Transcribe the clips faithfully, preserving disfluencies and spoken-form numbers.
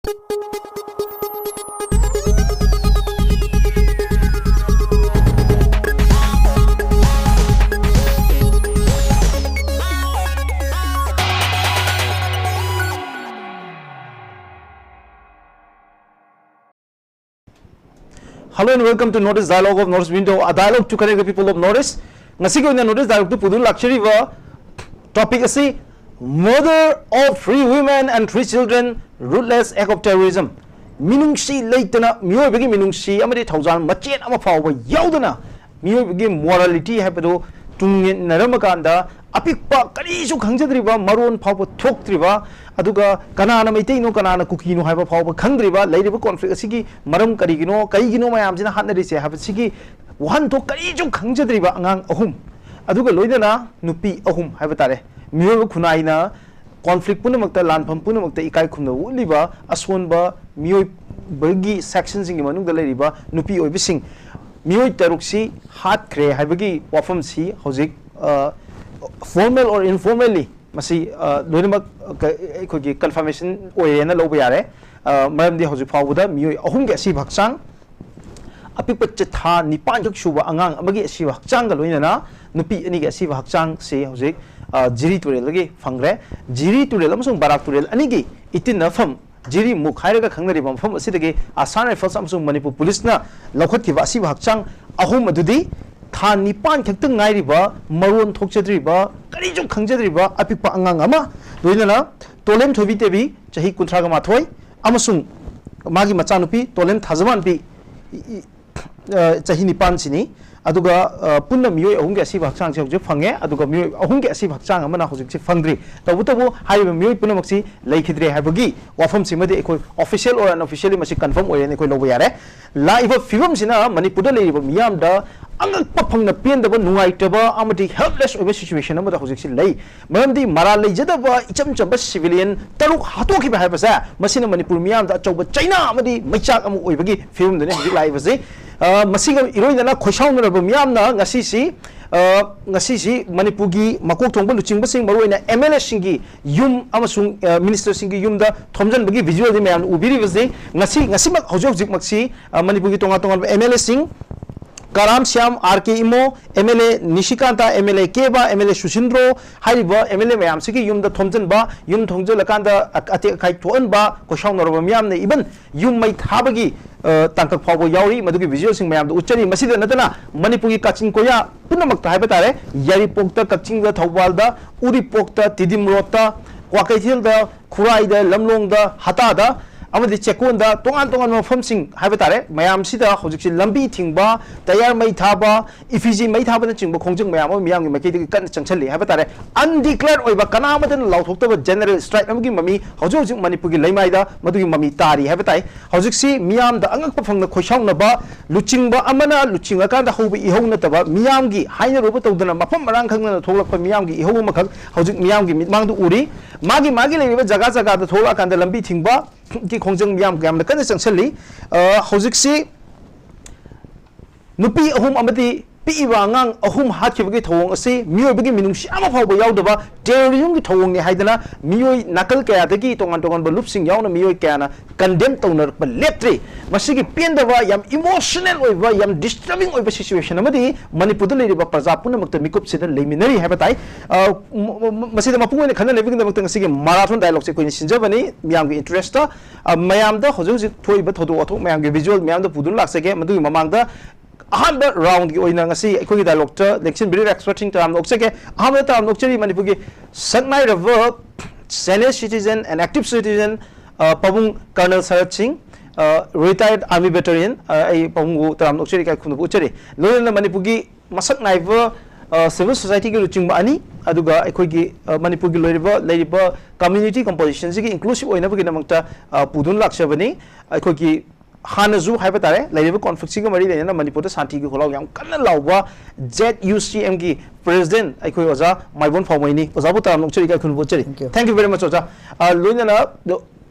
Hello and welcome to North East Dialogue of North East Window, a dialogue to connect the people of North East. ꯉꯁꯤꯒꯤ ꯑꯣꯏꯅ North East Dialogue two ꯄꯨꯗꯨꯅ ꯂꯥꯛꯆꯔꯤꯕ topic ꯑꯁꯤ Murder of Three Women and Three Children, Ruthless Act of Terrorism. ꯃꯤꯅꯨꯡꯁꯤ ꯂꯩꯇꯅ, ꯃꯤꯑꯣꯏꯕꯒꯤ ꯃꯤꯅꯨꯡꯁꯤ ꯑꯃꯗꯤ ꯊꯧꯖꯥꯜ ꯃꯆꯦꯠ ꯑꯃ ꯐꯥꯎꯕ ꯌꯥꯎꯗꯅ ꯃꯤꯑꯣꯏꯕꯒꯤ morality ꯍꯥꯏꯕꯗꯨ ꯇꯨꯡ ꯏꯟꯅꯔꯝꯃꯀꯥꯟꯗ ꯑꯄꯤꯛꯄ ꯀꯔꯤꯁꯨ ꯈꯪꯖꯗ꯭ꯔꯤꯕ, ꯃꯔꯣꯟ ꯐꯥꯎꯕ ꯊꯣꯛꯇ꯭ꯔꯤꯕ, ꯑꯗꯨꯒ ꯀꯅꯥꯅ ꯃꯩꯇꯩꯅꯣ ꯀꯅꯥꯅ ꯀꯨꯀꯤꯅꯣ ꯍꯥꯏꯕ ꯐꯥꯎꯕ ꯈꯪꯗ꯭ꯔꯤꯕ, ꯂꯩꯔꯤꯕ conflict ꯑꯁꯤꯒꯤ ꯃꯔꯝ ꯀꯔꯤꯒꯤꯅꯣ, ꯀꯩꯒꯤꯅꯣ ꯃꯌꯥꯝꯁꯤꯅ ꯍꯥꯠꯅꯔꯤꯁꯦ ꯍꯥꯏꯕꯁꯤꯒꯤ ꯋꯥꯍꯟꯊꯣꯛ ꯀꯔꯤꯁꯨ ꯈꯪꯖꯗ꯭ꯔꯤꯕ ꯑꯉꯥꯡ ꯑꯍꯨꯝ, ꯑꯗꯨꯒ ꯂꯣꯏꯅꯅ ꯅꯨꯄꯤ ꯑꯍꯨꯝ ꯍꯥꯏꯕ ꯇꯥꯔꯦ, ꯃꯤꯑꯣꯏꯕ ꯈꯨꯟꯅꯥꯏꯅ conflict ꯄꯨꯝꯅꯃꯛꯇ, ꯂꯥꯟꯐꯝ ꯄꯨꯝꯅꯃꯛꯇ ꯏꯀꯥꯏ ꯈꯨꯝꯅꯕ ꯎꯠꯂꯤꯕ ꯑꯁꯣꯟꯕ ꯃꯤꯑꯣꯏꯕꯒꯤ sectionꯁꯤꯡꯒꯤ ꯃꯅꯨꯡꯗ ꯂꯩꯔꯤꯕ ꯅꯨꯄꯤ ꯑꯣꯏꯕꯁꯤꯡ, ꯃꯤꯑꯣꯏ ꯇꯔꯨꯛꯁꯤ ꯍꯥꯠꯈ꯭ꯔꯦ ꯍꯥꯏꯕꯒꯤ ꯋꯥꯐꯝꯁꯤ ꯍꯧꯖꯤꯛ, ꯑ, formal or informally ꯃꯁꯤ, ꯑ, ꯂꯣꯏꯅꯃꯛ ꯀ-, ꯑꯩꯈꯣꯏꯒꯤ confirmation ꯑꯣꯏꯔꯦꯅ ꯂꯧꯕ ꯌꯥꯔꯦ꯫ ꯑ, ꯃꯔꯝꯗꯤ ꯍꯧꯖꯤꯛ ꯐꯥꯎꯕꯗ ꯃꯤꯑꯣꯏ ꯑꯍꯨꯝꯒꯤ ꯑꯁꯤꯕ ꯍꯛꯆꯥꯡ, ꯑꯄꯤꯛꯄ ꯆ-, ꯊꯥ ꯅꯤꯄꯥꯟꯈꯛ ꯁꯨꯕ ꯑꯉꯥꯡ ꯑꯃꯒꯤ ꯑꯁꯤꯕ ꯍꯛꯆꯥꯡꯒ ꯂꯣꯏꯅꯅ ꯅꯨꯄꯤ ꯑꯅꯤꯒꯤ ꯑꯁꯤꯕ ꯍꯛꯆꯥꯡꯁꯤ ꯍꯧꯖꯤꯛ, ꯑ, ꯖꯤꯔꯤ ꯇꯨꯔꯦꯜꯗꯒꯤ ꯐꯪꯈ꯭ꯔꯦ꯫ ꯖꯤꯔꯤ ꯇꯨꯔꯦꯜ ꯑꯃꯁꯨꯡ ꯕꯔꯥꯛ ꯇꯨꯔꯦꯜ ꯑꯅꯤꯒꯤ ꯏꯇꯤꯟꯅꯐꯝ ꯖꯤꯔꯤꯃꯨꯛ ꯍꯥꯏꯔꯒ ꯈꯪꯅꯔꯤꯕ ꯃꯐꯝ ꯑꯁꯤꯗꯒꯤ Assam Rifles ꯑꯃꯁꯨꯡ ꯃꯅꯤꯄꯨꯔ ꯄꯨꯂꯤꯁꯅ ꯂꯧꯈꯠꯈꯤꯕ ꯑꯁꯤꯕ ꯍꯛꯆꯥꯡ ꯑꯍꯨꯝ ꯑꯗꯨꯗꯤ ꯊꯥ ꯅꯤꯄꯥꯟ ꯈꯛꯇ ꯉꯥꯏꯔꯤꯕ, ꯃꯔꯣꯟ ꯊꯣꯛꯆꯗ꯭ꯔꯤꯕ, ꯀꯔꯤꯁꯨ ꯈꯪꯖꯗ꯭ꯔꯤꯕ ꯑꯄꯤꯛꯄ ꯑꯉꯥꯡ ꯑꯃ, ꯂꯣꯏꯅꯅ ꯇꯣꯂꯦꯝ ꯊꯣꯏꯕꯤ ꯇꯦꯕꯤ, ꯆꯍꯤ ꯀꯨꯟꯊ꯭ꯔꯥꯒ ꯃꯥꯊꯣꯏ, ꯑꯃꯁꯨꯡ ꯃꯥꯒꯤ ꯃꯆꯥꯅꯨꯄꯤ ꯇꯣꯂꯦꯝ ꯊꯥꯖꯃꯥꯟꯕꯤ, ꯏ-, ꯏ-, ꯑ, ꯆꯍꯤ ꯅꯤꯄꯥꯟꯁꯤꯅꯤ꯫ ꯑꯗꯨꯒ, ꯑ, ꯄꯨꯟꯅ ꯃꯤꯑꯣꯏ ꯑꯍꯨꯝꯒꯤ ꯑꯁꯤꯕ ꯍꯛꯆꯥꯡꯁꯦ ꯍꯧꯖꯤꯛ ꯐꯪꯉꯦ, ꯑꯗꯨꯒ ꯃꯤꯑꯣꯏ ꯑꯍꯨꯝꯒꯤ ꯑꯁꯤꯕ ꯍꯛꯆꯥꯡ ꯑꯃꯅ ꯍꯧꯖꯤꯛꯁꯦ ꯐꯪꯗ꯭ꯔꯤ꯫ ꯇꯧꯕꯇꯕꯨ ꯍꯥꯏꯔꯤꯕ ꯃꯤꯑꯣꯏ ꯄꯨꯝꯅꯃꯛꯁꯤ ꯂꯩꯈꯤꯗ꯭ꯔꯦ ꯍꯥꯏꯕꯒꯤ official or unofficially ꯃꯁꯤ confirm ꯑꯣꯏꯔꯦꯅ ꯑꯩꯈꯣꯏ ꯂꯧꯕ ꯌꯥꯔꯦ꯫ ꯂꯥꯛꯏꯕ ꯐꯤꯕꯝꯁꯤꯅ ꯃꯅꯤꯄꯨꯔꯗ ꯂꯩꯔꯤꯕ ꯃꯤꯌꯥꯝꯗ ꯑꯉꯛꯄ ꯐꯪꯅ ꯄꯦꯟꯗꯕ, ꯅꯨꯡꯉꯥꯏꯇꯕ ꯑꯃꯗꯤ helpless ꯑꯣꯏꯕ situation ꯑꯃꯗ ꯍꯧꯖꯤꯛꯁꯤ ꯂꯩ꯫ ꯃꯔꯝꯗꯤ ꯃꯔꯥꯜ ꯂꯩꯖꯗꯕ ꯏꯆꯝ ꯆꯝꯕ civilian ꯇꯔꯨꯛ ꯍꯥꯠꯇꯣꯛꯈꯤꯕ ꯍꯥꯏꯕꯁꯦ ꯃꯁꯤꯅ ꯃꯅꯤꯄꯨꯔ ꯃꯤꯌꯥꯝꯗ ꯑꯆꯧꯕ ꯆꯩꯅꯥ ꯑꯃꯗꯤ ꯃꯩꯆꯥꯛ ꯑꯃ ꯑꯣꯏꯕꯒꯤ ꯐꯤꯕꯝꯗꯨꯅꯤ ꯍꯧꯖꯤꯛ ꯂꯥꯛꯏꯕꯁꯤ꯫ ꯑ, ꯃꯁꯤꯒ ꯏꯔꯣꯏꯅꯅ ꯈꯣꯏꯁꯥꯎꯅꯔꯕ ꯃꯤꯌꯥꯝꯅ ꯉꯁꯤꯁꯤ ꯑ, ꯉꯁꯤꯁꯤ ꯃꯅꯤꯄꯨꯔꯒꯤ ꯃꯀꯣꯛ ꯊꯣꯡꯕ ꯂꯨꯆꯤꯡꯕꯁꯤꯡ, ꯃꯔꯨꯑꯣꯏꯅ ꯑꯦꯝ ꯑꯦꯜ ꯑꯦꯁꯤꯡꯒꯤ ꯌꯨꯝ ꯑꯃꯁꯨꯡ, ꯑ, ꯃꯤꯅꯤꯁꯇꯔꯁꯤꯡꯒꯤ ꯌꯨꯝꯗ ꯊꯣꯝꯖꯤꯟꯕꯒꯤ ꯚꯤꯖꯨꯋꯦꯜꯗꯤ ꯃꯌꯥꯝꯅ ꯎꯕꯤꯔꯤꯕꯁꯤ꯫ ꯉꯁꯤ, ꯉꯁꯤꯃꯛ, ꯍꯧꯖꯤꯛ ꯍꯧꯖꯤꯛꯃꯛꯁꯤ, ꯑ, ꯃꯅꯤꯄꯨꯔꯒꯤ ꯇꯣꯉꯥꯟ ꯇꯣꯉꯥꯟꯕ ꯑꯦꯝ ꯑꯦꯜ ꯑꯦꯁꯤꯡ, Karam Shyam, R K Imo, M L A Nishikanta, M L A Keba, M L A Susindro, ꯍꯥꯏꯔꯤꯕ ꯑꯦꯝ ꯑꯦꯜ ꯑꯦ ꯃꯌꯥꯝꯁꯤꯒꯤ ꯌꯨꯝꯗ ꯊꯣꯝꯖꯤꯟꯕ, ꯌꯨꯝ ꯊꯣꯝꯖꯤꯜꯂꯀꯥꯟꯗ ꯑ-, ꯑꯇꯦꯛ ꯑꯈꯥꯏ ꯊꯣꯛꯍꯟꯕ, ꯈꯣꯏꯁꯥꯎꯅꯔꯕ ꯃꯤꯌꯥꯝꯅ even ꯌꯨꯝ ꯃꯩ ꯊꯥꯕꯒꯤ, ꯑ, ꯇꯥꯡꯀꯛ ꯐꯥꯎꯕ ꯌꯥꯎꯔꯤ꯫ ꯃꯗꯨꯒꯤ ꯚꯤꯖꯨꯋꯦꯜꯁꯤꯡ ꯃꯌꯥꯝꯗꯨ ꯎꯠꯆꯔꯤ꯫ ꯃꯁꯤꯗ ꯅꯠꯇꯅ ꯃꯅꯤꯄꯨꯔꯒꯤ ꯀꯥꯆꯤꯟ ꯀꯣꯌꯥ ꯄꯨꯝꯅꯃꯛꯇ ꯍꯥꯏꯕ ꯇꯥꯔꯦ, ꯌꯥꯏꯔꯤꯄꯣꯛꯇ, ꯀꯛꯆꯤꯡꯗ, ꯊꯧꯕꯥꯜꯗ, ꯎꯔꯤꯄꯣꯛꯇ, ꯇꯤꯗꯤꯝ ꯔꯣꯗꯇ, ꯀ꯭ꯋꯥꯀꯩꯊꯦꯜꯗ, ꯈꯨꯔꯥꯏꯗ, ꯂꯝꯂꯣꯡꯗ, ꯍꯇꯥꯗ ꯑꯃꯗꯤ ꯆꯦꯛꯀꯣꯟꯗ, ꯇꯣꯉꯥꯟ ꯇꯣꯉꯥꯟꯕ ꯃꯐꯝꯁꯤꯡ ꯍꯥꯏꯕ ꯇꯥꯔꯦ, ꯃꯌꯥꯝꯁꯤꯗ ꯍꯧꯖꯤꯛꯁꯤ ꯂꯝꯕꯤ ꯊꯤꯡꯕ, ꯇꯌꯥꯔ ꯃꯩ ꯊꯥꯕ, ꯏꯐꯤꯖꯤ ꯃꯩ ꯊꯥꯕꯅꯆꯤꯡꯕ ꯈꯣꯡꯖꯪ ꯃꯌꯥꯝ ꯑꯃ ꯃꯤꯌꯥꯝꯒꯤ ꯃꯥꯏꯀꯩꯗꯒꯤ ꯀꯟꯅ ꯆꯪꯁꯤꯜꯂꯤ ꯍꯥꯏꯕ ꯇꯥꯔꯦ꯫ ꯑꯟꯗꯤꯀ꯭ꯂꯦꯌꯔ ꯑꯣꯏꯕ, ꯀꯅꯥ ꯑꯃꯠꯇꯅ ꯂꯥꯎꯊꯣꯛꯇꯕ ꯖꯦꯅꯔꯦꯜ ꯁ꯭ꯇ꯭ꯔꯥꯏꯛ ꯑꯃꯒꯤ ꯃꯃꯤ ꯍꯧꯖꯤꯛ ꯍꯧꯖꯤꯛ ꯃꯅꯤꯄꯨꯔꯒꯤ ꯂꯩꯃꯥꯏꯗ ꯃꯗꯨꯒꯤ ꯃꯃꯤ ꯇꯥꯔꯤ ꯍꯥꯏꯕ ꯇꯥꯏ꯫ ꯍꯧꯖꯤꯛꯁꯤ ꯃꯤꯌꯥꯝꯗ ꯑꯉꯛꯄ ꯐꯪꯅ ꯈꯣꯏꯁꯥꯎꯅꯕ, ꯂꯨꯆꯤꯡꯕ ꯑꯃꯅ ꯂꯨꯆꯤꯡꯉꯀꯥꯟꯗ ꯍꯧꯕ ꯏꯍꯧ ꯅꯠꯇꯕ, ꯃꯤꯌꯥꯝꯒꯤ ꯍꯥꯏꯅꯔꯨꯕ ꯇꯧꯗꯅ ꯃꯐꯝ ꯃꯔꯥꯡ ꯈꯪꯗꯅ ꯊꯣꯛꯂꯛꯄ ꯃꯤꯌꯥꯝꯒꯤ ꯏꯍꯧ ꯑꯃꯈꯛ ꯍꯧꯖꯤꯛ ꯃꯤꯌꯥꯝꯒꯤ ꯃꯤꯠꯃꯥꯡꯗ ꯎꯔꯤ꯫ ꯃꯥꯒꯤ, ꯃꯥꯒꯤ ꯂꯩꯔꯤꯕ ꯖꯒꯥ ꯖꯒꯥꯗ ꯊꯣꯛꯂꯛꯑꯀꯥꯟꯗ ꯂꯝꯕꯤ ꯊꯤꯡꯕ ꯒꯤ ꯈꯣꯡꯖꯪ ꯌꯥꯝ, ꯌꯥꯝꯅ ꯀꯟꯅ ꯆꯪꯁꯤꯜꯂꯤ꯫ ꯑ, ꯍꯧꯖꯤꯛꯁꯤ ꯅꯨꯄꯤ ꯑꯍꯨꯝ ꯑꯃꯗꯤ ꯄꯤꯛꯏꯕ ꯑꯉꯥꯡ ꯑꯍꯨꯝ ꯍꯥꯠꯈꯤꯕꯒꯤ ꯊꯧꯑꯣꯡ ꯑꯁꯤ ꯃꯤꯑꯣꯏꯕꯒꯤ ꯃꯤꯅꯨꯡꯁꯤ ꯑꯃ ꯐꯥꯎꯕ ꯌꯥꯎꯗꯕ ꯇꯦꯔꯣꯔꯤꯖꯝꯒꯤ ꯊꯧꯑꯣꯡꯅꯤ ꯍꯥꯏꯗꯅ ꯃꯤꯑꯣꯏ ꯅꯥꯀꯜ ꯀꯌꯥꯗꯒꯤ, ꯇꯣꯉꯥꯟ ꯇꯣꯉꯥꯟꯕ ꯂꯨꯞꯁꯤꯡ ꯌꯥꯎꯅ ꯃꯤꯑꯣꯏ ꯀꯌꯥꯅ ꯀꯟꯗꯦꯝ ꯇꯧꯅꯔꯛꯄ ꯂꯦꯞꯇ꯭ꯔꯤ꯫ ꯃꯁꯤꯒꯤ ꯄꯦꯟꯗꯕ, ꯌꯥꯝ ꯏꯃꯣꯁꯅꯦꯜ ꯑꯣꯏꯕ, ꯌꯥꯝ ꯗꯤꯁꯇꯔꯕꯤꯡ ꯑꯣꯏꯕ ꯁꯤꯆꯨꯋꯦꯁꯟ ꯑꯃꯗꯤ ꯃꯅꯤꯄꯨꯔꯗ ꯂꯩꯔꯤꯕ ꯄ꯭ꯔꯖꯥ ꯄꯨꯝꯅꯃꯛꯇ ꯃꯤꯀꯨꯞꯁꯤꯗ ꯂꯩꯃꯤꯟꯅꯔꯤ ꯍꯥꯏꯕ ꯇꯥꯏ꯫ ꯑ, ꯃ-, ꯃ-, ꯃ-, ꯃꯁꯤꯗ ꯃꯄꯨꯡ ꯑꯣꯏꯅ ꯈꯟꯅꯅꯕꯒꯤꯗꯃꯛꯇ ꯉꯁꯤꯒꯤ ꯃꯔꯥꯊꯣꯟ ꯗꯥꯏꯂꯣꯒꯁꯦ ꯑꯩꯈꯣꯏꯅ ꯁꯤꯟꯖꯕꯅꯤ, ꯃꯤꯌꯥꯝꯒꯤ ꯏꯟꯇꯔꯦꯁꯇ꯫ ꯑ, ꯃꯌꯥꯝꯗ ꯍꯧꯖꯤꯛ ꯍꯧꯖꯤꯛ ꯊꯣꯛꯏꯕ ꯊꯧꯗꯣꯛ ꯋꯥꯊꯣꯛ ꯃꯌꯥꯝꯒꯤ ꯚꯤꯖꯨꯋꯦꯜ ꯃꯌꯥꯝꯗ ꯄꯨꯗꯨꯅ ꯂꯥꯛꯆꯒꯦ꯫ ꯃꯗꯨꯒꯤ ꯃꯃꯥꯡꯗ ꯑꯍꯥꯟꯕ ꯔꯥꯎꯟꯒꯤ ꯑꯣꯏꯅ ꯉꯁꯤ ꯑꯩꯈꯣꯏꯒꯤ ꯗꯥꯏꯂꯣꯒꯇ ꯂꯦꯡꯁꯤꯟꯕꯤꯔꯤꯕ ꯑꯦꯛꯁꯄꯔꯠꯁꯤꯡ ꯇꯔꯥꯝꯅ ꯑꯣꯛꯆꯒꯦ꯫ ꯑꯍꯥꯟꯕꯗ ꯇꯔꯥꯝꯅ ꯑꯣꯛꯆꯔꯤ ꯃꯅꯤꯄꯨꯔꯒꯤ ꯁꯛꯅꯥꯏꯔꯕ senior citizen and active citizen, ꯑ, ꯄꯥꯕꯨꯡ ꯀꯔꯅꯦꯜ ꯁꯔꯠ ꯁꯤꯡ, ꯑ, retired army veteran, ꯑ, ꯑꯩ ꯄꯥꯕꯨꯡꯕꯨ ꯇꯔꯥꯝꯅ ꯑꯣꯛꯆꯔꯤ, ꯏꯀꯥꯏ ꯈꯨꯝꯅꯕ ꯎꯠꯆꯔꯤ꯫ ꯂꯣꯏꯅꯅ ꯃꯅꯤꯄꯨꯔꯒꯤ ꯃꯁꯛ ꯅꯥꯏꯕ, ꯑ, ꯁꯤꯚꯤꯜ ꯁꯣꯁꯥꯏꯇꯤꯒꯤ ꯂꯨꯆꯤꯡꯕ ꯑꯅꯤ, ꯑꯗꯨꯒ ꯑꯩꯈꯣꯏꯒꯤ, ꯑ, ꯃꯅꯤꯄꯨꯔꯒꯤ ꯂꯣꯏꯔꯤꯕ, ꯂꯩꯔꯤꯕ ꯀꯝꯃ꯭ꯌꯨꯅꯤꯇꯤ ꯀꯝꯄꯣꯖꯤꯁꯟꯁꯤꯒꯤ ꯏꯟꯀ꯭ꯂꯨꯁꯤꯚ ꯑꯣꯏꯅꯕꯒꯤꯗꯃꯛꯇ, ꯑ, ꯄꯨꯗꯨꯅ ꯂꯥꯛꯆꯕꯅꯤ꯫ ꯑꯩꯈꯣꯏꯒꯤ ꯍꯥꯟꯅꯁꯨ ꯍꯥꯏꯕ ꯇꯥꯔꯦ, ꯂꯩꯔꯤꯕ ꯀꯣꯟꯐ꯭ꯂꯤꯛꯁꯤꯒ ꯃꯔꯤ ꯂꯩꯅꯅ ꯃꯅꯤꯄꯨꯔꯗ ꯁꯥꯟꯇꯤꯒꯤ ꯈꯣꯜꯂꯥꯎ ꯌꯥꯝ ꯀꯟꯅ ꯂꯥꯎꯕ ꯖꯦꯠ ꯌꯨ ꯁꯤ ꯑꯦꯝꯒꯤ ꯄ꯭ꯔꯦꯁꯤꯗꯦꯟꯠ ꯑꯩꯈꯣꯏ ꯑꯣꯖꯥ ꯃꯥꯏꯕꯣꯟ ꯐꯥꯎꯃꯩꯅꯤ꯫ ꯑꯣꯖꯥꯕꯨ ꯇꯔꯥꯝꯅ ꯑꯣꯛꯆꯔꯤ, ꯏꯀꯥꯏ ꯈꯨꯝꯅꯕ ꯎꯠꯆꯔꯤ꯫ Thank you. Thank you very much, ꯑꯣꯖꯥ꯫ ꯑ, ꯂꯣꯏꯅꯅ ꯗ-,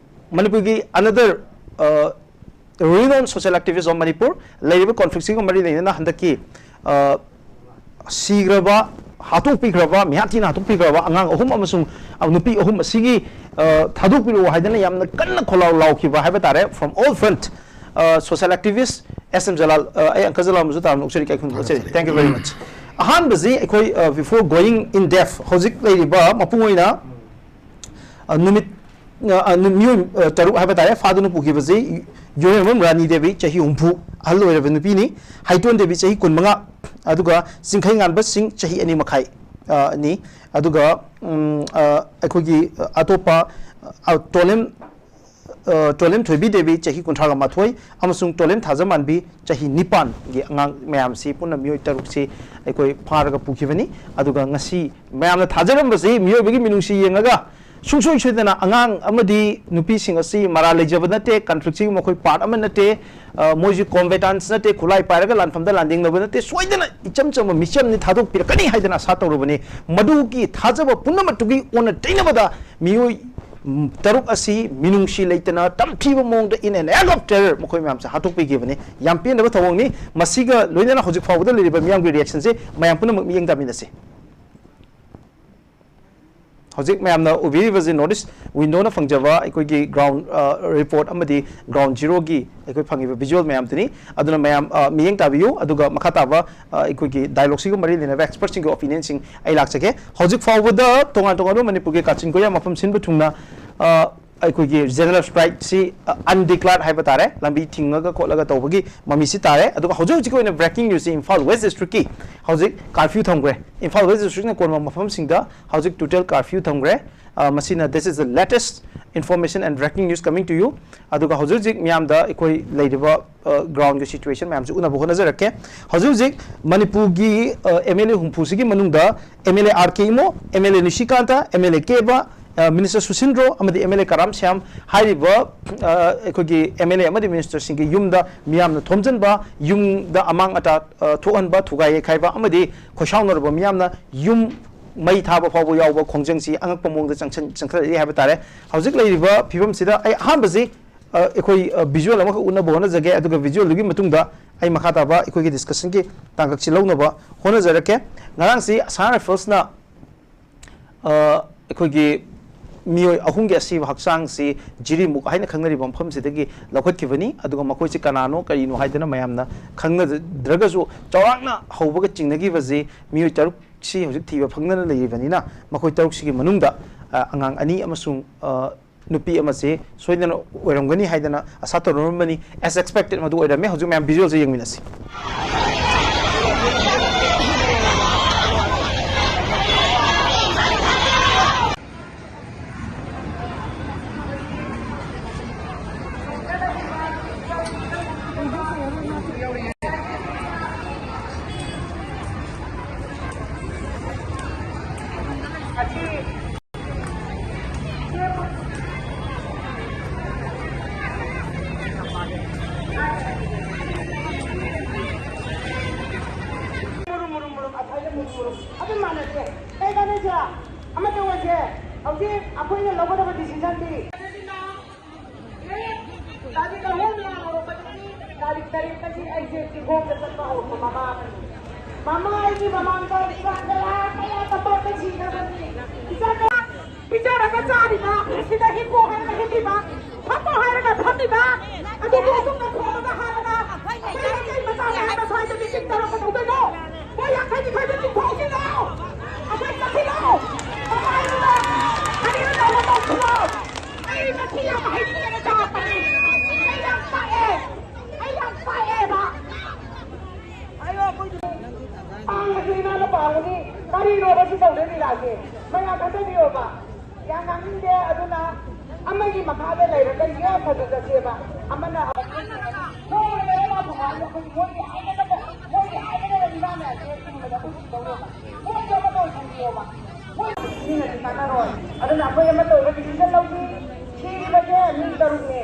ꯃꯅꯤꯄꯨꯔꯒꯤ another, ꯑ, renowned social activist of Manipur, ꯂꯩꯔꯤꯕ ꯀꯣꯟꯐ꯭ꯂꯤꯛꯁꯤꯒ ꯃꯔꯤ ꯂꯩꯅꯅ ꯍꯟꯗꯛꯀꯤ, ꯑ, ꯁꯤꯈ꯭ꯔꯕ, ꯍꯥꯠꯇꯣꯛꯄꯤꯈ꯭ꯔꯕ, ꯃꯤꯍꯥꯠ ꯊꯤꯅ ꯍꯥꯠꯇꯣꯛꯄꯤꯈ꯭ꯔꯕ ꯑꯉꯥꯡ ꯑꯍꯨꯝ ꯑꯃꯁꯨꯡ, ꯑ, ꯅꯨꯄꯤ ꯑꯍꯨꯝ ꯑꯁꯤꯒꯤ, ꯑ, ꯊꯥꯗꯣꯛꯄꯤꯔꯛꯑꯣ ꯍꯥꯏꯗꯅ ꯌꯥꯝꯅ ꯀꯟꯅ ꯈꯣꯜꯂꯥꯎ ꯂꯥꯎꯈꯤꯕ ꯍꯥꯏꯕ ꯇꯥꯔꯦ, from all front, ꯑ, social activist S M Jalal, ꯑ, ꯑꯩ uncle Jalal ꯑꯃꯁꯨ ꯇꯥꯔꯝꯅ ꯑꯣꯛꯆꯔꯤ, ꯀꯥꯏꯈꯨꯝ ꯑꯣꯛꯆꯔꯤ꯫ Thank you very much. ꯑꯍꯥꯟꯕꯁꯤ ꯑꯩꯈꯣꯏ, ꯑ, before going in depth, ꯍꯧꯖꯤꯛ ꯂꯩꯔꯤꯕ ꯃꯄꯨꯡ ꯑꯣꯏꯅ, ꯑ, ꯅꯨꯃꯤꯠ, ꯑ, ꯑ, ꯅꯨ-, ꯃꯤꯑꯣꯏ, ꯑ, ꯇꯔꯨꯛ ꯍꯥꯏꯕ ꯇꯥꯔꯦ, ꯐꯥꯗꯨꯅ ꯄꯨꯈꯤꯕꯁꯤ ꯌꯣꯏꯔꯦꯝꯕꯝ ꯔꯥꯅꯤ ꯗꯦꯕꯤ, ꯆꯍꯤ ꯍꯨꯝꯐꯨ, ꯑꯍꯜ ꯑꯣꯏꯔꯕ ꯅꯨꯄꯤꯅꯤ, ꯍꯩꯇꯣꯟ ꯗꯦꯕꯤ, ꯆꯍꯤ ꯀꯨꯟꯃꯉꯥ, ꯑꯗꯨꯒ ꯆꯤꯡꯈꯩꯉꯥꯟꯕ ꯁꯤꯡ, ꯆꯍꯤ ꯑꯅꯤ ꯃꯈꯥꯏ, ꯑ, ꯅꯤ, ꯑꯗꯨꯒ, ꯎꯝ, ꯑ, ꯑꯩꯈꯣꯏꯒꯤ, ꯑ, ꯑꯇꯣꯞꯄ, ꯑ, ꯇꯣꯂꯦꯝ, ꯑ, ꯇꯣꯂꯦꯝ ꯊꯣꯏꯕꯤ ꯗꯦꯕꯤ, ꯆꯍꯤ ꯀꯨꯟꯊ꯭ꯔꯥꯒ ꯃꯥꯊꯣꯏ, ꯑꯃꯁꯨꯡ ꯇꯣꯂꯦꯝ ꯊꯥꯖꯃꯥꯟꯕꯤ, ꯆꯍꯤ ꯅꯤꯄꯥꯟꯒꯤ ꯑꯉꯥꯡ ꯃꯌꯥꯝꯁꯤ, ꯄꯨꯟꯅ ꯃꯤꯑꯣꯏ ꯇꯔꯨꯛꯁꯤ ꯑꯩꯈꯣꯏ ꯐꯥꯔꯒ ꯄꯨꯈꯤꯕꯅꯤ꯫ ꯑꯗꯨꯒ ꯉꯁꯤ ꯃꯌꯥꯝꯅ ꯊꯥꯖꯔꯝꯕꯁꯤ, ꯃꯤꯑꯣꯏꯕꯒꯤ ꯃꯤꯅꯨꯡꯁꯤ ꯌꯦꯡꯉꯒ ꯁꯨꯡꯁꯣꯏ ꯁꯣꯏꯗꯅ ꯑꯉꯥꯡ ꯑꯃꯗꯤ ꯅꯨꯄꯤꯁꯤꯡ ꯑꯁꯤ ꯃꯔꯥꯜ ꯂꯩꯖꯕ ꯅꯠꯇꯦ, conflict ꯁꯤꯒꯤ ꯃꯈꯣꯏ part ꯑꯃ ꯅꯠꯇꯦ, ꯑ, ꯃꯣꯏꯁꯤ combatants ꯅꯠꯇꯦ, ꯈꯨꯠꯂꯥꯏ ꯄꯥꯏꯔꯒ ꯂꯥꯟꯐꯝꯗ ꯂꯥꯟꯗꯦꯡꯅꯕ ꯅꯠꯇꯦ, ꯁꯣꯏꯗꯅ ꯏꯆꯝ ꯆꯝꯕ ꯃꯤꯆꯝꯅꯤ, ꯊꯥꯗꯣꯛꯄꯤꯔꯛꯀꯅꯤ ꯍꯥꯏꯗꯅ ꯑꯁꯥ ꯇꯧꯔꯨꯕꯅꯤ꯫ ꯃꯗꯨꯒꯤ ꯊꯥꯖꯕ ꯄꯨꯝꯅꯃꯛꯇꯨꯒꯤ ꯑꯣꯟꯅ ꯇꯩꯅꯕꯗ ꯃꯤꯑꯣꯏ, ꯎꯝ, ꯇꯔꯨꯛ ꯑꯁꯤ ꯃꯤꯅꯨꯡꯁꯤ ꯂꯩꯇꯅ ꯇꯝꯊꯤꯕ ꯃꯑꯣꯡꯗ in an act of terror ꯃꯈꯣꯏ ꯃꯌꯥꯝꯁꯦ ꯍꯥꯠꯇꯣꯛꯄꯤꯈꯤꯕꯅꯤ꯫ ꯌꯥꯝ ꯄꯦꯟꯗꯕ ꯊꯧꯑꯣꯡꯅꯤ꯫ ꯃꯁꯤꯒ ꯂꯣꯏꯅꯅ ꯍꯧꯖꯤꯛ ꯐꯥꯎꯕꯗ ꯂꯩꯔꯤꯕ ꯃꯤꯌꯥꯝꯒꯤ reaction ꯁꯦ ꯃꯌꯥꯝ ꯄꯨꯝꯅꯃꯛ ꯃꯤꯠꯌꯦꯡ ꯇꯥꯃꯤꯟꯅꯁꯤ꯫ ꯍꯧꯖꯤꯛ ꯃꯌꯥꯝꯅ ꯎꯕꯤꯔꯤꯕꯁꯤ North East Window ꯅ ꯐꯪꯖꯕ ꯑꯩꯈꯣꯏꯒꯤ ground, ꯑ, report ꯑꯃꯗꯤ ground zero ꯒꯤ ꯑꯩꯈꯣꯏ ꯐꯪꯉꯤꯕ visual ꯃꯌꯥꯝꯗꯨꯅꯤ꯫ ꯑꯗꯨꯅ ꯃꯌꯥꯝ, ꯑ, ꯃꯤꯠꯌꯦꯡ ꯇꯥꯕꯤꯌꯨ, ꯑꯗꯨꯒ ꯃꯈꯥ ꯇꯥꯕ, ꯑ, ꯑꯩꯈꯣꯏꯒꯤ dialogue ꯁꯤꯒ ꯃꯔꯤ ꯂꯩꯅꯕ expert ꯁꯤꯡꯒꯤ opinion ꯁꯤꯡ ꯑꯩ ꯂꯥꯛꯆꯒꯦ꯫ ꯍꯧꯖꯤꯛ ꯐꯥꯎꯕꯗ ꯇꯣꯉꯥꯟ ꯇꯣꯉꯥꯟꯕ ꯃꯅꯤꯄꯨꯔꯒꯤ ꯀꯥꯆꯤꯟ ꯀꯣꯌꯥ ꯃꯐꯝ ꯁꯤꯟꯕ ꯊꯨꯡꯅ, ꯑ, ꯑꯩꯈꯣꯏꯒꯤ general strike ꯁꯤ, ꯑ, undeclared ꯍꯥꯏꯕ ꯇꯥꯔꯦ, ꯂꯝꯕꯤ ꯊꯤꯡꯉꯒ ꯈꯣꯠꯂꯒ ꯇꯧꯕꯒꯤ ꯃꯃꯤꯁꯤ ꯇꯥꯔꯦ꯫ ꯑꯗꯨꯒ ꯍꯧꯖꯤꯛ ꯍꯧꯖꯤꯛꯀꯤ ꯑꯣꯏꯅ breaking news ꯁꯤ ꯏꯝꯐꯥꯜ West District ꯀꯤ ꯍꯧꯖꯤꯛ curfew ꯊꯝꯈ꯭ꯔꯦ꯫ ꯏꯝꯐꯥꯜ West District ꯅ ꯀꯣꯟꯕ ꯃꯐꯝꯁꯤꯡꯗ ꯍꯧꯖꯤꯛ total curfew ꯊꯝꯈ꯭ꯔꯦ꯫ ꯑ, ꯃꯁꯤꯅ, this is the latest information and breaking news coming to you꯫ ꯑꯗꯨꯒ ꯍꯧꯖꯤꯛ ꯍꯧꯖꯤꯛ ꯃꯤꯌꯥꯝꯗ ꯑꯩꯈꯣꯏ ꯂꯩꯔꯤꯕ, ꯑ, ground ꯀꯤ situation ꯃꯌꯥꯝꯁꯤ ꯎꯅꯕ ꯍꯣꯠꯅꯖꯔꯛꯀꯦ꯫ ꯍꯧꯖꯤꯛ ꯍꯧꯖꯤꯛ ꯃꯅꯤꯄꯨꯔꯒꯤ, ꯑ, M L A ꯍꯨꯝꯐꯨꯁꯤꯒꯤ ꯃꯅꯨꯡꯗ M L A R K Imo, M L A ꯅꯤꯁꯤꯀꯥꯟꯇ, M L A ꯀꯦꯕ, ꯑ, Minister ꯁꯨꯁꯤꯟꯗ꯭ꯔꯣ ꯑꯃꯗꯤ M L A ꯀꯔꯥꯝ ꯁ꯭ꯌꯥꯝ ꯍꯥꯏꯔꯤꯕ, ꯑ, ꯑꯩꯈꯣꯏꯒꯤ M L A ꯑꯃꯗꯤ minister ꯁꯤꯡꯒꯤ ꯌꯨꯝꯗ ꯃꯤꯌꯥꯝꯅ ꯊꯣꯝꯖꯤꯟꯕ, ꯌꯨꯝꯗ ꯑꯃꯥꯡ ꯑꯇꯥ, ꯑ, ꯊꯣꯛꯍꯟꯕ, ꯊꯨꯒꯥꯏ ꯌꯩꯈꯥꯏꯕ ꯑꯃꯗꯤ ꯈꯣꯏꯁꯥꯎꯅꯔꯕ ꯃꯤꯌꯥꯝꯅ ꯌꯨꯝ ꯃꯩ ꯊꯥꯕ ꯐꯥꯎꯕ ꯌꯥꯎꯕ ꯈꯣꯡꯖꯪꯁꯤ ꯑꯉꯛꯄ ꯃꯑꯣꯡꯗ ꯆꯪꯁꯟ-, ꯆꯪꯈꯠꯂꯛꯏ ꯍꯥꯏꯕ ꯇꯥꯔꯦ꯫ ꯍꯧꯖꯤꯛ ꯂꯩꯔꯤꯕ ꯐꯤꯕꯝꯁꯤꯗ ꯑꯩ ꯑꯍꯥꯟꯕꯁꯤ, ꯑ, ꯑꯩꯈꯣꯏ, ꯑ, visual ꯑꯃꯈꯛ ꯎꯠꯅꯕ ꯍꯣꯠꯅꯖꯒꯦ, ꯑꯗꯨꯒ visual ꯗꯨꯒꯤ ꯃꯇꯨꯡꯗ ꯑꯩ ꯃꯈꯥ ꯇꯥꯕ ꯑꯩꯈꯣꯏꯒꯤ ꯗꯤꯁꯀꯁꯟꯒꯤ ꯇꯥꯡꯀꯛꯁꯤ ꯂꯧꯅꯕ ꯍꯣꯠꯅꯖꯔꯛꯀꯦ꯫ ꯉꯔꯥꯡꯁꯤ ꯑꯁꯥꯝ ꯔꯥꯏꯐꯜꯁꯅ ꯑ, ꯑꯩꯈꯣꯏꯒꯤ ꯃꯤꯑꯣꯏ ꯑꯍꯨꯝꯒꯤ ꯑꯁꯤꯕ ꯍꯛꯆꯥꯡꯁꯤ ꯖꯤꯔꯤꯃꯨꯛ ꯍꯥꯏꯅ ꯈꯪꯅꯔꯤꯕ ꯃꯐꯝꯁꯤꯗꯒꯤ ꯂꯧꯈꯠꯈꯤꯕꯅꯤ꯫ ꯑꯗꯨꯒ ꯃꯈꯣꯏꯁꯤ ꯀꯅꯥꯅꯣ ꯀꯔꯤꯅꯣ ꯍꯥꯏꯗꯅ ꯃꯌꯥꯝꯅ ꯈꯪꯅꯗ꯭ꯔꯒꯁꯨ ꯆꯥꯎꯔꯥꯛꯅ ꯍꯧꯕꯒ ꯆꯤꯡꯅꯈꯤꯕꯁꯤ ꯃꯤꯑꯣꯏ ꯇꯔꯨꯛꯁꯤ ꯍꯧꯖꯤꯛ ꯊꯤꯕ ꯐꯪꯗꯅ ꯂꯩꯔꯤꯕꯅꯤꯅ ꯃꯈꯣꯏ ꯇꯔꯨꯛꯁꯤꯒꯤ ꯃꯅꯨꯡꯗ, ꯑ, ꯑꯉꯥꯡ ꯑꯅꯤ ꯑꯃꯁꯨꯡ, ꯑ, ꯅꯨꯄꯤ ꯑꯃꯁꯤ ꯁꯣꯏꯗꯅ ꯑꯣꯏꯔꯝꯒꯅꯤ ꯍꯥꯏꯗꯅ ꯑꯁꯥ ꯇꯧꯔꯝꯕꯅꯤ꯫ As expected ꯃꯗꯨ ꯑꯣꯏꯔꯝꯃꯦ꯫ ꯍꯧꯖꯤꯛ ꯃꯌꯥꯝ ꯚꯤꯖꯨꯑꯦꯜꯁꯦ ꯌꯦꯡꯃꯤꯟꯅꯁꯤ꯫ ꯃꯨꯔꯨꯝ, ꯃꯨꯔꯨꯝ, ꯃꯨꯔꯨꯝ, ꯑꯁ꯭ꯋꯥꯏꯗ ꯃꯨꯔꯨꯝ, ꯃꯨꯔꯨꯝ꯫ ꯑꯗꯨ ꯃꯥꯟꯅꯗꯦ꯫ ꯀꯩ ꯀꯥꯟꯅꯁꯦ? ꯑꯃ ꯇꯧꯔꯁꯦ꯫ ꯍꯧꯖꯤꯛ ꯑꯩꯈꯣꯏꯅ ꯂꯧꯒꯗꯕ ꯗꯤꯁꯤꯖꯟꯗꯤ ꯇꯥꯔꯤꯛ ꯑꯍꯨꯝ ꯂꯥꯛꯍꯧꯔꯛꯄꯗꯒꯤ ꯇꯥꯔꯤꯛ ꯇꯔꯦꯠꯇꯒꯤ ꯑꯩꯁꯦ ꯀꯤꯍꯣꯝꯗ ꯆꯠꯄ ꯍꯧꯔꯛꯄ ꯃꯃꯥ ꯑꯃꯅꯤ꯫ ꯃꯃꯥ ꯑꯩꯒꯤ ꯃꯃꯥꯡꯗ ꯏꯆꯥ ꯀꯌꯥ ꯀꯌꯥ ꯇꯝꯄꯥꯛꯇ ꯁꯤꯈ꯭ꯔꯕꯅꯤ꯫ ꯏꯆꯥ ꯀꯌꯥ ꯄꯤꯖꯔꯒ ꯆꯥꯔꯤꯕ, ꯁꯤꯗ ꯍꯤꯞꯄꯣ ꯍꯥꯏꯔꯒ ꯍꯤꯞꯄꯤꯕ, ꯐꯝꯃꯣ ꯍꯥꯏꯔꯒ ꯐꯝꯃꯤꯕ, ꯑꯗꯨꯕꯨ ꯑꯗꯨꯝꯅ ꯈꯣꯡꯗ ꯍꯥꯏꯔꯒ ꯑꯩꯈꯣꯏ ꯃꯩꯇꯩ ꯃꯆꯥ ꯃꯌꯥꯝꯅ ꯁ꯭ꯋꯥꯏꯗ ꯃꯤꯇꯤꯡ ꯇꯧꯔꯛꯄ ꯇꯧꯗꯣꯏꯅꯣ? ꯃꯣꯏ ꯌꯥꯡꯈꯩ ꯅꯤꯐꯨꯗ ꯆꯤꯡꯊꯣꯛꯁꯤꯔꯣ? ꯑꯩꯈꯣꯏ ꯆꯠꯁꯤꯔꯣ? ꯀꯃꯥꯏꯅꯅꯣ? ꯀꯔꯤꯅꯣ ꯇꯧꯕ ꯇꯧꯁꯤꯔꯣ? ꯑꯩ ꯃꯁꯤ ꯌꯥꯝ ꯍꯩꯅꯤꯡꯗꯅ ꯆꯥꯔꯛꯄꯅꯤ꯫ ꯑꯩ ꯌꯥꯝ ꯆꯥꯛꯑꯦ꯫ ꯑꯩ ꯌꯥꯝ ꯆꯥꯛꯑꯦꯕ꯫ ꯄꯥꯡꯕꯁꯨ ꯏꯃꯥꯅ ꯄꯥꯡꯒꯅꯤ꯫ ꯀꯔꯤꯅꯣꯕ ꯁꯤ ꯇꯧꯗꯣꯏ ꯂꯤꯂꯥꯁꯦ? ꯃꯌꯥꯝ ꯊꯥꯖꯕꯤꯌꯣꯕ꯫ ꯌꯥꯝ ꯉꯥꯡꯅꯤꯡꯗꯦ꯫ ꯑꯗꯨꯅ ꯑꯃꯒꯤ ꯃꯈꯥꯗ ꯂꯩꯔꯒ ꯌꯣꯠ ꯐꯖꯅ ꯆꯠꯁꯦꯕ꯫ ꯑꯃꯅ ꯅꯣꯡꯃꯗ ꯂꯩꯕꯥꯛ ꯐꯪꯕ ꯍꯥꯏꯁꯦ ꯑꯩꯈꯣꯏ ꯃꯣꯏꯒꯤ ꯍꯥꯏꯒꯗꯕ, ꯃꯣꯏꯒꯤ ꯍꯥꯏꯒꯗꯕ ꯏꯃꯥ ꯃꯌꯥꯝꯁꯦ ꯆꯨꯝꯕꯗ ꯑꯩꯈꯣꯏ ꯆꯨꯝꯗꯧꯔꯦꯕ꯫ ꯃꯣꯏꯁꯨ ꯑꯃ ꯇꯧꯁꯟꯕꯤꯌꯣꯕ꯫ ꯃꯣꯏ ꯃꯤꯅꯗꯤ ꯇꯥꯟꯅꯔꯣꯏ꯫ ꯑꯗꯨꯅ ꯑꯩꯈꯣꯏ ꯑꯃ ꯇꯧꯔꯒ ꯗꯤꯁꯤꯖꯟ ꯂꯧꯁꯤ꯫ ꯁꯤꯔꯤꯕꯁꯦ ꯃꯤ ꯇꯔꯨꯛꯅꯦ꯫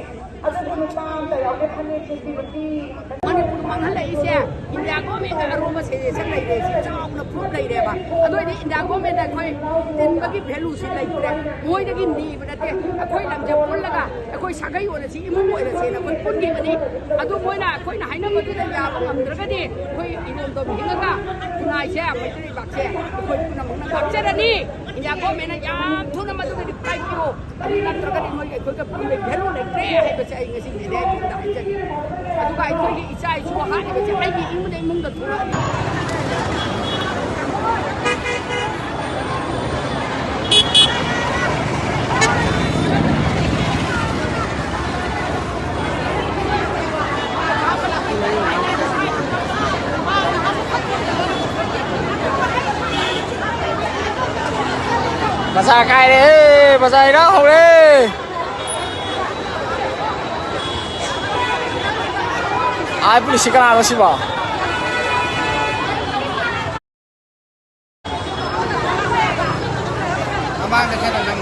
ꯑꯗꯨꯁꯨ ꯅꯨꯄꯥ ꯑꯝꯇ ꯌꯥꯎꯗꯦ꯫ ꯐꯅꯦꯛ ꯁꯦꯠꯄꯤ ꯅꯨꯄꯤ ꯉꯥꯛꯇꯅꯤ꯫ ꯃꯥꯡꯍꯜꯂꯛꯏꯁꯦ ꯏꯟꯗꯤꯌꯥ ꯒꯣꯔꯃꯦꯟꯒ ꯑꯔꯨꯝꯕ ꯁꯦꯔꯦꯁꯟ ꯂꯩꯔꯦ꯫ ꯁꯤ ꯆꯥꯎꯅ ꯄ꯭ꯔꯨꯐ ꯂꯩꯔꯦꯕ꯫ ꯑꯗꯨ ꯑꯣꯏꯗꯤ ꯏꯟꯗꯤꯌꯥ ꯒꯣꯔꯃꯦꯟꯗ ꯑꯩꯈꯣꯏ ꯇꯤꯟꯕꯒꯤ ꯚꯦꯂꯨꯁꯤ ꯂꯩꯇ꯭ꯔꯦ꯫ ꯃꯣꯏꯗꯒꯤ ꯅꯤꯕ ꯅꯠꯇꯦ, ꯑꯩꯈꯣꯏ ꯂꯝꯁꯦ ꯄꯨꯜꯂꯒ ꯑꯩꯈꯣꯏ ꯁꯥꯒꯩ ꯑꯣꯏꯔꯁꯤ, ꯏꯃꯨꯡ ꯑꯣꯏꯔꯁꯦꯅ ꯑꯩꯈꯣꯏ ꯄꯨꯟꯈꯤꯕꯅꯤ꯫ ꯑꯗꯨ ꯃꯣꯏꯅ ꯑꯩꯈꯣꯏꯅ ꯍꯥꯏꯅꯕꯗꯨꯗ ꯌꯥꯕ ꯉꯝꯗ꯭ꯔꯒꯗꯤ ꯑꯩꯈꯣꯏ ꯏꯔꯣꯝꯗꯣꯝ ꯍꯤꯡꯉꯒ ꯈꯨꯟꯅꯥꯏꯁꯦ, ꯃꯩꯇꯩ ꯂꯩꯕꯥꯛꯁꯦ ꯑꯩꯈꯣꯏ ꯄꯨꯝꯅꯃꯛꯅ ꯉꯥꯛꯆꯔꯅꯤ꯫ ꯏꯟꯗꯤꯌꯥ ꯒꯣꯔꯃꯦꯟꯅ ꯌꯥꯝ ꯊꯨꯅ ꯃꯗꯨꯒꯤ ꯔꯤꯄ꯭ꯂꯥꯏ ꯄꯤꯌꯨ꯫ ꯑꯗꯨ ꯅꯠꯇ꯭ꯔꯒꯗꯤ ꯃꯣꯏꯒꯤ ꯑꯩꯈꯣꯏꯒ ꯄꯨꯟꯕꯒꯤ ꯚꯦꯂꯨ ꯂꯩꯇ꯭ꯔꯦ ꯍꯥꯏꯕꯁꯦ ꯑꯩ ꯉꯁꯤ ꯃꯤꯗꯤꯌꯥꯒꯤ ꯃꯤꯗ ꯍꯥꯏꯖꯒꯦ꯫ ꯑꯗꯨꯒ ꯑꯩꯈꯣꯏꯒꯤ ꯏꯆꯥ ꯏꯁꯨ ꯍꯥꯠꯂꯤꯕꯁꯦ ꯑꯩꯒꯤ ꯏꯃꯨꯡꯗ, ꯏꯃꯨꯡꯗ ꯊꯣꯛꯂꯛꯑꯅꯤ꯫ ꯕꯖꯥꯔ ꯀꯥꯏꯔꯦ, ꯕꯖꯥꯔ ꯏꯔꯥꯡ ꯍꯧꯔꯦ꯫ ꯑꯥ, ꯄꯨꯂꯤꯁꯁꯤ ꯀꯅꯥꯅꯣ ꯁꯤꯕꯣ? ꯃꯃꯥꯡꯗ ꯆꯠꯂ ꯅꯪ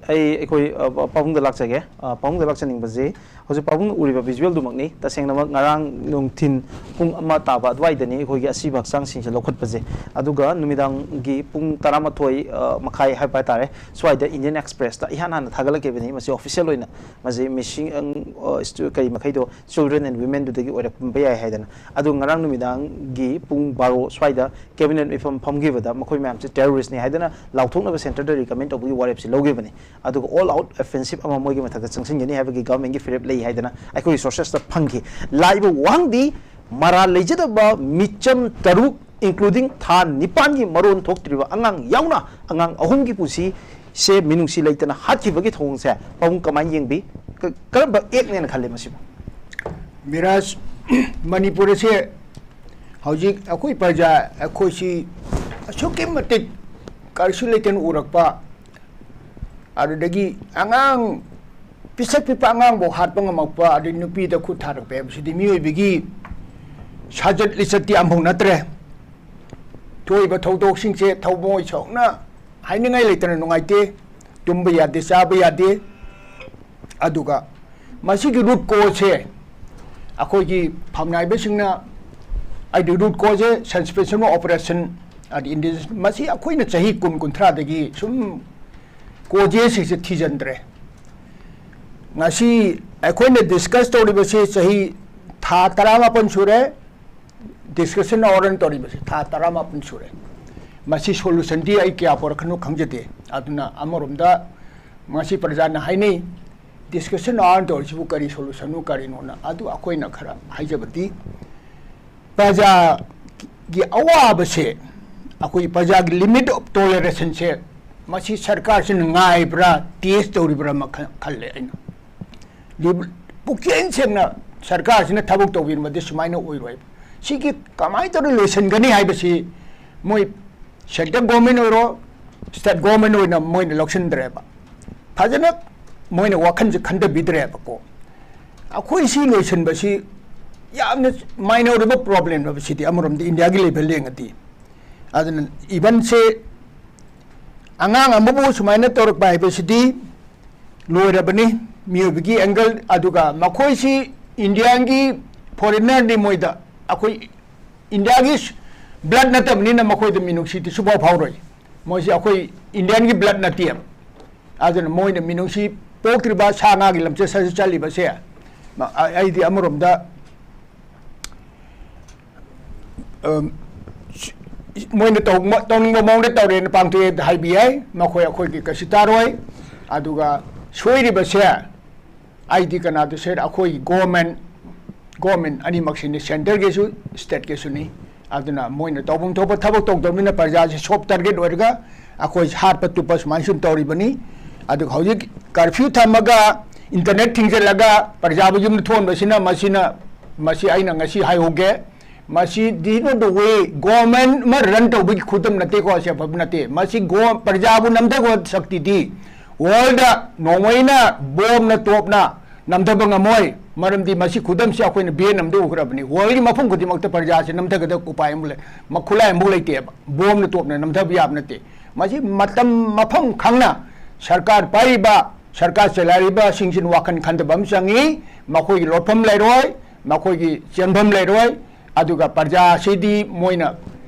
ꯑꯩ ꯑꯩꯈꯣꯏ ꯑ, ꯄꯥꯕꯨꯡꯗ ꯂꯥꯛꯆꯒꯦ꯫ ꯑ, ꯄꯥꯕꯨꯡꯗ ꯂꯥꯛꯆꯅꯤꯡꯕꯁꯤ ꯍꯧꯖꯤꯛ ꯄꯥꯕꯨꯡꯅ ꯎꯔꯤꯕ ꯚꯤꯖꯨꯋꯦꯜꯗꯨꯃꯛꯅꯤ꯫ ꯇꯁꯦꯡꯅꯃꯛ ꯉꯔꯥꯡ ꯅꯨꯡꯊꯤꯟ ꯄꯨꯡ ꯑꯃ ꯇꯥꯕ ꯑꯗꯨꯋꯥꯏꯗꯅꯤ ꯑꯩꯈꯣꯏꯒꯤ ꯑꯁꯤꯕ ꯍꯛꯆꯥꯡꯁꯤꯡꯁꯦ ꯂꯧꯈꯠꯄꯁꯦ꯫ ꯑꯗꯨꯒ ꯅꯨꯃꯤꯗꯥꯡꯒꯤ ꯄꯨꯡ ꯇꯔꯥꯃꯥꯊꯣꯏ, ꯑ, ꯃꯈꯥꯏ ꯍꯥꯏꯕ ꯍꯥꯏꯇꯥꯔꯦ, ꯁ꯭ꯋꯥꯏꯗ ꯏꯟꯗꯤꯌꯟ ꯑꯦꯛꯁꯄ꯭ꯔꯦꯁꯇ ꯏꯍꯥꯟ ꯍꯥꯟꯅ ꯊꯥꯒꯠꯂꯛꯈꯤꯕꯅꯤ꯫ ꯃꯁꯤ ꯑꯣꯐꯤꯁꯤꯌꯦꯜ ꯑꯣꯏꯅ ꯃꯁꯤ ꯃꯤꯁꯤꯡ, ꯑ, ꯁ꯭ꯇꯨ-, ꯀꯔꯤ ꯃꯈꯩꯗꯣ, children and womenꯗꯨꯗꯒꯤ ꯑꯣꯏꯔꯛꯄ ꯌꯥꯏ ꯍꯥꯏꯗꯅ꯫ ꯑꯗꯨ ꯉꯔꯥꯡ ꯅꯨꯃꯤꯗꯥꯡꯒꯤ ꯄꯨꯡ ꯕꯥꯔꯣ ꯁ꯭ꯋꯥꯏꯗ ꯀꯦꯕꯤꯅꯦꯠ ꯃꯤꯐꯝ ꯐꯝꯈꯤꯕꯗ ꯃꯈꯣꯏ ꯃꯌꯥꯝꯁꯦ ꯇꯦꯔꯣꯔꯤꯁ꯭ꯠꯅꯤ ꯍꯥꯏꯗꯅ ꯂꯥꯎꯊꯣꯛꯅꯕ ꯁꯦꯟꯇꯔꯗ ꯔꯤꯀꯃꯦꯟ ꯇꯧꯕꯒꯤ ꯋꯥꯔꯦꯞꯁꯦ ꯂꯧꯈꯤꯕꯅꯤ꯫ ꯑꯗꯨꯒ ꯑꯣꯜ ꯑꯥꯎꯠ ꯑꯣꯐꯦꯟꯁꯤꯞ ꯑꯃ ꯃꯣꯏꯒꯤ ꯃꯊꯛꯇ ꯆꯪꯁꯤꯟꯒꯅꯤ ꯍꯥꯏꯕꯒꯤ ꯒꯚꯔꯟꯃꯦꯟꯠꯀꯤ ꯐꯤꯔꯦꯞ ꯂꯩ ꯍꯥꯏꯗꯅ ꯑꯩꯈꯣꯏꯒꯤ ꯁꯣꯔꯁꯦꯁꯇ ꯐꯪꯈꯤ꯫ ꯂꯥꯛꯏꯕ ꯋꯥꯍꯪꯗꯤ, ꯃꯔꯥꯜ ꯂꯩꯖꯗꯕ ꯃꯤꯆꯝ ꯇꯔꯨꯛ, including ꯊꯥ ꯅꯤꯄꯥꯟꯒꯤ ꯃꯔꯣꯟ ꯊꯣꯛꯇ꯭ꯔꯤꯕ ꯑꯉꯥꯡ ꯌꯥꯎꯅ, ꯑꯉꯥꯡ ꯑꯍꯨꯝꯒꯤ ꯄꯨꯟꯁꯤꯁꯦ ꯃꯤꯅꯨꯡꯁꯤ ꯂꯩꯇꯅ ꯍꯥꯠꯈꯤꯕꯒꯤ ꯊꯧꯑꯣꯡꯁꯦ ꯄꯥꯕꯨꯡ ꯀꯃꯥꯏꯅ ꯌꯦꯡꯕꯤ? ꯀ-, ꯀꯔꯝꯕ ꯑꯦꯛꯅꯦꯅ ꯈꯜꯂꯤ ꯃꯁꯤꯕꯨ? ꯃꯤꯔꯥꯖ, ꯃꯅꯤꯄꯨꯔ ꯑꯁꯦ ꯍꯧꯖꯤꯛ ꯑꯩꯈꯣꯏ ꯄ꯭ꯔꯖꯥ, ꯑꯩꯈꯣꯏꯁꯤ ꯑꯁꯨꯛꯀꯤ ꯃꯇꯤꯛ ꯀꯔꯤꯁꯨ ꯂꯩꯇꯅ ꯎꯔꯛꯄ, ꯑꯗꯨꯗꯒꯤ ꯑꯉꯥꯡ ꯄꯤꯁꯛ ꯄꯤꯛꯄ ꯑꯉꯥꯡꯐꯥꯎ ꯍꯥꯠꯄ ꯉꯝꯃꯛꯄ, ꯑꯗꯩ ꯅꯨꯄꯤꯗ ꯈꯨꯠ ꯊꯥꯔꯛꯄ ꯍꯥꯏꯕꯁꯤꯗꯤ ꯃꯤꯑꯣꯏꯕꯒꯤ ꯁꯥꯖꯠ ꯂꯤꯆꯠꯇꯤ ꯑꯃꯐꯥꯎ ꯅꯠꯇ꯭ꯔꯦ꯫ ꯊꯣꯛꯏꯕ ꯊꯧꯗꯣꯛꯁꯤꯡꯁꯦ ꯊꯃꯣꯏ ꯁꯣꯛꯅ ꯍꯥꯏꯅꯤꯡꯉꯥꯏ ꯂꯩꯇꯅ ꯅꯨꯡꯉꯥꯏꯇꯦ꯫ ꯇꯨꯝꯕ ꯌꯥꯗꯦ, ꯆꯥꯕ ꯌꯥꯗꯦ꯫ ꯑꯗꯨꯒ ꯃꯁꯤꯒꯤ ꯔꯨꯠ ꯀꯣꯖꯁꯦ ꯑꯩꯈꯣꯏꯒꯤ ꯐꯝꯅꯥꯏꯕꯁꯤꯡꯅ, ꯍꯥꯏꯗꯤ ꯔꯨꯠ ꯀꯣꯖꯁꯦ ꯁꯁꯄꯦꯟꯁꯟ ꯑꯣꯐ ꯑꯣꯄꯔꯦꯁꯟ, ꯑꯗꯤ ꯏꯟꯗꯤꯖꯤꯅꯁ, ꯃꯁꯤ ꯑꯩꯈꯣꯏꯅ ꯆꯍꯤ ꯀꯨꯟ, ꯀꯨꯟꯊ꯭ꯔꯥꯗꯒꯤ ꯁꯨꯝ ꯀꯣꯖꯦꯁꯤꯡꯁꯦ ꯊꯤꯖꯤꯟꯗ꯭ꯔꯦ꯫ ꯉꯁꯤ ꯑꯩꯈꯣꯏꯅ ꯗꯤꯁꯀꯁ ꯇꯧꯔꯤꯕꯁꯤ ꯆꯍꯤ ꯊꯥ ꯇꯔꯥꯃꯥꯄꯟ ꯁꯨꯔꯦ, ꯗꯤꯁꯀꯁꯟ ꯑꯋꯥꯔ ꯇꯧꯔꯤꯕꯁꯤ ꯊꯥ ꯇꯔꯥꯃꯥꯄꯟ ꯁꯨꯔꯦ꯫ ꯃꯁꯤ ꯁꯣꯂꯨꯁꯟꯗꯤ ꯑꯩ ꯀꯌꯥ ꯄꯨꯔꯛꯀꯅꯣ ꯈꯪꯖꯗꯦ꯫ ꯑꯗꯨꯅ ꯑꯃꯔꯣꯝꯗ ꯉꯁꯤ ꯄ꯭ꯔꯖꯥꯅ ꯍꯥꯏꯅꯩ, ꯗꯤꯁꯀꯁꯟ ꯑꯋꯥꯔ ꯇꯧꯔꯤꯁꯤꯕꯨ ꯀꯔꯤ ꯁꯣꯂꯨꯁꯟꯅꯣ, ꯀꯔꯤꯅꯣꯅ꯫ ꯑꯗꯨ ꯑꯩꯈꯣꯏꯅ ꯈꯔ ꯍꯥꯏꯖꯕꯗꯤ, ꯄ꯭ꯔꯖꯥꯒꯤ ꯑꯋꯥꯕꯁꯦ, ꯑꯩꯈꯣꯏ ꯄ꯭ꯔꯖꯥꯒꯤ ꯂꯤꯃꯤꯠ ꯑꯣꯐ ꯇꯣꯂꯦꯔꯦꯁꯟꯁꯦ, ꯃꯁꯤ ꯁꯔꯀꯥꯔꯁꯤꯅ ꯉꯥꯏꯕ꯭ꯔꯥ, ꯇꯦꯁ ꯇꯧꯔꯤꯕ꯭ꯔꯥ ꯑꯃ ꯈ-, ꯈꯜꯂꯦ ꯑꯩꯅ꯫ ꯂꯤꯕ-, ꯄꯨꯛꯆꯦꯜ ꯁꯦꯡꯅ ꯁꯔꯀꯥꯔꯁꯤꯅ ꯊꯕꯛ ꯇꯧꯕꯤꯔꯝꯃꯗꯤ ꯁꯨꯃꯥꯏꯅ ꯑꯣꯏꯔꯣꯏꯕ꯫ ꯁꯤꯒꯤ ꯀꯃꯥꯏꯅ ꯇꯧꯔꯒ ꯂꯣꯏꯁꯤꯟꯒꯅꯤ ꯍꯥꯏꯕꯁꯤ ꯃꯣꯏ ꯁꯦꯟꯇ꯭ꯔꯦꯜ ꯒꯣꯔꯃꯦꯟ ꯑꯣꯏꯔꯣ, ꯁ꯭ꯇꯦꯠ ꯒꯣꯔꯃꯦꯟ ꯑꯣꯏꯅ ꯃꯣꯏꯅ ꯂꯧꯁꯤꯟꯗ꯭ꯔꯦꯕ꯫ ꯐꯖꯅ ꯃꯣꯏꯅ ꯋꯥꯈꯜꯁꯦ ꯈꯟꯊꯕꯤꯗ꯭ꯔꯦꯕꯀꯣ꯫ ꯑꯩꯈꯣꯏ ꯁꯤ ꯂꯣꯏꯁꯤꯟꯕꯁꯤ ꯌꯥꯝꯅ ꯃꯥꯏꯅꯔ ꯑꯣꯏꯕ ꯄ꯭ꯔꯣꯕ꯭ꯂꯦꯝꯅꯦꯕ ꯁꯤꯗꯤ, ꯑꯃꯔꯣꯝꯗ ꯏꯟꯗꯤꯌꯥꯒꯤ ꯂꯦꯚꯦꯜ ꯌꯦꯡꯉꯗꯤ꯫ ꯑꯗꯨꯅ ꯏꯚꯟꯁꯦ ꯑꯉꯥꯡ ꯑꯃꯕꯨ ꯁꯨꯃꯥꯏꯅ ꯇꯧꯔꯛꯄ ꯍꯥꯏꯕꯁꯤꯗꯤ ꯂꯣꯏꯔꯕꯅꯤ꯫ ꯃꯤꯑꯣꯏꯕꯒꯤ ꯑꯦꯡꯒꯜ, ꯑꯗꯨꯒ ꯃꯈꯣꯏꯁꯤ ꯏꯟꯗꯤꯌꯥꯒꯤ ꯐꯣꯔꯦꯟꯅꯔꯅꯤ꯫ ꯃꯣꯏꯗ ꯑꯩꯈꯣꯏ ꯏꯟꯗꯤꯌꯥꯒꯤ ꯕ꯭ꯂꯠ ꯅꯠꯇꯕꯅꯤꯅ ꯃꯈꯣꯏꯗ ꯃꯤꯅꯨꯡꯁꯤꯗꯤ ꯁꯨꯐꯥꯎ ꯐꯥꯎꯔꯣꯏ꯫ ꯃꯣꯏꯁꯤ ꯑꯩꯈꯣꯏ ꯏꯟꯗꯤꯌꯥꯒꯤ ꯕ꯭ꯂꯠ ꯅꯠꯇꯦꯕ꯫ ꯑꯗꯨꯅ ꯃꯣꯏꯅ ꯃꯤꯅꯨꯡꯁꯤ ꯄꯣꯛꯇ꯭ꯔꯤꯕ ꯁꯥ ꯉꯥꯒꯤ ꯂꯝꯆꯠ ꯁꯥꯖꯠ ꯆꯠꯂꯤꯕꯁꯦ, ꯃ-, ꯑ-, ꯑꯩꯗꯤ ꯑꯃꯔꯣꯝꯗ, ꯑꯝ, ꯁ-, ꯃꯣꯏꯅ ꯇꯧ-, ꯇꯧꯅꯤꯡꯕ ꯃꯑꯣꯡꯗ ꯇꯧꯔꯦꯅ ꯄꯥꯡꯊꯣꯛꯑꯦ ꯍꯥꯏꯕ ꯌꯥꯏ, ꯃꯈꯣꯏ ꯑꯩꯈꯣꯏꯒꯤ ꯀꯩꯁꯨ ꯇꯥꯔꯣꯏ꯫ ꯑꯗꯨꯒ ꯁꯣꯏꯔꯤꯕꯁꯦ ꯑꯩꯗꯤ ꯀꯅꯥꯗ ꯁꯣꯏꯔ-, ꯑꯩꯈꯣꯏꯒꯤ ꯒꯣꯔꯃꯦꯟ, ꯒꯣꯔꯃꯦꯟ ꯑꯅꯤꯃꯛꯁꯤꯅꯤ, ꯁꯦꯟꯇꯔꯒꯤꯁꯨ ꯁ꯭ꯇꯦꯠꯀꯤꯁꯨꯅꯤ꯫ ꯑꯗꯨꯅ ꯃꯣꯏꯅ ꯇꯧꯐꯝ ꯊꯣꯛꯄ ꯊꯕꯛ ꯇꯧꯗꯕꯅꯤꯅ ꯄ꯭ꯔꯖꯥꯁꯦ ꯁꯣꯞ ꯇꯥꯔꯒꯦꯠ ꯑꯣꯏꯔꯒ ꯑꯩꯈꯣꯏ ꯍꯥꯠꯄ ꯇꯨꯞꯄ ꯁꯨꯃꯥꯏꯅ ꯁꯨꯝ ꯇꯧꯔꯤꯕꯅꯤ꯫ ꯑꯗꯨꯒ ꯍꯧꯖꯤꯛ ꯀꯔꯐ꯭ꯌꯨ ꯊꯝꯃꯒ, ꯏꯟꯇꯔꯅꯦꯠ ꯊꯤꯡꯖꯤꯜꯂꯒ ꯄ꯭ꯔꯖꯥꯕꯨ ꯌꯨꯝꯗ ꯊꯣꯛꯍꯟꯕꯁꯤꯅ, ꯃꯁꯤꯅ, ꯃꯁꯤ ꯑꯩꯅ ꯉꯁꯤ ꯍꯥꯏꯍꯧꯒꯦ, ꯃꯁꯤ this not the way, government ꯑꯃ ꯔꯟ ꯇꯧꯕꯒꯤ ꯈꯨꯗꯝ ꯅꯠꯇꯦꯀꯣ, ꯁꯤ ꯑꯐꯕ ꯅꯠꯇꯦ꯫ ꯃꯁꯤ ꯒꯣ-, ꯄ꯭ꯔꯖꯥꯕꯨ ꯅꯝꯊꯕ ꯁꯛꯇꯤꯗꯤ ꯋꯥꯔꯜꯗ ꯅꯣꯡꯃꯩꯅ, ꯕꯣꯝꯅ, ꯇꯣꯞꯅ ꯅꯝꯊꯕ ꯉꯝꯃꯣꯏ꯫ ꯃꯔꯝꯗꯤ ꯃꯁꯤ ꯈꯨꯗꯝꯁꯤ ꯑꯩꯈꯣꯏꯅ ꯚꯤꯌꯦꯠꯅꯥꯝꯗ ꯎꯈ꯭ꯔꯕꯅꯤ꯫ ꯋꯥꯔꯜꯒꯤ ꯃꯐꯝ ꯈꯨꯗꯤꯡꯃꯛꯇ ꯄ꯭ꯔꯖꯥꯁꯤ ꯅꯝꯊꯒꯗꯕ ꯎꯄꯥꯏ ꯑꯃ ꯂꯩ, ꯃ-, ꯈꯨꯠꯂꯥꯏ ꯑꯃꯐꯥꯎ ꯂꯩꯇꯦꯕ꯫ ꯕꯣꯝꯅ ꯇꯣꯞꯅ ꯅꯝꯊꯕ ꯌꯥꯕ ꯅꯠꯇꯦ꯫ ꯃꯁꯤ ꯃꯇꯝ ꯃꯐꯝ ꯈꯪꯅ ꯁꯔꯀꯥꯔ ꯄꯥꯏꯔꯤꯕ, ꯁꯔꯀꯥꯔ ꯆꯂꯥꯏꯔꯤꯕꯁꯤꯡꯁꯤꯅ ꯋꯥꯈꯜ ꯈꯟꯊꯕ ꯑꯃ ꯆꯪꯉꯤ꯫ ꯃꯈꯣꯏꯒꯤ ꯂꯣꯠꯐꯝ ꯂꯩꯔꯣꯏ, ꯃꯈꯣꯏꯒꯤ ꯆꯦꯟꯐꯝ ꯂꯩꯔꯣꯏ꯫ ꯑꯗꯨꯒ ꯄ꯭ꯔꯖꯥꯁꯤꯗꯤ ꯃꯣꯏꯅ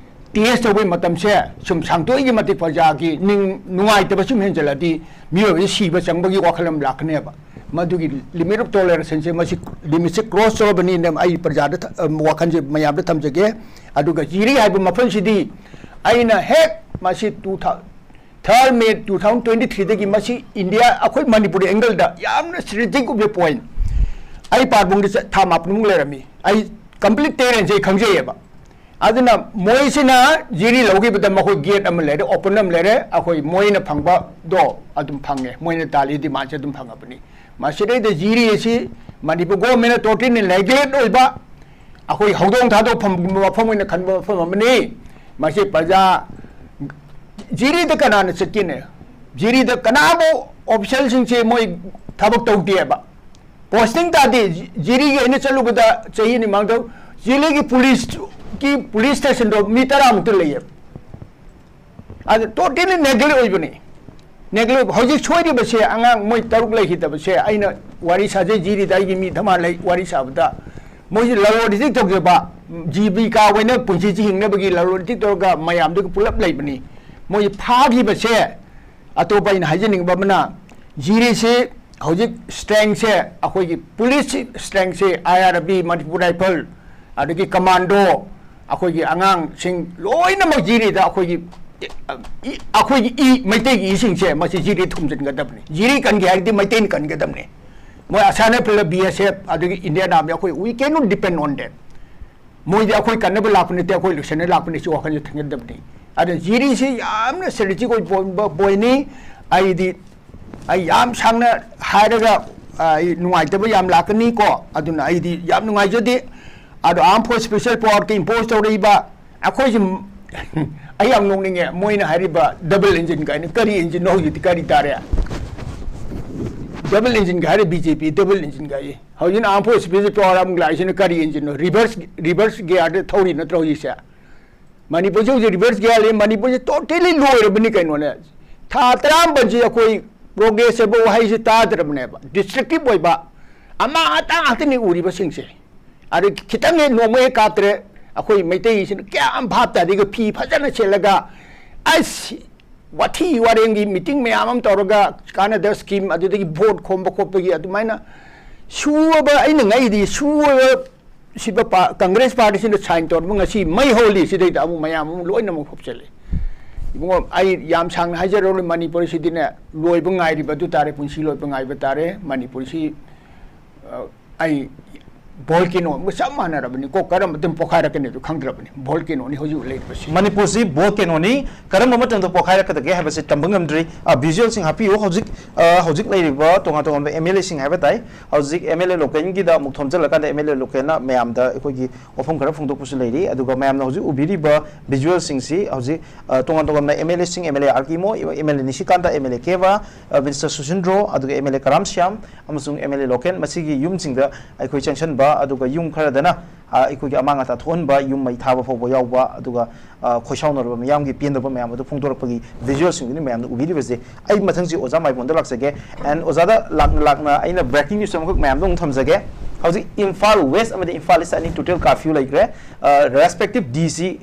ꯇꯦꯁ ꯇꯧꯕꯒꯤ ꯃꯇꯝꯁꯦ ꯁꯨꯝ ꯁꯥꯡꯇꯣꯛꯏꯒꯤ ꯃꯇꯤꯛ ꯄ꯭ꯔꯖꯥꯒꯤ ꯅꯤꯡ ꯅꯨꯡꯉꯥꯏꯇꯕ ꯁꯨꯝ ꯍꯦꯟꯖꯜꯂꯗꯤ ꯃꯤꯑꯣꯏꯕꯁꯤ ꯁꯤꯕ ꯆꯪꯕꯒꯤ ꯋꯥꯈꯜ ꯑꯃ ꯂꯥꯛꯀꯅꯦꯕ꯫ ꯃꯗꯨꯒꯤ limit of tolerance ꯁꯦ, ꯃꯁꯤ limit ꯁꯦ cross ꯇꯧꯔꯕꯅꯤꯅ ꯑꯩ ꯄ꯭ꯔꯖꯥꯗ ꯊ-, ꯑ, ꯋꯥꯈꯜꯁꯦ ꯃꯌꯥꯝꯗ ꯊꯝꯖꯒꯦ꯫ ꯑꯗꯨꯒ ꯖꯤꯔꯤ ꯍꯥꯏꯕ ꯃꯐꯝꯁꯤꯗꯤ ꯑꯩꯅ ꯍꯦꯛ ꯃꯁꯤ two thou-, third May two thousand twenty three ꯗꯒꯤ ꯃꯁꯤ ꯏꯟꯗꯤꯌꯥ, ꯑꯩꯈꯣꯏ ꯃꯅꯤꯄꯨꯔ ꯑꯦꯡꯒꯜꯗ ꯌꯥꯝꯅ strategic ꯑꯣꯏꯕ point꯫ ꯑꯩ ꯄꯥꯔꯕꯨꯡꯗ ꯆꯠ-, ꯊꯥ ꯃꯥꯄꯟꯃꯨꯛ ꯂꯩꯔꯝꯃꯤ꯫ ꯑꯩ complete terrain ꯁꯦ ꯑꯩ ꯈꯪꯖꯩꯌꯦꯕ꯫ ꯑꯗꯨꯅ ꯃꯣꯏꯁꯤꯅ ꯖꯤꯔꯤ ꯂꯧꯈꯤꯕꯗ ꯃꯈꯣꯏ gate ꯑꯃ ꯂꯩꯔꯦ, open ꯑꯃ ꯂꯩꯔꯦ, ꯑꯩꯈꯣꯏ ꯃꯣꯏꯅ ꯐꯪꯕꯗꯣ ꯑꯗꯨꯝ ꯐꯪꯉꯦ, ꯃꯣꯏꯅ ꯇꯥꯜꯂꯤ demand ꯁꯦ ꯑꯗꯨꯝ ꯐꯪꯉꯕꯅꯤ꯫ ꯃꯁꯤꯗꯩꯗ ꯖꯤꯔꯤ ꯑꯁꯤ ꯃꯅꯤꯄꯨꯔ ꯒꯣꯔꯃꯦꯟꯅ totally neglect ꯑꯣꯏꯕ, ꯑꯩꯈꯣꯏ ꯍꯧꯗꯣꯡ ꯊꯥꯗꯣꯛꯐꯝ ꯃꯐꯝ ꯑꯣꯏꯅ ꯈꯟꯕ ꯃꯐꯝ ꯑꯃꯅꯤ꯫ ꯃꯁꯤ ꯄ꯭ꯔꯖꯥ, ꯖꯤꯔꯤꯗ ꯀꯅꯥꯅ ꯆꯠꯀꯦꯅꯦ? ꯖꯤꯔꯤꯗ ꯀꯅꯥꯕꯨ, official ꯁꯤꯡꯁꯦ ꯃꯣꯏ ꯊꯕꯛ ꯇꯧꯗꯦꯕ꯫ Posting ꯇꯥꯗꯦ꯫ ꯖꯤ-, ꯖꯤꯔꯤꯒꯤ ꯑꯩꯅ ꯆꯠꯂꯨꯕꯗ ꯆꯍꯤ ꯑꯅꯤ ꯃꯃꯥꯡꯗ ꯖꯤꯔꯤꯒꯤ police ꯀꯤ police station ꯗꯣ ꯃꯤ ꯇꯔꯥꯃꯨꯛꯇ ꯂꯩꯌꯦꯕ꯫ ꯑꯗꯨ totally neglect ꯑꯣꯏꯕꯅꯤ꯫ Neglect ꯑꯣꯏꯕ꯫ ꯍꯧꯖꯤꯛ ꯁꯣꯏꯔꯤꯕꯁꯦ ꯑꯉꯥꯡ ꯃꯣꯏ ꯇꯔꯨꯛ ꯂꯩꯈꯤꯗꯕꯁꯦ, ꯑꯩꯅ ꯋꯥꯔꯤ ꯁꯥꯖꯩ, ꯖꯤꯔꯤꯗ ꯑꯩꯒꯤ ꯃꯤ ꯙꯃꯥ ꯂꯩ, ꯋꯥꯔꯤ ꯁꯥꯕꯗ ꯃꯣꯏꯁꯦ ꯂꯂꯣꯟ ꯏꯇꯤꯛ ꯇꯧꯖꯕ, ꯖꯤꯕꯤꯀꯥ ꯑꯣꯏꯅ ꯄꯨꯟꯁꯤꯁꯤ ꯍꯤꯡꯅꯕꯒꯤ ꯂꯂꯣꯟ ꯏꯇꯤꯛ ꯇꯧꯔꯒ ꯃꯌꯥꯝꯗꯨꯒ ꯄꯨꯂꯞ ꯂꯩꯕꯅꯤ꯫ ꯃꯣꯏ ꯐꯥꯈꯤꯕꯁꯦ, ꯑꯇꯣꯞꯄ ꯑꯩꯅ ꯍꯥꯏꯖꯅꯤꯡꯕ ꯑꯃꯅ, ꯖꯤꯔꯤꯁꯤ ꯍꯧꯖꯤꯛ strengthꯁꯦ, ꯑꯩꯈꯣꯏꯒꯤ police strengthꯁꯦ, ꯑꯥꯏ ꯑꯥꯔ ꯕꯤ, ꯃꯅꯤꯄꯨꯔ ꯔꯥꯏꯐꯜ, ꯑꯗꯒꯤ commando, ꯑꯩꯈꯣꯏꯒꯤ ꯑꯉꯥꯡꯁꯤꯡ ꯂꯣꯏꯅꯃꯛ ꯖꯤꯔꯤꯗ ꯑꯩꯈꯣꯏꯒꯤ ꯏ-, ꯑꯩꯈꯣꯏꯒꯤ ꯏ, ꯃꯩꯇꯩꯒꯤ ꯏꯁꯤꯡꯁꯦ ꯃꯁꯤ ꯖꯤꯔꯤ ꯊꯣꯝꯖꯤꯟꯒꯗꯕꯅꯤ꯫ ꯖꯤꯔꯤ ꯀꯟꯒꯦ ꯍꯥꯏꯔꯗꯤ ꯃꯩꯇꯩꯅ ꯀꯟꯒꯗꯕꯅꯤ꯫ ꯃꯣꯏ ꯑꯁꯥꯅ ꯐꯤꯜꯗ ꯕꯤ ꯑꯦꯁ ꯑꯦꯐ ꯑꯗꯒꯤ Indian Army, ꯑꯩꯈꯣꯏ we cannot depend on them꯫ ꯃꯣꯏꯗꯤ ꯑꯩꯈꯣꯏ ꯀꯟꯅꯕ ꯂꯥꯛꯄ ꯅꯠꯇꯦ, ꯑꯩꯈꯣꯏ ꯂꯣꯏꯁꯟꯅ ꯂꯥꯛꯄꯅꯤ, ꯁꯤ ꯋꯥꯈꯜꯁꯦ ꯊꯝꯒꯗꯕꯅꯤ꯫ ꯑꯗꯨꯅ ꯖꯤꯔꯤꯁꯤ ꯌꯥꯝꯅ strategic ꯑꯣꯏꯕ ꯄꯣꯏꯟꯅꯤ꯫ ꯑꯩꯗꯤ, ꯑꯩ ꯌꯥꯝ ꯁꯥꯡꯅ ꯍꯥꯏꯔꯒ, ꯑ, ꯑꯩ ꯅꯨꯡꯉꯥꯏꯇꯕ ꯌꯥꯝ ꯂꯥꯛꯀꯅꯤꯀꯣ, ꯑꯗꯨꯅ ꯑꯩꯗꯤ ꯌꯥꯝ ꯅꯨꯡꯉꯥꯏꯖꯗꯦ꯫ ꯑꯗꯣ Armed Force Special Powerꯒꯤ impose ꯇꯧꯔꯛꯏꯕ ꯑꯩꯈꯣꯏꯁꯤ, ꯑꯩ ꯌꯥꯝ ꯅꯣꯛꯅꯤꯡꯉꯦ꯫ ꯃꯣꯏꯅ ꯍꯥꯏꯔꯤꯕ double engine ꯀꯥꯏꯅ, ꯀꯔꯤ engineꯅꯣ? ꯍꯧꯖꯤꯛꯇꯤ ꯀꯔꯤ ꯇꯥꯔꯦ? Double engineꯒ ꯍꯥꯏꯔꯦ, ꯕꯤ ꯖꯦ ꯄꯤ double engineꯒ ꯍꯥꯏꯌꯦ꯫ ꯍꯧꯖꯤꯛꯅ Armed Force Special Power ꯑꯃꯨꯛ ꯂꯥꯛꯏꯁꯤꯅ ꯀꯔꯤ engineꯅꯣ? Reverse, reverse gearꯗ ꯊꯧꯔꯤ ꯅꯠꯇ꯭ꯔꯣ ꯍꯧꯖꯤꯛꯁꯦ? ꯃꯅꯤꯄꯨꯔꯁꯦ ꯍꯧꯖꯤꯛ reverse gear ꯂꯩ꯫ ꯃꯅꯤꯄꯨꯔꯁꯦ totally ꯂꯣꯏꯔꯕꯅꯤ ꯀꯩꯅꯣꯅꯦ꯫ ꯊꯥ ꯇꯔꯥꯃꯥꯄꯜꯁꯤ ꯑꯩꯈꯣꯏ progress ꯍꯥꯏꯕ ꯋꯥꯍꯩꯁꯤ ꯇꯥꯗ꯭ꯔꯕꯅꯦꯕ꯫ Destructive ꯑꯣꯏꯕ ꯑꯃꯥꯡ ꯑꯇꯥ ꯉꯥꯛꯇꯅꯤ ꯎꯔꯤꯕꯁꯤꯡꯁꯦ꯫ ꯑꯗꯨ ꯈꯤꯇꯪ ꯍꯦꯛ ꯅꯣꯡꯃ ꯍꯦꯛ ꯀꯥꯞꯇ꯭ꯔꯦ, ꯑꯩꯈꯣꯏ ꯃꯩꯇꯩꯁꯤꯅ ꯀꯌꯥꯝ ꯚꯥꯞ ꯇꯥꯗꯦꯒ, ꯐꯤ ꯐꯖꯅ ꯁꯦꯠꯂꯒ, ꯑꯁ, ꯋꯥꯊꯤ ꯋꯥꯔꯦꯡꯒꯤ meeting ꯃꯌꯥꯝ ꯑꯃ ꯇꯧꯔꯒ ꯀꯥꯟꯅꯗ scheme, ꯑꯗꯨꯗꯒꯤ vote ꯈꯣꯝꯕ ꯈꯣꯠꯄꯒꯤ ꯑꯗꯨꯃꯥꯏꯅ ꯁꯨꯑꯕ꯫ ꯑꯩꯅ ꯉꯛꯏꯗꯤ ꯁꯨꯑꯕ ꯁꯤꯕ ꯄꯥ-, Congress Partyꯁꯤꯅ sign ꯇꯧꯔꯕ ꯉꯁꯤ ꯃꯩ ꯍꯧꯔꯤ, ꯁꯤꯗꯩꯗ ꯑꯃꯨꯛ ꯃꯌꯥꯝ ꯑꯃꯨꯛ ꯂꯣꯏꯅꯃꯛ ꯍꯨꯞꯆꯜꯂꯦ꯫ ꯏꯕꯨꯡꯉꯣ, ꯑꯩ ꯌꯥꯝ ꯁꯥꯡꯅ ꯍꯥꯏꯖꯔꯔꯣꯏ, ꯃꯅꯤꯄꯨꯔꯁꯤꯗꯤꯅꯦ, ꯂꯣꯏꯕ ꯉꯥꯏꯔꯤꯕ ꯑꯗꯨ ꯇꯥꯔꯦ, ꯄꯨꯟꯁꯤ ꯂꯣꯏꯕ ꯉꯥꯏꯕ ꯇꯥꯔꯦ꯫ ꯃꯅꯤꯄꯨꯔꯁꯤ, ꯑ, ꯑꯩ volcano ꯑꯃꯒ ꯆꯞ ꯃꯥꯟꯅꯔꯕꯅꯤ꯫ ꯀꯣ, ꯀꯔꯝꯕ ꯃꯇꯝ ꯄꯣꯈꯥꯏꯔꯛꯀꯅꯤ ꯑꯗꯨ ꯈꯪꯗ꯭ꯔꯕꯅꯤ꯫ Volcanoꯅꯤ ꯍꯧꯖꯤꯛ ꯂꯩꯔꯤꯕꯁꯤ꯫ ꯃꯅꯤꯄꯨꯔꯁꯤ volcanoꯅꯤ꯫ ꯀꯔꯝꯕ ꯃꯇꯝꯗ ꯄꯣꯈꯥꯏꯔꯛꯀꯗꯒꯦ ꯍꯥꯏꯕꯁꯤ ꯇꯝꯕ ꯉꯝꯗ꯭ꯔꯤ꯫ ꯑ, visualꯁꯤꯡ ꯍꯥꯞꯄꯤꯌꯨ꯫ ꯍꯧꯖꯤꯛ, ꯑ, ꯍꯧꯖꯤꯛ ꯂꯩꯔꯤꯕ ꯇꯣꯉꯥꯟ ꯇꯣꯉꯥꯟꯕ M L Aꯁꯤꯡ ꯍꯥꯏꯕ ꯇꯥꯏ꯫ ꯍꯧꯖꯤꯛ M L A local ꯒꯤꯗ ꯑꯃꯨꯛ ꯊꯣꯝꯖꯤꯜꯂꯀꯥꯟꯗ M L A local ꯅ ꯃꯌꯥꯝꯗ ꯑꯩꯈꯣꯏꯒꯤ ꯋꯥꯐꯝ ꯈꯔ ꯐꯣꯡꯗꯣꯛꯄꯁꯨ ꯂꯩꯔꯤ꯫ ꯑꯗꯨꯒ ꯃꯌꯥꯝꯅ ꯍꯧꯖꯤꯛ ꯎꯕꯤꯔꯤꯕ visualꯁꯤꯡꯁꯤ ꯍꯧꯖꯤꯛ, ꯑ, ꯇꯣꯉꯥꯟ ꯇꯣꯉꯥꯟꯕ M L A ꯁꯤꯡ, M L A R ꯀꯤꯃꯣ, M L A ꯅꯤꯁꯤꯀꯥꯟꯇ, M L A ꯀꯦꯕꯥ, ꯑ, Minister ꯁꯨꯁꯤꯟꯗ꯭ꯔꯣ, ꯑꯗꯨꯒ M L A ꯀꯔꯥꯝ ꯁ꯭ꯌꯥꯝ ꯑꯃꯁꯨꯡ M L A local ꯃꯁꯤꯒꯤ ꯌꯨꯝꯁꯤꯡꯗ ꯑꯩꯈꯣꯏ ꯆꯪꯁꯤꯟꯕ ꯑꯗꯨꯒ ꯌꯨꯝ ꯈꯔꯗꯅ ꯑ, ꯑꯩꯈꯣꯏꯒꯤ ꯑꯃꯥꯡ ꯑꯇꯥ ꯊꯣꯛꯍꯟꯕ, ꯌꯨꯝ ꯃꯩ ꯊꯥꯕ ꯐꯥꯎꯕ ꯌꯥꯎꯕ, ꯑꯗꯨꯒ ꯑ, ꯈꯣꯏꯁꯥꯎꯅꯔꯕ ꯃꯤꯌꯥꯝꯒꯤ ꯄꯦꯟꯗꯕ ꯃꯌꯥꯝ ꯑꯗꯨ ꯐꯣꯡꯗꯣꯔꯛꯄꯒꯤ ꯚꯤꯖꯨꯑꯦꯜꯁꯤꯡꯗꯨꯅꯤ ꯃꯌꯥꯝꯅ ꯎꯕꯤꯔꯤꯕꯁꯦ꯫ ꯑꯩ ꯃꯊꯪꯁꯤ ꯑꯣꯖꯥ ꯃꯥꯏꯕꯣꯟꯗ ꯂꯥꯛꯆꯒꯦ꯫ ꯑꯦꯟ ꯑꯣꯖꯥꯗ ꯂꯥꯛꯅ ꯂꯥꯛꯅ ꯑꯩꯅ ꯕ꯭ꯔꯦꯀꯤꯡ ꯅ꯭ꯌꯨꯁ ꯑꯃꯈꯛ ꯃꯌꯥꯝꯗ ꯑꯃꯨꯛ ꯊꯝꯖꯒꯦ꯫ ꯍꯧꯖꯤꯛ ꯏꯝꯐꯥꯜ ꯋꯦꯁ ꯑꯃꯗꯤ ꯏꯝꯐꯥꯜ ꯏꯁ ꯑꯅꯤ ꯇꯣꯇꯦꯜ ꯀꯥꯔꯐ꯭ꯌꯨ ꯂꯩꯈ꯭ꯔꯦ꯫ ꯔꯦꯁꯄꯦꯛꯇꯤꯞ ꯗꯤ ꯁꯤ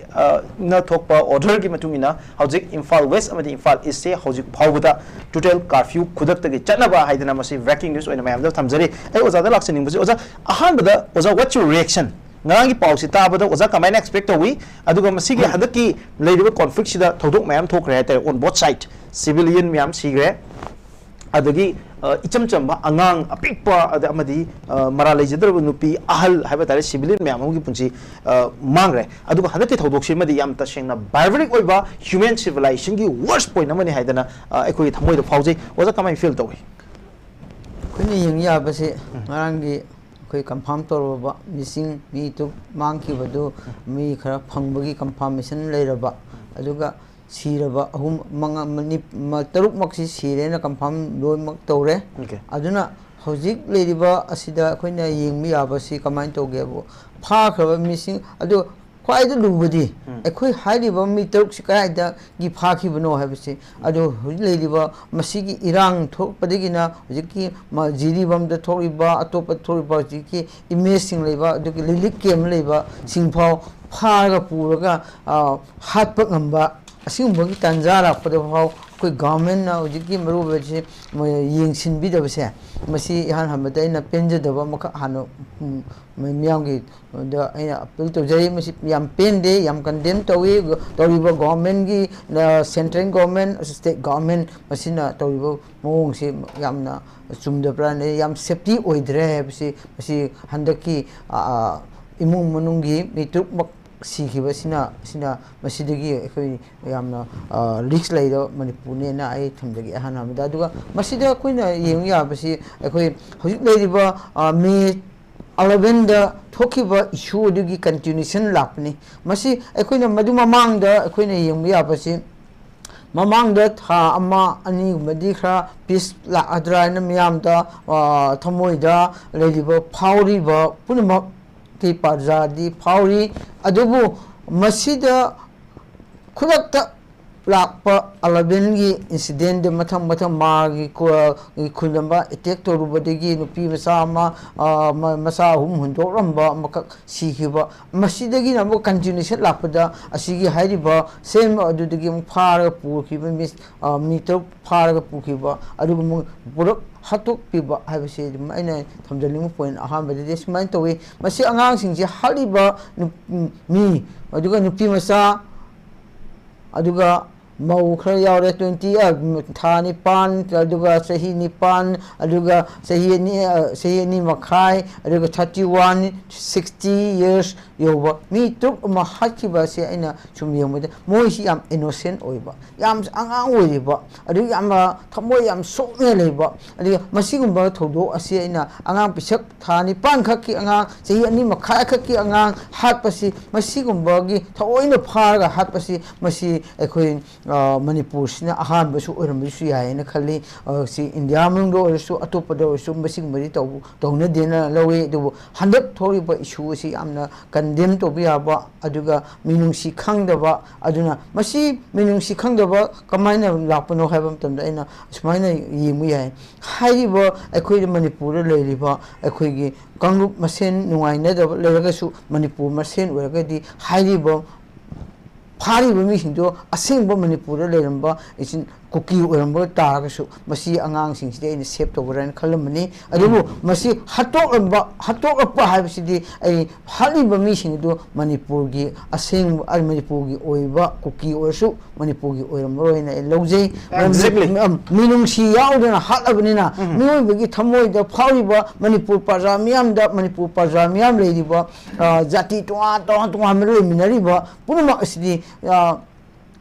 ꯅ ꯊꯣꯛꯄ ꯑꯣꯔꯗꯔꯒꯤ ꯃꯇꯨꯡ ꯏꯟꯅ ꯍꯧꯖꯤꯛ ꯏꯝꯐꯥꯜ ꯋꯦꯁ ꯑꯃꯗꯤ ꯏꯝꯐꯥꯜ ꯏꯁꯁꯦ ꯍꯧꯖꯤꯛ ꯐꯥꯎꯕꯗ ꯇꯣꯇꯦꯜ ꯀꯥꯔꯐ꯭ꯌꯨ ꯈꯨꯗꯛꯇꯒꯤ ꯆꯠꯅꯕ ꯍꯥꯏꯗꯅ ꯃꯁꯤ ꯕ꯭ꯔꯦꯀꯤꯡ ꯅ꯭ꯌꯨꯁ ꯑꯣꯏꯅ ꯃꯌꯥꯝꯗ ꯊꯝꯖꯔꯤ꯫ ꯑꯩ ꯑꯣꯖꯥꯗ ꯂꯥꯛꯆꯅꯤꯡꯕꯁꯦ, ꯑꯣꯖꯥ, ꯑꯍꯥꯟꯕꯗ ꯑꯣꯖꯥ, what's your reaction? ꯉꯔꯥꯡꯒꯤ ꯄꯥꯎꯁꯤ ꯇꯥꯕꯗ ꯑꯣꯖꯥ ꯀꯃꯥꯏꯅ ꯑꯦꯛꯁꯄꯦꯛ ꯇꯧꯏ? ꯑꯗꯨꯒ ꯃꯁꯤꯒꯤ ꯍꯟꯗꯛꯀꯤ ꯂꯩꯔꯤꯕ ꯀꯣꯟꯐ꯭ꯂꯤꯛꯁꯤꯗ ꯊꯧꯗꯣꯛ ꯃꯌꯥꯝ ꯊꯣꯛꯈ꯭ꯔꯦ ꯍꯥꯏꯇꯥꯔꯦ, on both side꯫ ꯁꯤꯚꯤꯂꯤꯌꯟ ꯃꯌꯥꯝ ꯁꯤꯈ꯭ꯔꯦ, ꯑꯗꯒꯤ ꯑ, ꯏꯆꯝ ꯆꯝꯕ ꯑꯉꯥꯡ ꯑꯄꯤꯛꯄ, ꯑꯗ ꯑꯃꯗꯤ ꯑ, ꯃꯔꯥꯜ ꯂꯩꯖꯗ꯭ꯔꯕ ꯅꯨꯄꯤ, ꯑꯍꯜ ꯍꯥꯏꯕ ꯇꯥꯔꯦ, ꯁꯤꯚꯤꯂꯤꯌꯟ ꯃꯌꯥꯝ ꯑꯃꯒꯤ ꯄꯨꯟꯁꯤ ꯑ, ꯃꯥꯡꯈ꯭ꯔꯦ꯫ ꯑꯗꯨꯒ ꯍꯟꯗꯛꯀꯤ ꯊꯧꯗꯣꯛꯁꯤꯃꯗꯤ ꯌꯥꯝ ꯇꯁꯦꯡꯅ ꯕꯥꯔꯕꯔꯤꯛ ꯑꯣꯏꯕ ꯍ꯭ꯌꯨꯃꯦꯟ ꯁꯤꯚꯤꯂꯥꯏꯖꯦꯁꯟꯒꯤ ꯋꯔꯁ ꯄꯣꯏꯟ ꯑꯃꯅꯤ ꯍꯥꯏꯗꯅ ꯑ, ꯑꯩꯈꯣꯏꯒꯤ ꯊꯃꯣꯏꯗ ꯐꯥꯎꯖꯩ꯫ ꯑꯣꯖꯥ, ꯀꯃꯥꯏꯅ ꯐꯤꯜ ꯇꯧꯏ? ꯑꯩꯈꯣꯏꯅ ꯌꯦꯡ ꯌꯥꯕꯁꯦ, ꯉꯔꯥꯡꯒꯤ ꯑꯩꯈꯣꯏ ꯀꯟꯐꯥꯔꯝ ꯇꯧꯔꯕ ꯃꯤꯁꯤꯡ, ꯃꯤ ꯇꯔꯨꯛ ꯃꯥꯡꯈꯤꯕꯗꯨ, ꯃꯤ ꯈꯔ ꯐꯪꯕꯒꯤ ꯀꯟꯐꯥꯔꯃꯦꯁꯟ ꯂꯩꯔꯕ, ꯑꯗꯨꯒ ꯁꯤꯔꯕ ꯑꯍꯨꯝ, ꯃꯉꯥ, ꯅꯤꯞ-, ꯃ-, ꯇꯔꯨꯛꯃꯛꯁꯤ ꯁꯤꯔꯦꯅ ꯀꯟꯐꯥꯔꯝ ꯂꯣꯏꯅꯃꯛ ꯇꯧꯔꯦ꯫ Okay. ꯑꯗꯨꯅ ꯍꯧꯖꯤꯛ ꯂꯩꯔꯤꯕ ꯑꯁꯤꯗ ꯑꯩꯈꯣꯏꯅ ꯌꯦꯡꯕ ꯌꯥꯕꯁꯤ ꯀꯃꯥꯏꯅ ꯇꯧꯒꯦꯕꯨ, ꯐꯥꯈ꯭ꯔꯕ ꯃꯤꯁꯤꯡ ꯑꯗꯨ, ꯈ꯭ꯋꯥꯏꯗ ꯂꯨꯕꯗꯤ ꯑꯩꯈꯣꯏ ꯍꯥꯏꯔꯤꯕ ꯃꯤ ꯇꯔꯨꯛꯁꯤ ꯀꯗꯥꯏꯗꯒꯤ ꯐꯥꯈꯤꯕꯅꯣ ꯍꯥꯏꯕꯁꯤ꯫ ꯑꯗꯨ ꯍꯧꯖꯤꯛ ꯂꯩꯔꯤꯕ ꯃꯁꯤꯒꯤ ꯏꯔꯥꯡ ꯊꯣꯛꯄꯗꯒꯤꯅ ꯍꯧꯖꯤꯛꯀꯤ ꯃ-, ꯖꯤꯔꯤꯕꯥꯝꯗ ꯊꯣꯛꯂꯤꯕ, ꯑꯇꯣꯞꯄ ꯊꯣꯛꯂꯤꯕ ꯍꯧꯖꯤꯛꯀꯤ ꯏꯃꯦꯖꯁꯤꯡ ꯂꯩꯕ, ꯑꯗꯨꯒꯤ ꯔꯤꯂꯤꯐ ꯀꯦꯝ ꯂꯩꯕꯁꯤꯡ ꯐꯥꯎ ꯐꯥꯔꯒ ꯄꯨꯔꯒ, ꯑ, ꯍꯥꯠꯄ ꯉꯝꯕ ꯑꯁꯤꯒꯨꯝꯕꯒꯤ ꯇꯥꯟꯖꯥ ꯂꯥꯛꯄꯗ ꯐꯥꯎ ꯑꯩꯈꯣꯏ ꯒꯚꯔꯟꯃꯦꯟꯠꯅ ꯍꯧꯖꯤꯛꯀꯤ ꯃꯔꯨꯑꯣꯏꯕꯁꯤ ꯃꯣꯏ ꯌꯦꯡꯁꯤꯟꯕꯤꯗꯕꯁꯦ, ꯃꯁꯤ ꯏꯍꯥꯟ ꯍꯥꯟꯕꯗ ꯑꯩꯅ ꯄꯦꯟꯖꯗꯕ ꯑꯃꯈꯛ ꯍꯥꯟꯅ, ꯎꯝ, ꯃꯤꯌꯥꯝꯒꯤ ꯗ ꯑꯩꯅ ꯑꯄꯤꯜ ꯇꯧꯖꯔꯤ꯫ ꯃꯁꯤ ꯌꯥꯝ ꯄꯦꯟꯗꯦ, ꯌꯥꯝ ꯀꯟꯗꯦꯝ ꯇꯧꯏ꯫ ꯇꯧꯔꯤꯕ ꯒꯣꯚꯔꯟꯃꯦꯟꯠꯀꯤ, ꯑ, ꯁꯦꯟꯇ꯭ꯔꯦꯜ ꯒꯣꯚꯔꯟꯃꯦꯟꯠ, ꯁ꯭ꯇꯦꯠ ꯒꯣꯚꯔꯟꯃꯦꯟꯠ, ꯃꯁꯤꯅ ꯇꯧꯔꯤꯕ ꯃꯑꯣꯡꯁꯤ ꯌꯥꯝꯅ ꯆꯨꯝꯗꯕ꯭ꯔꯥ, ꯌꯥꯝ ꯁꯦꯐꯇꯤ ꯑꯣꯏꯗ꯭ꯔꯦ ꯍꯥꯏꯕꯁꯤ ꯃꯁꯤ ꯍꯟꯗꯛꯀꯤ, ꯑ, ꯑ, ꯏꯃꯨꯡ ꯃꯅꯨꯡꯒꯤ ꯃꯤ ꯇꯔꯨꯛꯃꯛ ꯁꯤꯈꯤꯕꯁꯤꯅ, ꯁꯤꯅ ꯃꯁꯤꯗꯒꯤ ꯑꯩꯈꯣꯏ ꯌꯥꯝꯅ, ꯑ, ꯔꯤꯁꯛ ꯂꯩꯔꯕ ꯃꯅꯤꯄꯨꯔꯅꯦꯅ ꯑꯩ ꯊꯝꯖꯒꯦ ꯑꯍꯥꯟꯕꯗ꯫ ꯑꯗꯨꯒ ꯃꯁꯤꯗ ꯑꯩꯈꯣꯏꯅ ꯌꯦꯡꯕ ꯌꯥꯕꯁꯤ, ꯑꯩꯈꯣꯏ ꯍꯧꯖꯤꯛ ꯂꯩꯔꯤꯕ, ꯑ, ꯃꯦ ꯑꯦꯂꯦꯚꯦꯟꯗ ꯊꯣꯛꯈꯤꯕ ꯏꯁꯨ ꯑꯗꯨꯒꯤ ꯀꯟꯇꯤꯅ꯭ꯌꯨꯁꯟ ꯂꯥꯛꯄꯅꯤ꯫ ꯃꯁꯤ ꯑꯩꯈꯣꯏꯅ ꯃꯗꯨ ꯃꯃꯥꯡꯗ ꯑꯩꯈꯣꯏꯅ ꯌꯦꯡꯕ ꯌꯥꯕꯁꯤ, ꯃꯃꯥꯡꯗ ꯊꯥ ꯑꯃ ꯑꯅꯤꯒꯨꯝꯕꯗꯤ ꯈꯔ ꯄꯤꯁ ꯂꯥꯛꯀꯗ꯭ꯔꯥ ꯍꯥꯏꯅ ꯃꯤꯌꯥꯝꯗ, ꯑ, ꯊꯃꯣꯏꯗ ꯂꯩꯔꯤꯕ, ꯐꯥꯎꯔꯤꯕ ꯄꯨꯝꯅꯃꯛꯀꯤ ꯄ꯭ꯔꯖꯥꯗꯤ ꯐꯥꯎꯔꯤ꯫ ꯑꯗꯨꯕꯨ ꯃꯁꯤꯗ ꯈꯨꯗꯛꯇ ꯂꯥꯛꯄ ꯑꯂꯕꯦꯟꯒꯤ ꯏꯟꯁꯤꯗꯦꯟꯗ ꯃꯊꯪ ꯃꯊꯪ ꯃꯥꯒꯤ ꯈꯨ-, ꯈꯨꯟ ꯑꯃ ꯑꯦꯇꯦꯛ ꯇꯧꯔꯨꯕꯗꯒꯤ ꯅꯨꯄꯤ ꯃꯆꯥ ꯑꯃ, ꯑ, ꯃ-, ꯃꯆꯥ ꯑꯍꯨꯝ ꯍꯨꯟꯗꯣꯛꯂꯝꯕ ꯑꯃꯈꯛ ꯁꯤꯈꯤꯕ, ꯃꯁꯤꯗꯒꯤꯅ ꯑꯃꯨꯛ ꯀꯟꯇꯤꯅ꯭ꯌꯨꯁꯟ ꯂꯥꯛꯄꯗ ꯑꯁꯤꯒꯤ ꯍꯥꯏꯔꯤꯕ ꯁꯦꯝ ꯑꯗꯨꯗꯒꯤ ꯑꯃꯨꯛ ꯐꯥꯔꯒ ꯄꯨꯈꯤꯕ ꯃꯤꯁ, ꯑ, ꯃꯤ ꯇꯔꯨꯛ ꯐꯥꯔꯒ ꯄꯨꯈꯤꯕ, ꯑꯗꯨꯒ ꯑꯃꯨꯛ ꯄꯨꯂꯞ ꯍꯥꯠꯇꯣꯛꯄꯤꯕ ꯍꯥꯏꯕꯁꯤ ꯑꯗꯨꯝ ꯑꯩꯅ ꯊꯝꯖꯅꯤꯡꯕ ꯄꯣꯏꯟ ꯑꯍꯥꯟꯕꯗꯗꯤ ꯁꯨꯃꯥꯏꯅ ꯇꯧꯏ꯫ ꯃꯁꯤ ꯑꯉꯥꯡꯁꯤꯡꯁꯤ ꯍꯥꯠꯂꯤꯕ ꯅꯨ-, ꯃꯤ, ꯑꯗꯨꯒ ꯅꯨꯄꯤ ꯃꯆꯥ, ꯑꯗꯨꯒ ꯃꯧ ꯈꯔ ꯌꯥꯎꯔꯦ, ꯇ꯭ꯋꯦꯟꯇꯤ, ꯑ, ꯊꯥ ꯅꯤꯄꯥꯟ, ꯑꯗꯨꯒ ꯆꯍꯤ ꯅꯤꯄꯥꯟ, ꯑꯗꯨꯒ ꯆꯍꯤ ꯑꯅꯤ, ꯑ, ꯆꯍꯤ ꯑꯅꯤ ꯃꯈꯥꯏ, ꯑꯗꯨꯒ ꯊꯥꯔꯇꯤ ꯋꯥꯟ, ꯁꯤꯛꯁꯇꯤ ꯌꯔꯁ ꯌꯧꯕ ꯃꯤ ꯇꯔꯨꯛ ꯑꯃ ꯍꯥꯠꯈꯤꯕ ꯑꯁꯦ ꯑꯩꯅ ꯁꯨꯝ ꯌꯦꯡꯕꯗ ꯃꯣꯏꯁꯤ ꯌꯥꯝ ꯏꯅꯣꯁꯦꯟ ꯑꯣꯏꯕ, ꯌꯥꯝ ꯑꯉꯥꯡ ꯑꯣꯏꯔꯤꯕ, ꯑꯗꯨꯒ ꯌꯥꯝꯅ ꯊꯃꯣꯏ ꯌꯥꯝ ꯁꯣꯛꯅ ꯂꯩꯕ, ꯑꯗꯨꯒ ꯃꯁꯤꯒꯨꯝꯕ ꯊꯧꯗꯣꯛ ꯑꯁꯤ ꯑꯩꯅ ꯑꯉꯥꯡ ꯄꯤꯁꯛ ꯊꯥ ꯅꯤꯄꯥꯟ ꯈꯛꯀꯤ ꯑꯉꯥꯡ, ꯆꯍꯤ ꯑꯅꯤ ꯃꯈꯥꯏ ꯈꯛꯀꯤ ꯑꯉꯥꯡ ꯍꯥꯠꯄꯁꯤ, ꯃꯁꯤꯒꯨꯝꯕꯒꯤ ꯊꯑꯣꯏꯅ ꯐꯥꯔꯒ ꯍꯥꯠꯄꯁꯤ, ꯃꯁꯤ ꯑꯩꯈꯣꯏ, ꯑ, ꯃꯅꯤꯄꯨꯔꯁꯤꯅ ꯑꯍꯥꯟꯕꯁꯨ ꯑꯣꯏꯔꯝꯕꯁꯨ ꯌꯥꯏ ꯍꯥꯏꯅ ꯈꯜꯂꯤ꯫ ꯑ, ꯁꯤ ꯏꯟꯗꯤꯌꯥ ꯃꯅꯨꯡꯗ ꯑꯣꯏꯔꯁꯨ, ꯑꯇꯣꯞꯄꯗ ꯑꯣꯏꯔꯁꯨ ꯃꯁꯤꯒꯨꯝꯕꯗꯤ ꯇꯧ-, ꯇꯧꯅꯗꯦꯅ ꯂꯧꯏ꯫ ꯑꯗꯨꯕꯨ ꯍꯟꯗꯛ ꯊꯣꯛꯂꯤꯕ ꯏꯁꯨ ꯑꯁꯤ ꯌꯥꯝꯅ ꯀꯟꯗꯦꯝ ꯇꯧꯕ ꯌꯥꯕ, ꯑꯗꯨꯒ ꯃꯤꯅꯨꯡꯁꯤ ꯈꯪꯗꯕ, ꯑꯗꯨꯅ ꯃꯁꯤ ꯃꯤꯅꯨꯡꯁꯤ ꯈꯪꯗꯕ ꯀꯃꯥꯏꯅ ꯂꯥꯛꯄꯅꯣ ꯍꯥꯏꯕ ꯃꯇꯝꯗ ꯑꯩꯅ ꯑꯁꯨꯃꯥꯏꯅ ꯌꯦꯡꯕ ꯌꯥꯏ꯫ ꯍꯥꯏꯔꯤꯕ ꯑꯩꯈꯣꯏ ꯃꯅꯤꯄꯨꯔꯗ ꯂꯩꯔꯤꯕ ꯑꯩꯈꯣꯏꯒꯤ ꯀꯥꯡꯂꯨꯞ ꯃꯁꯦꯟ ꯅꯨꯡꯉꯥꯏꯅꯗꯕ ꯂꯩꯔꯒꯁꯨ, ꯃꯅꯤꯄꯨꯔ ꯃꯁꯦꯟ ꯑꯣꯏꯔꯒꯗꯤ ꯍꯥꯏꯔꯤꯕ ꯐꯥꯔꯤꯕ ꯃꯤꯁꯤꯡꯗꯣ ꯑꯁꯦꯡꯕ ꯃꯅꯤꯄꯨꯔꯗ ꯂꯩꯔꯝꯕ ꯏꯆꯤꯟ ꯀꯨꯀꯤ ꯑꯣꯏꯔꯝꯕ ꯇꯥꯔꯒꯁꯨ, ꯃꯁꯤ ꯑꯉꯥꯡꯁꯤꯡꯁꯤꯗꯤ ꯑꯩꯅ ꯁꯦꯞ ꯇꯧꯒꯗ꯭ꯔꯥ ꯍꯥꯏꯅ ꯈꯜꯂꯝꯕꯅꯤ꯫ ꯑꯗꯨꯕꯨ ꯎꯝ꯫ ꯃꯁꯤ ꯍꯥꯠꯇꯣꯛꯂꯝꯕ, ꯍꯥꯠꯇꯣꯛꯂꯛꯄ ꯍꯥꯏꯕꯁꯤꯗꯤ ꯑꯩ ꯍꯥꯠꯂꯤꯕ ꯃꯤꯁꯤꯡ ꯑꯗꯨ ꯃꯅꯤꯄꯨꯔꯒꯤ ꯑꯁꯦꯡꯕ, ꯑ, ꯃꯅꯤꯄꯨꯔꯒꯤ ꯑꯣꯏꯕ ꯀꯨꯀꯤ ꯑꯣꯏꯔꯁꯨ ꯃꯅꯤꯄꯨꯔꯒꯤ ꯑꯣꯏꯔꯝꯃꯔꯣꯏꯅ ꯑꯩ ꯂꯧꯖꯩ꯫ ꯃꯔꯝꯗꯤ, Exactly. ꯎꯝ, ꯃꯤꯅꯨꯡꯁꯤ ꯌꯥꯎꯗꯅ ꯍꯥꯠꯂꯕꯅꯤꯅ, ꯎꯝ꯫ ꯃꯤꯑꯣꯏꯕꯒꯤ ꯊꯃꯣꯏꯗ ꯐꯥꯎꯔꯤꯕ ꯃꯅꯤꯄꯨꯔ ꯄ꯭ꯔꯖꯥ ꯃꯤꯌꯥꯝꯗ, ꯃꯅꯤꯄꯨꯔ ꯄ꯭ꯔꯖꯥ ꯃꯤꯌꯥꯝ ꯂꯩꯔꯤꯕ, ꯑ, ꯖꯥꯇꯤ ꯇꯣꯉꯥꯟ ꯇꯣꯉꯥꯟ ꯇꯣꯉꯥꯟꯕ ꯂꯩꯃꯤꯟꯅꯔꯤꯕ ꯄꯨꯝꯅꯃꯛ ꯑꯁꯤꯗꯤ, ꯑ,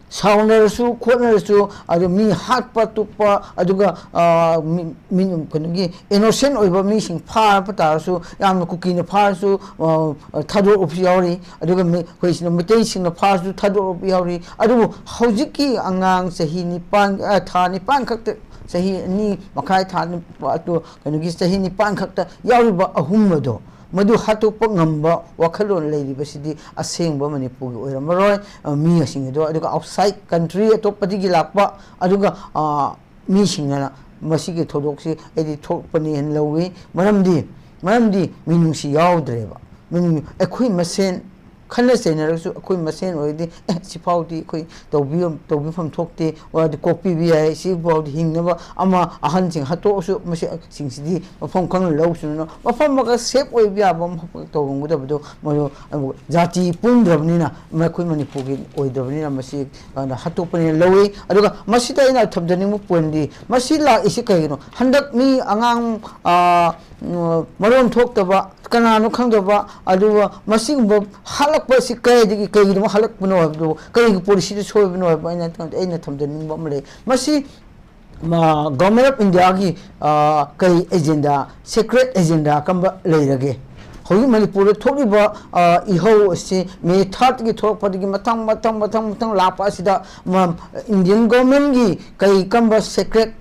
ꯁꯥꯎꯅꯔꯁꯨ ꯈꯣꯠꯅꯔꯁꯨ, ꯑꯗꯨ ꯃꯤ ꯍꯥꯠꯄ ꯇꯨꯞꯄ, ꯑꯗꯨꯒ, ꯑ, ꯃꯤ, ꯃꯤ, ꯀꯩꯅꯣꯒꯤ innocent ꯑꯣꯏꯕ ꯃꯤꯁꯤꯡ ꯐꯥꯔꯕ ꯇꯥꯔꯁꯨ, ꯌꯥꯝꯅ ꯀꯨꯀꯤꯅ ꯐꯥꯔꯁꯨ, ꯑ, ꯊꯥꯗꯣꯔꯛꯄꯁꯨ ꯌꯥꯎꯔꯤ꯫ ꯑꯗꯨꯒ ꯃꯤ, ꯑꯩꯈꯣꯏ ꯁꯤꯗ ꯃꯩꯇꯩꯁꯤꯡꯅ ꯐꯥꯔꯁꯨ ꯊꯥꯗꯣꯔꯛꯄ ꯌꯥꯎꯔꯤ꯫ ꯑꯗꯨꯕꯨ ꯍꯧꯖꯤꯛꯀꯤ ꯑꯉꯥꯡ ꯆꯍꯤ ꯅꯤꯄꯥꯟ, ꯑ, ꯊꯥ ꯅꯤꯄꯥꯟ ꯈꯛꯇ, ꯆꯍꯤ ꯑꯅꯤ ꯃꯈꯥꯏ, ꯊꯥ ꯅꯤꯄꯥ-, ꯑꯗꯨ ꯀꯩꯅꯣꯒꯤ ꯆꯍꯤ ꯅꯤꯄꯥꯟ ꯈꯛꯇ ꯌꯥꯎꯔꯤꯕ ꯑꯍꯨꯝ ꯑꯗꯣ, ꯃꯗꯨ ꯍꯥꯠꯇꯣꯛꯄ ꯉꯝꯕ ꯋꯥꯈꯜꯂꯣꯟ ꯂꯩꯔꯤꯕꯁꯤꯗꯤ ꯑꯁꯦꯡꯕ ꯃꯅꯤꯄꯨꯔꯒꯤ ꯑꯣꯏꯔꯝꯃꯔꯣꯏ꯫ ꯑ, ꯃꯤꯁꯤꯡ ꯑꯗꯣ, ꯑꯗꯨꯒ outside country ꯑꯇꯣꯞꯄꯗꯒꯤ ꯂꯥꯛꯄ, ꯑꯗꯨꯒ, ꯑ, ꯃꯤꯁꯤꯡꯅ ꯃꯁꯤꯒꯤ ꯊꯧꯗꯣꯛꯁꯤ ꯑꯩꯗꯤ ꯊꯣꯛꯄꯅꯤ ꯍꯥꯏꯅ ꯂꯧꯏ꯫ ꯃꯔꯝꯗꯤ, ꯃꯔꯝꯗꯤ ꯃꯤꯅꯨꯡꯁꯤ ꯌꯥꯎꯗ꯭ꯔꯦꯕ꯫ ꯃꯤꯅꯨꯡ-, ꯑꯩꯈꯣꯏ ꯃꯁꯦꯟ ꯈꯠꯅ ꯆꯩꯅꯔꯒꯁꯨ ꯑꯩꯈꯣꯏ ꯃꯁꯦꯟ ꯑꯣꯏꯔꯗꯤ, "ꯑꯦ, ꯁꯤꯐꯥꯎꯗꯤ ꯑꯩꯈꯣꯏ ꯇꯧꯕꯤꯐꯝ, ꯇꯧꯕꯤꯐꯝ ꯊꯣꯛꯇꯦ, ꯋꯥꯗꯤ ꯀꯣꯛꯄꯤꯕ ꯌꯥꯏ, ꯁꯤꯐꯥꯎꯗꯤ ꯍꯤꯡꯅꯕ ꯑꯃ ꯑꯍꯟꯁꯤꯡ ꯍꯥꯠꯇꯣꯛꯑꯁꯨ ꯃꯁꯤ ꯁꯤꯡꯁꯤꯗꯤ ꯃꯐꯝ ꯈꯪꯅ ꯂꯧꯁꯅꯨ", ꯃꯐꯝ ꯑꯃꯒ safe ꯑꯣꯏꯕ ꯌꯥꯕ ꯑꯃꯈꯛ ꯇꯧꯔꯝꯒꯗꯕꯗꯣ, ꯃꯗꯨ ꯖꯥꯇꯤ ꯄꯨꯟꯗ꯭ꯔꯕꯅꯤꯅ, ꯑꯩꯈꯣꯏ ꯃꯅꯤꯄꯨꯔꯒꯤ ꯑꯣꯏꯗ꯭ꯔꯕꯅꯤꯅ, ꯃꯁꯤ, ꯑ, ꯍꯥꯠꯇꯣꯛꯄꯅꯦꯅ ꯂꯧꯏ꯫ ꯑꯗꯨꯒ ꯃꯁꯤꯗ ꯑꯩꯅ ꯊꯝꯖꯅꯤꯡꯕ pointꯗꯤ, ꯃꯁꯤ ꯂꯥꯛꯏꯁꯤ ꯀꯩꯒꯤꯅꯣ? ꯍꯟꯗꯛ ꯃꯤ ꯑꯉꯥꯡ, ꯑ, ꯎꯝ, ꯃꯔꯣꯟ ꯊꯣꯛꯇꯕ, ꯀꯅꯥꯅꯣ ꯈꯪꯗꯕ, ꯑꯗꯨꯒ ꯃꯁꯤꯒꯨꯝꯕ ꯍꯥꯠꯂꯛꯄ ꯑꯁꯤ ꯀꯗꯥꯏꯗꯒꯤ, ꯀꯩꯒꯤꯗꯃꯛ ꯍꯥꯠꯂꯛꯄꯅꯣ ꯍꯥꯏꯕꯗꯨ, ꯀꯔꯤꯒꯤ policyꯗ ꯁꯣꯏꯕꯅꯣ ꯍꯥꯏꯕ ꯑꯩꯅ, ꯑꯩꯅ ꯊꯝꯖꯅꯤꯡꯕ ꯑꯃ ꯂꯩ꯫ ꯃꯁꯤ, ꯃ-, Government of Indiaꯒꯤ, ꯑ, ꯀꯔꯤ agenda, secret agenda ꯀꯝꯕ ꯂꯩꯔꯒꯦ? ꯍꯧꯖꯤꯛ ꯃꯅꯤꯄꯨꯔꯗ ꯊꯣꯛꯂꯤꯕ, ꯑ, ꯏꯍꯧ ꯑꯁꯤ May thirdꯀꯤ ꯊꯣꯛꯂꯛꯄꯗꯒꯤ ꯃꯊꯪ, ꯃꯊꯪ, ꯃꯊꯪ, ꯃꯊꯪ ꯂꯥꯛꯄ ꯑꯁꯤꯗ, ꯃ-, Indian Governmentꯀꯤ ꯀꯔꯤ ꯀꯝꯕ secret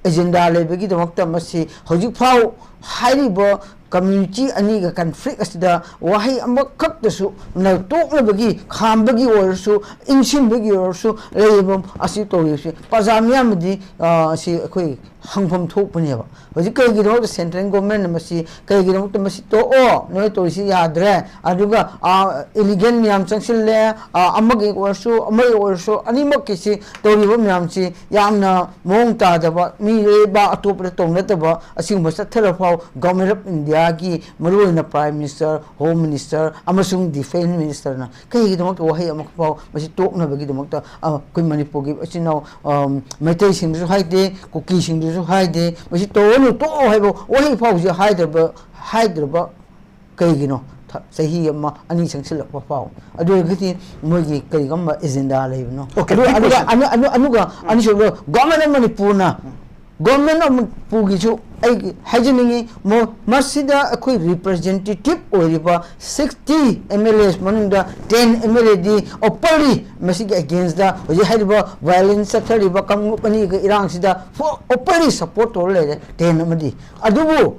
agenda ꯂꯩꯕꯒꯤꯗꯃꯛꯇ ꯃꯁꯤ ꯍꯧꯖꯤꯛ ꯐꯥꯎ ꯍꯥꯏꯔꯤꯕ community ꯑꯅꯤꯒ conflict ꯑꯁꯤꯗ ꯋꯥꯍꯩ ꯑꯃꯈꯛꯇꯁꯨ ꯅ-, ꯇꯣꯛꯅꯕꯒꯤ, ꯈꯥꯝꯕꯒꯤ ꯑꯣꯏꯔꯁꯨ, ꯏꯟꯁꯤꯟꯕꯒꯤ ꯑꯣꯏꯔꯁꯨ ꯂꯩꯕ ꯑꯁꯤ ꯇꯧꯔꯤꯕꯁꯤ ꯄ꯭ꯔꯖꯥ ꯃꯤꯌꯥꯝꯅꯗꯤ, ꯑ, ꯑꯁꯤ ꯑꯩꯈꯣꯏ ꯍꯪꯐꯝ ꯊꯣꯛꯄꯅꯦꯕ꯫ ꯍꯧꯖꯤꯛ ꯀꯩꯒꯤꯗꯃꯛꯇ central governmentꯅ ꯃꯁꯤ, ꯀꯩꯒꯤꯗꯃꯛꯇ ꯃꯁꯤ ꯇꯣꯛꯑꯣ, ꯅꯣꯏ ꯇꯧꯔꯤꯁꯤ ꯌꯥꯗ꯭ꯔꯦ, ꯑꯗꯨꯒ, ꯑ, illegal ꯃꯌꯥꯝ ꯆꯪꯁꯤꯜꯂꯦ, ꯑ, ꯑꯃꯒꯤ ꯑꯣꯏꯔꯁꯨ, ꯑꯃꯒꯤ ꯑꯣꯏꯔꯁꯨ, ꯑꯅꯤꯃꯛꯀꯤꯁꯤ ꯇꯧꯔꯤꯕ ꯃꯌꯥꯝꯁꯤ ꯌꯥꯝꯅ ꯃꯑꯣꯡ ꯇꯥꯗꯕ, ꯃꯤ ꯂꯩꯕꯥꯛ ꯑꯇꯣꯞꯄꯗ ꯇꯧꯅꯗꯕ ꯑꯁꯤꯒꯨꯝꯕ ꯆꯠꯊꯔꯐꯥꯎ Government of Indiaꯒꯤ ꯃꯔꯨꯑꯣꯏꯅ Prime Minister, Home Minister ꯑꯃꯁꯨꯡ Defence Ministerꯅ ꯀꯩꯒꯤꯗꯃꯛꯇ ꯋꯥꯍꯩ ꯑꯃꯐꯥꯎ ꯃꯁꯤ ꯇꯣꯛꯅꯕꯒꯤꯗꯃꯛꯇ, ꯑ, ꯑꯩꯈꯣꯏ ꯃꯅꯤꯄꯨꯔꯒꯤ ꯏꯆꯤꯟ ꯏꯅꯥꯎ, ꯑ, ꯃꯩꯇꯩꯁꯤꯡꯗꯁꯨ ꯍꯥꯏꯗꯦ, ꯀꯨꯀꯤꯁꯤꯡꯗꯁꯨ ꯍꯥꯏꯗꯦ, ꯃꯁꯤ ꯇꯧꯔꯅꯨ, ꯇꯣꯛꯑꯣ ꯍꯥꯏꯕ ꯋꯥꯍꯩ ꯐꯥꯎꯕꯁꯤ ꯍꯥꯏꯗ꯭ꯔꯕ, ꯍꯥꯏꯗ꯭ꯔꯕ ꯀꯩꯒꯤꯅꯣ? ꯆꯍꯤ ꯑꯃ ꯑꯅꯤ ꯆꯪꯁꯤꯜꯂꯛꯄ ꯐꯥꯎ꯫ ꯑꯗꯨ ꯑꯣꯏꯔꯒꯗꯤ ꯃꯣꯏꯒꯤ ꯀꯔꯤꯒꯨꯝꯕ ꯑꯦꯖꯦꯟꯗꯥ ꯂꯩꯕꯅꯣ? Okay, ꯑꯗꯨ big ꯑꯗꯨꯒ question. ꯑꯅꯤ- ꯑꯅꯨ- ꯑꯅꯨꯒ ꯑꯅꯤꯁꯨꯕꯗ ꯒꯣꯔꯃꯦꯟ ꯑꯣꯐ ꯃꯅꯤꯄꯨꯔꯅ, ꯒꯣꯔꯃꯦꯟ ꯑꯣꯐ ꯃꯅꯤꯄꯨꯔꯒꯤꯁꯨ ꯑꯩ ꯍꯥꯏꯖꯅꯤꯡꯉꯤ, ꯃꯣ- ꯃꯁꯤꯗ ꯑꯩꯈꯣꯏ ꯔꯤꯄ꯭ꯔꯖꯦꯟꯇꯦꯇꯤꯞ ꯑꯣꯏꯔꯤꯕ ꯁꯤꯛꯁꯇꯤ ꯑꯦꯝ ꯑꯦꯜ ꯑꯦꯁ ꯃꯅꯨꯡꯗ ꯇꯦꯟ ꯑꯦꯝ ꯑꯦꯜ ꯑꯦꯗꯤ ꯑꯣꯄꯟꯂꯤ ꯃꯁꯤꯒꯤ ꯑꯦꯒꯦꯟꯁꯇ ꯍꯧꯖꯤꯛ ꯍꯥꯏꯔꯤꯕ ꯚꯥꯏꯑꯣꯂꯦꯟꯁ ꯆꯠꯊꯔꯤꯕ ꯀꯥꯡꯂꯨꯞ ꯑꯅꯤꯒ ꯏꯔꯥꯡꯁꯤꯗ ꯑꯣꯄꯟꯂꯤ ꯁꯄꯣꯔꯠ ꯇꯧꯔ ꯂꯩꯔꯦ ꯇꯦꯟ ꯑꯃꯗꯤ꯫ ꯑꯗꯨꯕꯨ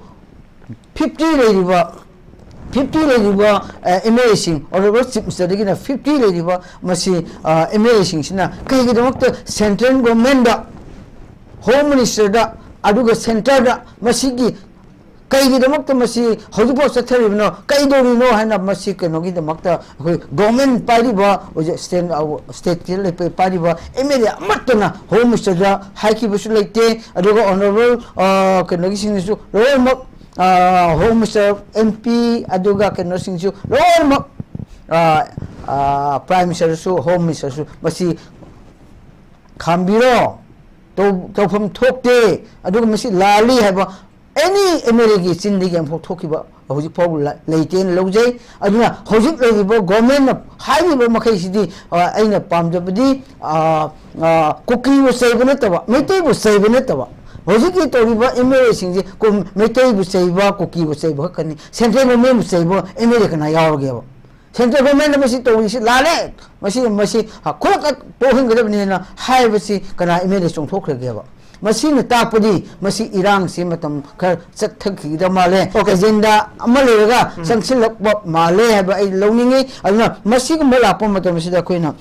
ꯐꯤꯐꯇꯤ ꯂꯩꯔꯤꯕ, ꯐꯤꯐꯇꯤ ꯂꯩꯔꯤꯕ ꯑꯦꯝ ꯑꯦꯜ ꯑꯦꯁꯤꯡ, ꯑꯣꯅꯔꯦꯕꯜ ꯆꯤꯐ ꯃꯤꯅꯤꯁꯇꯔꯗꯒꯤꯅ ꯐꯤꯐꯇꯤ ꯂꯩꯔꯤꯕ ꯃꯁꯤ ꯑꯦꯝ ꯑꯦꯜ ꯑꯦꯁꯤꯡꯁꯤꯅ ꯀꯩꯒꯤꯗꯃꯛꯇ ꯁꯦꯟꯇ꯭ꯔꯦꯜ ꯒꯣꯔꯃꯦꯟꯗ, ꯍꯣꯝ ꯃꯤꯅꯤꯁꯇꯔꯗ, ꯑꯗꯨꯒ ꯁꯦꯟꯇꯔꯗ ꯃꯁꯤꯒꯤ ꯀꯩꯒꯤꯗꯃꯛꯇ ꯃꯁꯤ ꯍꯧꯖꯤꯛꯐꯥꯎ ꯆꯠꯊꯔꯤꯕꯅꯣ, ꯀꯩꯗꯧꯔꯤꯅꯣ ꯍꯥꯏꯅ ꯃꯁꯤ ꯀꯩꯅꯣꯒꯤꯗꯃꯛꯇ ꯑꯩꯈꯣꯏ ꯒꯣꯔꯃꯦꯟ ꯄꯥꯏꯔꯤꯕ ꯍꯧꯖꯤꯛ ꯁ꯭ꯇꯦꯠ, ꯁ꯭ꯇꯦꯠꯀꯤ ꯂꯩꯄ- ꯄꯥꯏꯔꯤꯕ ꯑꯦꯝ ꯑꯦꯜ ꯑꯦ ꯑꯃꯠꯇꯅ ꯍꯣꯝ ꯃꯤꯅꯤꯁꯇꯔꯗ ꯍꯥꯏꯈꯤꯕꯁꯨ ꯂꯩꯇꯦ꯫ ꯑꯗꯨꯒ ꯑꯣꯅꯔꯦꯕꯜ ꯀꯩꯅꯣꯒꯤꯁꯤꯡꯅꯁꯨ ꯂꯣꯏꯅꯃꯛ, ꯍꯣꯝ ꯃꯤꯅꯤꯁꯇꯔ, ꯑꯦꯝ ꯄꯤ, ꯑꯗꯨꯒ ꯀꯩꯅꯣꯁꯤꯡꯁꯨ ꯂꯣꯏꯅꯃꯛ, ꯄ꯭ꯔꯥꯏꯝ ꯃꯤꯅꯤꯁꯇꯔꯁꯨ, ꯍꯣꯝ ꯃꯤꯅꯤꯁꯇꯔꯁꯨ ꯃꯁꯤ ꯈꯥꯝꯕꯤꯔꯣ, ꯇꯧ- ꯇꯧꯐꯝ ꯊꯣꯛꯇꯦ, ꯑꯗꯨꯒ ꯃꯁꯤ ꯂꯥꯜꯂꯤ ꯍꯥꯏꯕ ꯑꯦꯅꯤ ꯑꯦꯝ ꯑꯦꯜ ꯑꯦꯒꯤ ꯆꯤꯟꯗꯒꯤ ꯑꯃꯐꯥꯎ ꯊꯣꯛꯈꯤꯕ ꯍꯧꯖꯤꯛ ꯐꯥꯎꯕ ꯂ- ꯂꯩꯇꯦꯅ ꯂꯧꯖꯩ꯫ ꯑꯗꯨꯅ ꯍꯧꯖꯤꯛ ꯂꯩꯔꯤꯕ ꯒꯣꯔꯃꯦꯟꯅ ꯍꯥꯏꯔꯤꯕ ꯃꯈꯩꯁꯤꯗꯤ, ꯑ, ꯑꯩꯅ ꯄꯥꯝꯖꯕꯗꯤ, ꯑ, ꯑ, ꯀꯨꯀꯤꯕꯨ ꯆꯩꯕ ꯅꯠꯇꯕ, ꯃꯩꯇꯩꯕꯨ ꯆꯩꯕ ꯅꯠꯇꯕ, ꯍꯧꯖꯤꯛꯀꯤ ꯇꯧꯔꯤꯕ ꯑꯦꯝ ꯑꯦꯜ ꯑꯦꯁꯤꯡꯁꯦ ꯀꯨꯝ- ꯃꯩꯇꯩꯕꯨ ꯆꯩꯕ, ꯀꯨꯀꯤꯕꯨ ꯆꯩꯕ ꯈꯛꯇꯅꯤ꯫ ꯁꯦꯟꯇ꯭ꯔꯦꯜ ꯒꯣꯔꯃꯦꯟꯕꯨ ꯆꯩꯕ ꯑꯦꯝ ꯑꯦꯜ ꯑꯦ ꯀꯅꯥ ꯌꯥꯎꯔꯒꯦꯕ? ꯁꯦꯟꯇ꯭ꯔꯦꯜ ꯒꯣꯔꯃꯦꯟꯅ ꯃꯁꯤ ꯇꯧꯔꯤꯁꯤ ꯂꯥꯜꯂꯦ, ꯃꯁꯤ, ꯃꯁꯤ ꯈꯨꯗꯛꯇ ꯇꯣꯛꯍꯟꯒꯗꯕꯅꯦꯅ ꯍꯥꯏꯕꯁꯤ ꯀꯅꯥ ꯑꯦꯝ ꯑꯦꯜ ꯑꯦ ꯆꯣꯡꯊꯣꯛꯈ꯭ꯔꯒꯦꯕ? ꯃꯁꯤꯅ ꯇꯥꯛꯄꯗꯤ ꯃꯁꯤ ꯏꯔꯥꯡꯁꯤ ꯃꯇꯝ ꯈꯔ ꯆꯠꯊꯈꯤꯒꯗꯕ ꯃꯥꯜꯂꯦ꯫ Okay. ꯑꯦꯖꯦꯟꯗꯥ ꯑꯃ ꯂꯩꯔꯒ ꯆꯪꯁꯤꯜꯂꯛꯄ ꯃꯥꯜꯂꯦ ꯍꯥꯏꯕ ꯑꯩ ꯂꯧꯅꯤꯡꯉꯤ꯫ ꯑꯗꯨꯅ ꯃꯁꯤꯒꯨꯝꯕ ꯂꯥꯛꯄ ꯃꯇꯝꯁꯤꯗ ꯑꯩꯈꯣꯏꯅ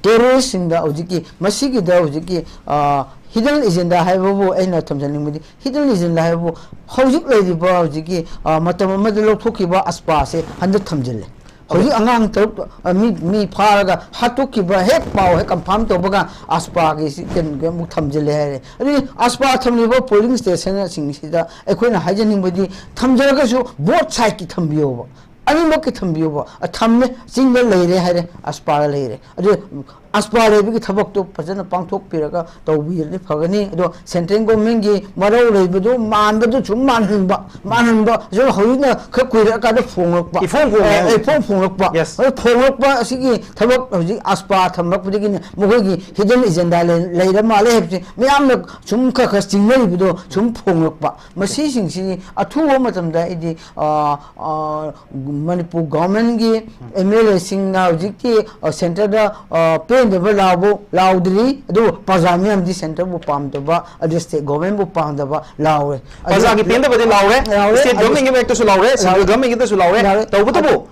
ꯇꯦꯔꯣꯔꯤꯁꯁꯤꯡꯗ ꯍꯧꯖꯤꯛꯀꯤ ꯃꯁꯤꯒꯤꯗ ꯍꯧꯖꯤꯛꯀꯤ, ꯑ, ꯍꯤꯗꯟ ꯑꯦꯖꯦꯟꯗꯥ ꯍꯥꯏꯕꯕꯨ ꯑꯩꯅ ꯊꯝꯖꯅꯤꯡꯕꯗꯤ, ꯍꯤꯗꯟ ꯑꯦꯖꯦꯟꯗꯥ ꯍꯥꯏꯕꯕꯨ ꯍꯧꯖꯤꯛ ꯂꯩꯔꯤꯕ ꯍꯧꯖꯤꯛꯀꯤ, ꯑ, ꯃꯇꯝ ꯑꯃꯗ ꯂꯧꯊꯣꯛꯈꯤꯕ ꯑꯁꯄꯥꯁꯦ ꯍꯟꯗꯛ ꯊꯝꯖꯤꯜꯂꯦ꯫ ꯍꯧꯖꯤꯛ ꯑꯉꯥꯡ ꯇꯔꯨꯛ, ꯑ, ꯃꯤ, ꯃꯤ ꯐꯥꯔꯒ ꯍꯥꯠꯇꯣꯛꯈꯤꯕ ꯍꯦꯛ ꯄꯥꯎ ꯍꯦꯛ ꯀꯟꯐꯥꯔꯝ ꯇꯧꯕꯒ ꯑꯁꯄꯥꯒꯤ ꯁꯤ ꯀꯩꯅꯣ ꯑꯃꯨꯛ ꯊꯝꯖꯤꯜꯂꯦ ꯍꯥꯏꯔꯦ꯫ ꯑꯗꯨꯗꯤ ꯑꯁꯄꯥ ꯊꯝꯂꯤꯕ ꯄꯣꯂꯤꯡ ꯁ꯭ꯇꯦꯁꯟꯁꯤꯡꯁꯤꯗ ꯑꯩꯈꯣꯏꯅ ꯍꯥꯏꯖꯅꯤꯡꯕꯗꯤ ꯊꯝꯖꯔꯒꯁꯨ ꯕꯣꯠ ꯁꯥꯏꯠꯀꯤ ꯊꯝꯕꯤꯌꯣꯕ, ꯑꯅꯤꯃꯛꯀꯤ ꯊꯝꯕꯤꯌꯣꯕ꯫ ꯑ, ꯊꯝꯃꯦ, ꯆꯤꯡꯗ ꯂꯩꯔꯦ ꯍꯥꯏꯔꯦ, ꯑꯁꯄꯥꯗ ꯂꯩꯔꯦ꯫ ꯑꯗꯨ ꯑꯁꯄꯥ ꯂꯩꯕꯒꯤ ꯊꯕꯛꯇꯣ ꯐꯖꯅ ꯄꯥꯡꯊꯣꯛꯄꯤꯔꯒ ꯇꯧꯕꯤꯔꯗꯤ ꯐꯒꯅꯤ꯫ ꯑꯗꯣ central government ꯀꯤ ꯃꯔꯧ ꯂꯩꯕꯗꯨ ꯃꯥꯟꯕꯗꯨ ꯁꯨꯝ ꯃꯥꯟꯍꯟꯕ, ꯃꯥꯟꯍꯟꯕ, ꯁꯨꯝ ꯍꯧꯖꯤꯛꯅ ꯈꯔ ꯀꯨꯏꯔꯛꯑꯀꯥꯟꯗ ꯐꯣꯡꯂꯛꯄ, ꯏꯐꯣꯡ ꯐꯣꯡꯉꯦ ꯑꯦ, ꯍꯧꯖꯤꯛ꯫ ꯏꯐꯣꯡ ꯐꯣꯡꯂꯛꯄ꯫ Yes. ꯑꯗꯣ ꯐꯣꯡꯂꯛꯄ ꯑꯁꯤꯒꯤ ꯊꯕꯛ ꯍꯧꯖꯤꯛ ꯑꯁꯄꯥ ꯊꯝꯂꯛꯄꯗꯒꯤꯅꯦ ꯃꯈꯣꯏꯒꯤ hidden agenda ꯂꯩ-, ꯂꯩꯔ ꯃꯥꯜꯂꯦ ꯍꯥꯏꯕꯁꯦ ꯃꯤꯌꯥꯝꯅ ꯁꯨꯝ ꯈꯔ ꯈꯔ ꯆꯤꯡꯅꯔꯤꯕꯗꯣ ꯁꯨꯝ ꯐꯣꯡꯂꯛꯄ꯫ ꯃꯁꯤꯁꯤꯡꯁꯤ ꯑꯊꯨꯕ ꯃꯇꯝꯗ ꯑꯩꯗꯤ, ꯑ, ꯑ, ꯃꯅꯤꯄꯨꯔ government ꯀꯤ MLA ꯁꯤꯡꯅ ꯍꯧꯖꯤꯛꯇꯤ, ꯑ, centre ꯗ, ꯑ, ꯄꯦꯟꯗꯕ ꯂꯥꯎꯕ ꯂꯥꯎꯗ꯭ꯔꯤ, ꯑꯗꯨꯕꯨ ꯄ꯭ꯔꯖꯥ ꯃꯤꯌꯥꯝꯗꯤ centre ꯕꯨ ꯄꯥꯝꯗꯕ, ꯑꯗꯨ state government ꯕꯨ ꯄꯥꯝꯗꯕ ꯂꯥꯎꯔꯦ꯫ ꯑꯗꯨ ꯄ꯭ꯔꯖꯥꯒꯤ ꯄꯦꯟꯗꯕꯗꯤ ꯂꯥꯎꯔꯦ, ꯂꯥꯎꯔꯦ, state ꯑꯗꯨ government ꯀꯤ ꯃꯥꯌꯣꯛꯇꯁꯨ ꯂꯥꯎꯔꯦ, central ꯂꯥꯎꯔꯦ꯫ Government ꯒꯤꯗꯁꯨ ꯂꯥꯎꯔꯦ꯫ ꯂꯥꯎꯔꯦ꯫ ꯇꯧꯕꯇꯕꯨ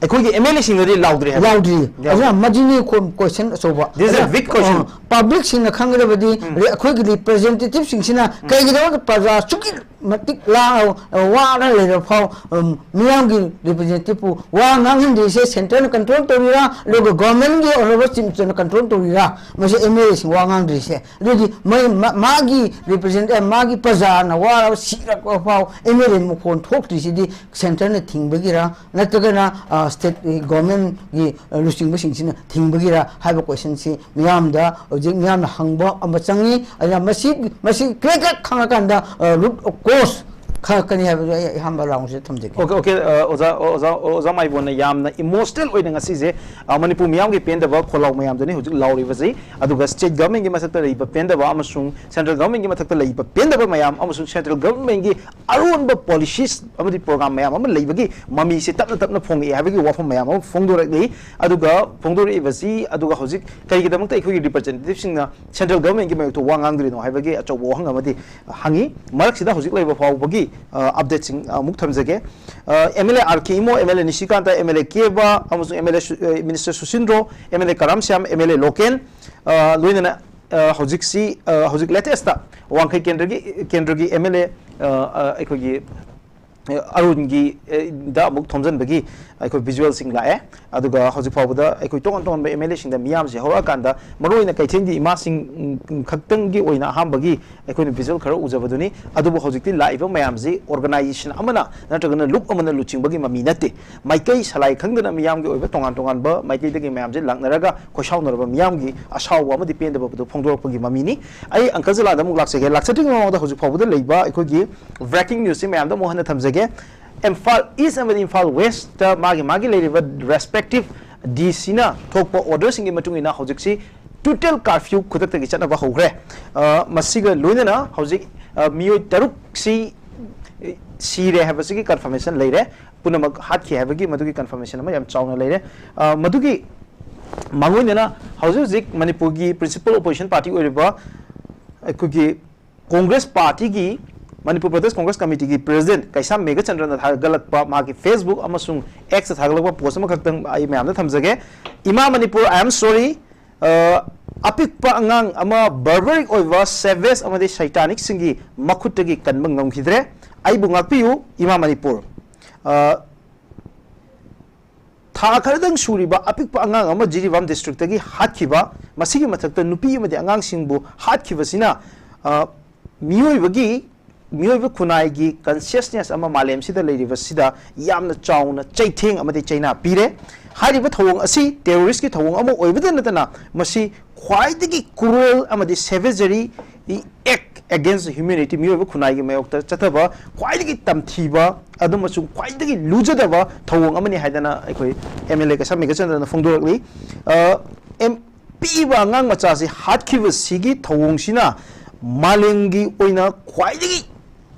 ꯑꯩꯈꯣꯏꯒꯤ MLA ꯁꯤꯡꯅꯗꯤ ꯂꯥꯎꯗ꯭ꯔꯤ ꯍꯥꯏꯕ꯫ ꯂꯥꯎꯗ꯭ꯔꯤ꯫ ꯂꯥꯎꯗ꯭ꯔꯤ꯫ ꯑꯗꯨꯅ ꯃꯗꯨꯅꯤ ꯀꯣ-, question ꯑꯆꯧꯕ꯫ This is a big question. ꯑ, public ꯁꯤꯡꯅ ꯈꯪꯒꯗꯕꯗꯤ ꯎꯝ꯫ ꯔꯦ-, ꯑꯩꯈꯣꯏꯒꯤ representative ꯁꯤꯡꯁꯤꯅ ꯎꯝ꯫ ꯀꯩꯒꯤꯗꯃꯛꯇ ꯄ꯭ꯔꯖꯥ ꯑꯁꯨꯛꯀꯤ ꯃꯇꯤꯛ ꯂꯥ-, ꯋꯥꯅ ꯂꯩꯔꯕ ꯐꯥꯎ, ꯎꯝ, ꯃꯤꯌꯥꯝꯒꯤ representative ꯄꯨ ꯋꯥ ꯉꯥꯡꯍꯟꯗ꯭ꯔꯤꯁꯦ centre ꯅ control ꯇꯧꯔꯤꯔꯥ, ꯑꯗꯨꯒ government ꯀꯤ honourable chief minister ꯅ control ꯇꯧꯔꯤꯔꯥ, ꯃꯁꯤ MLA ꯁꯤꯡ ꯋꯥ ꯉꯥꯡꯗ꯭ꯔꯤꯁꯦ? ꯑꯗꯨꯗꯤ ꯃꯣꯏ ꯃꯥ-, ꯃꯥꯒꯤ represent-, ꯑꯦ, ꯃꯥꯒꯤ ꯄ꯭ꯔꯖꯥꯅ ꯋꯥꯔꯕ ꯁꯤꯔꯛꯄ ꯐꯥꯎ MLA ꯃꯈꯣꯟ ꯊꯣꯛꯇ꯭ꯔꯤꯁꯤꯗꯤ centre ꯅ ꯊꯤꯡꯕꯒꯤꯔꯥ, ꯅꯠꯇ꯭ꯔꯒꯅ, ꯑ, state government ꯀꯤ, ꯑ, ꯂꯨꯆꯤꯡꯕꯁꯤꯡꯁꯤꯅ ꯊꯤꯡꯕꯒꯤꯔꯥ ꯍꯥꯏꯕ question ꯁꯤ ꯃꯤꯌꯥꯝꯗ ꯍꯧꯖꯤꯛ ꯃꯤꯌꯥꯝꯅ ꯍꯪꯕ ꯑꯃ ꯆꯪꯉꯤ꯫ ꯑꯗꯨꯅ ꯃꯁꯤ, ꯃꯁꯤ clear cut ꯈꯪꯉꯀꯥꯟꯗ, ꯑ, root cause ꯈꯪꯉꯛꯀꯅꯤ ꯍꯥꯏꯕꯗꯨ ꯑꯩ ꯑꯍꯥꯟꯕ round ꯁꯤꯗ ꯊꯝꯖꯒꯦ꯫ Okay, okay, ꯑ, ꯑꯣꯖꯥ, ꯑꯣꯖꯥ, ꯑꯣꯖꯥ ꯃꯥꯏꯕꯣꯟꯅ ꯌꯥꯝꯅ emotional ꯑꯣꯏꯅ ꯉꯁꯤꯁꯦ, ꯑ, ꯃꯅꯤꯄꯨꯔ ꯃꯤꯌꯥꯝꯒꯤ ꯄꯦꯟꯗꯕ ꯈꯣꯜꯂꯥꯎ ꯃꯌꯥꯝꯗꯨꯅꯤ ꯍꯧꯖꯤꯛ ꯂꯥꯎꯔꯤꯕꯁꯤ꯫ ꯑꯗꯨꯒ state government ꯀꯤ ꯃꯊꯛꯇ ꯂꯩꯕ ꯄꯦꯟꯗꯕ ꯑꯃꯁꯨꯡ central government ꯀꯤ ꯃꯊꯛꯇ ꯂꯩꯕ ꯄꯦꯟꯗꯕ ꯃꯌꯥꯝ ꯑꯃꯁꯨꯡ central government ꯀꯤ ꯑꯔꯣꯟꯕ policies ꯑꯃꯗꯤ program ꯃꯌꯥꯝ ꯑꯃ ꯂꯩꯕꯒꯤ ꯃꯃꯤꯁꯦ ꯇꯞꯅ ꯇꯞꯅ ꯐꯣꯡꯉꯛꯑꯦ ꯍꯥꯏꯕꯒꯤ ꯋꯥꯐꯝ ꯃꯌꯥꯝ ꯑꯃ ꯐꯣꯡꯗꯣꯔꯛꯂꯤ꯫ ꯑꯗꯨꯒ ꯐꯣꯡꯗꯣꯔꯛꯏꯕꯁꯤ, ꯑꯗꯨꯒ ꯍꯧꯖꯤꯛ ꯀꯔꯤꯒꯤꯗꯃꯛꯇ ꯑꯩꯈꯣꯏꯒꯤ representative ꯁꯤꯡꯅ central government ꯀꯤ ꯃꯥꯌꯣꯛꯇ ꯋꯥ ꯉꯥꯡꯗ꯭ꯔꯤꯅꯣ ꯍꯥꯏꯕꯒꯤ ꯑꯆꯧꯕ ꯋꯥꯍꯪ ꯑꯃꯗꯤ ꯍꯪꯉꯤ꯫ ꯃꯔꯛꯁꯤꯗ ꯍꯧꯖꯤꯛ ꯂꯩꯕ ꯐꯥꯎꯕꯒꯤ, ꯑ, update ꯁꯤꯡ ꯑꯃꯨꯛ ꯊꯝꯖꯒꯦ꯫ ꯑ, MLA R K Imo, MLA ꯅꯤꯁꯤꯀꯥꯟꯇ, MLA ꯀꯦꯕ, ꯑꯃꯁꯨꯡ MLA ꯁꯨ-, ꯑ, minister ꯁꯨꯁꯤꯟꯗ꯭ꯔꯣ, MLA ꯀꯔꯥꯝ ꯁ꯭ꯌꯥꯝ, MLA ꯂꯣꯀꯦꯟ, ꯑ, ꯂꯣꯏꯅꯅ, ꯑ, ꯍꯧꯖꯤꯛꯁꯤ, ꯑ, ꯍꯧꯖꯤꯛ latest ꯇ ꯋꯥꯡꯈꯩ ꯀꯦꯟꯗ꯭ꯔꯒꯤ, ꯀꯦꯟꯗ꯭ꯔꯒꯤ MLA, ꯑ, ꯑ, ꯑꯩꯈꯣꯏꯒꯤ ꯑꯔꯨꯟꯒꯤ, ꯑ, ꯗ ꯑꯃꯨꯛ ꯊꯣꯝꯖꯤꯟꯕꯒꯤ ꯑꯩꯈꯣꯏ ꯚꯤꯖꯨꯋꯦꯜꯁꯤꯡ ꯂꯥꯛꯑꯦ꯫ ꯑꯗꯨꯒ ꯍꯧꯖꯤꯛ ꯐꯥꯎꯕꯗ ꯑꯩꯈꯣꯏ ꯇꯣꯉꯥꯟ ꯇꯣꯉꯥꯟꯕ ꯑꯦꯝ ꯑꯦꯜ ꯑꯦꯁꯤꯡꯗ ꯃꯤꯌꯥꯝꯁꯦ ꯍꯧꯔꯛꯑꯀꯥꯟꯗ, ꯃꯔꯨꯑꯣꯏꯅ ꯀꯩꯊꯦꯜꯒꯤ ꯏꯃꯥꯁꯤꯡ, ꯎꯝ, ꯈꯛꯇꯪꯒꯤ ꯑꯣꯏꯅ ꯑꯍꯥꯟꯕꯒꯤ ꯑꯩꯈꯣꯏꯅ ꯚꯤꯖꯨꯋꯦꯜ ꯈꯔ ꯎꯖꯕꯗꯨꯅꯤ꯫ ꯑꯗꯨꯕꯨ ꯍꯧꯖꯤꯛꯇꯤ ꯂꯥꯛꯏꯕ ꯃꯌꯥꯝꯁꯤ ꯑꯣꯔꯒꯅꯥꯏꯖꯦꯁꯟ ꯑꯃꯅ ꯅꯠꯇ꯭ꯔꯒꯅ ꯂꯨꯞ ꯑꯃꯅ ꯂꯨꯆꯤꯡꯕꯒꯤ ꯃꯃꯤ ꯅꯠꯇꯦ꯫ ꯃꯥꯏꯀꯩ ꯁꯂꯥꯏ ꯈꯪꯗꯅ ꯃꯤꯌꯥꯝꯒꯤ ꯑꯣꯏꯕ ꯇꯣꯉꯥꯟ ꯇꯣꯉꯥꯟꯕ ꯃꯥꯏꯀꯩꯗꯒꯤ ꯃꯌꯥꯝꯁꯦ ꯂꯥꯛꯅꯔꯒ ꯈꯣꯏꯁꯥꯎꯅꯔꯕ ꯃꯤꯌꯥꯝꯒꯤ ꯑꯁꯥꯎꯕ ꯑꯃꯗꯤ ꯄꯦꯟꯗꯕ ꯑꯗꯨ ꯐꯣꯡꯗꯣꯔꯛꯄꯒꯤ ꯃꯃꯤꯅꯤ꯫ ꯑꯩ ꯑꯪꯀꯜ ꯖꯂꯥꯟꯗ ꯑꯃꯨꯛ ꯂꯥꯛꯆꯒꯦ꯫ ꯂꯥꯛꯆꯗ꯭ꯔꯤꯉꯩ ꯃꯃꯥꯡꯗ ꯍꯧꯖꯤꯛ ꯐꯥꯎꯕꯗ ꯂꯩꯕ ꯑꯩꯈꯣꯏꯒꯤ ꯕ꯭ꯔꯦꯀꯤꯡ ꯅ꯭ꯌꯨꯁꯁꯤ ꯃꯌꯥꯝꯗ ꯑꯃꯨꯛ ꯍꯟꯅ ꯊꯝꯖꯒꯦ꯫ ꯏꯝꯐꯥꯜ ꯏꯁ ꯑꯃꯗꯤ ꯏꯝꯐꯥꯜ ꯋꯦꯁꯇ ꯃꯥꯒꯤ ꯃꯥꯒꯤ ꯂꯩꯔꯤꯕ ꯔꯦꯁꯄꯦꯛꯇꯤꯞ ꯗꯤ ꯁꯤꯅ ꯊꯣꯛꯄ ꯑꯣꯔꯗꯔꯁꯤꯡꯒꯤ ꯃꯇꯨꯡ ꯏꯟꯅ ꯍꯧꯖꯤꯛꯁꯤ ꯇꯣꯇꯦꯜ ꯀꯥꯔꯐ꯭ꯌꯨ ꯈꯨꯗꯛꯇꯒꯤ ꯆꯠꯅꯕ ꯍꯧꯈ꯭ꯔꯦ꯫ ꯑ, ꯃꯁꯤꯒ ꯂꯣꯏꯅꯅ ꯍꯧꯖꯤꯛ, ꯑ, ꯃꯤꯑꯣꯏ ꯇꯔꯨꯛꯁꯤ ꯁꯤꯔꯦ ꯍꯥꯏꯕꯁꯤꯒꯤ ꯀꯟꯐꯔꯃꯦꯁꯟ ꯂꯩꯔꯦ꯫ ꯄꯨꯝꯅꯃꯛ ꯍꯥꯠꯈꯤ ꯍꯥꯏꯕꯒꯤ ꯃꯗꯨꯒꯤ ꯀꯟꯐꯔꯃꯦꯁꯟ ꯑꯃ ꯌꯥꯝ ꯆꯥꯎꯅ ꯂꯩꯔꯦ꯫ ꯑ, ꯃꯗꯨꯒꯤ ꯃꯥꯡꯑꯣꯏꯅꯅ ꯍꯧꯖꯤꯛ ꯍꯧꯖꯤꯛ ꯃꯅꯤꯄꯨꯔꯒꯤ ꯄ꯭ꯔꯤꯟꯁꯤꯄꯜ ꯑꯣꯄꯣꯖꯤꯁꯟ ꯄꯥꯔꯇꯤ ꯑꯣꯏꯔꯤꯕ ꯑꯩꯈꯣꯏꯒꯤ ꯀꯣꯡꯒ꯭ꯔꯦꯁ ꯄꯥꯔꯇꯤꯒꯤ, ꯃꯅꯤꯄꯨꯔ ꯄ꯭ꯔꯗꯦꯁ ꯀꯣꯡꯒ꯭ꯔꯦꯁ ꯀꯃꯤꯇꯤꯒꯤ ꯄ꯭ꯔꯦꯁꯤꯗꯦꯟꯠ ꯀꯩꯁꯥꯝ ꯃꯦꯘꯆꯟꯗ꯭ꯔꯅ ꯊꯥꯒꯠꯂꯛꯄ ꯃꯥꯒꯤ Facebook ꯑꯃꯁꯨꯡ X ꯊꯥꯒꯠꯂꯛꯄ ꯄꯣꯁ ꯑꯃꯈꯛꯇꯪ ꯑꯩ ꯃꯌꯥꯝꯗ ꯊꯝꯖꯒꯦ꯫ ꯏꯃꯥ ꯃꯅꯤꯄꯨꯔ, I am sorry, ꯑ, ꯑꯄꯤꯛꯄ ꯑꯉꯥꯡ ꯑꯃ ꯕꯥꯔꯕꯔꯤꯛ ꯑꯣꯏꯕ ꯁꯦꯚꯦꯖ ꯑꯃꯗꯤ ꯁꯩꯇꯥꯅꯤꯛꯁꯤꯡꯒꯤ ꯃꯈꯨꯠꯇꯒꯤ ꯀꯟꯕ ꯉꯝꯈꯤꯗ꯭ꯔꯦ꯫ ꯑꯩꯕꯨ ꯉꯥꯛꯄꯤꯌꯨ, ꯏꯃꯥ ꯃꯅꯤꯄꯨꯔ꯫ ꯑ, ꯊꯥ ꯈꯔꯗꯪ ꯁꯨꯔꯤꯕ ꯑꯄꯤꯛꯄ ꯑꯉꯥꯡ ꯑꯃ ꯖꯤꯔꯤꯕꯥꯝ ꯗꯤꯁꯇ꯭ꯔꯤꯛꯇꯒꯤ ꯍꯥꯠꯈꯤꯕ, ꯃꯁꯤꯒꯤ ꯃꯊꯛꯇ ꯅꯨꯄꯤ ꯑꯃꯗꯤ ꯑꯉꯥꯡꯁꯤꯡꯕꯨ ꯍꯥꯠꯈꯤꯕꯁꯤꯅ, ꯑ, ꯃꯤꯑꯣꯏꯕꯒꯤ, ꯃꯤꯑꯣꯏꯕ ꯈꯨꯟꯅꯥꯏꯒꯤ ꯀꯟꯁꯤꯌꯁꯅꯦꯁ ꯑꯃ ꯃꯥꯂꯦꯝꯁꯤꯗ ꯂꯩꯔꯤꯕꯁꯤꯗ ꯌꯥꯝꯅ ꯆꯥꯎꯅ ꯆꯩꯊꯦꯡ ꯑꯃꯗꯤ ꯆꯩꯅꯥ ꯄꯤꯔꯦ꯫ ꯍꯥꯏꯔꯤꯕ ꯊꯧꯑꯣꯡ ꯑꯁꯤ ꯇꯦꯔꯣꯔꯤꯁ꯭ꯠꯀꯤ ꯊꯧꯑꯣꯡ ꯑꯃ ꯑꯣꯏꯕꯗ ꯅꯠꯇꯅ ꯃꯁꯤ ꯈ꯭ꯋꯥꯏꯗꯒꯤ ꯀ꯭ꯔꯨꯑꯦꯜ ꯑꯃꯗꯤ ꯁꯦꯚꯦꯖꯔꯤ ꯑꯦꯛ ꯑꯦꯒꯦꯟꯁ ꯍ꯭ꯌꯨꯃꯦꯅꯤꯇꯤ, ꯃꯤꯑꯣꯏꯕ ꯈꯨꯟꯅꯥꯏꯒꯤ ꯃꯥꯌꯣꯛꯇ ꯆꯠꯊꯕ ꯈ꯭ꯋꯥꯏꯗꯒꯤ ꯇꯝꯊꯤꯕ ꯑꯗꯨ ꯑꯃꯁꯨꯡ ꯈ꯭ꯋꯥꯏꯗꯒꯤ ꯂꯨꯖꯗꯕ ꯊꯧꯑꯣꯡ ꯑꯃꯅꯤ ꯍꯥꯏꯗꯅ ꯑꯩꯈꯣꯏ ꯑꯦꯝ ꯑꯦꯜ ꯑꯦ ꯀꯩꯁꯥꯝ ꯃꯦꯘꯆꯟꯗ꯭ꯔꯅ ꯐꯣꯡꯗꯣꯔꯛꯂꯤ꯫ ꯑ, ꯑꯦꯝ-, ꯄꯤꯛꯏꯕ ꯑꯉꯥꯡ ꯃꯆꯥꯁꯤ ꯍꯥꯠꯈꯤꯕꯁꯤꯒꯤ ꯊꯧꯑꯣꯡꯁꯤꯅ ꯃꯥꯂꯦꯝꯒꯤ ꯑꯣꯏꯅ ꯈ꯭ꯋꯥꯏꯗꯒꯤ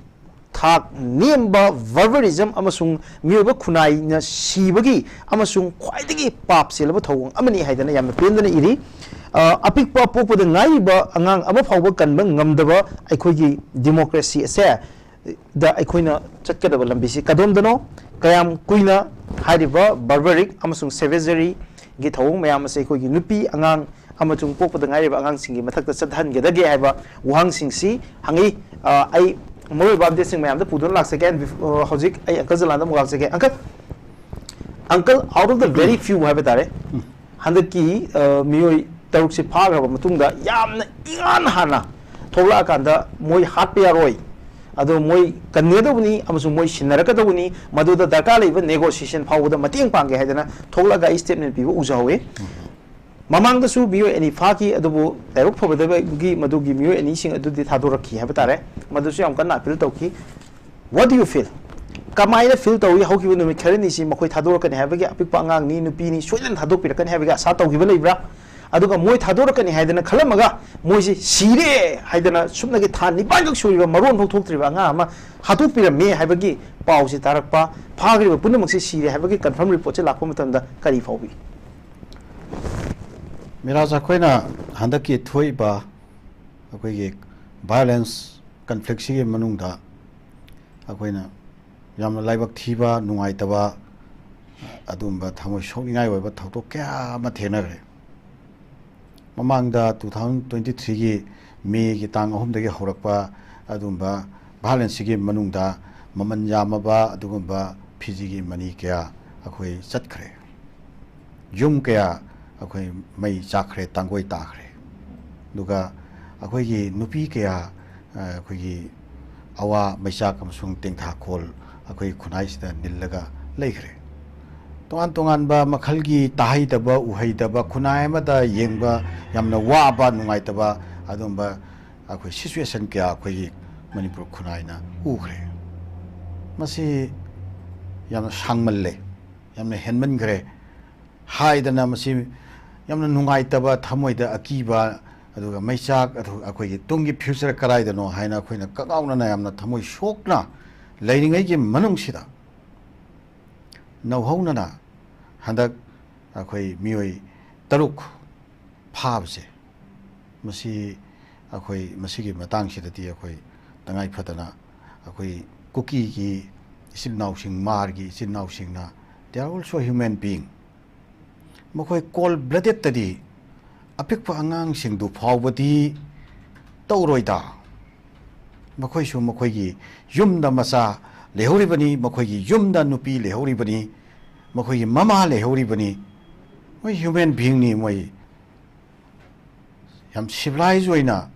ꯊꯥꯛ ꯅꯦꯝꯕ ꯕꯥꯔꯕꯔꯤꯖꯝ ꯑꯃꯁꯨꯡ ꯃꯤꯑꯣꯏꯕ ꯈꯨꯟꯅꯥꯏꯅ ꯁꯤꯕꯒꯤ ꯑꯃꯁꯨꯡ ꯈ꯭ꯋꯥꯏꯗꯒꯤ ꯄꯥꯞ ꯆꯦꯜꯂꯕ ꯊꯧꯑꯣꯡ ꯑꯃꯅꯤ ꯍꯥꯏꯗꯅ ꯌꯥꯝꯅ ꯄꯦꯟꯗꯅ ꯏꯔꯤ꯫ ꯑ, ꯑꯄꯤꯛꯄ ꯄꯣꯛꯄꯗ ꯉꯥꯏꯔꯤꯕ ꯑꯉꯥꯡ ꯑꯃ ꯐꯥꯎꯕ ꯀꯟꯕ ꯉꯝꯗꯕ ꯑꯩꯈꯣꯏꯒꯤ ꯗꯤꯃꯣꯀ꯭ꯔꯦꯁꯤ ꯑꯁꯦ ꯗ ꯑꯩꯈꯣꯏꯅ ꯆꯠꯀꯗꯕ ꯂꯝꯕꯤꯁꯤ ꯀꯗꯣꯝꯗꯅꯣ? ꯀꯌꯥꯝ ꯀꯨꯏꯅ ꯍꯥꯏꯔꯤꯕ ꯕꯥꯔꯕꯔꯤꯛ ꯑꯃꯁꯨꯡ ꯁꯦꯚꯦꯖꯔꯤꯒꯤ ꯊꯧꯑꯣꯡ ꯃꯌꯥꯝ ꯑꯁꯤ ꯑꯩꯈꯣꯏꯒꯤ ꯅꯨꯄꯤ ꯑꯉꯥꯡ ꯑꯃꯁꯨꯡ ꯄꯣꯛꯄꯗ ꯉꯥꯏꯔꯤꯕ ꯑꯉꯥꯡꯁꯤꯡꯒꯤ ꯃꯊꯛꯇ ꯆꯠꯍꯟꯒꯗꯒꯦ ꯍꯥꯏꯕ ꯋꯥꯍꯪꯁꯤꯡꯁꯤ ꯍꯪꯉꯤ꯫ ꯑ, ꯑꯩ ꯃꯔꯨꯑꯣꯏꯕ ꯑꯞꯗꯦꯠꯁꯤꯡ ꯃꯌꯥꯝꯗ ꯄꯨꯗꯨꯅ ꯂꯥꯛꯆꯒꯦ꯫ And bef- ꯑ, ꯍꯧꯖꯤꯛ ꯑꯩ ꯑꯪꯀꯜ ꯖꯂꯥꯟꯗ ꯑꯃꯨꯛ ꯂꯥꯛꯆꯒꯦ꯫ ꯑꯪꯀꯜ, uncle, out of the very few ꯍꯥꯏꯕ ꯇꯥꯔꯦ, ꯍꯟꯗꯛꯀꯤ, ꯑ, ꯃꯤꯑꯣꯏ ꯇꯔꯨꯛꯁꯤ ꯐꯥꯈ꯭ꯔꯕ ꯃꯇꯨꯡꯗ ꯌꯥꯝꯅ ꯏꯍꯥꯟ ꯍꯥꯟꯅ ꯊꯣꯛꯂꯛꯑꯀꯥꯟꯗ ꯃꯣꯏ ꯍꯥꯠꯄ ꯌꯥꯔꯣꯏ, ꯑꯗꯣ ꯃꯣꯏ ꯀꯟꯒꯗꯧꯕꯅꯤ ꯑꯃꯁꯨꯡ ꯃꯣꯏ ꯁꯤꯟꯅꯔꯛꯀꯗꯧꯕꯅꯤ, ꯃꯗꯨꯗ ꯗꯔꯀꯥꯔ ꯂꯩꯕ ꯅꯦꯒꯣꯁꯤꯌꯦꯁꯟ ꯐꯥꯎꯕꯗ ꯃꯇꯦꯡ ꯄꯥꯡꯒꯦ ꯍꯥꯏꯗꯅ ꯊꯣꯛꯂꯛꯑꯒ ꯑꯩ ꯁ꯭ꯇꯦꯠꯃꯦꯟ ꯄꯤꯕ ꯎꯖꯍꯧꯋꯤ꯫ ꯃꯃꯥꯡꯗꯁꯨ ꯃꯤꯑꯣꯏ ꯑꯅꯤ ꯐꯥꯈꯤ, ꯑꯗꯨꯕꯨ ꯂꯥꯏꯕꯛ ꯐꯕꯗꯒꯤ ꯃꯗꯨꯒꯤ ꯃꯤꯑꯣꯏ ꯑꯅꯤꯁꯤꯡ ꯑꯗꯨꯗꯤ ꯊꯥꯗꯣꯔꯛꯈꯤ ꯍꯥꯏꯕ ꯇꯥꯔꯦ꯫ ꯃꯗꯨꯁꯨ ꯌꯥꯝ ꯀꯟꯅ ꯑꯄꯤꯜ ꯇꯧꯈꯤ꯫ What do you feel? ꯀꯃꯥꯏꯅ ꯐꯤꯜ ꯇꯧꯏ? ꯍꯧꯈꯤꯕ ꯅꯨꯃꯤꯠ ꯈꯔꯅꯤꯁꯤ ꯃꯈꯣꯏ ꯊꯥꯗꯣꯔꯛꯀꯅꯤ ꯍꯥꯏꯕꯒꯤ, ꯑꯄꯤꯛꯄ ꯑꯉꯥꯡꯅꯤ, ꯅꯨꯄꯤꯅꯤ, ꯁꯣꯏꯗꯅ ꯊꯥꯗꯣꯛꯄꯤꯔꯛꯀꯅꯤ ꯍꯥꯏꯕꯒꯤ ꯑꯁꯥ ꯇꯧꯈꯤꯕ ꯂꯩꯕ꯭ꯔꯥ? ꯑꯗꯨꯒ ꯃꯣꯏ ꯊꯥꯗꯣꯔꯛꯀꯅꯤ ꯍꯥꯏꯗꯅ ꯈꯜꯂꯝꯃꯒ ꯃꯣꯏꯁꯤ ꯁꯤꯔꯦ ꯍꯥꯏꯗꯅ ꯁꯨꯞꯅꯒꯤ ꯊꯥ ꯅꯤꯄꯥꯟꯈꯛ ꯁꯨꯔꯤꯕ ꯃꯔꯣꯟ ꯐꯥꯎ ꯊꯣꯛꯇ꯭ꯔꯤꯕ ꯑꯉꯥꯡ ꯑꯃ ꯍꯥꯠꯇꯣꯛꯄꯤꯔꯝꯃꯦ ꯍꯥꯏꯕꯒꯤ ꯄꯥꯎꯁꯤ ꯇꯥꯔꯛꯄ, ꯐꯥꯈ꯭ꯔꯤꯕ ꯄꯨꯝꯅꯃꯛꯁꯤ ꯁꯤꯔꯦ ꯍꯥꯏꯕꯒꯤ ꯀꯟꯐꯥꯔꯝ ꯔꯤꯄꯣꯔꯠꯁꯤ ꯂꯥꯛꯄ ꯃꯇꯝꯗ ꯀꯔꯤ ꯐꯥꯎꯕꯤ? ꯃꯤꯔꯥꯖ, ꯑꯩꯈꯣꯏꯅ ꯍꯟꯗꯛꯀꯤ ꯊꯣꯛꯏꯕ ꯑꯩꯈꯣꯏꯒꯤ ꯚꯥꯏꯑꯣꯂꯦꯟꯁ ꯀꯟꯐ꯭ꯂꯤꯛꯁꯤꯒꯤ ꯃꯅꯨꯡꯗ ꯑꯩꯈꯣꯏꯅ ꯌꯥꯝꯅ ꯂꯥꯏꯕꯛ ꯊꯤꯕ, ꯅꯨꯡꯉꯥꯏꯇꯕ, ꯑꯗꯨꯒꯨꯝꯕ ꯊꯃꯣꯏ ꯁꯣꯛꯅꯤꯡꯉꯥꯏ ꯑꯣꯏꯕ ꯊꯧꯗꯣꯛ ꯀꯌꯥ ꯑꯃ ꯊꯦꯡꯅꯈ꯭ꯔꯦ꯫ ꯃꯃꯥꯡꯗ two thousand twenty threeꯒꯤ ꯃꯦꯒꯤ ꯇꯥꯡ ꯑꯍꯨꯝꯗꯒꯤ ꯍꯧꯔꯛꯄ ꯑꯗꯨꯒꯨꯝꯕ ꯚꯥꯏꯑꯣꯂꯦꯟꯁꯁꯤꯒꯤ ꯃꯅꯨꯡꯗ ꯃꯃꯜ ꯌꯥꯝꯃꯕ ꯑꯗꯨꯒꯨꯝꯕ ꯐꯤꯖꯤꯒꯤ ꯃꯅꯤ ꯀꯌꯥ ꯑꯩꯈꯣꯏ ꯆꯠꯈ꯭ꯔꯦ꯫ ꯌꯨꯝ ꯀꯌꯥ ꯑꯩꯈꯣꯏ ꯃꯩ ꯆꯥꯛꯈ꯭ꯔꯦ, ꯇꯥꯡꯒꯣꯏ ꯇꯥꯈ꯭ꯔꯦ꯫ ꯑꯗꯨꯒ ꯑꯩꯈꯣꯏꯒꯤ ꯅꯨꯄꯤ ꯀꯌꯥ, ꯑ, ꯑꯩꯈꯣꯏꯒꯤ ꯑꯋꯥ ꯃꯩꯆꯥꯛ ꯑꯃꯁꯨꯡ ꯇꯦꯡꯊꯥꯈꯣꯜ ꯑꯩꯈꯣꯏ ꯈꯨꯟꯅꯥꯏꯁꯤꯗ ꯅꯤꯜꯂꯒ ꯂꯩꯈ꯭ꯔꯦ꯫ ꯇꯣꯉꯥꯟ ꯇꯣꯉꯥꯟꯕ ꯃꯈꯜꯒꯤ ꯇꯥꯍꯩꯗꯕ, ꯎꯍꯩꯗꯕ, ꯈꯨꯟꯅꯥꯏ ꯑꯃꯗ ꯌꯦꯡꯕ ꯌꯥꯝꯅ ꯋꯥꯕ, ꯅꯨꯡꯉꯥꯏꯇꯕ ꯑꯗꯨꯒꯨꯝꯕ ꯑꯩꯈꯣꯏ ꯁꯤꯆꯨꯋꯦꯁꯟ ꯀꯌꯥ ꯑꯩꯈꯣꯏꯒꯤ ꯃꯅꯤꯄꯨꯔ ꯈꯨꯟꯅꯥꯏꯅ ꯎꯈ꯭ꯔꯦ꯫ ꯃꯁꯤ ꯌꯥꯝꯅ ꯁꯥꯡꯃꯜꯂꯦ, ꯌꯥꯝꯅ ꯍꯦꯟꯃꯟꯈ꯭ꯔꯦ ꯍꯥꯏꯗꯅ ꯃꯁꯤ ꯌꯥꯝꯅ ꯅꯨꯡꯉꯥꯏꯇꯕ, ꯊꯃꯣꯏꯗ ꯑꯀꯤꯕ, ꯑꯗꯨꯒ ꯃꯩꯆꯥꯛ, ꯑꯗꯨ ꯑꯩꯈꯣꯏꯒꯤ ꯇꯨꯡꯒꯤ ꯐ꯭ꯌꯨꯆꯔ ꯀꯗꯥꯏꯗꯅꯣ ꯍꯥꯏꯅ ꯑꯩꯈꯣꯏꯅ ꯀꯉꯥꯎꯅꯅ ꯌꯥꯝꯅ ꯊꯃꯣꯏ ꯁꯣꯛꯅ ꯂꯩꯔꯤꯉꯩꯒꯤ ꯃꯅꯨꯡꯁꯤꯗ ꯅꯧꯍꯧꯅꯅ ꯍꯟꯗꯛ ꯑꯩꯈꯣꯏ ꯃꯤꯑꯣꯏ ꯇꯔꯨꯛ ꯐꯥꯕꯁꯦ, ꯃꯁꯤ ꯑꯩꯈꯣꯏ ꯃꯁꯤꯒꯤ ꯃꯇꯥꯡꯁꯤꯗꯗꯤ ꯑꯩꯈꯣꯏ ꯇꯉꯥꯏ ꯐꯗꯅ ꯑꯩꯈꯣꯏ ꯀꯨꯀꯤꯒꯤ ꯏꯆꯤꯜ ꯏꯅꯥꯎꯁꯤꯡ, ꯃꯥꯔꯒꯤ ꯏꯆꯤꯜ ꯏꯅꯥꯎꯁꯤꯡꯅ, they are also human being꯫ ꯃꯈꯣꯏ ꯀꯣꯜ ꯕ꯭ꯂꯗꯦꯠꯇꯗꯤ ꯑꯄꯤꯛꯄ ꯑꯉꯥꯡꯁꯤꯡꯗꯨ ꯐꯥꯎꯕꯗꯤ ꯇꯧꯔꯣꯏꯗ꯫ ꯃꯈꯣꯏꯁꯨ ꯃꯈꯣꯏꯒꯤ ꯌꯨꯝꯗ ꯃꯆꯥ ꯂꯩꯍꯧꯔꯤꯕꯅꯤ, ꯃꯈꯣꯏꯒꯤ ꯌꯨꯝꯗ ꯅꯨꯄꯤ ꯂꯩꯍꯧꯔꯤꯕꯅꯤ, ꯃꯈꯣꯏꯒꯤ ꯃꯃꯥ ꯂꯩꯍꯧꯔꯤꯕꯅꯤ꯫ ꯃꯣꯏ human beingꯅꯤ꯫ ꯃꯣꯏ ꯌꯥꯝ civilized ꯑꯣꯏꯅ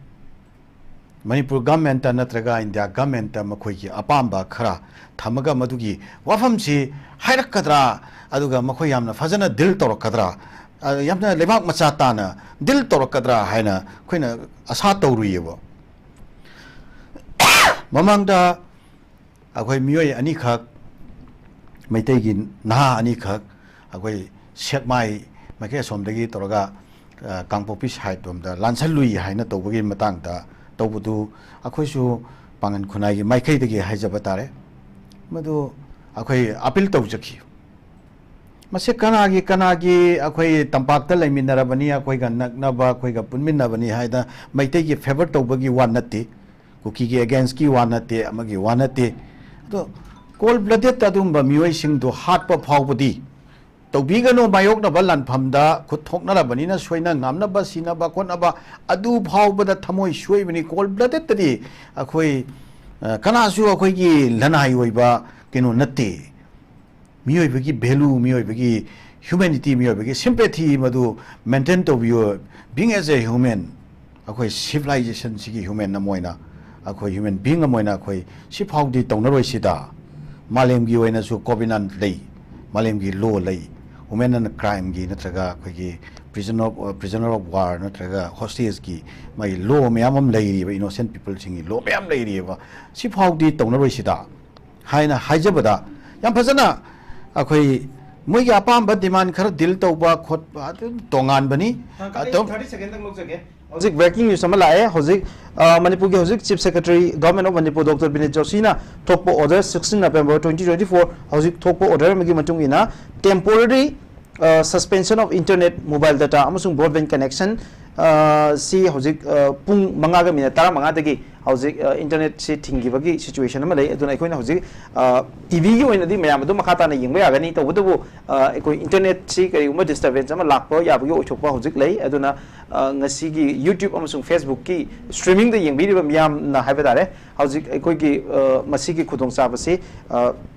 ꯃꯅꯤꯄꯨꯔ governmentꯇ ꯅꯠꯇ꯭ꯔꯒ ꯏꯟꯗꯤꯌꯥ governmentꯇ ꯃꯈꯣꯏꯒꯤ ꯑꯄꯥꯝꯕ ꯈꯔ ꯊꯝꯃꯒ ꯃꯗꯨꯒꯤ ꯋꯥꯐꯝꯁꯤ ꯍꯥꯏꯔꯛꯀꯗ꯭ꯔꯥ, ꯑꯗꯨꯒ ꯃꯈꯣꯏ ꯌꯥꯝꯅ ꯐꯖꯅ deal ꯇꯧꯔꯛꯀꯗ꯭ꯔꯥ, ꯑ, ꯌꯥꯝꯅ ꯂꯩꯕꯥꯛ ꯃꯆꯥ ꯇꯥꯅ deal ꯇꯧꯔꯛꯀꯗ꯭ꯔꯥ ꯍꯥꯏꯅ ꯑꯩꯈꯣꯏꯅ ꯑꯁꯥ ꯇꯧꯔꯨꯏꯌꯦꯕ꯫ ꯃꯃꯥꯡꯗ ꯑꯩꯈꯣꯏ ꯃꯤꯑꯣꯏ ꯑꯅꯤꯈꯛ, ꯃꯩꯇꯩꯒꯤ ꯅꯍꯥ ꯑꯅꯤꯈꯛ, ꯑꯩꯈꯣꯏ ꯁꯦꯛꯃꯥꯏ ꯃꯥꯏꯀꯩ ꯑꯁꯣꯝꯗꯒꯤ ꯇꯧꯔꯒ, ꯑ, ꯀꯥꯡꯄꯣꯛꯄꯤ side ꯂꯣꯝꯗ ꯂꯥꯟꯁꯜꯂꯨꯏ ꯍꯥꯏꯅ ꯇꯧꯕꯒꯤ ꯃꯇꯥꯡꯗ ꯇꯧꯕꯗꯨ, ꯑꯩꯈꯣꯏꯁꯨ ꯄꯥꯡꯒꯟ ꯈꯨꯟꯅꯥꯏꯒꯤ ꯃꯥꯏꯀꯩꯗꯒꯤ ꯍꯥꯏꯖꯕ ꯇꯥꯔꯦ, ꯃꯗꯨ ꯑꯩꯈꯣꯏ appeal ꯇꯧꯖꯈꯤ꯫ ꯃꯁꯤ ꯀꯅꯥꯒꯤ, ꯀꯅꯥꯒꯤ, ꯑꯩꯈꯣꯏ ꯇꯝꯄꯥꯛꯇ ꯂꯩꯃꯤꯟꯅꯔꯕꯅꯤ, ꯑꯩꯈꯣꯏꯒ ꯅꯛꯅꯕ, ꯑꯩꯈꯣꯏꯒ ꯄꯨꯟꯃꯤꯟꯅꯕꯅꯤ ꯍꯥꯏꯗꯅ ꯃꯩꯇꯩꯒꯤ favour ꯇꯧꯕꯒꯤ ꯋꯥ ꯅꯠꯇꯦ, ꯀꯨꯀꯤꯒꯤ againstꯀꯤ ꯋꯥ ꯅꯠꯇꯦ, ꯑꯃꯒꯤ ꯋꯥ ꯅꯠꯇꯦ꯫ ꯑꯗꯣ cold blooded ꯑꯗꯨꯒꯨꯝꯕ ꯃꯤꯑꯣꯏꯁꯤꯡꯗꯣ ꯍꯥꯠꯄ ꯐꯥꯎꯕꯗꯤ ꯇꯧꯕꯤꯒꯅꯨ꯫ ꯃꯥꯌꯣꯛꯅꯕ ꯂꯥꯟꯐꯝꯗ ꯈꯨꯠ ꯊꯣꯛꯅꯔꯕꯅꯤꯅ, ꯁꯣꯏꯅ ꯉꯥꯝꯅꯕ, ꯁꯤꯅꯕ ꯈꯣꯠꯅꯕ, ꯑꯗꯨ ꯐꯥꯎꯕꯗ ꯊꯃꯣꯏ ꯁꯣꯏꯕꯅꯤ꯫ Cold bloodedꯇꯗꯤ ꯑꯩꯈꯣꯏ, ꯑ, ꯀꯅꯥꯁꯨ ꯑꯩꯈꯣꯏꯒꯤ ꯂꯅꯥꯏ ꯑꯣꯏꯕ ꯀꯩꯅꯣ ꯅꯠꯇꯦ꯫ ꯃꯤꯑꯣꯏꯕꯒꯤ value, ꯃꯤꯑꯣꯏꯕꯒꯤ humanity, ꯃꯤꯑꯣꯏꯕꯒꯤ sympathy ꯃꯗꯨ maintain ꯇꯧꯕꯤꯌꯨ꯫ Being as a human, ꯑꯩꯈꯣꯏ civilizationꯁꯤꯒꯤ human ꯑꯃ ꯑꯣꯏꯅ, ꯑꯩꯈꯣꯏ human being ꯑꯃ ꯑꯣꯏꯅ ꯑꯩꯈꯣꯏ ꯁꯤꯐꯥꯎꯗꯤ ꯇꯧꯅꯔꯣꯏꯁꯤꯗ꯫ ꯃꯥꯂꯦꯝꯒꯤ ꯑꯣꯏꯅꯁꯨ covenant ꯂꯩ, ꯃꯥꯂꯦꯝꯒꯤ law ꯂꯩ, women and crimeꯒꯤ ꯅꯠꯇ꯭ꯔꯒ ꯑꯩꯈꯣꯏꯒꯤ prison of, prisoner of war ꯅꯠꯇ꯭ꯔꯒ hostageꯀꯤ ꯃꯥꯒꯤ law ꯃꯌꯥꯝ ꯑꯃ ꯂꯩꯔꯤꯕ, innocent peopleꯁꯤꯡꯒꯤ law ꯃꯌꯥꯝ ꯂꯩꯔꯤꯕ, ꯁꯤꯐꯥꯎꯗꯤ ꯇꯧꯅꯔꯣꯏꯁꯤꯗ꯫ ꯍꯥꯏꯅ ꯍꯥꯏꯖꯕꯗ ꯌꯥꯝ ꯐꯖꯅ ꯑꯩꯈꯣꯏ ꯃꯣꯏꯒꯤ ꯑꯄꯥꯝꯕ demand ꯈꯔ deal ꯇꯧꯕ ꯈꯣꯠꯄ ꯑꯗꯨꯝ ꯇꯣꯉꯥꯟꯕꯅꯤ꯫ ꯑ, ꯀꯛꯑꯦ, ꯑꯗꯨꯝ thirty second ꯇꯪ ꯂꯧꯖꯒꯦ꯫ ꯍꯧꯖꯤꯛ breaking news ꯑꯃ ꯂꯥꯛꯑꯦ꯫ ꯍꯧꯖꯤꯛ, ꯑ, ꯃꯅꯤꯄꯨꯔꯒꯤ ꯍꯧꯖꯤꯛ Chief Secretary, Government of Manipur, Doctor ꯕꯤꯅꯤꯠ ꯖꯣꯁꯤꯅ ꯊꯣꯛꯄ order, sixteen November twenty twenty-four, ꯍꯧꯖꯤꯛ ꯊꯣꯛꯄ order ꯑꯃꯒꯤ ꯃꯇꯨꯡ ꯏꯟꯅ temporary, ꯑ, suspension of internet, mobile data ꯑꯃꯁꯨꯡ broadband connection, ꯑ, ꯁꯤ ꯍꯧꯖꯤꯛ, ꯑ, ꯄꯨꯡ ꯃꯉꯥꯒ minute ꯇꯔꯥꯃꯉꯥꯗꯒꯤ ꯍꯧꯖꯤꯛ ꯏꯟꯇꯔꯅꯦꯠꯁꯤ ꯊꯤꯡꯈꯤꯕꯒꯤ ꯁꯤꯆꯨꯋꯦꯁꯟ ꯑꯃ ꯂꯩ꯫ ꯑꯗꯨꯅ ꯑꯩꯈꯣꯏꯅ ꯍꯧꯖꯤꯛ ꯇꯤ ꯚꯤꯒꯤ ꯑꯣꯏꯅꯗꯤ ꯃꯌꯥꯝ ꯑꯗꯨꯝ ꯃꯈꯥ ꯇꯥꯅ ꯌꯦꯡꯕ ꯌꯥꯒꯅꯤ꯫ ꯇꯧꯕꯇꯕꯨ ꯑ, ꯑꯩꯈꯣꯏ ꯏꯟꯇꯔꯅꯦꯠꯁꯤ ꯀꯔꯤꯒꯨꯝꯕ ꯗꯤꯁꯇꯔꯕꯦꯟꯁ ꯑꯃ ꯂꯥꯛꯄ ꯌꯥꯕꯒꯤ ꯑꯣꯏꯊꯣꯛꯄ ꯍꯧꯖꯤꯛ ꯂꯩ꯫ ꯑꯗꯨꯅ ꯑ, ꯉꯁꯤꯒꯤ ꯌꯨꯇ꯭ꯌꯨꯕ ꯑꯃꯁꯨꯡ ꯐꯦꯁꯕꯨꯛꯀꯤ ꯁ꯭ꯇ꯭ꯔꯤꯃꯤꯡꯗ ꯌꯦꯡꯕꯤꯔꯤꯕ ꯃꯤꯌꯥꯝꯅ ꯍꯥꯏꯕ ꯇꯥꯔꯦ, ꯍꯧꯖꯤꯛ ꯑꯩꯈꯣꯏꯒꯤ ꯑ, ꯃꯁꯤꯒꯤ ꯈꯨꯗꯣꯡꯆꯥꯕꯁꯤ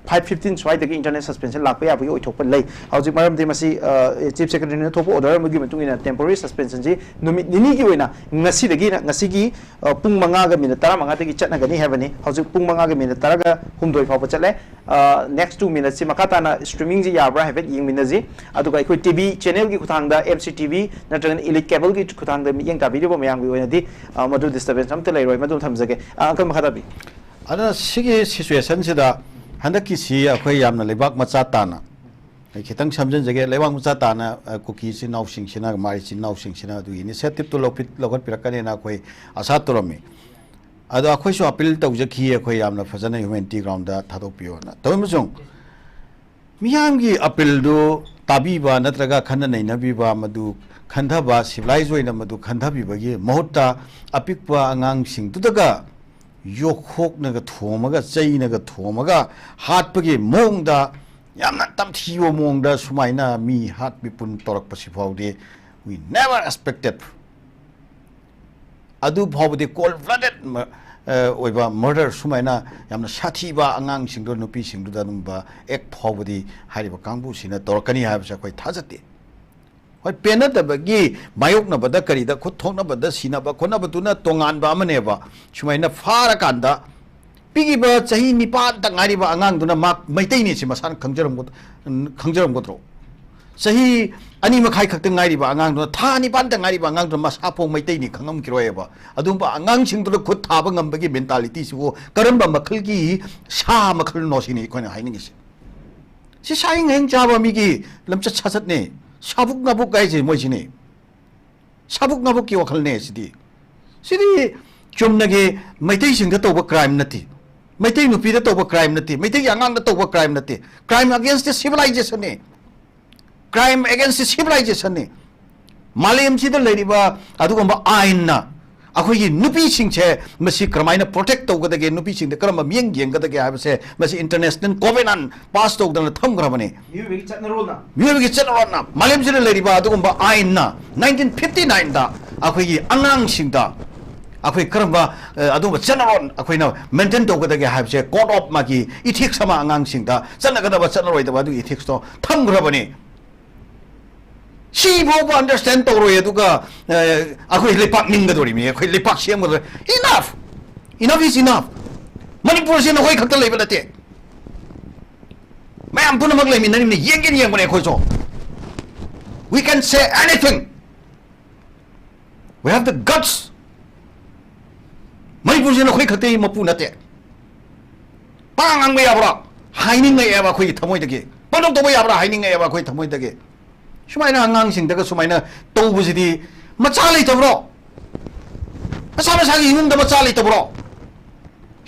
ꯐꯥꯏꯚ ꯐꯤꯐꯇꯤꯟ ꯁ꯭ꯋꯥꯏꯗꯒꯤ ꯏꯟꯇꯔꯅꯦꯠ ꯁꯁꯄꯦꯟꯁꯟ ꯂꯥꯛꯄ ꯌꯥꯕꯒꯤ ꯑꯣꯏꯊꯣꯛꯄ ꯂꯩ꯫ ꯍꯧꯖꯤꯛ ꯃꯔꯝꯗꯤ ꯃꯁꯤ ꯆꯤꯐ ꯁꯦꯀ꯭ꯔꯦꯇꯔꯤꯅ ꯊꯣꯛꯄ ꯑꯣꯔꯗꯔ ꯑꯃꯒꯤ ꯃꯇꯨꯡ ꯏꯟꯅ ꯇꯦꯝꯄꯣꯔꯔꯤ ꯁꯁꯄꯦꯟꯁꯟꯁꯤ ꯅꯨꯃꯤꯠ ꯅꯤꯅꯤꯒꯤ ꯑꯣꯏꯅ ꯉꯁꯤꯗꯒꯤꯅ ꯉꯁꯤꯒꯤ ꯑ, ꯄꯨꯡ ꯃꯉꯥꯒ ꯃꯤꯅꯤꯠ ꯇꯔꯥꯃꯉꯥꯗꯒꯤ ꯆꯠꯅꯒꯅꯤ ꯍꯥꯏꯕꯅꯤ꯫ ꯍꯧꯖꯤꯛ ꯄꯨꯡ ꯃꯉꯥꯒ ꯃꯤꯅꯤꯠ ꯇꯔꯥꯒ ꯍꯨꯝꯗꯣꯏ ꯐꯥꯎꯕ ꯆꯠꯂꯦ꯫ ꯅꯦꯛꯁ ꯇꯨ ꯃꯤꯅꯠꯁꯤ ꯃꯈꯥ ꯇꯥꯅ ꯁ꯭ꯇ꯭ꯔꯤꯃꯤꯡꯁꯤ ꯌꯥꯕ꯭ꯔꯥ ꯍꯥꯏꯐꯦꯠ ꯌꯦꯡꯃꯤꯟꯅꯁꯤ꯫ ꯑꯗꯨꯒ ꯑꯩꯈꯣꯏ ꯇꯤ ꯚꯤ ꯆꯦꯅꯦꯜꯒꯤ ꯈꯨꯊꯥꯡꯗ, ꯑꯦꯝ ꯁꯤ ꯇꯤ ꯚꯤ ꯅꯠꯇ꯭ꯔꯒꯅ ꯏꯂꯤꯠ ꯀꯦꯕꯜꯒꯤ ꯈꯨꯊꯥꯡꯗ ꯃꯤꯠꯌꯦꯡ ꯇꯥꯕꯤꯔꯤꯕ ꯃꯌꯥꯝꯒꯤ ꯑꯣꯏꯅꯗꯤ ꯑ, ꯃꯗꯨ ꯗꯤꯁꯇꯔꯕꯦꯟꯁ ꯑꯝꯇ ꯂꯩꯔꯣꯏ꯫ ꯃꯗꯨ ꯊꯝꯖꯒꯦ꯫ ꯑ, ꯑꯪꯀꯜ, ꯃꯈꯥ ꯇꯥꯕꯤ꯫ ꯑꯗꯨꯅ ꯁꯤꯒꯤ ꯁꯤꯆꯨꯋꯦꯁꯟꯁꯤꯗ ꯍꯟꯗꯛꯀꯤꯁꯤ ꯑꯩꯈꯣꯏ ꯌꯥꯝꯅ ꯂꯩꯕꯥꯛ ꯃꯆꯥ ꯇꯥꯅ, ꯑꯩ ꯈꯤꯇꯪ ꯁꯝꯖꯤꯟꯖꯒꯦ, ꯂꯩꯕꯥꯛ ꯃꯆꯥ ꯇꯥꯅ ꯑ, ꯀꯨꯀꯤ ꯏꯆꯤꯟ ꯏꯅꯥꯎꯁꯤꯡꯁꯤꯅ, ꯃꯥ ꯏꯆꯤꯟ ꯏꯅꯥꯎꯁꯤꯡꯁꯤꯅ ꯑꯗꯨꯒꯤ ꯏꯅꯤꯁꯤꯌꯦꯇꯤꯞꯇꯨ ꯂꯧꯈꯠꯄꯤꯔꯛꯀꯅꯦꯅ ꯑꯩꯈꯣꯏ ꯑꯁꯥ ꯇꯧꯔꯝꯃꯤ꯫ ꯑꯗꯣ ꯑꯩꯈꯣꯏꯁꯨ ꯑꯄꯤꯜ ꯇꯧꯖꯈꯤ, ꯑꯩꯈꯣꯏ ꯌꯥꯝꯅ ꯐꯖꯅ ꯍ꯭ꯌꯨꯃꯦꯅꯤꯇꯤ ꯒ꯭ꯔꯥꯎꯟꯗ ꯊꯥꯗꯣꯛꯄꯤꯌꯣꯅ꯫ ꯇꯧꯏ ꯑꯃꯁꯨꯡ ꯃꯤꯌꯥꯝꯒꯤ ꯑꯄꯤꯜꯗꯨ ꯇꯥꯕꯤꯕ ꯅꯠꯇ꯭ꯔꯒ ꯈꯟꯅ ꯅꯩꯅꯕꯤꯕ, ꯃꯗꯨ ꯈꯟꯊꯕ, ꯁꯤꯚꯤꯂꯥꯏꯖ ꯑꯣꯏꯅ ꯃꯗꯨ ꯈꯟꯊꯕꯤꯕꯒꯤ ꯃꯍꯨꯠꯇ ꯑꯄꯤꯛꯄ ꯑꯉꯥꯡꯁꯤꯡꯗꯨꯗꯒ ꯌꯣꯠꯈꯣꯛꯅꯒ ꯊꯣꯝꯃꯒ, ꯆꯩꯅꯒ ꯊꯣꯝꯃꯒ ꯍꯥꯠꯄꯒꯤ ꯃꯑꯣꯡꯗ, ꯌꯥꯝꯅ ꯇꯝꯊꯤꯕ ꯃꯑꯣꯡꯗ ꯁꯨꯃꯥꯏꯅ ꯃꯤ ꯍꯥꯠ ꯃꯤꯄꯨꯟ ꯇꯧꯔꯛꯄꯁꯤ ꯐꯥꯎꯗꯤ we never expected꯫ ꯑꯗꯨ ꯐꯥꯎꯕꯗꯤ ꯀꯣꯜ ꯕ꯭ꯂꯗꯦꯠ ꯑꯣꯏꯕ ꯃꯔꯗꯔ, ꯁꯨꯃꯥꯏꯅ ꯌꯥꯝꯅ ꯁꯥꯊꯤꯕ ꯑꯉꯥꯡꯁꯤꯡꯗꯨ, ꯅꯨꯄꯤꯁꯤꯡꯗꯨꯗ ꯑꯗꯨꯒꯨꯝꯕ ꯑꯦꯛ ꯐꯥꯎꯕꯗꯤ ꯍꯥꯏꯔꯤꯕ ꯀꯥꯡꯕꯨꯁꯤꯅ ꯇꯧꯔꯛꯀꯅꯤ ꯍꯥꯏꯕꯁꯦ ꯑꯩꯈꯣꯏ ꯊꯥꯖꯗꯦ꯫ ꯍꯣꯏ, ꯄꯦꯟꯅꯗꯕꯒꯤ ꯃꯥꯌꯣꯛꯅꯕꯗ, ꯀꯔꯤꯗ ꯈꯨꯠ ꯊꯣꯛꯅꯕꯗ ꯁꯤꯅꯕ ꯈꯣꯠꯅꯕꯗꯨꯅ ꯇꯣꯉꯥꯟꯕ ꯑꯃꯅꯦꯕ꯫ ꯁꯨꯃꯥꯏꯅ ꯐꯥꯔꯀꯥꯟꯗ ꯄꯤꯛꯏꯕ ꯆꯍꯤ ꯅꯤꯄꯥꯟꯇ ꯉꯥꯏꯔꯤꯕ ꯑꯉꯥꯡꯗꯨꯅ ꯃꯥ ꯃꯩꯇꯩꯅꯤ ꯁꯤ ꯃꯁꯥꯅ ꯈꯪꯖꯔꯝꯒ-, ꯈꯪꯖꯔꯝꯒꯗ꯭ꯔꯣ? ꯆꯍꯤ ꯑꯅꯤ ꯃꯈꯥꯏ ꯈꯛꯇ ꯉꯥꯏꯔꯤꯕ ꯑꯉꯥꯡꯗꯨꯅ, ꯊꯥ ꯅꯤꯄꯥꯟꯇ ꯉꯥꯏꯔꯤꯕ ꯑꯉꯥꯡꯗꯨꯅ ꯃꯁꯥ ꯐꯥꯎ ꯃꯩꯇꯩꯅꯤ ꯈꯪꯉꯝꯈꯤꯔꯣꯏꯕ꯫ ꯑꯗꯨꯒꯨꯝꯕ ꯑꯉꯥꯡꯁꯤꯡꯗꯨꯗ ꯈꯨꯠ ꯊꯥꯕ ꯉꯝꯕꯒꯤ ꯃꯦꯟꯇꯥꯂꯤꯇꯤꯁꯤꯕꯨ ꯀꯔꯝꯕ ꯃꯈꯜꯒꯤ ꯁꯥ ꯃꯈꯜꯅꯣ ꯁꯤꯅꯤ ꯑꯩꯈꯣꯏꯅ ꯍꯥꯏꯅꯤꯡꯉꯤꯁꯤ꯫ ꯁꯤ ꯁꯥꯍꯤꯡ ꯍꯌꯤꯡ ꯆꯥꯕ ꯃꯤꯒꯤ ꯂꯝꯆꯠ ꯁꯥꯖꯠꯅꯤ꯫ ꯁꯥꯕꯨꯛ ꯅꯥꯕꯨꯛ ꯍꯥꯏꯁꯦ ꯃꯣꯏꯁꯤꯅꯤ꯫ ꯁꯥꯕꯨꯛ ꯅꯥꯕꯨꯛꯀꯤ ꯋꯥꯈꯜꯅꯦ ꯁꯤꯗꯤ꯫ ꯁꯤꯗꯤ ꯆꯨꯝꯅꯒꯤ ꯃꯩꯇꯩꯁꯤꯡꯗ ꯇꯧꯕ ꯀ꯭ꯔꯥꯏꯝ ꯅꯠꯇꯦ꯫ ꯃꯩꯇꯩ ꯅꯨꯄꯤꯗ ꯇꯧꯕ ꯀ꯭ꯔꯥꯏꯝ ꯅꯠꯇꯦ꯫ ꯃꯩꯇꯩꯒꯤ ꯑꯉꯥꯡꯗ ꯇꯧꯕ ꯀ꯭ꯔꯥꯏꯝ ꯅꯠꯇꯦ꯫ Crime against the civilization ꯅꯤ꯫ Crime against the civilization ꯅꯤ꯫ ꯃꯥꯂꯦꯝꯁꯤꯗ ꯂꯩꯔꯤꯕ ꯑꯗꯨꯒꯨꯝꯕ ꯑꯥꯏꯟꯅ ꯑꯩꯈꯣꯏꯒꯤ ꯅꯨꯄꯤꯁꯤꯡꯁꯦ ꯃꯁꯤ ꯀꯔꯝꯍꯥꯏꯅ protect ꯇꯧꯒꯗꯒꯦ, ꯅꯨꯄꯤꯁꯤꯡꯗ ꯀꯔꯝꯕ ꯃꯤꯠꯌꯦꯡ ꯌꯦꯡꯒꯗꯒꯦ ꯍꯥꯏꯕꯁꯦ ꯃꯁꯤ international covenant pass ꯇꯧꯗꯅ ꯊꯝꯈ꯭ꯔꯕꯅꯤ꯫ ꯃꯤꯑꯣꯏꯕꯒꯤ ꯆꯠꯅꯔꯣꯜꯅ ꯃꯤꯑꯣꯏꯕꯒꯤ ꯆꯠꯅꯔꯣꯜꯅ, ꯃꯥꯂꯦꯝꯁꯤꯗ ꯂꯩꯔꯤꯕ ꯑꯗꯨꯒꯨꯝꯕ ꯑꯥꯏꯟꯅ nineteen fifty nineꯗ ꯑꯩꯈꯣꯏꯒꯤ ꯑꯉꯥꯡꯁꯤꯡꯗ ꯑꯩꯈꯣꯏ ꯀꯔꯝꯕ, ꯑ, ꯑꯗꯨꯒꯨꯝꯕ ꯆꯠꯅꯔꯣꯜ ꯑꯩꯈꯣꯏꯅ maintain ꯇꯧꯒꯗꯒꯦ ꯍꯥꯏꯕꯁꯦ court of ꯃꯥꯒꯤ ethics ꯑꯃ ꯑꯉꯥꯡꯁꯤꯡꯗ ꯆꯠꯅꯒꯗꯕ ꯆꯠꯅꯔꯣꯏꯗꯕ ꯑꯗꯨꯒꯤ ethicsꯇꯣ ꯊꯝꯈ꯭ꯔꯕꯅꯤ꯫ ꯁꯤ ꯐꯥꯎꯕ understand ꯇꯧꯔꯣꯏ, ꯑꯗꯨꯒ, ꯑ, ꯑꯩꯈꯣꯏ ꯂꯩꯄꯥꯛ ꯅꯤꯡꯒꯗꯧꯔꯤꯕꯅꯤ, ꯑꯩꯈꯣꯏ ꯂꯩꯄꯥꯛ ꯁꯦꯝꯒꯗꯧꯔꯤ꯫ Enough! Enough is enough! ꯃꯅꯤꯄꯨꯔꯁꯤ ꯅꯈꯣꯏ ꯈꯛꯇ ꯂꯩꯕ ꯅꯠꯇꯦ, ꯃꯌꯥꯝ ꯄꯨꯝꯅꯃꯛ ꯂꯩꯃꯤꯟꯅꯔꯤꯕꯅꯤ, ꯌꯦꯡꯒꯦꯅ ꯌꯦꯡꯕꯅꯦ ꯑꯩꯈꯣꯏꯁꯨ꯫ We can say anything. We have the guts. ꯃꯅꯤꯄꯨꯔꯁꯤ ꯅꯈꯣꯏ ꯈꯛꯇꯒꯤ ꯃꯄꯨ ꯅꯠꯇꯦ꯫ ꯄꯥ ꯉꯥꯡꯕ ꯌꯥꯕ꯭ꯔꯥ? ꯍꯥꯏꯅꯤꯡꯉꯛꯑꯦꯕ ꯑꯩꯈꯣꯏꯒꯤ ꯊꯃꯣꯏꯗꯒꯤ꯫ ꯄꯥꯡꯊꯣꯛ ꯇꯧꯕ ꯌꯥꯕ꯭ꯔꯥ? ꯍꯥꯏꯅꯤꯡꯉꯛꯑꯦꯕ ꯑꯩꯈꯣꯏ ꯊꯃꯣꯏꯗꯒꯤ꯫ ꯁꯨꯃꯥꯏꯅ ꯑꯉꯥꯡꯁꯤꯡꯗꯒ ꯁꯨꯃꯥꯏꯅ ꯇꯧꯕꯁꯤꯗꯤ ꯃꯆꯥ ꯂꯩꯇꯕ꯭ꯔꯣ? ꯃꯁꯥ ꯃꯁꯥꯒꯤ ꯏꯃꯨꯡꯗ ꯃꯆꯥ ꯂꯩꯇꯕ꯭ꯔꯣ?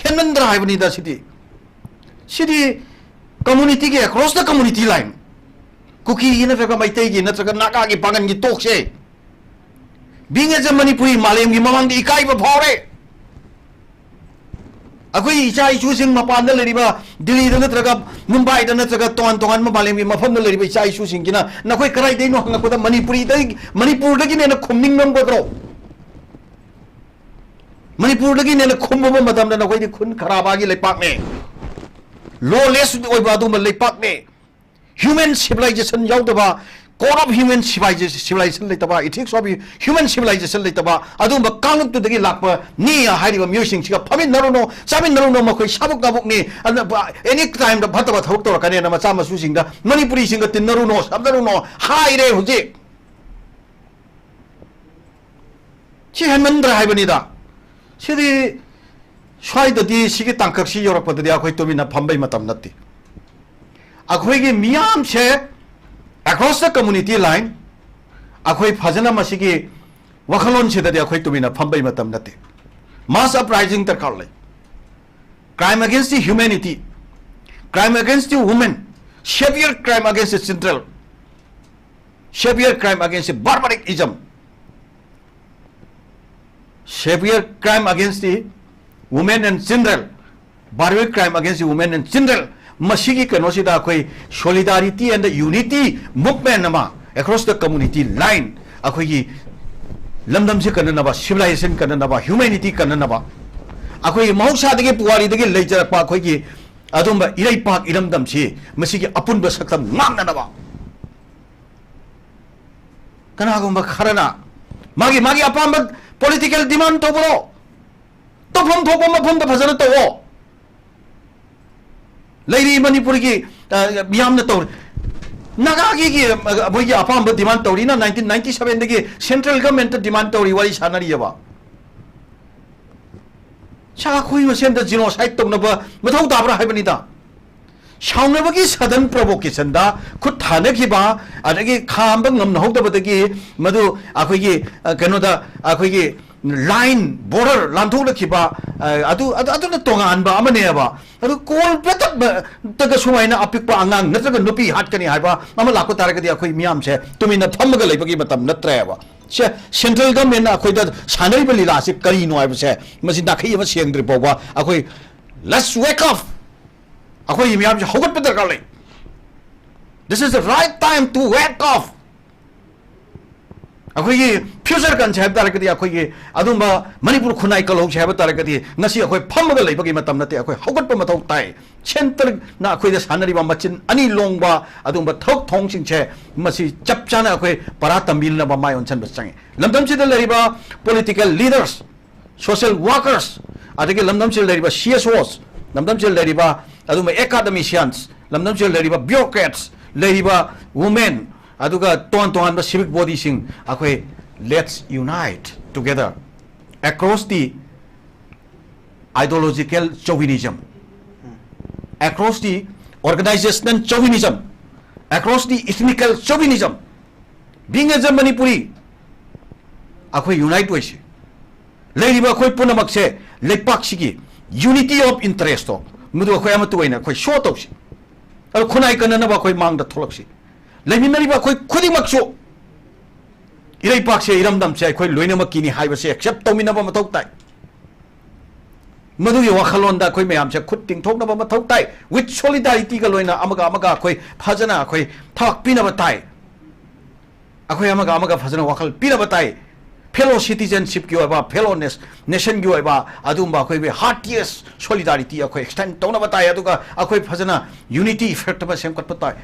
ꯍꯦꯟꯃꯟꯗ꯭ꯔꯥ ꯍꯥꯏꯕꯅꯤꯗ ꯁꯤꯗꯤ꯫ ꯁꯤꯗꯤ communityꯒꯤ, across the community line, ꯀꯨꯀꯤꯒꯤ ꯅꯠꯇ꯭ꯔꯒ ꯃꯩꯇꯩꯒꯤ ꯅꯠꯇ꯭ꯔꯒ ꯅꯥꯒꯥꯒꯤ ꯄꯥꯡꯒꯟꯒꯤ ꯇꯣꯛꯁꯦ꯫ Being as a Manipuri, ꯃꯥꯂꯦꯝꯒꯤ ꯃꯃꯥꯡꯗ ꯏꯀꯥꯏꯕ ꯐꯥꯎꯔꯦ꯫ ꯑꯩꯈꯣꯏ ꯏꯆꯥ ꯏꯁꯨꯁꯤꯡ ꯃꯄꯥꯟꯗ ꯂꯩꯔꯤꯕ, ꯗꯤꯜꯂꯤꯗ ꯅꯠꯇ꯭ꯔꯒ ꯃꯨꯝꯕꯥꯏꯗ ꯅꯠꯇ꯭ꯔꯒ ꯇꯣꯉꯥꯟ ꯇꯣꯉꯥꯟꯕ ꯃꯥꯂꯦꯝꯒꯤ ꯃꯐꯝꯗ ꯂꯩꯔꯤꯕ ꯏꯆꯥ ꯏꯁꯨꯁꯤꯡꯁꯤꯅ ꯅꯈꯣꯏ ꯀꯗꯥꯏꯗꯩꯅꯣ ꯍꯪꯉꯛꯄꯗ ꯃꯅꯤꯄꯨꯔꯤꯗꯒꯤ, ꯃꯅꯤꯄꯨꯔꯗꯒꯤꯅꯦꯅ ꯈꯨꯝꯅꯤꯡꯉꯝꯒꯗ꯭ꯔꯣ? ꯃꯅꯤꯄꯨꯔꯗꯒꯤꯅꯦꯅ ꯈꯨꯝꯃꯨꯕ ꯃꯇꯝꯗ ꯅꯈꯣꯏꯗꯤ ꯈꯨꯟ ꯈꯔꯥꯕꯥꯒꯤ ꯂꯩꯄꯥꯛꯅꯦ, lawless ꯑꯣꯏꯕ ꯑꯗꯨꯒꯨꯝꯕ ꯂꯩꯄꯥꯛꯅꯦ꯫ Human civilization ꯌꯥꯎꯗꯕ, code of human civilization, civilization ꯂꯩꯇꯕ, ethics of human civilization ꯂꯩꯇꯕ, ꯑꯗꯨꯒꯨꯝꯕ ꯀꯥꯡꯂꯨꯞꯇꯨꯗꯒꯤ ꯂꯥꯛꯄꯅꯤ ꯍꯥꯏꯔꯤꯕ ꯃꯤꯑꯣꯏꯁꯤꯡꯁꯤꯒ ꯐꯝꯃꯤꯟꯅꯔꯨꯅꯣ, ꯆꯥꯃꯤꯟꯅꯔꯨꯅꯣ, ꯃꯈꯣꯏ ꯁꯥꯕꯨꯛ ꯅꯥꯕꯨꯛꯅꯤ꯫ ꯑꯗꯨꯅ any timeꯗ ꯐꯠꯇꯕ ꯊꯕꯛ ꯇꯧꯔꯛꯀꯅꯦꯅ ꯃꯆꯥ ꯃꯁꯨꯁꯤꯡꯗ, ꯃꯅꯤꯄꯨꯔꯤꯁꯤꯡꯒ ꯇꯤꯟꯅꯔꯨꯅꯣ, ꯁꯝꯅꯔꯨꯅꯣ ꯍꯥꯏꯔꯦ ꯍꯧꯖꯤꯛ꯫ ꯁꯤ ꯍꯦꯟꯃꯟꯗ꯭ꯔꯥ ꯍꯥꯏꯕꯅꯤꯗ꯫ ꯁꯤꯗꯤ ꯁ꯭ꯋꯥꯏꯗꯗꯤ ꯁꯤꯒꯤ ꯇꯥꯡꯀꯛꯁꯤ ꯌꯧꯔꯛꯄꯗꯗꯤ ꯑꯩꯈꯣꯏ ꯇꯨꯃꯤꯟꯅ ꯐꯝꯕꯩ ꯃꯇꯝ ꯅꯠꯇꯦ꯫ ꯑꯩꯈꯣꯏꯒꯤ ꯃꯤꯌꯥꯝꯁꯦ across the community line ꯑꯩꯈꯣꯏ ꯐꯖꯅ ꯃꯁꯤꯒꯤ ꯋꯥꯈꯜꯂꯣꯟꯁꯤꯗꯗꯤ ꯑꯩꯈꯣꯏ ꯇꯨꯃꯤꯟꯅ ꯐꯝꯕꯩ ꯃꯇꯝ ꯅꯠꯇꯦ꯫ Mass uprising ꯗꯔꯀꯥꯔ ꯂꯩ꯫ Crime against the humanity, crime against the women, severe crime against the children, severe crime against the barbarism. severe crime against the women and children, barbaric crime against the women and children, ꯃꯁꯤꯒꯤ ꯀꯩꯅꯣꯁꯤꯗ ꯑꯩꯈꯣꯏ solidarity and unity movement ꯑꯃ across the community line, ꯑꯩꯈꯣꯏꯒꯤ ꯂꯝꯗꯝꯁꯤ ꯀꯟꯅꯅꯕ, civilization ꯀꯟꯅꯅꯕ, humanity ꯀꯟꯅꯅꯕ, ꯑꯩꯈꯣꯏꯒꯤ ꯃꯍꯧꯁꯥꯗꯒꯤ ꯄꯨꯋꯥꯔꯤꯗꯒꯤ ꯂꯩꯖꯔꯛꯄ ꯑꯩꯈꯣꯏꯒꯤ ꯑꯗꯨꯝꯕ ꯏꯔꯩꯄꯥꯛ ꯏꯔꯝꯗꯝꯁꯤ ꯃꯁꯤꯒꯤ ꯑꯄꯨꯟꯕ ꯁꯛꯇꯝ ꯉꯥꯛꯅꯅꯕ꯫ ꯀꯅꯥꯒꯨꯝꯕ ꯈꯔꯅ ꯃꯥꯒꯤ, ꯃꯥꯒꯤ ꯑꯄꯥꯝꯕ political demand ꯇꯧꯕ꯭ꯔꯣ? ꯇꯧꯐꯝ ꯊꯣꯛꯄ ꯃꯐꯝꯗ ꯐꯖꯅ ꯇꯧꯑꯣ꯫ ꯂꯩꯔꯤ ꯃꯅꯤꯄꯨꯔꯒꯤ, ꯑ, ꯃꯤꯌꯥꯝꯅ ꯇꯧꯔꯤ꯫ ꯅꯥꯒꯥꯒꯤ, ꯒꯤ, ꯑ, ꯃꯣꯏꯒꯤ ꯑꯄꯥꯝꯕ demand ꯇꯧꯔꯤꯅ nineteen ninety seven ꯗꯒꯤ central government ꯇ demand ꯇꯧꯔꯤ, ꯋꯥꯔꯤ ꯁꯥꯟꯅꯔꯤꯑꯕ꯫ ꯁꯥ ꯑꯩꯈꯣꯏ ꯃꯁꯦꯟꯗ genocide ꯇꯧꯅꯕ ꯃꯊꯧ ꯇꯥꯕ꯭ꯔꯥ ꯍꯥꯏꯕꯅꯤꯗ꯫ ꯁꯥꯎꯅꯕꯒꯤ sudden provocation ꯗ ꯈꯨꯠ ꯊꯥꯅꯈꯤꯕ, ꯑꯗꯒꯤ ꯈꯥꯝꯕ ꯉꯝꯅꯍꯧꯗꯕꯗꯒꯤ ꯃꯗꯨ ꯑꯩꯈꯣꯏꯒꯤ, ꯑ, ꯀꯩꯅꯣꯗ ꯑꯩꯈꯣꯏꯒꯤ line border ꯂꯥꯟꯊꯣꯛꯂꯛꯈꯤꯕ, ꯑ, ꯑꯗꯨ, ꯑꯗꯨ, ꯑꯗꯨꯅ ꯇꯣꯉꯥꯟꯕ ꯑꯃꯅꯦꯕ꯫ ꯑꯗꯨ cold blooded ꯇꯒ ꯁꯨꯃꯥꯏꯅ ꯑꯄꯤꯛꯄ ꯑꯉꯥꯡ ꯅꯠꯇ꯭ꯔꯒ ꯅꯨꯄꯤ ꯍꯥꯠꯀꯅꯤ ꯍꯥꯏꯕ ꯑꯃ ꯂꯥꯛꯄ ꯇꯥꯔꯒꯗꯤ ꯑꯩꯈꯣꯏ ꯃꯤꯌꯥꯝꯁꯦ ꯇꯨꯃꯤꯟꯅ ꯐꯝꯃꯒ ꯂꯩꯕꯒꯤ ꯃꯇꯝ ꯅꯠꯇ꯭ꯔꯦꯕ꯫ ꯁꯦ, central government ꯅ ꯑꯩꯈꯣꯏꯗ ꯁꯥꯟꯅꯔꯤꯕ ꯂꯤꯂꯥꯁꯤ ꯀꯔꯤꯅꯣ ꯍꯥꯏꯕꯁꯦ ꯃꯁꯤ ꯅꯥꯈꯩ ꯑꯃ ꯁꯦꯡꯗ꯭ꯔꯤ ꯐꯥꯎꯕ ꯑꯩꯈꯣꯏ let's wake up꯫ ꯑꯩꯈꯣꯏꯒꯤ ꯃꯤꯌꯥꯝꯁꯦ ꯍꯧꯒꯠꯄ ꯗꯔꯀꯥꯔ ꯂꯩ꯫ This is the right time to wake up꯫ ꯑꯩꯈꯣꯏꯒꯤ future ꯀꯟꯁꯦ ꯍꯥꯏꯕ ꯇꯥꯔꯒꯗꯤ, ꯑꯩꯈꯣꯏꯒꯤ ꯑꯗꯨꯝꯕ ꯃꯅꯤꯄꯨꯔ ꯈꯨꯟꯅꯥꯏ ꯀꯜꯍꯧꯁꯦ ꯍꯥꯏꯕ ꯇꯥꯔꯒꯗꯤ, ꯉꯁꯤ ꯑꯩꯈꯣꯏ ꯐꯝꯃꯒ ꯂꯩꯕꯒꯤ ꯃꯇꯝ ꯅꯠꯇꯦ, ꯑꯩꯈꯣꯏ ꯍꯧꯒꯠꯄ ꯃꯊꯧ ꯇꯥꯏ꯫ Centre ꯅ ꯑꯩꯈꯣꯏꯗ ꯁꯥꯟꯅꯔꯤꯕ ꯃꯆꯤꯟ ꯑꯅꯤ ꯂꯣꯡꯕ ꯑꯗꯨꯒꯨꯝꯕ ꯊꯕꯛ ꯊꯧꯑꯣꯡꯁꯤꯡꯁꯦ ꯃꯁꯤ ꯆꯞ ꯆꯥꯅ ꯑꯩꯈꯣꯏ ꯄꯔꯥ ꯇꯝꯕꯤꯅꯕ ꯃꯥꯏ ꯑꯣꯟꯁꯤꯟꯕ ꯆꯪꯉꯤ꯫ ꯂꯝꯗꯝꯁꯤꯗ ꯂꯩꯔꯤꯕ political leaders, social workers, ꯑꯗꯒꯤ ꯂꯝꯗꯝꯁꯤꯗ ꯂꯩꯔꯤꯕ C S Os, ꯂꯝꯗꯝꯁꯤꯗ ꯂꯩꯔꯤꯕ ꯑꯗꯨꯒꯨꯝꯕ academicians, ꯂꯝꯗꯝꯁꯤꯗ ꯂꯩꯔꯤꯕ bureaucrats, ꯂꯩꯔꯤꯕ women, ꯑꯗꯨꯒ ꯇꯣꯉꯥꯟ ꯇꯣꯉꯥꯟꯕ civic body ꯁꯤꯡ, ꯑꯩꯈꯣꯏ let's unite together across the ideological chauvinism, across the organizational chauvinism, across the ethnical chauvinism, being as a Manipuri, ꯑꯩꯈꯣꯏ unite ꯑꯣꯏꯁꯤ꯫ ꯂꯩꯔꯤꯕ ꯑꯩꯈꯣꯏ ꯄꯨꯝꯅꯃꯛꯁꯦ ꯂꯩꯄꯥꯛꯁꯤꯒꯤ unity of interest ꯇꯣ, ꯃꯗꯨ ꯑꯩꯈꯣꯏ ꯑꯃꯠꯇ ꯑꯣꯏꯅ ꯑꯩꯈꯣꯏ show ꯇꯧꯁꯤ꯫ ꯑꯗꯨ ꯈꯨꯟꯅꯥꯏ ꯀꯟꯅꯅꯕ ꯑꯩꯈꯣꯏ ꯃꯥꯡꯗ ꯊꯣꯛꯂꯛꯁꯤ꯫ ꯂꯩꯃꯤꯟꯅꯔꯤꯕ ꯑꯩꯈꯣꯏ ꯈꯨꯗꯤꯡꯃꯛꯁꯨ ꯏꯔꯩꯄꯥꯛꯁꯦ, ꯏꯔꯝꯗꯝꯁꯦ ꯑꯩꯈꯣꯏ ꯂꯣꯏꯅꯃꯛꯀꯤꯅꯤ ꯍꯥꯏꯕꯁꯦ accept ꯇꯧꯃꯤꯟꯅꯕ ꯃꯊꯧ ꯇꯥꯏ꯫ ꯃꯗꯨꯒꯤ ꯋꯥꯈꯜꯂꯣꯟꯗ ꯑꯩꯈꯣꯏ ꯃꯌꯥꯝꯁꯦ ꯈꯨꯠ ꯇꯤꯡꯊꯣꯛꯅꯕ ꯃꯊꯧ ꯇꯥꯏ꯫ With solidarity ꯒ ꯂꯣꯏꯅ ꯑꯃꯒ ꯑꯃꯒ ꯑꯩꯈꯣꯏ ꯐꯖꯅ ꯑꯩꯈꯣꯏ ꯊꯥꯛ ꯄꯤꯅꯕ ꯇꯥꯏ꯫ ꯑꯩꯈꯣꯏ ꯑꯃꯒ ꯑꯃꯒ ꯐꯖꯅ ꯋꯥꯈꯜ ꯄꯤꯅꯕ ꯇꯥꯏ꯫ Fellow citizenship ꯀꯤ ꯑꯣꯏꯕ, fellow nation ꯒꯤ ꯑꯣꯏꯕ ꯑꯗꯨꯒꯨꯝꯕ ꯑꯩꯈꯣꯏꯒꯤ heartiest solidarity ꯑꯩꯈꯣꯏ extend ꯇꯧꯅꯕ ꯇꯥꯏ꯫ ꯑꯗꯨꯒ ꯑꯩꯈꯣꯏ ꯐꯖꯅ unity effect ꯑꯃ ꯁꯦꯝꯒꯠꯄ ꯇꯥꯏ꯫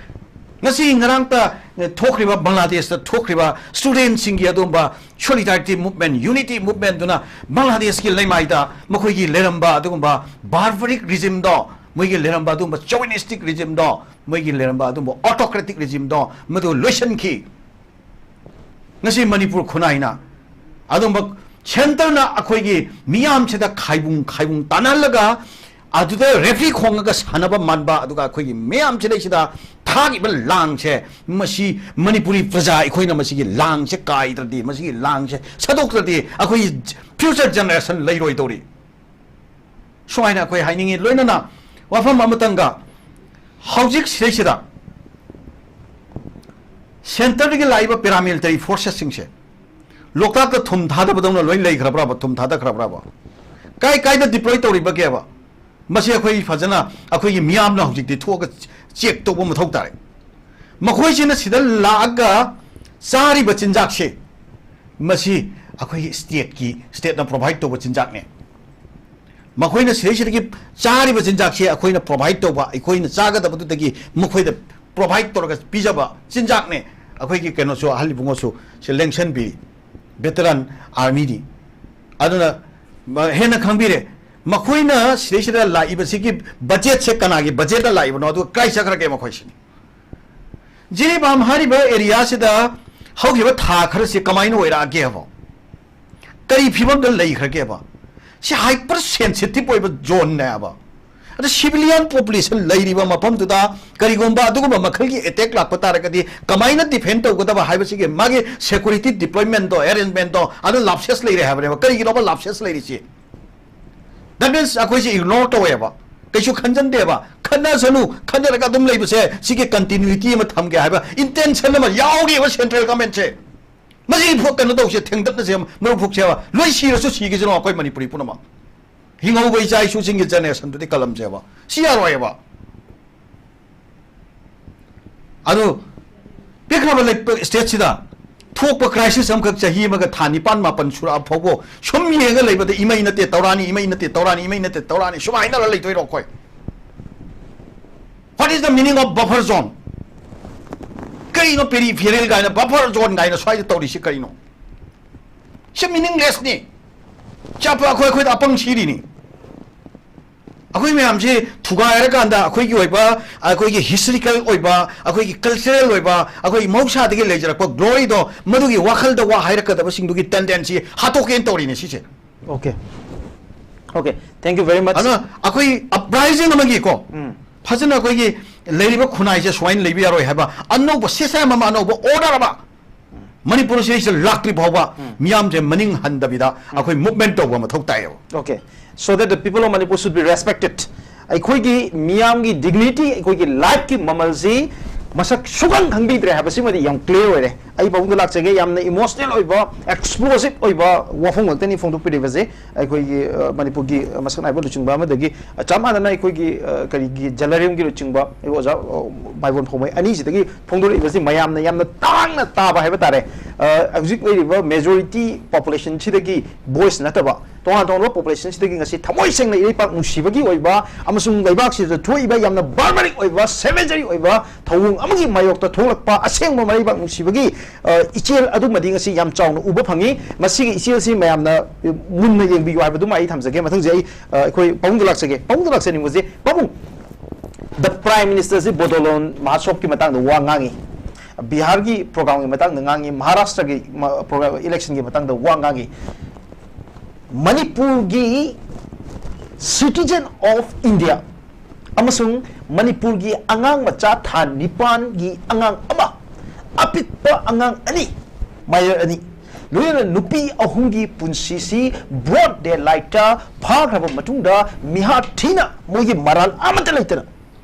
ꯉꯁꯤ ꯉꯔꯥꯡꯇ, ꯑꯦ, ꯊꯣꯛꯈ꯭ꯔꯤꯕ, ꯕꯪꯒ꯭ꯂꯥꯗꯦꯁꯇ ꯊꯣꯛꯈ꯭ꯔꯤꯕ student ꯁꯤꯡꯒꯤ ꯑꯗꯨꯒꯨꯝꯕ solidarity movement, unity movement ꯗꯨꯅ ꯕꯪꯒ꯭ꯂꯥꯗꯦꯁꯀꯤ ꯂꯩꯃꯥꯏꯗ ꯃꯈꯣꯏꯒꯤ ꯂꯩꯔꯝꯕ ꯑꯗꯨꯒꯨꯝꯕ barbaric regime ꯗꯣ, ꯃꯣꯏꯒꯤ ꯂꯩꯔꯝꯕ ꯑꯗꯨꯒꯨꯝꯕ chauvinistic regime ꯗꯣ, ꯃꯣꯏꯒꯤ ꯂꯩꯔꯝꯕ ꯑꯗꯨꯒꯨꯝꯕ autocratic regime ꯗꯣ, ꯃꯗꯨ ꯂꯣꯏꯁꯤꯟꯈꯤ꯫ ꯉꯁꯤ ꯃꯅꯤꯄꯨꯔ ꯈꯨꯟꯅꯥꯏꯅ ꯑꯗꯨꯒꯨꯝꯕ centre ꯅ ꯑꯩꯈꯣꯏꯒꯤ ꯃꯤꯌꯥꯝꯁꯤꯗ ꯈꯥꯏꯕꯨꯡ ꯈꯥꯏꯕꯨꯡ ꯇꯥꯟꯅꯍꯜꯂꯒ ꯑꯗꯨꯗ referee ꯈꯣꯡꯉꯒ ꯁꯥꯟꯅꯕ ꯃꯥꯟꯕ, ꯑꯗꯨꯒ ꯑꯩꯈꯣꯏꯒꯤ ꯃꯤꯌꯥꯝꯁꯤꯗꯩꯁꯤꯗ ꯊꯥꯈꯤꯕ ꯂꯥꯡꯁꯦ, ꯃꯁꯤ ꯃꯅꯤꯄꯨꯔꯤ ꯄ꯭ꯔꯖꯥ ꯑꯩꯈꯣꯏꯅ ꯃꯁꯤꯒꯤ ꯂꯥꯡꯁꯦ ꯀꯥꯏꯗ꯭ꯔꯗꯤ, ꯃꯁꯤꯒꯤ ꯂꯥꯡꯁꯦ ꯁꯟꯗꯣꯛꯇ꯭ꯔꯗꯤ ꯑꯩꯈꯣꯏꯒꯤ future generation ꯂꯩꯔꯣꯏꯗꯧꯔꯤ꯫ ꯁꯨꯃꯥꯏꯅ ꯑꯩꯈꯣꯏ ꯍꯥꯏꯅꯤꯡꯉꯤ꯫ ꯂꯣꯏꯅꯅ ꯋꯥꯐꯝ ꯑꯃꯇꯪꯒ, ꯍꯧꯖꯤꯛ ꯁꯤꯗꯩꯁꯤꯗ centre ꯗꯒꯤ ꯂꯥꯛꯏꯕ paramilitary forces ꯁꯤꯡꯁꯦ ꯂꯣꯛꯇꯥꯛꯇ ꯊꯨꯝ ꯊꯥꯗꯕꯗꯧꯅ ꯂꯣꯏ ꯂꯩꯈ꯭ꯔꯕ꯭ꯔꯕ, ꯊꯨꯝ ꯊꯥꯗꯈ꯭ꯔꯕ꯭ꯔꯕ? ꯀꯥꯏ ꯀꯥꯏꯗ deploy ꯇꯧꯔꯤꯕꯒꯦꯕ? ꯃꯁꯤ ꯑꯩꯈꯣꯏ ꯐꯖꯅ, ꯑꯩꯈꯣꯏꯒꯤ ꯃꯤꯌꯥꯝꯅ ꯍꯧꯖꯤꯛꯇꯤ ꯊꯣꯛꯑꯒ check ꯇꯧꯕ ꯃꯊꯧ ꯇꯥꯔꯦ꯫ ꯃꯈꯣꯏꯁꯤꯅ ꯁꯤꯗ ꯂꯥꯛꯑꯒ ꯆꯥꯔꯤꯕ ꯆꯤꯟꯖꯥꯛꯁꯦ, ꯃꯁꯤ ꯑꯩꯈꯣꯏꯒꯤ state ꯀꯤ, state ꯅ provide ꯇꯧꯕ ꯆꯤꯟꯖꯥꯛꯅꯦ꯫ ꯃꯈꯣꯏꯅ ꯁꯤꯗꯩꯁꯤꯗꯒꯤ ꯆꯥꯔꯤꯕ ꯆꯤꯟꯖꯥꯛꯁꯦ ꯑꯩꯈꯣꯏꯅ provide ꯇꯧꯕ, ꯑꯩꯈꯣꯏꯅ ꯆꯥꯒꯗꯕꯗꯨꯗꯒꯤ ꯃꯈꯣꯏꯗ provide ꯇꯧꯔꯒ ꯄꯤꯖꯕ ꯆꯤꯟꯖꯥꯛꯅꯦ꯫ ꯑꯩꯈꯣꯏꯒꯤ ꯀꯩꯅꯣꯁꯨ, ꯑꯍꯜ ꯏꯕꯨꯡꯉꯣꯁꯨ ꯁꯤ ꯂꯦꯡꯁꯟꯕꯤ, veteran army ꯅꯤ꯫ ꯑꯗꯨꯅ ꯃ-, ꯍꯦꯟꯅ ꯈꯪꯕꯤꯔꯦ꯫ ꯃꯈꯣꯏꯅ ꯁꯤꯗꯩꯁꯤꯗ ꯂꯥꯛꯏꯕꯁꯤꯒꯤ budget ꯁꯦ ꯀꯅꯥꯒꯤ budget ꯇ ꯂꯥꯛꯏꯕꯅꯣ, ꯑꯗꯨꯒ ꯀꯥꯏ ꯆꯠꯈ꯭ꯔꯒꯦ ꯃꯈꯣꯏꯁꯤꯅꯤ? ꯖꯤꯔꯤꯕꯥꯝ ꯍꯥꯏꯔꯤꯕ area ꯁꯤꯗ ꯍꯧꯈꯤꯕ ꯊꯥ ꯈꯔꯁꯤ ꯀꯃꯥꯏꯅ ꯑꯣꯏꯔꯛꯑꯒꯦꯕ? ꯀꯔꯤ ꯐꯤꯕꯝꯗ ꯂꯩꯈ꯭ꯔꯒꯦꯕ? ꯁꯤ hyper sensitive ꯑꯣꯏꯕ zone ꯅꯦꯕ꯫ ꯑꯗ civilian population ꯂꯩꯔꯤꯕ ꯃꯐꯝꯗꯨꯗ ꯀꯔꯤꯒꯨꯝꯕ ꯑꯗꯨꯒꯨꯝꯕ ꯃꯈꯜꯒꯤ attack ꯂꯥꯛꯄ ꯇꯥꯔꯒꯗꯤ ꯀꯃꯥꯏꯅ defend ꯇꯧꯒꯗꯕ ꯍꯥꯏꯕꯁꯤꯒꯤ ꯃꯥꯒꯤ security deployment ꯗꯣ, arrangement ꯗꯣ ꯑꯗꯨ lapses ꯂꯩꯔꯦ ꯍꯥꯏꯕꯅꯦꯕ꯫ ꯀꯔꯤꯒꯤꯅꯣꯕ lapses ꯂꯩꯔꯤꯁꯤ? That means ꯑꯩꯈꯣꯏꯁꯦ ignore ꯇꯧꯋꯦꯕ, ꯀꯩꯁꯨ ꯈꯟꯖꯟꯗꯦꯕ꯫ ꯈꯟꯅꯁꯅꯨ, ꯈꯟꯅꯔꯒ ꯑꯗꯨꯝ ꯂꯩꯕꯁꯦ, ꯁꯤꯒꯤ continuity ꯑꯃ ꯊꯝꯒꯦ ꯍꯥꯏꯕ intention ꯑꯃ ꯌꯥꯎꯔꯤꯕ central government ꯁꯦ꯫ ꯃꯁꯤ ꯐꯣ-, ꯀꯩꯅꯣ ꯇꯧꯁꯦ, ꯊꯦꯡꯗꯠꯅꯁꯦꯕ, ꯃꯔꯨꯞ ꯐꯨꯛꯁꯦꯕ, ꯂꯣꯏ ꯁꯤꯔꯁꯨ ꯁꯤꯈꯤꯁꯅꯣ ꯑꯩꯈꯣꯏ ꯃꯅꯤꯄꯨꯔꯤ ꯄꯨꯝꯅꯃꯛ꯫ ꯍꯤꯡꯍꯧꯕ ꯏꯆꯥ ꯏꯁꯨꯁꯤꯡꯒꯤ ꯖꯦꯅꯦꯔꯦꯁꯟꯗꯨꯗꯤ ꯀꯜꯂꯝꯁꯦꯕ꯫ ꯁꯤ ꯌꯥꯔꯣꯏꯕ꯫ ꯑꯗꯨ ꯄꯤꯛꯈ꯭ꯔꯕ ꯂꯩ-, ꯁ꯭ꯇꯦꯠꯁꯤꯗ ꯊꯣꯛꯄ ꯀ꯭ꯔꯥꯏꯁꯤꯁ ꯑꯃꯈꯛ ꯆꯍꯤ ꯑꯃꯒ ꯊꯥ ꯅꯤꯄꯥꯟ ꯃꯥꯄꯟ ꯁꯨꯔꯛꯑ ꯐꯥꯎꯕ ꯁꯨꯝ ꯌꯦꯡꯉ ꯂꯩꯕꯗ ꯏꯃꯩ ꯅꯠꯇꯦ ꯇꯧꯔꯥꯅꯤ, ꯏꯃꯩ ꯅꯠꯇꯦ ꯇꯧꯔꯥꯅꯤ, ꯏꯃꯩ ꯅꯠꯇꯦ ꯇꯧꯔꯥꯅꯤ, ꯁꯨꯝ ꯍꯥꯏꯅꯔ ꯂꯩꯗꯣꯏꯔꯣ ꯑꯩꯈꯣꯏ? What is the meaning of buffer zone? ꯀꯩꯅꯣ peripheral ꯀꯥꯏꯅ, buffer zone ꯀꯥꯏꯅ ꯁ꯭ꯋꯥꯏꯗ ꯇꯧꯔꯤꯁꯤ ꯀꯩꯅꯣ? ꯁꯤ meaninglessꯅꯤ꯫ ꯆꯠꯄ ꯑꯩꯈꯣꯏ, ꯑꯩꯈꯣꯏꯗ ꯑꯄꯪ ꯁꯤꯔꯤꯅꯤ꯫ ꯑꯩꯈꯣꯏ ꯃꯌꯥꯝꯁꯤ ꯊꯨꯒꯥꯏꯔꯀꯥꯟꯗ ꯑꯩꯈꯣꯏꯒꯤ ꯑꯣꯏꯕ, ꯑꯩꯈꯣꯏꯒꯤ historical ꯑꯣꯏꯕ, ꯑꯩꯈꯣꯏꯒꯤ cultural ꯑꯣꯏꯕ, ꯑꯩꯈꯣꯏꯒꯤ ꯃꯍꯧꯁꯥꯗꯒꯤ ꯂꯩꯖꯔꯛꯄ gloryꯗꯣ, ꯃꯗꯨꯒꯤ ꯋꯥꯈꯜꯗ ꯋꯥ ꯍꯥꯏꯔꯛꯀꯗꯕꯁꯤꯡꯗꯨꯒꯤ tendency ꯍꯥꯠꯇꯣꯛꯀꯦꯅ ꯇꯧꯔꯤꯅꯦ ꯁꯤꯁꯦ꯫ Okay, okay, thank you very much. ꯑꯗꯨꯅ ꯑꯩꯈꯣꯏ uprising ꯑꯃꯒꯤꯀꯣ, ꯎꯝ꯫ ꯐꯖꯅ ꯑꯩꯈꯣꯏꯒꯤ ꯂꯩꯔꯤꯕ ꯈꯨꯟꯅꯥꯏꯁꯦ ꯁꯨꯃꯥꯏꯅ ꯂꯩꯕ ꯌꯥꯔꯣꯏ ꯍꯥꯏꯕ ꯑꯅꯧꯕ system ꯑꯃ, ꯑꯅꯧꯕ order ꯑꯃ, ꯃꯅꯤꯄꯨꯔꯁꯤꯗꯩꯁꯤꯗ ꯂꯥꯛꯇ꯭ꯔꯤ ꯐꯥꯎꯕ ꯎꯝ꯫ ꯃꯤꯌꯥꯝꯁꯦ ꯃꯅꯤꯡ ꯍꯟꯗꯕꯤꯗ ꯎꯝ꯫ ꯑꯩꯈꯣꯏ movement ꯇꯧꯕ ꯃꯊꯧ ꯇꯥꯏꯌꯦꯕ꯫ Okay, so that the people of Manipur should be respected. ꯑꯩꯈꯣꯏꯒꯤ ꯃꯤꯌꯥꯝꯒꯤ dignity, ꯑꯩꯈꯣꯏꯒꯤ lifeꯀꯤ ꯃꯃꯜꯁꯤ ꯃꯁꯛ ꯁꯨꯈꯪ ꯈꯪꯕꯤꯗ꯭ꯔꯦ ꯍꯥꯏꯕꯁꯤꯃꯗꯤ ꯌꯥꯝ clear ꯑꯣꯏꯔꯦ꯫ ꯑꯩ ꯄꯥꯕꯨꯡꯗ ꯂꯥꯛꯆꯒꯦ, ꯌꯥꯝꯅ emotional ꯑꯣꯏꯕ, explosive ꯑꯣꯏꯕ ꯋꯥꯐꯝ ꯉꯥꯛꯇꯅꯤ ꯐꯣꯡꯗꯣꯛꯄꯤꯔꯤꯕꯁꯦ꯫ ꯑꯩꯈꯣꯏꯒꯤ, ꯑ, ꯃꯅꯤꯄꯨꯔꯒꯤ, ꯑ, ꯃꯁꯛ ꯅꯥꯏꯕ ꯂꯨꯆꯤꯡꯕ ꯑꯃꯗꯒꯤ, ꯑ, ꯆꯞ ꯃꯥꯟꯅꯅ ꯑꯩꯈꯣꯏꯒꯤ, ꯑ, ꯀꯔꯤꯒꯤ ꯖꯦꯂꯔꯤꯌꯝꯒꯤ ꯂꯨꯆꯤꯡꯕ ꯑꯩꯈꯣꯏ ꯑꯣꯖꯥ, ꯑ, ꯃꯥꯏꯕꯣꯟ ꯐꯧꯃꯩ ꯑꯅꯤꯁꯤꯗꯒꯤ ꯐꯣꯡꯗꯣꯔꯛꯏꯕꯁꯤ ꯃꯌꯥꯝꯅ ꯌꯥꯝꯅ ꯇꯥꯡꯅ ꯇꯥꯕ ꯍꯥꯏꯕ ꯇꯥꯔꯦ꯫ ꯑ, ꯍꯧꯖꯤꯛ ꯂꯩꯔꯤꯕ majority populationꯁꯤꯗꯒꯤ voice ꯅꯠꯇꯕ ꯇꯣꯉꯥꯟ ꯇꯣꯉꯥꯟꯕ populationꯁꯤꯗꯒꯤ ꯉꯁꯤ ꯊꯃꯣꯏ ꯁꯦꯡꯅ ꯏꯔꯩꯄꯥꯛ ꯅꯨꯡꯁꯤꯕꯒꯤ ꯑꯣꯏꯕ ꯑꯃꯁꯨꯡ ꯂꯩꯕꯥꯛꯁꯤꯗ ꯊꯣꯛꯏꯕ ꯌꯥꯝꯅ barbaric ꯑꯣꯏꯕ, savagery ꯑꯣꯏꯕ ꯊꯧꯑꯣꯡ ꯑꯃꯒꯤ ꯃꯥꯌꯣꯛꯇ ꯊꯣꯛꯂꯛꯄ ꯑꯁꯦꯡꯕ ꯃꯔꯩꯕꯥꯛ ꯅꯨꯡꯁꯤꯕꯒꯤ, ꯑ, ꯏꯆꯦꯜ ꯑꯗꯨꯃꯗꯤ ꯉꯁꯤ ꯌꯥꯝ ꯆꯥꯎꯅ ꯎꯕ ꯐꯪꯉꯤ꯫ ꯃꯁꯤꯒꯤ ꯏꯆꯦꯜꯁꯤ ꯃꯌꯥꯝꯅ ꯃꯨꯟꯅ ꯌꯦꯡꯕꯤꯌꯨ ꯍꯥꯏꯕꯗꯨꯃ ꯑꯩ ꯊꯝꯖꯒꯦ꯫ ꯃꯊꯪꯁꯦ ꯑꯩ, ꯑ, ꯑꯩꯈꯣꯏ ꯄꯥꯕꯨꯡꯗ ꯂꯥꯛꯆꯒꯦ꯫ ꯄꯥꯕꯨꯡꯗ ꯂꯥꯛꯆꯅꯤꯡꯕꯁꯦ, ꯄꯥꯕꯨꯡ, the Prime Ministerꯁꯤ ꯕꯣꯗꯣꯂꯣꯟ ꯃꯍꯥꯁꯣꯛꯀꯤ ꯃꯇꯥꯡꯗ ꯋꯥ ꯉꯥꯡꯉꯤ, ꯕꯤꯍꯥꯔꯒꯤ programꯒꯤ ꯃꯇꯥꯡꯗ ꯉꯥꯡꯉꯤ, ꯃꯍꯥꯔꯥꯁꯇ꯭ꯔꯒꯤ ꯃ-, program, electionꯒꯤ ꯃꯇꯥꯡꯗ ꯋꯥ ꯉꯥꯡꯉꯤ꯫ ꯃꯅꯤꯄꯨꯔꯒꯤ citizen of India ꯑꯃꯁꯨꯡ ꯃꯅꯤꯄꯨꯔꯒꯤ ꯑꯉꯥꯡ ꯃꯆꯥ ꯊꯥ ꯅꯤꯄꯥꯟꯒꯤ ꯑꯉꯥꯡ ꯑꯃ, ꯑꯄꯤꯛꯄ ꯑꯉꯥꯡ ꯑꯅꯤ, minor ꯑꯅꯤ, ꯂꯣꯏꯅꯅ ꯅꯨꯄꯤ ꯑꯍꯨꯝꯒꯤ ꯄꯨꯟꯁꯤꯁꯤ broad daylightꯇ ꯐꯥꯈ꯭ꯔꯕ ꯃꯇꯨꯡꯗ ꯃꯤꯍꯥꯠ ꯊꯤꯅ ꯃꯣꯏꯒꯤ ꯃꯔꯥꯜ ꯑꯃꯠꯇ ꯂꯩꯇꯅ,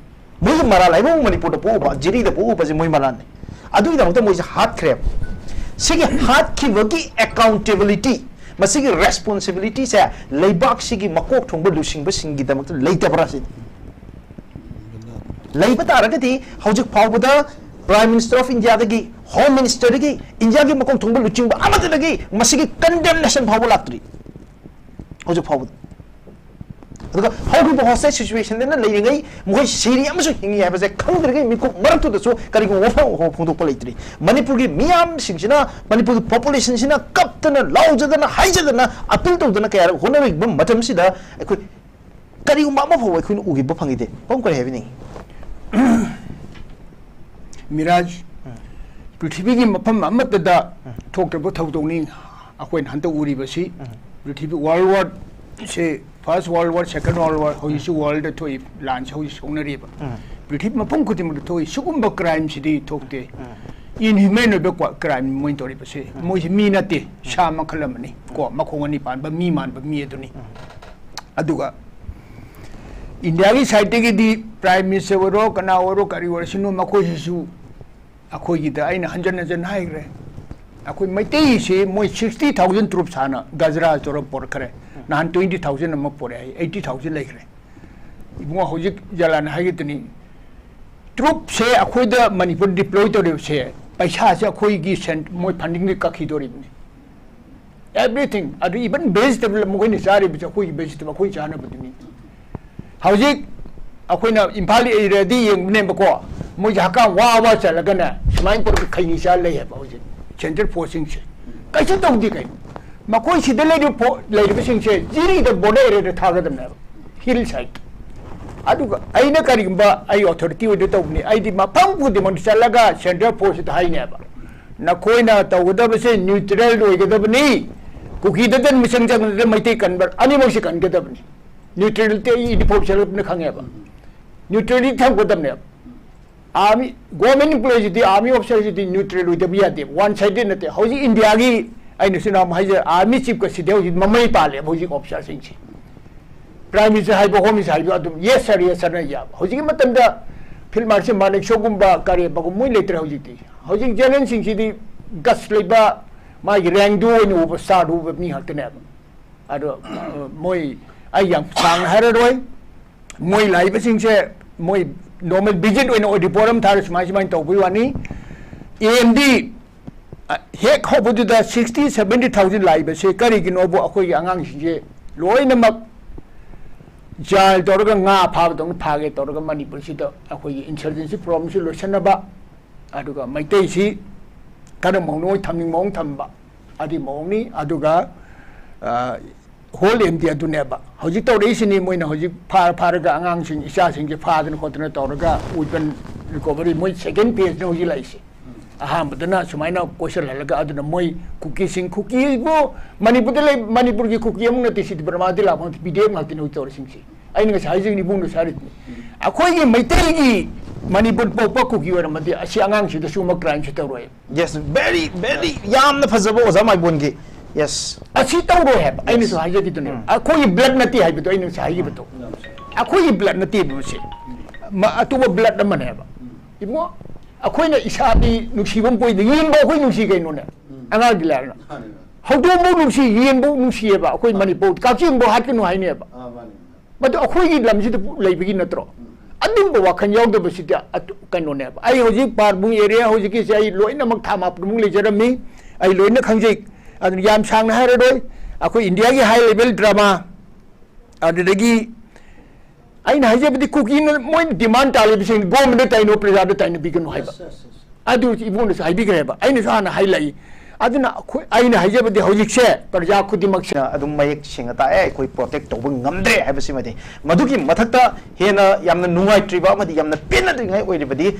ꯃꯣꯏꯒꯤ ꯃꯔꯥꯜ ꯍꯥꯏꯕꯕꯨ ꯃꯅꯤꯄꯨꯔꯗ ꯄꯣꯛꯎꯕ, ꯖꯤꯔꯤꯗ ꯄꯣꯛꯎꯕꯁꯦ ꯃꯣꯏ ꯃꯔꯥꯜꯅꯤ꯫ ꯑꯗꯨꯒꯤꯗꯃꯛꯇ ꯃꯣꯏꯁꯦ ꯍꯥꯠꯈ꯭ꯔꯦꯕ꯫ ꯁꯤꯒꯤ ꯍꯥꯠꯈꯤꯕꯒꯤ ꯑꯦꯀꯥꯎꯟꯇꯦꯕꯤꯂꯤꯇꯤ, ꯃꯁꯤꯒꯤ ꯔꯦꯁꯄꯣꯟꯁꯤꯕꯤꯂꯤꯇꯤꯁꯦ ꯂꯩꯕꯥꯛꯁꯤꯒꯤ ꯃꯀꯣꯛ ꯊꯣꯡꯕ ꯂꯨꯆꯤꯡꯕꯁꯤꯡꯒꯤꯗꯃꯛꯇ ꯂꯩꯇꯕ꯭ꯔꯥ ꯁꯤꯅꯤ? ꯂꯩꯕ ꯇꯥꯔꯒꯗꯤ ꯍꯧꯖꯤꯛ ꯐꯥꯎꯕꯗ Prime Minister of Indiaꯗꯒꯤ, Home Ministerꯗꯒꯤ, ꯏꯟꯗꯤꯌꯥꯒꯤ ꯃꯀꯣꯛ ꯊꯣꯡꯕ ꯂꯨꯆꯤꯡꯕ ꯑꯃꯠꯇꯗꯒꯤ ꯃꯁꯤꯒꯤ ꯀꯟꯗꯦꯝꯅꯦꯁꯟ ꯐꯥꯎꯕ ꯂꯥꯛꯇ꯭ꯔꯤ ꯍꯧꯖꯤꯛ ꯐꯥꯎꯕꯗ꯫ ꯑꯗꯨꯒ ꯍꯧꯈꯤꯕ ꯍꯣꯁꯇꯦꯖ ꯁꯤꯆꯨꯋꯦꯁꯟꯗꯅ ꯂꯩꯔꯤꯉꯩ ꯃꯈꯣꯏ ꯁꯤꯔꯤ ꯑꯃꯁꯨꯡ ꯍꯤꯡꯉꯤ ꯍꯥꯏꯕꯁꯦ ꯈꯪꯗ꯭ꯔꯤꯉꯩ ꯃꯤꯀꯨꯞ ꯃꯔꯛꯇꯨꯗꯁꯨ ꯀꯔꯤꯒꯨꯝꯕ ꯋꯥꯐꯝ ꯑꯃ ꯐꯣꯡꯗꯣꯛꯄ ꯂꯩꯇ꯭ꯔꯤ꯫ ꯃꯅꯤꯄꯨꯔꯒꯤ ꯃꯤꯌꯥꯝꯁꯤꯡꯁꯤꯅ, ꯃꯅꯤꯄꯨꯔꯒꯤ ꯄꯣꯄꯨꯂꯦꯁꯟꯁꯤꯅ ꯀꯞꯇꯅ, ꯂꯥꯎꯖꯗꯅ, ꯍꯥꯏꯖꯗꯅ, ꯑꯄꯤꯜ ꯇꯧꯗꯅ ꯀꯌꯥꯔꯛ ꯍꯣꯠꯅꯔꯤꯕ ꯃꯇꯝꯁꯤꯗ ꯑꯩꯈꯣꯏ ꯀꯔꯤꯒꯨꯝꯕ ꯑꯃ ꯐꯥꯎꯕ ꯑꯩꯈꯣꯏꯅ ꯎꯈꯤꯕ ꯐꯪꯈꯤꯗꯦ꯫ ꯃꯐꯝ ꯀꯔꯤ ꯍꯥꯏꯕꯤꯅꯤꯡꯉꯤ? ꯃꯤꯔꯥꯖ, ꯄ꯭ꯔꯤꯊꯤꯕꯤꯒꯤ ꯃꯐꯝ ꯑꯃꯠꯇꯗ ꯊꯣꯛꯇ꯭ꯔꯕ ꯊꯧꯗꯣꯛꯅꯤ ꯑꯩꯈꯣꯏꯅ ꯍꯟꯗꯛ ꯎꯔꯤꯕꯁꯤ꯫ ꯄ꯭ꯔꯤꯊꯤꯕꯤ ꯋꯥꯔꯜ ꯋꯥꯔꯁꯦ, ꯐꯥꯔꯁ ꯋꯥꯔꯜ ꯋꯥꯔ, ꯁꯦꯀꯦꯟ ꯋꯥꯔꯜ ꯋꯥꯔ, ꯍꯧꯖꯤꯛꯁꯨ ꯋꯥꯔꯜꯗ ꯊꯣꯛꯏ, ꯂꯥꯟꯁꯦ ꯍꯧꯖꯤꯛ ꯁꯣꯛꯅꯔꯤꯕ꯫ ꯄ꯭ꯔꯤꯊꯤꯕꯤ ꯃꯐꯝ ꯈꯨꯗꯤꯡꯃꯛꯇ ꯊꯣꯛꯏ꯫ ꯁꯤꯒꯨꯝꯕ ꯀ꯭ꯔꯥꯏꯝꯁꯤꯗꯤ ꯊꯣꯛꯇꯦ꯫ ꯏꯟꯍ꯭ꯌꯨꯃꯦꯟ ꯑꯣꯏꯕ ꯀ꯭ꯔꯥꯏꯝ ꯃꯣꯏꯅ ꯇꯧꯔꯤꯕꯁꯦ꯫ ꯃꯣꯏꯁꯦ ꯃꯤ ꯅꯠꯇꯦ, ꯁꯥ ꯃꯈꯜ ꯑꯃꯅꯤ ꯀꯣ, ꯃꯈꯣꯡ ꯑꯅꯤ ꯄꯥꯟꯕ ꯃꯤ ꯃꯥꯟꯕ ꯃꯤ ꯑꯗꯨꯅꯤ꯫ ꯑꯗꯨꯒ ꯏꯟꯗꯤꯌꯥꯒꯤ ꯁꯥꯏꯠꯇꯒꯤꯗꯤ ꯄ꯭ꯔꯥꯏꯝ ꯃꯤꯅꯤꯁꯇꯔ ꯑꯣꯏꯔꯣ, ꯀꯅꯥ ꯑꯣꯏꯔꯣ, ꯀꯔꯤ ꯑꯣꯏꯔꯁꯅꯨ, ꯃꯈꯣꯏꯁꯤꯁꯨ ꯑꯩꯈꯣꯏꯒꯤꯗ ꯑꯩꯅ ꯍꯟꯖꯟ ꯍꯟꯖꯟ ꯍꯥꯏꯈ꯭ꯔꯦ, ꯑꯩꯈꯣꯏ ꯃꯩꯇꯩꯁꯤ ꯃꯣꯏ sixty thousand troops ꯍꯥꯟꯅ ꯒꯖꯔꯥ ꯇꯧꯔ ꯄꯣꯔꯛꯈ꯭ꯔꯦ, ꯅꯍꯥꯟ twenty thousand ꯑꯃ ꯄꯣꯔꯛꯑꯦ ꯍꯥꯏ, eighty thousand ꯂꯩꯈ꯭ꯔꯦ꯫ ꯏꯕꯨꯡꯉꯣ, ꯍꯧꯖꯤꯛ ꯖꯂꯥꯟ ꯍꯥꯏꯒꯗꯨꯅꯤ, ꯇ꯭ꯔꯨꯞꯁꯦ ꯑꯩꯈꯣꯏꯗ ꯃꯅꯤꯄꯨꯔ ꯗꯤꯄ꯭ꯂꯣꯏ ꯇꯧꯔꯤꯕꯁꯦ, ꯄꯩꯁꯥꯁꯦ ꯑꯩꯈꯣꯏꯒꯤ ꯁꯦꯟ-, ꯃꯣꯏ ꯐꯟꯗꯤꯡꯗꯒꯤ ꯀꯛꯈꯤꯗꯣꯔꯤꯕꯅꯤ꯫ Everything, ꯑꯗꯨ even vegetable ꯃꯈꯣꯏꯅ ꯆꯥꯔꯤꯕꯁꯦ ꯑꯩꯈꯣꯏꯒꯤ vegetable ꯑꯩꯈꯣꯏ ꯆꯥꯅꯕꯗꯨꯅꯤ꯫ ꯍꯧꯖꯤꯛ ꯑꯩꯈꯣꯏꯅ ꯏꯝꯐꯥꯜ ꯑꯦꯔꯤꯌꯥꯗꯤ ꯌꯦꯡꯕꯅꯦꯕꯀꯣ, ꯃꯣꯏꯁꯦ ꯍꯛꯀꯥꯝ ꯋꯥ ꯋꯥ ꯆꯠꯂꯒꯅꯦ ꯁꯨꯃꯥꯏꯅ ꯇꯧꯔꯒ ꯈꯩꯅꯤ ꯆꯥ ꯂꯩ ꯍꯥꯏꯕ ꯍꯧꯖꯤꯛ ꯁꯦꯟꯇ꯭ꯔꯦꯜ ꯐꯣꯔꯁꯁꯤꯡꯁꯦ꯫ ꯀꯩꯁꯨ ꯇꯧꯗꯦ ꯀꯩꯅꯣ꯫ ꯃꯈꯣꯏ ꯁꯤꯗ ꯂꯩꯔꯤꯕ ꯐꯣ-, ꯂꯩꯔꯤꯕꯁꯤꯡꯁꯦ ꯖꯤꯔꯤꯗ ꯕꯣꯔꯗꯔ ꯑꯦꯔꯤꯌꯥꯗ ꯊꯥꯒꯗꯕꯅꯦꯕ, ꯍꯤꯜ ꯁꯥꯏꯠꯇ꯫ ꯑꯗꯨꯒ ꯑꯩꯅ ꯀꯔꯤꯒꯨꯝꯕ ꯑꯩ ꯑꯣꯊꯣꯔꯤꯇꯤ ꯑꯣꯏꯗ ꯇꯧꯕꯅꯤ, ꯑꯩꯗꯤ ꯃꯐꯝ ꯈꯨꯗꯤꯡꯃꯛꯇ ꯆꯠꯂꯒ ꯁꯦꯟꯇ꯭ꯔꯦꯜ ꯐꯣꯔꯁꯇ ꯍꯥꯏꯅꯦꯕ, ꯅꯈꯣꯏꯅ ꯇꯧꯒꯗꯕꯁꯦ ꯅ꯭ꯌꯨꯇ꯭ꯔꯦꯜ ꯑꯣꯏꯒꯗꯕꯅꯤ꯫ ꯀꯨꯀꯤꯗꯇ ꯃꯤꯆꯪ ꯆꯪꯗꯅ ꯃꯩꯇꯩ ꯀꯟꯕ ꯑꯅꯤꯃꯛꯁꯦ ꯀꯟꯒꯗꯕꯅꯤ꯫ ꯅ꯭ꯌꯨꯇ꯭ꯔꯦꯂꯤꯇꯤ ꯑꯩ ꯏꯗꯤ ꯐꯥꯎ ꯆꯠꯂꯛꯄꯅ ꯈꯪꯉꯦꯕ꯫ ꯅ꯭ꯌꯨꯇ꯭ꯔꯦꯂꯤꯇꯤ ꯊꯝꯒꯗꯕꯅꯦꯕ꯫ ꯑꯥꯔꯃꯤ, ꯒꯣꯔꯃꯦꯟ ꯏꯝꯄ꯭ꯂꯣꯌꯤꯁꯤꯗꯤ, ꯑꯥꯔꯃꯤ ꯑꯣꯐꯤꯁꯔꯁꯤꯗꯤ ꯅ꯭ꯌꯨꯇ꯭ꯔꯦꯜ ꯑꯣꯏꯗꯕ ꯌꯥꯗꯦ, ꯋꯥꯟ ꯁꯥꯏꯗꯦꯗ ꯅꯠꯇꯦ꯫ ꯍꯧꯖꯤꯛ ꯏꯟꯗꯤꯌꯥꯒꯤ, ꯑꯩꯅꯁꯨ ꯅꯍꯥꯟ ꯍꯥꯏꯖ, ꯑꯥꯔꯃꯤ ꯆꯤꯐꯀꯁꯤꯗꯤ ꯍꯧꯖꯤꯛ ꯃꯃꯩ ꯄꯥꯜꯂꯦꯕ ꯍꯧꯖꯤꯛ ꯑꯣꯐꯤꯁꯔꯁꯤꯡꯁꯦ꯫ ꯄ꯭ꯔꯥꯏꯝ ꯃꯤꯅꯤꯁꯇꯔ ꯍꯥꯏꯕ, ꯍꯣꯝ ꯃꯤꯅꯤꯁꯇꯔ ꯍꯥꯏꯕ ꯑꯗꯨꯝ ꯌꯦꯁ ꯁꯔ, ꯌꯦꯁ ꯁꯔꯅ ꯌꯥꯕ꯫ ꯍꯧꯖꯤꯛꯀꯤ ꯃꯇꯝꯗ ꯐꯤꯜꯗ ꯃꯥꯔꯁꯦꯜ ꯃꯥꯅꯦꯛꯁꯣꯒꯨꯝꯕ ꯀꯔꯦꯝꯕꯒꯨꯝꯕ ꯃꯣꯏ ꯂꯩꯇ꯭ꯔꯦ ꯍꯧꯖꯤꯛꯇꯤ꯫ ꯍꯧꯖꯤꯛ ꯖꯦꯅꯔꯦꯜꯁꯤꯡꯁꯤꯗꯤ ꯒꯠꯁ ꯂꯩꯕ, ꯃꯥꯒꯤ ꯔꯦꯡꯗꯨ ꯑꯣꯏꯅ ꯎꯕ, ꯁ꯭ꯇꯥꯔꯗꯨ ꯎꯕ ꯃꯤ ꯉꯥꯛꯇꯅꯦꯕ꯫ ꯑꯗꯣ ꯑ, ꯃꯣꯏ, ꯑꯩ ꯌꯥꯝ ꯁꯥꯡꯅ ꯍꯥꯏꯔꯔꯣꯏ꯫ ꯃꯣꯏ ꯂꯥꯛꯏꯕꯁꯤꯡꯁꯦ ꯃꯣꯏ ꯅꯣꯔꯃꯦꯜ ꯚꯤꯖꯤꯠ ꯑꯣꯏꯅ ꯔꯤꯄꯣꯔꯠ ꯑꯃ ꯊꯥꯔ ꯁꯨꯃꯥꯏ ꯁꯨꯃꯥꯏꯅ ꯇꯧꯕꯒꯤ ꯋꯥꯅꯤ꯫ ꯑꯦ ꯑꯦꯝ ꯗꯤ, ꯑ, ꯍꯦꯛ ꯍꯧꯕꯗꯨꯗ ꯁꯤꯛꯁꯇꯤ ꯁꯚꯦꯟꯇꯤ ꯊꯥꯎꯖꯟ ꯂꯥꯛꯏꯕꯁꯦ ꯀꯔꯤꯒꯤꯅꯣꯕꯨ ꯑꯩꯈꯣꯏꯒꯤ ꯑꯉꯥꯡꯁꯤꯡꯁꯦ ꯂꯣꯏꯅꯃꯛ ꯖꯥꯏꯜ ꯇꯧꯔꯒ ꯉꯥ ꯐꯥꯕꯗꯧꯅ ꯐꯥꯒꯦ ꯇꯧꯔꯒ ꯃꯅꯤꯄꯨꯔꯁꯤꯗ ꯑꯩꯈꯣꯏꯒꯤ ꯏꯟꯁꯔꯖꯦꯟꯁꯤ ꯄ꯭ꯔꯣꯕ꯭ꯂꯦꯝꯁꯤ ꯂꯣꯏꯁꯤꯟꯅꯕ, ꯑꯗꯨꯒ ꯃꯩꯇꯩꯁꯤ ꯀꯔꯝꯕ ꯃꯑꯣꯡꯗ ꯊꯝꯅꯤꯡꯕ ꯃꯑꯣꯡ ꯊꯝꯕ, ꯑꯗꯨꯒꯤ ꯃꯑꯣꯡꯅꯤ꯫ ꯑꯗꯨꯒ, ꯑ, ꯍꯣꯜ ꯑꯦꯝ ꯗꯤ ꯑꯗꯨꯅꯦꯕ ꯍꯧꯖꯤꯛ ꯇꯧꯔꯛꯏꯁꯤꯅꯤ꯫ ꯃꯣꯏꯅ ꯍꯧꯖꯤꯛ ꯐꯥꯔ ꯐꯥꯔꯒ ꯑꯉꯥꯡꯁꯤꯡ, ꯏꯆꯥꯁꯤꯡꯁꯦ ꯐꯥꯗꯅ ꯈꯣꯠꯇꯅ ꯇꯧꯔꯒ ꯋꯤꯄꯟ ꯔꯤꯀꯣꯚꯔꯤ, ꯃꯣꯏ ꯁꯦꯀꯦꯟ ꯐꯦꯖꯅ ꯍꯧꯖꯤꯛ ꯂꯥꯛꯏꯁꯦ꯫ ꯑꯍꯥꯟꯕꯗꯅ ꯁꯨꯃꯥꯏꯅ ꯀꯣꯏꯁꯜꯍꯜꯂꯒ, ꯑꯗꯨꯅ ꯃꯣꯏ ꯀꯨꯀꯤꯁꯤꯡ, ꯀꯨꯀꯤꯕꯨ ꯃꯅꯤꯄꯨꯔꯗ ꯂꯩ, ꯃꯅꯤꯄꯨꯔꯒꯤ ꯀꯨꯀꯤ ꯑꯃꯨꯛ ꯅꯠꯇꯦ, ꯁꯤꯗꯤ ꯕꯔꯃꯥꯗꯤ ꯂꯥꯛꯄ ꯅꯠꯇꯦ, ꯄꯤ ꯗꯤ ꯑꯦꯐ ꯉꯥꯛꯇꯅꯤ ꯍꯧꯖꯤꯛ ꯇꯧꯔꯤꯁꯤꯡꯁꯤ꯫ ꯑꯩꯅ ꯉꯁꯥꯏ ꯍꯥꯏꯖꯒꯅꯤ, ꯏꯕꯨꯡꯗꯣ ꯁꯥꯔꯤꯗꯨꯅꯤ꯫ ꯑꯩꯈꯣꯏꯒꯤ ꯃꯩꯇꯩꯒꯤ ꯃꯅꯤꯄꯨꯔ ꯄꯣꯛꯄ ꯀꯨꯀꯤ ꯑꯣꯏꯔꯝꯃꯗꯤ ꯑꯁꯤ ꯑꯉꯥꯡꯁꯤꯗ ꯁꯤꯒꯨꯝꯕ ꯀ꯭ꯔꯥꯏꯝꯁꯤ ꯇꯧꯔꯣꯏ꯫ Yes, very, very, ꯌꯥꯝꯅ ꯐꯖꯕ ꯑꯣꯖꯥ ꯃꯥꯏꯕꯣꯟꯒꯤ꯫ Yes. ꯑꯁꯤ ꯇꯧꯔꯣꯏ ꯍꯥꯏꯕ ꯑꯩꯅꯁꯨ ꯍꯥꯏꯖꯈꯤꯗꯨꯅꯦ꯫ ꯎꯝ꯫ ꯑꯩꯈꯣꯏꯒꯤ ꯕ꯭ꯂꯠ ꯅꯠꯇꯦ ꯍꯥꯏꯕꯗꯣ ꯑꯩꯅ ꯉꯁꯥꯏ ꯍꯥꯏꯈꯤꯕꯗꯣ꯫ ꯑꯩꯈꯣꯏꯒꯤ ꯕ꯭ꯂꯠ ꯅꯠꯇꯦꯕ ꯃꯁꯤ꯫ ꯃ-, ꯑꯇꯣꯞꯄ ꯕ꯭ꯂꯠ ꯑꯃꯅꯦꯕ꯫ ꯏꯕꯨꯡꯉꯣ, ꯑꯩꯈꯣꯏꯅ ꯏꯁꯥꯗꯤ ꯅꯨꯡꯁꯤꯕ ꯑꯃ ꯄꯣꯛꯏꯗ, ꯌꯦꯟꯕꯨ ꯑꯩꯈꯣꯏ ꯅꯨꯡꯁꯤ ꯀꯩꯅꯣꯅꯦ꯫ ꯑꯉꯥꯡꯗꯤ ꯂꯥꯏꯔꯅ꯫ ꯍꯧꯗꯣꯡꯐꯧ ꯅꯨꯡꯁꯤ, ꯌꯦꯟꯐꯧ ꯅꯨꯡꯁꯤꯌꯦꯕ ꯑꯩꯈꯣꯏ ꯃꯅꯤꯄꯨꯔ꯫ ꯀꯛꯆꯤꯡꯐꯧ ꯍꯥꯠꯀꯅꯨ ꯍꯥꯏꯅꯦꯕ꯫ ꯃꯗꯨ ꯑꯩꯈꯣꯏꯒꯤ ꯂꯝꯁꯤꯗ ꯂꯩꯕꯒꯤ ꯅꯠꯇ꯭ꯔꯣ? ꯑꯗꯨꯝꯕ ꯋꯥꯈꯜ ꯌꯥꯎꯗꯕꯁꯤꯗꯤ ꯑꯗꯨ ꯀꯩꯅꯣꯅꯦꯕ꯫ ꯑꯩ ꯍꯧꯖꯤꯛ ꯄꯥꯔꯕꯨꯡ ꯑꯦꯔꯤꯌꯥ ꯍꯧꯖꯤꯛꯀꯤꯁꯦ ꯑꯩ ꯂꯣꯏꯅꯃꯛ ꯊꯥ ꯃꯥꯄꯟꯃꯨꯛ ꯂꯩꯖꯔꯝꯃꯤ꯫ ꯑꯩ ꯂꯣꯏꯅ ꯈꯪꯖꯩ꯫ ꯑꯗꯨꯅ ꯌꯥꯝ ꯁꯥꯡꯅ ꯍꯥꯏꯔꯔꯣꯏ꯫ ꯑꯩꯈꯣꯏ ꯏꯟꯗꯤꯌꯥꯒꯤ ꯍꯥꯏ ꯂꯦꯚꯦꯜ ꯗ꯭ꯔꯃꯥ, ꯑꯗꯨꯗꯒꯤ ꯑꯩꯅ ꯍꯥꯏꯖꯕꯗꯤ ꯀꯨꯀꯤꯅ ꯃꯣꯏꯅ ꯗꯤꯃꯥꯟ ꯇꯥꯜꯂꯤꯕꯁꯤꯡ ꯒꯣꯔꯃꯦꯟꯗ ꯇꯥꯏꯅꯧ, ꯄ꯭ꯔꯖꯥꯗ ꯇꯥꯏꯅꯕꯤꯒꯅꯨ ꯍꯥꯏꯕ꯫ ꯑꯗꯨ ꯏꯕꯨꯡꯅꯁꯨ ꯍꯥꯏꯕꯤꯈ꯭ꯔꯦꯕ, ꯑꯩꯅꯁꯨ ꯍꯥꯟꯅ ꯍꯥꯏꯂꯛꯏ꯫ ꯑꯗꯨꯅ ꯑꯩꯈꯣꯏ, ꯑꯩꯅ ꯍꯥꯏꯖꯕꯗꯤ ꯍꯧꯖꯤꯛꯁꯦ ꯄ꯭ꯔꯖꯥ ꯈꯨꯗꯤꯡꯃꯛꯁꯦ ꯑꯗꯨꯝ ꯃꯌꯦꯛ ꯁꯦꯡꯅ ꯇꯥꯛꯑꯦ, ꯑꯩꯈꯣꯏ ꯄ꯭ꯔꯣꯇꯦꯛ ꯇꯧꯕ ꯉꯝꯗ꯭ꯔꯦ ꯍꯥꯏꯕꯁꯤꯃꯗꯤ꯫ ꯃꯗꯨꯒꯤ ꯃꯊꯛꯇ ꯍꯦꯟꯅ ꯌꯥꯝꯅ ꯅꯨꯡꯉꯥꯏꯇ꯭ꯔꯤꯕ ꯑꯃꯗꯤ ꯌꯥꯝꯅ ꯄꯦꯟꯅꯗ꯭ꯔꯤꯉꯥꯏ ꯑꯣꯏꯔꯤꯕꯗꯤ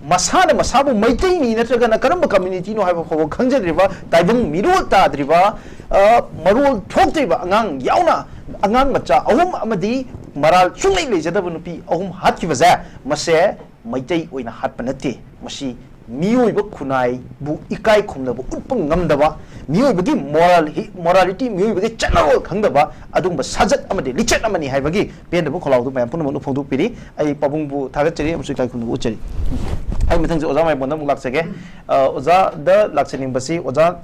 ꯃꯁꯥꯅ ꯃꯁꯥꯕꯨ ꯃꯩꯇꯩꯅꯤ ꯅꯠꯇ꯭ꯔꯒꯅ ꯀꯔꯝꯕ ꯀꯝꯃ꯭ꯌꯨꯅꯤꯇꯤꯅꯣ ꯍꯥꯏꯕ ꯐꯥꯎꯕ ꯈꯪꯖꯗ꯭ꯔꯤꯕ, ꯇꯥꯏꯕꯪ ꯃꯤꯔꯣꯜ ꯇꯥꯗ꯭ꯔꯤꯕ, ꯑ, ꯃꯔꯣꯜ ꯊꯣꯛꯇ꯭ꯔꯤꯕ ꯑꯉꯥꯡ ꯌꯥꯎꯅ ꯑꯉꯥꯡ ꯃꯆꯥ ꯑꯍꯨꯝ ꯑꯃꯗꯤ ꯃꯔꯥꯜ ꯁꯨꯡꯂꯩ ꯂꯩꯖꯗꯕ ꯅꯨꯄꯤ ꯑꯍꯨꯝ ꯍꯥꯠꯈꯤꯕꯁꯦ, ꯃꯁꯦ ꯃꯩꯇꯩ ꯑꯣꯏꯅ ꯍꯥꯠꯄ ꯅꯠꯇꯦ, ꯃꯁꯤ ꯃꯤꯑꯣꯏꯕ ꯈꯨꯟꯅꯥꯏꯕꯨ ꯏꯀꯥꯏ ꯈꯨꯝꯅꯕ ꯎꯠꯄ ꯉꯝꯗꯕ, ꯃꯤꯑꯣꯏꯕꯒꯤ ꯃꯣꯔꯥꯜ, ꯃꯣꯔꯥꯂꯤꯇꯤ, ꯃꯤꯑꯣꯏꯕꯒꯤ ꯆꯠꯅꯔꯣꯜ ꯈꯪꯗꯕ ꯑꯗꯨꯒꯨꯝꯕ ꯁꯥꯖꯠ ꯑꯃꯗꯤ ꯂꯤꯆꯠ ꯑꯃꯅꯤ ꯍꯥꯏꯕꯒꯤ ꯄꯦꯟꯗꯕ ꯈꯣꯜꯂꯥꯎꯗꯨ ꯃꯌꯥꯝ ꯄꯨꯝꯅꯃꯛꯅ ꯐꯣꯡꯗꯣꯛꯄꯤꯔꯤ꯫ ꯑꯩ ꯄꯥꯕꯨꯡꯕꯨ ꯊꯥꯒꯠꯆꯔꯤ ꯑꯃꯁꯨꯡ ꯏꯀꯥꯏ ꯈꯨꯝꯅꯕ ꯎꯠꯆꯔꯤ꯫ ꯑꯩ ꯃꯊꯪꯁꯦ ꯑꯣꯖꯥ ꯃꯥꯏꯕꯣꯟꯗ ꯑꯃꯨꯛ ꯂꯥꯛꯆꯒꯦ꯫ ꯑ, ꯑꯣꯖꯥꯗ ꯂꯥꯛꯆꯅꯤꯡꯕꯁꯤ, ꯑꯣꯖꯥ,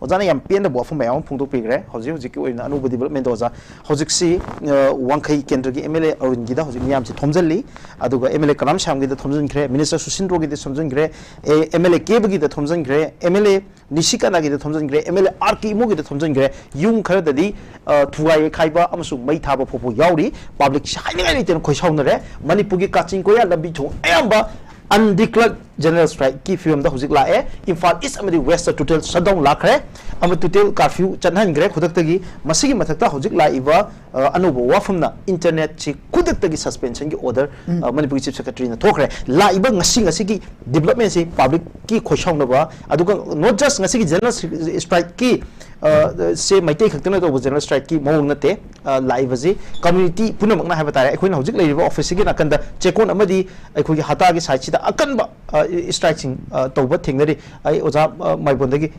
ꯑꯣꯖꯥꯅ ꯌꯥꯝ ꯄꯦꯟꯗꯕ ꯋꯥꯐꯝ ꯃꯌꯥꯝ ꯑꯃ ꯐꯣꯡꯗꯣꯛꯄꯤꯈ꯭ꯔꯦ꯫ ꯍꯧꯖꯤꯛ ꯍꯧꯖꯤꯛꯀꯤ ꯑꯣꯏꯅ ꯑꯅꯧꯕ ꯗꯤꯕꯂꯞꯃꯦꯟꯗ ꯑꯣꯖꯥ, ꯍꯧꯖꯤꯛꯁꯤ, ꯑ, ꯋꯥꯡꯈꯩ ꯀꯦꯟꯗ꯭ꯔꯒꯤ ꯑꯦꯝ ꯑꯦꯜ ꯑꯦ ꯑꯔꯨꯟꯒꯤꯗ ꯍꯧꯖꯤꯛ ꯃꯤꯌꯥꯝꯁꯤ ꯊꯣꯝꯖꯤꯜꯂꯤ, ꯑꯗꯨꯒ ꯑꯦꯝ ꯑꯦꯜ ꯑꯦ ꯀꯔꯥꯝ ꯁ꯭ꯌꯥꯝꯒꯤꯗ ꯊꯣꯝꯖꯤꯟꯈ꯭ꯔꯦ, ꯃꯤꯅꯤꯁꯇꯔ ꯁꯨꯁꯤꯟꯗ꯭ꯔꯣꯒꯤꯗ ꯊꯣꯝꯖꯤꯟꯈ꯭ꯔꯦ, ꯑꯦ, ꯑꯦꯝ ꯑꯦꯜ ꯑꯦ ꯀꯦꯕꯒꯤꯗ ꯊꯣꯝꯖꯤꯟꯈ꯭ꯔꯦ, ꯑꯦꯝ ꯑꯦꯜ ꯑꯦ ꯅꯤꯁꯤꯀꯥꯟꯇꯒꯤꯗ ꯊꯣꯝꯖꯤꯟꯈ꯭ꯔꯦ, M L A R K ꯏꯃꯣꯒꯤꯗ ꯊꯣꯝꯖꯤꯟꯈ꯭ꯔꯦ꯫ ꯌꯨꯝ ꯈꯔꯗꯗꯤ, ꯑ, ꯊꯨꯒꯥꯏ ꯈꯥꯏꯕ ꯑꯃꯁꯨꯡ ꯃꯩ ꯊꯥꯕ ꯐꯥꯎꯕ ꯌꯥꯎꯔꯤ꯫ ꯄꯕ꯭ꯂꯤꯛꯁꯤ ꯍꯥꯏꯅꯤꯡꯉꯥꯏ ꯂꯩꯇꯅ ꯈꯣꯏꯁꯥꯎꯅꯔꯦ꯫ ꯃꯅꯤꯄꯨꯔꯒꯤ ꯀꯥꯆꯤꯟ ꯀꯣꯌꯥ ꯂꯝꯕꯤ ꯊꯣꯡ ꯑꯌꯥꯝꯕ undeclared general strikeꯀꯤ ꯐꯤꯕꯝꯗ ꯍꯧꯖꯤꯛ ꯂꯥꯛꯑꯦ꯫ ꯏꯝꯐꯥꯜ ꯏꯁ ꯑꯃꯗꯤ ꯋꯦꯁꯇ total shutdown ꯂꯥꯛꯈ꯭ꯔꯦ, ꯑꯃ total curfew ꯆꯠꯍꯟꯈ꯭ꯔꯦ ꯈꯨꯗꯛꯇꯒꯤ꯫ ꯃꯁꯤꯒꯤ ꯃꯊꯛꯇ ꯍꯧꯖꯤꯛ ꯂꯥꯛꯏꯕ, ꯑ, ꯑꯅꯧꯕ ꯋꯥꯐꯝꯅ internetꯁꯤ ꯈꯨꯗꯛꯇꯒꯤ suspensionꯒꯤ order, ꯎꯝ꯫ ꯑ, ꯃꯅꯤꯄꯨꯔꯒꯤ chief secretaryꯅ ꯊꯣꯛꯈ꯭ꯔꯦ꯫ ꯂꯥꯛꯏꯕ ꯉꯁꯤ, ꯉꯁꯤꯒꯤ developmentꯁꯤ ꯄꯕ꯭ꯂꯤꯛꯀꯤ ꯈꯣꯏꯁꯥꯎꯅꯕ, ꯑꯗꯨꯒ not just ꯉꯁꯤꯒꯤ general strikeꯀꯤ, ꯑ, ꯁꯦ ꯃꯩꯇꯩ ꯈꯛꯇꯅ ꯇꯧꯕ general strikeꯀꯤ ꯃꯑꯣꯡ ꯅꯠꯇꯦ꯫ ꯑ, ꯂꯥꯛꯏꯕꯁꯤ community ꯄꯨꯝꯅꯃꯛꯅ ꯍꯥꯏꯕ ꯇꯥꯔꯦ꯫ ꯑꯩꯈꯣꯏꯅ ꯍꯧꯖꯤꯛ ꯂꯩꯔꯤꯕ officeꯁꯤꯒꯤ ꯅꯥꯀꯟꯗ ꯆꯦꯛꯀꯣꯟ ꯑꯃꯗꯤ ꯑꯩꯈꯣꯏꯒꯤ ꯍꯇꯥꯒꯤ sideꯁꯤꯗ ꯑꯀꯟꯕ, ꯑ, strikeꯁꯤꯡ, ꯑ, ꯇꯧꯕ ꯊꯦꯡꯅꯔꯤ꯫ ꯑꯩ ꯑꯣꯖꯥ, ꯑ, ꯃꯥꯏꯕꯣꯟꯗꯒꯤ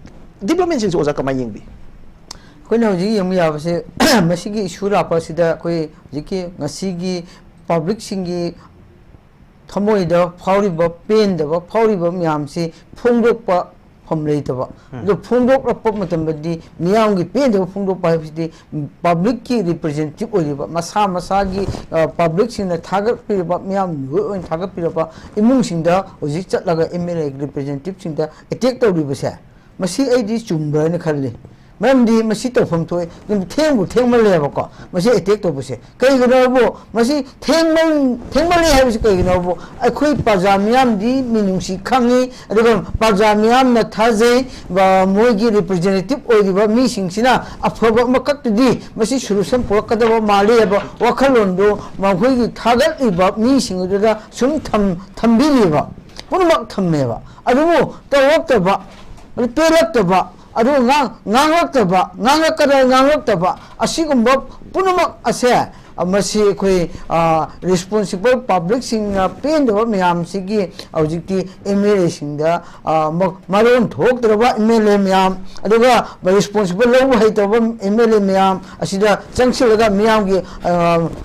developmentꯁꯤꯡꯁꯤ ꯑꯣꯖꯥ ꯀꯃꯥꯏꯅ ꯌꯦꯡꯕꯤ? ꯑꯩꯈꯣꯏꯅ ꯍꯧꯖꯤꯛ ꯌꯦꯡꯕ ꯌꯥꯕꯁꯦ, ꯃꯁꯤꯒꯤ issue ꯂꯥꯛꯄ ꯑꯁꯤꯗ ꯑꯩꯈꯣꯏ ꯍꯧꯖꯤꯛꯀꯤ ꯉꯁꯤꯒꯤ ꯄꯕ꯭ꯂꯤꯛꯁꯤꯡꯒꯤ ꯊꯃꯣꯏꯗ ꯐꯥꯎꯔꯤꯕ ꯄꯦꯟꯗꯕ ꯐꯥꯎꯔꯤꯕ ꯃꯌꯥꯝꯁꯤ ꯐꯣꯡꯗꯣꯛꯄ ꯐꯝ ꯂꯩꯇꯕ꯫ ꯎꯝ꯫ ꯑꯗꯨ ꯐꯣꯡꯗꯣꯛꯂꯛꯄ ꯃꯇꯝꯗꯗꯤ ꯃꯤꯌꯥꯝꯒꯤ ꯄꯦꯟꯗꯕ ꯐꯣꯡꯗꯣꯛꯄ ꯍꯥꯏꯕꯁꯤꯗꯤ ꯄꯕ꯭ꯂꯤꯛꯀꯤ representative ꯑꯣꯏꯔꯤꯕ, ꯃꯁꯥ ꯃꯁꯥꯒꯤ, ꯑ, ꯄꯕ꯭ꯂꯤꯛꯁꯤꯡꯅ ꯊꯥꯒꯠꯄꯤꯔꯕ, ꯃꯤꯌꯥꯝ ꯂꯣꯏ ꯑꯣꯏꯅ ꯊꯥꯒꯠꯄꯤꯔꯕ ꯏꯃꯨꯡꯁꯤꯡꯗ ꯍꯧꯖꯤꯛ ꯆꯠꯂꯒ ꯑꯦꯝ ꯑꯦꯜ ꯑꯦ representativeꯁꯤꯡꯗ attack ꯇꯧꯔꯤꯕꯁꯦ, ꯃꯁꯤ ꯑꯩꯗꯤ ꯆꯨꯝꯕ꯭ꯔꯥ ꯍꯥꯏꯅ ꯈꯜꯂꯤ꯫ ꯃꯔꯝꯗꯤ ꯃꯁꯤ ꯇꯧꯐꯝ ꯊꯣꯛꯑꯦ꯫ ꯑꯗꯨꯝ ꯊꯦꯡꯕꯨ ꯊꯦꯡꯃꯜꯂꯦꯕꯀꯣ, ꯃꯁꯤ attack ꯇꯧꯕꯁꯦ꯫ ꯀꯩꯒꯤꯅꯣꯕꯨ ꯃꯁꯤ ꯊꯦꯡꯃꯜ-, ꯊꯦꯡꯃꯜꯂꯦ ꯍꯥꯏꯕꯁꯤ ꯀꯩꯒꯤꯅꯣꯕꯨ, ꯑꯩꯈꯣꯏ ꯄ꯭ꯔꯖꯥ ꯃꯤꯌꯥꯝꯗꯤ ꯃꯤꯅꯨꯡꯁꯤ ꯈꯪꯉꯤ, ꯑꯗꯨꯒ ꯄ꯭ꯔꯖꯥ ꯃꯤꯌꯥꯝꯅ ꯊꯥꯖꯩ, ꯕ-, ꯃꯣꯏꯒꯤ representative ꯑꯣꯏꯔꯤꯕ ꯃꯤꯁꯤꯡꯁꯤꯅ ꯑꯐꯕ ꯑꯃꯈꯛꯇꯗꯤ ꯃꯁꯤ solution ꯄꯨꯔꯛꯀꯗꯕ ꯃꯥꯜꯂꯤ ꯍꯥꯏꯕ ꯋꯥꯈꯜꯂꯣꯟꯗꯨ ꯃꯈꯣꯏꯒꯤ ꯊꯥꯒꯠꯂꯤꯕ ꯃꯤꯁꯤꯡ ꯑꯗꯨꯗ ꯁꯨꯝ ꯊꯝ-, ꯊꯝꯕꯤꯔꯤꯕ, ꯄꯨꯝꯅꯃꯛ ꯊꯝꯃꯦꯕ꯫ ꯑꯗꯨꯕꯨ ꯇꯧꯔꯛꯇꯕ, ꯑꯗꯨ ꯄꯦꯜꯂꯛꯇꯕ, ꯑꯗꯨꯒ ꯉꯥꯡ-, ꯉꯥꯡꯂꯛꯇꯕ, ꯉꯥꯡꯂꯛꯀꯗ꯭ꯔꯥ ꯉꯥꯡꯂꯛꯇꯕ, ꯑꯁꯤꯒꯨꯝꯕ ꯄꯨꯝꯅꯃꯛ ꯑꯁꯦ ꯃꯁꯤ ꯑꯩꯈꯣꯏ ꯔꯦꯁꯄꯣꯟꯁꯤꯕꯜ ꯄꯕ꯭ꯂꯤꯛꯁꯤꯡꯅ ꯄꯦꯟꯗꯕ ꯃꯌꯥꯝꯁꯤꯒꯤ ꯍꯧꯖꯤꯛꯇꯤ ꯑꯦꯝ ꯑꯦꯜ ꯑꯦꯁꯤꯡꯗ ꯃꯔꯣꯟ ꯊꯣꯛꯇ꯭ꯔꯕ ꯑꯦꯝ ꯑꯦꯜ ꯑꯦ ꯃꯌꯥꯝ, ꯑꯗꯨꯒ ꯔꯦꯁꯄꯣꯟꯁꯤꯕꯜ ꯂꯧꯕ ꯍꯩꯇꯕ ꯑꯦꯝ ꯑꯦꯜ ꯑꯦ ꯃꯌꯥꯝ ꯑꯁꯤꯗ ꯆꯪꯁꯤꯜꯂꯒ ꯃꯤꯌꯥꯝꯒꯤ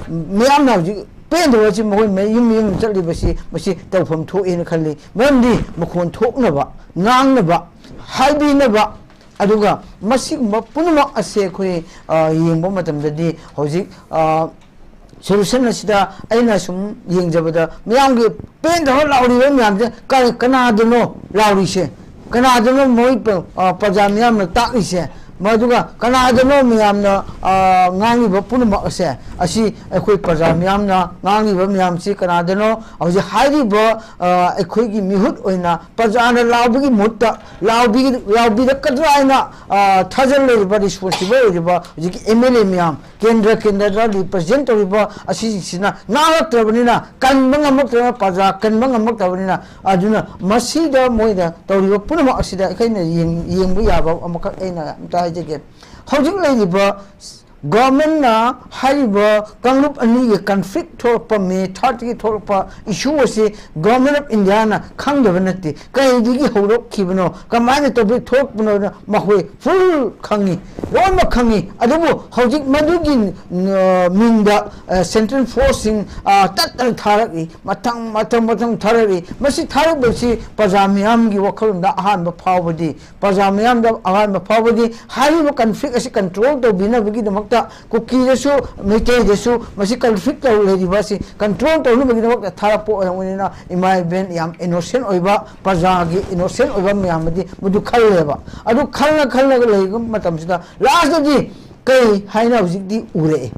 ꯃꯤꯌꯥꯝꯅ ꯍꯧꯖꯤꯛ ꯄꯦꯟꯗꯕꯁꯤ ꯃꯈꯣꯏ ꯃꯌꯨꯝ ꯃꯌꯨꯝ ꯆꯠꯂꯤꯕꯁꯤ ꯃꯁꯤ ꯇꯧꯐꯝ ꯊꯣꯛꯑꯦꯅ ꯈꯜꯂꯤ꯫ ꯃꯔꯝꯗꯤ ꯃꯈꯣꯟ ꯊꯣꯛꯅꯕ, ꯉꯥꯡꯅꯕ, ꯍꯥꯏꯕꯤꯅꯕ, ꯑꯗꯨꯒ ꯃꯁꯤꯒꯨꯝꯕ ꯄꯨꯝꯅꯃꯛ ꯑꯁꯦ ꯑꯩꯈꯣꯏ ꯌꯦꯡꯕ ꯃꯇꯝꯗꯗꯤ ꯍꯧꯖꯤꯛ ꯁꯣꯂꯨꯁꯟ ꯑꯁꯤꯗ ꯑꯩꯅ ꯁꯨꯝ ꯌꯦꯡꯖꯕꯗ ꯃꯤꯌꯥꯝꯒꯤ ꯄꯦꯟꯗꯕ ꯂꯥꯎꯔꯤꯕ ꯃꯌꯥꯝꯁꯦ ꯀ- ꯀꯅꯥꯗꯅꯣ ꯂꯥꯎꯔꯤꯁꯦ? ꯀꯅꯥꯗꯅꯣ ꯃꯣꯏ ꯄ- ꯄ꯭ꯔꯖꯥ ꯃꯤꯌꯥꯝꯅ ꯇꯥꯛꯂꯤꯁꯦ? ꯃꯗꯨꯒ ꯀꯅꯥꯗꯅꯣ ꯃꯌꯥꯝꯅ ꯉꯥꯡꯂꯤꯕ ꯄꯨꯝꯅꯃꯛ ꯑꯁꯦ? ꯑꯁꯤ ꯑꯩꯈꯣꯏ ꯄ꯭ꯔꯖꯥ ꯃꯤꯌꯥꯝꯅ ꯉꯥꯡꯂꯤꯕ ꯃꯌꯥꯝꯁꯤ ꯀꯅꯥꯗꯅꯣ? ꯍꯧꯖꯤꯛ ꯍꯥꯏꯔꯤꯕ ꯑꯩꯈꯣꯏꯒꯤ ꯃꯤꯍꯨꯠ ꯑꯣꯏꯅ ꯄ꯭ꯔꯖꯥꯅ ꯂꯥꯎꯕꯒꯤ ꯃꯍꯨꯠꯇ ꯂꯥꯎꯕꯤ ꯂꯥꯎꯕꯤꯔꯛꯀꯗ꯭ꯔꯥ ꯍꯥꯏꯅ ꯊꯥꯖꯜ ꯂꯩꯔꯤꯕ ꯔꯦꯁꯄꯣꯟꯁꯤꯕꯜ ꯑꯣꯏꯔꯤꯕ ꯍꯧꯖꯤꯛꯀꯤ ꯑꯦꯝ ꯑꯦꯜ ꯑꯦ ꯃꯌꯥꯝ, ꯀꯦꯟꯗ꯭ꯔ ꯀꯦꯟꯗ꯭ꯔꯗ ꯔꯤꯄ꯭ꯔꯖꯦꯟ ꯇꯧꯔꯤꯕ ꯑꯁꯤꯁꯤꯡꯁꯤꯅ ꯉꯥꯡꯂꯛꯇ꯭ꯔꯕꯅꯤꯅ, ꯀꯟꯕ ꯉꯝꯃꯛꯇ꯭ꯔꯕꯅꯤꯅ, ꯄ꯭ꯔꯖꯥ ꯀꯟꯕ ꯉꯝꯃꯛꯇ꯭ꯔꯕꯅꯤꯅ, ꯑꯗꯨꯅ ꯃꯁꯤꯗ ꯃꯣꯏꯅ ꯇꯧꯔꯤꯕ ꯄꯨꯝꯅꯃꯛ ꯑꯁꯤꯗ ꯑꯩꯈꯣꯏꯅ ꯌꯦꯡ- ꯌꯦꯡꯕ ꯌꯥꯕ ꯑꯃꯈꯛ ꯑꯩꯅ ꯑꯝꯇ ꯍꯥꯏꯖꯒꯦ꯫ ꯍꯧꯖꯤꯛ ꯂꯩꯔꯤꯕ ꯒꯣꯔꯃꯦꯟꯅ ꯍꯥꯏꯔꯤꯕ ꯀꯥꯡꯂꯨꯞ ꯑꯅꯤꯒꯤ ꯀꯟꯐ꯭ꯂꯤꯛ ꯊꯣꯛꯂꯛꯄ, ꯃꯦ ꯊꯥꯔꯠꯀꯤ ꯊꯣꯛꯂꯛꯄ ꯏꯁꯨ ꯑꯁꯤ ꯒꯣꯔꯃꯦꯟ ꯑꯣꯐ ꯏꯟꯗꯤꯌꯥꯅ ꯈꯪꯗꯕ ꯅꯠꯇꯦ꯫ ꯀꯔꯤꯗꯒꯤ ꯍꯧꯔꯛꯈꯤꯕꯅꯣ, ꯀꯃꯥꯏꯅ ꯇꯧꯕꯗꯒꯤ ꯊꯣꯛꯂꯛꯄꯅꯣꯅ ꯃꯈꯣꯏ ꯐꯨꯜ ꯈꯪꯉꯤ, ꯂꯣꯏꯅꯃꯛ ꯈꯪꯉꯤ꯫ ꯑꯗꯨꯕꯨ ꯍꯧꯖꯤꯛ ꯃꯗꯨꯒꯤ ꯃꯤꯡꯗ ꯁꯦꯟꯇ꯭ꯔꯦꯜ ꯐꯣꯔꯁꯁꯤꯡ ꯇꯠꯇꯅ ꯊꯥꯔꯛꯏ, ꯃꯊꯪ ꯃꯊꯪ ꯃꯊꯪ ꯊꯥꯔꯛꯏ꯫ ꯃꯁꯤ ꯊꯥꯔꯛꯄꯁꯤ ꯄ꯭ꯔꯖꯥ ꯃꯤꯌꯥꯝꯒꯤ ꯋꯥꯈꯜꯂꯣꯟꯗ ꯑꯍꯥꯟꯕ ꯐꯥꯎꯕꯗꯤ, ꯄ꯭ꯔꯖꯥ ꯃꯤꯌꯥꯝꯗ ꯑꯍꯥꯟꯕ ꯐꯥꯎꯕꯗꯤ ꯍꯥꯏꯔꯤꯕ ꯀꯟꯐ꯭ꯂꯤꯛ ꯑꯁꯤ ꯀꯟꯇ꯭ꯔꯣꯜ ꯇꯧꯕꯤꯅꯕꯒꯤꯗꯃꯛꯇ ꯀꯨꯀꯤꯗꯁꯨ ꯃꯩꯇꯩꯗꯁꯨ ꯃꯁꯤ ꯀꯟꯐ꯭ꯂꯤꯛ ꯇꯧ ꯂꯩꯔꯤꯕ ꯑꯁꯤ ꯀꯟꯇ꯭ꯔꯣꯜ ꯇꯧꯅꯕꯒꯤꯗꯃꯛꯇ ꯊꯥꯔꯛꯄ ꯑꯣꯏꯔꯝꯒꯅꯤꯅ ꯏꯃꯥ ꯏꯕꯦꯟ ꯌꯥꯝ ꯏꯅꯣꯁꯦꯟ ꯑꯣꯏꯕ, ꯄ꯭ꯔꯖꯥꯒꯤ ꯏꯅꯣꯁꯦꯟ ꯑꯣꯏꯕ ꯃꯌꯥꯝ ꯑꯃꯗꯤ ꯃꯗꯨ ꯈꯜꯂꯦꯕ꯫ ꯑꯗꯨ ꯈꯜꯂ ꯈꯜꯂꯒ ꯂꯩꯕ ꯃꯇꯝꯁꯤꯗ ꯂꯥꯁꯇꯗꯤ ꯀꯩ ꯍꯥꯏꯅ ꯍꯧꯖꯤꯛꯇꯤ ꯎꯔꯛꯑꯦ꯫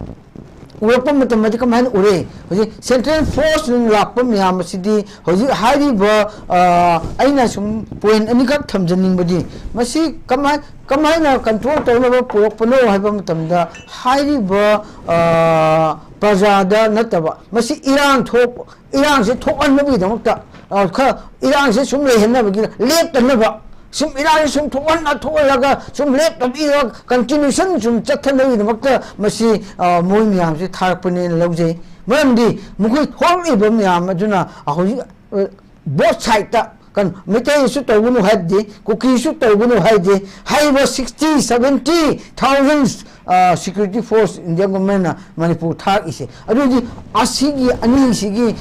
ꯎꯔꯛꯄ ꯃꯇꯝꯗꯗꯤ ꯀꯃꯥꯏꯅ ꯎꯔꯦ? ꯍꯧꯖꯤꯛ ꯁꯦꯟꯇ꯭ꯔꯦꯜ ꯐꯣꯔꯁ ꯂꯥꯛꯄ ꯃꯌꯥꯝ ꯑꯁꯤꯗꯤ ꯍꯧꯖꯤꯛ ꯍꯥꯏꯔꯤꯕ ꯑꯩꯅ ꯁꯨꯝ ꯄꯣꯏꯟ ꯑꯅꯤꯈꯛ ꯊꯝꯖꯅꯤꯡꯕꯗꯤ ꯃꯁꯤ ꯀꯃꯥꯏ ꯀꯃꯥꯏꯅ ꯀꯟꯇ꯭ꯔꯣꯜ ꯇꯧꯅꯕ ꯄꯨꯔꯛꯄꯅꯣ ꯍꯥꯏꯕ ꯃꯇꯝꯗ ꯍꯥꯏꯔꯤꯕ ꯄ꯭ꯔꯖꯥꯗ ꯅꯠꯇꯕ ꯃꯁꯤ ꯏꯔꯥꯡ ꯊꯣꯛ ꯏꯔꯥꯡꯁꯦ ꯊꯣꯛꯍꯟꯅꯕꯒꯤꯗꯃꯛꯇ ꯈꯔ ꯏꯔꯥꯡꯁꯦ ꯁꯨꯝ ꯂꯩꯍꯟꯅꯕꯒꯤ ꯂꯦꯞꯇꯅꯕ ꯁꯨꯝ ꯏꯔꯥꯡꯁꯤ ꯁꯨꯝ ꯊꯣꯛꯍꯟꯅ ꯊꯣꯛꯍꯜꯂꯒ ꯁꯨꯝ ꯂꯦꯞꯇꯕꯤꯗ continuation ꯁꯨꯝ ꯆꯠꯊꯅꯕꯒꯤꯗꯃꯛꯇ ꯃꯁꯤ, ꯑ, ꯃꯣꯏ ꯃꯌꯥꯝꯁꯤ ꯊꯥꯔꯛꯄꯅꯦꯅ ꯂꯧꯖꯩ꯫ ꯃꯔꯝꯗꯤ ꯃꯈꯣꯏ ꯊꯣꯛꯂꯛꯂꯤꯕ ꯃꯌꯥꯝ ꯑꯗꯨꯅ ꯍꯧꯖꯤꯛ, ꯑ, both sideꯇ ꯀꯩꯅꯣ, ꯃꯩꯇꯩꯁꯨ ꯇꯧꯒꯅꯨ ꯍꯥꯏꯗꯦ, ꯀꯨꯀꯤꯁꯨ ꯇꯧꯒꯅꯨ ꯍꯥꯏꯗꯦ, ꯍꯥꯏꯔꯤꯕ sixty, seventy thousand, ꯑ, security force Indian governmentꯅ ꯃꯅꯤꯄꯨꯔ ꯊꯥꯔꯛꯏꯁꯦ꯫ ꯑꯗꯨꯗꯤ ꯑꯁꯤꯒꯤ ꯑꯅꯤꯁꯤꯒꯤ,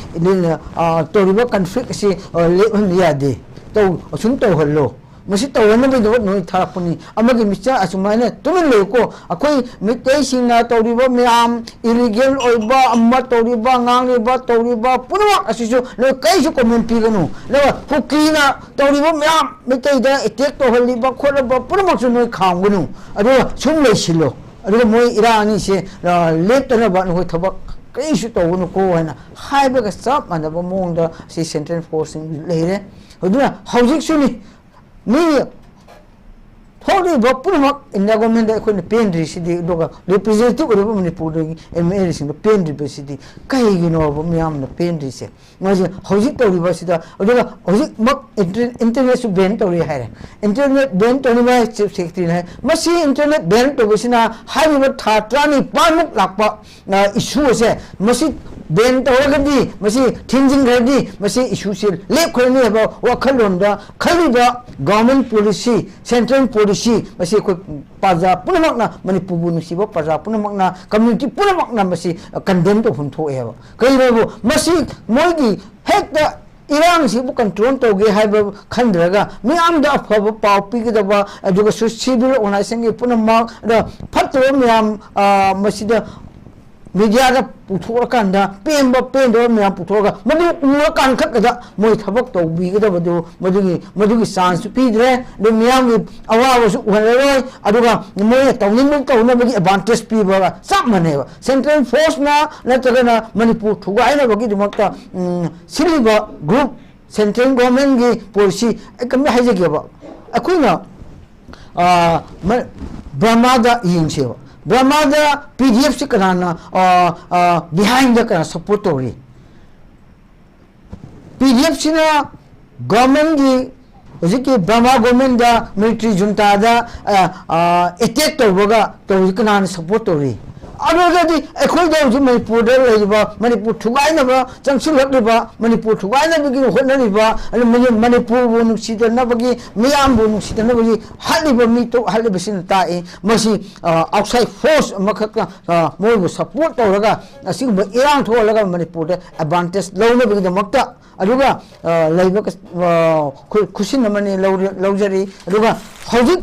ꯑ, ꯇꯧꯔꯤꯕ conflict ꯑꯁꯤ, ꯑ, ꯂꯦꯞꯍꯟꯕ ꯌꯥꯗꯦ꯫ ꯇꯧ-, ꯑꯁꯨꯝ ꯇꯧꯍꯜꯂꯣ꯫ ꯃꯁꯤ ꯇꯧꯍꯟꯅꯕꯒꯤꯗꯃꯛ ꯅꯣꯏ ꯊꯥꯔꯛꯄꯅꯤ꯫ ꯑꯃꯒꯤ ꯃꯤꯆꯥ ꯑꯁꯨꯃꯥꯏꯅ ꯇꯨꯃꯤꯟ ꯂꯩꯌꯨꯀꯣ꯫ ꯑꯩꯈꯣꯏ ꯃꯤꯇꯩꯁꯤꯡꯅ ꯇꯧꯔꯤꯕ ꯃꯌꯥꯝ, illegal ꯑꯣꯏꯕ, ꯑꯃ ꯇꯧꯔꯤꯕ, ꯉꯥꯡꯂꯤꯕ, ꯇꯧꯔꯤꯕ ꯄꯨꯝꯅꯃꯛ ꯑꯁꯤꯁꯨ ꯅꯣꯏ ꯀꯔꯤꯁꯨ comment ꯄꯤꯒꯅꯨ꯫ ꯑꯗꯨꯒ ꯀꯨꯀꯤꯅ ꯇꯧꯔꯤꯕ ꯃꯌꯥꯝ, ꯃꯩꯇꯩꯗ attack ꯇꯧꯍꯜꯂꯤꯕ ꯈꯣꯠꯂꯤꯕ ꯄꯨꯝꯅꯃꯛꯁꯨ ꯅꯣꯏ ꯈꯥꯝꯒꯅꯨ꯫ ꯑꯗꯨꯒ ꯁꯨꯝ ꯂꯩꯁꯤꯜꯂꯣ꯫ ꯑꯗꯨꯒ ꯃꯣꯏ ꯏꯔꯥꯡ ꯑꯅꯤꯁꯦ, ꯑ, ꯂꯦꯞꯇꯅꯕ ꯅꯈꯣꯏ ꯊꯕꯛ ꯀꯔꯤꯁꯨ ꯇꯧꯒꯅꯨꯀꯣ ꯍꯥꯏꯅ ꯍꯥꯏꯕꯒ ꯆꯞ ꯃꯥꯟꯅꯕ ꯃꯑꯣꯡꯗ ꯁꯤ central forceꯁꯤꯡ ꯂꯩꯔꯦ꯫ ꯑꯗꯨꯅ ꯍꯧꯖꯤꯛꯁꯨꯅꯤ, ꯃꯤ ꯊꯣꯛꯂꯤꯕ ꯄꯨꯝꯅꯃꯛ India governmentꯗ ꯑꯩꯈꯣꯏꯅ ꯄꯦꯟꯗ꯭ꯔꯤꯁꯤꯗꯤ, ꯑꯗꯨꯒ representative ꯑꯣꯏꯔꯤꯕ ꯃꯅꯤꯄꯨꯔꯗꯒꯤ MLAꯁꯤꯡꯗ ꯄꯦꯟꯗ꯭ꯔꯤꯕꯁꯤꯗꯤ ꯀꯩꯒꯤꯅꯣꯕ ꯃꯤꯌꯥꯝꯅ ꯄꯦꯟꯗ꯭ꯔꯤꯁꯦ? ꯃꯣꯏꯁꯦ ꯍꯧꯖꯤꯛ ꯇꯧꯔꯤꯕꯁꯤꯗ, ꯑꯗꯨꯒ ꯍꯧꯖꯤꯛꯃꯛ inter-, internetꯁꯨ ban ꯇꯧꯔꯦ ꯍꯥꯏꯔꯦ꯫ Internet ban ꯇꯧꯅꯤ ꯍꯥꯏ, Chief Secretaryꯅ ꯍꯥꯏ꯫ ꯃꯁꯤ internet ban ꯇꯧꯕꯁꯤꯅ ꯍꯥꯏꯔꯤꯕ ꯊꯥ ꯇꯔꯥꯅꯤꯄꯥꯟꯃꯨꯛ ꯂꯥꯛꯄ, ꯑ, issue ꯑꯁꯦ, ꯃꯁꯤ ban ꯇꯧꯔꯒꯗꯤ, ꯃꯁꯤ ꯊꯤꯡꯖꯤꯟꯈ꯭ꯔꯗꯤ ꯃꯁꯤ issueꯁꯦ ꯂꯦꯞꯈ꯭ꯔꯅꯤ ꯍꯥꯏꯕ ꯋꯥꯈꯜꯂꯣꯟꯗ ꯈꯜꯂꯤꯕ government policy, central policy, ꯃꯁꯤ ꯑꯩꯈꯣꯏ ꯄ꯭ꯔꯖꯥ ꯄꯨꯝꯅꯃꯛꯅ, ꯃꯅꯤꯄꯨꯔꯕꯨ ꯅꯨꯡꯁꯤꯕ ꯄ꯭ꯔꯖꯥ ꯄꯨꯝꯅꯃꯛꯅ, community ꯄꯨꯝꯅꯃꯛꯅ ꯃꯁꯤ condemn ꯇꯧꯐꯝ ꯊꯣꯛꯑꯦꯕ꯫ ꯀꯩꯒꯤꯅꯣꯕꯨ ꯃꯁꯤ ꯃꯣꯏꯒꯤ ꯍꯦꯛꯇ ꯏꯔꯥꯡꯁꯤꯕꯨ control ꯇꯧꯒꯦ ꯍꯥꯏꯕ ꯈꯟꯗ꯭ꯔꯒ ꯃꯤꯌꯥꯝꯗ ꯑꯐꯕ ꯄꯥꯎ ꯄꯤꯒꯗꯕ, ꯑꯗꯨꯒ ꯁꯨ-, civil organizationꯒꯤ ꯄꯨꯝꯅꯃꯛ, ꯑꯗ ꯐꯠꯇꯕ ꯃꯌꯥꯝ, ꯑ, ꯃꯁꯤꯗ mediaꯗ ꯄꯨꯊꯣꯛꯑꯀꯥꯟꯗ ꯄꯦꯟꯕ ꯄꯦꯟꯗꯕ ꯃꯌꯥꯝ ꯄꯨꯊꯣꯛꯑꯒ ꯃꯗꯨ ꯎꯔꯀꯥꯟ ꯈꯛꯇꯗ ꯃꯣꯏ ꯊꯕꯛ ꯇꯧꯕꯤꯒꯗꯕꯗꯨ ꯃꯗꯨꯒꯤ, ꯃꯗꯨꯒꯤ chanceꯁꯨ ꯄꯤꯗ꯭ꯔꯦ꯫ ꯑꯗꯨ ꯃꯤꯌꯥꯝꯒꯤ ꯑꯋꯥꯕꯁꯨ ꯎꯍꯜꯂꯔꯣꯏ꯫ ꯑꯗꯨꯒ ꯃꯣꯏꯅ ꯇꯧꯅꯤꯡꯕ ꯇꯧꯅꯕꯒꯤ advantage ꯄꯤꯕꯒ ꯆꯞ ꯃꯥꯟꯅꯩꯕ꯫ Central forceꯅ ꯅꯠꯇ꯭ꯔꯒꯅ ꯃꯅꯤꯄꯨꯔ ꯊꯨꯒꯥꯏꯅꯕꯒꯤꯗꯃꯛꯇ, ꯎꯝ, ꯁꯤꯜꯂꯤꯕ group, central governmentꯀꯤ policy, ꯑꯩ ꯀꯝꯇ ꯍꯥꯏꯖꯒꯦꯕ꯫ ꯑꯩꯈꯣꯏꯅ, ꯑ, ꯃ-, ꯕꯔꯃꯥꯗ ꯌꯦꯡꯁꯦꯕ꯫ ꯕꯔꯃꯥꯗ PDFꯁꯤ ꯀꯅꯥꯅ, ꯑ, ꯑ, behindꯗ ꯀꯅꯥ support ꯇꯧꯔꯤ? PDFꯁꯤꯅ governmentꯀꯤ ꯍꯧꯖꯤꯛꯀꯤ ꯕꯔꯃꯥ ꯒꯣꯔꯃꯦꯟꯗ, ꯃꯤꯂꯤꯇꯔꯤ ꯖꯨꯟꯇꯥꯗ ꯑꯦꯇꯦꯛ ꯇꯧꯕꯒ ꯇꯧꯔꯤ, ꯀꯅꯥꯅ ꯁꯄꯣꯔꯠ ꯇꯧꯔꯤ? ꯑꯗꯨꯒꯗꯤ ꯑꯩꯈꯣꯏꯗ ꯍꯧꯖꯤꯛ ꯃꯅꯤꯄꯨꯔꯗ ꯂꯩꯔꯤꯕ, ꯃꯅꯤꯄꯨꯔ ꯊꯨꯒꯥꯏꯅꯕ ꯆꯪꯁꯤꯜꯂꯛꯂꯤꯕ, ꯃꯅꯤꯄꯨꯔ ꯊꯨꯒꯥꯏꯅꯕꯒꯤ ꯍꯣꯠꯅꯔꯤꯕ, ꯑꯗꯨ ꯃꯅꯤ- ꯃꯅꯤꯄꯨꯔꯕꯨ ꯅꯨꯡꯁꯤꯗꯅꯕꯒꯤ, ꯃꯤꯌꯥꯝꯕꯨ ꯅꯨꯡꯁꯤꯗꯅꯕꯒꯤ ꯍꯥꯠꯂꯤꯕ ꯃꯤꯇꯣꯞ ꯍꯥꯠꯂꯤꯕꯁꯤꯅ ꯇꯥꯛꯏ, ꯃꯁꯤ ꯑꯥꯎꯠꯁꯥꯏꯠ ꯐꯣꯔꯁ ꯑꯃꯈꯛꯅ ꯑ, ꯃꯣꯏꯕꯨ ꯁꯄꯣꯔꯠ ꯇꯧꯔꯒ ꯑꯁꯤꯒꯨꯝꯕ ꯏꯔꯥꯡ ꯊꯣꯛꯍꯜꯂꯒ ꯃꯅꯤꯄꯨꯔꯗ ꯑꯦꯗꯚꯥꯟꯇꯦꯖ ꯂꯧꯅꯕꯒꯤꯗꯃꯛꯇ, ꯑꯗꯨꯒ ꯑ, ꯂꯩꯕ ꯀ- ꯑ, ꯈꯨ- ꯈꯨꯠꯁꯤꯟ ꯑꯃꯅꯤ ꯂꯧꯔ- ꯂꯧꯖꯔꯤ꯫ ꯑꯗꯨꯒ ꯍꯧꯖꯤꯛ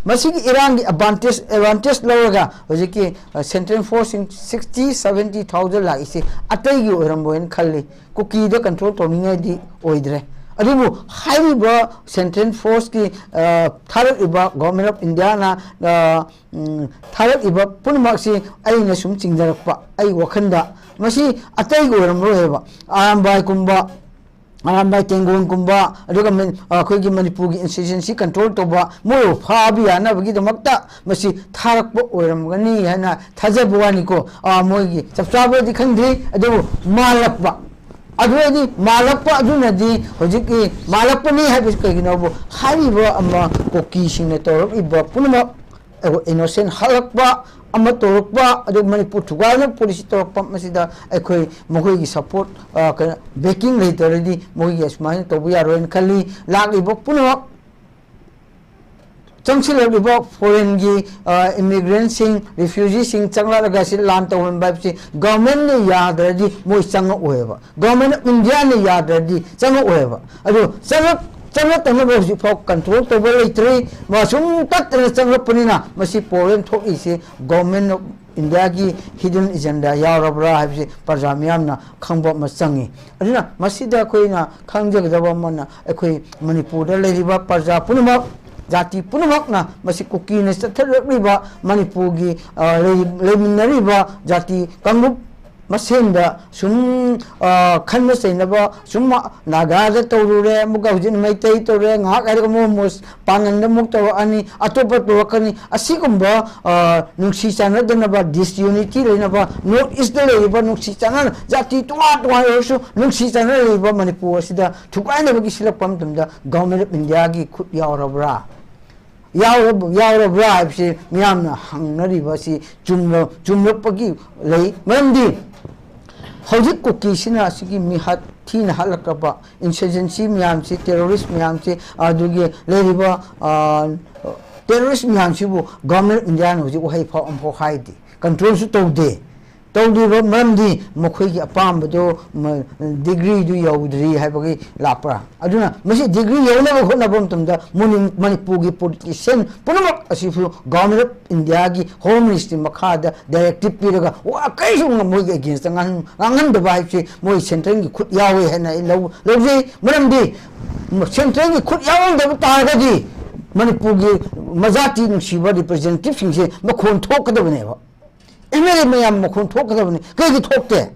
ꯃꯁꯤꯒꯤ ꯏꯔꯥꯡꯒꯤ ꯑꯦꯗꯚꯥꯟꯇꯦꯖ ꯑꯦꯗꯚꯥꯟꯇꯦꯖ ꯂꯧꯔꯒ ꯍꯧꯖꯤꯛꯀꯤ ꯁꯦꯟꯇ꯭ꯔꯦꯜ ꯐꯣꯔꯁꯁꯤꯡ ꯁꯤꯛꯁꯇꯤ ꯁꯕꯦꯟꯇꯤ ꯊꯥꯎꯖꯟ ꯂꯥꯛꯏꯁꯤ ꯑꯇꯩꯒꯤ ꯑꯣꯏꯔꯝꯃꯣꯏꯅ ꯈꯜꯂꯤ꯫ ꯀꯨꯀꯤꯗ ꯀꯟꯇ꯭ꯔꯣꯜ ꯇꯧꯅꯤꯡꯉꯥꯏꯗꯤ ꯑꯣꯏꯗ꯭ꯔꯦ꯫ ꯑꯗꯨꯕꯨ ꯍꯥꯏꯔꯤꯕ ꯁꯦꯟꯇ꯭ꯔꯦꯜ ꯐꯣꯔꯁꯀꯤ ꯑ, ꯊꯥꯔꯛꯂꯤꯕ ꯒꯣꯔꯃꯦꯟ ꯑꯣꯐ ꯏꯟꯗꯤꯌꯥꯅ ꯑ, ꯎꯝ, ꯊꯥꯔꯛꯏꯕ ꯄꯨꯝꯅꯃꯛꯁꯤ ꯑꯩꯅ ꯁꯨꯝ ꯆꯤꯡꯅꯔꯛꯄ, ꯑꯩ ꯋꯥꯈꯜꯗ ꯃꯁꯤ ꯑꯇꯩꯒꯤ ꯑꯣꯏꯔꯝꯂꯣꯏ ꯍꯥꯏꯕ꯫ ꯑꯔꯥꯝꯕꯥꯏꯒꯨꯝꯕ, ꯑꯔꯥꯝꯕꯥꯏ ꯇꯦꯡꯒꯣꯟꯒꯨꯝꯕ, ꯑꯗꯨꯒ ꯃꯅꯤ- ꯑꯩꯈꯣꯏꯒꯤ ꯃꯅꯤꯄꯨꯔꯒꯤ ꯏꯟꯁꯇꯤꯇ꯭ꯌꯨꯁꯟꯁꯤ ꯀꯟꯇ꯭ꯔꯣꯜ ꯇꯧꯕ, ꯃꯣꯏꯕꯨ ꯐꯥꯕ ꯌꯥꯅꯕꯒꯤꯗꯃꯛꯇ ꯃꯁꯤ ꯊꯥꯔꯛꯄ ꯑꯣꯏꯔꯝꯒꯅꯤ ꯍꯥꯏꯅ ꯊꯥꯖꯕ ꯋꯥꯅꯤꯀꯣ꯫ ꯑ, ꯃꯣꯏꯒꯤ ꯆꯞ ꯆꯥꯕꯗꯤ ꯈꯪꯗ꯭ꯔꯤ, ꯑꯗꯨꯕꯨ ꯃꯥꯜꯂꯛꯄ꯫ ꯑꯗꯨ ꯑꯣꯏꯗꯤ ꯃꯥꯜꯂꯛꯄ ꯑꯗꯨꯅꯗꯤ ꯍꯧꯖꯤꯛꯀꯤ ꯃꯥꯜꯂꯛꯄꯅꯤ ꯍꯥꯏꯕꯁꯤ ꯀꯩꯒꯤꯅꯣꯕꯨ ꯍꯥꯏꯔꯤꯕ ꯑꯃ ꯀꯨꯀꯤꯁꯤꯡꯅ ꯇꯧꯔꯛꯂꯤꯕ ꯄꯨꯝꯅꯃꯛ ꯏꯅꯣꯁꯦꯟ ꯍꯥꯠꯂꯛꯄ ꯑꯃ ꯇꯧꯔꯛꯄ, ꯑꯗꯨ ꯃꯅꯤꯄꯨꯔ ꯊꯨꯒꯥꯏꯅꯕ ꯄꯣꯂꯤꯁꯤ ꯇꯧꯔꯛꯄ, ꯃꯁꯤꯗ ꯑꯩꯈꯣꯏ ꯃꯈꯣꯏꯒꯤ ꯁꯄꯣꯔꯠ, ꯑ, ꯀꯩꯅꯣ, ꯕꯦꯀꯤꯡ ꯂꯩꯇ꯭ꯔꯗꯤ ꯃꯈꯣꯏꯒꯤ ꯑꯁꯨꯃꯥꯏꯅ ꯇꯧꯕ ꯌꯥꯔꯣꯏꯅ ꯈꯜꯂꯤ꯫ ꯂꯥꯛꯂꯤꯕ ꯄꯨꯝꯅꯃꯛ ꯆꯪꯁꯤꯜꯂꯛꯂꯤꯕ ꯐꯣꯔꯦꯟꯒꯤ, ꯑ, ꯏꯃꯤꯒ꯭ꯔꯦꯟꯁꯤꯡ, ꯔꯤꯐ꯭ꯌꯨꯖꯤꯁꯤꯡ ꯆꯪꯂꯛꯂꯒ ꯁꯤ ꯂꯥꯟ ꯇꯧꯍꯟꯕ ꯍꯥꯏꯕꯁꯤ ꯒꯚꯔꯟꯃꯦꯟꯠꯅ ꯌꯥꯗ꯭ꯔꯗꯤ ꯃꯣꯏ ꯆꯪꯉꯛꯑꯣꯏꯕ꯫ ꯒꯚꯔꯟꯃꯦꯟꯠ ꯑꯣꯐ ꯏꯟꯗꯤꯌꯥꯅ ꯌꯥꯗ꯭ꯔꯗꯤ ꯆꯪꯉꯛꯑꯣꯏꯕ꯫ ꯑꯗꯨ ꯆꯪꯉꯛ- ꯆꯪꯉꯛꯇꯅꯕ ꯍꯧꯖꯤꯛꯐꯥꯎ ꯀꯟꯇ꯭ꯔꯣꯜ ꯇꯧꯕ ꯂꯩꯇ꯭ꯔꯤ꯫ ꯃꯁꯨꯝ ꯇꯠꯇꯅ ꯆꯪꯂꯛꯄꯅꯤꯅ ꯃꯁꯤ ꯄ꯭ꯔꯣꯕ꯭ꯂꯦꯝ ꯊꯣꯛꯏꯁꯤ ꯒꯚꯔꯟꯃꯦꯟꯠ ꯑꯣꯐ ꯏꯟꯗꯤꯌꯥꯒꯤ ꯍꯤꯗꯟ ꯑꯦꯖꯦꯟꯗꯥ ꯌꯥꯎꯔꯕ꯭ꯔꯥ ꯍꯥꯏꯕꯁꯤ ꯄ꯭ꯔꯖꯥ ꯃꯤꯌꯥꯝꯅ ꯈꯪꯕ ꯑꯃ ꯆꯪꯉꯤ꯫ ꯑꯗꯨꯅ ꯃꯁꯤꯗ ꯑꯩꯈꯣꯏꯅ ꯈꯪꯖꯒꯗꯕ ꯑꯃꯅ, ꯑꯩꯈꯣꯏ ꯃꯅꯤꯄꯨꯔꯗ ꯂꯩꯔꯤꯕ ꯄ꯭ꯔꯖꯥ ꯄꯨꯝꯅꯃꯛ, ꯖꯥꯇꯤ ꯄꯨꯝꯅꯃꯛꯅ ꯃꯁꯤ ꯀꯨꯀꯤꯅ ꯆꯠꯊꯔꯛꯂꯤꯕ ꯃꯅꯤꯄꯨꯔꯒꯤ, ꯑ, ꯂꯩ- ꯂꯩꯃꯤꯟꯅꯔꯤꯕ ꯖꯥꯇꯤ ꯀꯥꯡꯂꯨꯞ ꯃꯁꯦꯟꯗ ꯁꯨꯝ, ꯑ, ꯈꯟꯕ ꯆꯩꯅꯕ, ꯁꯨꯝ ꯅꯥꯒꯥꯗ ꯇꯧꯔꯨꯔꯦ, ꯑꯃꯨꯛꯀ ꯍꯧꯖꯤꯛ ꯃꯩꯇꯩ ꯇꯧꯔꯦ, ꯉꯥꯏꯍꯥꯛ ꯍꯥꯏꯔꯒ ꯑꯃꯨꯛ ꯃꯣꯁ-, ꯄꯥꯡꯒꯟꯗ ꯑꯃꯨꯛ ꯇꯧꯔꯛꯑꯅꯤ, ꯑꯇꯣꯞꯄ ꯇꯧꯔꯛꯀꯅꯤ꯫ ꯑꯁꯤꯒꯨꯝꯕ, ꯑ, ꯅꯨꯡꯁꯤ ꯆꯥꯟꯅꯗꯅꯕ, disunity ꯂꯩꯅꯕ, North East ꯇ ꯂꯩꯔꯤꯕ ꯅꯨꯡꯁꯤ ꯆꯥꯟꯅꯅ, ꯖꯥꯇꯤ ꯇꯣꯉꯥꯟ ꯇꯣꯉꯥꯟ ꯑꯣꯏꯔꯁꯨ ꯅꯨꯡꯁꯤ ꯆꯥꯟꯅꯅ ꯂꯩꯔꯤꯕ ꯃꯅꯤꯄꯨꯔ ꯑꯁꯤꯗ ꯊꯨꯒꯥꯏꯅꯕꯒꯤ ꯁꯤꯜꯂꯛꯄ ꯃꯇꯝꯗ Government of India ꯒꯤ ꯈꯨꯠ ꯌꯥꯎꯔꯕ꯭ꯔꯥ? ꯌꯥꯎꯔꯕ-, ꯌꯥꯎꯔꯕ꯭ꯔꯥ ꯍꯥꯏꯕꯁꯤ ꯃꯤꯌꯥꯝꯅ ꯍꯪꯅꯔꯤꯕ ꯑꯁꯤ ꯆꯨꯝꯂ-, ꯆꯨꯝꯂꯛꯄꯒꯤ ꯂꯩ꯫ ꯃꯔꯝꯗꯤ ꯍꯧꯖꯤꯛ ꯀꯨꯀꯤꯁꯤꯅ ꯑꯁꯤꯒꯤ ꯃꯤꯍꯥꯠ ꯊꯤꯅ ꯍꯥꯠꯂꯛꯂꯕ insurgency ꯃꯌꯥꯝꯁꯤ, terrorist ꯃꯌꯥꯝꯁꯤ, ꯑꯗꯨꯒꯤ ꯂꯩꯔꯤꯕ, ꯑ, terrorist ꯃꯌꯥꯝꯁꯤꯕꯨ Government of India ꯅ ꯍꯧꯖꯤꯛ ꯋꯥꯍꯩ ꯐꯥꯎ ꯑꯃꯐꯥꯎ ꯍꯥꯏꯗꯦ, control ꯁꯨ ꯇꯧꯗꯦ꯫ ꯇꯧꯗ꯭ꯔꯤꯕ ꯃꯔꯝꯗꯤ ꯃꯈꯣꯏꯒꯤ ꯑꯄꯥꯝꯕꯗꯣ ꯃ-, degree ꯗꯨ ꯌꯧꯗ꯭ꯔꯤ ꯍꯥꯏꯕꯒꯤ ꯂꯥꯛꯄ꯭ꯔꯥ? ꯑꯗꯨꯅ ꯃꯁꯤ degree ꯌꯧꯅꯕ ꯍꯣꯠꯅꯕ ꯃꯇꯝꯗ ꯃꯅꯤ-, ꯃꯅꯤꯄꯨꯔꯒꯤ politician ꯄꯨꯝꯅꯃꯛ ꯑꯁꯤꯁꯨ Government of India ꯒꯤ Home Ministry ꯃꯈꯥꯗ directive ꯄꯤꯔꯒ ꯋꯥ ꯀꯔꯤꯁꯨ ꯉ-, ꯃꯣꯏꯒꯤ against ꯇ ꯉꯥꯡ-, ꯉꯥꯡꯍꯟꯗꯕ ꯍꯥꯏꯕꯁꯤ ꯃꯣꯏ central ꯒꯤ ꯈꯨꯠ ꯌꯥꯎꯋꯦ ꯍꯥꯏꯅ ꯑꯩ ꯂꯧ-, ꯂꯧꯖꯩ꯫ ꯃꯔꯝꯗꯤ central ꯒꯤ ꯈꯨꯠ ꯌꯥꯎꯔꯝꯗꯕ ꯇꯥꯔꯒꯗꯤ ꯃꯅꯤꯄꯨꯔꯒꯤ ꯃꯖꯥꯇꯤ ꯅꯨꯡꯁꯤꯕ representative ꯁꯤꯡꯁꯦ ꯃꯈꯣꯟ ꯊꯣꯛꯀꯗꯕꯅꯦꯕ꯫ M L A ꯃꯌꯥꯝ ꯃꯈꯣꯟ ꯊꯣꯛꯀꯗꯕꯅꯤ꯫ ꯀꯩꯒꯤ ꯊꯣꯛꯇꯦ?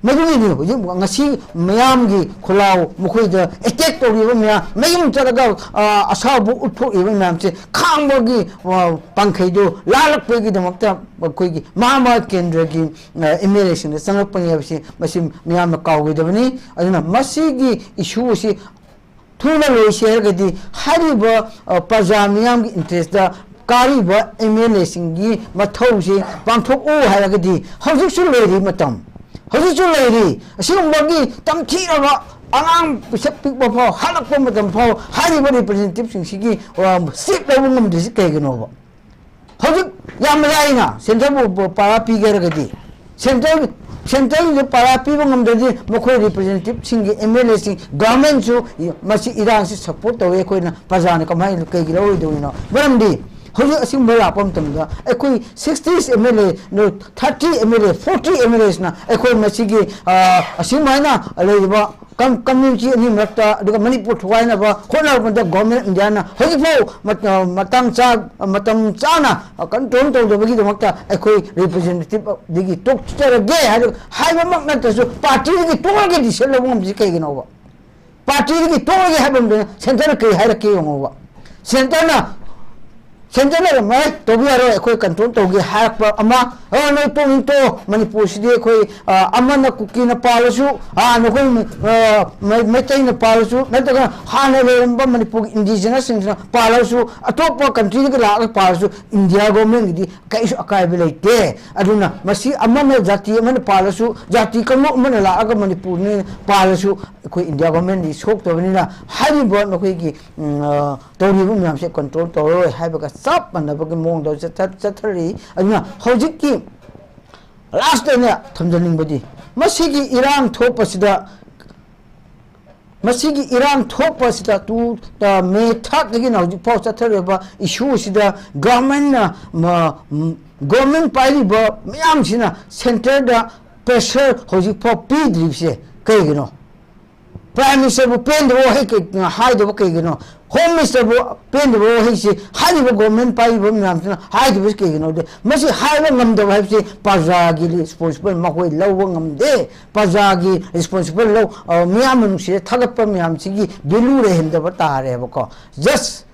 ꯃꯗꯨꯒꯤꯅꯤ ꯍꯧꯖꯤꯛ ꯉꯁꯤ ꯃꯌꯥꯝꯒꯤ ꯈꯨꯜꯂꯥꯎ, ꯃꯈꯣꯏꯗ attack ꯇꯧꯔꯤꯕ ꯃꯌꯥꯝ, ꯃꯌꯨꯝ ꯆꯠꯂꯒ, ꯑ, ꯑꯁꯥꯎꯕ ꯎꯠꯊꯣꯛꯏꯕ ꯃꯌꯥꯝꯁꯦ ꯈꯥꯡꯕꯒꯤ, ꯑ, ꯄꯥꯡꯈꯩꯗꯣ ꯂꯥꯜꯂꯛꯄꯒꯤꯗꯃꯛꯇ ꯑꯩꯈꯣꯏꯒꯤ ꯃꯥ ꯃꯥ ꯀꯦꯟꯗ꯭ꯔꯒꯤ, ꯑ, M L A ꯁꯤꯡꯗ ꯆꯪꯂꯛꯄꯅꯤ ꯍꯥꯏꯕꯁꯤ ꯃꯁꯤ ꯃꯤꯌꯥꯝꯅ ꯀꯥꯎꯔꯣꯏꯗꯕꯅꯤ꯫ ꯑꯗꯨꯅ ꯃꯁꯤꯒꯤ issue ꯑꯁꯤ ꯊꯨꯅ ꯂꯣꯏꯁꯤ ꯍꯥꯏꯔꯒꯗꯤ ꯍꯥꯏꯔꯤꯕ, ꯑ, ꯄ꯭ꯔꯖꯥ ꯃꯤꯌꯥꯝꯒꯤ interest ꯀꯥꯔꯤꯕ M L A ꯁꯤꯡꯒꯤ ꯃꯊꯧꯁꯤ ꯄꯥꯡꯊꯣꯛꯎ ꯍꯥꯏꯔꯒꯗꯤ ꯍꯧꯖꯤꯛꯁꯨ ꯂꯩꯔꯤ ꯃꯇꯝ, ꯍꯧꯖꯤꯛꯁꯨ ꯂꯩꯔꯤ꯫ ꯑꯁꯤꯒꯨꯝꯕꯒꯤ ꯇꯝꯊꯤꯔꯕ ꯑꯉꯥꯡ ꯄꯤꯁꯛ ꯄꯤꯛꯄ ꯐꯥꯎ ꯍꯜꯂꯛꯄ ꯃꯇꯝ ꯐꯥꯎ ꯍꯥꯏꯔꯤꯕ representative ꯁꯤꯡꯁꯤꯒꯤ, ꯑ, seat ꯂꯧꯕ ꯉꯝꯗ꯭ꯔꯤꯁꯤ ꯀꯩꯒꯤꯅꯣꯕ? ꯍꯧꯖꯤꯛ ꯌꯥꯝ ꯂꯥꯏꯅ central ꯕꯨ ꯄ-, ꯄꯥꯔꯥ ꯄꯤꯒꯦ ꯍꯥꯏꯔꯒꯗꯤ, central, central ꯒꯤ ꯄꯥꯔꯥ ꯄꯤꯕ ꯉꯝꯗ꯭ꯔꯗꯤ ꯃꯈꯣꯏ representative ꯁꯤꯡꯒꯤ, M L A ꯁꯤꯡ, government ꯁꯨ ꯃꯁꯤ ꯏꯔꯥꯡꯁꯤ support ꯇꯧꯋꯦ, ꯑꯩꯈꯣꯏꯅ ꯄ꯭ꯔꯖꯥꯅ ꯀꯃꯥꯏꯅ ꯀꯩꯒꯤ ꯂꯧꯔꯣꯏꯗꯧꯔꯤꯅꯣ? ꯃꯔꯝꯗꯤ ꯍꯧꯖꯤꯛ ꯑꯁꯤꯒꯨꯝꯕ ꯂꯥꯛꯄ ꯃꯇꯝꯗ ꯑꯩꯈꯣꯏ sixty M L A, no, thirty M L A, forty M L A ꯁꯤꯅ ꯑꯩꯈꯣꯏ ꯃꯁꯤꯒꯤ, ꯑ, ꯑꯁꯤꯒꯨꯝꯍꯥꯏꯅ ꯂꯩꯔꯤꯕ ꯀꯝ ꯀꯝꯃ꯭ꯌꯨꯅꯤꯇꯤ ꯑꯅꯤ ꯃꯔꯛꯇ, ꯑꯗꯨꯒ ꯃꯅꯤꯄꯨꯔ ꯊꯨꯒꯥꯏꯅꯕ ꯍꯣꯠꯅꯔꯛꯄꯗ ꯒꯣꯔꯃꯦꯟ ꯏꯟꯗꯤꯌꯥꯅ ꯍꯧꯖꯤꯛꯐꯥꯎ ꯃꯇ- ꯃꯇꯥꯡ ꯆꯥ ꯃꯇꯝ ꯆꯥꯅ ꯀꯟꯇ꯭ꯔꯣꯜ ꯇꯧꯗꯕꯒꯤꯗꯃꯛꯇ ꯑꯩꯈꯣꯏ ꯔꯤꯄ꯭ꯔꯖꯦꯟꯇꯦꯇꯤꯚꯗꯒꯤ ꯇꯣꯛꯆꯔꯒꯦ ꯍꯥꯏꯕ ꯍꯥꯏꯕꯃꯛ ꯅꯠꯇ꯭ꯔꯁꯨ, ꯄꯥꯔꯇꯤꯗꯒꯤ ꯇꯣꯛꯑꯒꯦ ꯗꯤꯁꯤꯖꯟ ꯂꯧꯕ ꯉꯝꯕꯁꯤ ꯀꯩꯒꯤꯅꯣꯕ? ꯄꯥꯔꯇꯤꯗꯒꯤ ꯇꯣꯛꯑꯒꯦ ꯍꯥꯏꯕ ꯑꯃꯗ ꯁꯦꯟꯇꯔꯅ ꯀꯔꯤ ꯍꯥꯏꯔꯛꯀꯦ ꯌꯦꯡꯉꯣꯕ꯫ ꯁꯦꯟꯇꯔꯅ ꯁꯦꯟꯇꯔꯅ ꯑꯗꯨꯃꯥꯏꯅ ꯇꯧꯕ ꯌꯥꯔꯣꯏ, ꯑꯩꯈꯣꯏ ꯀꯟꯇ꯭ꯔꯣꯜ ꯇꯧꯒꯦ ꯍꯥꯏꯔꯛꯄ ꯑꯃ, "ꯑ, ꯅꯣꯏ ꯇꯣꯛꯅꯤꯡ ꯇꯣꯛꯑꯣ, ꯃꯅꯤꯄꯨꯔꯁꯤꯗꯤ ꯑꯩꯈꯣꯏ, ꯑ, ꯑꯃꯅ ꯀꯨꯀꯤꯅ ꯄꯥꯜꯂꯁꯨ, ꯑ, ꯅꯈꯣꯏ, ꯑ, ꯃꯩ- ꯃꯩꯇꯩꯅ ꯄꯥꯜꯂꯁꯨ, ꯅꯠꯇ꯭ꯔꯒ ꯍꯥꯟꯅ ꯂꯩꯔꯝꯕ ꯃꯅꯤꯄꯨꯔꯒꯤ ꯏꯟꯗꯤꯖꯤꯅꯁꯁꯤꯡꯁꯤꯅ ꯄꯥꯜꯂꯁꯨ, ꯑꯇꯣꯞꯄ ꯀꯟꯇ꯭ꯔꯤꯗꯒꯤ ꯂꯥꯛꯑꯒ ꯄꯥꯜꯂꯁꯨ, ꯏꯟꯗꯤꯌꯥ ꯒꯣꯔꯃꯦꯟꯒꯤꯗꯤ ꯀꯔꯤꯁꯨ ꯑꯀꯥꯏꯕ ꯂꯩꯇꯦ꯫ ꯑꯗꯨꯅ ꯃꯁꯤ ꯑꯃꯅ, ꯖꯥꯇꯤ ꯑꯃꯅ ꯄꯥꯜꯂꯁꯨ, ꯖꯥꯇꯤ ꯀꯥꯡꯂꯨꯞ ꯑꯃꯅ ꯂꯥꯛꯑꯒ ꯃꯅꯤꯄꯨꯔꯅ ꯄꯥꯜꯂꯁꯨ, ꯑꯩꯈꯣꯏ ꯏꯟꯗꯤꯌꯥ ꯒꯣꯔꯃꯦꯟꯗꯤ ꯁꯣꯛꯇꯕꯅꯤꯅ ꯍꯥꯏꯔꯤꯕ ꯅꯈꯣꯏꯒꯤ, ꯎꯝ, ꯑ, ꯇꯧꯔꯤꯕ ꯃꯌꯥꯝꯁꯦ ꯀꯟꯇ꯭ꯔꯣꯜ ꯇꯧꯔꯔꯣꯏ" ꯍꯥꯏꯕꯒ ꯆꯞ ꯃꯥꯟꯅꯕꯒꯤ ꯃꯑꯣꯡꯗ ꯆꯠꯊ- ꯆꯠꯊꯔꯤ꯫ ꯑꯗꯨꯅ ꯍꯧꯖꯤꯛꯀꯤ ꯂꯥꯁꯇ ꯑꯩꯅ ꯊꯝꯖꯅꯤꯡꯕꯗꯤ, ꯃꯁꯤꯒꯤ ꯏꯔꯥꯡ ꯊꯣꯛꯄꯁꯤꯗ, ꯃꯁꯤꯒꯤ ꯏꯔꯥꯡ ꯊꯣꯛꯄꯁꯤꯗ ꯇꯨ, ꯑ, ꯃꯦ ꯊꯥꯔꯠꯇꯒꯤꯅ ꯍꯧꯖꯤꯛ ꯐꯥꯎ ꯆꯠꯊꯔꯤꯕ ꯏꯁꯨ ꯑꯁꯤꯗ ꯒꯚꯔꯟꯃꯦꯟꯅ, ꯃ- ꯒꯚꯔꯟꯃꯦꯟ ꯄꯥꯏꯔꯤꯕ ꯃꯌꯥꯝꯁꯤꯅ ꯁꯦꯟꯇꯔꯗ ꯄ꯭ꯔꯦꯁꯔ ꯍꯧꯖꯤꯛ ꯐꯥꯎ ꯄꯤꯗ꯭ꯔꯤꯕꯁꯦ ꯀꯩꯒꯤꯅꯣ? ꯄ꯭ꯔꯥꯏꯝ ꯃꯤꯅꯤꯁꯇꯔꯕꯨ ꯄꯦꯟꯗꯕ ꯋꯥꯍꯩ ꯀꯩ- ꯍꯥꯏꯗꯕ ꯀꯩꯒꯤꯅꯣ? ꯍꯣꯝ ꯃꯤꯅꯤꯁꯇꯔꯕꯨ ꯄꯦꯟꯗꯕ ꯋꯥꯍꯩꯁꯤ ꯍꯥꯏꯔꯤꯕ ꯒꯣꯔꯃꯦꯟ ꯄꯥꯏꯔꯤꯕ ꯃꯌꯥꯝꯁꯤꯅ ꯍꯥꯏꯗꯕꯁꯤ ꯀꯩꯒꯤꯅꯣꯗꯤ, ꯃꯁꯤ ꯍꯥꯏꯕ ꯉꯝꯗꯕ ꯍꯥꯏꯕꯁꯤ ꯄ꯭ꯔꯖꯥꯒꯤ ꯔꯦꯁꯄꯣꯟꯁꯤꯕꯜ ꯃꯈꯣꯏ ꯂꯧꯕ ꯉꯝꯗꯦ꯫ ꯄ꯭ꯔꯖꯥꯒꯤ ꯔꯦꯁꯄꯣꯟꯁꯤꯕꯜ ꯂꯧ- ꯑ, ꯃꯤꯌꯥꯝꯅ ꯅꯨꯡꯁꯤꯔ ꯊꯥꯒꯠꯄ ꯃꯌꯥꯝꯁꯤꯒꯤ ꯚꯦꯂꯨ ꯂꯩꯍꯟꯗꯕ ꯇꯥꯔꯦꯕꯀꯣ꯫ ꯖꯁ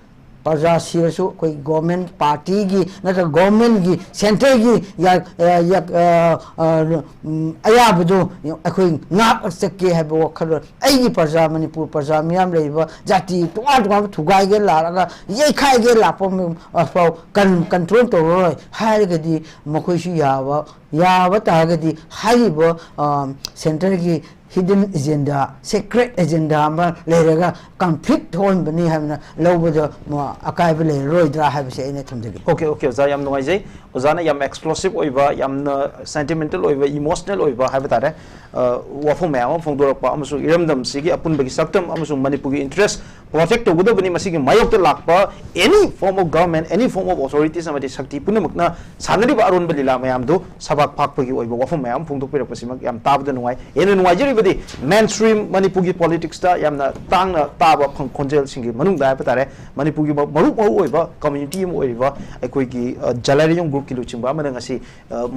ꯄ꯭ꯔꯖꯥ ꯁꯤꯔꯁꯨ ꯑꯩꯈꯣꯏ ꯒꯣꯔꯃꯦꯟ ꯄꯥꯔꯇꯤꯒꯤ ꯅꯠꯇ꯭ꯔꯒ ꯒꯣꯔꯃꯦꯟꯒꯤ ꯁꯦꯟꯇꯔꯒꯤ ꯌꯥ- ꯑ, ꯌꯥ- ꯑ, ꯑ, ꯎꯝ, ꯑꯌꯥꯕꯗꯨ ꯑꯩꯈꯣꯏ ꯉꯥꯛ ꯆꯠꯀꯦ ꯍꯥꯏꯕ ꯋꯥꯈꯜꯂꯣꯟ, ꯑꯩꯒꯤ ꯄ꯭ꯔꯖꯥ, ꯃꯅꯤꯄꯨꯔ ꯄ꯭ꯔꯖꯥ ꯃꯤꯌꯥꯝ ꯂꯩꯔꯤꯕ ꯖꯥꯇꯤ ꯇꯣꯉꯥꯟ ꯇꯣꯉꯥꯟꯕ ꯊꯨꯒꯥꯏꯒꯦ ꯂꯥꯛꯂꯒ, ꯌꯩꯈꯥꯏꯒꯦ ꯂꯥꯛꯄ ꯃ- ꯐꯥꯎ ꯀꯟ- ꯀꯟꯇ꯭ꯔꯣꯜ ꯇꯧꯔꯔꯣꯏ ꯍꯥꯏꯔꯒꯗꯤ, ꯃꯈꯣꯏꯁꯨ ꯌꯥꯕ ꯌꯥꯕ ꯇꯥꯔꯒꯗꯤ ꯍꯥꯏꯔꯤꯕ, ꯑ, ꯁꯦꯟꯇꯔꯒꯤ ꯍꯤꯗꯟ ꯑꯦꯖꯦꯟꯗꯥ, ꯁꯦꯀ꯭ꯔꯦꯠ ꯑꯦꯖꯦꯟꯗꯥ ꯑꯃ ꯂꯩꯔꯒ ꯀꯟꯐ꯭ꯂꯤꯛ ꯊꯣꯛꯍꯟꯕꯅꯤ ꯍꯥꯏꯕꯅ ꯂꯧꯕꯗ, ꯃ- ꯑꯀꯥꯏꯕ ꯂꯩꯔꯔꯣꯏꯗ꯭ꯔꯥ ꯍꯥꯏꯕꯁꯦ ꯑꯩꯅ ꯊꯝꯖꯒꯦ꯫ ꯑꯣꯀꯦ, ꯑꯣꯀꯦ, ꯑꯣꯖꯥ, ꯌꯥꯝ ꯅꯨꯡꯉꯥꯏꯖꯩ꯫ ꯑꯣꯖꯥꯅ ꯌꯥꯝ ꯑꯦꯛꯁꯄ꯭ꯂꯣꯁꯤꯞ ꯑꯣꯏꯕ, ꯌꯥꯝꯅ ꯁꯦꯟꯇꯤꯃꯦꯟꯇꯦꯜ ꯑꯣꯏꯕ, ꯏꯃꯣꯁꯅꯦꯜ ꯑꯣꯏꯕ ꯍꯥꯏꯕ ꯇꯥꯔꯦ, ꯑ, ꯋꯥꯐꯝ ꯃꯌꯥꯝ ꯑꯃ ꯐꯣꯡꯗꯣꯔꯛꯄ ꯑꯃꯁꯨꯡ ꯏꯔꯝꯗꯝꯁꯤꯒꯤ ꯑꯄꯨꯟꯕꯒꯤ ꯁꯛꯇꯝ ꯑꯃꯁꯨꯡ ꯃꯅꯤꯄꯨꯔꯒꯤ ꯏꯟꯇꯔꯦꯁ ꯄ꯭ꯔꯣꯇꯦꯛ ꯇꯧꯒꯗꯕꯅꯤ꯫ ꯃꯁꯤꯒꯤ ꯃꯥꯌꯣꯛꯇ ꯂꯥꯛꯄ any form of government, any form of authorities ꯑꯃꯗꯤ ꯁꯛꯇꯤ ꯄꯨꯝꯅꯃꯛꯅ ꯁꯥꯟꯅꯔꯤꯕ ꯑꯔꯣꯟꯕ ꯂꯤꯂꯥ ꯃꯌꯥꯝꯗꯨ ꯁꯕꯥꯛ ꯐꯥꯛꯄꯒꯤ ꯑꯣꯏꯕ ꯋꯥꯐꯝ ꯃꯌꯥꯝ ꯐꯣꯡꯗꯣꯛꯄꯤꯔꯛꯄꯁꯤꯃꯛ ꯌꯥꯝ ꯇꯥꯕꯗ ꯅꯨꯡꯉꯥꯏ꯫ ꯍꯦꯟꯅ ꯅꯨꯡꯉꯥꯏꯖꯔꯤꯕꯗꯤ mainstream ꯃꯅꯤꯄꯨꯔꯒꯤ politicsꯇ ꯌꯥꯝꯅ ꯇꯥꯡꯅ ꯇꯥꯕ ꯈꯣꯟꯖꯦꯜꯁꯤꯡꯒꯤ ꯃꯅꯨꯡꯗ ꯍꯥꯏꯕ ꯇꯥꯔꯦ, ꯃꯅꯤꯄꯨꯔꯒꯤ ꯃꯔꯨ ꯃꯔꯨ ꯑꯣꯏꯕ community ꯑꯃ ꯑꯣꯏꯔꯤꯕ ꯑꯩꯈꯣꯏꯒꯤ ꯖꯂꯥꯏꯔꯤꯌꯣꯡ groupꯀꯤ ꯂꯨꯆꯤꯡꯕ ꯑꯃꯅ ꯉꯁꯤ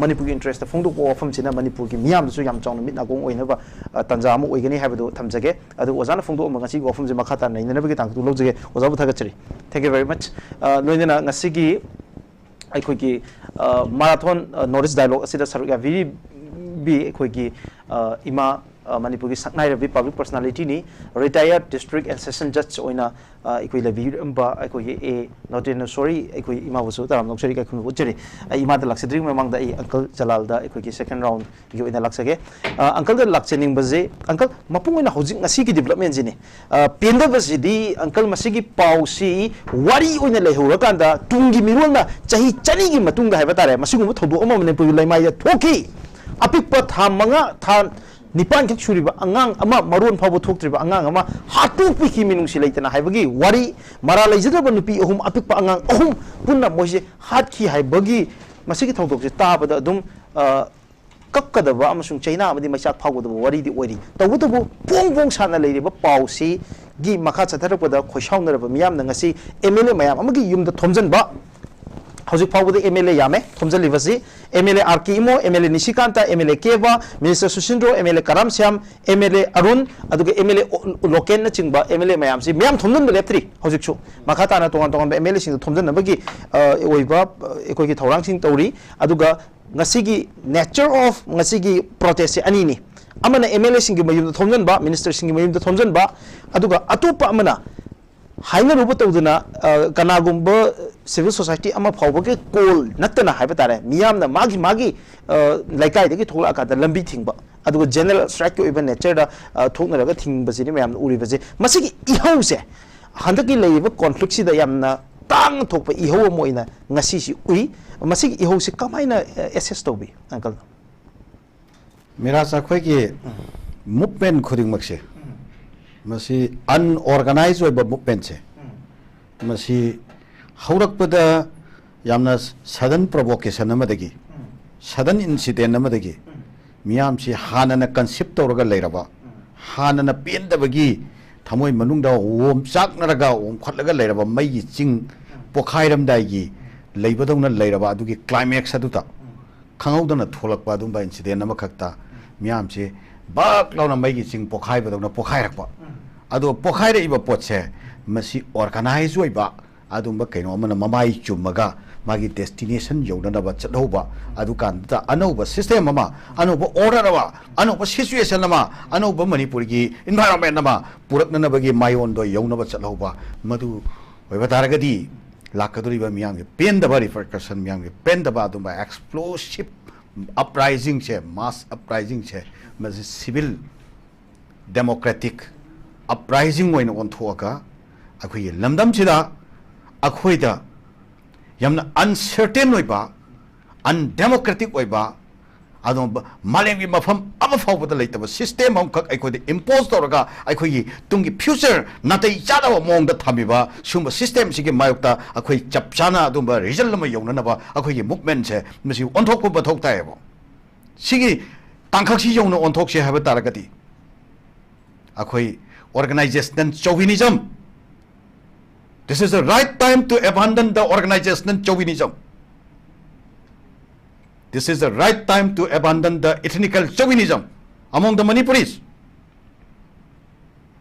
ꯃꯅꯤꯄꯨꯔꯒꯤ interestꯇ ꯐꯣꯡꯗꯣꯛꯄ ꯋꯥꯐꯝꯁꯤꯅ ꯃꯅꯤꯄꯨꯔꯒꯤ ꯃꯤꯌꯥꯝꯗꯁꯨ ꯌꯥꯝ ꯆꯥꯎꯅ ꯃꯤꯠ ꯅꯥꯀꯣꯡ ꯑꯣꯏꯅꯕ ꯇꯥꯟꯖꯥ ꯑꯃ ꯑꯣꯏꯒꯅꯤ ꯍꯥꯏꯕꯗꯨ ꯊꯝꯖꯒꯦ꯫ ꯑꯗꯨ ꯑꯣꯖꯥꯅ ꯐꯣꯡꯗꯣꯛꯑꯝꯕ ꯉꯁꯤꯒꯤ ꯋꯥꯐꯝꯁꯦ ꯃꯈꯥ ꯇꯥꯅ ꯅꯩꯅꯅꯕꯒꯤ ꯇꯥꯡꯀꯛꯇꯨ ꯂꯧꯖꯒꯦ꯫ ꯑꯣꯖꯥꯕꯨ ꯊꯥꯒꯠꯆꯔꯤ꯫ Thank you very much꯫ ꯂꯣꯏꯅꯅ ꯉꯁꯤꯒꯤ ꯑꯩꯈꯣꯏꯒꯤ marathon knowledge dialogue ꯑꯁꯤꯗ ꯁꯔꯨꯛ ꯌꯥꯕꯤꯔꯤꯕꯤ ꯑꯩꯈꯣꯏꯒꯤ ꯏꯃꯥ, ꯃꯅꯤꯄꯨꯔꯒꯤ ꯁꯛꯅꯥꯏꯔꯕꯤ public personalityꯅꯤ, retired district and session judge ꯑꯣꯏꯅ ꯑꯩꯈꯣꯏ ꯂꯩꯕꯤꯔꯝꯕ ꯑꯩꯈꯣꯏꯒꯤ ꯑꯦ ꯅꯣꯇꯦꯅ ꯁꯣꯔꯤ, ꯑꯩꯈꯣꯏ ꯏꯃꯥꯕꯨꯁꯨ ꯇꯔꯥꯝꯅ ꯑꯣꯛꯆꯔꯤ, ꯏꯀꯥꯏ ꯈꯨꯝꯅꯕ ꯎꯠꯆꯔꯤ꯫ ꯑꯩ ꯏꯃꯥꯗ ꯂꯥꯛꯆꯗ꯭ꯔꯤꯉꯩ ꯃꯃꯥꯡꯗ ꯑꯩ uncle ꯖꯂꯥꯜꯗ ꯑꯩꯈꯣꯏꯒꯤ second round ꯒꯤ ꯑꯣꯏꯅ ꯂꯥꯛꯆꯒꯦ꯫ ꯑꯪꯀꯜꯗ ꯂꯥꯛꯆꯅꯤꯡꯕꯁꯦ, ꯑꯪꯀꯜ, ꯃꯄꯨꯡ ꯑꯣꯏꯅ ꯍꯧꯖꯤꯛ ꯉꯁꯤꯒꯤ developmentꯁꯤꯅꯤ꯫ ꯄꯦꯟꯗꯕꯁꯤꯗꯤ, ꯑꯪꯀꯜ, ꯃꯁꯤꯒꯤ ꯄꯥꯎꯁꯤ ꯋꯥꯔꯤ ꯑꯣꯏꯅ ꯂꯩꯍꯧꯔꯀꯥꯟꯗ ꯇꯨꯡꯒꯤ ꯃꯤꯔꯣꯜꯅ ꯆꯍꯤ ꯆꯅꯤꯒꯤ ꯃꯇꯨꯡꯗ ꯍꯥꯏꯕ ꯇꯥꯔꯦ, ꯃꯁꯤꯒꯨꯝꯕ ꯊꯧꯗꯣꯛ ꯑꯃ ꯃꯅꯤꯄꯨꯔꯒꯤ ꯂꯩꯃꯥꯏꯗ ꯊꯣꯛꯈꯤ꯫ ꯑꯄꯤꯛꯄ ꯊꯥ ꯃꯉꯥ, ꯊꯥ ꯅꯤꯄꯥꯟꯈꯛ ꯁꯨꯔꯤꯕ ꯑꯉꯥꯡ ꯑꯃ, ꯃꯔꯣꯟ ꯐꯥꯎꯕ ꯊꯣꯛꯇ꯭ꯔꯤꯕ ꯑꯉꯥꯡ ꯑꯃ ꯍꯥꯠꯇꯣꯛꯄꯤꯈꯤ ꯃꯤꯅꯨꯡꯁꯤ ꯂꯩꯇꯅ ꯍꯥꯏꯕꯒꯤ ꯋꯥꯔꯤ꯫ ꯃꯔꯥꯜ ꯂꯩꯖꯗꯕ ꯅꯨꯄꯤ ꯑꯍꯨꯝ, ꯑꯄꯤꯛꯄ ꯑꯉꯥꯡ ꯑꯍꯨꯝ ꯄꯨꯟꯅ ꯃꯣꯏꯁꯦ ꯍꯥꯠꯈꯤ ꯍꯥꯏꯕꯒꯤ ꯃꯁꯤꯒꯤ ꯊꯧꯗꯣꯛꯁꯦ ꯇꯥꯕꯗ ꯑꯗꯨꯝ, ꯑ, ꯀꯞꯀꯗꯕ ꯑꯃꯁꯨꯡ ꯆꯩꯅꯥ ꯑꯃꯗꯤ ꯃꯩꯆꯥꯛ ꯐꯥꯎꯒꯗꯕ ꯋꯥꯔꯤꯗꯤ ꯑꯣꯏꯔꯤ꯫ ꯇꯧꯕꯇꯕꯨ ꯐꯣꯡ ꯐꯣꯡ ꯁꯥꯅ ꯂꯩꯔꯤꯕ ꯄꯥꯎꯁꯤꯒꯤ ꯃꯈꯥ ꯆꯠꯊꯔꯛꯄꯗ ꯈꯣꯏꯁꯥꯎꯅꯔꯕ ꯃꯤꯌꯥꯝꯅ ꯉꯁꯤ MLA ꯃꯌꯥꯝ ꯑꯃꯒꯤ ꯌꯨꯝꯗ ꯊꯣꯝꯖꯤꯟꯕ, ꯍꯧꯖꯤꯛ ꯐꯥꯎꯕꯗ MLA ꯌꯥꯝꯃꯦ ꯊꯣꯝꯖꯤꯜꯂꯤꯕꯁꯤ, MLA R K Imo, MLA ꯅꯤꯁꯤꯀꯥꯟꯇ, MLA ꯀꯦꯕ, Minister ꯁꯨꯁꯤꯟꯗ꯭ꯔꯣ, MLA ꯀꯔꯥꯝ ꯁ꯭ꯌꯥꯝ, MLA ꯑꯔꯨꯟ, ꯑꯗꯨꯒ MLA ꯑꯣ-, ꯂꯣꯀꯦꯟꯅꯆꯤꯡꯕ MLA ꯃꯌꯥꯝꯁꯤ ꯃꯌꯥꯝ ꯊꯣꯝꯖꯤꯟꯕ ꯂꯦꯞꯇ꯭ꯔꯤ꯫ ꯍꯧꯖꯤꯛꯁꯨ ꯃꯈꯥ ꯇꯥꯅ ꯇꯣꯉꯥꯟ ꯇꯣꯉꯥꯟꯕ MLAꯁꯤꯡꯗ ꯊꯣꯝꯖꯤꯟꯅꯕꯒꯤ, ꯑ, ꯑꯣꯏꯕ, ꯑ, ꯑꯩꯈꯣꯏꯒꯤ ꯊꯧꯔꯥꯡꯁꯤꯡ ꯇꯧꯔꯤ꯫ ꯑꯗꯨꯒ ꯉꯁꯤꯒꯤ nature of ꯉꯁꯤꯒꯤ protestꯁꯦ ꯑꯅꯤꯅꯤ꯫ ꯑꯃꯅ MLAꯁꯤꯡꯒꯤ ꯃꯌꯨꯝꯗ ꯊꯣꯝꯖꯤꯟꯕ, ministerꯁꯤꯡꯒꯤ ꯃꯌꯨꯝꯗ ꯊꯣꯝꯖꯤꯟꯕ, ꯑꯗꯨꯒ ꯑꯇꯣꯞꯄ ꯑꯃꯅ ꯍꯥꯏꯅꯔꯨꯕ ꯇꯧꯗꯅ, ꯑ, ꯀꯅꯥꯒꯨꯝꯕ civil society ꯑꯃ ꯐꯥꯎꯕꯒꯤ call ꯅꯠꯇꯅ ꯍꯥꯏꯕ ꯇꯥꯔꯦ, ꯃꯤꯌꯥꯝꯅ ꯃꯥꯒꯤ ꯃꯥꯒꯤ, ꯑ, ꯂꯩꯀꯥꯏꯗꯒꯤ ꯊꯣꯛꯂꯛꯑꯀꯥꯟꯗ ꯂꯝꯕꯤ ꯊꯤꯡꯕ, ꯑꯗꯨꯒ general strikeꯀꯤ ꯑꯣꯏꯕ natureꯗ, ꯑ, ꯊꯣꯛꯅꯔꯒ ꯊꯤꯡꯕꯁꯤꯅꯤ ꯃꯌꯥꯝꯅ ꯎꯔꯤꯕꯁꯦ꯫ ꯃꯁꯤꯒꯤ ꯏꯍꯧꯁꯦ ꯍꯟꯗꯛꯀꯤ ꯂꯩꯔꯤꯕ conflictꯁꯤꯗ ꯌꯥꯝꯅ ꯇꯥꯡꯅ ꯊꯣꯛꯄ ꯏꯍꯧ ꯑꯃ ꯑꯣꯏꯅ ꯉꯁꯤꯁꯤ ꯎꯏ꯫ ꯃꯁꯤꯒꯤ ꯏꯍꯧꯁꯤ ꯀꯃꯥꯏꯅ, ꯑ, assess ꯇꯧꯕꯤ, uncle? ꯃꯤꯔꯥꯖ, ꯑꯩꯈꯣꯏꯒꯤ movement ꯈꯨꯗꯤꯡꯃꯛꯁꯦ ꯃꯁꯤ ꯑꯟꯑꯣꯔꯒꯅꯥꯏꯖ ꯑꯣꯏꯕ ꯃꯨꯚꯃꯦꯟꯁꯦ, ꯃꯁꯤ ꯍꯧꯔꯛꯄꯗ ꯌꯥꯝꯅ ꯁꯗꯟ ꯄ꯭ꯔꯣꯚꯣꯀꯦꯁꯟ ꯑꯃꯗꯒꯤ, ꯁꯗꯟ ꯏꯟꯁꯤꯗꯦꯟ ꯑꯃꯗꯒꯤ, ꯃꯤꯌꯥꯝꯁꯤ ꯍꯥꯟꯅꯅ ꯀꯟꯁꯤꯞ ꯇꯧꯔꯒ ꯂꯩꯔꯕ, ꯍꯥꯟꯅꯅ ꯄꯦꯟꯗꯕꯒꯤ ꯊꯃꯣꯏ ꯃꯅꯨꯡꯗ ꯑꯣꯝꯆꯥꯛꯅꯔꯒ ꯑꯣꯝꯈꯠꯂꯒ ꯂꯩꯔꯕ ꯃꯩꯒꯤ ꯆꯤꯡ ꯄꯣꯈꯥꯏꯔꯝꯗꯥꯏꯒꯤ ꯂꯩꯕꯗꯧꯅ ꯂꯩꯔꯕ ꯑꯗꯨꯒꯤ ꯀ꯭ꯂꯥꯏꯃꯦꯛꯁ ꯑꯗꯨꯗ ꯈꯪꯍꯧꯗꯅ ꯊꯣꯛꯂꯛꯄ ꯑꯗꯨꯝꯕ ꯏꯟꯁꯤꯗꯦꯟ ꯑꯃꯈꯛꯇ ꯃꯤꯌꯥꯝꯁꯤ ꯕꯛ ꯂꯥꯎꯅ ꯃꯩꯒꯤ ꯆꯤꯡ ꯄꯣꯈꯥꯏꯕꯗꯧꯅ ꯄꯣꯈꯥꯏꯔꯛꯄ꯫ ꯑꯗꯣ ꯄꯣꯈꯥꯏꯔꯛꯏꯕ ꯄꯣꯠꯁꯦ, ꯃꯁꯤ ꯑꯣꯔꯒꯅꯥꯏꯖ ꯑꯣꯏꯕ ꯑꯗꯨꯝꯕ ꯀꯩꯅꯣ ꯑꯃꯅ ꯃꯃꯥꯏ ꯆꯨꯝꯃꯒ ꯃꯥꯒꯤ ꯗꯦꯁꯇꯤꯅꯦꯁꯟ ꯌꯧꯅꯅꯕ ꯆꯠꯍꯧꯕ, ꯑꯗꯨꯀꯥꯟꯗꯨꯗ ꯑꯅꯧꯕ ꯁꯤꯁꯇꯦꯝ ꯑꯃ, ꯑꯅꯧꯕ ꯑꯣꯔꯗꯔ ꯑꯃ, ꯑꯅꯧꯕ ꯁꯤꯆꯨꯋꯦꯁꯟ ꯑꯃ, ꯑꯅꯧꯕ ꯃꯅꯤꯄꯨꯔꯒꯤ ꯏꯟꯚꯥꯏꯔꯣꯟꯃꯦꯟ ꯑꯃ ꯄꯨꯔꯛꯅꯅꯕꯒꯤ ꯃꯥꯏꯑꯣꯟꯗꯣ ꯌꯧꯅꯕ ꯆꯠꯍꯧꯕ, ꯃꯗꯨ ꯑꯣꯏꯕ ꯇꯥꯔꯒꯗꯤ ꯂꯥꯛꯀꯗꯧꯔꯤꯕ ꯃꯤꯌꯥꯝꯒꯤ ꯄꯦꯟꯗꯕ ꯔꯤꯄꯔꯀꯁꯟ, ꯃꯤꯌꯥꯝꯒꯤ ꯄꯦꯟꯗꯕ ꯑꯗꯨꯝꯕ ꯑꯦꯛꯁꯄ꯭ꯂꯣꯁꯤꯞ ꯑꯞꯔꯥꯏꯖꯤꯡꯁꯦ, ꯃꯥꯁ ꯑꯞꯔꯥꯏꯖꯤꯡꯁꯦ, ꯃꯁꯤ ꯁꯤꯚꯤꯜ ꯗꯦꯃꯣꯀ꯭ꯔꯦꯇꯤꯛ ꯑꯞꯔꯥꯏꯖꯤꯡ ꯑꯣꯏꯅ ꯑꯣꯟꯊꯣꯛꯑꯒ, ꯑꯩꯈꯣꯏꯒꯤ ꯂꯝꯗꯝꯁꯤꯗ ꯑꯩꯈꯣꯏꯗ ꯌꯥꯝꯅ ꯑꯟꯁꯔꯇꯦꯟ ꯑꯣꯏꯕ, ꯑꯟꯗꯦꯃꯣꯀ꯭ꯔꯦꯇꯤꯛ ꯑꯣꯏꯕ, ꯑꯗꯨꯒꯨꯝꯕ ꯃꯥꯂꯦꯝꯒꯤ ꯃꯐꯝ ꯑꯃ ꯐꯥꯎꯕꯗ ꯂꯩꯇꯕ ꯁꯤꯁꯇꯦꯝ ꯑꯃꯈꯛ ꯑꯩꯈꯣꯏꯗ ꯏꯝꯄꯣꯖ ꯇꯧꯔꯒ, ꯑꯩꯈꯣꯏꯒꯤ ꯇꯨꯡꯒꯤ ꯐ꯭ꯌꯨꯆꯔ ꯅꯥꯇꯩ ꯆꯥꯗꯕ ꯃꯑꯣꯡꯗ ꯊꯝꯃꯤꯕ ꯁꯤꯒꯨꯝꯕ ꯁꯤꯁꯇꯦꯝꯁꯤꯒꯤ ꯃꯥꯌꯣꯛꯇ ꯑꯩꯈꯣꯏ ꯆꯞ ꯆꯥꯅ ꯑꯗꯨꯝꯕ ꯔꯤꯖꯜ ꯑꯃ ꯌꯧꯅꯅꯕ ꯑꯩꯈꯣꯏꯒꯤ ꯃꯨꯚꯃꯦꯟꯁꯦ ꯃꯁꯤ ꯑꯣꯟꯊꯣꯛꯄ ꯃꯊꯧ ꯇꯥꯏꯌꯦꯕ꯫ ꯁꯤꯒꯤ ꯇꯥꯡꯀꯛꯁꯤ ꯌꯧꯅ ꯑꯣꯟꯊꯣꯛꯁꯦ ꯍꯥꯏꯕ ꯇꯥꯔꯒꯗꯤ, ꯑꯩꯈꯣꯏ organizational chauvinism, this is the right time to abandon the organizational chauvinism. This is the right time to abandon the ethnical chauvinism among the Manipuris.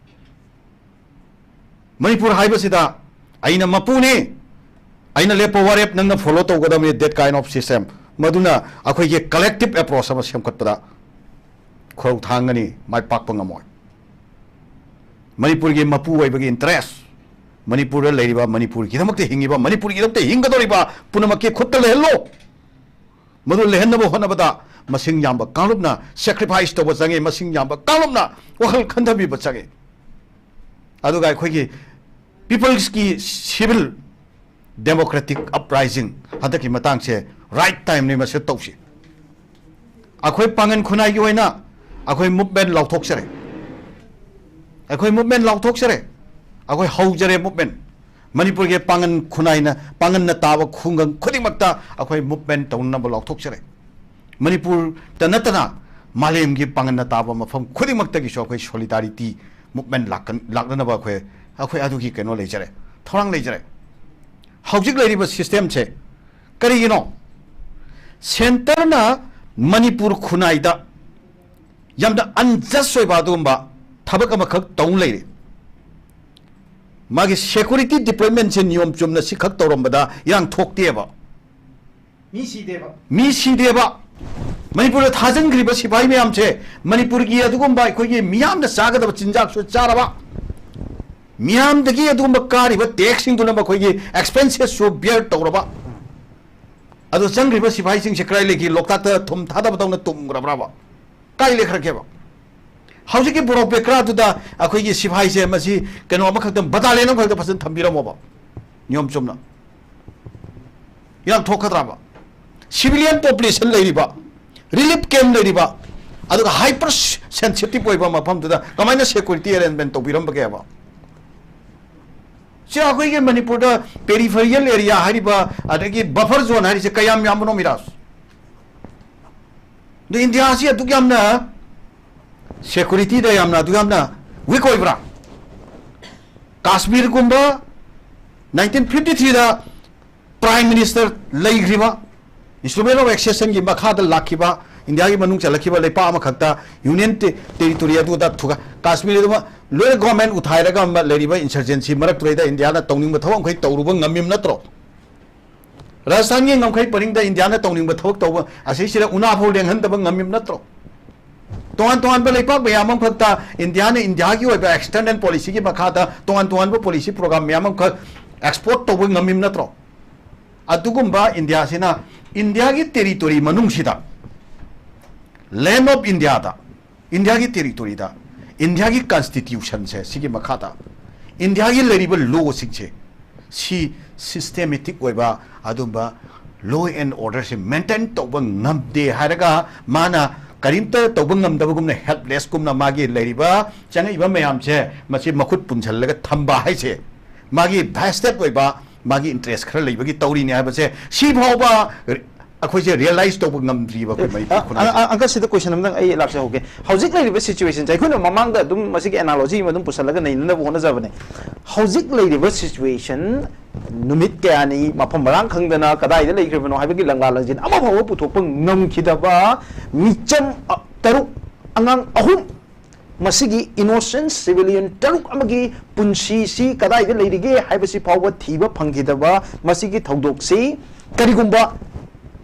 Manipur ꯍꯥꯏꯕꯁꯤꯗ ꯑꯩꯅ ꯃꯄꯨꯅꯤ, ꯑꯩꯅ ꯂꯦꯞꯄ ꯋꯥꯔꯦꯞ ꯅꯪꯅ ꯐꯣꯂꯣ ꯇꯧꯒꯗꯕꯅꯤ, that kind of system꯫ ꯃꯗꯨꯅ ꯑꯩꯈꯣꯏꯒꯤ ꯀꯂꯦꯛꯇꯤꯞ ꯑꯦꯄ꯭ꯔꯣꯆ ꯑꯃ ꯁꯦꯝꯒꯠꯄꯗ ꯈꯨꯔꯧ ꯊꯥꯡꯒꯅꯤ, ꯃꯥꯏ ꯄꯥꯛꯄ ꯉꯝꯃꯣꯏ꯫ ꯃꯅꯤꯄꯨꯔꯒꯤ ꯃꯄꯨ ꯑꯣꯏꯕꯒꯤ ꯏꯟꯇꯔꯦꯁ, ꯃꯅꯤꯄꯨꯔꯗ ꯂꯩꯔꯤꯕ, ꯃꯅꯤꯄꯨꯔꯒꯤꯗꯃꯛꯇ ꯍꯤꯡꯉꯤꯕ, ꯃꯅꯤꯄꯨꯔꯒꯤꯗꯃꯛꯇ ꯍꯤꯡꯒꯗꯧꯔꯤꯕ ꯄꯨꯝꯅꯃꯛꯀꯤ ꯈꯨꯠꯇ ꯂꯩꯍꯜꯂꯣ꯫ ꯃꯗꯨ ꯂꯩꯍꯟꯅꯕ ꯍꯣꯠꯅꯕꯗ ꯃꯁꯤꯡ ꯌꯥꯝꯕ ꯀꯥꯡꯂꯨꯞꯅ ꯁꯦꯀ꯭ꯔꯤꯐꯥꯏꯁ ꯇꯧꯕ ꯆꯪꯉꯤ, ꯃꯁꯤꯡ ꯌꯥꯝꯕ ꯀꯥꯡꯂꯨꯞꯅ ꯋꯥꯈꯜ ꯈꯟꯊꯕꯤꯕ ꯆꯪꯉꯤ꯫ ꯑꯗꯨꯒ ꯑꯩꯈꯣꯏꯒꯤ ꯄꯤꯄꯜꯁꯀꯤ ꯁꯤꯚꯤꯜ ꯗꯦꯃꯣꯀ꯭ꯔꯦꯇꯤꯛ ꯑꯞꯔꯥꯏꯖꯤꯡ ꯍꯟꯗꯛꯀꯤ ꯃꯇꯥꯡꯁꯦ ꯔꯥꯏꯠ ꯇꯥꯏꯝꯅꯤ, ꯃꯁꯤ ꯇꯧꯁꯤ꯫ ꯑꯩꯈꯣꯏ ꯄꯥꯡꯒꯟ ꯈꯨꯟꯅꯥꯏꯒꯤ ꯑꯣꯏꯅ ꯑꯩꯈꯣꯏ ꯃꯨꯚꯃꯦꯟ ꯂꯥꯎꯊꯣꯛꯆꯔꯦ꯫ ꯑꯩꯈꯣꯏ movement ꯂꯥꯎꯊꯣꯛꯆꯔꯦ꯫ ꯑꯩꯈꯣꯏ ꯍꯧꯖꯔꯦ movement꯫ ꯃꯅꯤꯄꯨꯔꯒꯤ ꯄꯥꯡꯒꯟ ꯈꯨꯟꯅꯥꯏꯅ, ꯄꯥꯡꯒꯟꯅ ꯇꯥꯕ ꯈꯨꯡꯒꯪ ꯈꯨꯗꯤꯡꯃꯛꯇ ꯑꯩꯈꯣꯏ movement ꯇꯧꯅꯅꯕ ꯂꯥꯎꯊꯣꯛꯆꯔꯦ꯫ ꯃꯅꯤꯄꯨꯔꯗ ꯅꯠꯇꯅ ꯃꯥꯂꯦꯝꯒꯤ ꯄꯥꯡꯒꯟꯅ ꯇꯥꯕ ꯃꯐꯝ ꯈꯨꯗꯤꯡꯃꯛꯇꯒꯤꯁꯨ ꯑꯩꯈꯣꯏ solidarity movement ꯂꯥꯛꯀꯟ-, ꯂꯥꯛꯅꯅꯕ ꯑꯩꯈꯣꯏ, ꯑꯩꯈꯣꯏ ꯑꯗꯨꯒꯤ ꯀꯩꯅꯣ ꯂꯩꯖꯔꯦ, ꯊꯧꯔꯥꯡ ꯂꯩꯖꯔꯦ꯫ ꯍꯧꯖꯤꯛ ꯂꯩꯔꯤꯕ systemꯁꯦ ꯀꯔꯤꯒꯤꯅꯣ? Centreꯅ ꯃꯅꯤꯄꯨꯔ ꯈꯨꯟꯅꯥꯏꯗ ꯌꯥꯝꯅ unjust ꯑꯣꯏꯕ ꯑꯗꯨꯒꯨꯝꯕ ꯊꯕꯛ ꯑꯃꯈꯛ ꯇꯧ ꯂꯩꯔꯦ꯫ ꯃꯥꯒꯤ security deploymentꯁꯦ ꯅꯤꯌꯣꯝ ꯆꯨꯝꯅ ꯁꯤꯈꯛ ꯇꯧꯔꯝꯕꯗ ꯏꯔꯥꯡ ꯊꯣꯛꯇꯦꯕ꯫ ꯃꯤ ꯁꯤꯗꯦꯕ꯫ ꯃꯤ ꯁꯤꯗꯦꯕ꯫ ꯃꯅꯤꯄꯨꯔꯗ ꯊꯥꯖꯤꯟꯈ꯭ꯔꯤꯕ ꯁꯤꯐꯥꯏ ꯃꯌꯥꯝꯁꯦ ꯃꯅꯤꯄꯨꯔꯒꯤ ꯑꯗꯨꯒꯨꯝꯕ ꯑꯩꯈꯣꯏꯒꯤ ꯃꯤꯌꯥꯝꯅ ꯆꯥꯒꯗꯕ ꯆꯤꯟꯖꯥꯛꯁꯨ ꯆꯥꯔꯕ, ꯃꯤꯌꯥꯝꯗꯒꯤ ꯑꯗꯨꯒꯨꯝꯕ ꯀꯥꯔꯤꯕ taxꯁꯤꯡꯗꯨꯅ ꯃꯈꯣꯏꯒꯤ expenseꯁꯨ bear ꯇꯧꯔꯕ꯫ ꯑꯗꯣ ꯆꯪꯈ꯭ꯔꯤꯕ ꯁꯤꯐꯥꯏꯁꯤꯡꯁꯦ ꯀꯗꯥꯏ ꯂꯩꯈꯤ? ꯂꯣꯛꯇꯥꯛꯇ ꯊꯨꯝ ꯊꯥꯗꯕꯗꯧꯅ ꯇꯨꯝꯈ꯭ꯔꯕ꯭ꯔꯕ? ꯀꯥꯏ ꯂꯩꯈ꯭ꯔꯒꯦꯕ? ꯍꯧꯖꯤꯛꯀꯤ ꯕꯣꯔꯣꯛ ꯕꯦꯀ꯭ꯔꯥꯗꯨꯗ ꯑꯩꯈꯣꯏꯒꯤ ꯁꯤꯐꯥꯏꯁꯦ ꯃꯁꯤ ꯀꯩꯅꯣ ꯑꯃꯈꯛꯇꯪ, battalion ꯑꯃꯈꯛꯇ ꯐꯖꯅ ꯊꯝꯕꯤꯔꯝꯃꯣꯕ, ꯅꯤꯌꯣꯝ ꯆꯨꯝꯅ꯫ ꯌꯥꯝ ꯊꯣꯛꯀꯗ꯭ꯔꯕ? Civilian population ꯂꯩꯔꯤꯕ, relief camp ꯂꯩꯔꯤꯕ, ꯑꯗꯨꯒ hyper sensitive ꯑꯣꯏꯕ ꯃꯐꯝꯗꯨꯗ ꯀꯃꯥꯏꯅ security arrangement ꯇꯧꯕꯤꯔꯝꯕꯒꯦꯕ? ꯁꯤ ꯑꯩꯈꯣꯏꯒꯤ ꯃꯅꯤꯄꯨꯔꯗ peripheral area ꯍꯥꯏꯔꯤꯕ, ꯑꯗꯒꯤ buffer zone ꯍꯥꯏꯔꯤꯁꯦ ꯀꯌꯥꯝ ꯌꯥꯝꯕꯅꯣ, ꯃꯤꯔꯥꯖ? ꯑꯗꯣ ꯏꯟꯗꯤꯌꯥꯁꯤ ꯑꯗꯨꯛ ꯌꯥꯝꯅ securityꯗ ꯌꯥꯝꯅ, ꯑꯗꯨꯛ ꯌꯥꯝꯅ weak ꯑꯣꯏꯕ꯭ꯔꯥ? ꯀꯥꯁꯃꯤꯔꯒꯨꯝꯕ nineteen fifty threeꯗ Prime Minister ꯂꯩꯈ꯭ꯔꯤꯕ, Instrument of Accessionꯒꯤ ꯃꯈꯥꯗ ꯂꯥꯛꯈꯤꯕ, ꯏꯟꯗꯤꯌꯥꯒꯤ ꯃꯅꯨꯡ ꯆꯜꯂꯛꯈꯤꯕ ꯂꯩꯄꯥꯛ ꯑꯃꯈꯛꯇ Union Te-, Territory ꯑꯗꯨꯗ ꯊꯨꯒ-, ꯀꯥꯁꯃꯤꯔ ꯑꯗꯨꯃ ꯂꯣꯏꯅ government ꯎꯊꯥꯏꯔꯒ ꯑꯃ ꯂꯩꯔꯤꯕ insurgency ꯃꯔꯛꯇꯨꯗꯩꯗ ꯏꯟꯗꯤꯌꯥꯅ ꯇꯧꯅꯤꯡꯕ ꯊꯕꯛ ꯃꯈꯩ ꯇꯧꯔꯨꯕ ꯉꯝꯃꯤꯕ ꯅꯠꯇ꯭ꯔꯣ? ꯔꯥꯖꯁꯊꯥꯟꯒꯤ ꯉꯝꯈꯩ ꯄꯔꯤꯡꯗ ꯏꯟꯗꯤꯌꯥꯅ ꯇꯧꯅꯤꯡꯕ ꯊꯕꯛ ꯇꯧꯕ ꯑꯁꯤꯁꯤꯗ ꯎꯅꯥ ꯐꯥꯎ ꯂꯦꯡꯍꯟꯗꯕ ꯉꯝꯃꯤꯕ ꯅꯠꯇ꯭ꯔꯣ? ꯇꯣꯉꯥꯟ ꯇꯣꯉꯥꯟꯕ ꯂꯩꯄꯥꯛ ꯃꯌꯥꯝ ꯑꯃꯈꯛꯇ ꯏꯟꯗꯤꯌꯥꯅ ꯏꯟꯗꯤꯌꯥꯒꯤ ꯑꯣꯏꯕ external policyꯒꯤ ꯃꯈꯥꯗ ꯇꯣꯉꯥꯟ ꯇꯣꯉꯥꯟꯕ policy program ꯃꯌꯥꯝ ꯑꯃꯈꯛ export ꯇꯧꯕ ꯉꯝꯃꯤꯕ ꯅꯠꯇ꯭ꯔꯣ? ꯑꯗꯨꯒꯨꯝꯕ ꯏꯟꯗꯤꯌꯥꯁꯤꯅ ꯏꯟꯗꯤꯌꯥꯒꯤ territory ꯃꯅꯨꯡꯁꯤꯗ, land of Indiaꯗ, ꯏꯟꯗꯤꯌꯥꯒꯤ territoryꯗ, ꯏꯟꯗꯤꯌꯥꯒꯤ constitutionꯁꯦ ꯁꯤꯒꯤ ꯃꯈꯥꯗ, ꯏꯟꯗꯤꯌꯥꯒꯤ ꯂꯩꯔꯤꯕ lawꯁꯤꯡꯁꯦ ꯁꯤ systematic ꯑꯣꯏꯕ ꯑꯗꯨꯝꯕ law and orderꯁꯦ maintain ꯇꯧꯕ ꯉꯝꯗꯦ ꯍꯥꯏꯔꯒ ꯃꯥꯅ ꯀꯔꯤꯝꯇ ꯇꯧꯕ ꯉꯝꯗꯕꯒꯨꯝꯅ, ꯍꯦꯜꯞꯂꯦꯁꯀꯨꯝꯅ ꯃꯥꯒꯤ ꯂꯩꯔꯤꯕ ꯆꯪꯉꯛꯏꯕ ꯃꯌꯥꯝꯁꯦ ꯃꯁꯤ ꯃꯈꯨꯠ ꯄꯨꯟꯁꯤꯜꯂꯒ ꯊꯝꯕ ꯍꯥꯏꯁꯦ ꯃꯥꯒꯤ ꯚꯦꯁꯇꯦꯠ ꯑꯣꯏꯕ, ꯃꯥꯒꯤ ꯏꯟꯇꯔꯦꯁ ꯈꯔ ꯂꯩꯕꯒꯤ ꯇꯧꯔꯤꯅꯤ ꯍꯥꯏꯕꯁꯦ ꯁꯤ ꯐꯥꯎꯕ ꯑꯩꯈꯣꯏꯁꯦ ꯔꯤꯌꯦꯂꯥꯏꯁ ꯇꯧꯕ ꯉꯝꯗ꯭ꯔꯤꯕ ꯑꯩꯈꯣꯏ ꯃꯅꯤꯄꯨꯔ ꯈꯨꯟꯅꯥꯏꯁꯦ꯫ ꯑꯪꯀꯜ, ꯁꯤꯗ ꯀꯣꯏꯁꯟ ꯑꯃꯇꯪ ꯑꯩ ꯂꯥꯛꯆꯍꯧꯒꯦ꯫ ꯍꯧꯖꯤꯛ ꯂꯩꯔꯤꯕ ꯁꯤꯆꯨꯋꯦꯁꯟꯁꯦ ꯑꯩꯈꯣꯏꯅ ꯃꯃꯥꯡꯗ ꯑꯗꯨꯝ ꯃꯁꯤꯒꯤ ꯑꯦꯅꯥꯂꯣꯖꯤ ꯑꯃ ꯑꯗꯨꯝ ꯄꯨꯁꯜꯂꯒ ꯅꯩꯅꯅꯕ ꯍꯣꯠꯅꯖꯕꯅꯦ꯫ ꯍꯧꯖꯤꯛ ꯂꯩꯔꯤꯕ ꯁꯤꯆꯨꯋꯦꯁꯟ, ꯅꯨꯃꯤꯠ ꯀꯌꯥꯅꯤ ꯃꯐꯝ ꯃꯔꯥꯡ ꯈꯪꯗꯅ ꯀꯗꯥꯏꯗ ꯂꯩꯈ꯭ꯔꯤꯕꯅꯣ ꯍꯥꯏꯕꯒꯤ ꯂꯪꯂꯥ ꯂꯪꯖꯤꯟ ꯑꯃ ꯐꯥꯎꯕ ꯄꯨꯊꯣꯛꯄ ꯉꯝꯈꯤꯗꯕ ꯃꯤꯆꯝ, ꯑ, ꯇꯔꯨꯛ, ꯑꯉꯥꯡ ꯑꯍꯨꯝ, ꯃꯁꯤꯒꯤ ꯏꯅꯣꯁꯦꯟ ꯁꯤꯚꯤꯂꯤꯌꯟ ꯇꯔꯨꯛ ꯑꯃꯒꯤ ꯄꯨꯟꯁꯤꯁꯤ ꯀꯗꯥꯏꯗ ꯂꯩꯔꯤꯒꯦ ꯍꯥꯏꯕꯁꯤ ꯐꯥꯎꯕ ꯊꯤꯕ ꯐꯪꯈꯤꯗꯕ ꯃꯁꯤꯒꯤ ꯊꯧꯗꯣꯛꯁꯤ ꯀꯔꯤꯒꯨꯝꯕ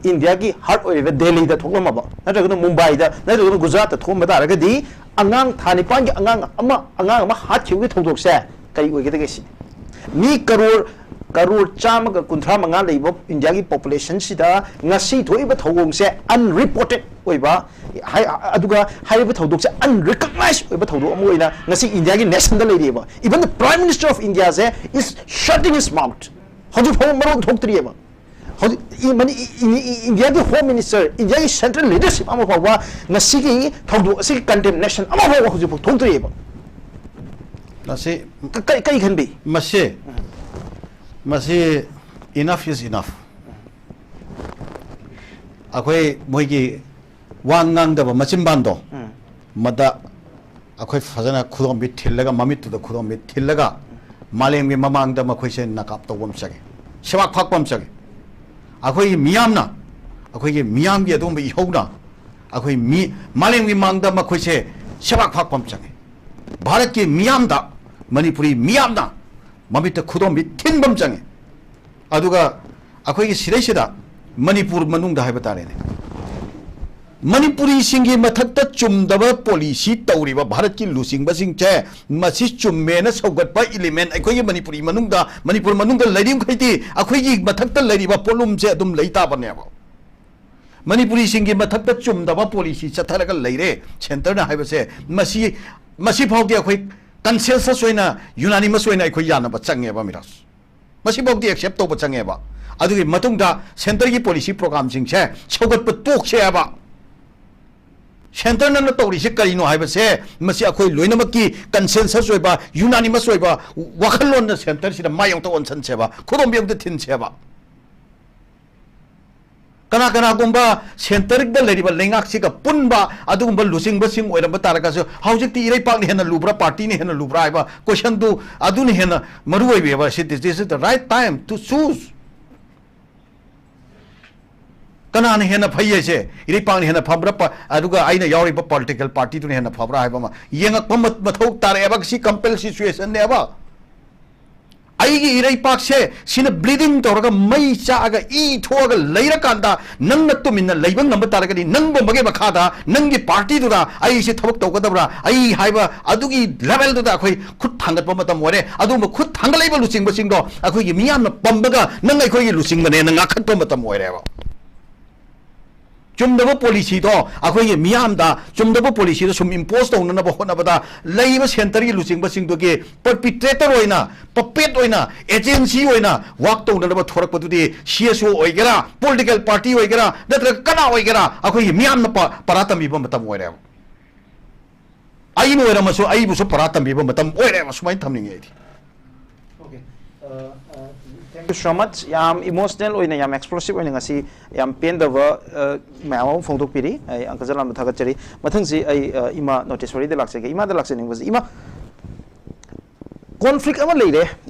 ꯏꯟꯗꯤꯌꯥꯒꯤ ꯍꯥꯔꯠ ꯑꯣꯏꯔꯤꯕ ꯗꯦꯜꯂꯤꯗ ꯊꯣꯛꯂꯝꯃꯕ, ꯅꯠꯇ꯭ꯔꯒꯅ ꯃꯨꯝꯕꯥꯏꯗ, ꯅꯠꯇ꯭ꯔꯒꯅ ꯒꯨꯖꯔꯥꯠꯇ ꯊꯣꯛꯂꯝꯕ ꯇꯥꯔꯒꯗꯤ, ꯑꯉꯥꯡ ꯊꯥ ꯅꯤꯄꯥꯟꯒꯤ ꯑꯉꯥꯡ ꯑꯃ, ꯑꯉꯥꯡ ꯑꯃ ꯍꯥꯠꯈꯤꯕꯒꯤ ꯊꯧꯗꯣꯛꯁꯦ ꯀꯔꯤ ꯑꯣꯏꯒꯗꯒꯦ ꯁꯤꯅꯤ꯫ ꯃꯤ ꯀꯔꯣꯔ, ꯀꯔꯣꯔ ꯆꯥꯝꯃꯒ ꯀꯨꯟꯊ꯭ꯔꯥ ꯃꯉꯥ ꯂꯩꯕ ꯏꯟꯗꯤꯌꯥꯒꯤ ꯄꯣꯄꯨꯂꯦꯁꯟꯁꯤꯗ ꯉꯁꯤ ꯊꯣꯛꯏꯕ ꯊꯧꯑꯣꯡꯁꯦ ꯑꯟꯔꯤꯄꯣꯔꯇꯦꯠ ꯑꯣꯏꯕ, ꯍꯥꯏ-, ꯑꯗꯨꯒ ꯍꯥꯏꯔꯤꯕ ꯊꯧꯗꯣꯛꯁꯦ ꯑꯟꯔꯤꯀꯛꯅꯥꯏꯖ ꯑꯣꯏꯕ ꯊꯧꯗꯣꯛ ꯑꯃ ꯑꯣꯏꯅ ꯉꯁꯤ ꯏꯟꯗꯤꯌꯥꯒꯤ ꯅꯦꯁꯟꯗ ꯂꯩꯔꯤꯑꯕ꯫ Even the Prime Minister of India say is shutting his mouth꯫ ꯍꯧꯖꯤꯛ ꯐꯥꯎꯕ ꯃꯔꯣꯟ ꯊꯣꯛꯇ꯭ꯔꯤꯑꯕ꯫ ꯍꯧꯖꯤꯛ E-, money-, E-, E-, E-, ꯏꯟꯗꯤꯌꯥꯒꯤ ꯍꯣꯝ ꯃꯤꯅꯤꯁꯇꯔ, ꯏꯟꯗꯤꯌꯥꯒꯤ ꯁꯦꯟꯇ꯭ꯔꯦꯜ ꯂꯤꯗꯔꯁꯤꯞ ꯑꯃ ꯐꯥꯎꯕ ꯉꯁꯤꯒꯤ ꯊꯧꯗꯣꯛ ꯑꯁꯤꯒꯤ ꯀꯟꯗꯦꯝꯅꯦꯁꯟ ꯑꯃ ꯐꯥꯎꯕ ꯍꯧꯖꯤꯛ ꯐꯥꯎ ꯊꯣꯛꯇ꯭ꯔꯤꯑꯕ꯫ ꯃꯁꯤ ꯀ-, ꯀꯔꯤ, ꯀꯔꯤ ꯈꯟꯕꯤ? ꯃꯁꯤ ꯃꯁꯤ enough is enough꯫ ꯑꯩꯈꯣꯏ ꯃꯣꯏꯒꯤ ꯋꯥ ꯉꯥꯡꯗꯕ ꯃꯆꯤꯟꯕꯥꯟꯗꯣ, ꯎꯝ꯫ ꯃꯗ ꯑꯩꯈꯣꯏ ꯐꯖꯅ ꯈꯨꯗꯣꯝꯕꯤ ꯊꯤꯜꯂꯒ, ꯃꯃꯤꯠꯇꯨꯗ ꯈꯨꯗꯣꯝꯕꯤ ꯊꯤꯜꯂꯒ, ꯃꯥꯂꯦꯝꯒꯤ ꯃꯃꯥꯡꯗ ꯃꯈꯣꯏꯁꯦ ꯅꯀꯥꯞ ꯇꯧꯕ ꯑꯃ ꯆꯪꯉꯤ, ꯁꯦꯕꯥꯛ ꯐꯥꯛꯄ ꯑꯃ ꯆꯪꯉꯤ꯫ ꯑꯩꯈꯣꯏꯒꯤ ꯃꯤꯌꯥꯝꯅ, ꯑꯩꯈꯣꯏꯒꯤ ꯃꯤꯌꯥꯝꯒꯤ ꯑꯗꯨꯒꯨꯝꯕ ꯏꯍꯧꯅ ꯑꯩꯈꯣꯏ ꯃꯤ, ꯃꯥꯂꯦꯝꯒꯤ ꯃꯥꯡꯗ ꯃꯈꯣꯏꯁꯦ ꯁꯦꯕꯥꯛ ꯐꯥꯛꯄ ꯑꯃ ꯆꯪꯉꯤ꯫ ꯚꯥꯔꯠꯀꯤ ꯃꯤꯌꯥꯝꯗ ꯃꯅꯤꯄꯨꯔꯤ ꯃꯤꯌꯥꯝꯅ ꯃꯃꯤꯠꯇ ꯈꯨꯗꯣꯝꯕꯤ ꯊꯤꯟꯕ ꯑꯃ ꯆꯪꯉꯤ꯫ ꯑꯗꯨꯒ ꯑꯩꯈꯣꯏꯒꯤ ꯁꯤꯗꯩꯁꯤꯗ ꯃꯅꯤꯄꯨꯔ ꯃꯅꯨꯡꯗ ꯍꯥꯏꯕ ꯇꯥꯔꯦꯅꯦ, ꯃꯅꯤꯄꯨꯔꯤꯁꯤꯡꯒꯤ ꯃꯊꯛꯇ ꯆꯨꯝꯗꯕ ꯄꯣꯂꯤꯁꯤ ꯇꯧꯔꯤꯕ ꯚꯥꯔꯠꯀꯤ ꯂꯨꯆꯤꯡꯕꯁꯤꯡꯁꯦ, ꯃꯁꯤ ꯆꯨꯝꯃꯦꯅ ꯁꯧꯒꯠꯄ ꯏꯂꯤꯃꯦꯟ ꯑꯩꯈꯣꯏꯒꯤ ꯃꯅꯤꯄꯨꯔꯤ ꯃꯅꯨꯡꯗ, ꯃꯅꯤꯄꯨꯔ ꯃꯅꯨꯡꯗ ꯂꯩꯔꯤꯕ ꯃꯈꯩꯗꯤ ꯑꯩꯈꯣꯏꯒꯤ ꯃꯊꯛꯇ ꯂꯩꯔꯤꯕ ꯄꯣꯠꯂꯨꯝꯁꯦ ꯑꯗꯨꯝ ꯂꯩ ꯇꯥꯕꯅꯦꯕ꯫ ꯃꯅꯤꯄꯨꯔꯤꯁꯤꯡꯒꯤ ꯃꯊꯛꯇ ꯆꯨꯝꯗꯕ ꯄꯣꯂꯤꯁꯤ ꯆꯠꯊꯔꯒ ꯂꯩꯔꯦ ꯁꯦꯟꯇꯔꯅ ꯍꯥꯏꯕꯁꯦ, ꯃꯁꯤ, ꯃꯁꯤ ꯐꯥꯎꯗꯤ ꯑꯩꯈꯣꯏ ꯀꯟꯁꯦꯟꯁꯁ ꯑꯣꯏꯅ, ꯌꯨꯅꯥꯅꯤꯃꯁ ꯑꯣꯏꯅ ꯑꯩꯈꯣꯏ ꯌꯥꯅꯕ ꯆꯪꯉꯦꯕ, ꯃꯤꯔꯥꯖ꯫ ꯃꯁꯤꯐꯥꯎꯗꯤ ꯑꯦꯛꯁꯦꯞ ꯇꯧꯕ ꯆꯪꯉꯦꯕ꯫ ꯑꯗꯨꯒꯤ ꯃꯇꯨꯡꯗ ꯁꯦꯟꯇꯔꯒꯤ ꯄꯣꯂꯤꯁꯤ ꯄ꯭ꯔꯣꯒ꯭ꯔꯥꯝꯁꯤꯡꯁꯦ ꯁꯧꯒꯠꯄ ꯇꯣꯛꯁꯦ ꯍꯥꯏꯕ꯫ ꯁꯦꯟꯇꯔꯅ ꯇꯧꯔꯤꯁꯤ ꯀꯔꯤꯅꯣ ꯍꯥꯏꯕꯁꯦ, ꯃꯁꯤ ꯑꯩꯈꯣꯏ ꯂꯣꯏꯅꯃꯛꯀꯤ ꯀꯟꯁꯦꯟꯁꯁ ꯑꯣꯏꯕ, ꯌꯨꯅꯥꯅꯤꯃꯁ ꯑꯣꯏꯕ ꯋꯥꯈꯜꯂꯣꯟꯅ ꯁꯦꯟꯇꯔꯁꯤꯗ ꯃꯥꯏ ꯑꯃꯨꯛꯇ ꯑꯣꯟꯁꯤꯟꯁꯦꯕ, ꯈꯨꯗꯣꯝꯕꯤ ꯑꯃꯨꯛꯇ ꯊꯤꯟꯁꯦꯕ꯫ ꯀꯅꯥ ꯀꯅꯥꯒꯨꯝꯕ ꯁꯦꯟꯇꯔꯗ ꯂꯩꯔꯤꯕ ꯂꯩꯉꯥꯛꯁꯤꯒ ꯄꯨꯟꯕ ꯑꯗꯨꯒꯨꯝꯕ ꯂꯨꯆꯤꯡꯕꯁꯤꯡ ꯑꯣꯏꯔꯝꯕ ꯇꯥꯔꯒꯁꯨ, ꯍꯧꯖꯤꯛꯇꯤ ꯏꯔꯩꯄꯥꯛꯅ ꯍꯦꯟꯅ ꯂꯨꯕ꯭ꯔꯥ, ꯄꯥꯔꯇꯤꯅ ꯍꯦꯟꯅ ꯂꯨꯕ꯭ꯔꯥ ꯍꯥꯏꯕ ꯀꯣꯏꯁꯟꯗꯨ ꯑꯗꯨꯅ ꯍꯦꯟꯅ ꯃꯔꯨ ꯑꯣꯏꯕ꯫ This is the right time to choose. ꯀꯅꯥꯅ ꯍꯦꯟꯅ ꯐꯩ ꯍꯥꯏꯁꯦ, ꯏꯔꯩꯄꯥꯛꯅ ꯍꯦꯟꯅ ꯐꯕ꯭ꯔꯥ, ꯄ-, ꯑꯗꯨꯒ ꯑꯩꯅ ꯌꯥꯎꯔꯤꯕ ꯄꯣꯂꯤꯇꯤꯀꯦꯜ ꯄꯥꯔꯇꯤꯗꯨꯅ ꯍꯦꯟꯅ ꯐꯕ꯭ꯔꯥ ꯍꯥꯏꯕ ꯑꯃ ꯌꯦꯡꯉꯛꯄ ꯃ-, ꯃꯊꯧ ꯇꯥꯔꯛꯑꯦꯕ꯫ ꯁꯤ ꯀꯝꯄꯦꯜ ꯁꯤꯆꯨꯋꯦꯁꯟꯅꯦꯕ꯫ ꯑꯩꯒꯤ ꯏꯔꯩꯄꯥꯛꯁꯦ ꯁꯤꯅ ꯕ꯭ꯂꯤꯗꯤꯡ ꯇꯧꯔꯒ, ꯃꯩ ꯆꯥꯛꯑꯒ, ꯏ ꯊꯣꯛꯑꯒ ꯂꯩꯔꯀꯥꯟꯗ, ꯅꯪꯅ ꯇꯨꯃꯤꯟꯅ ꯂꯩꯕ ꯉꯝꯕ ꯇꯥꯔꯒꯗꯤ, ꯅꯪ ꯄꯨꯝꯕꯒꯤ ꯃꯈꯥꯗ ꯅꯪꯒꯤ ꯄꯥꯔꯇꯤꯗꯨꯗ ꯑꯩꯁꯦ ꯊꯕꯛ ꯇꯧꯒꯗꯕ꯭ꯔꯥ, ꯑꯩ ꯍꯥꯏꯕ ꯑꯗꯨꯒꯤ ꯂꯦꯚꯦꯜꯗꯨꯗ ꯑꯩꯈꯣꯏ ꯈꯨꯠ ꯊꯥꯡꯒꯠꯄ ꯃꯇꯝ ꯑꯣꯏꯔꯦ꯫ ꯑꯗꯨꯒꯨꯝꯕ ꯈꯨꯠ ꯊꯥꯡꯒꯠꯂꯛꯏꯕ ꯂꯨꯆꯤꯡꯕꯁꯤꯡꯗꯣ ꯑꯩꯈꯣꯏꯒꯤ ꯃꯤꯌꯥꯝꯅ ꯄꯝꯕꯒ, ꯅꯪ ꯑꯩꯈꯣꯏꯒꯤ ꯂꯨꯆꯤꯡꯕꯅꯦꯅ ꯉꯥꯡꯈꯠꯄ ꯃꯇꯝ ꯑꯣꯏꯔꯦꯕ꯫ ꯆꯨꯝꯗꯕ ꯄꯣꯂꯤꯁꯤꯗꯣ ꯑꯩꯈꯣꯏꯒꯤ ꯃꯤꯌꯥꯝꯗ, ꯆꯨꯝꯗꯕ ꯄꯣꯂꯤꯁꯤꯗꯣ ꯁꯨꯝ ꯏꯝꯄꯣꯁ ꯇꯧꯅꯅꯕ ꯍꯣꯠꯅꯕꯗ, ꯂꯩꯔꯤꯕ ꯁꯦꯟꯇꯔꯒꯤ ꯂꯨꯆꯤꯡꯕꯁꯤꯡꯗꯨꯒꯤ ꯄꯔꯄꯤꯇ꯭ꯔꯦꯇꯔ ꯑꯣꯏꯅ, ꯄꯄꯦꯠ ꯑꯣꯏꯅ, ꯑꯦꯖꯦꯟꯁꯤ ꯑꯣꯏꯅ ꯋꯥꯛ ꯇꯧꯅꯅꯕ ꯊꯣꯔꯛꯄꯗꯨꯗꯤ ꯁꯤ ꯑꯦꯁ ꯑꯣ ꯑꯣꯏꯒꯦꯔꯥ, ꯄꯣꯂꯤꯇꯤꯀꯦꯜ ꯄꯥꯔꯇꯤ ꯑꯣꯏꯒꯦꯔꯥ, ꯅꯠꯇ꯭ꯔꯒ ꯀꯅꯥ ꯑꯣꯏꯒꯦꯔꯥ, ꯑꯩꯈꯣꯏꯒꯤ ꯃꯤꯌꯥꯝꯅ ꯄ-, ꯄꯔꯥ ꯇꯝꯕꯤꯕ ꯃꯇꯝ ꯑꯣꯏꯔꯦꯕ꯫ ꯑꯩꯅ ꯑꯣꯏꯔꯝꯃꯁꯨ ꯑꯩꯕꯨꯁꯨ ꯄꯔꯥ ꯇꯝꯕꯤꯕ ꯃꯇꯝ ꯑꯣꯏꯔꯦꯕ, ꯁꯨꯃꯥꯏꯅ ꯊꯝꯅꯤꯡꯉꯦ ꯑꯩꯗꯤ꯫ Okay. Uh, uh, thank you so much. ꯌꯥꯝ ꯏꯃꯣꯁꯅꯦꯜ ꯑꯣꯏꯅ, ꯌꯥꯝ ꯑꯦꯛꯁꯄ꯭ꯂꯣꯁꯤꯞ ꯑꯣꯏꯅ ꯉꯁꯤ ꯌꯥꯝ ꯄꯦꯟꯗꯕ, ꯑ, ꯃꯌꯥꯝ ꯑꯃ ꯐꯣꯡꯗꯣꯛꯄꯤꯔꯤ꯫ ꯑꯩ ꯑꯪꯀꯜ ꯖꯂꯥꯝꯕꯨ ꯊꯥꯒꯠꯆꯔꯤ꯫ ꯃꯊꯪꯁꯤ ꯑꯩ, ꯑ, ꯏꯃꯥ ꯅꯣꯇꯦꯁꯣꯔꯤꯗ ꯂꯥꯛꯆꯒꯦ꯫ ꯏꯃꯥꯗ ꯂꯥꯛꯆꯅꯤꯡꯕꯁꯤ, ꯏꯃꯥ, ꯀꯣꯟꯐ꯭ꯂꯤꯛ ꯑꯃ ꯂꯩꯔꯦ,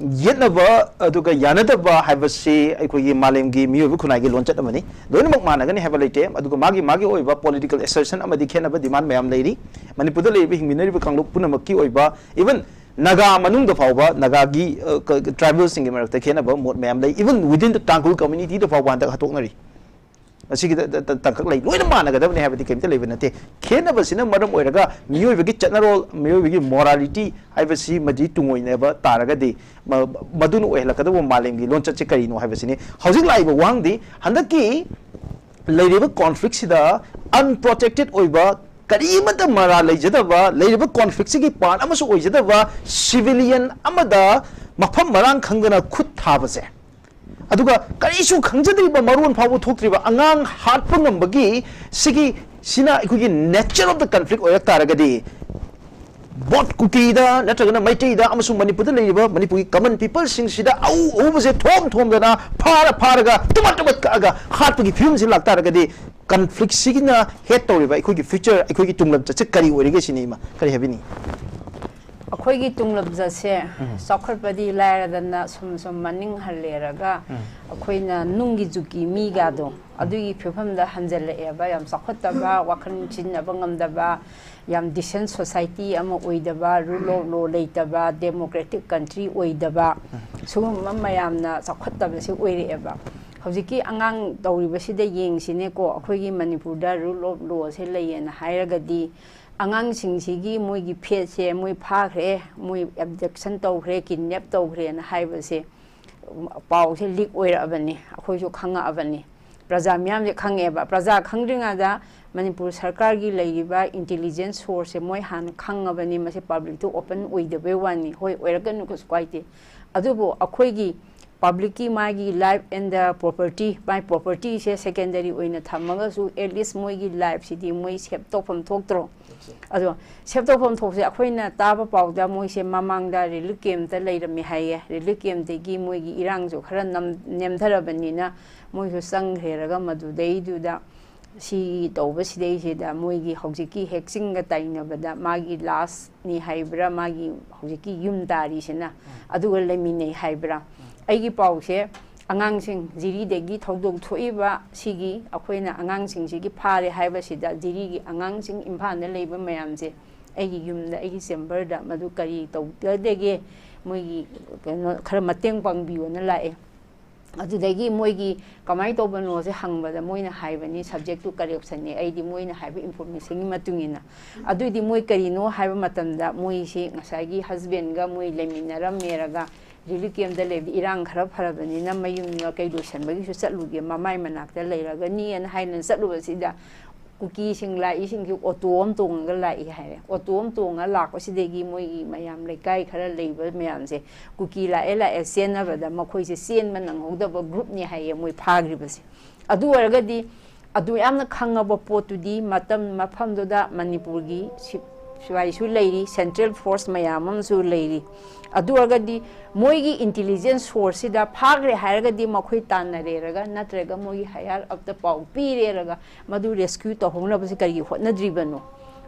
ꯌꯦꯠꯅꯕ ꯑꯗꯨꯒ ꯌꯥꯅꯗꯕ ꯍꯥꯏꯕꯁꯤ ꯑꯩꯈꯣꯏꯒꯤ ꯃꯥꯂꯦꯝꯒꯤ ꯃꯤꯑꯣꯏꯕ ꯈꯨꯟꯅꯥꯏꯒꯤ ꯂꯣꯟꯆꯠ ꯑꯃꯅꯤ꯫ ꯂꯣꯏꯅꯃꯛ ꯃꯥꯟꯅꯒꯅꯤ ꯍꯥꯏꯕ ꯂꯩꯇꯦ꯫ ꯑꯗꯨꯒ ꯃꯥꯒꯤ ꯃꯥꯒꯤ ꯑꯣꯏꯕ ꯄꯣꯂꯤꯇꯤꯀꯦꯜ ꯑꯦꯁꯔꯁꯟ ꯑꯃꯗꯤ ꯈꯦꯠꯅꯕ ꯗꯤꯃꯥꯟ ꯃꯌꯥꯝ ꯂꯩꯔꯤ꯫ ꯃꯅꯤꯄꯨꯔꯗ ꯂꯩꯔꯤꯕ ꯍꯤꯡꯃꯤꯟꯅꯔꯤꯕ ꯀꯥꯡꯂꯨꯞ ꯄꯨꯝꯅꯃꯛꯀꯤ ꯑꯣꯏꯕ, ꯏꯚꯟ ꯅꯥꯒꯥ ꯃꯅꯨꯡꯗ ꯐꯥꯎꯕ, ꯅꯥꯒꯥꯒꯤ, ꯑ, ꯀ-, ꯀ-, ꯇ꯭ꯔꯥꯏꯕꯦꯜꯁꯤꯡꯒꯤ ꯃꯔꯛꯇ ꯈꯦꯠꯅꯕ ꯃꯣꯠ ꯃꯌꯥꯝ ꯂꯩ꯫ ꯏꯚꯟ ꯋꯤꯗꯤꯟ ꯗ ꯇꯥꯡꯈꯨꯜ ꯀꯝꯃ꯭ꯌꯨꯅꯤꯇꯤꯗ ꯐꯥꯎꯕ ꯍꯟꯗꯛ ꯍꯥꯠꯇꯣꯛꯅꯔꯤ꯫ ꯑꯁꯤꯒꯤꯗ ꯇ-, ꯇ-, ꯇꯥꯡꯀꯛ ꯂꯩ꯫ ꯂꯣꯏꯅ ꯃꯥꯟꯅꯒꯗꯕꯅꯤ ꯍꯥꯏꯕꯗꯤ ꯀꯔꯤꯝꯇ ꯂꯩꯕ ꯅꯠꯇꯦ꯫ ꯈꯦꯠꯅꯕꯁꯤꯅ ꯃꯔꯝ ꯑꯣꯏꯔꯒ ꯃꯤꯑꯣꯏꯕꯒꯤ ꯆꯠꯅꯔꯣꯜ, ꯃꯤꯑꯣꯏꯕꯒꯤ ꯃꯣꯔꯥꯂꯤꯇꯤ ꯍꯥꯏꯕꯁꯤ ꯃꯗꯤ ꯇꯨꯡꯑꯣꯏꯅꯕ ꯇꯥꯔꯒꯗꯤ, ꯃ-, ꯃꯗꯨꯅ ꯑꯣꯏꯍꯜꯂꯛꯀꯗꯕ ꯃꯥꯂꯦꯝꯒꯤ ꯂꯣꯟꯆꯠꯁꯦ ꯀꯔꯤꯅꯣ ꯍꯥꯏꯕꯁꯤꯅꯤ꯫ ꯍꯧꯖꯤꯛ ꯂꯥꯛꯏꯕ ꯋꯥꯍꯪꯗꯤ, ꯍꯟꯗꯛꯀꯤ ꯂꯩꯔꯤꯕ ꯀꯣꯟꯐ꯭ꯂꯤꯛꯁꯤꯗ ꯑꯟꯄ꯭ꯔꯣꯇꯦꯛꯇꯦꯠ ꯑꯣꯏꯕ, ꯀꯔꯤꯃꯠꯇ ꯃꯔꯥ ꯂꯩꯖꯗꯕ, ꯂꯩꯔꯤꯕ ꯀꯣꯟꯐ꯭ꯂꯤꯛꯁꯤꯒꯤ ꯄꯥꯔꯠ ꯑꯃꯁꯨ ꯑꯣꯏꯖꯗꯕ ꯁꯤꯚꯤꯂꯤꯌꯟ ꯑꯃꯗ ꯃꯐꯝ ꯃꯔꯥꯡ ꯈꯪꯗꯅ ꯈꯨꯠ ꯊꯥꯕꯁꯦ, ꯑꯗꯨꯒ ꯀꯔꯤꯁꯨ ꯈꯪꯖꯗ꯭ꯔꯤꯕ, ꯃꯔꯣꯟ ꯐꯥꯎꯕ ꯊꯣꯛꯇ꯭ꯔꯤꯕ ꯑꯉꯥꯡ ꯍꯥꯠꯄ ꯉꯝꯕꯒꯤ ꯁꯤꯒꯤ, ꯁꯤꯅ ꯑꯩꯈꯣꯏꯒꯤ nature of the conflict ꯑꯣꯏꯔꯛ ꯇꯥꯔꯒꯗꯤ, ꯕꯣꯠ ꯀꯨꯀꯤꯗ ꯅꯠꯇ꯭ꯔꯒꯅ ꯃꯩꯇꯩꯗ ꯑꯃꯁꯨꯡ ꯃꯅꯤꯄꯨꯔꯗ ꯂꯩꯔꯤꯕ ꯃꯅꯤꯄꯨꯔꯒꯤ common peopleꯁꯤꯡꯁꯤꯗ ꯑꯎ ꯑꯎꯕꯁꯦ ꯊꯣꯝ ꯊꯣꯝꯗꯅ, ꯐꯥꯔ ꯐꯥꯔꯒ, ꯇꯨꯃꯠ ꯇꯨꯃꯠ ꯀꯛꯑꯒ ꯍꯥꯠꯄꯒꯤ ꯐꯤꯕꯝꯁꯤ ꯂꯥꯛꯇꯥꯔꯒꯗꯤ, conflictꯁꯤꯒꯤꯅ head ꯇꯧꯔꯤꯕ ꯑꯩꯈꯣꯏꯒꯤ future, ꯑꯩꯈꯣꯏꯒꯤ ꯇꯨꯡꯂꯝꯆꯠꯁꯦ ꯀꯔꯤ ꯑꯣꯏꯔꯤꯒꯦ ꯁꯤꯅꯤ, ꯏꯃꯥ, ꯀꯔꯤ ꯍꯥꯏꯕꯤꯅꯤꯡꯉꯤ? ꯑꯩꯈꯣꯏꯒꯤ ꯇꯨꯡꯂꯝꯆꯠꯁꯦ ꯆꯥꯎꯈꯠꯄꯗꯤ ꯂꯥꯏꯔꯗꯅ ꯁꯨꯝ ꯁꯨꯝ ꯃꯅꯤꯡ ꯍꯜꯂꯦꯔꯒ, ꯑꯩꯈꯣꯏꯅ ꯅꯨꯡꯒꯤ ꯖꯨꯛꯀꯤ ꯃꯤꯒꯗꯣ ꯑꯗꯨꯒꯤ ꯐꯤꯕꯝꯗ ꯍꯟꯖꯜꯂꯛꯑꯦꯕ꯫ ꯌꯥꯝ ꯆꯥꯎꯈꯠꯇꯕ, ꯋꯥꯈꯜ ꯁꯤꯖꯤꯟꯅꯕ ꯉꯝꯗꯕ, ꯌꯥꯝ decent society ꯑꯃ ꯑꯣꯏꯗꯕ, rule of law ꯂꯩꯇꯕ, democratic country ꯑꯣꯏꯗꯕ, ꯁꯤꯒꯨꯝꯕ ꯃꯌꯥꯝꯅ ꯆꯥꯎꯈꯠꯇꯕꯁꯤ ꯑꯣꯏꯔꯛꯑꯦꯕ꯫ ꯍꯧꯖꯤꯛꯀꯤ ꯑꯉꯥꯡ ꯇꯧꯔꯤꯕꯁꯤꯗ ꯌꯦꯡꯁꯤꯅꯦꯀꯣ, ꯑꯩꯈꯣꯏꯒꯤ ꯃꯅꯤꯄꯨꯔꯗ rule of lawꯁꯦ ꯂꯩꯌꯦꯅ ꯍꯥꯏꯔꯒꯗꯤ, ꯑꯉꯥꯡꯁꯤꯡꯁꯤꯒꯤ ꯃꯣꯏꯒꯤ fateꯁꯦ ꯃꯣꯏ ꯐꯥꯈ꯭ꯔꯦ, ꯃꯣꯏ abduction ꯇꯧꯈ꯭ꯔꯦ, kidnap ꯇꯧꯈ꯭ꯔꯦꯅ ꯍꯥꯏꯕꯁꯦ ꯄꯥꯎꯁꯦ leak ꯑꯣꯏꯔꯛꯑꯕꯅꯤ, ꯑꯩꯈꯣꯏꯁꯨ ꯈꯪꯉꯛꯑꯕꯅꯤ, ꯄ꯭ꯔꯖꯥ ꯃꯤꯌꯥꯝꯁꯦ ꯈꯪꯉꯛꯑꯦꯕ꯫ ꯄ꯭ꯔꯖꯥ ꯈꯪꯗ꯭ꯔꯤꯉꯩꯗ ꯃꯅꯤꯄꯨꯔ ꯁꯔꯀꯥꯔꯒꯤ ꯂꯩꯔꯤꯕ intelligence sourceꯁꯦ ꯃꯣꯏ ꯍꯥꯟꯅ ꯈꯪꯉꯕꯅꯤ, ꯃꯁꯤ publicꯇ open ꯑꯣꯏꯗꯕꯩ ꯋꯥꯅꯤ꯫ ꯍꯣꯏ, ꯑꯣꯏꯔꯛꯀꯅꯨ, ꯀꯩꯁꯨ ꯀꯥꯏꯗꯦ꯫ ꯑꯗꯨꯕꯨ ꯑꯩꯈꯣꯏꯒꯤ publicꯀꯤ ꯃꯥꯒꯤ life and the property, ꯃꯥꯒꯤ propertyꯁꯦ secondary ꯑꯣꯏꯅ ꯊꯝꯃꯒꯁꯨ, at least ꯃꯣꯏꯒꯤ lifeꯁꯤꯗꯤ ꯃꯣꯏ save ꯇꯧꯐꯝ ꯊꯣꯛꯇ꯭ꯔꯣ? ꯑꯗꯣ save ꯇꯧꯐꯝ ꯊꯣꯛꯁꯦ, ꯑꯩꯈꯣꯏꯅ ꯇꯥꯕ ꯄꯥꯎꯗ ꯃꯣꯏꯁꯦ ꯃꯃꯥꯡꯗ relief campꯇ ꯂꯩꯔꯝꯃꯦ ꯍꯥꯏꯌꯦ꯫ Relief campꯇꯒꯤ ꯃꯣꯏꯒꯤ ꯏꯔꯥꯡꯁꯨ ꯈꯔ ꯅꯝ-, ꯅꯦꯝꯊꯔꯕꯅꯤꯅ ꯃꯣꯏꯁꯨ ꯆꯪꯈ꯭ꯔꯦꯔꯒ, ꯃꯗꯨꯗꯩꯗꯨꯗ ꯁꯤ ꯇꯧꯕꯁꯤꯗꯩꯁꯤꯗ ꯃꯣꯏꯒꯤ ꯍꯧꯖꯤꯛꯀꯤ ꯍꯦꯛꯆꯤꯡꯒ ꯇꯥꯏꯅꯕꯗ ꯃꯥꯒꯤ lastꯅꯤ ꯍꯥꯏꯕ꯭ꯔꯥ, ꯃꯥꯒꯤ ꯍꯧꯖꯤꯛꯀꯤ ꯌꯨꯝ ꯇꯥꯔꯤꯁꯤꯅ, ꯑꯗꯨꯒ ꯂꯩꯃꯤꯟꯅꯩ ꯍꯥꯏꯕ꯭ꯔꯥ? ꯑꯩꯒꯤ ꯄꯥꯎꯁꯦ ꯑꯉꯥꯡꯁꯤꯡ ꯖꯤꯔꯤꯗꯒꯤ ꯊꯧꯗꯣꯛ ꯊꯣꯛꯏꯕ ꯁꯤꯒꯤ, ꯑꯩꯈꯣꯏꯅ ꯑꯉꯥꯡꯁꯤꯡꯁꯤꯒꯤ ꯐꯥꯔꯦ ꯍꯥꯏꯕꯁꯤꯗ, ꯖꯤꯔꯤꯒꯤ ꯑꯉꯥꯡꯁꯤꯡ ꯏꯝꯐꯥꯜꯗ ꯂꯩꯕ ꯃꯌꯥꯝꯁꯦ ꯑꯩꯒꯤ ꯌꯨꯝꯗ, ꯑꯩꯒꯤ chamberꯗ ꯃꯗꯨ ꯀꯔꯤ ꯇꯧꯒꯗꯒꯦ, ꯃꯣꯏꯒꯤ ꯀꯩꯅꯣ ꯈꯔ ꯃꯇꯦꯡ ꯄꯥꯡꯕꯤꯌꯣꯅ ꯂꯥꯛꯑꯦ꯫ ꯑꯗꯨꯗꯒꯤ ꯃꯣꯏꯒꯤ ꯀꯃꯥꯏꯅ ꯇꯧꯕꯅꯣꯁꯦ ꯍꯪꯕꯗ, ꯃꯣꯏꯅ ꯍꯥꯏꯕꯅꯤ subject to corruptionꯅꯤ꯫ ꯑꯩꯗꯤ ꯃꯣꯏꯅ ꯍꯥꯏꯕ informationꯒꯤ ꯃꯇꯨꯡ ꯏꯟꯅ꯫ ꯑꯗꯨꯏꯗꯤ ꯃꯣꯏ ꯀꯔꯤꯅꯣ ꯍꯥꯏꯕ ꯃꯇꯝꯗ, ꯃꯣꯏꯁꯤ ꯉꯁꯥꯏꯒꯤ husbandꯒ ꯃꯣꯏ ꯂꯩꯃꯤꯟꯅꯔꯝꯃꯦꯔꯒ, relief campꯇ ꯂꯩꯕꯗꯤ ꯏꯔꯥꯡ ꯈꯔ ꯐꯔꯕꯅꯤꯅ ꯃꯌꯨꯝꯗ ꯀꯩ ꯂꯣꯏꯁꯟꯕꯒꯤꯁꯨ ꯆꯠꯂꯨꯒꯦ, ꯃꯃꯥꯏ ꯃꯅꯥꯛꯇ ꯂꯩꯔꯒꯅꯤꯅ ꯍꯥꯏꯅ ꯆꯠꯂꯨꯕꯁꯤꯗ, ꯀꯨꯀꯤꯁꯤꯡ ꯂꯥꯛꯏꯁꯤꯡꯁꯤ ꯑꯣꯇꯣ ꯑꯃ ꯇꯣꯡꯉꯒ ꯂꯥꯛꯏ ꯍꯥꯏꯔꯦ꯫ ꯑꯣꯇꯣ ꯑꯃ ꯇꯣꯡꯉꯒ ꯂꯥꯛꯄꯁꯤꯗꯒꯤ ꯃꯣꯏꯒꯤ ꯃꯌꯥꯝ ꯂꯩꯀꯥꯏ ꯈꯔ ꯂꯩꯕ ꯃꯌꯥꯝꯁꯦ ꯀꯨꯀꯤ ꯂꯥꯛꯑꯦ ꯂꯥꯛꯑꯦ ꯆꯦꯟꯅꯕꯗ ꯃꯈꯣꯏꯁꯦ ꯆꯦꯟꯕ ꯅꯪꯍꯧꯗꯕ ꯒ꯭ꯔꯨꯞꯅꯤ ꯍꯥꯏꯌꯦ ꯃꯣꯏ ꯐꯥꯈ꯭ꯔꯤꯕꯁꯦ꯫ ꯑꯗꯨ ꯑꯣꯏꯔꯒꯗꯤ ꯑꯗꯨ ꯌꯥꯝꯅ ꯈꯪꯉꯕ ꯄꯣꯠꯇꯨꯗꯤ ꯃꯇꯝ ꯃꯐꯝꯗꯨꯗ ꯃꯅꯤꯄꯨꯔꯒꯤ ꯁꯤ-, ꯁꯤꯐꯥꯏꯁꯨ ꯂꯩꯔꯤ, ꯁꯦꯟꯇ꯭ꯔꯦꯜ ꯐꯣꯔꯁ ꯃꯌꯥꯝ ꯑꯃꯁꯨ ꯂꯩꯔꯤ꯫ ꯑꯗꯨ ꯑꯣꯏꯔꯒꯗꯤ ꯃꯣꯏꯒꯤ ꯏꯟꯇꯤꯂꯤꯖꯦꯟꯁ ꯁꯣꯔꯁꯁꯤꯗ ꯐꯥꯈ꯭ꯔꯦ ꯍꯥꯏꯔꯒꯗꯤ ꯃꯈꯣꯏ ꯇꯥꯟꯅꯔꯦꯔꯒ ꯅꯠꯇ꯭ꯔꯒ ꯃꯣꯏꯒꯤ ꯍꯥꯏꯌꯔ ꯑꯞꯇ ꯄꯥꯎ ꯄꯤꯔꯦꯔꯒ ꯃꯗꯨ ꯔꯦꯁꯀ꯭ꯌꯨ ꯇꯧꯍꯧꯅꯕꯁꯦ ꯀꯔꯤꯒꯤ ꯍꯣꯠꯅꯗ꯭ꯔꯤꯕꯅꯣ?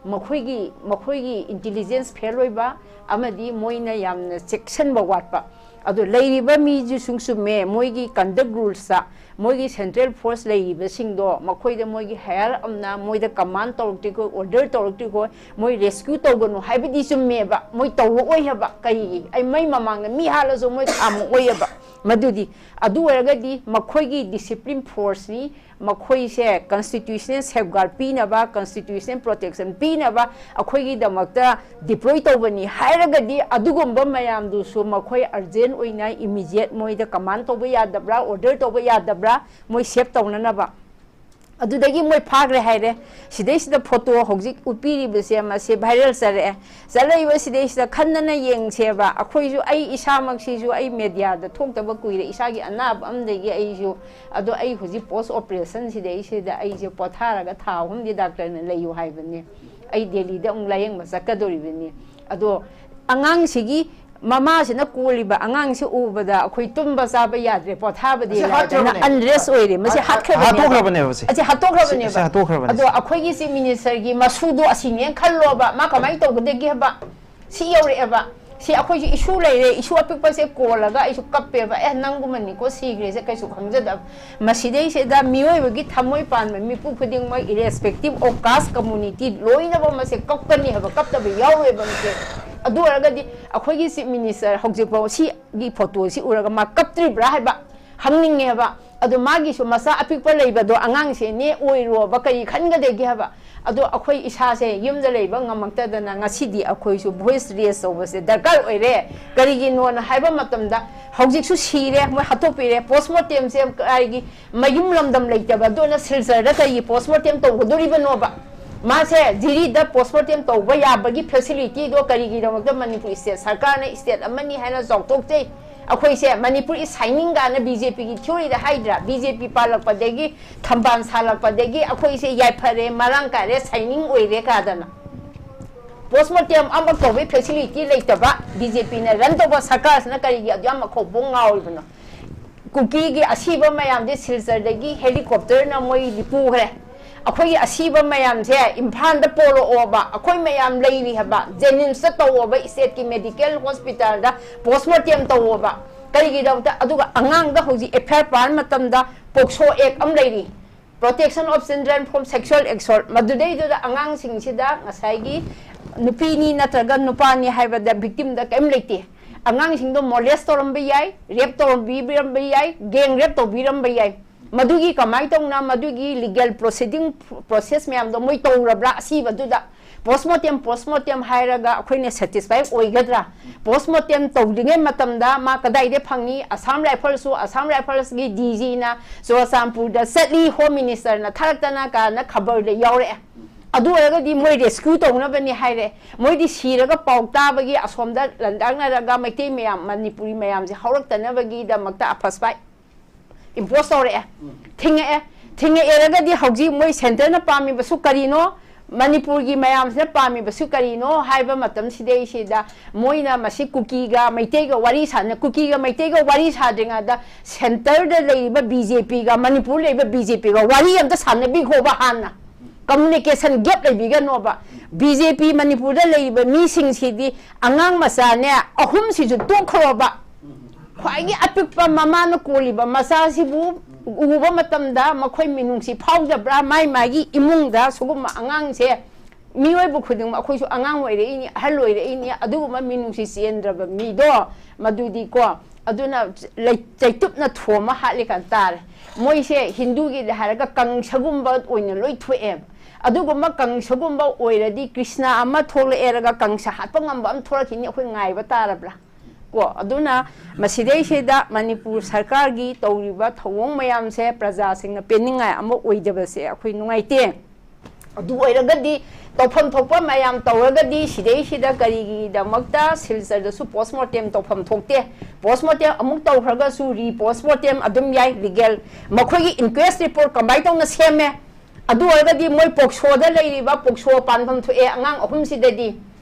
ꯃꯈꯣꯏꯒꯤ, ꯃꯈꯣꯏꯒꯤ ꯏꯟꯇꯤꯂꯤꯖꯦꯟꯁ ꯐꯦꯜ ꯑꯣꯏꯕ ꯑꯃꯗꯤ ꯃꯣꯏꯅ ꯌꯥꯝꯅ ꯆꯦꯛꯁꯤꯟꯕ ꯋꯥꯠꯄ꯫ ꯑꯗꯣ ꯂꯩꯔꯤꯕ ꯃꯤꯁꯨ ꯁꯨꯝ ꯆꯨꯝꯃꯦ, ꯃꯣꯏꯒꯤ ꯀꯟꯗꯛ ꯔꯨꯜꯁꯇ ꯃꯣꯏꯒꯤ ꯁꯦꯟꯇ꯭ꯔꯦꯜ ꯐꯣꯔꯁ ꯂꯩꯔꯤꯕꯁꯤꯡꯗꯣ ꯃꯈꯣꯏꯗ ꯃꯣꯏꯒꯤ ꯍꯥꯏꯌꯔ ꯑꯃꯅ ꯃꯣꯏꯗ ꯀꯃꯥꯟ ꯇꯧꯔꯛꯇ꯭ꯔꯤꯈꯣꯏ, ꯑꯣꯔꯗꯔ ꯇꯧꯔꯛꯇ꯭ꯔꯤꯈꯣꯏ, ꯃꯣꯏ ꯔꯦꯁꯀ꯭ꯌꯨ ꯇꯧꯒꯅꯨ ꯍꯥꯏꯕꯗꯤ ꯆꯨꯝꯃꯦꯕ, ꯃꯣꯏ ꯇꯧꯔꯛꯑꯣꯏ ꯍꯥꯏꯕ꯫ ꯀꯩꯒꯤ? ꯑꯩ ꯃꯩ ꯃꯃꯥꯡꯗ ꯃꯤ ꯍꯥꯠꯂꯁꯨ ꯃꯣꯏ ꯈꯥꯝꯃꯛꯑꯣꯏ ꯍꯥꯏꯕ꯫ ꯃꯗꯨꯗꯤ ꯑꯗꯨ ꯑꯣꯏꯔꯒꯗꯤ ꯃꯈꯣꯏꯒꯤ ꯗꯤꯁꯤꯄ꯭ꯂꯤꯟ ꯐꯣꯔꯁꯅꯤ, ꯃꯈꯣꯏꯁꯦ ꯀꯟꯁꯇꯤꯇ꯭ꯌꯨꯁꯅꯦꯜ ꯁꯦꯐꯒꯥꯔꯗ ꯄꯤꯅꯕ, ꯀꯟꯁꯇꯤꯇ꯭ꯌꯨꯁꯅꯦꯜ ꯄ꯭ꯔꯣꯇꯦꯛꯁꯟ ꯄꯤꯅꯕ ꯑꯩꯈꯣꯏꯒꯤꯗꯃꯛꯇ ꯗꯤꯄ꯭ꯂꯣꯏ ꯇꯧꯕꯅꯤ ꯍꯥꯏꯔꯒꯗꯤ ꯑꯗꯨꯒꯨꯝꯕ ꯃꯌꯥꯝꯗꯨꯁꯨ ꯃꯈꯣꯏ ꯑꯔꯖꯦꯟ ꯑꯣꯏꯅ ꯏꯃꯤꯗꯤꯌꯦꯠ ꯃꯣꯏꯗ ꯀꯃꯥꯟ ꯇꯧꯕ ꯌꯥꯗꯕ꯭ꯔꯥ, ꯑꯣꯔꯗꯔ ꯇꯧꯕ ꯌꯥꯗꯕ꯭ꯔꯥ, ꯃꯣꯏ ꯁꯦꯐ ꯇꯧꯅꯅꯕ꯫ ꯑꯗꯨꯗꯒꯤ ꯃꯣꯏ ꯐꯥꯈ꯭ꯔꯦ ꯍꯥꯏꯔꯦ꯫ ꯁꯤꯗꯩꯁꯤꯗ ꯐꯣꯇꯣ ꯍꯧꯖꯤꯛ ꯎꯠꯄꯤꯔꯤꯕꯁꯦ ꯃꯁꯤ ꯚꯥꯏꯔꯦꯜ ꯆꯠꯂꯛꯑꯦ꯫ ꯆꯠꯂꯛꯏꯕ ꯁꯤꯗꯩꯁꯤꯗ ꯈꯟꯗꯅ ꯌꯦꯡꯁꯦꯕ꯫ ꯑꯩꯈꯣꯏꯁꯨ, ꯑꯩ ꯏꯁꯥꯃꯛꯁꯤꯁꯨ ꯑꯩ ꯃꯦꯗꯤꯌꯥꯗ ꯊꯣꯛꯇꯕ ꯀꯨꯏꯔꯦ, ꯏꯁꯥꯒꯤ ꯑꯅꯥꯕ ꯑꯃꯗꯒꯤ ꯑꯩꯁꯨ꯫ ꯑꯗꯣ ꯑꯩ ꯍꯧꯖꯤꯛ ꯄꯣꯁ ꯑꯣꯄꯔꯦꯁꯟ ꯁꯤꯗꯩꯁꯤꯗ ꯑꯩꯁꯦ ꯄꯣꯊꯥꯔꯒ ꯊꯥ ꯑꯍꯨꯝꯗꯤ ꯗꯥꯛꯇꯔꯅ ꯂꯩꯌꯨ ꯍꯥꯏꯕꯅꯦ꯫ ꯑꯩ ꯗꯦꯜꯂꯤꯗ ꯑꯃꯨꯛ ꯂꯥꯌꯦꯡꯕ ꯆꯠꯀꯗꯧꯔꯤꯕꯅꯤ꯫ ꯑꯗꯣ ꯑꯉꯥꯡꯁꯤꯒꯤ ꯃꯃꯥꯁꯤꯅ ꯀꯣꯜꯂꯤꯕ ꯑꯉꯥꯡꯁꯤ ꯎꯕꯗ ꯑꯩꯈꯣꯏ ꯇꯨꯝꯕ ꯆꯥꯕ ꯌꯥꯗ꯭ꯔꯦ, ꯄꯣꯊꯥꯕꯗꯤ ꯃꯁꯤ ꯌꯥꯗ꯭ꯔꯦ, ꯍꯥꯠꯈ꯭ꯔꯕꯅꯦ꯫ ꯑꯟꯔꯦꯁ ꯑꯣꯏꯔꯦ꯫ ꯃꯁꯤ ꯍꯥꯠ-, ꯍꯥꯠꯈ꯭ꯔꯕꯅꯦꯕ꯫ ꯍꯥꯠꯇꯣꯛꯈ꯭ꯔꯕꯅꯦꯕ ꯁꯤ꯫ ꯑꯁꯤ ꯍꯥꯠꯇꯣꯛꯈ꯭ꯔꯕꯅꯦꯕ꯫ ꯁꯤ ꯍꯥꯠꯇꯣꯛꯈ꯭ꯔꯕꯅꯦ ꯑꯗꯣ ꯁꯤ꯫ ꯑꯩꯈꯣꯏꯒꯤ ꯆꯤꯐ ꯃꯤꯅꯤꯁꯇꯔꯒꯤ ꯃꯁꯨꯗꯣ ꯑꯁꯤꯅꯦꯅ ꯈꯜꯂꯣꯕ, ꯃꯥ ꯀꯃꯥꯏꯅ ꯇꯧꯒꯗꯒꯦ ꯍꯥꯏꯕ? ꯁꯤ ꯌꯧꯔꯛꯑꯦꯕ꯫ ꯁꯤ ꯑꯩꯈꯣꯏꯁꯨ ꯏꯁꯨ ꯂꯩꯔꯦ, ꯏꯁꯨ ꯑꯄꯤꯛꯄꯁꯦ ꯀꯣꯜꯂꯒ ꯑꯩꯁꯨ ꯀꯞꯄꯦꯕ꯫ ꯑꯦ, ꯅꯪꯒꯨꯝꯕꯅꯤꯀꯣ ꯁꯤꯈ꯭ꯔꯤꯁꯦ, ꯀꯩꯁꯨ ꯈꯪꯖꯗꯕ꯫ ꯃꯁꯤꯗꯩꯁꯤꯗ ꯃꯤꯑꯣꯏꯕꯒꯤ ꯊꯃꯣꯏ ꯄꯥꯟꯕ ꯃꯤꯄꯨꯝ ꯈꯨꯗꯤꯡꯃꯛ, irrespective of caste, community, ꯂꯣꯏꯅꯃꯛ ꯃꯁꯦ ꯀꯞꯀꯅꯤ ꯍꯥꯏꯕ, ꯀꯞꯇꯕ ꯌꯥꯎꯔꯣꯏꯕ ꯃꯁꯦ꯫ ꯑꯗꯨ ꯑꯣꯏꯔꯒꯗꯤ ꯑꯩꯈꯣꯏꯒꯤ ꯆꯤꯐ ꯃꯤꯅꯤꯁꯇꯔ ꯍꯧꯖꯤꯛꯐꯥꯎ ꯁꯤꯒꯤ ꯐꯣꯇꯣꯁꯤ ꯎꯔꯒ ꯃꯥ ꯀꯞꯇ꯭ꯔꯤꯕ꯭ꯔꯥ ꯍꯥꯏꯕ ꯍꯪꯅꯤꯡꯉꯦꯕ꯫ ꯑꯗꯣ ꯃꯥꯒꯤꯁꯨ ꯃꯆꯥ ꯑꯄꯤꯛꯄ ꯂꯩꯕꯗꯣ ꯑꯉꯥꯡꯁꯦ ꯅꯦ ꯑꯣꯏꯔꯣꯕ ꯀꯔꯤ ꯈꯟꯒꯗꯒꯦ ꯍꯥꯏꯕ꯫ ꯑꯗꯣ ꯑꯩꯈꯣꯏ ꯏꯁꯥꯁꯦ ꯌꯨꯝꯗ ꯂꯩꯕ ꯉꯝꯃꯛꯇꯗꯅ ꯉꯁꯤꯗꯤ ꯑꯩꯈꯣꯏꯁꯨ voice raise ꯇꯧꯕꯁꯦ ꯗꯔꯀꯥꯔ ꯑꯣꯏꯔꯦ꯫ ꯀꯔꯤꯒꯤꯅꯣꯅ ꯍꯥꯏꯕ ꯃꯇꯝꯗ ꯍꯧꯖꯤꯛꯁꯨ ꯁꯤꯔꯦ, ꯃꯣꯏ ꯍꯥꯠꯇꯣꯛꯄꯤꯔꯦ, post mortemꯁꯦ ꯀꯥꯏꯒꯤ ꯃꯌꯨꯝ ꯂꯝꯗꯝ ꯂꯩꯇꯕ ꯑꯗꯨꯅ ꯁꯤꯜꯆꯔꯗ ꯀꯔꯤꯒꯤ post mortem ꯇꯧꯒꯗꯣꯔꯤꯕꯅꯣꯕ? ꯃꯥꯁꯦ ꯖꯤꯔꯤꯗ post mortem ꯇꯧꯕ ꯌꯥꯕꯒꯤ facilityꯗꯣ ꯀꯔꯤꯒꯤꯗꯃꯛꯇ ꯃꯅꯤꯄꯨꯔ state ꯁꯔꯀꯥꯔꯅ state ꯑꯃꯅꯤ ꯍꯥꯏꯅ ꯆꯥꯎꯊꯣꯛꯆꯩ? ꯑꯩꯈꯣꯏꯁꯦ ꯃꯅꯤꯄꯨꯔ is shining ꯀꯥꯏꯅ ꯕꯤ ꯖꯦ ꯄꯤꯒꯤ theoryꯗ ꯍꯥꯏꯗ꯭ꯔꯥ? ꯕꯤ ꯖꯦ ꯄꯤ ꯄꯥꯜꯂꯛꯄꯗꯒꯤ, ꯊꯝꯕꯥꯜ ꯁꯥꯠꯂꯛꯄꯗꯒꯤ ꯑꯩꯈꯣꯏꯁꯦ ꯌꯥꯏꯐꯔꯦ, ꯃꯔꯥꯡ ꯀꯥꯏꯔꯦ, shining ꯑꯣꯏꯔꯦ ꯀꯥꯗꯅ꯫ Post mortem ꯑꯃ ꯇꯧꯕꯒꯤ facility ꯂꯩꯇꯕ, ꯕꯤ ꯖꯦ ꯄꯤꯅ run ꯇꯧꯕ ꯁꯔꯀꯥꯔꯁꯤꯅ ꯀꯔꯤꯒꯤ ꯑꯗꯨ ꯌꯥꯝ ꯃꯈꯣꯡ ꯉꯥꯎꯔꯤꯕꯅꯣ? ꯀꯨꯀꯤꯒꯤ ꯑꯁꯤꯕ ꯃꯌꯥꯝꯁꯦ ꯁꯤꯜꯆꯔꯗꯒꯤ helicopterꯅ ꯃꯣꯏꯗꯤ ꯄꯨꯈ꯭ꯔꯦ꯫ ꯑꯩꯈꯣꯏꯒꯤ ꯑꯁꯤꯕ ꯃꯌꯥꯝꯁꯦ ꯏꯝꯐꯥꯜꯗ ꯄꯣꯔꯛꯑꯣꯕ, ꯑꯩꯈꯣꯏ ꯃꯌꯥꯝ ꯂꯩꯔꯤ ꯍꯥꯏꯕ, ꯖꯦꯅꯤꯝꯁꯇ ꯇꯧꯑꯣꯕ, stateꯀꯤ medical hospitalꯗ post mortem ꯇꯧꯑꯣꯕ꯫ ꯀꯔꯤꯒꯤꯗꯃꯛꯇ? ꯑꯗꯨꯒ ꯑꯉꯥꯡꯗ ꯍꯧꯖꯤꯛ F I R ꯄꯥꯟꯕ ꯃꯇꯝꯗ POCSO Act ꯑꯃ ꯂꯩꯔꯤ, Protection of Children from Sexual Assault, ꯃꯗꯨꯗꯩꯗꯨꯗ ꯑꯉꯥꯡꯁꯤꯡꯁꯤꯗ ꯉꯁꯥꯏꯒꯤ ꯅꯨꯄꯤꯅꯤ ꯅꯠꯇ꯭ꯔꯒ ꯅꯨꯄꯥꯅꯤ ꯍꯥꯏꯕꯗ victimꯗ ꯀꯔꯤꯝ ꯂꯩꯇꯦ꯫ ꯑꯉꯥꯡꯁꯤꯡꯗꯣ molest ꯇꯧꯔꯝꯕ ꯌꯥꯏ, rape ꯇꯧꯔꯝꯕꯤꯔꯝꯕ ꯌꯥꯏ, gang rape ꯇꯧꯕꯤꯔꯝꯕ ꯌꯥꯏ꯫ ꯃꯗꯨꯒꯤ ꯀꯃꯥꯏꯅ ꯇꯧꯅ ꯃꯗꯨꯒꯤ legal proceeding process ꯃꯌꯥꯝꯗꯣ ꯃꯣꯏ ꯇꯧꯔꯕ꯭ꯔꯥ ꯑꯁꯤꯕꯗꯨꯗ? Post mortem, post mortem ꯍꯥꯏꯔꯒ ꯑꯩꯈꯣꯏꯅ satisfy ꯑꯣꯏꯒꯗ꯭ꯔꯥ? Post mortem ꯇꯧꯗ꯭ꯔꯤꯉꯩ ꯃꯇꯝꯗ ꯃꯥ ꯀꯗꯥꯏꯗ ꯐꯪꯉꯤ? Assam Riflesꯁꯨ, Assam Riflesꯀꯤ D Gꯅ ꯆꯨꯔꯆꯥꯟꯄꯨꯔꯗ ꯆꯠꯂꯤ, Home Ministerꯅ ꯊꯥꯔꯛꯇꯅ ꯀꯥꯏꯅ ꯈꯕꯔꯗ ꯌꯥꯎꯔꯛꯑꯦ꯫ ꯑꯗꯨ ꯑꯣꯏꯔꯒꯗꯤ ꯃꯣꯏ rescue ꯇꯧꯅꯕꯅꯤ ꯍꯥꯏꯔꯦ꯫ ꯃꯣꯏꯗꯤ ꯁꯤꯔꯒ ꯄꯥꯎ ꯇꯥꯕꯒꯤ ꯑꯁꯣꯝꯗ ꯂꯟꯗꯥꯛꯅꯔꯒ ꯃꯩꯇꯩ ꯃꯌꯥꯝ, ꯃꯅꯤꯄꯨꯔꯤ ꯃꯌꯥꯝꯁꯦ ꯍꯧꯔꯛꯇꯅꯕꯒꯤꯗꯃꯛꯇ ꯑꯐꯁꯄꯥꯏ impose ꯇꯧꯔꯛꯑꯦ, ꯊꯤꯡꯉꯛꯑꯦ꯫ ꯊꯤꯡꯉꯛꯑꯦꯔꯒꯗꯤ ꯍꯧꯖꯤꯛ ꯃꯣꯏ centreꯅ ꯄꯥꯝꯃꯤꯕꯁꯨ ꯀꯔꯤꯅꯣ, ꯃꯅꯤꯄꯨꯔꯒꯤ ꯃꯌꯥꯝꯁꯤꯅ ꯄꯥꯝꯃꯤꯕꯁꯨ ꯀꯔꯤꯅꯣ ꯍꯥꯏꯕ ꯃꯇꯝꯁꯤꯗꯩꯁꯤꯗ ꯃꯣꯏꯅ ꯃꯁꯤ ꯀꯨꯀꯤꯒ ꯃꯩꯇꯩꯒ ꯋꯥꯔꯤ ꯁꯥꯟꯅ, ꯀꯨꯀꯤꯒ ꯃꯩꯇꯩꯒ ꯋꯥꯔꯤ ꯁꯥꯗ꯭ꯔꯤꯉꯩꯗ centreꯗ ꯂꯩꯔꯤꯕ B J Pꯒ ꯃꯅꯤꯄꯨꯔ ꯂꯩꯔꯤꯕ B J Pꯒ ꯋꯥꯔꯤ ꯑꯝꯇ ꯁꯥꯟꯅꯕꯤꯈꯣꯕ ꯍꯥꯟꯅ꯫ Communication gap ꯂꯩꯕꯤꯒꯅꯣꯕ꯫ B J P ꯃꯅꯤꯄꯨꯔꯗ ꯂꯩꯔꯤꯕ ꯃꯤꯁꯤꯡꯁꯤꯗꯤ ꯑꯉꯥꯡ ꯃꯆꯥꯅꯦ ꯑꯍꯨꯝꯁꯤꯁꯨ ꯇꯣꯛꯈ꯭ꯔꯣꯕ꯫ ꯈ꯭ꯋꯥꯏꯒꯤ ꯑꯄꯤꯛꯄ ꯃꯃꯥꯅ ꯀꯣꯜꯂꯤꯕ ꯃꯆꯥꯁꯤꯕꯨ ꯎꯕ ꯃꯇꯝꯗ ꯃꯈꯣꯏ ꯃꯤꯅꯨꯡꯁꯤ ꯐꯥꯎꯗꯕ꯭ꯔꯥ? ꯃꯥꯏ ꯃꯥꯒꯤ ꯏꯃꯨꯡꯗ ꯁꯤꯒꯨꯝꯕ ꯑꯉꯥꯡꯁꯦ, ꯃꯤꯑꯣꯏꯕ ꯈꯨꯗꯤꯡꯃꯛ, ꯑꯩꯈꯣꯏꯁꯨ ꯑꯉꯥꯡ ꯑꯣꯏꯔꯛꯏꯅꯤ, ꯑꯍꯜ ꯑꯣꯏꯔꯛꯏꯅꯤ, ꯑꯗꯨꯒꯨꯝꯕ ꯃꯤꯅꯨꯡꯁꯤ ꯆꯦꯟꯗ꯭ꯔꯕ ꯃꯤꯗꯣ, ꯃꯗꯨꯗꯤꯀꯣ, ꯑꯗꯨꯅ ꯂꯩ-, ꯆꯩꯇꯨꯞꯅ ꯊꯣꯝꯃ ꯍꯥꯠꯂꯤ ꯀꯥꯟ ꯇꯥꯔꯦ꯫ ꯃꯣꯏꯁꯦ ꯍꯤꯟꯗꯨꯒꯤꯗ ꯍꯥꯏꯔꯒ ꯀꯪꯁꯒꯨꯝꯕ ꯑꯣꯏꯅ ꯂꯣꯏ ꯊꯣꯛꯑꯦꯕ꯫ ꯑꯗꯨꯒꯨꯝꯕ ꯀꯪꯁꯒꯨꯝꯕ ꯑꯣꯏꯔꯗꯤ ꯀ꯭ꯔꯤꯁꯅ ꯑꯃ ꯊꯣꯛꯂꯛꯑꯦꯔꯒ ꯀꯪꯁ ꯍꯥꯠꯄ ꯉꯝꯕ ꯑꯃ ꯊꯣꯛꯂꯛꯈꯤꯅꯤ, ꯑꯩꯈꯣꯏ ꯉꯥꯏꯕ ꯇꯥꯔꯕ꯭ꯔꯥ? ꯀꯣ, ꯑꯗꯨꯅ ꯃꯁꯤꯗꯩꯁꯤꯗ ꯃꯅꯤꯄꯨꯔ ꯁꯔꯀꯥꯔꯒꯤ ꯇꯧꯔꯤꯕ ꯊꯧꯑꯣꯡ ꯃꯌꯥꯝꯁꯦ ꯄ꯭ꯔꯖꯥꯁꯤꯡꯅ ꯄꯦꯟꯅꯤꯡꯉꯥꯏ ꯑꯃ ꯑꯣꯏꯗꯕꯁꯦ ꯑꯩꯈꯣꯏ ꯅꯨꯡꯉꯥꯏꯇꯦ꯫ ꯑꯗꯨ ꯑꯣꯏꯔꯒꯗꯤ ꯇꯧꯐꯝ ꯊꯣꯛꯄ ꯃꯌꯥꯝ ꯇꯧꯔꯒꯗꯤ ꯁꯤꯗꯩꯁꯤꯗ ꯀꯔꯤꯒꯤꯗꯃꯛꯇ ꯁꯤꯜꯆꯔꯗꯁꯨ post mortem ꯇꯧꯐꯝ ꯊꯣꯛꯇꯦ? Post mortem ꯑꯃꯨꯛ ꯇꯧꯈ꯭ꯔꯒꯁꯨ re post mortem ꯑꯗꯨꯝ ꯌꯥꯏ, legal꯫ ꯃꯈꯣꯏꯒꯤ inquest report ꯀꯃꯥꯏꯅ ꯇꯧꯅ ꯁꯦꯝꯃꯦ? ꯑꯗꯨ ꯑꯣꯏꯔꯒꯗꯤ ꯃꯣꯏ ꯄꯣꯛꯁꯣꯗ ꯂꯩꯔꯤꯕ, ꯄꯣꯛꯁꯣ ꯄꯥꯟꯐꯝ ꯊꯣꯛꯑꯦ ꯑꯉꯥꯡ ꯑꯍꯨꯝꯁꯤꯗꯗꯤ꯫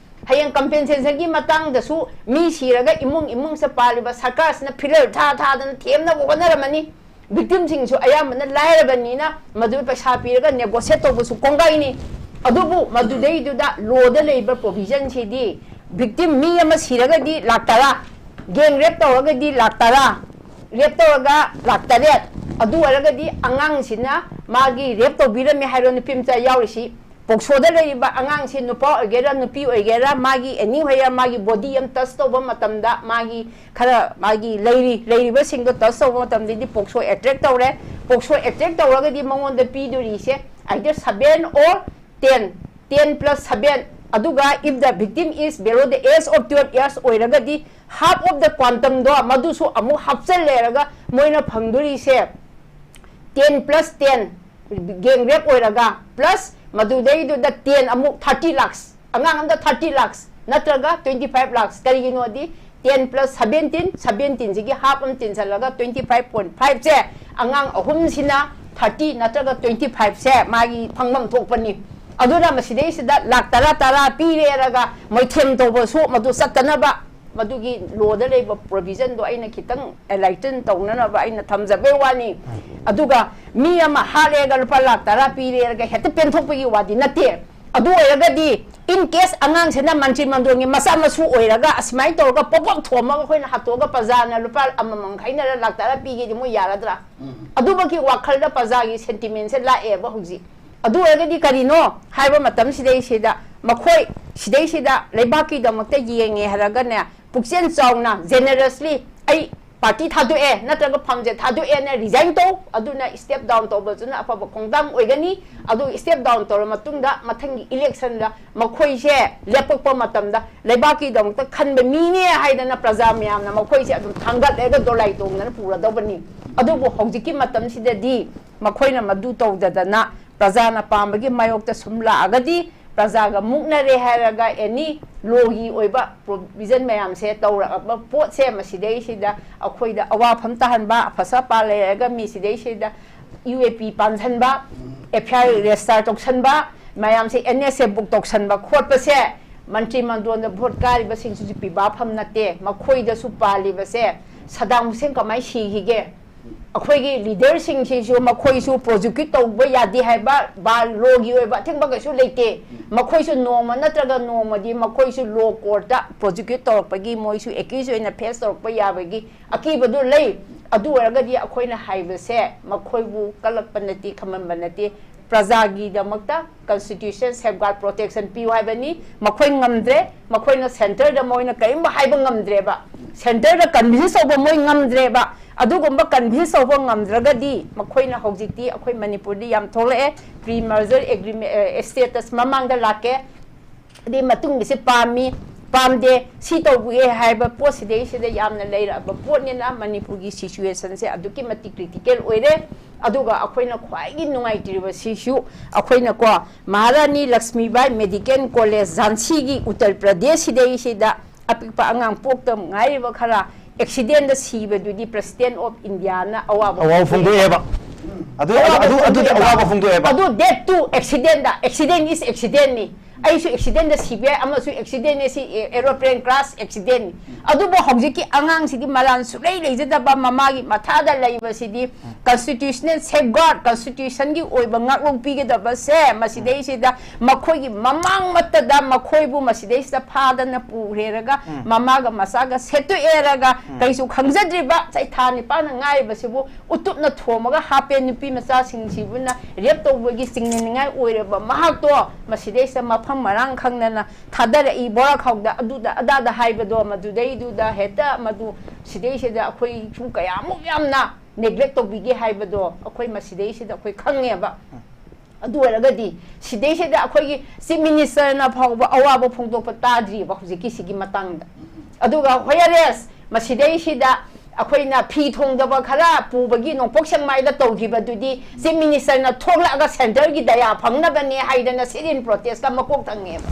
ꯍꯌꯦꯡ compensationꯒꯤ ꯃꯇꯥꯡꯗꯁꯨ ꯃꯤ ꯁꯤꯔꯒ ꯏꯃꯨꯡ ꯏꯃꯨꯡꯁꯦ ꯄꯥꯜꯂꯤꯕ ꯁꯔꯀꯥꯔꯁꯤꯅ ꯐꯤꯔꯦꯜ ꯊꯥ ꯊꯥꯗꯅ ꯊꯦꯝꯅꯕ ꯍꯣꯠꯅꯔꯝꯃꯅꯤ꯫ Victimꯁꯤꯡꯁꯨ ꯑꯌꯥꯝꯕꯅ ꯂꯥꯏꯔꯕꯅꯤꯅ ꯃꯗꯨ ꯄꯩꯁꯥ ꯄꯤꯔꯒ negotiate ꯇꯧꯕꯁꯨ ꯀꯣꯡꯒꯥꯏꯅꯤ꯫ ꯑꯗꯨꯕꯨ ꯃꯗꯨꯗꯩꯗꯨꯗ lawꯗ ꯂꯩꯕ provisionꯁꯤꯗꯤ victim ꯃꯤ ꯑꯃ ꯁꯤꯔꯒꯗꯤ ꯂꯥꯛ ꯇꯔꯥ, gang rape ꯇꯧꯔꯒꯗꯤ ꯂꯥꯛ ꯇꯔꯥ, rape ꯇꯧꯔꯒ ꯂꯥꯛ ꯇꯔꯦꯠ, ꯑꯗꯨ ꯑꯣꯏꯔꯒꯗꯤ ꯑꯉꯥꯡꯁꯤꯅ ꯃꯥꯒꯤ rape ꯇꯧꯕꯤꯔꯝꯃꯦ ꯍꯥꯏꯔꯣ, ꯅꯨꯄꯤ ꯃꯆꯥ ꯌꯥꯎꯔꯤꯁꯤ, ꯄꯣꯛꯁꯣꯗ ꯂꯩꯔꯤꯕ ꯑꯉꯥꯡꯁꯤ ꯅꯨꯄꯥ ꯑꯣꯏꯒꯦꯔꯥ ꯅꯨꯄꯤ ꯑꯣꯏꯒꯦꯔꯥ, ꯃꯥꯒꯤ anywhere ꯃꯥꯒꯤ body ꯑꯃ touch ꯇꯧꯕ ꯃꯇꯝꯗ ꯃꯥꯒꯤ ꯈꯔ ꯃꯥꯒꯤ ꯂꯩꯔꯤ, ꯂꯩꯔꯤꯕꯁꯤꯡꯗꯣ touch ꯇꯧꯕ ꯃꯇꯝꯗꯗꯤ ꯄꯣꯛꯁꯣ attract ꯇꯧꯔꯦ꯫ ꯄꯣꯛꯁꯣ attract ꯇꯧꯔꯒꯗꯤ ꯃꯉꯣꯟꯗ ꯄꯤꯗꯣꯔꯤꯁꯦ either seven or ten, ten plus seven, ꯑꯗꯨꯒ if the victim is below the age of twelve years ꯑꯣꯏꯔꯒꯗꯤ half of the quantumꯗꯣ ꯃꯗꯨꯁꯨ ꯑꯃꯨꯛ ꯍꯥꯞꯆꯜꯂꯦꯔꯒ ꯃꯣꯏꯅ ꯐꯪꯗꯣꯔꯤꯁꯦ ten plus ten, gang rape ꯑꯣꯏꯔꯒ, plus ꯃꯗꯨꯗꯩꯗꯨꯗ ten ꯑꯃꯨꯛ thirty lakhs, ꯑꯉꯥꯡ ꯑꯃꯗ thirty lakhs ꯅꯠꯇ꯭ꯔꯒ twenty five lakhs꯫ ꯀꯔꯤꯒꯤꯅꯣꯗꯤ ten plus seventeen, seventeenꯁꯤꯒꯤ half ꯑꯃ ꯇꯤꯟꯁꯤꯜꯂꯒ twenty five point fiveꯁꯦ ꯑꯉꯥꯡ ꯑꯍꯨꯝꯁꯤꯅ thirty ꯅꯠꯇ꯭ꯔꯒ twenty fiveꯁꯦ ꯃꯥꯒꯤ ꯐꯪꯐꯝ ꯊꯣꯛꯄꯅꯤ꯫ ꯑꯗꯨꯅ ꯃꯁꯤꯗꯩꯁꯤꯗ ꯂꯥꯛ ꯇꯔꯥ ꯇꯔꯥ ꯄꯤꯔꯦꯔꯒ ꯃꯣꯏꯊꯦꯝ ꯇꯧꯕꯁꯨ ꯃꯗꯨ ꯆꯠꯇꯅꯕ ꯃꯗꯨꯒꯤ lawꯗ ꯂꯩꯕ provisionꯗꯣ ꯑꯩꯅ ꯈꯤꯇꯪ enlighten ꯇꯧꯅꯅꯕ ꯑꯩꯅ ꯊꯝꯖꯕꯩ ꯋꯥꯅꯤ꯫ ꯑꯗꯨꯒ ꯃꯤ ꯑꯃ ꯍꯥꯠꯂꯦꯒ ꯂꯨꯄꯥ ꯂꯥꯛ ꯇꯔꯥ ꯄꯤꯔꯦꯒ ꯍꯦꯛꯇ ꯄꯦꯟꯊꯣꯛꯄꯒꯤ ꯋꯥꯗꯤ ꯅꯠꯇꯦ꯫ ꯑꯗꯨ ꯑꯣꯏꯔꯒꯗꯤ in case ꯑꯉꯥꯡꯁꯤꯅ ꯃꯟꯇ꯭ꯔꯤ ꯃꯟꯗꯣꯟꯒꯤ ꯃꯆꯥ ꯃꯁꯨ ꯑꯣꯏꯔꯒ ꯑꯁꯨꯃꯥꯏꯅ ꯇꯧꯔꯒ ꯄꯣꯞ ꯄꯣꯞ ꯊꯣꯝꯃꯒ ꯑꯩꯈꯣꯏꯅ ꯍꯥꯠꯇꯣꯛꯑꯒ ꯄ꯭ꯔꯖꯥꯅ ꯂꯨꯄꯥ ꯑꯃꯃꯝ ꯈꯥꯏꯅꯔ ꯂꯥꯛ ꯇꯔꯥ ꯄꯤꯒꯦꯗꯤ ꯃꯣꯏ ꯌꯥꯔꯗ꯭ꯔꯥ? ꯑꯗꯨꯃꯛꯀꯤ ꯋꯥꯈꯜꯗ ꯄ꯭ꯔꯖꯥꯒꯤ sentimentꯁꯦ ꯂꯥꯛꯑꯦꯕ ꯍꯧꯖꯤꯛ꯫ ꯑꯗꯨ ꯑꯣꯏꯔꯒꯗꯤ ꯀꯔꯤꯅꯣ ꯍꯥꯏꯕ ꯃꯇꯝꯁꯤꯗꯩꯁꯤꯗ ꯃꯈꯣꯏ ꯁꯤꯗꯩꯁꯤꯗ ꯂꯩꯕꯥꯛꯀꯤꯗꯃꯛꯇ ꯌꯦꯡꯉꯦ ꯍꯥꯏꯔꯒꯅꯦ, ꯄꯨꯛꯆꯦꯜ ꯆꯥꯎꯅ, generously, ꯑꯩ ꯄꯥꯔꯇꯤ ꯊꯥꯗꯣꯛꯑꯦ ꯅꯠꯇ꯭ꯔꯒ ꯐꯝꯁꯦ ꯊꯥꯗꯣꯛꯑꯦꯅ ꯔꯤꯖꯥꯏꯟ ꯇꯧ, ꯑꯗꯨꯅ ꯁ꯭ꯇꯦꯞ ꯗꯥꯎꯟ ꯇꯧꯕꯗꯨꯅ ꯑꯐꯕ ꯈꯣꯡꯊꯥꯡ ꯑꯣꯏꯒꯅꯤ꯫ ꯑꯗꯨ ꯁ꯭ꯇꯦꯞ ꯗꯥꯎꯟ ꯇꯧꯔ ꯃꯇꯨꯡꯗ ꯃꯊꯪꯒꯤ ꯏꯂꯦꯛꯁꯟꯗ ꯃꯈꯣꯏꯁꯦ ꯂꯦꯞꯄꯛꯄ ꯃꯇꯝꯗ ꯂꯩꯕꯥꯛꯀꯤꯗꯃꯛꯇ ꯈꯟꯕ ꯃꯤꯅꯦ ꯍꯥꯏꯗꯅ ꯄ꯭ꯔꯖꯥ ꯃꯌꯥꯝꯅ ꯃꯈꯣꯏꯁꯦ ꯑꯗꯨꯝ ꯊꯥꯡꯒꯠꯂꯒ ꯗꯣꯂꯥꯏ ꯇꯣꯡꯗꯅ ꯄꯨꯔꯗꯧꯕꯅꯤ꯫ ꯑꯗꯨꯕꯨ ꯍꯧꯖꯤꯛꯀꯤ ꯃꯇꯝꯁꯤꯗꯗꯤ ꯃꯈꯣꯏꯅ ꯃꯗꯨ ꯇꯧꯗꯗꯅ ꯄ꯭ꯔꯖꯥꯅ ꯄꯥꯝꯕꯒꯤ ꯃꯥꯌꯣꯛꯇ ꯁꯨꯝ ꯂꯥꯛꯑꯒꯗꯤ ꯄ꯭ꯔꯖꯥꯒ ꯃꯨꯛꯅꯔꯦ ꯍꯥꯏꯔꯒ ꯑꯦꯅꯤ ꯂꯣꯒꯤ ꯑꯣꯏꯕ ꯄ꯭ꯔꯣꯚꯤꯖꯟ ꯃꯌꯥꯝꯁꯦ ꯇꯧꯔꯛꯑꯕ ꯄꯣꯠꯁꯦ ꯃꯁꯤꯗꯩꯁꯤꯗ ꯑꯩꯈꯣꯏꯗ ꯑꯋꯥꯐꯝ ꯇꯥꯍꯟꯕ, ꯑꯐꯁ ꯑꯄꯥ ꯂꯩꯔꯒ ꯃꯤꯁꯤꯗꯩꯁꯤꯗ ꯌꯨ ꯑꯦ ꯄꯤ ꯄꯥꯟꯁꯤꯟꯕ, ꯑꯦꯐ ꯑꯥꯏ ꯑꯥꯔ ꯔꯦꯖꯤꯁꯇꯥꯔ ꯇꯧꯁꯟꯕ, ꯃꯌꯥꯝꯁꯦ ꯑꯦꯟ ꯑꯦꯁ ꯑꯦ ꯕꯨꯛ ꯇꯧꯁꯟꯕ ꯈꯣꯠꯄꯁꯦ ꯃꯟꯇ꯭ꯔꯤ ꯃꯟꯗꯣꯟꯗ ꯚꯣꯠ ꯀꯥꯔꯤꯕꯁꯤꯡꯁꯤꯁꯨ ꯄꯤꯕꯥꯐꯝ ꯅꯠꯇꯦ꯫ ꯃꯈꯣꯏꯗꯁꯨ ꯄꯥꯜꯂꯤꯕꯁꯦ ꯁꯗꯥꯝ ꯍꯨꯁꯦꯟ ꯀꯃꯥꯏꯅ ꯁꯤꯈꯤꯒꯦ? ꯑꯩꯈꯣꯏꯒꯤ ꯂꯤꯗꯔꯁꯤꯡꯁꯤꯁꯨ ꯃꯈꯣꯏꯁꯨ ꯄ꯭ꯔꯣꯁꯤꯀ꯭ꯌꯨꯠ ꯇꯧꯕ ꯌꯥꯗꯦ ꯍꯥꯏꯕ ꯕꯥ ꯂꯣꯒꯤ ꯑꯣꯏꯕ ꯑꯊꯤꯡꯕ ꯀꯩꯁꯨ ꯂꯩꯇꯦ꯫ ꯃꯈꯣꯏꯁꯨ ꯅꯣꯡꯃ ꯅꯠꯇ꯭ꯔꯒ ꯅꯣꯡꯃꯗꯤ ꯃꯈꯣꯏꯁꯨ ꯂꯣ ꯀꯣꯔꯠꯇ ꯄ꯭ꯔꯣꯁꯤꯀ꯭ꯌꯨꯠ ꯇꯧꯔꯛꯄꯒꯤ ꯃꯣꯏꯁꯨ ꯑꯦꯀ꯭ꯌꯨꯁ ꯑꯣꯏꯅ ꯐꯦꯁ ꯇꯧꯔꯛꯄ ꯌꯥꯕꯒꯤ ꯑꯀꯤꯕꯗꯨ ꯂꯩ꯫ ꯑꯗꯨ ꯑꯣꯏꯔꯒꯗꯤ ꯑꯩꯈꯣꯏꯅ ꯍꯥꯏꯕꯁꯦ ꯃꯈꯣꯏꯕꯨ ꯀꯜꯂꯛꯄ ꯅꯠꯇꯦ, ꯈꯝꯍꯟꯕ ꯅꯠꯇꯦ꯫ ꯄ꯭ꯔꯖꯥꯒꯤꯗꯃꯛꯇ ꯀꯟꯁꯇꯤꯇ꯭ꯌꯨꯁꯟ ꯁꯦꯐꯒꯥꯔꯗ ꯄ꯭ꯔꯣꯇꯦꯛꯁꯟ ꯄꯤꯌꯨ ꯍꯥꯏꯕꯅꯤ꯫ ꯃꯈꯣꯏ ꯉꯝꯗ꯭ꯔꯦ, ꯃꯈꯣꯏꯅ ꯁꯦꯟꯇꯔꯗ ꯃꯣꯏꯅ ꯀꯔꯤꯝꯕ ꯍꯥꯏꯕ ꯉꯝꯗ꯭ꯔꯦꯕ, ꯁꯦꯟꯇꯔꯗ ꯀꯟꯚꯤꯟꯁ ꯇꯧꯕ ꯃꯣꯏ ꯉꯝꯗ꯭ꯔꯦꯕ꯫ ꯑꯗꯨꯒꯨꯝꯕ ꯀꯟꯚꯤꯟꯁ ꯇꯧꯕ ꯉꯝꯗ꯭ꯔꯒꯗꯤ ꯃꯈꯣꯏꯅ ꯍꯧꯖꯤꯛꯇꯤ ꯑꯩꯈꯣꯏ ꯃꯅꯤꯄꯨꯔꯗꯤ ꯌꯥꯝ ꯊꯣꯛꯂꯛꯑꯦ, ꯄ꯭ꯔꯤ ꯃꯔꯖꯔ ꯑꯦꯒ꯭ꯔꯤꯃꯦꯟ ꯁ꯭ꯇꯦꯇꯁ ꯃꯃꯥꯡꯗ ꯂꯥꯛꯀꯦ, ꯑꯗꯩ ꯃꯇꯨꯡꯒꯤꯁꯦ ꯄꯥꯝꯃꯤ, ꯄꯥꯝꯗꯦ, ꯁꯤ ꯇꯧꯕꯤꯒꯦ ꯍꯥꯏꯕ ꯄꯣꯠꯁꯤꯗꯩꯁꯤꯗ ꯌꯥꯝꯅ ꯂꯩꯔꯛꯑꯕ ꯄꯣꯠꯅꯤꯅ ꯃꯅꯤꯄꯨꯔꯒꯤ ꯁꯤꯆꯨꯋꯦꯁꯟꯁꯦ ꯑꯗꯨꯛꯀꯤ ꯃꯇꯤꯛ ꯀ꯭ꯔꯤꯇꯤꯀꯦꯜ ꯑꯣꯏꯔꯦ꯫ ꯑꯗꯨꯒ ꯑꯩꯈꯣꯏꯅ ꯈ꯭ꯋꯥꯏꯗꯒꯤ ꯅꯨꯡꯉꯥꯏꯇ꯭ꯔꯤꯕꯁꯤꯁꯨ ꯑꯩꯈꯣꯏꯅꯀꯣ ꯃꯍꯥꯔꯥꯅꯤ ꯂꯛꯁꯃꯤꯕꯥꯏ ꯃꯦꯗꯤꯀꯦꯜ ꯀꯣꯂꯦꯖ ꯖꯥꯟꯁꯤꯒꯤ ꯎꯠꯇꯔ ꯄ꯭ꯔꯗꯦꯁꯁꯤꯗꯩꯁꯤꯗ ꯑꯄꯤꯛꯄ ꯑꯉꯥꯡ ꯄꯣꯛꯇ ꯉꯥꯏꯔꯤꯕ ꯈꯔ ꯑꯦꯛꯁꯤꯗꯦꯟꯗ ꯁꯤꯕꯗꯨꯗꯤ ꯄ꯭ꯔꯁꯤꯗꯦꯟ ꯑꯣꯐ ꯏꯟꯗꯤꯌꯥꯅ ꯑꯋꯥꯕ ꯑꯋꯥꯕ ꯐꯣꯡꯗꯣꯛꯑꯦ꯫ ꯐꯣꯡꯗꯣꯛꯑꯦꯕ꯫ ꯑꯗꯨ ꯑꯋꯥꯕ ꯑꯗꯨ ꯑꯗꯨꯗꯤ ꯐꯣꯡꯗꯣꯛꯑꯦꯕ꯫ ꯑꯋꯥꯕ ꯐꯣꯡꯗꯣꯛꯑꯦꯕ꯫ ꯑꯗꯨ ꯗꯦꯠ ꯇꯨ ꯑꯦꯛꯁꯤꯗꯦꯟꯗ, ꯑꯦꯛꯁꯤꯗꯦꯟ ꯏꯁ ꯑꯦꯛꯁꯤꯗꯦꯟꯅꯤ꯫ ꯑꯩꯁꯨ ꯑꯦꯛꯁꯤꯗꯦꯟꯗ ꯁꯤꯕ ꯌꯥꯏ, ꯑꯃꯁꯨ ꯑꯦꯛꯁꯤꯗꯦꯟꯅꯤ, ꯁꯤ ꯑꯦꯔꯣꯄ꯭ꯂꯦꯟ ꯀ꯭ꯔꯥꯁ ꯑꯦꯛꯁꯤꯗꯦꯟꯅꯤ꯫ ꯑꯗꯨꯕꯨ ꯍꯧꯖꯤꯛꯀꯤ ꯑꯉꯥꯡꯁꯤꯗꯤ ꯃꯔꯥꯜ ꯁꯨꯛꯂꯩ ꯂꯩꯖꯗꯕ ꯃꯃꯥꯒꯤ ꯃꯊꯥꯗ ꯂꯩꯕꯁꯤꯗꯤ ꯀꯟꯁꯇꯤꯇ꯭ꯌꯨꯁꯅꯦꯜ ꯁꯦꯐꯒꯥꯔꯗ, ꯀꯟꯁꯇꯤꯇ꯭ꯌꯨꯁꯟꯒꯤ ꯑꯣꯏꯕ ꯉꯥꯛꯂꯧ ꯄꯤꯒꯗꯕꯁꯦ ꯃꯁꯤꯗꯩꯁꯤꯗ ꯃꯈꯣꯏꯒꯤ ꯃꯃꯥꯡꯃꯛꯇꯗ ꯃꯈꯣꯏꯕꯨ ꯃꯁꯤꯗꯩꯁꯤꯗ ꯐꯥꯗꯅ ꯄꯨꯈ꯭ꯔꯦꯔꯒ ꯃꯃꯥꯒ ꯃꯆꯥꯒ ꯁꯦꯠꯇꯣꯛꯑꯦꯔꯒ ꯀꯩꯁꯨ ꯈꯪꯖꯗ꯭ꯔꯤꯕ ꯆꯍꯤ ꯊꯥ ꯅꯤꯄꯥꯟꯅ ꯉꯥꯏꯔꯤꯕꯁꯤꯕꯨ ꯎꯇꯨꯞꯅ ꯊꯣꯝꯃꯒ ꯍꯥꯞꯄꯦ ꯅꯨꯄꯤ ꯃꯆꯥꯁꯤꯡꯁꯤꯕꯨꯅ ꯔꯦꯞ ꯇꯧꯕꯒꯤ ꯆꯤꯡꯅꯅꯤꯡꯉꯥꯏ ꯑꯣꯏꯔꯕ ꯃꯍꯥꯛꯇꯣ ꯃꯁꯤꯗꯩꯁꯤꯗ ꯃꯐꯝ ꯃꯔꯥꯡ ꯈꯪꯗꯅ ꯊꯥꯗꯔꯛꯏ ꯕꯣꯔꯥꯈꯥꯎꯗ ꯑꯗꯨꯗ ꯑꯗꯥꯗ ꯍꯥꯏꯕꯗꯣ ꯃꯗꯨꯗꯩ ꯃꯁꯤꯗꯨꯗ ꯍꯦꯛꯇ ꯃꯗꯨ ꯁꯤꯗꯩꯁꯤꯗ ꯑꯩꯈꯣꯏ ꯁꯨꯝ ꯀꯌꯥꯃꯨꯛ ꯌꯥꯝꯅ neglect ꯇꯧꯕꯤꯒꯦ ꯍꯥꯏꯕꯗꯣ ꯑꯩꯈꯣꯏ ꯃꯁꯤꯗꯩꯁꯤꯗ ꯑꯩꯈꯣꯏ ꯈꯪꯉꯦꯕ꯫ ꯑꯗꯨ ꯑꯣꯏꯔꯒꯗꯤ ꯁꯤꯗꯩꯁꯤꯗ ꯑꯩꯈꯣꯏꯒꯤ Chief Minister ꯅ ꯐꯥꯎꯕ ꯑꯋꯥꯕ ꯐꯣꯡꯗꯣꯛꯄ ꯇꯥꯗ꯭ꯔꯤꯕ ꯍꯧꯖꯤꯛꯀꯤ ꯁꯤꯒꯤ ꯃꯇꯥꯡꯗ꯫ ꯑꯗꯨꯒ whereas ꯃꯁꯤꯗꯩꯁꯤꯗ ꯑꯩꯈꯣꯏꯅ ꯐꯤ ꯊꯣꯡꯗꯕ ꯈꯔ ꯄꯨꯕꯒꯤ ꯅꯣꯡꯄꯣꯛ ꯁꯦꯛꯃꯥꯏꯗ ꯇꯧꯈꯤꯕꯗꯨꯗꯤ Chief Minister ꯅ ꯊꯣꯛꯂꯛꯑꯒ centre ꯒꯤ ꯗꯌꯥ ꯐꯪꯅꯕꯅꯦ ꯍꯥꯏꯗꯅ sit-in protest ꯀ ꯃꯀꯣꯛ ꯊꯪꯉꯦꯕ꯫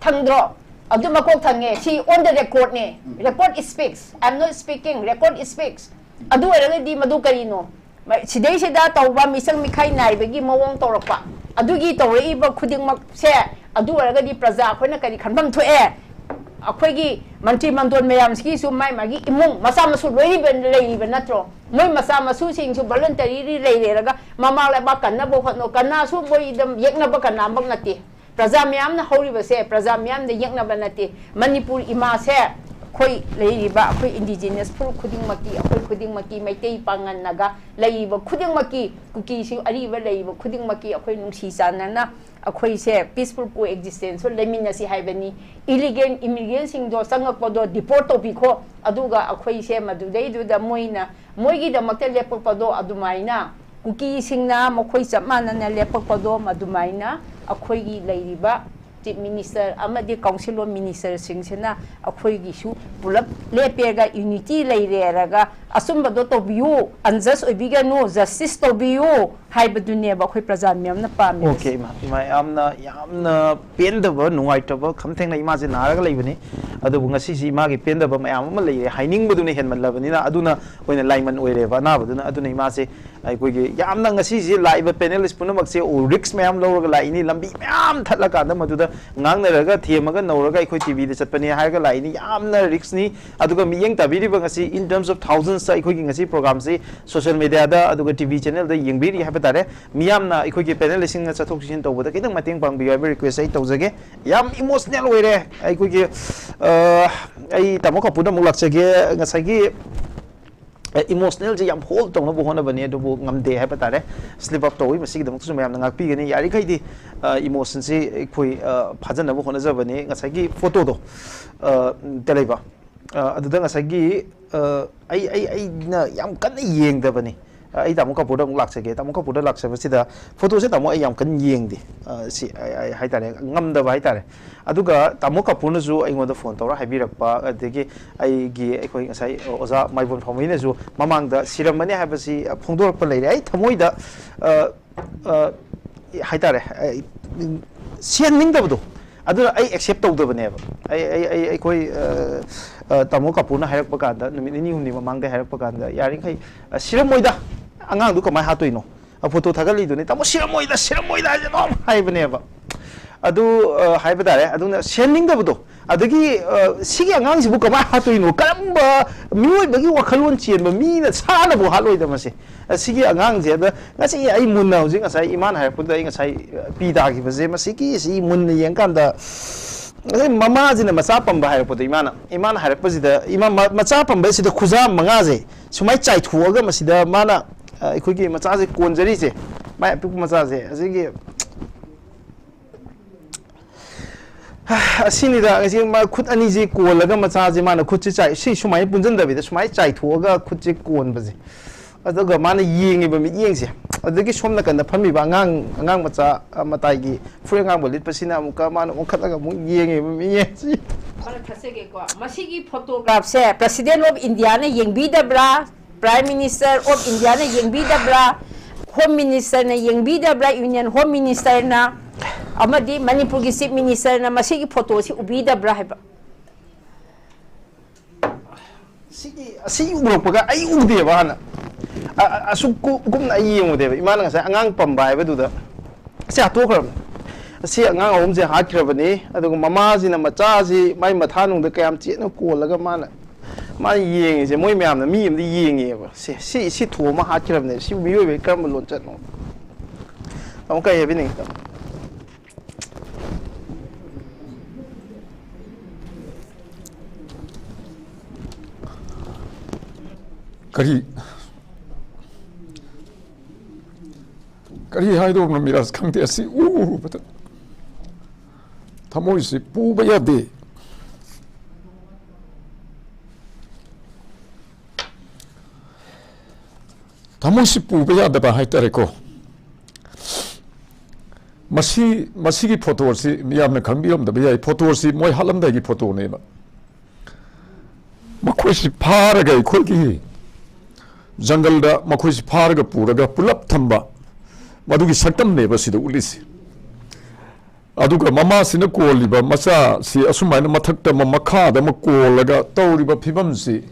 ꯊꯪꯗ꯭ꯔꯣ? ꯑꯗꯨ ꯃꯀꯣꯛ ꯊꯪꯉꯦ꯫ ꯁꯤ on the record ꯅꯦ꯫ Record speaks. I am not speaking. Record speaks. ꯑꯗꯨ ꯑꯣꯏꯔꯒꯗꯤ ꯃꯗꯨ ꯀꯔꯤꯅꯣ? ꯃ-, ꯁꯤꯗꯩꯁꯤꯗ ꯇꯧꯕ ꯃꯤꯆꯪ ꯃꯤꯈꯥꯏ ꯅꯥꯏꯕꯒꯤ ꯃꯑꯣꯡ ꯇꯧꯔꯛꯄ, ꯑꯗꯨꯒꯤ ꯇꯧꯔꯛꯏꯕ ꯈꯨꯗꯤꯡꯃꯛꯁꯦ, ꯑꯗꯨ ꯑꯣꯏꯔꯒꯗꯤ ꯄ꯭ꯔꯖꯥ ꯑꯩꯈꯣꯏꯅ ꯀꯔꯤ ꯈꯟꯐꯝ ꯊꯣꯛꯑꯦ? ꯑꯩꯈꯣꯏꯒꯤ ꯃꯟꯇ꯭ꯔꯤ ꯃꯟꯗꯣꯟ ꯃꯌꯥꯝꯁꯤꯒꯤꯁꯨ ꯃꯥꯏ ꯃꯥꯒꯤ ꯏꯃꯨꯡ ꯃꯆꯥ ꯃꯁꯨ ꯂꯣꯏꯔꯤꯕ, ꯂꯩꯔꯤꯕ ꯅꯠꯇ꯭ꯔꯣ? ꯃꯣꯏ ꯃꯆꯥ ꯃꯁꯨꯁꯤꯡꯁꯨ voluntary ꯂꯩꯔꯦꯔꯒ ꯃꯃꯥ ꯂꯩꯕꯥꯛ ꯀꯟꯅꯕ ꯍꯣꯠꯅꯧ, ꯀꯅꯥꯁꯨ ꯃꯣꯏꯗ ꯌꯦꯛꯅꯕ ꯀꯅꯥꯃꯛ ꯅꯠꯇꯦ꯫ ꯄ꯭ꯔꯖꯥ ꯃꯌꯥꯝꯅ ꯍꯧꯔꯤꯕꯁꯦ ꯄ꯭ꯔꯖꯥ ꯃꯤꯌꯥꯝꯗ ꯌꯦꯛꯅꯕ ꯅꯠꯇꯦ꯫ ꯃꯅꯤꯄꯨꯔ ꯏꯃꯥꯁꯦ ꯑꯩꯈꯣꯏ ꯂꯩꯔꯤꯕ ꯑꯩꯈꯣꯏ indigenous ꯐꯨꯔꯨꯞ ꯈꯨꯗꯤꯡꯃꯛꯀꯤ, ꯑꯩꯈꯣꯏ ꯈꯨꯗꯤꯡꯃꯛꯀꯤ, ꯃꯩꯇꯩ ꯄꯥꯉꯟꯅꯒ ꯂꯩꯔꯤꯕ ꯈꯨꯗꯤꯡꯃꯛꯀꯤ, ꯀꯨꯀꯤꯁꯨ ꯑꯔꯤꯕ ꯂꯩꯔꯤꯕ ꯈꯨꯗꯤꯡꯃꯛꯀꯤ ꯑꯩꯈꯣꯏ ꯅꯨꯡꯁꯤ ꯆꯥꯟꯅꯅ ꯑꯩꯈꯣꯏꯁꯦ peaceful coexistence ꯁꯨ ꯂꯩꯃꯤꯟꯅꯁꯤ ꯍꯥꯏꯕꯅꯤ꯫ Illegal immigrant ꯁꯤꯡꯗꯣ ꯆꯪꯉꯛꯄꯗꯣ deport ꯇꯧꯕꯤꯈꯣ, ꯑꯗꯨꯒ ꯑꯩꯈꯣꯏꯁꯦ ꯃꯗꯨꯗꯩꯗꯨꯗ ꯃꯣꯏꯅ ꯃꯣꯏꯒꯤꯗꯃꯛꯇ ꯂꯦꯞꯄꯛꯄꯗꯣ ꯑꯗꯨꯃꯥꯏꯅ ꯀꯨꯀꯤꯁꯤꯡꯅ ꯃꯈꯣꯏ ꯆꯞ ꯃꯥꯟꯅꯅ ꯂꯦꯞꯄꯛꯄꯗꯣ ꯑꯗꯨꯃꯥꯏꯅ ꯑꯩꯈꯣꯏꯒꯤ ꯂꯩꯔꯤꯕ Chief Minister ꯑꯃꯗꯤ Council of Minister ꯁꯤꯡꯁꯤꯅ ꯑꯩꯈꯣꯏꯒꯤꯁꯨ ꯄꯨꯂꯞ ꯂꯦꯞꯄꯦꯔꯒ unity ꯂꯩꯔꯦꯔꯒ ꯑꯆꯨꯝꯕꯗꯣ ꯇꯧꯕꯤꯌꯨ, unjust ꯑꯣꯏꯕꯤꯒꯅꯨ, justice ꯇꯧꯕꯤꯌꯨ ꯍꯥꯏꯕꯗꯨꯅꯦꯕ ꯑꯩꯈꯣꯏ ꯄ꯭ꯔꯖꯥ ꯃꯤꯌꯥꯝꯅ ꯄꯥꯝꯃꯤꯕꯁꯦ꯫ ꯑꯣꯀꯦ ꯏꯃꯥ, ꯏꯃꯥ ꯌꯥꯝꯅ, ꯌꯥꯝꯅ ꯄꯦꯟꯗꯕ, ꯅꯨꯡꯉꯥꯏꯇꯕ ꯈꯝ ꯊꯦꯡꯅ ꯏꯃꯥꯁꯦ ꯅꯥꯔꯒ ꯂꯩꯕꯅꯤ꯫ ꯑꯗꯨꯕꯨ ꯉꯁꯤꯁꯤ ꯏꯃꯥꯒꯤ ꯄꯦꯟꯗꯕ ꯃꯌꯥꯝ ꯑꯃ ꯂꯩꯔꯦ, ꯍꯥꯏꯅꯤꯡꯕꯗꯨꯅ ꯍꯦꯟꯃꯜꯂꯕꯅꯤꯅ ꯑꯗꯨꯅ ꯑꯣꯏꯅ ꯂꯥꯏꯃꯟ ꯑꯣꯏꯔꯦꯕ ꯑꯅꯥꯕꯗꯨꯅ꯫ ꯑꯗꯨꯅ ꯏꯃꯥꯁꯦ ꯑꯩꯈꯣꯏꯒꯤ ꯌꯥꯝꯅ ꯉꯁꯤꯁꯦ ꯂꯥꯛꯏꯕ panelist ꯄꯨꯝꯅꯃꯛꯁꯦ risk ꯃꯌꯥꯝ ꯂꯧꯔꯒ ꯂꯥꯛꯏꯅꯤ꯫ ꯂꯝꯕꯤ ꯃꯌꯥꯝ ꯊꯠꯂꯀꯥꯟꯗ ꯃꯗꯨꯗ ꯉꯥꯡꯅꯔꯒ ꯊꯦꯝꯃꯒ ꯅꯧꯔꯒ ꯑꯩꯈꯣꯏ ꯇꯤꯚꯤꯗ ꯆꯠꯄꯅꯦ ꯍꯥꯏꯔꯒ ꯂꯥꯛꯏꯅꯤ꯫ ꯌꯥꯝꯅ risk ꯅꯤ꯫ ꯑꯗꯨꯒ ꯃꯤꯠꯌꯦꯡ ꯇꯥꯕꯤꯔꯤꯕ ꯉꯁꯤ in terms of thousands ꯑꯩꯈꯣꯏꯒꯤ ꯉꯁꯤ program ꯁꯤ social media ꯗ ꯑꯗꯨꯒ ꯇꯤꯚꯤ channel ꯗ ꯌꯦꯡꯕꯤꯔꯤ ꯍꯥꯏꯕ ꯇꯥꯔꯦ꯫ ꯃꯤꯌꯥꯝꯅ ꯑꯩꯈꯣꯏꯒꯤ panelist ꯁꯤꯡꯅ ꯆꯠꯊꯣꯛ ꯆꯠꯁꯤꯟ ꯇꯧꯕꯗ ꯈꯤꯇꯪ ꯃꯇꯦꯡ ꯄꯥꯡꯕꯤꯌꯨ ꯍꯥꯏꯕ request ꯑꯩ ꯇꯧꯖꯒꯦ꯫ ꯌꯥꯝ emotional ꯑꯣꯏꯔꯦ ꯑꯩꯈꯣꯏꯒꯤ, ꯑ, ꯑꯩ ꯇꯥꯃꯣ ꯀꯥꯄꯨꯗ ꯑꯃꯨꯛ ꯂꯥꯛꯆꯒꯦ꯫ ꯉꯁꯥꯏꯒꯤ ꯏꯃꯣꯁꯅꯦꯜꯁꯦ ꯌꯥꯝ ꯍꯣꯜ ꯇꯧꯅꯕ ꯍꯣꯠꯅꯕꯅꯤ, ꯑꯗꯨꯕꯨ ꯉꯝꯗꯦ ꯍꯥꯏꯕ ꯇꯥꯔꯦ꯫ ꯁ꯭ꯂꯤꯞ ꯑꯞ ꯇꯧꯏ꯫ ꯃꯁꯤꯒꯤꯗꯃꯛꯇꯁꯨ ꯃꯌꯥꯝꯅ ꯉꯥꯛꯄꯤꯒꯅꯤ꯫ ꯌꯥꯔꯤꯈꯩꯗꯤ ꯏꯃꯣꯁꯟꯁꯤ ꯑꯩꯈꯣꯏ ꯑ, ꯐꯥꯖꯅꯕ ꯍꯣꯠꯅꯖꯕꯅꯤ꯫ ꯉꯁꯥꯏꯒꯤ ꯐꯣꯇꯣꯗꯣ, ꯑ, ꯇꯦꯂꯩꯕ, ꯑ, ꯑꯗꯨꯗ ꯉꯁꯥꯏꯒꯤ, ꯑ, ꯑꯩ ꯑꯩ ꯑꯩꯅ ꯌꯥꯝ ꯀꯟꯅ ꯌꯦꯡꯗꯕꯅꯤ꯫ ꯑ, ꯑꯩ ꯇꯥꯃꯣ ꯀꯥꯄꯨꯔꯗ ꯑꯃꯨꯛ ꯂꯥꯛꯆꯒꯦ꯫ ꯇꯥꯃꯣ ꯀꯥꯄꯨꯔꯗ ꯂꯥꯛꯆꯕꯁꯤꯗ ꯐꯣꯇꯣꯁꯦ ꯇꯥꯃꯣ ꯑꯩ ꯌꯥꯝ ꯀꯟꯅ ꯌꯦꯡꯗꯦ꯫ ꯑ, ꯁꯤ ꯑꯩ, ꯑꯩ ꯍꯥꯏꯇꯥꯔꯦ, ꯉꯝꯗꯕ ꯍꯥꯏꯇꯥꯔꯦ꯫ ꯑꯗꯨꯒ ꯇꯥꯃꯣ ꯀꯥꯄꯨꯔꯅꯁꯨ ꯑꯩꯉꯣꯟꯗ ꯐꯣꯟ ꯇꯧꯔ ꯍꯥꯏꯕꯤꯔꯛꯄ, ꯑꯗꯒꯤ ꯑꯩꯒꯤ, ꯑꯩꯈꯣꯏ ꯉꯁꯥꯏ ꯑꯣꯖꯥ ꯃꯥꯏꯕꯣꯟ ꯐꯥꯎꯃꯤꯅꯁꯨ ꯃꯃꯥꯡꯗ ꯁꯤꯔꯝꯃꯅꯤ ꯍꯥꯏꯕꯁꯤ ꯐꯣꯡꯗꯣꯔꯛꯄ ꯂꯩꯔꯦ꯫ ꯑꯩ ꯊꯃꯣꯏꯗ, ꯑ, ꯑ, ꯍꯥꯏꯇꯥꯔꯦ, ꯑꯩ, ꯁꯤꯍꯟꯅꯤꯡꯗꯕꯗꯣ, ꯑꯗꯨꯅ ꯑꯩ ꯑꯦꯛꯁꯦꯞ ꯇꯧꯗꯕꯅꯦꯕ꯫ ꯑꯩ, ꯑꯩ, ꯑꯩ, ꯑꯩꯈꯣꯏ, ꯑ, ꯑ, ꯇꯥꯃꯣ ꯀꯥꯄꯨꯔꯅ ꯍꯥꯏꯔꯛꯄ ꯀꯥꯟꯗ, ꯅꯨꯃꯤꯠ ꯅꯤꯅꯤ ꯍꯨꯝꯅꯤ ꯃꯃꯥꯡꯗ ꯍꯥꯏꯔꯛꯄ ꯀꯥꯟꯗ, "ꯌꯥꯔꯤꯈꯩ, ꯑ, ꯁꯤꯔꯝꯃꯣꯏꯗ, ꯑꯉꯥꯡꯗꯨ ꯀꯃꯥꯏꯅ ꯍꯥꯠꯇꯣꯏꯅꯣ? ꯑ, ꯐꯣꯇꯣ ꯊꯥꯒꯠꯂꯤꯗꯨꯅꯤ, ꯇꯥꯃꯣ ꯁꯤꯔꯝꯃꯣꯏꯗ, ꯁꯤꯔꯝꯃꯣꯏꯗ" ꯍꯥꯏꯁꯦ ꯑꯗꯨꯝ ꯍꯥꯏꯕꯅꯦꯕ꯫ ꯑꯗꯨ, ꯑ, ꯍꯥꯏꯕ ꯇꯥꯔꯦ, ꯑꯗꯨꯅ ꯁꯤꯍꯟꯅꯤꯡꯗꯕꯗꯣ꯫ ꯑꯗꯒꯤ, ꯑ, ꯁꯤꯒꯤ ꯑꯉꯥꯡꯁꯤꯕꯨ ꯀꯃꯥꯏꯅ ꯍꯥꯠꯇꯣꯏꯅꯣ? ꯀꯔꯝꯕ ꯃꯤꯑꯣꯏꯕꯒꯤ ꯋꯥꯈꯜꯂꯣꯟ ꯆꯦꯟꯕ ꯃꯤꯅ ꯁꯥꯅꯕꯨ ꯍꯥꯠꯂꯣꯏꯗ ꯃꯁꯦ꯫ ꯑ, ꯁꯤꯒꯤ ꯑꯉꯥꯡꯁꯦ, ꯑꯗ ꯉꯁꯤ ꯑꯩ ꯃꯨꯟꯅ, ꯍꯧꯖꯤꯛ ꯉꯁꯥꯏ ꯏꯃꯥꯅ ꯍꯥꯏꯔꯛꯄꯗ, ꯑꯩ ꯉꯁꯥꯏ, ꯑ, ꯄꯤ ꯇꯥꯈꯤꯕꯁꯦ, ꯃꯁꯤꯒꯤ, ꯁꯤ ꯃꯨꯟꯅ ꯌꯦꯡꯀꯥꯟꯗ, ꯉꯁꯥꯏ ꯃꯃꯥꯁꯤꯅ ꯃꯆꯥ ꯄꯝꯕ ꯍꯥꯏꯔꯛꯄꯗꯣ, ꯏꯃꯥꯅ, ꯏꯃꯥꯅ ꯍꯥꯏꯔꯛꯄꯁꯤꯗ, ꯏꯃꯥ, ꯃ-, ꯃꯆꯥ ꯄꯝꯕꯁꯤꯗ ꯈꯨꯖꯥ ꯃꯉꯥꯁꯦ ꯁꯨꯃꯥꯏꯅ ꯆꯥꯏꯊꯣꯛꯑꯒ, ꯃꯁꯤꯗ ꯃꯥꯅ, ꯑ, ꯑꯩꯈꯣꯏꯒꯤ ꯃꯆꯥꯁꯦ ꯀꯣꯟꯖꯔꯤꯁꯦ, ꯃꯥꯏ ꯑꯄꯤꯛꯄ ꯃꯆꯥꯁꯦ, ꯑꯁꯤꯒꯤ ꯑꯁꯤꯅꯤꯗ, ꯑꯁꯤ ꯃꯥ ꯈꯨꯠ ꯑꯅꯤꯁꯤ ꯀꯣꯜꯂꯒ ꯃꯆꯥꯁꯤ ꯃꯥꯅ ꯈꯨꯠꯁꯤ ꯆꯥꯏ-, ꯁꯤ ꯁꯨꯃꯥꯏꯅ ꯄꯨꯟꯁꯤꯟꯗꯕꯤꯗ ꯁꯨꯃꯥꯏꯅ ꯆꯥꯏꯊꯣꯛꯑꯒ ꯈꯨꯠꯁꯤ ꯀꯣꯟꯕꯁꯦ꯫ ꯑꯗꯨꯒ ꯃꯥꯅ ꯌꯦꯡꯉꯤꯕ ꯃꯤꯠꯌꯦꯡꯁꯦ, ꯑꯗꯒꯤ ꯁꯣꯝ ꯅꯥꯀꯟꯗ ꯐꯝꯃꯤꯕ ꯑꯉꯥꯡ, ꯑꯉꯥꯡ ꯃꯆꯥ, ꯑ, ꯃꯇꯥꯏꯒꯤ ꯐꯨꯔꯤꯠ ꯑꯉꯥꯡꯕ ꯂꯤꯠꯄꯁꯤꯅ ꯑꯃꯨꯛꯀ ꯃꯥꯅ ꯑꯣꯟꯈꯠꯂꯒ ꯑꯃꯨꯛ ꯌꯦꯡꯉꯤꯕ ꯃꯤꯠꯌꯦꯡꯁꯤ꯫ ꯃꯔꯛ ꯊꯠꯆꯒꯦꯀꯣ꯫ ꯃꯁꯤꯒꯤ ꯐꯣꯇꯣꯒ꯭ꯔꯥꯐꯁꯦ President of Indiaꯅ ꯌꯦꯡꯕꯤꯗꯕ꯭ꯔꯥ? Prime Minister of Indiaꯅ ꯌꯦꯡꯕꯤꯗꯕ꯭ꯔꯥ? Home Ministerꯅ ꯌꯦꯡꯕꯤꯗꯕ꯭ꯔꯥ? Union Home Ministerꯅ ꯑꯃꯗꯤ ꯃꯅꯤꯄꯨꯔꯒꯤ Chief Ministerꯅ ꯃꯁꯤꯒꯤ ꯐꯣꯇꯣꯁꯤ ꯎꯕꯤꯗꯕ꯭ꯔꯥ ꯍꯥꯏꯕ? ꯁꯤꯒꯤ, ꯑꯁꯤ ꯎꯔꯛꯄꯒ ꯑꯩ ꯎꯗꯦꯕ ꯍꯥꯟꯅ꯫ ꯑ-, ꯑ-, ꯑꯁꯨꯛ ꯀꯨ-, ꯀꯨꯞꯅ ꯑꯩ ꯌꯦꯡꯉꯨꯗꯦꯕ꯫ ꯏꯃꯥꯅ ꯉꯁꯥꯏ ꯑꯉꯥꯡ ꯄꯝꯕ ꯍꯥꯏꯕꯗꯨꯗ ꯁꯤ ꯍꯥꯠꯇꯣꯛꯈ꯭ꯔꯕꯅꯤ꯫ ꯑꯁꯤ ꯑꯉꯥꯡ ꯑꯍꯨꯝꯁꯦ ꯍꯥꯠꯈ꯭ꯔꯕꯅꯤ꯫ ꯑꯗꯨꯒ ꯃꯃꯥꯁꯤꯅ ꯃꯆꯥꯁꯤ ꯃꯥꯏ ꯃꯊꯥꯅꯨꯡꯗ ꯀꯌꯥꯝ ꯆꯦꯠꯅ ꯀꯣꯜꯂꯒ ꯃꯥꯅ, ꯃꯥꯅ ꯌꯦꯡꯉꯤꯁꯦ, ꯃꯣꯏ ꯃꯌꯥꯝꯅ ꯃꯤ ꯑꯃꯗ ꯌꯦꯡꯉꯤꯑꯕ꯫ ꯁꯤ, ꯁꯤ, ꯁꯤ ꯊꯣꯛꯑ ꯑꯃ ꯍꯥꯠꯈ꯭ꯔꯕꯅꯦ꯫ ꯁꯤ ꯃꯤꯑꯣꯏꯕꯒꯤ ꯀꯔꯝꯕ ꯂꯣꯟꯆꯠꯅꯣ? ꯑꯃꯨꯛ ꯀꯩ ꯍꯥꯏꯕꯤꯅꯤꯡꯉꯤ? ꯀꯔꯤ, ꯀꯔꯤ ꯍꯥꯏꯗꯧꯅꯣ ꯃꯤꯔꯥꯖ, ꯈꯪꯗꯦ꯫ ꯑꯁꯤ ꯎꯔꯨꯕꯗ ꯊꯃꯣꯏꯁꯤ ꯄꯨꯕ ꯌꯥꯗꯦ꯫ ꯊꯃꯣꯏꯁꯤ ꯄꯨꯕ ꯌꯥꯗꯕ ꯍꯥꯏꯇꯥꯔꯦꯀꯣ꯫ ꯃꯁꯤ, ꯃꯁꯤꯒꯤ ꯐꯣꯇꯣꯁꯤ ꯃꯤꯌꯥꯝꯅ ꯈꯪꯕꯤꯔꯝꯗꯕ ꯌꯥꯏ꯫ ꯐꯣꯇꯣꯁꯤ ꯃꯣꯏ ꯍꯥꯠꯂꯝꯗꯥꯏꯒꯤ ꯐꯣꯇꯣꯅꯦꯕ꯫ ꯃꯈꯣꯏꯁꯤ ꯐꯥꯔꯒ ꯑꯩꯈꯣꯏꯒꯤ ꯖꯪꯒꯜꯗ ꯃꯈꯣꯏꯁꯤ ꯐꯥꯔꯒ ꯄꯨꯔꯒ ꯄꯨꯂꯞ ꯊꯝꯕ, ꯃꯗꯨꯒꯤ ꯁꯛꯇꯝꯅꯦꯕ ꯁꯤꯗ ꯎꯠꯂꯤꯁꯤ꯫ ꯑꯗꯨꯒ ꯃꯃꯥꯁꯤꯅ ꯀꯣꯜꯂꯤꯕ ꯃꯆꯥꯁꯤ ꯑꯁꯨꯃꯥꯏꯅ ꯃꯊꯛꯇ ꯑꯃ ꯃꯈꯥꯗ ꯑꯃ ꯀꯣꯜꯂꯒ ꯇꯧꯔꯤꯕ ꯐꯤꯕꯝꯁꯤ,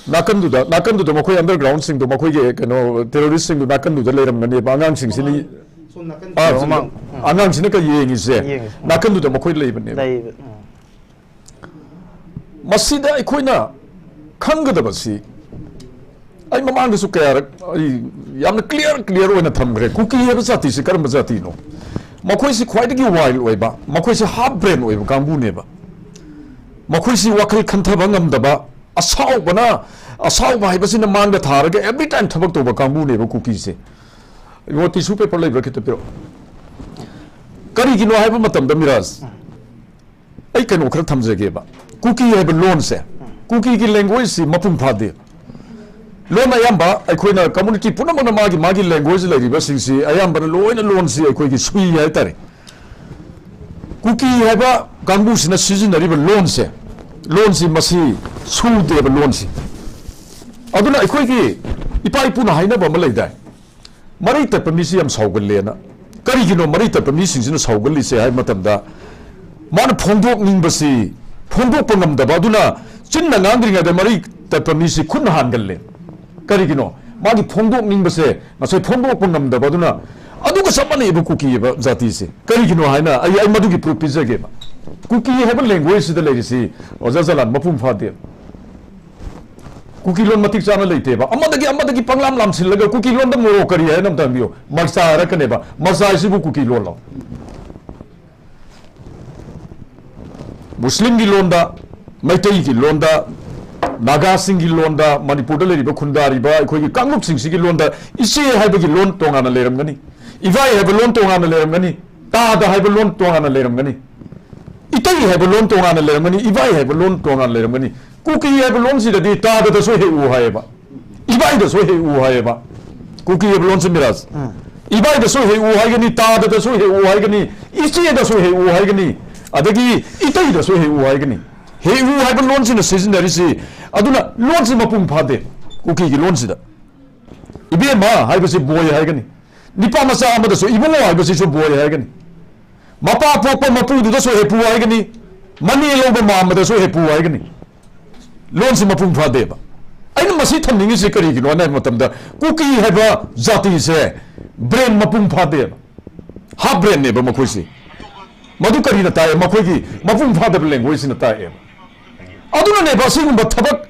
ꯅꯥꯀꯟꯗꯨꯗ, ꯅꯥꯀꯟꯗꯨꯗ ꯃꯈꯣꯏ undergroundꯁꯤꯡꯗꯣ, ꯃꯈꯣꯏꯒꯤ ꯀꯩꯅꯣ terroristꯁꯤꯡꯗꯣ ꯅꯥꯀꯟꯗꯨꯗ ꯂꯩꯔꯝꯒꯅꯦꯕ꯫ ꯑꯉꯥꯡꯁꯤꯡꯁꯤꯅ, ꯁꯣꯝ ꯅꯥꯀꯟ ꯑꯥ, ꯃꯃꯥꯡ, ꯎꯝ꯫ ꯑꯉꯥꯡꯁꯤꯅ ꯀꯩ ꯌꯦꯡꯉꯤꯁꯦ? ꯌꯦꯡꯉꯤꯁꯦ, ꯎꯝ꯫ ꯅꯥꯀꯟꯗꯨꯗ ꯃꯈꯣꯏ ꯂꯩꯕꯅꯦꯕ꯫ ꯂꯩꯕ, ꯎꯝ꯫ ꯃꯁꯤꯗ ꯑꯩꯈꯣꯏꯅ ꯈꯪꯒꯗꯕꯁꯤ, ꯑꯩ ꯃꯃꯥꯡꯗꯁꯨ ꯀꯌꯥꯔꯛ ꯑꯩ ꯌꯥꯝꯅ clear, clear ꯑꯣꯏꯅ ꯊꯝꯈ꯭ꯔꯦ, ꯀꯨꯀꯤ ꯍꯥꯏꯕ ꯖꯥꯇꯤꯁꯤ ꯀꯔꯝꯕ ꯖꯥꯇꯤꯅꯣ? ꯃꯈꯣꯏꯁꯤ ꯈ꯭ꯋꯥꯏꯗꯒꯤ wild ꯑꯣꯏꯕ, ꯃꯈꯣꯏꯁꯤ half brain ꯑꯣꯏꯕ ꯀꯥꯡꯕꯨꯅꯦꯕ꯫ ꯃꯈꯣꯏꯁꯤ ꯋꯥꯈꯜ ꯈꯟꯊꯕ ꯉꯝꯗꯕ, ꯑꯁꯥꯎꯕꯅ, ꯑꯁꯥꯎꯕ ꯍꯥꯏꯕꯁꯤꯅ ꯃꯥꯡꯗ ꯊꯥꯔꯒ every time ꯊꯕꯛ ꯇꯧꯕ ꯀꯥꯡꯕꯨꯅꯦꯕ ꯀꯨꯀꯤꯁꯦ꯫ ꯏꯕꯣ, tissue paper ꯂꯩꯕ꯭ꯔꯥ? ꯈꯤꯇ ꯄꯤꯔꯛꯑꯣ꯫ ꯀꯔꯤꯒꯤꯅꯣ ꯍꯥꯏꯕ ꯃꯇꯝꯗ, ꯃꯤꯔꯥꯖ, ꯑꯩ ꯀꯩꯅꯣ ꯈꯔ ꯊꯝꯖꯒꯦꯕ꯫ ꯀꯨꯀꯤ ꯍꯥꯏꯕ ꯂꯣꯟꯁꯦ, ꯀꯨꯀꯤꯒꯤ languageꯁꯤ ꯃꯄꯨꯡ ꯐꯥꯗꯦ꯫ ꯂꯣꯟ ꯑꯌꯥꯝꯕ ꯑꯩꯈꯣꯏꯅ community ꯄꯨꯝꯅꯃꯛꯅ ꯃꯥꯒꯤ ꯃꯥꯒꯤ language ꯂꯩꯔꯤꯕꯁꯤꯡꯁꯤ ꯑꯌꯥꯝꯕꯅ ꯂꯣꯏꯅ ꯂꯣꯟꯁꯤ ꯑꯩꯈꯣꯏꯒꯤ ꯁꯨꯏ ꯍꯥꯏꯇꯥꯔꯦ꯫ ꯀꯨꯀꯤ ꯍꯥꯏꯕ ꯀꯥꯡꯕꯨꯁꯤꯅ ꯁꯤꯖꯤꯟꯅꯔꯤꯕ ꯂꯣꯟꯁꯦ, ꯂꯣꯟꯁꯤ ꯃꯁꯤ ꯁꯨꯗꯦꯕ ꯂꯣꯟꯁꯤ꯫ ꯑꯗꯨꯅ ꯑꯩꯈꯣꯏꯒꯤ ꯏꯄꯥ ꯏꯄꯨꯅ ꯍꯥꯏꯅꯕ ꯑꯃ ꯂꯩꯗꯥꯏ, ꯃꯔꯩ ꯇꯠꯄ ꯃꯤꯁꯤ ꯌꯥꯝ ꯁꯥꯎꯒꯜꯂꯦꯅ꯫ ꯀꯔꯤꯒꯤꯅꯣ ꯃꯔꯩ ꯇꯠꯄ ꯃꯤꯁꯤꯡꯁꯤꯅ ꯁꯥꯎꯒꯜꯂꯤꯁꯦ ꯍꯥꯏꯕ ꯃꯇꯝꯗ, ꯃꯥꯅ ꯐꯣꯡꯗꯣꯛꯅꯤꯡꯕꯁꯤ ꯐꯣꯡꯗꯣꯛꯄ ꯉꯝꯗꯕ, ꯑꯗꯨꯅ ꯆꯤꯟꯅ ꯉꯥꯡꯗ꯭ꯔꯤꯉꯩꯗ ꯃꯔꯩ ꯇꯠꯄ ꯃꯤꯁꯤ ꯈꯨꯠꯅ ꯍꯥꯟꯒꯜꯂꯦ꯫ ꯀꯔꯤꯒꯤꯅꯣ? ꯃꯥꯒꯤ ꯐꯣꯡꯗꯣꯛꯅꯤꯡꯕꯁꯦ ꯉꯁꯥꯏ ꯐꯣꯡꯗꯣꯛꯄ ꯉꯝꯗꯕ꯫ ꯑꯗꯨꯅ ꯑꯗꯨꯒ ꯆꯞ ꯃꯥꯟꯅꯩꯕ ꯀꯨꯀꯤ ꯍꯥꯏꯕ ꯖꯥꯇꯤꯁꯦ꯫ ꯀꯔꯤꯒꯤꯅꯣ ꯍꯥꯏꯅ ꯑꯩ, ꯑꯩ ꯃꯗꯨꯒꯤ proof ꯄꯤꯖꯒꯦꯕ꯫ ꯀꯨꯀꯤ ꯍꯥꯏꯕ languageꯁꯤꯗ ꯂꯩꯔꯤꯁꯤ, ꯑꯣꯖꯥ ꯖꯂꯥꯟ, ꯃꯄꯨꯡ ꯐꯥꯗꯦ꯫ ꯀꯨꯀꯤ ꯂꯣꯟ ꯃꯇꯤꯛ ꯆꯥꯅ ꯂꯩꯇꯦꯕ꯫ ꯑꯃꯗꯒꯤ ꯑꯃꯗꯒꯤ ꯄꯪꯂꯥꯝ ꯂꯥꯝꯁꯤꯜꯂꯒ ꯀꯨꯀꯤ ꯂꯣꯟꯗ ꯃꯣꯔꯣꯛ ꯀꯔꯤ ꯍꯥꯏꯅ ꯑꯝꯇ ꯍꯪꯕꯤꯌꯨ꯫ ꯃꯛꯆꯥ ꯍꯥꯏꯔꯛꯀꯅꯦꯕ꯫ ꯃꯛꯆꯥ ꯍꯥꯏꯁꯤꯕꯨ ꯀꯨꯀꯤ ꯂꯣꯟꯂꯣ? ꯃꯨꯁꯂꯤꯝꯒꯤ ꯂꯣꯟꯗ, ꯃꯩꯇꯩꯒꯤ ꯂꯣꯟꯗ, ꯅꯥꯒꯥꯁꯤꯡꯒꯤ ꯂꯣꯟꯗ, ꯃꯅꯤꯄꯨꯔꯗ ꯂꯩꯔꯤꯕ ꯈꯨꯟꯗꯥꯔꯤꯕ ꯑꯩꯈꯣꯏꯒꯤ ꯀꯥꯡꯂꯨꯞꯁꯤꯡꯁꯤꯒꯤ ꯂꯣꯟꯗ ꯏꯆꯦ ꯍꯥꯏꯕꯒꯤ ꯂꯣꯟ ꯇꯣꯉꯥꯟꯅ ꯂꯩꯔꯝꯒꯅꯤ, ꯏꯕꯥꯏ ꯍꯥꯏꯕ ꯂꯣꯟ ꯇꯣꯉꯥꯟꯅ ꯂꯩꯔꯝꯒꯅꯤ, ꯇꯥꯗ ꯍꯥꯏꯕ ꯂꯣꯟ ꯇꯣꯉꯥꯟꯅ ꯂꯩꯔꯝꯒꯅꯤ, ꯏꯇꯩ ꯍꯥꯏꯕ ꯂꯣꯟ ꯇꯣꯉꯥꯟꯅ ꯂꯩꯔꯝꯒꯅꯤ, ꯏꯕꯥꯏ ꯍꯥꯏꯕ ꯂꯣꯟ ꯇꯣꯉꯥꯟꯅ ꯂꯩꯔꯝꯒꯅꯤ꯫ ꯀꯨꯀꯤ ꯍꯥꯏꯕ ꯂꯣꯟꯁꯤꯗꯗꯤ ꯇꯥꯗꯗꯁꯨ ꯍꯦꯛ ꯎ ꯍꯥꯏꯌꯦꯕ, ꯏꯕꯥꯏꯗꯁꯨ ꯍꯦꯛ ꯎ ꯍꯥꯏꯌꯦꯕ꯫ ꯀꯨꯀꯤ ꯍꯥꯏꯕ ꯂꯣꯟꯁꯦ, ꯃꯤꯔꯥꯖ, ꯎꯝ꯫ ꯏꯕꯥꯏꯗꯁꯨ ꯍꯦꯛ ꯎ ꯍꯥꯏꯒꯅꯤ, ꯇꯥꯗꯗꯁꯨ ꯍꯦꯛ ꯎ ꯍꯥꯏꯒꯅꯤ, ꯏꯆꯦꯗꯁꯨ ꯍꯦꯛ ꯎ ꯍꯥꯏꯒꯅꯤ, ꯑꯗꯒꯤ ꯏꯇꯩꯗꯁꯨ ꯍꯦꯛ ꯎ ꯍꯥꯏꯒꯅꯤ꯫ ꯍꯦꯛ ꯎ ꯍꯥꯏꯕ ꯂꯣꯟꯁꯤꯅ ꯁꯤꯖꯤꯟꯅꯔꯤꯁꯤ꯫ ꯑꯗꯨꯅ ꯂꯣꯟꯁꯤ ꯃꯄꯨꯡ ꯐꯥꯗꯦ ꯀꯨꯀꯤꯒꯤ ꯂꯣꯟꯁꯤꯗ꯫ ꯏꯕꯦꯝꯃ ꯍꯥꯏꯕꯁꯤ ꯕꯣꯏ ꯍꯥꯏꯒꯅꯤ, ꯅꯤꯄꯥ ꯃꯆꯥ ꯑꯃꯗꯁꯨ ꯏꯕꯨꯡꯉꯣ ꯍꯥꯏꯕꯁꯤꯁꯨ ꯕꯣꯏ ꯍꯥꯏꯒꯅꯤ, ꯃꯄꯥ ꯄꯣꯛꯄ ꯃꯄꯨꯗꯨꯗꯁꯨ ꯍꯦꯛ ꯄꯨ ꯍꯥꯏꯒꯅꯤ, ꯃꯅꯦ ꯂꯧꯕ ꯃꯥꯝꯃꯗꯁꯨ ꯍꯦꯛ ꯄꯨ ꯍꯥꯏꯒꯅꯤ꯫ ꯂꯣꯟꯁꯤ ꯃꯄꯨꯡ ꯐꯥꯗꯦꯕ꯫ ꯑꯩꯅ ꯃꯁꯤ ꯊꯝꯅꯤꯡꯉꯤꯁꯤ ꯀꯔꯤꯒꯤꯅꯣ ꯍꯥꯏꯕ ꯃꯇꯝꯗ, ꯀꯨꯀꯤ ꯍꯥꯏꯕ ꯖꯥꯇꯤꯁꯦ ꯕ꯭ꯔꯦꯟ ꯃꯄꯨꯡ ꯐꯥꯗꯦꯕ, ꯍꯥꯐ ꯕ꯭ꯔꯦꯟꯅꯦꯕ ꯃꯈꯣꯏꯁꯤ꯫ ꯃꯗꯨ ꯀꯔꯤꯅ ꯇꯥꯛꯑꯦ? ꯃꯈꯣꯏꯒꯤ ꯃꯄꯨꯡ ꯐꯥꯗꯕ ꯂꯦꯡꯒ꯭ꯋꯦꯖꯁꯤꯅ ꯇꯥꯛꯑꯦꯕ꯫ ꯑꯗꯨꯅꯅꯦꯕ ꯑꯁꯤꯒꯨꯝꯕ ꯊꯕꯛ,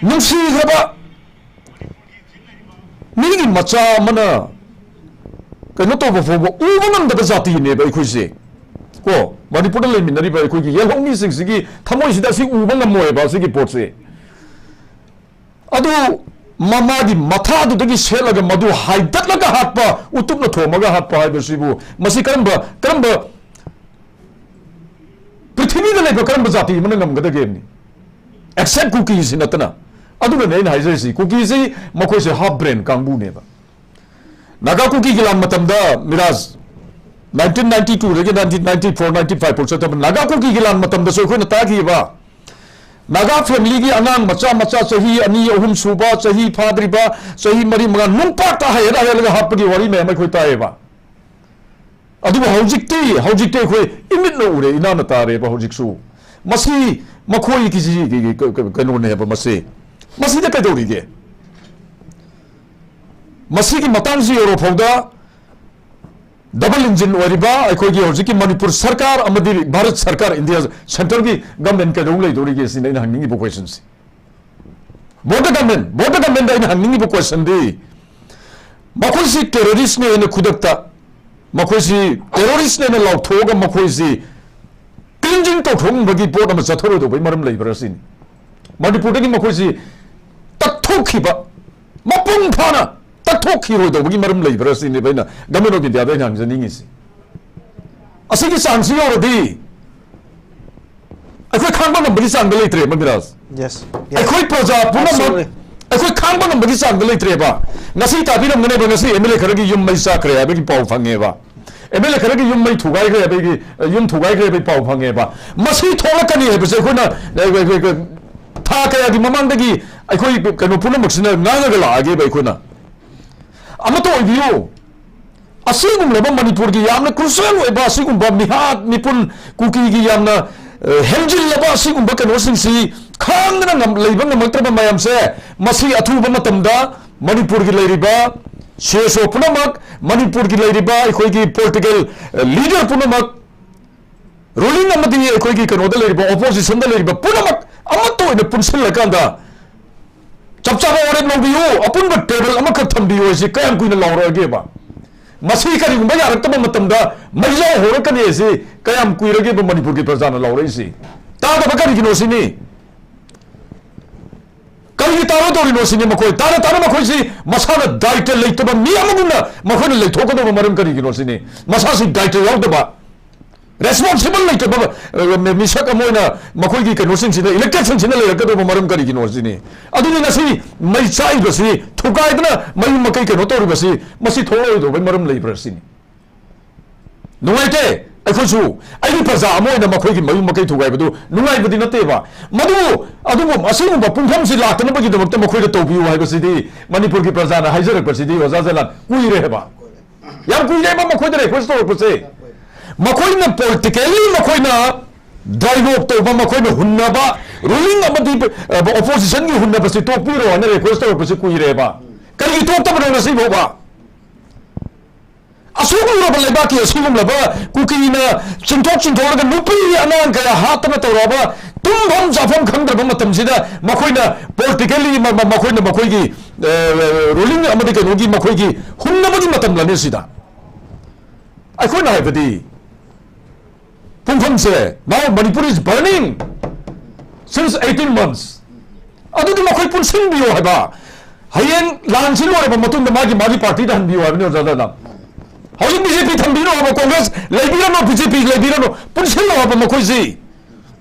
ꯅꯨꯡꯁꯤꯈ꯭ꯔꯕ ꯃꯤꯒꯤ ꯃꯆꯥ ꯑꯃꯅ ꯀꯩꯅꯣ ꯇꯧꯕ ꯐꯥꯎꯕ ꯎꯕ ꯉꯝꯗꯕ ꯖꯥꯇꯤꯅꯦꯕ ꯑꯩꯈꯣꯏꯁꯦ꯫ ꯀꯣ, ꯃꯅꯤꯄꯨꯔꯗ ꯂꯩꯃꯤꯟꯅꯔꯤꯕ ꯑꯩꯈꯣꯏꯒꯤ ꯌꯦꯜꯍꯧꯃꯤꯁꯤꯡꯁꯤꯒꯤ ꯊꯃꯣꯏꯁꯤꯗ ꯑꯁꯤ ꯎꯕ ꯉꯝꯃꯣꯏꯕ, ꯑꯁꯤꯒꯤ ꯄꯣꯠꯁꯦ꯫ ꯑꯗꯨ ꯃꯃꯥꯒꯤ ꯃꯊꯥꯗꯨꯗꯒꯤ ꯁꯦꯠꯂꯒ ꯃꯗꯨ ꯍꯥꯏꯗꯠꯂꯒ ꯍꯥꯠꯄ, ꯎꯇꯨꯞꯅ ꯊꯣꯝꯃꯒ ꯍꯥꯠꯄ ꯍꯥꯏꯕꯁꯤꯕꯨ, ꯃꯁꯤ ꯀꯔꯝꯕ, ꯀꯔꯝꯕ ꯄ꯭ꯔꯤꯊꯤꯕꯤꯗ ꯂꯩꯕ ꯀꯔꯝꯕ ꯖꯥꯇꯤ ꯑꯃꯅ ꯉꯝꯒꯗꯒꯦꯕꯅꯤ? ꯑꯦꯛꯁꯦꯞ ꯀꯨꯀꯤꯁꯤ ꯅꯠꯇꯅ꯫ ꯑꯗꯨꯅꯅꯦ ꯑꯩꯅ ꯍꯥꯏꯖꯔꯤꯁꯤ, ꯀꯨꯀꯤꯁꯤ ꯃꯈꯣꯏꯁꯦ ꯍꯥꯐ ꯕ꯭ꯔꯦꯟ ꯀꯥꯡꯕꯨꯅꯦꯕ꯫ ꯅꯥꯒꯥ ꯀꯨꯀꯤꯒꯤ ꯂꯥꯟ ꯃꯇꯝꯗ, ꯃꯤꯔꯥꯖ, ꯅꯥꯏꯟꯇꯤꯟ ꯅꯥꯏꯟꯇꯤ ꯇꯨꯗꯒꯤ nineteen ninety four ninety five ꯐꯥꯎ ꯆꯠꯊꯕ ꯅꯥꯒꯥ ꯀꯨꯀꯤꯒꯤ ꯂꯥꯟ ꯃꯇꯝꯗꯁꯨ ꯑꯩꯈꯣꯏꯅ ꯇꯥꯈꯤꯕ, ꯅꯥꯒꯥ ꯐꯦꯃꯤꯂꯤꯒꯤ ꯑꯉꯥꯡ ꯃꯆꯥ ꯃꯆꯥ, ꯆꯍꯤ ꯑꯅꯤ, ꯑꯍꯨꯝ ꯁꯨꯕ, ꯆꯍꯤ ꯐꯥꯗ꯭ꯔꯤꯕ, ꯆꯍꯤ ꯃꯔꯤ, ꯃꯉꯥ, ꯅꯨꯡꯄꯥꯛꯇ ꯍꯥꯏꯔ ꯍꯥꯏꯔꯒ ꯍꯥꯠꯄꯒꯤ ꯋꯥꯔꯤ ꯃꯌꯥꯝ ꯑꯩꯈꯣꯏ ꯇꯥꯏꯌꯦꯕ꯫ ꯑꯗꯨꯕꯨ ꯍꯧꯖꯤꯛꯇꯤ, ꯍꯧꯖꯤꯛꯇꯤ ꯑꯩꯈꯣꯏ ꯏꯃꯤꯠꯅ ꯎꯔꯦ, ꯏꯅꯥꯅ ꯇꯥꯔꯦꯕ ꯍꯧꯖꯤꯛꯁꯨ꯫ ꯃꯁꯤ ꯃꯈꯣꯏꯒꯤ ꯀ-, ꯀ-, ꯀꯩꯅꯣꯅꯦꯕ ꯃꯁꯤ꯫ ꯃꯁꯤꯗ ꯀꯩꯗꯧꯔꯤꯒꯦ? ꯃꯁꯤꯒꯤ ꯃꯇꯥꯡꯁꯤ ꯌꯧꯔꯐꯥꯎꯗ ꯗꯕꯜ ꯏꯟꯖꯤꯟ ꯑꯣꯏꯔꯤꯕ ꯑꯩꯈꯣꯏꯒꯤ ꯍꯧꯖꯤꯛꯀꯤ ꯃꯅꯤꯄꯨꯔ ꯁꯔꯀꯥꯔ ꯑꯃꯗꯤ ꯚꯥꯔꯠ ꯁꯔꯀꯥꯔ, ꯏꯟꯗꯤꯌꯥ ꯁꯦꯟꯇ꯭ꯔꯒꯤ ꯒꯚꯔꯟꯃꯦꯟ ꯀꯩꯗꯧ ꯂꯩꯗꯧꯔꯤꯒꯦ ꯁꯤꯅꯤ ꯑꯩꯅ ꯍꯪꯅꯤꯡꯉꯤꯕ ꯀꯣꯏꯁꯟꯁꯤ꯫ ꯕꯣꯔꯗꯔ ꯒꯚꯔꯟꯃꯦꯟ, ꯕꯣꯔꯗꯔ ꯒꯚꯔꯟꯃꯦꯟꯗ ꯑꯩꯅ ꯍꯪꯅꯤꯡꯉꯤꯕ ꯀꯣꯏꯁꯟꯗꯤ, ꯃꯈꯣꯏꯁꯤ ꯇꯦꯔꯣꯔꯤꯁꯅꯦ ꯍꯥꯏꯅ ꯈꯨꯗꯛꯇ, ꯃꯈꯣꯏꯁꯤ ꯇꯦꯔꯣꯔꯤꯁꯅꯦꯅ ꯂꯥꯎꯊꯣꯛꯑꯒ ꯃꯈꯣꯏꯁꯤ ꯀ꯭ꯂꯤꯟꯖꯤꯡ ꯇꯧꯊꯣꯛꯅꯕꯒꯤ ꯄꯣꯠ ꯑꯃ ꯆꯠꯊꯔꯣꯏꯗꯧꯕꯒꯤ ꯃꯔꯝ ꯂꯩꯕ꯭ꯔꯥ ꯁꯤꯅꯤ꯫ ꯃꯅꯤꯄꯨꯔꯗꯒꯤ ꯃꯈꯣꯏꯁꯤ ꯇꯛꯊꯣꯛꯈꯤꯕ, ꯃꯄꯨꯡ ꯐꯥꯅ ꯇꯛꯊꯣꯛꯈꯤꯔꯣꯏꯗꯧꯕꯒꯤ ꯃꯔꯝ ꯂꯩꯕ꯭ꯔꯥ ꯁꯤꯅꯦꯕ ꯑꯩꯅ Government of Indiaꯗ ꯑꯩꯅ ꯍꯪꯖꯅꯤꯡꯉꯤꯁꯤ꯫ ꯑꯁꯤꯒꯤ ꯆꯥꯡꯁꯤ ꯌꯧꯔꯗꯤ ꯑꯩꯈꯣꯏ ꯈꯥꯡꯕ ꯉꯝꯕꯒꯤ ꯆꯥꯡꯗ ꯂꯩꯇ꯭ꯔꯦ, ꯃꯃꯤꯔꯥꯖ꯫ Yes. ꯑꯩꯈꯣꯏ ꯄ꯭ꯔꯖꯥ ꯄꯨꯝꯅꯃꯛ Absolutely. ꯑꯩꯈꯣꯏ ꯈꯥꯡꯕ ꯉꯝꯕꯒꯤ ꯆꯥꯡꯗ ꯂꯩꯇ꯭ꯔꯦꯕ꯫ ꯉꯁꯤ ꯇꯥꯕꯤꯔꯝꯒꯅꯦꯕ, ꯉꯁꯤ MLA ꯈꯔꯒꯤ ꯌꯨꯝ ꯃꯩ ꯆꯥꯛꯈ꯭ꯔꯦ ꯍꯥꯏꯕꯒꯤ ꯄꯥꯎ ꯐꯪꯉꯦꯕ꯫ MLA ꯈꯔꯒꯤ ꯌꯨꯝ ꯃꯩ ꯊꯨꯒꯥꯏꯈ꯭ꯔꯦ ꯍꯥꯏꯕꯒꯤ, ꯌꯨꯝ ꯊꯨꯒꯥꯏꯈ꯭ꯔꯦ ꯍꯥꯏꯕꯒꯤ ꯄꯥꯎ ꯐꯪꯉꯦꯕ꯫ ꯃꯁꯤ ꯊꯣꯛꯂꯛꯀꯅꯤ ꯍꯥꯏꯕꯁꯦ ꯑꯩꯈꯣꯏꯅ, ꯑꯩꯈꯣꯏ, ꯑꯩꯈꯣꯏ, ꯊꯥ ꯀꯌꯥꯒꯤ ꯃꯃꯥꯡꯗꯒꯤ ꯑꯩꯈꯣꯏ ꯀꯩꯅꯣ ꯄꯨꯝꯅꯃꯛꯁꯤꯅ ꯉꯥꯡꯉꯒ ꯂꯥꯛꯑꯒꯦꯕ ꯑꯩꯈꯣꯏꯅ꯫ ꯑꯃꯠꯇ ꯑꯣꯏꯕꯤꯌꯨ꯫ ꯑꯁꯤꯒꯨꯝꯂꯕ ꯃꯅꯤꯄꯨꯔꯒꯤ ꯌꯥꯝꯅ crucial ꯑꯣꯏꯕ ꯑꯁꯤꯒꯨꯝꯕ ꯃꯤꯍꯥꯠ ꯃꯤꯄꯨꯟ, ꯀꯨꯀꯤꯒꯤ ꯌꯥꯝꯅ, ꯑ, ꯍꯦꯟꯖꯤꯜꯂꯕ ꯑꯁꯤꯒꯨꯝꯕ ꯀꯩꯅꯣꯁꯤꯡꯁꯤ ꯈꯥꯡꯗꯅ ꯉꯝ-, ꯂꯩꯕ ꯉꯝꯃꯛꯇ꯭ꯔꯕ ꯃꯌꯥꯝꯁꯦ, ꯃꯁꯤ ꯑꯊꯨꯕ ꯃꯇꯝꯗ ꯃꯅꯤꯄꯨꯔꯒꯤ ꯂꯩꯔꯤꯕ CSO ꯄꯨꯝꯅꯃꯛ, ꯃꯅꯤꯄꯨꯔꯒꯤ ꯂꯩꯔꯤꯕ ꯑꯩꯈꯣꯏꯒꯤ political, ꯑ, leader ꯄꯨꯝꯅꯃꯛ, ruling ꯑꯃꯗꯤ ꯑꯩꯈꯣꯏꯒꯤ ꯀꯩꯅꯣꯗ ꯂꯩꯔꯤꯕ, oppositionꯗ ꯂꯩꯔꯤꯕ ꯄꯨꯝꯅꯃꯛ ꯑꯃꯠꯇ ꯑꯣꯏꯅ ꯄꯨꯟꯁꯤꯜꯂꯀꯥꯟꯗ ꯆꯞ ꯆꯥꯕ ꯋꯥꯔꯦꯞ ꯂꯧꯕꯤꯌꯨ, ꯑꯄꯨꯟꯕ table ꯑꯃꯈꯛ ꯊꯝꯕꯤꯌꯨ ꯍꯥꯏꯁꯤ ꯀꯌꯥꯝ ꯀꯨꯏꯅ ꯂꯥꯎꯔꯛꯑꯒꯦꯕ? ꯃꯁꯤ ꯀꯔꯤꯒꯨꯝꯕ ꯌꯥꯔꯛꯇꯕ ꯃꯇꯝꯗ ꯃꯩꯖꯥꯎ ꯍꯧꯔꯛꯀꯅꯤ ꯍꯥꯏꯁꯤ ꯀꯌꯥꯝ ꯀꯨꯏꯔꯒꯦꯕ ꯃꯅꯤꯄꯨꯔꯒꯤ ꯄ꯭ꯔꯖꯥꯅ ꯂꯥꯎꯔꯛꯏꯁꯤ? ꯇꯥꯗꯕ ꯀꯔꯤꯒꯤꯅꯣ ꯁꯤꯅꯤ? ꯀꯔꯤꯒꯤ ꯇꯥꯔꯣꯏꯗꯧꯔꯤꯅꯣ ꯁꯤꯅꯤ? ꯃꯈꯣꯏ ꯇꯥꯅ ꯇꯥꯅ ꯃꯈꯣꯏꯁꯤ ꯃꯁꯥꯅ ꯗꯥꯏꯇ ꯂꯩꯇꯕ ꯃꯤ ꯑꯃꯒꯨꯝꯅ ꯃꯈꯣꯏꯅ ꯂꯩꯊꯣꯛꯀꯗꯧꯕ ꯃꯔꯝ ꯀꯔꯤꯒꯤꯅꯣ ꯁꯤꯅꯤ? ꯃꯁꯥꯁꯤ ꯗꯥꯏꯇ ꯌꯥꯎꯗꯕ, responsible ꯂꯩꯇꯕ, ꯑ, ꯃꯤ-, ꯃꯤꯁꯛ ꯑꯃ ꯑꯣꯏꯅ ꯃꯈꯣꯏꯒꯤ ꯀꯩꯅꯣꯁꯤꯡꯁꯤꯅ, electedꯁꯤꯡꯁꯤꯅ ꯂꯩꯔꯛꯀꯗꯧꯕ ꯃꯔꯝ ꯀꯔꯤꯒꯤꯅꯣ ꯁꯤꯅꯤ? ꯑꯗꯨꯗꯤ ꯉꯁꯤ ꯃꯩ ꯆꯥꯛꯏꯕꯁꯤ, ꯊꯨꯒꯥꯏꯗꯅ ꯃꯌꯨꯝ ꯃꯀꯩ ꯀꯩꯅꯣ ꯇꯧꯔꯤꯕꯁꯤ, ꯃꯁꯤ ꯊꯣꯛꯂꯛꯑꯣꯏꯗꯧꯕꯩ ꯃꯔꯝ ꯂꯩꯕ꯭ꯔꯥ ꯁꯤꯅꯤ? ꯅꯨꯡꯉꯥꯏꯇꯦ꯫ ꯑꯩꯈꯣꯏꯁꯨ, ꯑꯩꯒꯤ ꯄ꯭ꯔꯖꯥ ꯑꯃ ꯑꯣꯏꯅ ꯃꯈꯣꯏꯒꯤ ꯃꯌꯨꯝ ꯃꯀꯩ ꯊꯨꯒꯥꯏꯕꯗꯨ ꯅꯨꯡꯉꯥꯏꯕꯗꯤ ꯅꯠꯇꯦꯕ꯫ ꯃꯗꯨꯕꯨ, ꯑꯗꯨꯕꯨ ꯑꯁꯤꯒꯨꯝꯕ ꯄꯨꯡꯐꯝꯁꯤ ꯂꯥꯛꯇꯅꯕꯒꯤꯗꯃꯛꯇ ꯃꯈꯣꯏꯗ ꯇꯧꯕꯤꯌꯨ ꯍꯥꯏꯕꯁꯤꯗꯤ ꯃꯅꯤꯄꯨꯔꯒꯤ ꯄ꯭ꯔꯖꯥꯅ ꯍꯥꯏꯖꯔꯛꯄꯁꯤꯗꯤ, ꯑꯣꯖꯥ ꯖꯂꯥꯟ, ꯀꯨꯏꯔꯦ ꯍꯥꯏꯕ꯫ ꯌꯥꯝ ꯀꯨꯏꯔꯦꯕ ꯃꯈꯣꯏꯗ request ꯇꯧꯔꯛꯄꯁꯦ꯫ ꯃꯈꯣꯏꯅ politically ꯃꯈꯣꯏꯅ dialogue ꯇꯧꯕ, ꯃꯈꯣꯏꯅ ꯍꯨꯟꯅꯕ, ruling ꯑꯃꯗꯤ, ꯑ, oppositionꯒꯤ ꯍꯨꯟꯅꯕꯁꯤ ꯇꯣꯛꯄꯤꯔꯣ ꯍꯥꯏꯅ request ꯇꯧꯔꯛꯄꯁꯤ ꯀꯨꯏꯔꯦꯕ꯫ ꯀꯔꯤꯒꯤ ꯇꯣꯛꯇꯕꯅꯣ ꯉꯁꯤ ꯐꯥꯎꯕ? ꯑꯁꯤꯒꯨꯝꯂꯕ ꯂꯩꯕꯥꯛꯀꯤ ꯑꯁꯤꯒꯨꯝꯂꯕ ꯀꯨꯀꯤꯅ ꯆꯤꯡꯊꯣꯛ ꯆꯤꯡꯊꯣꯛꯂꯒ ꯅꯨꯄꯤ ꯑꯉꯥꯡ ꯀꯌꯥ ꯍꯥꯠꯇꯅ ꯇꯧꯔꯛꯑꯕ, ꯇꯨꯝꯐꯝ ꯆꯥꯐꯝ ꯈꯪꯗ꯭ꯔꯕ ꯃꯇꯝꯁꯤꯗ ꯃꯈꯣꯏꯅ politically ꯃ-, ꯃ-, ꯃꯈꯣꯏꯅ ꯃꯈꯣꯏꯒꯤ, ꯑ, ruling ꯑꯃꯗꯤ ꯀꯩꯅꯣꯒꯤ ꯃꯈꯣꯏꯒꯤ ꯍꯨꯟꯅꯕꯒꯤ ꯃꯇꯝꯂꯅꯦ ꯁꯤꯗ? ꯑꯩꯈꯣꯏꯅ ꯍꯥꯏꯕꯗꯤ ꯄꯨꯡꯐꯝꯁꯦ, now Manipur is burning since eighteen months. ꯑꯗꯨꯗꯤ ꯃꯈꯣꯏ ꯄꯨꯟꯁꯤꯟꯕꯤꯌꯣ ꯍꯥꯏꯕ꯫ ꯍꯌꯦꯡ ꯂꯥꯟꯁꯤ ꯂꯣꯏꯔꯕ ꯃꯇꯨꯡꯗ ꯃꯥꯒꯤ ꯃꯥꯒꯤ ꯄꯥꯔꯇꯤꯗ ꯍꯟꯕꯤꯌꯨ ꯍꯥꯏꯕꯅꯤ, ꯑꯣꯖꯥ ꯗꯥꯅꯥ꯫ ꯍꯧꯖꯤꯛ ꯕꯤ ꯖꯦ ꯄꯤ ꯊꯝꯕꯤꯔꯣ ꯍꯥꯏꯕ, ꯀꯣꯡꯒ꯭ꯔꯦꯁ ꯂꯩꯕꯤꯔꯅꯨ, ꯕꯤ ꯖꯦ ꯄꯤ ꯂꯩꯕꯤꯔꯅꯨ, ꯄꯨꯟꯁꯤꯜꯂꯣ ꯍꯥꯏꯕ ꯃꯈꯣꯏꯁꯤ꯫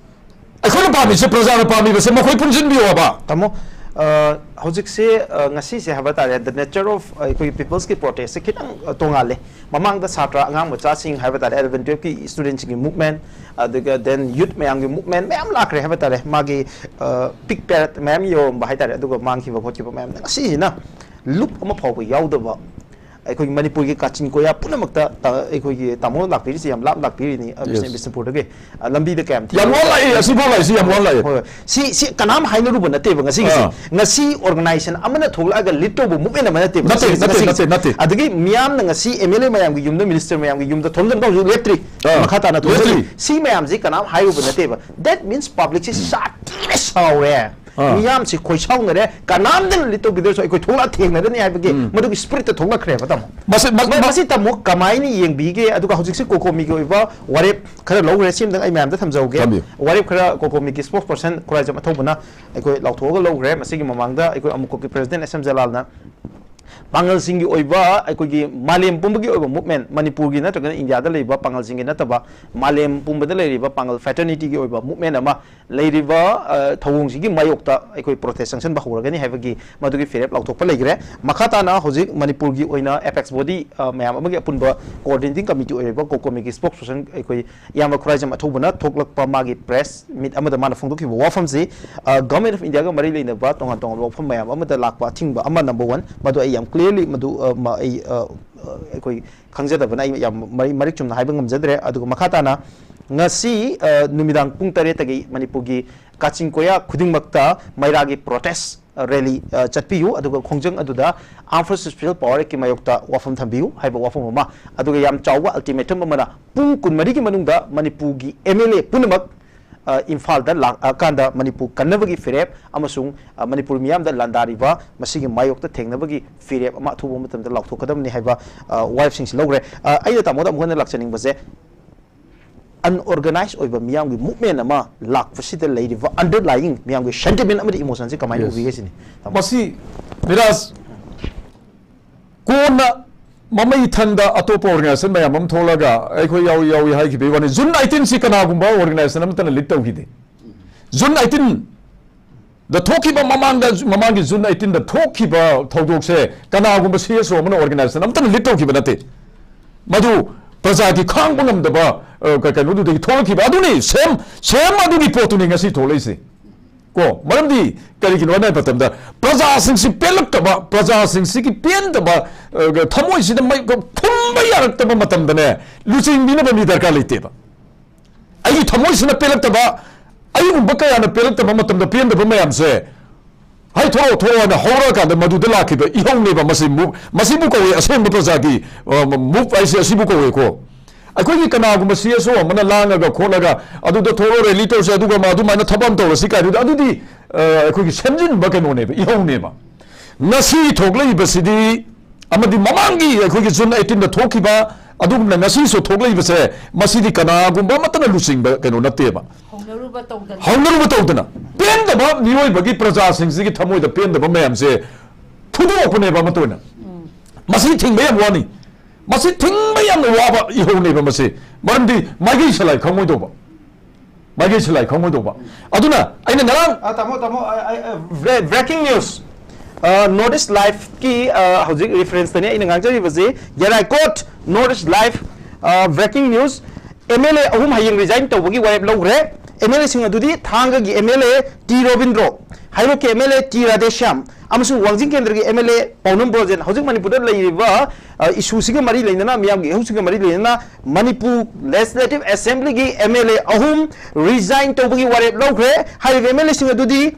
ꯑꯩꯈꯣꯏꯅ ꯄꯥꯝꯃꯤꯁꯦ, ꯄ꯭ꯔꯖꯥꯅ ꯄꯥꯝꯃꯤꯕꯁꯦ ꯃꯈꯣꯏ ꯄꯨꯟꯁꯤꯟꯕꯤꯌꯣ ꯍꯥꯏꯕ꯫ ꯇꯥꯃꯣ, ꯑ, ꯍꯧꯖꯤꯛꯁꯦ, ꯑ, ꯉꯁꯤꯁꯦ ꯍꯥꯏꯕ ꯇꯥꯔꯦ, the nature of, ꯑ, ꯑꯩꯈꯣꯏꯒꯤ people's-ꯀꯤ protest-ꯁꯦ ꯈꯤꯇꯪ, ꯑ, ꯇꯣꯉꯥꯜꯂꯦ꯫ ꯃꯃꯥꯡꯗ ꯁꯥꯇ꯭ꯔ ꯑꯉꯥꯡ ꯃꯆꯥꯁꯤꯡ ꯍꯥꯏꯕ ꯇꯥꯔꯦ, eleven twelve-ꯀꯤ student-ꯁꯤꯡꯒꯤ movement, ꯑꯗꯨꯒ then youth ꯃꯌꯥꯝꯒꯤ movement ꯃꯌꯥꯝ ꯂꯥꯛꯈ꯭ꯔꯦ ꯍꯥꯏꯕ ꯇꯥꯔꯦ꯫ ꯃꯥꯒꯤ, ꯑ, peak period ꯃꯌꯥꯝ ꯌꯧꯔꯝꯕ ꯍꯥꯏ ꯇꯥꯔꯦ, ꯑꯗꯨꯒ ꯃꯥꯡꯈꯤꯕ ꯈꯣꯠꯈꯤꯕ ꯃꯌꯥꯝꯅ ꯉꯁꯤꯁꯤꯅ ꯂꯨꯞ ꯑꯃ ꯐꯥꯎꯕ ꯌꯥꯎꯗꯕ ꯑꯩꯈꯣꯏꯒꯤ ꯃꯅꯤꯄꯨꯔꯒꯤ ꯀꯥꯆꯤꯟ ꯀꯣꯌꯥ ꯄꯨꯝꯅꯃꯛꯇ, ꯇ-, ꯑꯩꯈꯣꯏꯒꯤ ꯇꯥꯃꯣ ꯂꯥꯛꯄꯤꯔꯤꯁꯤ ꯌꯥꯝ ꯂꯥꯞ ꯂꯥꯛꯄꯤꯔꯤꯅꯤ, ꯑ, ꯕꯤꯁ-, ꯕꯤꯁꯅꯨꯄꯨꯔꯗꯒꯤ꯫ ꯑ, ꯂꯝꯕꯤꯗ ꯀꯌꯥꯝ ꯊꯤ-, ꯌꯥꯝ ꯋꯥꯅ ꯂꯥꯛꯏ, ꯑꯁꯤꯐꯥꯎ ꯂꯥꯛꯏꯁꯤ ꯌꯥꯝ ꯋꯥꯅ ꯂꯥꯛꯏ꯫ ꯍꯣꯏ, ꯍꯣꯏ꯫ ꯁꯤ, ꯁꯤ ꯀꯅꯥꯝ ꯍꯥꯏꯅꯔꯨꯕ ꯅꯠꯇꯦꯕ ꯉꯁꯤꯒꯤꯁꯦ꯫ ꯑꯥ꯫ ꯉꯁꯤ organization ꯑꯃꯅ ꯊꯣꯛꯂꯛꯑꯒ lead ꯇꯧꯕ movement ꯑꯃ ꯅꯠꯇꯦꯕ ꯅꯠꯇꯦ, ꯉꯁꯤꯒꯤꯁꯦ, ꯅꯠꯇꯦ, ꯉꯁꯤꯒꯤꯁꯦ꯫ ꯅꯠꯇꯦ, ꯅꯠꯇꯦ꯫ ꯑꯗꯒꯤ ꯃꯤꯌꯥꯝꯅ ꯉꯁꯤ M L A ꯃꯌꯥꯝꯒꯤ ꯌꯨꯝꯗ, minister ꯃꯌꯥꯝꯒꯤ ꯌꯨꯝꯗ ꯊꯣꯝꯖꯤꯟꯕ ꯍꯧꯖꯤꯛ ꯂꯦꯞꯇ꯭ꯔꯤ꯫ ꯑꯥ, ꯃꯈꯥ ꯇꯥꯅ ꯊꯣꯝꯖꯤꯜꯂꯤ꯫ ꯂꯦꯞꯇ꯭ꯔꯤ꯫ ꯁꯤ ꯃꯌꯥꯝꯁꯤ ꯀꯅꯥꯝ ꯍꯥꯏꯔꯨꯕ ꯅꯠꯇꯦꯕ꯫ That means public-ꯁꯤ ꯁꯥꯊꯤꯅ ꯁꯥꯎꯔꯦ꯫ ꯑꯥ꯫ ꯃꯤꯌꯥꯝꯁꯤ ꯈꯣꯏꯁꯥꯎꯅꯔꯦ, ꯀꯅꯥꯝꯇꯅ lead ꯇꯧꯕꯤꯗ꯭ꯔꯁꯨ ꯑꯩꯈꯣꯏ ꯊꯣꯛꯂꯛꯑ ꯊꯦꯡꯅꯔꯅꯤ ꯍꯥꯏꯕꯒꯤ ꯎꯝ꯫ ꯃꯗꯨꯒꯤ spirit-ꯇ ꯊꯣꯛꯂꯛꯈ꯭ꯔꯦꯕ, ꯇꯥꯃꯣ꯫ ꯃꯁꯤ, ꯃ-, ꯃ-, ꯃ- ꯃꯁꯤ ꯇꯥꯃꯣ ꯀꯃꯥꯏꯅ ꯌꯦꯡꯕꯤꯒꯦ? ꯑꯗꯨꯒ ꯍꯧꯖꯤꯛꯁꯤ COCOMI-ꯒꯤ ꯑꯣꯏꯕ ꯋꯥꯔꯦꯞ ꯈꯔ ꯂꯧꯈ꯭ꯔꯦ, ꯁꯤ ꯑꯝꯇꯪ ꯑꯩ ꯃꯌꯥꯝꯗ ꯊꯝꯖꯍꯧꯒꯦ꯫ ꯊꯝꯕꯤꯌꯨ꯫ ꯋꯥꯔꯦꯞ ꯈꯔ COCOMI-ꯒꯤ spokesperson ꯈꯨꯔꯥꯏꯖꯝ ꯑꯊꯧꯕꯅ ꯑꯩꯈꯣꯏ ꯂꯥꯎꯊꯣꯛꯑꯒ ꯂꯧꯈ꯭ꯔꯦ꯫ ꯃꯁꯤꯒꯤ ꯃꯃꯥꯡꯗ ꯑꯩꯈꯣꯏ ꯑꯃꯨꯀꯣꯛꯀꯤ president S M ꯖꯂꯥꯜꯅ ꯄꯥꯡꯒꯜꯁꯤꯡꯒꯤ ꯑꯣꯏꯕ, ꯑꯩꯈꯣꯏꯒꯤ ꯃꯥꯂꯦꯝ ꯄꯨꯝꯕꯒꯤ ꯑꯣꯏꯕ movement, ꯃꯅꯤꯄꯨꯔꯒꯤ ꯅꯠꯇ꯭ꯔꯒꯅ ꯏꯟꯗꯤꯌꯥꯗ ꯂꯩꯔꯤꯕ ꯄꯥꯡꯒꯜꯁꯤꯡꯒꯤ ꯅꯠꯇꯕ, ꯃꯥꯂꯦꯝ ꯄꯨꯝꯕꯗ ꯂꯩꯔꯤꯕ ꯄꯥꯡꯒꯜ fraternity-ꯒꯤ ꯑꯣꯏꯕ movement ꯑꯃ ꯂꯩꯔꯤꯕ, ꯑ, ꯊꯧꯑꯣꯡꯁꯤꯒꯤ ꯃꯥꯌꯣꯛꯇ ꯑꯩꯈꯣꯏ protest ꯆꯪꯁꯤꯟꯕ ꯍꯧꯔꯒꯅꯤ ꯍꯥꯏꯕꯒꯤ ꯃꯗꯨꯒꯤ ꯐꯤꯔꯦꯞ ꯂꯥꯎꯊꯣꯛꯄ ꯂꯩꯈ꯭ꯔꯦ꯫ ꯃꯈꯥ ꯇꯥꯅ ꯍꯧꯖꯤꯛ ꯃꯅꯤꯄꯨꯔꯒꯤ ꯑꯣꯏꯅ apex body, ꯑ, ꯃꯌꯥꯝ ꯑꯃꯒꯤ ꯑꯄꯨꯟꯕ coordinating committee ꯑꯣꯏꯔꯤꯕ COCOMI-ꯒꯤ spokesperson ꯑꯩꯈꯣꯏ ꯏꯌꯥꯝꯕ ꯈꯨꯔꯥꯏꯖꯝ ꯑꯊꯧꯕꯅ ꯊꯣꯛꯂꯛꯄ ꯃꯥꯒꯤ press meet ꯑꯃꯗ ꯃꯥꯅ ꯐꯣꯡꯗꯣꯛꯈꯤꯕ ꯋꯥꯐꯝꯁꯤ, ꯑ, Government of India-ꯒ ꯃꯔꯤ ꯂꯩꯅꯕ ꯇꯣꯉꯥꯟ ꯇꯣꯉꯥꯟꯕ ꯋꯥꯐꯝ ꯃꯌꯥꯝ ꯑꯃꯗ ꯂꯥꯛꯄ ꯑꯊꯤꯡꯕ ꯑꯃ, number one, ꯃꯗꯨ ꯑꯩ ꯌꯥꯝ clearly ꯃꯗꯨ, ꯑ, ꯃ-, ꯑꯩ, ꯑ, ꯑ, ꯑꯩꯈꯣꯏ ꯈꯪꯖꯗꯕꯅ ꯑꯩ ꯌꯥꯝ ꯃꯔꯤ-, ꯃꯔꯤꯛ ꯆꯨꯝꯅ ꯍꯥꯏꯕ ꯉꯝꯖꯗ꯭ꯔꯦ꯫ ꯑꯗꯨꯒ ꯃꯈꯥ ꯇꯥꯅ ꯉꯁꯤ, ꯑ, ꯅꯨꯃꯤꯗꯥꯡ ꯄꯨꯡ ꯇꯔꯦꯠꯇꯒꯤ ꯃꯅꯤꯄꯨꯔꯒꯤ ꯀꯥꯆꯤꯟ ꯀꯣꯌꯥ ꯈꯨꯗꯤꯡꯃꯛꯇ ꯃꯩꯔꯥꯒꯤ protest, ꯑ, rally, ꯑ, ꯆꯠꯄꯤꯌꯨ, ꯑꯗꯨꯒ ꯈꯣꯡꯖꯪ ꯑꯗꯨꯗ Armed Forces Special Power Act-ꯀꯤ ꯃꯥꯌꯣꯛꯇ ꯋꯥꯐꯝ ꯊꯝꯕꯤꯌꯨ ꯍꯥꯏꯕ ꯋꯥꯐꯝ ꯑꯃ, ꯑꯗꯨꯒ ꯌꯥꯝ ꯆꯥꯎꯕ ultimatum ꯑꯃꯅ ꯄꯨꯡ ꯀꯨꯟꯃꯔꯤꯒꯤ ꯃꯅꯨꯡꯗ ꯃꯅꯤꯄꯨꯔꯒꯤ M L A ꯄꯨꯝꯅꯃꯛ, ꯑ, ꯏꯝꯐꯥꯜꯗ ꯂꯥꯛꯑꯀꯥꯟꯗ ꯃꯅꯤꯄꯨꯔ ꯀꯟꯅꯕꯒꯤ ꯐꯤꯔꯦꯞ ꯑꯃꯁꯨꯡ, ꯑ, ꯃꯅꯤꯄꯨꯔ ꯃꯤꯌꯥꯝꯗ ꯂꯥꯟꯗꯥꯔꯤꯕ ꯃꯁꯤꯒꯤ ꯃꯥꯌꯣꯛꯇ ꯊꯦꯡꯅꯕꯒꯤ ꯐꯤꯔꯦꯞ ꯑꯃ ꯑꯊꯨꯕ ꯃꯇꯝꯗ ꯂꯥꯎꯊꯣꯛꯀꯗꯕꯅꯤ ꯍꯥꯏꯕ, ꯑ, ꯋꯥꯔꯦꯞꯁꯤꯡꯁꯤ ꯂꯧꯈ꯭ꯔꯦ꯫ ꯑ, ꯑꯩꯅ ꯇꯥꯃꯣꯗ ꯑꯃꯨꯛ ꯍꯟꯅ ꯂꯥꯛꯆꯅꯤꯡꯕꯁꯦ, ꯑꯟꯑꯣꯔꯒꯅꯥꯏꯖ ꯑꯣꯏꯕ ꯃꯤꯌꯥꯝꯒꯤ ꯃꯨꯞꯃꯦꯟ ꯑꯃ ꯂꯥꯛꯄꯁꯤꯗ ꯂꯩꯔꯤꯕ ꯑꯟꯗꯔꯂꯥꯏꯌꯤꯡ ꯃꯤꯌꯥꯝꯒꯤ ꯁꯦꯟꯇꯤꯃꯦꯟ ꯑꯃꯗꯤ ꯏꯃꯣꯁꯟꯁꯦ ꯀꯃꯥꯏꯅ ꯎꯕꯤꯒꯦ ꯁꯤꯅꯤ? ꯃꯁꯤ ꯅꯤꯔꯥꯖ, ꯀꯣꯟꯅ ꯃꯃꯩ ꯊꯪꯗ ꯑꯇꯣꯞꯄ ꯑꯣꯔꯒꯅꯥꯏꯖꯦꯁꯟ ꯃꯌꯥꯝ ꯑꯃ ꯊꯣꯛꯂꯒ ꯑꯩꯈꯣꯏ ꯌꯥꯎꯏ ꯌꯥꯎꯏ ꯍꯥꯏꯈꯤꯕꯒꯤ ꯋꯥꯅꯤ꯫ ꯖꯨꯟ ꯑꯩꯠꯇꯤꯟꯁꯤ ꯀꯅꯥꯒꯨꯝꯕ ꯑꯣꯔꯒꯅꯥꯏꯖꯦꯁꯟ ꯑꯃꯠꯇꯅ ꯂꯤꯗ ꯇꯧꯈꯤꯗꯦ꯫ ꯖꯨꯟ ꯑꯩꯠꯇꯤꯟ ꯗ ꯊꯣꯛꯈꯤꯕ ꯃꯃꯥꯡꯗ, ꯃꯃꯥꯡꯒꯤ ꯖꯨꯟ ꯑꯩꯠꯇꯤꯟꯗ ꯊꯣꯛꯈꯤꯕ ꯊꯧꯗꯣꯛꯁꯦ ꯀꯅꯥꯒꯨꯝꯕ ꯁꯤ ꯑꯦꯁ ꯑꯣ ꯑꯃꯅ ꯑꯣꯔꯒꯅꯥꯏꯖꯦꯁꯟ ꯑꯃꯠꯇꯅ ꯂꯤꯗ ꯇꯧꯈꯤꯕ ꯅꯠꯇꯦ꯫ ꯃꯗꯨ ꯄ꯭ꯔꯖꯥꯒꯤ ꯈꯥꯡꯕ ꯉꯝꯗꯕ, ꯑ, ꯀ-, ꯀꯩꯅꯣꯗꯨꯗꯒꯤ ꯊꯣꯛꯂꯛꯈꯤꯕ ꯑꯗꯨꯅꯤ꯫ ꯁꯦꯝ ꯁꯦꯝ ꯑꯗꯨꯒꯤ ꯄꯣꯠꯇꯨꯅꯤ ꯉꯁꯤ ꯊꯣꯛꯂꯛꯏꯁꯦ꯫ ꯀꯣ, ꯃꯔꯝꯗꯤ ꯀꯔꯤꯒꯤꯅꯣ ꯍꯥꯏꯕ ꯃꯇꯝꯗ ꯄ꯭ꯔꯖꯥꯁꯤꯡꯁꯤ ꯄꯦꯜꯂꯛꯇꯕ, ꯄ꯭ꯔꯖꯥꯁꯤꯡꯁꯤꯒꯤ ꯄꯦꯟꯗꯕ, ꯑ, ꯊꯃꯣꯏꯁꯤꯗ ꯃꯩ ꯈꯨꯝꯕ ꯌꯥꯔꯛꯇꯕ ꯃꯇꯝꯗꯅꯦ, ꯂꯨꯆꯤꯡꯕꯤꯅꯕ ꯃꯤ ꯗꯔꯀꯥꯔ ꯂꯩꯇꯦꯕ꯫ ꯑꯩꯒꯤ ꯊꯃꯣꯏꯁꯤꯅ ꯄꯦꯜꯂꯛꯇꯕ, ꯑꯩꯒꯨꯝꯕ ꯀꯌꯥꯅ ꯄꯦꯜꯂꯛꯇꯕ ꯃꯇꯝꯗ ꯄꯦꯟꯗꯕ ꯃꯌꯥꯝꯁꯦ, "ꯍꯩ, ꯊꯣꯛꯂꯛꯑꯣ, ꯊꯣꯛꯂꯛꯑꯣ" ꯍꯥꯏꯅ ꯍꯧꯔꯛꯑꯀꯥꯟꯗ ꯃꯗꯨꯗ ꯂꯥꯛꯈꯤꯕ ꯏꯍꯧꯅꯦꯕ꯫ ꯃꯁꯤ ꯃꯨ-, ꯃꯁꯤꯕꯨ ꯀꯧꯋꯦ ꯑꯁꯦꯡꯕ ꯄ꯭ꯔꯖꯥꯒꯤ, ꯑ, ꯃꯨꯚ ꯍꯥꯏꯁꯦ ꯑꯁꯤꯕꯨ ꯀꯧꯋꯦꯀꯣ꯫ ꯑꯩꯈꯣꯏꯒꯤ ꯀꯅꯥꯒꯨꯝꯕ ꯁꯤ ꯑꯦꯁ ꯑꯣ ꯑꯃꯅ ꯂꯥꯡꯉꯒ ꯈꯣꯠꯂꯒ ꯑꯗꯨꯗ ꯊꯣꯛꯂꯛꯑꯣ, ꯔꯦꯂꯤ ꯇꯧꯔꯁꯦ, ꯑꯗꯨꯒ ꯃ-, ꯑꯗꯨꯃꯥꯏꯅ ꯊꯕꯛ ꯑꯃ ꯇꯧꯔꯁꯤ ꯀꯥꯏꯗꯨꯗꯤ, ꯑꯗꯨꯗꯤ, ꯑ, ꯑꯩꯈꯣꯏꯒꯤ ꯁꯦꯝꯖꯤꯟꯕ ꯀꯩꯅꯣꯅꯦꯕ, ꯏꯍꯧꯅꯦꯕ꯫ ꯉꯁꯤ ꯊꯣꯛꯂꯛꯏꯕꯁꯤꯗꯤ, ꯑꯃꯗꯤ ꯃꯃꯥꯡꯒꯤ ꯑꯩꯈꯣꯏꯒꯤ ꯖꯨꯟ ꯑꯩꯠꯇꯤꯟꯗ ꯊꯣꯛꯈꯤꯕ, ꯑꯗꯨꯒꯨꯝꯅ ꯉꯁꯤꯁꯨ ꯊꯣꯛꯂꯛꯏꯕꯁꯦ, ꯃꯁꯤꯗꯤ ꯀꯅꯥꯒꯨꯝꯕ ꯑꯃꯠꯇꯅ ꯂꯨꯆꯤꯡꯕ ꯀꯩꯅꯣ ꯅꯠꯇꯦꯕ꯫ ꯍꯧꯅꯔꯨꯕ ꯇꯧꯗꯅ ꯍꯧꯅꯔꯨꯕ ꯇꯧꯗꯅ, ꯄꯦꯟꯗꯕ ꯃꯤꯑꯣꯏꯕꯒꯤ, ꯄ꯭ꯔꯖꯥꯁꯤꯡꯁꯤꯒꯤ ꯊꯃꯣꯏꯗ ꯄꯦꯟꯗꯕ ꯃꯌꯥꯝꯁꯦ ꯐꯨꯗꯣꯔꯛꯄꯅꯦꯕ ꯑꯃꯠꯇ ꯑꯣꯏꯅ꯫ ꯃꯁꯤ ꯊꯤꯡꯕ ꯌꯥꯝ ꯋꯥꯅꯤ꯫ ꯃꯁꯤ ꯊꯤꯡꯕ ꯌꯥꯝꯅ ꯋꯥꯕ ꯏꯍꯧꯅꯦꯕ ꯃꯁꯤ꯫ ꯃꯔꯝꯗꯤ ꯃꯥꯏꯀꯩ ꯁꯂꯥꯏ ꯈꯪꯉꯣꯏꯗꯧꯕ꯫ ꯃꯥꯏꯀꯩ ꯁꯂꯥꯏ ꯈꯪꯉꯣꯏꯗꯧꯕ꯫ ꯑꯗꯨꯅ ꯑꯩꯅ ꯉꯔꯥꯡ ꯑ, ꯇꯥꯃꯣ, ꯇꯥꯃꯣ, ꯑ, ꯑ, ꯑ, bre-, breaking news꯫ ꯑ, North East Live ꯀꯤ, ꯑ, ꯍꯧꯖꯤꯛ reference ꯇꯅꯦ ꯑꯩꯅ ꯉꯥꯡꯖꯔꯤꯕꯁꯤ꯫ ꯌꯥꯔꯥꯏꯀꯣꯠ, North East Live, ꯑ, breaking news꯫ ꯑꯦꯝ ꯑꯦꯜ ꯑꯦ ꯑꯍꯨꯝ ꯍꯌꯦꯡ resign ꯇꯧꯕꯒꯤ ꯋꯥꯔꯦꯞ ꯂꯧꯈ꯭ꯔꯦ꯫ ꯑꯦꯝ ꯑꯦꯜ ꯑꯦꯁꯤꯡ ꯑꯗꯨꯗꯤ ꯊꯥꯡꯒꯒꯤ M L A T Robindro, ꯍꯩꯔꯣꯛꯀꯤ M L A T Radheshyam ꯑꯃꯁꯨꯡ ꯋꯥꯡꯖꯤꯡ ꯀꯦꯟꯗ꯭ꯔꯒꯤ ꯑꯦꯝ ꯑꯦꯜ ꯑꯦ ꯄꯥꯎꯅꯝ ꯕ꯭ꯔꯣꯖꯦꯟ꯫ ꯍꯧꯖꯤꯛ ꯃꯅꯤꯄꯨꯔꯗ ꯂꯩꯔꯤꯕ, ꯑ, ꯏꯁꯨꯁꯤꯒ ꯃꯔꯤ ꯂꯩꯅꯅ, ꯃꯤꯌꯥꯝꯒꯤ ꯏꯍꯧꯁꯤꯡꯒ ꯃꯔꯤ ꯂꯩꯅꯅ ꯃꯅꯤꯄꯨꯔ Legislative Assembly ꯒꯤ ꯑꯦꯝ ꯑꯦꯜ ꯑꯦ ꯑꯍꯨꯝ resign ꯇꯧꯕꯒꯤ ꯋꯥꯔꯦꯞ ꯂꯧꯈ꯭ꯔꯦ꯫ ꯍꯥꯏꯔꯤꯕ ꯑꯦꯝ ꯑꯦꯜ ꯑꯦꯁꯤꯡ ꯑꯗꯨꯗꯤ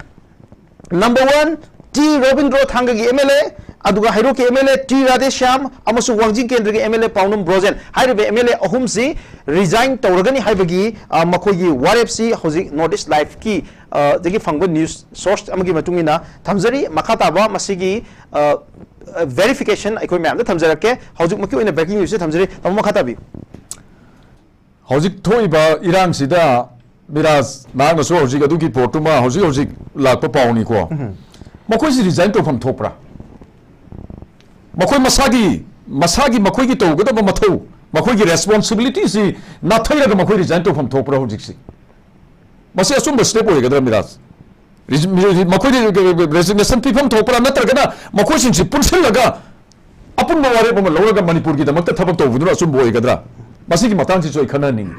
number one, ꯇꯤ ꯔꯣꯕꯤꯟꯗ꯭ꯔꯣ, ꯊꯥꯡꯒꯒꯤ ꯑꯦꯝ ꯑꯦꯜ ꯑꯦ, ꯑꯗꯨꯒ ꯍꯩꯔꯣꯛꯀꯤ M L A T Radheshyam ꯑꯃꯁꯨꯡ ꯋꯥꯡꯖꯤꯡ ꯀꯦꯟꯗ꯭ꯔꯒꯤ ꯑꯦꯝ ꯑꯦꯜ ꯑꯦ ꯄꯥꯎꯅꯝ ꯕ꯭ꯔꯣꯖꯦꯟ꯫ ꯍꯥꯏꯔꯤꯕ ꯑꯦꯝ ꯑꯦꯜ ꯑꯦ ꯑꯍꯨꯝꯁꯤ resign ꯇꯧꯔꯒꯅꯤ ꯍꯥꯏꯕꯒꯤ, ꯑ, ꯃꯈꯣꯏꯒꯤ ꯋꯥꯔꯦꯞꯁꯤ ꯍꯧꯖꯤꯛ North East Live ꯀꯤ, ꯑ, ꯗꯒꯤ ꯐꯪꯕ news source ꯑꯃꯒꯤ ꯃꯇꯨꯡ ꯏꯟꯅ ꯊꯝꯖꯔꯤ꯫ ꯃꯈꯥ ꯇꯥꯕ ꯃꯁꯤꯒꯤ, ꯑ, verification ꯑꯩꯈꯣꯏ ꯃꯌꯥꯝꯗ ꯊꯝꯖꯔꯛꯀꯦ꯫ ꯍꯧꯖꯤꯛꯃꯛꯀꯤ ꯑꯣꯏꯅ breaking news ꯁꯦ ꯊꯝꯖꯔꯤ꯫ ꯇꯥꯃꯣ, ꯃꯈꯥ ꯇꯥꯕꯤꯌꯨ꯫ ꯍꯧꯖꯤꯛ ꯊꯣꯛꯏꯕ ꯏꯔꯥꯡꯁꯤꯗ, ꯃꯤꯔꯥꯖ, ꯅꯍꯥꯛꯅꯁꯨ ꯍꯧꯖꯤꯛ ꯑꯗꯨꯒꯤ ꯄꯣꯠꯇꯨꯃ ꯍꯧꯖꯤꯛ ꯍꯧꯖꯤꯛ ꯂꯥꯛꯄ ꯄꯥꯎꯅꯤꯀꯣ꯫ ꯎꯝ꯫ ꯃꯈꯣꯏꯁꯤ ꯔꯤꯖꯥꯏꯟ ꯇꯧꯐꯝ ꯊꯣꯛꯄ꯭ꯔꯥ? ꯃꯈꯣꯏ ꯃꯁꯥꯒꯤ, ꯃꯁꯥꯒꯤ ꯃꯈꯣꯏꯒꯤ ꯇꯧꯒꯗꯕ ꯃꯊꯧ, ꯃꯈꯣꯏꯒꯤ ꯔꯦꯁꯄꯣꯟꯁꯤꯕꯤꯂꯤꯇꯤꯁꯤ ꯅꯥꯊꯩꯔꯒ ꯃꯈꯣꯏ ꯔꯤꯖꯥꯏꯟ ꯇꯧꯐꯝ ꯊꯣꯛꯄ꯭ꯔꯥ ꯍꯧꯖꯤꯛꯁꯤ? ꯃꯁꯤ ꯑꯆꯨꯝꯕ ꯁ꯭ꯇꯦꯞ ꯑꯣꯏꯒꯗ꯭ꯔꯥ, ꯃꯤꯔꯥꯖ? ꯔꯤꯖ-, ꯃꯈꯣꯏꯗꯤ ꯔꯦꯖꯤꯒꯅꯦꯁꯟ ꯄꯤꯐꯝ ꯊꯣꯛꯄ꯭ꯔꯥ, ꯅꯠꯇ꯭ꯔꯒꯅ ꯃꯈꯣꯏꯁꯤꯡꯁꯤ ꯄꯨꯟꯁꯤꯜꯂꯒ ꯑꯄꯨꯟꯕ ꯋꯥꯔꯦꯞ ꯑꯃ ꯂꯧꯔꯒ ꯃꯅꯤꯄꯨꯔꯒꯤꯗꯃꯛꯇ ꯊꯕꯛ ꯇꯧꯕꯗꯨꯅ ꯑꯆꯨꯝꯕ ꯑꯣꯏꯒꯗ꯭ꯔꯥ? ꯃꯁꯤꯒꯤ ꯃꯇꯥꯡꯁꯤꯁꯨ ꯑꯩ ꯈꯟꯅꯍꯟꯅꯤꯡꯉꯤ꯫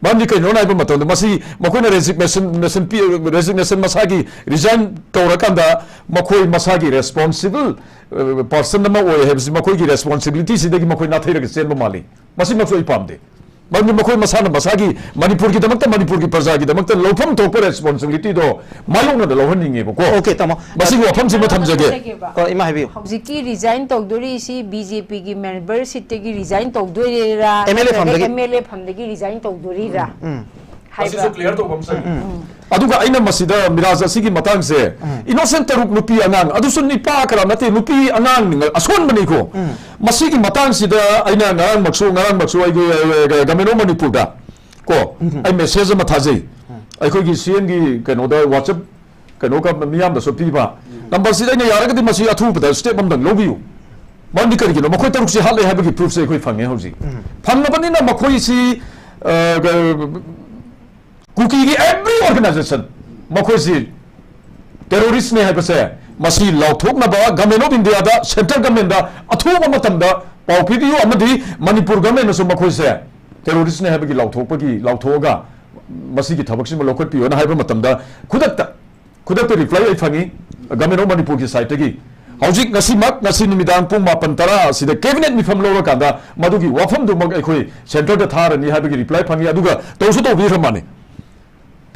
ꯃꯔꯝꯗꯤ ꯀꯩꯅꯣꯅ ꯍꯥꯏꯕ ꯃꯇꯝꯗ, ꯃꯁꯤ ꯃꯈꯣꯏꯅ ꯔꯦꯖꯤꯒꯅꯦꯁꯟ, ꯅꯦꯁꯟ ꯄꯤ-, ꯔꯦꯖꯤꯒꯅꯦꯁꯟ ꯃꯁꯥꯒꯤ ꯔꯤꯖꯥꯏꯟ ꯇꯧꯔꯀꯥꯟꯗ ꯃꯈꯣꯏ ꯃꯁꯥꯒꯤ ꯔꯦꯁꯄꯣꯟꯁꯤꯕꯜ, ꯑ, ꯄꯥꯔꯁꯟ ꯑꯃ ꯑꯣꯏ ꯍꯥꯏꯕꯁꯤ ꯃꯈꯣꯏꯒꯤ ꯔꯦꯁꯄꯣꯟꯁꯤꯕꯤꯂꯤꯇꯤꯁꯤꯗꯒꯤ ꯃꯈꯣꯏ ꯅꯥꯊꯩꯔꯒ ꯆꯦꯟꯕ ꯃꯥꯜꯂꯤ꯫ ꯃꯁꯤꯃꯛꯁꯨ ꯑꯩ ꯄꯥꯝꯗꯦ꯫ ꯃꯔꯝꯗꯤ ꯃꯈꯣꯏ ꯃꯁꯥꯅ ꯃꯁꯥꯒꯤ, ꯃꯅꯤꯄꯨꯔꯒꯤꯗꯃꯛꯇ, ꯃꯅꯤꯄꯨꯔꯒꯤ ꯄ꯭ꯔꯖꯥꯒꯤꯗꯃꯛꯇ ꯂꯧꯐꯝ ꯊꯣꯛꯄ ꯔꯦꯁꯄꯣꯟꯁꯤꯕꯤꯂꯤꯇꯤꯗꯣ ꯃꯥꯌꯣꯛꯅꯅ ꯂꯧꯍꯟꯅꯤꯡꯉꯦꯕꯀꯣ꯫ ꯑꯣꯀꯦ, ꯇꯥꯃꯣ꯫ ꯃꯁꯤꯒꯤ ꯋꯥꯐꯝꯁꯤꯃ ꯊꯝꯖꯒꯦ꯫ ꯍꯥꯏꯖꯒꯦꯕ꯫ ꯑ, ꯏꯃꯥ, ꯍꯥꯏꯕꯤꯌꯨ꯫ ꯍꯧꯖꯤꯛꯀꯤ ꯔꯤꯖꯥꯏꯟ ꯇꯧꯗꯣꯔꯤꯁꯤ ꯕꯤ ꯖꯦ ꯄꯤꯒꯤ ꯃꯦꯝꯕꯔ ꯁꯤꯠꯇꯒꯤ ꯔꯤꯖꯥꯏꯟ ꯇꯧꯗꯣꯏꯔꯥ, ꯑꯦꯝ ꯑꯦꯜ ꯑꯦ ꯅꯠꯇ꯭ꯔꯒ ꯐꯝꯗꯒꯤ꯫ ꯑꯦꯝ ꯑꯦꯜ ꯑꯦ ꯐꯝꯗꯒꯤ ꯔꯤꯖꯥꯏꯟ ꯇꯧꯗꯣꯔꯤꯔꯥ? ꯎꯝ꯫ ꯍꯥꯏꯕ꯫ ꯃꯁꯤꯁꯨ ꯀ꯭ꯂꯤꯌꯥꯔ ꯇꯧꯕ ꯑꯃ ꯆꯪꯉꯤ꯫ ꯎꯝ, ꯎꯝ꯫ ꯑꯗꯨꯒ ꯑꯩꯅ ꯃꯁꯤꯗ ꯃꯤꯔꯥꯖ ꯑꯁꯤꯒꯤ ꯃꯇꯥꯡꯁꯦ, ꯎꯝ꯫ ꯏꯅꯣꯁꯦꯟ ꯇꯔꯨꯛ, ꯅꯨꯄꯤ ꯑꯉꯥꯡ, ꯑꯗꯨꯁꯨ ꯅꯤꯄꯥ ꯈꯔ ꯅꯠꯇꯦ, ꯅꯨꯄꯤ ꯑꯉꯥꯡꯅꯤ, ꯑꯁꯣꯟꯕꯅꯤꯀꯣ꯫ ꯎꯝ꯫ ꯃꯁꯤꯒꯤ ꯃꯇꯥꯡꯁꯤꯗ ꯑꯩꯅ ꯉꯔꯥꯡꯃꯛꯁꯨ, ꯉꯔꯥꯡꯃꯛꯁꯨ ꯑꯩꯒꯤ, ꯑ, ꯑ, ꯒꯃꯦꯟ ꯑꯣꯐ ꯃꯅꯤꯄꯨꯔꯗ ꯀꯣ, ꯎꯝ꯫ ꯑꯩ ꯃꯦꯁꯦꯖ ꯑꯃ ꯊꯥꯖꯩ꯫ ꯎꯝ꯫ ꯑꯩꯈꯣꯏꯒꯤ ꯁꯤ ꯑꯦꯝꯒꯤ ꯀꯩꯅꯣꯗ, ꯋꯥꯆꯞ ꯀꯩꯅꯣꯒ ꯃꯤꯌꯥꯝꯗꯁꯨ ꯄꯤꯕ꯫ ꯎꯝ꯫ ꯅꯝꯕꯔꯁꯤꯗ ꯑꯩꯅ ꯌꯥꯔꯒꯗꯤ ꯃꯁꯤ ꯑꯊꯨꯕꯗ ꯁ꯭ꯇꯦꯞ ꯑꯃꯗꯪ ꯂꯧꯕꯤꯌꯨ꯫ ꯃꯔꯝꯗꯤ ꯀꯔꯤꯒꯤꯅꯣ? ꯃꯈꯣꯏ ꯇꯔꯨꯛꯁꯤ ꯍꯥꯠꯂꯦ ꯍꯥꯏꯕꯒꯤ ꯄ꯭ꯔꯨꯐꯁꯦ ꯑꯩꯈꯣꯏ ꯐꯪꯉꯦ ꯍꯧꯖꯤꯛ꯫ ꯎꯝ꯫ ꯐꯪꯉꯕꯅꯤꯅ ꯃꯈꯣꯏꯁꯤ, ꯑ, ꯀ-, ꯀꯨꯀꯤꯒꯤ ꯑꯦꯚ꯭ꯔꯤ ꯑꯣꯔꯒꯅꯥꯏꯖꯦꯁꯟ, ꯃꯈꯣꯏꯁꯤ ꯇꯦꯔꯣꯔꯤꯁꯅꯦ ꯍꯥꯏꯕꯁꯦ, ꯃꯁꯤ ꯂꯥꯎꯊꯣꯛꯅꯕ ꯒꯃꯦꯟ ꯑꯣꯐ ꯏꯟꯗꯤꯌꯥꯗ, ꯁꯦꯟꯇ꯭ꯔꯦꯜ ꯒꯃꯦꯟꯗ ꯑꯊꯨꯕ ꯃꯇꯝꯗ ꯄꯥꯎ ꯄꯤꯕꯤꯌꯨ, ꯑꯃꯗꯤ ꯃꯅꯤꯄꯨꯔ ꯒꯃꯦꯟꯅꯁꯨ ꯃꯈꯣꯏꯁꯦ ꯇꯦꯔꯣꯔꯤꯁꯅꯦ ꯍꯥꯏꯕꯒꯤ ꯂꯥꯎꯊꯣꯛꯄꯒꯤ, ꯂꯥꯎꯊꯣꯛꯑꯒ ꯃꯁꯤꯒꯤ ꯊꯕꯛꯁꯤꯃ ꯂꯧꯈꯠꯄꯤꯌꯣꯅ ꯍꯥꯏꯕ ꯃꯇꯝꯗ, ꯈꯨꯗꯛꯇ, ꯈꯨꯗꯛꯇ ꯔꯤꯄ꯭ꯂꯥꯏ ꯑꯩ ꯐꯪꯉꯤ ꯒꯃꯦꯟ ꯑꯣꯐ ꯃꯅꯤꯄꯨꯔꯒꯤ ꯁꯥꯏꯠꯇꯒꯤ꯫ ꯍꯧꯖꯤꯛ ꯉꯁꯤꯃꯛ, ꯉꯁꯤ ꯅꯨꯃꯤꯗꯥꯡ ꯄꯨꯡ ꯃꯥꯄꯟ ꯇꯔꯥ ꯑꯁꯤꯗ ꯀꯦꯕꯤꯅꯦꯠ ꯃꯤꯐꯝ ꯂꯧꯔꯀꯥꯟꯗ ꯃꯗꯨꯒꯤ ꯋꯥꯐꯝꯗꯨꯃꯛ ꯑꯩꯈꯣꯏ ꯁꯦꯟꯇꯔꯗ ꯊꯥꯔꯅꯤ ꯍꯥꯏꯕꯒꯤ ꯔꯤꯄ꯭ꯂꯥꯏ ꯐꯪꯉꯤ꯫ ꯑꯗꯨꯒ ꯇꯧꯁꯨ ꯇꯧꯕꯤꯈ꯭ꯔ ꯃꯥꯜꯂꯤ꯫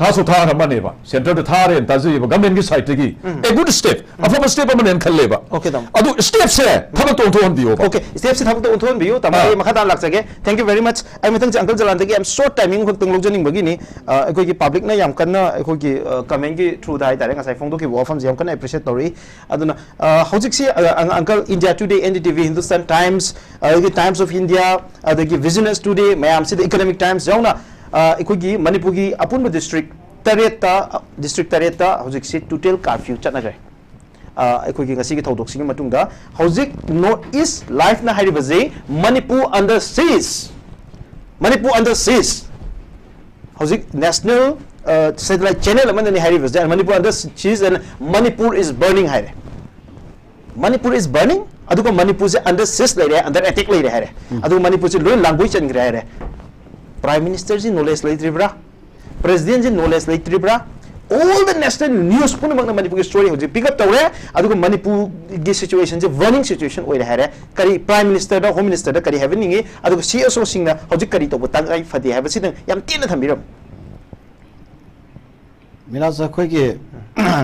ꯊꯥꯁꯨ ꯊꯥꯔꯝꯃꯅꯦꯕ, ꯁꯦꯟꯇꯔꯗ ꯊꯥꯔꯦꯅ ꯇꯥꯖꯩꯌꯦꯕ, ꯒꯃꯦꯟꯒꯤ ꯁꯥꯏꯠꯇꯒꯤ꯫ ꯎꯝ꯫ A good step, ꯑꯐꯕ ꯁ꯭ꯇꯦꯞ ꯑꯃꯅꯦꯅ ꯈꯜꯂꯦꯕ꯫ Okay, ꯇꯥꯃꯣ꯫ ꯑꯗꯨ ꯁ꯭ꯇꯦꯞꯁꯦ ꯊꯕꯛꯇ ꯑꯣꯟꯊꯣꯛꯍꯟꯕꯤꯌꯣꯕ꯫ Okay, ꯁ꯭ꯇꯦꯞꯁꯦ ꯊꯕꯛꯇ ꯑꯣꯟꯊꯣꯛꯍꯟꯕꯤꯌꯨ꯫ ꯇꯥꯃꯣ, ꯑꯥ꯫ ꯑꯩ ꯃꯈꯥ ꯇꯥꯅ ꯂꯥꯛꯆꯒꯦ꯫ Thank you very much. ꯑꯩ ꯃꯊꯪꯁꯦ ꯑꯪꯀꯜ ꯖꯂꯥꯟꯗꯒꯤ I'm short timing ꯈꯛꯇꯪ ꯂꯧꯖꯅꯤꯡꯕꯒꯤꯅꯤ꯫ ꯑ, ꯑꯩꯈꯣꯏꯒꯤ ꯄꯕ꯭ꯂꯤꯛꯅ ꯌꯥꯝ ꯀꯟꯅ ꯑꯩꯈꯣꯏꯒꯤ, ꯑ, ꯀꯃꯦꯟꯒꯤ ꯊ꯭ꯔꯨꯗ ꯍꯥꯏꯇꯥꯔꯦ, ꯉꯁꯥꯏ ꯐꯣꯡꯗꯣꯛꯈꯤꯕ ꯋꯥꯐꯝꯁꯦ ꯌꯥꯝ ꯀꯟꯅ ꯑꯦꯄ꯭ꯔꯤꯁꯤꯌꯦꯠ ꯇꯧꯔꯛꯏ꯫ ꯑꯗꯨꯅ, ꯑ, ꯍꯧꯖꯤꯛꯁꯤ, ꯑ, ꯑꯪ-, ꯑꯪꯀꯜ, India Today, N D T V, Hindustan Times, ꯑꯗꯒꯤ Times of India, ꯑꯗꯒꯤ Business Today ꯃꯌꯥꯝꯁꯤꯗ, Economic Times ꯌꯥꯎꯅ, ꯑ, ꯑꯩꯈꯣꯏꯒꯤ ꯃꯅꯤꯄꯨꯔꯒꯤ ꯑꯄꯨꯟꯕ ꯗꯤꯁꯇ꯭ꯔꯤꯛ ꯇꯔꯦꯠꯇ, ꯗꯤꯁꯇ꯭ꯔꯤꯛ ꯇꯔꯦꯠꯇ ꯍꯧꯖꯤꯛꯁꯤ total curfew ꯆꯠꯅꯈ꯭ꯔꯦ꯫ ꯑ, ꯑꯩꯈꯣꯏꯒꯤ ꯉꯁꯤꯒꯤ ꯊꯧꯗꯣꯛꯁꯤꯒꯤ ꯃꯇꯨꯡꯗ ꯍꯧꯖꯤꯛ North East Live ꯅ ꯍꯥꯏꯔꯤꯕꯁꯤ Manipur under siege, Manipur under siege, ꯍꯧꯖꯤꯛ ꯅꯦꯁꯅꯦꯜ, ꯑ, ꯁꯦꯇꯦꯂꯥꯏꯠ ꯆꯦꯅꯦꯜ ꯑꯃꯅꯅꯤ ꯍꯥꯏꯔꯤꯕꯁꯦ, "Manipur under siege and Manipur is burning" ꯍꯥꯏꯔꯦ꯫ Manipur is burning, ꯑꯗꯨꯒ ꯃꯅꯤꯄꯨꯔꯁꯦ under siege ꯂꯩꯔꯦ, under attack ꯂꯩꯔꯦ ꯍꯥꯏꯔꯦ꯫ ꯎꯝ꯫ ꯑꯗꯨꯒ ꯃꯅꯤꯄꯨꯔꯁꯦ ꯂꯣꯏ ꯂꯥꯡꯒꯣꯏ ꯆꯟꯈ꯭ꯔꯦ ꯍꯥꯏꯔꯦ꯫ Prime Minister ꯁꯤ knowledge ꯂꯩꯇ꯭ꯔꯤꯕ꯭ꯔꯥ? President ꯁꯤ knowledge ꯂꯩꯇ꯭ꯔꯤꯕ꯭ꯔꯥ? All the national news ꯄꯨꯝꯅꯃꯛꯅ ꯃꯅꯤꯄꯨꯔꯒꯤ story ꯍꯧꯖꯤꯛ pick up ꯇꯧꯔꯦ, ꯑꯗꯨꯒ ꯃꯅꯤꯄꯨꯔꯒꯤ situation ꯁꯦ burning situation ꯑꯣꯏꯔꯦ ꯍꯥꯏꯔꯦ꯫ ꯀꯔꯤ Prime Minister ꯗ, Home Minister ꯗ ꯀꯔꯤ ꯍꯥꯏꯍꯟꯅꯤꯡꯉꯤ? ꯑꯗꯨꯒ C S O ꯁꯤꯡꯅ ꯍꯧꯖꯤꯛ ꯀꯔꯤ ꯇꯧꯕ ꯇꯉꯥꯏ ꯐꯗꯦ ꯍꯥꯏꯕꯁꯤꯗꯪ ꯌꯥꯝ ꯇꯦꯟꯅ ꯊꯝꯕꯤꯔꯝꯃꯨ꯫ ꯃꯤꯔꯥꯖ, ꯑꯩꯈꯣꯏꯒꯤ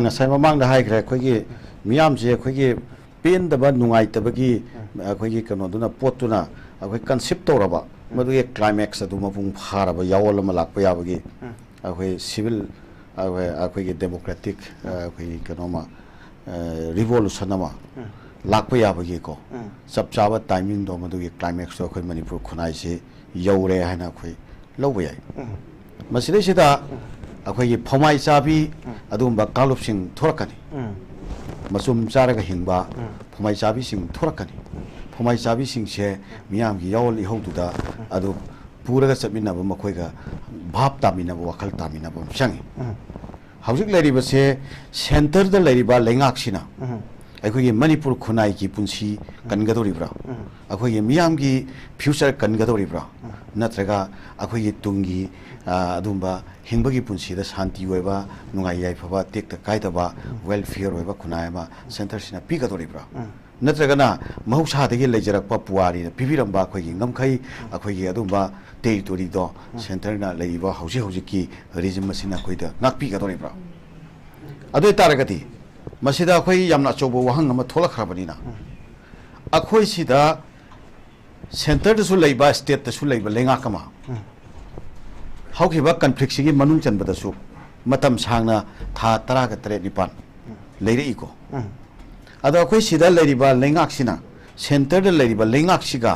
ꯉꯁꯥꯏ ꯃꯃꯥꯡꯗ ꯍꯥꯏꯈ꯭ꯔꯦ, ꯑꯩꯈꯣꯏꯒꯤ ꯃꯤꯌꯥꯝꯁꯦ ꯑꯩꯈꯣꯏꯒꯤ ꯄꯦꯟꯗꯕ, ꯅꯨꯡꯉꯥꯏꯇꯕꯒꯤ, ꯎꯝ꯫ ꯑꯩꯈꯣꯏꯒꯤ ꯀꯩꯅꯣꯗꯨꯅ, ꯄꯣꯠꯇꯨꯅ ꯑꯩꯈꯣꯏ conceive ꯇꯧꯔꯕ, ꯎꯝ꯫ ꯃꯗꯨꯒꯤ climax ꯑꯗꯨ ꯃꯄꯨꯡ ꯐꯥꯔꯕ ꯌꯥꯑꯣꯜ ꯑꯃ ꯂꯥꯛꯄ ꯌꯥꯕꯒꯤ ꯎꯝ꯫ ꯑꯩꯈꯣꯏ civil, ꯑꯩꯈꯣꯏ, ꯑꯩꯈꯣꯏꯒꯤ democratic, ꯑꯩꯈꯣꯏꯒꯤ ꯀꯩꯅꯣꯃ, revolution ꯑꯃ ꯎꯝ꯫ ꯂꯥꯛꯄ ꯌꯥꯕꯒꯤꯀꯣ, ꯎꯝ꯫ ꯆꯞ ꯆꯥꯕ timing ꯗꯣ, ꯃꯗꯨꯒꯤ climax ꯇꯣ ꯑꯩꯈꯣꯏ ꯃꯅꯤꯄꯨꯔ ꯈꯨꯟꯅꯥꯏꯁꯤ ꯌꯧꯔꯦ ꯍꯥꯏꯅ ꯑꯩꯈꯣꯏ ꯂꯧꯕ ꯌꯥꯏ꯫ ꯎꯝ꯫ ꯃꯁꯤꯗꯩꯁꯤꯗ ꯎꯝ꯫ ꯑꯩꯈꯣꯏꯒꯤ ꯐꯧꯃꯥꯏ ꯆꯥꯕꯤ ꯎꯝ꯫ ꯑꯗꯨꯒꯨꯝꯕ ꯀꯥꯡꯂꯨꯞꯁꯤꯡ ꯊꯣꯔꯛꯀꯅꯤ꯫ ꯎꯝ꯫ ꯃꯆꯨꯝ ꯆꯥꯔꯒ ꯍꯤꯡꯕ ꯎꯝ꯫ ꯐꯧꯃꯥꯏ ꯆꯥꯕꯤꯁꯤꯡ ꯊꯣꯔꯛꯀꯅꯤ꯫ ꯐꯧꯃꯥꯏ ꯆꯥꯕꯤꯁꯤꯡꯁꯦ ꯃꯤꯌꯥꯝꯒꯤ ꯌꯥꯑꯣꯜ ꯏꯍꯧꯗꯨꯗ ꯎꯝ꯫ ꯑꯗꯨ ꯄꯨꯔꯒ ꯆꯠꯃꯤꯟꯅꯕ, ꯃꯈꯣꯏꯒ ꯚꯥꯞ ꯇꯥꯃꯤꯟꯅꯕ, ꯋꯥꯈꯜ ꯇꯥꯃꯤꯟꯅꯕ ꯑꯃ ꯆꯪꯉꯤ꯫ ꯎꯝ꯫ ꯍꯧꯖꯤꯛ ꯂꯩꯔꯤꯕꯁꯦ centre ꯗ ꯂꯩꯔꯤꯕ ꯂꯩꯉꯥꯛꯁꯤꯅ ꯎꯝ꯫ ꯑꯩꯈꯣꯏꯒꯤ ꯃꯅꯤꯄꯨꯔ ꯈꯨꯟꯅꯥꯏꯒꯤ ꯄꯨꯟꯁꯤ ꯎꯝ꯫ ꯀꯟꯒꯗꯧꯔꯤꯕ꯭ꯔꯥ? ꯎꯝ꯫ ꯑꯩꯈꯣꯏꯒꯤ ꯃꯤꯌꯥꯝꯒꯤ future ꯀꯟꯒꯗꯧꯔꯤꯕ꯭ꯔꯥ? ꯎꯝ꯫ ꯅꯠꯇ꯭ꯔꯒ ꯑꯩꯈꯣꯏꯒꯤ ꯇꯨꯡꯒꯤ, ꯑ, ꯑꯗꯨꯝꯕ ꯍꯤꯡꯕꯒꯤ ꯄꯨꯟꯁꯤꯗ ꯁꯥꯟꯇꯤ ꯑꯣꯏꯕ, ꯅꯨꯡꯉꯥꯏ ꯌꯥꯏꯐꯕ, ꯇꯦꯛꯇ ꯀꯥꯏꯗꯕ, ꯎꯝ꯫ welfare ꯑꯣꯏꯕ ꯈꯨꯟꯅꯥꯏ ꯑꯃ centre ꯁꯤꯅ ꯄꯤꯒꯗꯧꯔꯤꯕ꯭ꯔꯥ? ꯎꯝ꯫ ꯅꯠꯇ꯭ꯔꯒꯅ ꯃꯍꯧꯁꯥꯗꯒꯤ ꯂꯩꯖꯔꯛꯄ ꯄꯨꯋꯥꯔꯤꯅ ꯄꯤꯕꯤꯔꯝꯕ ꯑꯩꯈꯣꯏꯒꯤ ꯉꯝꯈꯩ, ꯑꯩꯈꯣꯏꯒꯤ ꯑꯗꯨꯝꯕ territoryꯗꯣ centreꯅ ꯂꯩꯔꯤꯕ ꯍꯧꯖꯤꯛ ꯍꯧꯖꯤꯛꯀꯤ regime ꯑꯁꯤꯅ ꯑꯩꯈꯣꯏꯗ ꯉꯥꯛꯄꯤꯒꯗꯧꯔꯤꯕ꯭ꯔꯥ? ꯑꯗꯨ ꯑꯣꯏ ꯇꯥꯔꯒꯗꯤ ꯃꯁꯤꯗ ꯑꯩꯈꯣꯏ ꯌꯥꯝꯅ ꯑꯆꯧꯕ ꯋꯥꯍꯪ ꯑꯃ ꯊꯣꯛꯂꯛꯈ꯭ꯔꯕꯅꯤꯅ, ꯑꯩꯈꯣꯏ ꯁꯤꯗ centreꯗꯁꯨ ꯂꯩꯕ, stateꯇꯁꯨ ꯂꯩꯕ ꯂꯩꯉꯥꯛ ꯑꯃ, ꯍꯧꯈꯤꯕ conflictꯁꯤꯒꯤ ꯃꯅꯨꯡ ꯆꯟꯕꯗꯁꯨ ꯃꯇꯝ ꯁꯥꯡꯅ ꯊꯥ ꯇꯔꯥꯒ ꯇꯔꯦꯠ ꯅꯤꯄꯥꯜ ꯂꯩꯔꯛꯏꯀꯣ꯫ ꯑꯗꯣ ꯑꯩꯈꯣꯏ ꯁꯤꯗ ꯂꯩꯔꯤꯕ ꯂꯩꯉꯥꯛꯁꯤꯅ centreꯗ ꯂꯩꯔꯤꯕ ꯂꯩꯉꯥꯛꯁꯤꯒ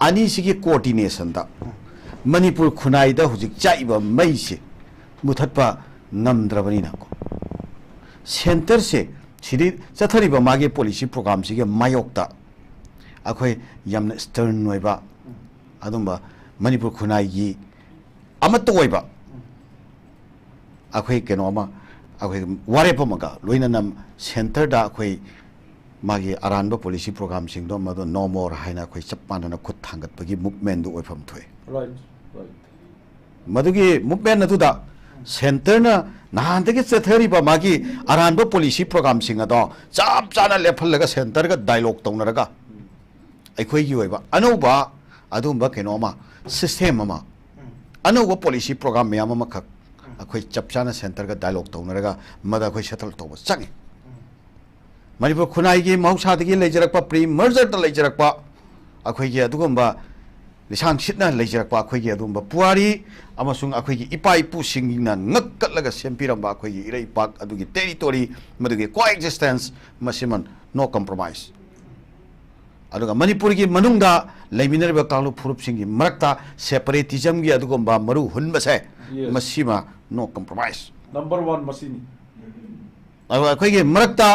ꯑꯅꯤꯁꯤꯒꯤ coordinationꯗ ꯃꯅꯤꯄꯨꯔ ꯈꯨꯟꯅꯥꯏꯗ ꯍꯧꯖꯤꯛ ꯆꯥꯛꯏꯕ ꯃꯩꯁꯤ ꯃꯨꯊꯠꯄ ꯉꯝꯗ꯭ꯔꯕꯅꯤꯅꯀꯣ, centreꯁꯦ ꯁꯤꯗꯤ ꯆꯠꯊꯔꯤꯕ ꯃꯥꯒꯤ policy programꯁꯤꯒꯤ ꯃꯥꯌꯣꯛꯇ ꯑꯩꯈꯣꯏ ꯌꯥꯝꯅ stern ꯑꯣꯏꯕ ꯑꯗꯨꯝꯕ ꯃꯅꯤꯄꯨꯔ ꯈꯨꯟꯅꯥꯏꯒꯤ ꯑꯃꯠꯇ ꯑꯣꯏꯕ ꯑꯩꯈꯣꯏ ꯀꯩꯅꯣ ꯑꯃ, ꯑꯩꯈꯣꯏ ꯋꯥꯔꯦꯞ ꯑꯃꯒ ꯂꯣꯏꯅꯅ centreꯗ ꯑꯩꯈꯣꯏ ꯃꯥꯒꯤ ꯑꯔꯥꯟꯕ policy programꯁꯤꯡꯗꯣ ꯃꯗꯨ no more ꯍꯥꯏꯅ ꯑꯩꯈꯣꯏ ꯆꯞ ꯃꯥꯟꯅꯅ ꯈꯨꯠ ꯊꯥꯡꯒꯠꯄꯒꯤ movementꯗꯨ ꯑꯣꯏꯐꯝ ꯊꯣꯛꯑꯦ꯫ Right, right. ꯃꯗꯨꯒꯤ movementꯅ ꯑꯗꯨꯗ centreꯅ ꯅꯍꯥꯟꯗꯒꯤ ꯆꯠꯊꯔꯤꯕ ꯃꯥꯒꯤ ꯑꯔꯥꯟꯕ policy programꯁꯤꯡ ꯑꯗꯣ ꯆꯞ ꯆꯥꯅ ꯂꯦꯞꯍꯜꯂꯒ centreꯒ dialogue ꯇꯧꯅꯔꯒ ꯑꯩꯈꯣꯏꯒꯤ ꯑꯣꯏꯕ ꯑꯅꯧꯕ ꯑꯗꯨꯒꯨꯝꯕ ꯀꯩꯅꯣ ꯑꯃ, system ꯑꯃ, ꯑꯅꯧꯕ policy program ꯃꯌꯥꯝ ꯑꯃꯈꯛ ꯑꯩꯈꯣꯏ ꯆꯞ ꯆꯥꯅ centreꯒ dialogue ꯇꯧꯅꯔꯒ ꯃꯗ ꯑꯩꯈꯣꯏ settle ꯇꯧꯕ ꯆꯪꯉꯤ꯫ ꯃꯅꯤꯄꯨꯔ ꯈꯨꯟꯅꯥꯏꯒꯤ ꯃꯍꯧꯁꯥꯗꯒꯤ ꯂꯩꯖꯔꯛꯄ, pre mergerꯗ ꯂꯩꯖꯔꯛꯄ ꯑꯩꯈꯣꯏꯒꯤ ꯑꯗꯨꯒꯨꯝꯕ ꯂꯤꯁꯥꯡ ꯁꯤꯠꯅ ꯂꯩꯖꯔꯛꯄ ꯑꯩꯈꯣꯏꯒꯤ ꯑꯗꯨꯒꯨꯝꯕ ꯄꯨꯋꯥꯔꯤ ꯑꯃꯁꯨꯡ ꯑꯩꯈꯣꯏꯒꯤ ꯏꯄꯥ ꯏꯄꯨꯁꯤꯡꯅ ꯉꯛꯀꯠꯂꯒ ꯁꯦꯝꯕꯤꯔꯝꯕ ꯑꯩꯈꯣꯏꯒꯤ ꯏꯔꯩ ꯏꯄꯥꯛ ꯑꯗꯨꯒꯤ territory, ꯃꯗꯨꯒꯤ coexistence, ꯃꯁꯤꯃ no compromise꯫ ꯑꯗꯨꯒ ꯃꯅꯤꯄꯨꯔꯒꯤ ꯃꯅꯨꯡꯗ ꯂꯩꯃꯤꯟꯅꯔꯤꯕ ꯀꯥꯡꯂꯨꯞ ꯐꯨꯔꯨꯞꯁꯤꯡꯒꯤ ꯃꯔꯛꯇ separatismꯒꯤ ꯑꯗꯨꯒꯨꯝꯕ ꯃꯔꯨ ꯍꯨꯟꯕꯁꯦ, Yes. ꯃꯁꯤꯃ no compromise꯫ Number one ꯃꯁꯤꯅꯤ꯫ ꯑꯗꯨꯒ ꯑꯩꯈꯣꯏꯒꯤ ꯃꯔꯛꯇ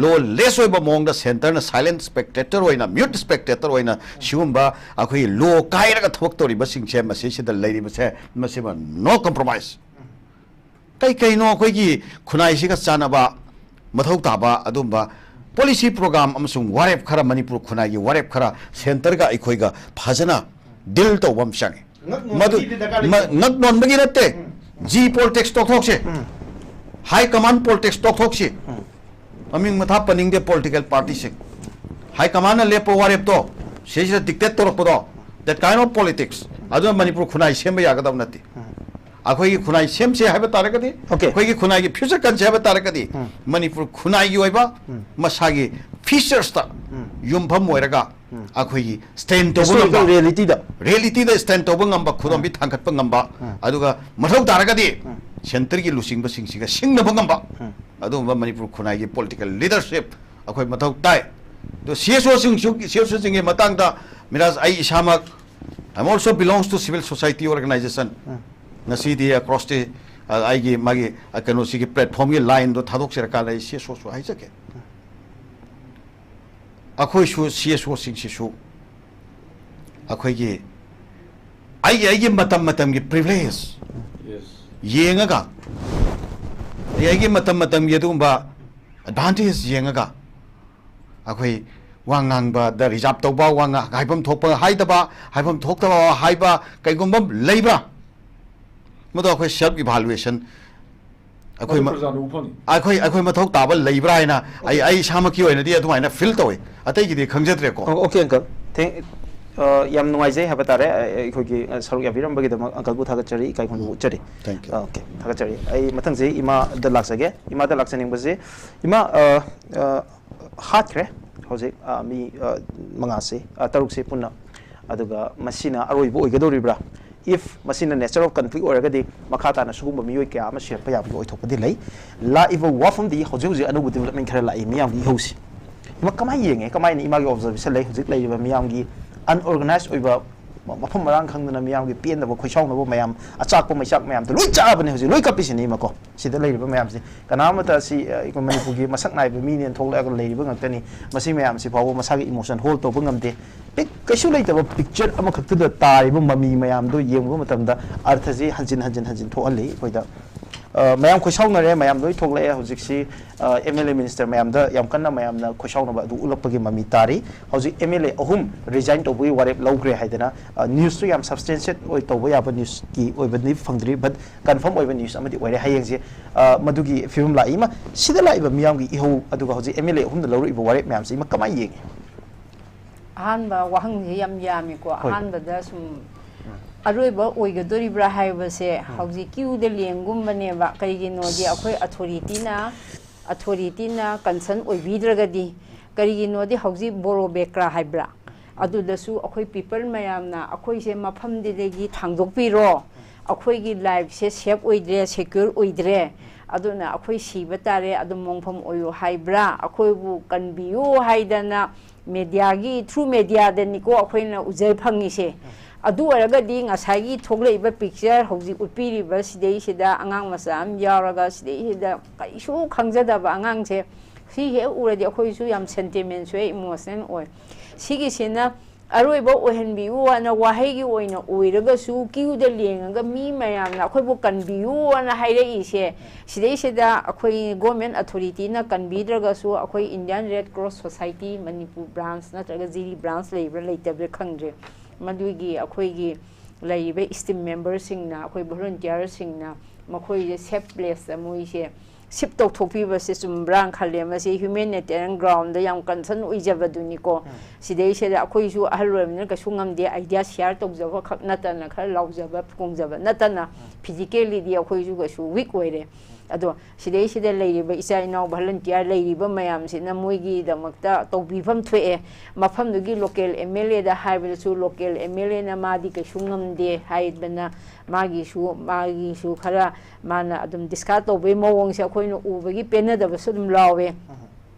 lawless ꯑꯣꯏꯕ ꯃꯑꯣꯡꯗ centreꯅ silent spectator ꯑꯣꯏꯅ, mute spectator ꯑꯣꯏꯅ ꯁꯤꯒꯨꯝꯕ ꯑꯩꯈꯣꯏꯒꯤ law ꯀꯥꯏꯔꯒ ꯊꯕꯛ ꯇꯧꯔꯤꯕꯁꯤꯡꯁꯦ, ꯃꯁꯤꯁꯤꯗ ꯂꯩꯔꯤꯕꯁꯦ, ꯃꯁꯤꯃ no compromise꯫ ꯀꯩ ꯀꯩꯅꯣ ꯑꯩꯈꯣꯏꯒꯤ ꯈꯨꯟꯅꯥꯏꯁꯤꯒ ꯆꯥꯟꯅꯕ ꯃꯊꯧ ꯇꯥꯕ ꯑꯗꯨꯝꯕ policy program ꯑꯃꯁꯨꯡ ꯋꯥꯔꯦꯞ ꯈꯔ, ꯃꯅꯤꯄꯨꯔ ꯈꯨꯟꯅꯥꯏꯒꯤ ꯋꯥꯔꯦꯞ ꯈꯔ centreꯒ ꯑꯩꯈꯣꯏꯒ ꯐꯖꯅ deal ꯇꯧꯕ ꯑꯃ ꯆꯪꯉꯤ꯫ ꯉꯛ ꯃꯗꯨ ꯅꯣꯟꯕꯒꯤꯗꯤ ꯗꯔꯀꯥꯔ ꯃ- ꯂꯩꯇꯦ꯫ ꯉꯛ ꯅꯣꯟꯕꯒꯤ ꯅꯠꯇꯦ꯫ ꯎꯝ꯫ G politics ꯇꯣꯛꯊꯣꯛꯁꯤ꯫ ꯎꯝ꯫ High command politics ꯇꯣꯛꯊꯣꯛꯁꯤ꯫ ꯎꯝ꯫ ꯃꯃꯤꯡ ꯃꯊꯥ ꯄꯟꯅꯤꯡꯗꯦ political partyꯁꯤꯡ꯫ ꯍꯥꯏ ꯀꯃꯥꯟꯅ ꯂꯦꯞꯄ ꯋꯥꯔꯦꯞꯇꯣ, ꯁꯤꯁꯤꯗ dictate ꯇꯧꯔꯛꯄꯗꯣ, that kind of politics, ꯑꯗꯨꯅ ꯃꯅꯤꯄꯨꯔ ꯈꯨꯟꯅꯥꯏ ꯁꯦꯝꯕ ꯌꯥꯒꯗꯕ ꯅꯠꯇꯦ꯫ ꯑꯩꯈꯣꯏꯒꯤ ꯈꯨꯟꯅꯥꯏ ꯁꯦꯝꯁꯦ ꯍꯥꯏꯕ ꯇꯥꯔꯒꯗꯤ, Okay. ꯑꯩꯈꯣꯏꯒꯤ ꯈꯨꯟꯅꯥꯏꯒꯤ future ꯀꯟꯁꯦ ꯍꯥꯏꯕ ꯇꯥꯔꯒꯗꯤ, ꯃꯅꯤꯄꯨꯔ ꯈꯨꯟꯅꯥꯏꯒꯤ ꯑꯣꯏꯕ ꯃꯁꯥꯒꯤ features ꯇ ꯌꯨꯝꯐꯝ ꯑꯣꯏꯔꯒ ꯑꯩꯈꯣꯏꯒꯤ stand ꯇꯧꯕ Historical ꯉꯝꯕ, reality ꯗ. reality ꯗ stand ꯇꯧꯕ ꯉꯝꯕ, ꯈꯨꯗꯣꯝꯕꯤ ꯊꯥꯡꯒꯠꯄ ꯉꯝꯕ, ꯑꯗꯨꯒ ꯃꯊꯧ ꯇꯥꯔꯒꯗꯤ centre ꯒꯤ ꯂꯨꯆꯤꯡꯕꯁꯤꯡꯁꯤꯒ ꯁꯤꯡꯅꯕ ꯉꯝꯕ, ꯑꯗꯨꯒꯨꯝꯕ ꯃꯅꯤꯄꯨꯔ ꯈꯨꯟꯅꯥꯏꯒꯤ political leadership ꯑꯩꯈꯣꯏ ꯃꯊꯧ ꯇꯥꯏ꯫ ꯑꯗꯣ C S O ꯁꯤꯡꯁꯨ, C S O ꯁꯤꯡꯒꯤ ꯃꯇꯥꯡꯗ, ꯃꯤꯔꯥꯖ, ꯑꯩ ꯏꯁꯥꯃꯛ, I am also belongs to civil society organization꯫ ꯉꯁꯤꯗꯤ across the, ꯑ, ꯑꯩꯒꯤ ꯃꯥꯒꯤ, ꯑ, ꯀꯩꯅꯣꯁꯤꯒꯤ platform ꯒꯤ line ꯗꯣ ꯊꯥꯗꯣꯛꯆꯔꯀꯥꯟꯗ ꯑꯩ C S O ꯁꯨ ꯍꯥꯏꯖꯒꯦ꯫ ꯑꯩꯈꯣꯏꯁꯨ C S O ꯁꯤꯡꯁꯤꯁꯨ ꯑꯩꯈꯣꯏꯒꯤ ꯑꯩꯒꯤ, ꯑꯩꯒꯤ ꯃꯇꯝ ꯃꯇꯝꯒꯤ privilege Yes. ꯌꯦꯡꯉꯒ, ꯑꯩ ꯑꯩꯒꯤ ꯃꯇꯝ ꯃꯇꯝꯒꯤ ꯑꯗꯨꯒꯨꯝꯕ advantage ꯌꯦꯡꯉꯒ, ꯑꯩꯈꯣꯏ ꯋꯥ ꯉꯥꯡꯕꯗ reserve ꯇꯧꯕ, ꯋꯥ ꯉꯥ-, ꯍꯥꯏꯐꯝ ꯊꯣꯛꯄ ꯍꯥꯏꯗꯕ, ꯍꯥꯏꯐꯝ ꯊꯣꯛꯇꯕ ꯍꯥꯏꯕ ꯀꯩꯒꯨꯝꯕ ꯂꯩꯕ꯭ꯔꯥ? ꯃꯗꯨ ꯑꯩꯈꯣꯏ self evaluation, ꯑꯩꯈꯣꯏ ꯑꯗꯨ ꯃ-, ꯄ꯭ꯔꯖꯥꯅ ꯎꯐꯝꯅꯤ꯫ ꯑꯩꯈꯣꯏ, ꯑꯩꯈꯣꯏ ꯃꯊꯧ ꯇꯥꯕ ꯂꯩꯕ꯭ꯔꯥ ꯍꯥꯏꯅ ꯑꯩ, ꯑꯩ ꯏꯁꯥꯃꯛꯀꯤ ꯑꯣꯏꯅꯗꯤ ꯑꯗꯨꯃꯥꯏꯅ feel ꯇꯧꯋꯤ, ꯑꯇꯩꯒꯤꯗꯤ ꯈꯪꯖꯗ꯭ꯔꯦꯀꯣ꯫ ꯑꯣ, okay, uncle. Thank-, ꯑ, ꯌꯥꯝ ꯅꯨꯡꯉꯥꯏꯖꯩ ꯍꯥꯏꯕ ꯇꯥꯔꯦ, ꯑ, ꯑꯩꯈꯣꯏꯒꯤ, ꯑ, ꯁꯔꯨꯛ ꯌꯥꯕꯤꯔꯝꯕꯒꯤꯗꯃꯛ uncle ꯕꯨ ꯊꯥꯒꯠꯆꯔꯤ, ꯏꯀꯥꯏ ꯈꯨꯝꯅꯕ ꯎꯠꯆꯔꯤ꯫ Thank you. ꯑ, okay, ꯊꯥꯒꯠꯆꯔꯤ꯫ ꯑꯩ ꯃꯊꯪꯁꯦ ꯏꯃꯥꯗ ꯂꯥꯛꯆꯒꯦ꯫ ꯏꯃꯥꯗ ꯂꯥꯛꯆꯅꯤꯡꯕꯁꯦ, ꯏꯃꯥ, ꯑ, ꯑ, ꯍꯥꯠꯈ꯭ꯔꯦ ꯍꯧꯖꯤꯛ, ꯑ, ꯃꯤ, ꯑ, ꯃꯉꯥꯁꯦ, ꯑ, ꯇꯔꯨꯛꯁꯦ ꯄꯨꯟꯅ꯫ ꯑꯗꯨꯒ ꯃꯁꯤꯅ ꯑꯔꯣꯏꯕ ꯑꯣꯏꯒꯗꯧꯔꯤꯕ꯭ꯔꯥ? If ꯃꯁꯤꯅ nature of conflict ꯑꯣꯏꯔꯒꯗꯤ, ꯃꯈꯥ ꯇꯥꯅ ꯁꯤꯒꯨꯝꯕ ꯃꯤꯑꯣꯏ ꯀꯌꯥ ꯑꯃ ꯁꯤꯔꯛꯄ ꯌꯥꯕꯒꯤ ꯑꯣꯏꯊꯣꯛꯄꯗꯤ ꯂꯩ꯫ ꯂꯥꯛꯏꯕ ꯋꯥꯐꯝꯗꯤ ꯍꯧꯖꯤꯛ ꯍꯧꯖꯤꯛ ꯑꯅꯧꯕ development ꯈꯔ ꯂꯥꯛꯏ ꯃꯤꯌꯥꯝꯒꯤ ꯏꯍꯧꯁꯤ꯫ ꯏꯃꯥ, ꯀꯃꯥꯏꯅ ꯌꯦꯡꯉꯦ? ꯀꯃꯥꯏꯅ ꯏꯃꯥꯒꯤ observation ꯂꯩ? ꯍꯧꯖꯤꯛ ꯂꯩꯔꯤꯕ ꯃꯤꯌꯥꯝꯒꯤ unorganized ꯑꯣꯏꯕ, ꯃ-, ꯃꯐꯝ ꯃꯔꯥꯡ ꯈꯪꯗꯅ ꯃꯤꯌꯥꯝꯒꯤ ꯄꯦꯟꯗꯕ, ꯈꯣꯏꯁꯥꯎꯅꯕ ꯃꯌꯥꯝ, ꯑꯆꯥꯛꯄ ꯃꯩꯆꯥꯛ ꯃꯌꯥꯝꯗꯣ ꯂꯣꯏ ꯆꯥꯕꯅꯦ ꯍꯧꯖꯤꯛ, ꯂꯣꯏ ꯀꯞꯄꯤꯁꯤꯅꯦ ꯏꯃꯥꯀꯣ꯫ ꯁꯤꯗ ꯂꯩꯔꯤꯕ ꯃꯌꯥꯝꯁꯦ ꯀꯅꯥꯃꯠꯇ ꯑꯁꯤ, ꯑ, ꯑꯩꯈꯣꯏ ꯃꯅꯤꯄꯨꯔꯒꯤ ꯃꯁꯛ ꯅꯥꯏꯕ ꯃꯤꯅꯦꯅ ꯊꯣꯛꯂꯛꯑꯒ ꯂꯩꯔꯤꯕ ꯉꯥꯛꯇꯅꯤ꯫ ꯃꯁꯤ ꯃꯌꯥꯝꯁꯤ ꯐꯥꯎꯕ ꯃꯁꯥꯒꯤ emotion hold ꯇꯧꯕ ꯉꯝꯗꯦ꯫ ꯄꯤꯛ-, ꯀꯩꯁꯨ ꯂꯩꯇꯕ picture ꯑꯃꯈꯛꯇꯗ ꯇꯥꯔꯤꯕ ꯃꯃꯤ ꯃꯌꯥꯝꯗꯣ ꯌꯦꯡꯕ ꯃꯇꯝꯗ ꯑꯔꯊꯁꯤ ꯍꯟꯖꯤꯟ ꯍꯟꯖꯤꯟ ꯍꯟꯖꯤꯟ ꯊꯣꯛꯍꯜꯂꯤ ꯑꯩꯈꯣꯏꯗ꯫ ꯑ, ꯃꯌꯥꯝ ꯈꯣꯏꯁꯥꯎꯅꯔꯦ, ꯃꯌꯥꯝ ꯂꯣꯏ ꯊꯣꯛꯂꯛꯑꯦ꯫ ꯍꯧꯖꯤꯛꯁꯤ, ꯑ, M L A minister ꯃꯌꯥꯝꯗ ꯌꯥꯝ ꯀꯟꯅ ꯃꯌꯥꯝꯅ ꯈꯣꯏꯁꯥꯎꯅꯕ ꯑꯗꯨ ꯎꯠꯂꯛꯄꯒꯤ ꯃꯃꯤ ꯇꯥꯔꯤ꯫ ꯍꯧꯖꯤꯛ M L A ꯑꯍꯨꯝ resign ꯇꯧꯕꯒꯤ ꯋꯥꯔꯦꯞ ꯂꯧꯈ꯭ꯔꯦ ꯍꯥꯏꯗꯅ, ꯑ, news ꯁꯨ ꯌꯥꯝ substantiate ꯑꯣꯏ ꯇꯧꯕ ꯌꯥꯕ news ꯀꯤ ꯑꯣꯏꯕꯗꯤ ꯐꯪꯗ꯭ꯔꯤ, but confirm ꯑꯣꯏꯕ news ꯑꯃꯗꯤ ꯑꯣꯏꯔꯦ꯫ ꯍꯌꯦꯡꯁꯦ, ꯑ, ꯃꯗꯨꯒꯤ ꯐꯤꯕꯝ ꯂꯥꯛꯏ꯫ ꯏꯃꯥ, ꯁꯤꯗ ꯂꯥꯛꯏꯕ ꯃꯤꯌꯥꯝꯒꯤ ꯏꯍꯧ, ꯑꯗꯨꯒ ꯍꯧꯖꯤꯛ M L A ꯑꯍꯨꯝꯅ ꯂꯧꯔꯛꯏꯕ ꯋꯥꯔꯦꯞ ꯃꯌꯥꯝꯁꯤ ꯏꯃꯥ ꯀꯃꯥꯏꯅ ꯌꯦꯡꯉꯤ? ꯑꯍꯥꯟꯕ ꯋꯥꯍꯪꯁꯦ ꯌꯥꯝ ꯌꯥꯝꯃꯤꯀꯣ꯫ ꯍꯣꯏ꯫ ꯑꯍꯥꯟꯕꯗ ꯁꯨꯝ ꯑꯔꯣꯏꯕ ꯑꯣꯏꯒꯗꯣꯔꯤꯕ꯭ꯔꯥ ꯍꯥꯏꯕꯁꯦ ꯍꯧꯖꯤꯛ ꯀ꯭ꯌꯨꯗ ꯂꯦꯡꯒꯨꯝꯕꯅꯦꯕ꯫ ꯀꯩꯒꯤꯅꯣꯗꯤ ꯑꯩꯈꯣꯏ ꯑꯊꯣꯔꯤꯇꯤꯅ ꯑꯊꯣꯔꯤꯇꯤꯅ ꯀꯟꯁꯔꯟ ꯑꯣꯏꯕꯤꯗ꯭ꯔꯒꯗꯤ, ꯀꯔꯤꯒꯤꯅꯣꯗꯤ ꯍꯧꯖꯤꯛ ꯕꯣꯔꯣ ꯕꯦꯀ꯭ꯔꯥ ꯍꯥꯏꯕ꯭ꯔꯥ, ꯑꯗꯨꯗꯁꯨ ꯑꯩꯈꯣꯏ ꯄꯤꯄꯜ ꯃꯌꯥꯝꯅ ꯑꯩꯈꯣꯏꯁꯦ ꯃꯐꯝꯗꯨꯗꯒꯤ ꯊꯥꯡꯗꯣꯛꯄꯤꯔꯣ, ꯑꯩꯈꯣꯏꯒꯤ ꯂꯥꯏꯐꯁꯦ ꯁꯦꯐ ꯑꯣꯏꯗ꯭ꯔꯦ, ꯁꯦꯀ꯭ꯌꯨꯔ ꯑꯣꯏꯗ꯭ꯔꯦ, ꯑꯗꯨꯅ ꯑꯩꯈꯣꯏ ꯁꯤꯕ ꯇꯥꯔꯦ, ꯑꯗꯨꯝ ꯃꯣꯡꯐꯝ ꯑꯣꯏꯌꯨ ꯍꯥꯏꯕ꯭ꯔꯥ, ꯑꯩꯈꯣꯏꯕꯨ ꯀꯟꯕꯤꯌꯨ ꯍꯥꯏꯗꯅ ꯃꯦꯗꯤꯌꯥꯒꯤ, ꯊ꯭ꯔꯨ ꯃꯦꯗꯤꯌꯥꯗꯅꯤꯀꯣ ꯑꯩꯈꯣꯏꯅ ꯎꯖ ꯐꯪꯉꯤꯁꯦ꯫ ꯑꯗꯨ ꯑꯣꯏꯔꯒꯗꯤ ꯉꯁꯥꯏꯒꯤ ꯊꯣꯛꯂꯛꯏꯕ ꯄꯤꯛꯆꯔ ꯍꯧꯖꯤꯛ ꯎꯠꯄꯤꯔꯤꯕ ꯁꯤꯗꯩꯁꯤꯗ ꯑꯉꯥꯡ ꯃꯆꯥ ꯑꯃ ꯌꯥꯎꯔꯒ ꯁꯤꯗꯩꯁꯤꯗ ꯀꯩꯁꯨ ꯈꯪꯖꯗꯕ ꯑꯉꯥꯡꯁꯦ ꯁꯤ ꯍꯦꯛ ꯎꯔꯗꯤ ꯑꯩꯈꯣꯏꯁꯨ ꯌꯥꯝ ꯁꯦꯟꯇꯤꯃꯦꯟ ꯁꯣꯛꯑꯦ, ꯏꯃꯣꯁꯅꯦꯜ ꯑꯣꯏ꯫ ꯁꯤꯒꯤꯁꯤꯅ ꯑꯔꯣꯏꯕ ꯑꯣꯏꯍꯟꯕꯤꯌꯨ ꯍꯥꯏꯅ ꯋꯥꯍꯩꯒꯤ ꯑꯣꯏꯅ ꯑꯣꯏꯔꯒꯁꯨ ꯀ꯭ꯌꯨꯗ ꯂꯦꯡꯉꯒ ꯃꯤ ꯃꯌꯥꯝꯅ ꯑꯩꯈꯣꯏꯕꯨ ꯀꯟꯕꯤꯌꯨ ꯍꯥꯏꯅ ꯍꯥꯏꯔꯛꯏꯁꯦ꯫ ꯁꯤꯗꯩꯁꯤꯗ ꯑꯩꯈꯣꯏ ꯒꯣꯔꯃꯦꯟ ꯑꯊꯣꯔꯤꯇꯤꯅ ꯀꯟꯕꯤꯗ꯭ꯔꯒꯁꯨ ꯑꯩꯈꯣꯏ Indian red cross society Manipur branch ꯅꯠꯇ꯭ꯔꯒ ꯖꯤꯔꯤ ꯕ꯭ꯔꯥꯟꯁ ꯂꯩꯕ꯭ꯔꯥ ꯂꯩꯇꯕ꯭ꯔꯥ ꯈꯪꯗ꯭ꯔꯦ꯫ ꯃꯗꯨꯒꯤ ꯑꯩꯈꯣꯏꯒꯤ ꯂꯩꯔꯤꯕ ꯏꯁꯇꯤꯝ ꯃꯦꯝꯕꯔꯁꯤꯡꯅ, ꯑꯩꯈꯣꯏ ꯚꯣꯂꯨꯟꯇꯤꯌꯔꯁꯤꯡꯅ ꯃꯈꯣꯏꯁꯦ ꯁꯦꯐ ꯄ꯭ꯂꯦꯁꯇ ꯃꯣꯏꯁꯦ ꯁꯤꯞ ꯇꯧꯊꯣꯛꯄꯤꯕꯁꯦ ꯆꯨꯝꯕ꯭ꯔꯥꯅ ꯈꯜꯂꯦ꯫ ꯃꯁꯤ ꯍ꯭ꯌꯨꯃꯦꯅꯤꯇꯦꯔꯤꯌꯟ ꯒ꯭ꯔꯥꯎꯟꯗ ꯌꯥꯝ ꯀꯟꯁꯔꯟ ꯑꯣꯏꯖꯕꯗꯨꯅꯤꯀꯣ꯫ ꯁꯤꯗꯩꯁꯤꯗ ꯑꯩꯈꯣꯏꯁꯨ ꯑꯍꯜ ꯑꯣꯏꯔꯕꯅꯤꯅ ꯀꯩꯁꯨ ꯉꯝꯗꯦ, ꯑꯥꯏꯗꯤꯌꯥ ꯁꯤꯌꯥꯔ ꯇꯧꯖꯕ ꯈꯛ ꯅꯠꯇꯅ, ꯈꯔ ꯂꯥꯎꯖꯕ ꯈꯣꯡꯖꯕ ꯅꯠꯇꯅ, ꯐꯤꯖꯤꯀꯦꯜꯂꯤꯗꯤ ꯑꯩꯈꯣꯏꯁꯨ ꯀꯩꯁꯨ ꯋꯤꯛ ꯑꯣꯏꯔꯦ꯫ ꯑꯗꯣ ꯁꯤꯗꯩꯁꯤꯗ ꯂꯩꯔꯤꯕ ꯏꯆꯥ ꯏꯅꯥꯎ ꯚꯣꯂꯨꯟꯇꯤꯌꯔ ꯂꯩꯔꯤꯕ ꯃꯌꯥꯝꯁꯤꯅ ꯃꯣꯏꯒꯤꯗꯃꯛꯇ ꯇꯧꯕꯤꯐꯝ ꯊꯣꯛꯑꯦ꯫ ꯃꯐꯝꯗꯨꯒꯤ ꯂꯣꯀꯦꯜ ꯑꯦꯝ ꯑꯦꯜ ꯑꯦꯗ ꯍꯥꯏꯕꯗꯁꯨ ꯂꯣꯀꯦꯜ ꯑꯦꯝ ꯑꯦꯜ ꯑꯦꯅ ꯃꯥꯗꯤ ꯀꯩꯁꯨ ꯉꯝꯗꯦ ꯍꯥꯏꯗꯅ ꯃꯥꯒꯤꯁꯨ, ꯃꯥꯒꯤꯁꯨ ꯈꯔ ꯃꯥꯅ ꯑꯗꯨꯝ ꯗꯤꯁꯀꯥꯁ ꯇꯧꯕꯒꯤ ꯃꯑꯣꯡꯁꯦ ꯑꯩꯈꯣꯏꯅ ꯎꯕꯒꯤ ꯄꯦꯟꯅꯗꯕꯁꯨ ꯑꯗꯨꯝ ꯂꯥꯎꯋꯦ꯫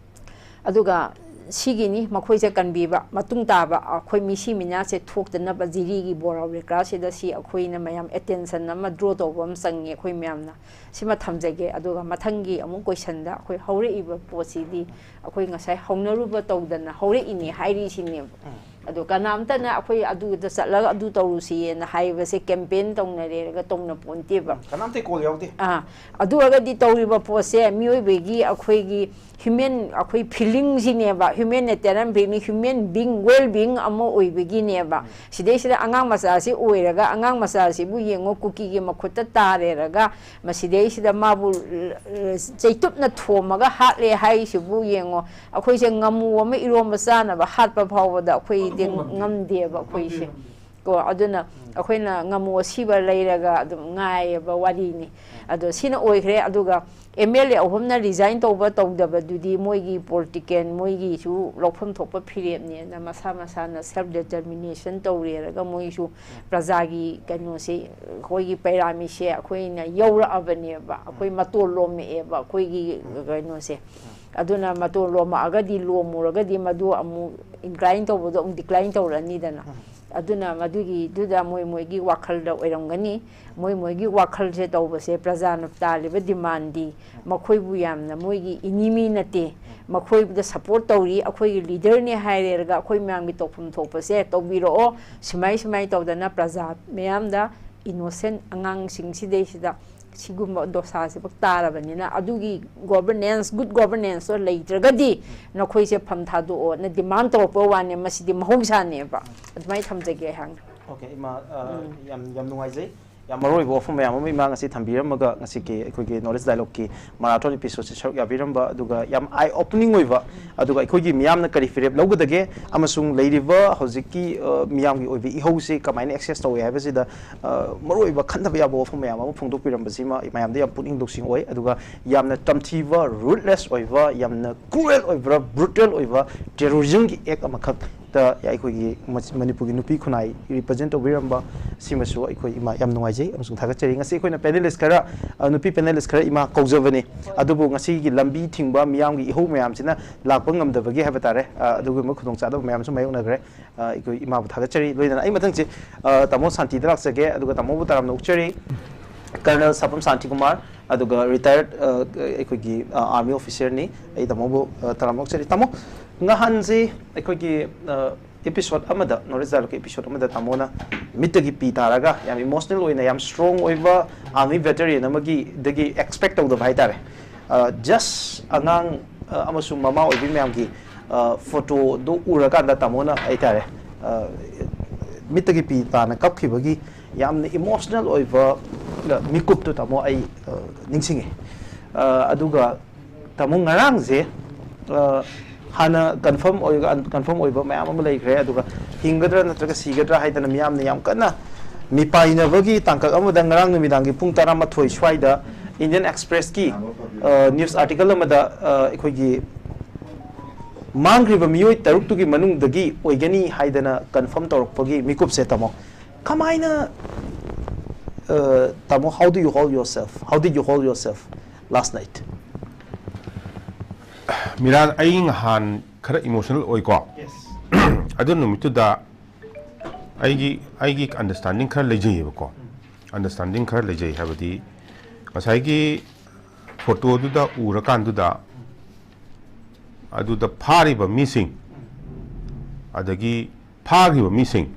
ꯑꯗꯨꯒ ꯁꯤꯒꯤꯅꯤ ꯃꯈꯣꯏꯁꯦ ꯀꯟꯕꯤꯕ, ꯃꯇꯨꯡ ꯇꯥꯕ ꯑꯩꯈꯣꯏ ꯃꯤꯁꯤ ꯃꯤꯅꯥꯁꯦ ꯊꯣꯛꯇꯅꯕ ꯖꯤꯔꯤꯒꯤ ꯕꯣꯔꯥ ꯕꯦꯀ꯭ꯔꯥꯁꯤꯗ ꯁꯤ ꯑꯩꯈꯣꯏꯅ ꯃꯌꯥꯝ ꯑꯦꯇꯦꯟꯁꯟ ꯑꯃ ꯗ꯭ꯔꯣ ꯇꯧꯕ ꯑꯃ ꯆꯪꯉꯦ ꯑꯩꯈꯣꯏ ꯃꯌꯥꯝꯅ꯫ ꯁꯤꯃ ꯊꯝꯖꯒꯦ꯫ ꯑꯗꯨꯒ ꯃꯊꯪꯒꯤ ꯑꯃꯨꯛ ꯀꯣꯏꯁꯟꯗ ꯑꯩꯈꯣꯏ ꯍꯧꯔꯛꯏꯕ ꯄꯣꯠꯁꯤꯗꯤ ꯑꯩꯈꯣꯏ ꯉꯁꯥꯏ ꯍꯧꯅꯔꯨꯕ ꯇꯧꯗꯅ ꯍꯧꯔꯛꯏꯅꯦ ꯍꯥꯏꯔꯤꯁꯤꯅꯦꯕ꯫ ꯑꯗꯣ ꯀꯅꯥꯝꯇꯅ ꯑꯩꯈꯣꯏ ꯑꯗꯨꯗ ꯆꯠꯂꯒ ꯑꯗꯨ ꯇꯧꯔꯨꯁꯤꯅ ꯍꯥꯏꯕꯁꯦ ꯀꯦꯝꯄꯦꯟ ꯇꯧꯅꯔꯦꯔꯒ ꯇꯧꯅ ꯄꯣꯟꯇꯦꯕ꯫ ꯀꯅꯥꯝꯇ ꯀꯣꯜ ꯌꯥꯎꯗꯦ꯫ ꯑꯥ, ꯑꯗꯨ ꯑꯣꯏꯔꯒꯗꯤ ꯇꯧꯔꯤꯕ ꯄꯣꯠꯁꯦ ꯃꯤꯑꯣꯏꯕꯒꯤ ꯑꯩꯈꯣꯏꯒꯤ ꯍ꯭ꯌꯨꯃꯦꯟ ꯑꯩꯈꯣꯏ ꯐꯤꯂꯤꯡꯁꯤꯅꯦꯕ, ꯍ꯭ꯌꯨꯃꯦꯟ ꯅꯦꯆꯔ ꯑꯃ feeling, human being, well being ꯑꯃ ꯑꯣꯏꯕꯒꯤꯅꯦꯕ꯫ ꯁꯤꯗꯩꯁꯤꯗ ꯑꯉꯥꯡ ꯃꯆꯥꯁꯤ ꯑꯣꯏꯔꯒ ꯑꯉꯥꯡ ꯃꯆꯥꯁꯤꯕꯨ ꯌꯦꯡꯉꯣ, ꯀꯨꯀꯤꯒꯤ ꯃꯈꯨꯠꯇ ꯇꯥꯔꯦꯔꯒ ꯃꯁꯤꯗꯩꯁꯤꯗ ꯃꯥꯕꯨ ꯆꯩꯇꯨꯞꯅ ꯊꯣꯝꯃꯒ ꯍꯥꯠꯂꯦ ꯍꯥꯏꯁꯤꯕꯨ ꯌꯦꯡꯉꯣ꯫ ꯑꯩꯈꯣꯏꯁꯦ ꯉꯥꯃꯨ ꯑꯃ ꯏꯔꯣꯝꯕ ꯆꯥꯅꯕ ꯍꯥꯠꯄ ꯐꯥꯎꯕꯗ ꯑꯩꯈꯣꯏꯗꯤ ꯉꯝꯗꯦꯕ ꯑꯩꯈꯣꯏꯁꯦ꯫ ꯀꯣ ꯑꯗꯨꯅ ꯑꯩꯈꯣꯏꯅ ꯉꯥꯃꯨ ꯑꯁꯤꯕ ꯂꯩꯔꯒ ꯑꯗꯨꯝ ꯉꯥꯏꯌꯦꯕ ꯋꯥꯔꯤꯅꯤ꯫ ꯑꯗꯣ ꯁꯤꯅ ꯑꯣꯏꯈ꯭ꯔꯦ꯫ ꯑꯗꯨꯒ ꯑꯦꯝ ꯑꯦꯜ ꯑꯦ ꯑꯍꯨꯝꯅ ꯔꯤꯖꯥꯏꯟ ꯇꯧꯕ ꯇꯧꯗꯕꯗꯨꯗꯤ ꯃꯣꯏꯒꯤ ꯄꯣꯂꯤꯇꯤꯀꯦꯜ, ꯃꯣꯏꯒꯤꯁꯨ ꯂꯧꯐꯝ ꯊꯣꯛꯄ ꯐꯤꯔꯦꯞꯅꯦꯅ ꯃꯁꯥ ꯃꯁꯥꯅ ꯁꯦꯜꯐ ꯗꯤꯇꯔꯃꯤꯅꯦꯁꯟ ꯇꯧꯔꯦꯔꯒ ꯃꯣꯏꯁꯨ ꯄ꯭ꯔꯖꯥꯒꯤ ꯀꯩꯅꯣꯁꯦ ꯑꯩꯈꯣꯏꯒꯤ ꯄꯩꯔꯥꯃꯤꯁꯦ ꯑꯩꯈꯣꯏꯅ ꯌꯧꯔꯛꯑꯕꯅꯦꯕ꯫ ꯑꯩꯈꯣꯏ ꯃꯇꯣꯟ ꯂꯣꯝꯃꯛꯑꯦꯕ ꯑꯩꯈꯣꯏꯒꯤ ꯀꯩꯅꯣꯁꯦ꯫ ꯑꯗꯨꯅ ꯃꯇꯣꯟ ꯂꯣꯝꯃꯛꯑꯒꯗꯤ, ꯂꯣꯝꯃꯨꯔꯒꯗꯤ ꯃꯗꯨ ꯑꯃꯨꯛ ꯏꯟꯀ꯭ꯂꯥꯏꯟ ꯇꯧꯕꯗꯣ ꯑꯃꯨꯛ ꯗꯤꯀ꯭ꯂꯥꯏꯟ ꯇꯧꯔꯛꯑꯅꯤꯗꯅ꯫ ꯑꯗꯨꯅ ꯃꯗꯨꯒꯤꯗꯨꯗ ꯃꯣꯏ ꯃꯣꯏꯒꯤ ꯋꯥꯈꯜꯗ ꯑꯣꯏꯔꯝꯒꯅꯤ꯫ ꯃꯣꯏ ꯃꯣꯏꯒꯤ ꯋꯥꯈꯜꯁꯦ ꯇꯧꯕꯁꯦ ꯄ꯭ꯔꯖꯥꯅ ꯇꯥꯜꯂꯤꯕ ꯗꯤꯃꯥꯟꯗꯤ ꯃꯈꯣꯏꯕꯨ ꯌꯥꯝꯅ ꯃꯣꯏꯒꯤ ꯏꯅꯤꯃꯤ ꯅꯠꯇꯦ, ꯃꯈꯣꯏꯗ ꯁꯞꯄꯣꯔꯠ ꯇꯧꯔꯤ, ꯑꯩꯈꯣꯏꯒꯤ ꯂꯤꯗꯔꯅꯦ ꯍꯥꯏꯔꯦꯔꯒ ꯑꯩꯈꯣꯏ ꯃꯌꯥꯝꯒꯤ ꯇꯧꯐꯝ ꯊꯣꯛꯄꯁꯦ ꯇꯧꯕꯤꯔꯛꯑꯣ, ꯁꯨꯃꯥꯏ ꯁꯨꯃꯥꯏ ꯇꯧꯗꯅ ꯄ꯭ꯔꯖꯥ ꯃꯌꯥꯝꯗ, ꯏꯅꯣꯁꯦꯟ ꯑꯉꯥꯡꯁꯤꯡꯁꯤꯗꯩꯁꯤꯗ ꯁꯤꯒꯨꯝꯕ ꯗꯣꯁꯥꯁꯤꯐꯥꯎ ꯇꯥꯔꯕꯅꯤꯅ ꯑꯗꯨꯒꯤ ꯒꯣꯕꯔꯅꯦꯟꯁ, ꯒꯨꯗ ꯒꯣꯕꯔꯅꯦꯟꯁꯇꯣ ꯂꯩꯇ꯭ꯔꯒꯗꯤ ꯅꯈꯣꯏꯁꯦ ꯐꯝ ꯊꯥꯗꯣꯛꯑꯣꯅ ꯗꯤꯃꯥꯟ ꯇꯧꯔꯛꯄ ꯋꯥꯅꯦ, ꯃꯁꯤꯗꯤ ꯃꯍꯧꯁꯥꯅꯦꯕ꯫ ꯑꯗꯨꯃꯥꯏꯅ ꯊꯝꯖꯒꯦ ꯑꯩꯍꯥꯛꯅ꯫ ꯑꯣꯀꯦ ꯏꯃꯥ, ꯑ, ꯌꯥꯝ ꯌꯥꯝ ꯅꯨꯡꯉꯥꯏꯖꯩ꯫ ꯌꯥꯝ ꯃꯔꯨ ꯑꯣꯏꯕ ꯋꯥꯐꯝ ꯃꯌꯥꯝ ꯑꯃ ꯏꯃꯥ ꯉꯁꯤ ꯊꯝꯕꯤꯔꯝꯃꯒ ꯉꯁꯤꯒꯤ ꯑꯩꯈꯣꯏꯒꯤ ꯅꯣꯂꯦꯖ ꯗꯥꯏꯂꯣꯒꯀꯤ ꯃꯔꯥꯊꯣꯟ ꯑꯦꯄꯤꯁꯣꯗꯁꯤ ꯁꯔꯨꯛ ꯌꯥꯕꯤꯔꯝꯕ, ꯑꯗꯨꯒ ꯌꯥꯝ ꯑꯥꯏ ꯑꯣꯄꯅꯤꯡ ꯑꯣꯏꯕ, ꯑꯗꯨꯒ ꯑꯩꯈꯣꯏꯒꯤ ꯃꯤꯌꯥꯝꯅ ꯀꯔꯤ ꯐꯤꯔꯦꯞ ꯂꯧꯒꯗꯒꯦ ꯑꯃꯁꯨꯡ ꯂꯩꯔꯤꯕ ꯍꯧꯖꯤꯛꯀꯤ, ꯑ, ꯃꯤꯌꯥꯝꯒꯤ ꯑꯣꯏꯕ ꯏꯍꯧꯁꯤ ꯀꯃꯥꯏꯅ ꯑꯦꯛꯁꯦꯁ ꯇꯧꯏ ꯍꯥꯏꯕꯁꯤꯗ, ꯑ, ꯃꯔꯨꯑꯣꯏꯕ ꯈꯟꯊꯕ ꯌꯥꯕ ꯋꯥꯐꯝ ꯃꯌꯥꯝ ꯑꯃ ꯐꯣꯡꯗꯣꯛꯄꯤꯔꯝꯕꯁꯤꯃ ꯃꯌꯥꯝꯗ ꯌꯥꯝ ꯄꯨꯛꯅꯤꯡ ꯂꯧꯁꯤꯡ ꯑꯣꯏ꯫ ꯑꯗꯨꯒ ꯌꯥꯝꯅ ꯇꯝꯊꯤꯕ, ꯔꯨꯠꯂꯦꯁ ꯑꯣꯏꯕ, ꯌꯥꯝꯅ ꯀ꯭ꯔꯨꯑꯦꯜ ꯑꯣꯏꯕ, ꯕ꯭ꯔꯨꯇꯦꯜ ꯑꯣꯏꯕ ꯇꯦꯔꯣꯔꯤꯖꯝꯒꯤ ꯑꯦꯛ ꯑꯃꯈꯛ ꯇ ꯑꯩꯈꯣꯏꯒꯤ ꯃ-, ꯃꯅꯤꯄꯨꯔꯒꯤ ꯅꯨꯄꯤ ꯈꯨꯟꯅꯥꯏ ꯔꯤꯄ꯭ꯔꯖꯦꯟ ꯇꯧꯕꯤꯔꯝꯕ ꯁꯤꯃꯁꯨ ꯑꯩꯈꯣꯏ ꯏꯃꯥ ꯌꯥꯝ ꯅꯨꯡꯉꯥꯏꯖꯩ ꯑꯃꯁꯨꯡ ꯊꯥꯒꯠꯆꯔꯤ꯫ ꯉꯁꯤ ꯑꯩꯈꯣꯏꯅ ꯄꯦꯅꯦꯂꯤꯁ ꯈꯔ, ꯑ, ꯅꯨꯄꯤ ꯄꯦꯅꯦꯂꯤꯁ ꯈꯔ ꯏꯃꯥ ꯀꯧꯖꯕꯅꯤ, ꯑꯗꯨꯕꯨ ꯉꯁꯤꯒꯤ ꯂꯝꯕꯤ ꯊꯤꯡꯕ ꯃꯤꯌꯥꯝꯒꯤ ꯏꯍꯧ ꯃꯌꯥꯝꯁꯤꯅ ꯂꯥꯛꯄ ꯉꯝꯗꯕꯒꯤ ꯍꯥꯏꯕ ꯇꯥꯔꯦ, ꯑ, ꯑꯗꯨꯒꯨꯝꯕ ꯈꯨꯗꯣꯡꯆꯥꯗꯕ ꯃꯌꯥꯝꯁꯨ ꯃꯥꯌꯣꯛꯅꯈ꯭ꯔꯦ꯫ ꯑ, ꯑꯩꯈꯣꯏ ꯏꯃꯥꯕꯨ ꯊꯥꯒꯠꯆꯔꯤ꯫ ꯂꯣꯏꯅꯅ ꯑꯩ ꯃꯊꯪꯁꯦ, ꯑ, ꯇꯥꯃꯣ ꯁꯥꯟꯇꯤꯗ ꯂꯥꯛꯆꯒꯦ, ꯑꯗꯨꯒ ꯇꯥꯃꯣꯕꯨ ꯇꯔꯥꯝꯅ ꯑꯣꯛꯆꯔꯤ꯫ ꯀꯔꯅꯦꯜ ꯁꯥꯄꯝ ꯁꯥꯟꯇꯤꯀꯨꯃꯥꯔ, ꯑꯗꯨꯒ ꯔꯤꯇꯥꯌꯔꯠ, ꯑ, ꯑꯩꯈꯣꯏꯒꯤ, ꯑ, ꯑꯥꯔꯃꯤ ꯑꯣꯐꯤꯁꯔꯅꯤ꯫ ꯑꯩ ꯇꯥꯃꯣꯕꯨ, ꯑ, ꯇꯔꯥꯝꯅ ꯑꯣꯛꯆꯔꯤ꯫ ꯇꯥꯃꯣ, ꯉꯍꯥꯟꯁꯤ ꯑꯩꯈꯣꯏꯒꯤ, ꯑ, Episode ꯑꯃꯗ, North East Dialogue episode ꯑꯃꯗ ꯇꯥꯃꯣꯅ ꯃꯤꯠꯇꯒꯤ ꯄꯤ ꯇꯥꯔꯒ ꯌꯥꯝ emotional ꯑꯣꯏꯅ, ꯌꯥꯝ strong ꯑꯣꯏꯕ army veteran ꯑꯃꯒꯤ ꯗꯒꯤ expect ꯇꯧꯗꯕ ꯍꯥꯏꯇꯥꯔꯦ, just ꯑꯉꯥꯡ ꯑꯃꯁꯨꯡ ꯃꯃꯥ ꯑꯣꯏꯕꯤ ꯃꯌꯥꯝꯒꯤ photo ꯗꯣ ꯎꯔꯀꯥꯟꯗ ꯇꯥꯃꯣꯅ ꯍꯥꯏꯇꯥꯔꯦ, ꯃꯤꯠꯇꯒꯤ ꯄꯤ ꯇꯥꯅ ꯀꯞꯈꯤꯕꯒꯤ ꯌꯥꯝꯅ emotional ꯑꯣꯏꯕ ꯃꯤꯀꯨꯞꯇꯨ ꯇꯥꯃꯣ ꯑꯩ ꯅꯤꯡꯁꯤꯡꯉꯤ꯫ ꯑꯗꯨꯒ ꯇꯥꯃꯣ, ꯉꯔꯥꯡꯁꯦ ꯍꯥꯟꯅ confirm ꯑꯣꯏꯔꯒ unconfirm ꯑꯣꯏꯕ ꯃꯌꯥꯝ ꯑꯃ ꯂꯩꯈ꯭ꯔꯦ꯫ ꯑꯗꯨꯒ ꯍꯤꯡꯒꯗ꯭ꯔꯥ ꯅꯠꯇ꯭ꯔꯒ ꯁꯤꯒꯗ꯭ꯔꯥ ꯍꯥꯏꯗꯅ ꯃꯤꯌꯥꯝꯅ ꯌꯥꯝ ꯀꯟꯅ ꯃꯤꯄꯥꯏꯅꯕꯒꯤ ꯇꯥꯡꯀꯛ ꯑꯃꯗ ꯉꯔꯥꯡ ꯅꯨꯃꯤꯗꯥꯡꯒꯤ ꯄꯨꯡ ꯇꯔꯥꯃꯥꯊꯣꯏ ꯁ꯭ꯋꯥꯏꯗ Indian Express ꯀꯤ news article ꯑꯃꯗ ꯑꯩꯈꯣꯏꯒꯤ ꯃꯥꯡꯈ꯭ꯔꯤꯕ ꯃꯤꯑꯣꯏ ꯇꯔꯨꯛꯇꯨꯒꯤ ꯃꯅꯨꯡꯗꯒꯤ ꯑꯣꯏꯒꯅꯤ ꯍꯥꯏꯗꯅ confirm ꯇꯧꯔꯛꯄꯒꯤ ꯃꯤꯀꯨꯞꯁꯦ ꯇꯥꯃꯣ, ꯀꯃꯥꯏꯅ ꯇꯥꯃꯣ, how do you hold yourself, how did you hold yourself last night? ꯃꯤꯔꯥꯟ, ꯑꯩ ꯅꯍꯥꯟ ꯈꯔ emotional ꯑꯣꯏꯀꯣ꯫ ꯑꯗꯨ ꯅꯨꯃꯤꯠꯇꯨꯗ ꯑꯩꯒꯤ ꯑꯩꯒꯤ understanding ꯈꯔ ꯂꯩꯖꯩꯌꯦꯕꯀꯣ꯫ Understanding ꯈꯔ ꯂꯩꯖꯩ ꯍꯥꯏꯕꯗꯤ, ꯉꯁꯥꯏꯒꯤ photo ꯗꯨꯗ ꯎꯔꯀꯥꯟꯗꯨꯗ, ꯑꯗꯨꯗ ꯐꯥꯔꯤꯕ ꯃꯤꯁꯤꯡ, ꯑꯗꯒꯤ ꯐꯥꯈ꯭ꯔꯤꯕ ꯃꯤꯁꯤꯡ,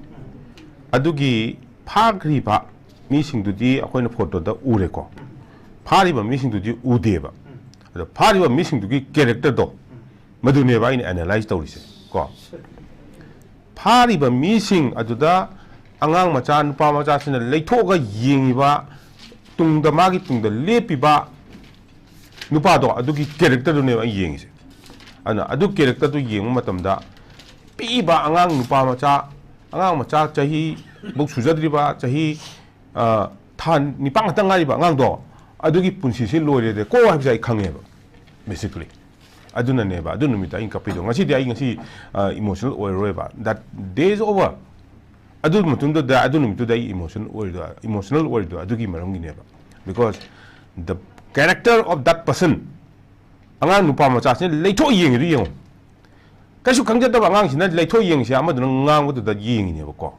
ꯑꯗꯨꯒꯤ ꯐꯥꯈ꯭ꯔꯤꯕ ꯃꯤꯁꯤꯡꯗꯨꯗꯤ ꯑꯩꯈꯣꯏꯅ photo ꯗ ꯎꯔꯦꯀꯣ꯫ ꯐꯥꯔꯤꯕ ꯃꯤꯁꯤꯡꯗꯨꯗꯤ ꯎꯗꯦꯕ꯫ ꯑꯗꯣ ꯐꯥꯔꯤꯕ ꯃꯤꯁꯤꯡꯗꯨꯒꯤ character ꯗꯣ, ꯃꯗꯨꯅꯦꯕ ꯑꯩꯅ analyze ꯇꯧꯔꯤꯁꯦ ꯀꯣ꯫ ꯐꯥꯔꯤꯕ ꯃꯤꯁꯤꯡ ꯑꯗꯨꯗ ꯑꯉꯥꯡ ꯃꯆꯥ, ꯅꯨꯄꯥ ꯃꯆꯥꯁꯤꯡꯅ ꯂꯩꯊꯣꯛꯑꯒ ꯌꯦꯡꯉꯤꯕ, ꯇꯨꯡꯗ, ꯃꯥꯒꯤ ꯇꯨꯡꯗ ꯂꯦꯞꯄꯤꯕ ꯅꯨꯄꯥꯗꯣ, ꯑꯗꯨꯒꯤ character ꯗꯨꯅꯦꯕ ꯑꯩ ꯌꯦꯡꯉꯤꯁꯦ꯫ ꯑꯗꯨꯅ ꯑꯗꯨ character ꯗꯨ ꯌꯦꯡꯕ ꯃꯇꯝꯗ, ꯄꯤꯛꯏꯕ ꯑꯉꯥꯡ ꯅꯨꯄꯥ ꯃꯆꯥ, ꯑꯉꯥꯡ ꯃꯆꯥ ꯆꯍꯤ ꯕꯨꯛ ꯁꯨꯖꯗ꯭ꯔꯤꯕ, ꯆꯍꯤ, ꯑ, ꯊꯥ ꯅꯤꯄꯥꯟ ꯈꯛꯇ ꯉꯥꯏꯔꯤꯕ ꯑꯉꯥꯡꯗꯣ, ꯑꯗꯨꯒꯤ ꯄꯨꯟꯁꯤꯁꯦ ꯂꯣꯏꯔꯦꯗꯀꯣ ꯍꯥꯏꯕꯁꯦ ꯑꯩ ꯈꯪꯉꯦꯕ, basically꯫ ꯑꯗꯨꯅꯅꯦꯕ ꯑꯗꯨ ꯅꯨꯃꯤꯠꯇ ꯑꯩꯅ ꯀꯞꯄꯤꯗꯣ꯫ ꯉꯁꯤꯗꯤ ꯑꯩ, ꯉꯁꯤ, ꯑ, emotional ꯑꯣꯏꯔꯔꯣꯏꯕ꯫ That day is over꯫ ꯑꯗꯨ ꯃꯇꯨꯡꯗꯨꯗ, ꯑꯗꯨ ꯅꯨꯃꯤꯠꯇꯨꯗ ꯑꯩ emotion ꯑꯣꯏꯔꯤꯗꯣ, emotional ꯑꯣꯏꯔꯤꯗꯣ ꯑꯗꯨꯒꯤ ꯃꯔꯝꯒꯤꯅꯦꯕ꯫ Because the character of that person, ꯑꯉꯥꯡ ꯅꯨꯄꯥ ꯃꯆꯥꯁꯤꯅ ꯂꯩꯊꯣꯛ ꯌꯦꯡꯉꯤꯗꯨ ꯌꯦꯡꯉꯣ꯫ ꯀꯩꯁꯨ ꯈꯪꯖꯗꯕ ꯑꯉꯥꯡꯁꯤꯅ ꯂꯩꯊꯣꯛ ꯌꯦꯡꯉꯤꯁꯦ ꯑꯃꯗꯨꯅ ꯉꯥꯡꯕꯗꯨꯗ ꯌꯦꯡꯉꯤꯅꯦꯕꯀꯣ꯫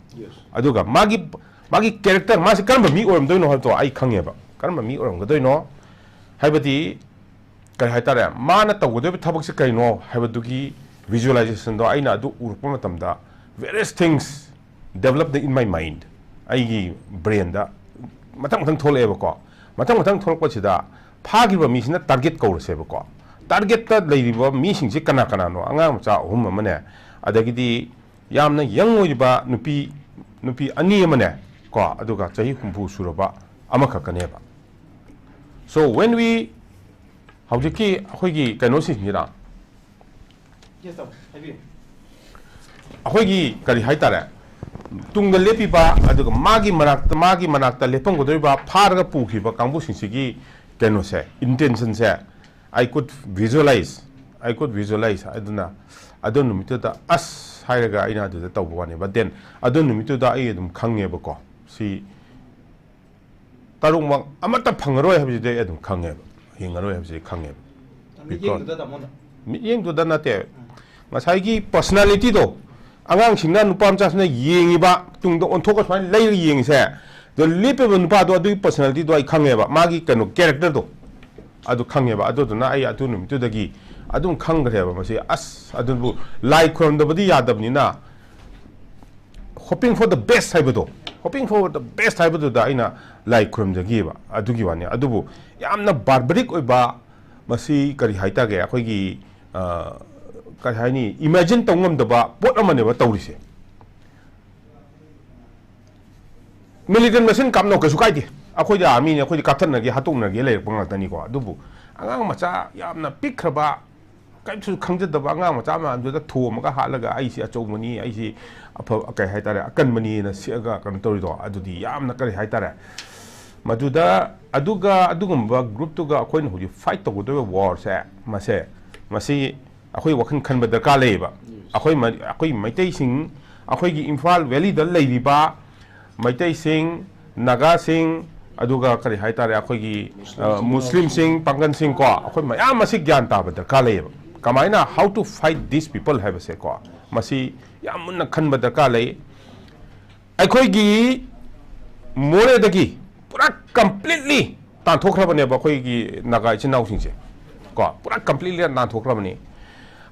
ꯑꯗꯨꯒ ꯃꯥꯒꯤ, ꯃꯥꯒꯤ character, ꯃꯥꯁꯦ ꯀꯔꯝꯕ ꯃꯤ ꯑꯣꯏꯔꯝꯗꯣꯏꯅꯣ ꯍꯥꯏꯕꯗꯣ ꯑꯩ ꯈꯪꯉꯦꯕ꯫ ꯀꯔꯝꯕ ꯃꯤ ꯑꯣꯏꯔꯝꯒꯗꯣꯏꯅꯣ ꯍꯥꯏꯕꯗꯤ, ꯀꯔꯤ ꯍꯥꯏꯇꯥꯔꯦ, ꯃꯥꯅ ꯇꯧꯒꯗꯣꯏꯕ ꯊꯕꯛꯁꯦ ꯀꯩꯅꯣ ꯍꯥꯏꯕꯗꯨꯒꯤ visualization ꯗꯣ ꯑꯩꯅ ꯑꯗꯨ ꯎꯔꯛꯄ ꯃꯇꯝꯗ, various things developed in my mind. ꯑꯩꯒꯤ ꯕ꯭ꯔꯦꯟꯗ ꯃꯊꯪ ꯃꯊꯪ ꯊꯣꯛꯂꯛꯑꯦꯕꯀꯣ. ꯃꯊꯪ ꯃꯊꯪ ꯊꯣꯛꯂꯛꯄꯁꯤꯗ ꯐꯥꯈꯤꯕ ꯃꯤꯁꯤꯅ ꯇꯥꯔꯒꯦꯠ ꯀꯧꯔꯁꯦꯕꯀꯣ. ꯇꯥꯔꯒꯦꯠꯇ ꯂꯩꯔꯤꯕ ꯃꯤꯁꯤꯡꯁꯤ ꯀꯅꯥ ꯀꯅꯥꯅꯣ? ꯑꯉꯥꯡ ꯃꯆꯥ ꯑꯍꯨꯝ ꯑꯃꯅꯦ, ꯑꯗꯒꯤꯗꯤ ꯌꯥꯝꯅ ꯌꯪ ꯑꯣꯏꯔꯤꯕ ꯅꯨꯄꯤ, ꯅꯨꯄꯤ ꯑꯅꯤ ꯑꯃꯅꯦ, ꯀꯣ, ꯑꯗꯨꯒ ꯆꯍꯤ ꯍꯨꯝꯐꯨ ꯁꯨꯔꯕ ꯑꯃꯈꯛꯀꯅꯦꯕ. So when we, ꯍꯧꯖꯤꯛꯀꯤ ꯑꯩꯈꯣꯏꯒꯤ ꯀꯩꯅꯣꯁꯤꯡꯁꯤꯗ, ꯌꯦꯁ ꯇꯥꯃꯣ, ꯍꯥꯏꯕꯤꯌꯨ꯫ ꯑꯩꯈꯣꯏꯒꯤ ꯀꯔꯤ ꯍꯥꯏꯇꯥꯔꯦ, ꯇꯨꯡꯗ ꯂꯦꯞꯄꯤꯕ, ꯑꯗꯨꯒ ꯃꯥꯒꯤ ꯃꯅꯥꯛꯇ, ꯃꯥꯒꯤ ꯃꯅꯥꯛꯇ ꯂꯦꯞꯄꯝꯒꯗꯧꯔꯤꯕ, ꯐꯥꯔꯒ ꯄꯨꯈꯤꯕ ꯀꯥꯡꯕꯨꯁꯤꯡꯁꯤꯒꯤ ꯀꯩꯅꯣꯁꯦ, ꯏꯟꯇꯦꯟꯁꯟꯁꯦ, I could visualize, I could visualize. ꯑꯗꯨꯅ ꯑꯗꯨ ꯅꯨꯃꯤꯠꯇꯨꯗ ꯑꯁ ꯍꯥꯏꯔꯒ ꯑꯩꯅ ꯑꯗꯨꯗ ꯇꯧꯕ ꯋꯥꯅꯦꯕ. Then ꯑꯗꯨ ꯅꯨꯃꯤꯠꯇꯨꯗ ꯑꯩ ꯑꯗꯨꯝ ꯈꯪꯉꯦꯕꯀꯣ, ꯁꯤ ꯇꯔꯨꯛꯃꯛ ꯑꯃꯠꯇ ꯐꯪꯉꯔꯣꯏ ꯍꯥꯏꯕꯁꯤꯗꯤ ꯑꯩ ꯑꯗꯨꯝ ꯈꯪꯉꯦꯕ, ꯍꯤꯡꯉꯔꯣꯏ ꯍꯥꯏꯕꯁꯤꯗꯤ ꯈꯪꯉꯦꯕ. Because ꯃꯤꯠꯌꯦꯡꯗꯨꯗ ꯇꯥꯃꯣꯅ ꯃꯤꯠꯌꯦꯡꯗꯨꯗ ꯅꯠꯇꯦ, ꯉꯁꯥꯏꯒꯤ ꯄꯔꯁꯅꯥꯂꯤꯇꯤꯗꯣ, ꯑꯉꯥꯡꯁꯤꯡꯅ, ꯅꯨꯄꯥ ꯃꯆꯥꯁꯤꯡꯅ ꯌꯦꯡꯉꯤꯕ, ꯇꯨꯡꯗ ꯑꯣꯟꯊꯣꯛꯑ ꯁꯨꯃꯥꯏꯅ ꯂꯩꯔ ꯌꯦꯡꯉꯤꯁꯦ, ꯑꯗꯣ ꯂꯦꯞꯄꯤꯕ ꯅꯨꯄꯥꯗꯣ, ꯑꯗꯨꯒꯤ ꯄꯔꯁꯅꯥꯂꯤꯇꯤꯗꯣ ꯑꯩ ꯈꯪꯉꯦꯕ, ꯃꯥꯒꯤ ꯀꯩꯅꯣ, ꯀꯦꯔꯦꯛꯇꯔꯗꯣ ꯑꯗꯨ ꯈꯪꯉꯦꯕ. ꯑꯗꯨꯗꯨꯅ ꯑꯩ ꯑꯗꯨ ꯅꯨꯃꯤꯠꯇꯨꯗꯒꯤ ꯑꯗꯨꯝ ꯈꯪꯈ꯭ꯔꯦꯕ, ꯃꯁꯤ ꯑꯁ, ꯑꯗꯨꯕꯨ ꯂꯥꯏ ꯈꯨꯔꯝꯗꯕꯗꯤ ꯌꯥꯗꯕꯅꯤꯅ, hoping for the best ꯍꯥꯏꯕꯗꯣ, hoping for the best ꯍꯥꯏꯕꯗꯨꯗ ꯑꯩꯅ ꯂꯥꯏ ꯈꯨꯔꯨꯝꯖꯈꯤꯑꯕ, ꯑꯗꯨꯒꯤ ꯋꯥꯅꯤ. ꯑꯗꯨꯕꯨ ꯌꯥꯝꯅ ꯕꯥꯔꯕꯔꯤꯛ ꯑꯣꯏꯕ, ꯃꯁꯤ ꯀꯔꯤ ꯍꯥꯏꯇꯥꯒꯦ, ꯑꯩꯈꯣꯏꯒꯤ, ꯑ, ꯀꯔꯤ ꯍꯥꯏꯅꯤ, ꯏꯃꯦꯖꯤꯟ ꯇꯧ ꯉꯝꯗꯕ ꯄꯣꯠ ꯑꯃꯅꯦꯕ ꯇꯧꯔꯤꯁꯦ. ꯃꯤꯂꯤꯇꯦꯟ ꯃꯁꯤꯟ ꯀꯥꯞꯅꯧ, ꯀꯩꯁꯨ ꯀꯥꯏꯗꯦ, ꯑꯩꯈꯣꯏꯗꯤ ꯑꯥꯔꯃꯤꯅꯤ, ꯑꯩꯈꯣꯏꯗꯤ ꯀꯥꯞꯊꯠꯅꯒꯦ, ꯍꯥꯠꯇꯣꯛꯅꯒꯦ ꯂꯩꯔꯛꯄ ꯉꯥꯛꯇꯅꯤꯀꯣ. ꯑꯗꯨꯕꯨ ꯑꯉꯥꯡ ꯃꯆꯥ ꯌꯥꯝꯅ ꯄꯤꯛꯈ꯭ꯔꯕ, ꯀꯔꯤꯝꯁꯨ ꯈꯪꯖꯗꯕ ꯑꯉꯥꯡ ꯃꯆꯥ ꯃꯌꯥꯝꯗꯨꯗ ꯊꯣꯝꯃꯒ ꯍꯥꯠꯂꯒ, "ꯑꯩꯁꯤ ꯑꯆꯧꯕꯅꯤ, ꯑꯩꯁꯤ ꯑꯐ-, ꯀꯩ ꯍꯥꯏꯇꯥꯔꯦ, ꯑꯀꯟꯕꯅꯤꯅ" ꯁꯤꯛꯑꯒ ꯀꯩꯅꯣ ꯇꯧꯔꯤꯗꯣ, ꯑꯗꯨꯗꯤ ꯌꯥꯝꯅ, ꯀꯔꯤ ꯍꯥꯏꯇꯥꯔꯦ, ꯃꯗꯨꯗ, ꯑꯗꯨꯒ ꯑꯗꯨꯒꯨꯝꯕ ꯒ꯭ꯔꯨꯞꯇꯨꯒ ꯑꯩꯈꯣꯏꯅ ꯍꯧꯖꯤꯛ ꯐꯥꯏꯠ ꯇꯧꯒꯗꯧꯔꯤꯕ ꯋꯥꯔꯁꯦ, ꯃꯁꯦ, ꯃꯁꯤ ꯑꯩꯈꯣꯏ ꯋꯥꯈꯜ ꯈꯟꯕ ꯗꯔꯀꯥꯔ ꯂꯩꯌꯦꯕ. ꯑꯩꯈꯣꯏ ꯃ-, ꯑꯩꯈꯣꯏ ꯃꯩꯇꯩꯁꯤꯡ, ꯑꯩꯈꯣꯏꯒꯤ ꯏꯝꯐꯥꯜ ꯚꯦꯂꯤꯗ ꯂꯩꯔꯤꯕ ꯃꯩꯇꯩꯁꯤꯡ, ꯅꯥꯒꯥꯁꯤꯡ, ꯑꯗꯨꯒ ꯀꯔꯤ ꯍꯥꯏꯇꯥꯔꯦ, ꯑꯩꯈꯣꯏꯒꯤ, ꯑ, ꯃꯨꯁꯂꯤꯝꯁꯤꯡ, ꯄꯥꯡꯒꯟꯁꯤꯡ ꯀꯣ, ꯑꯩꯈꯣꯏ ꯃꯌꯥꯝ ꯑꯁꯤ ꯒ꯭ꯌꯥꯟ ꯇꯥꯕ ꯗꯔꯀꯥꯔ ꯂꯩꯌꯦꯕ꯫ ꯀꯃꯥꯏꯅ, how to fight these people ꯍꯥꯏꯕꯁꯦ ꯀꯣ, ꯃꯁꯤ ꯌꯥꯝ ꯃꯨꯟꯅ ꯈꯟꯕ ꯗꯔꯀꯥꯔ ꯂꯩ꯫ ꯑꯩꯈꯣꯏꯒꯤ ꯃꯣꯔꯦꯗꯒꯤ ꯄꯨꯔꯥ ꯀꯝꯄ꯭ꯂꯤꯠꯂꯤ ꯇꯥꯟꯊꯣꯛꯈ꯭ꯔꯕꯅꯦꯕ ꯑꯩꯈꯣꯏꯒꯤ ꯅꯥꯒꯥ ꯏꯆꯤꯟ ꯏꯅꯥꯎꯁꯤꯡꯁꯦ ꯀꯣ, ꯄꯨꯔꯥ ꯀꯝꯄ꯭ꯂꯤꯠꯂꯤ ꯇꯥꯟꯊꯣꯛꯈ꯭ꯔꯕꯅꯤ꯫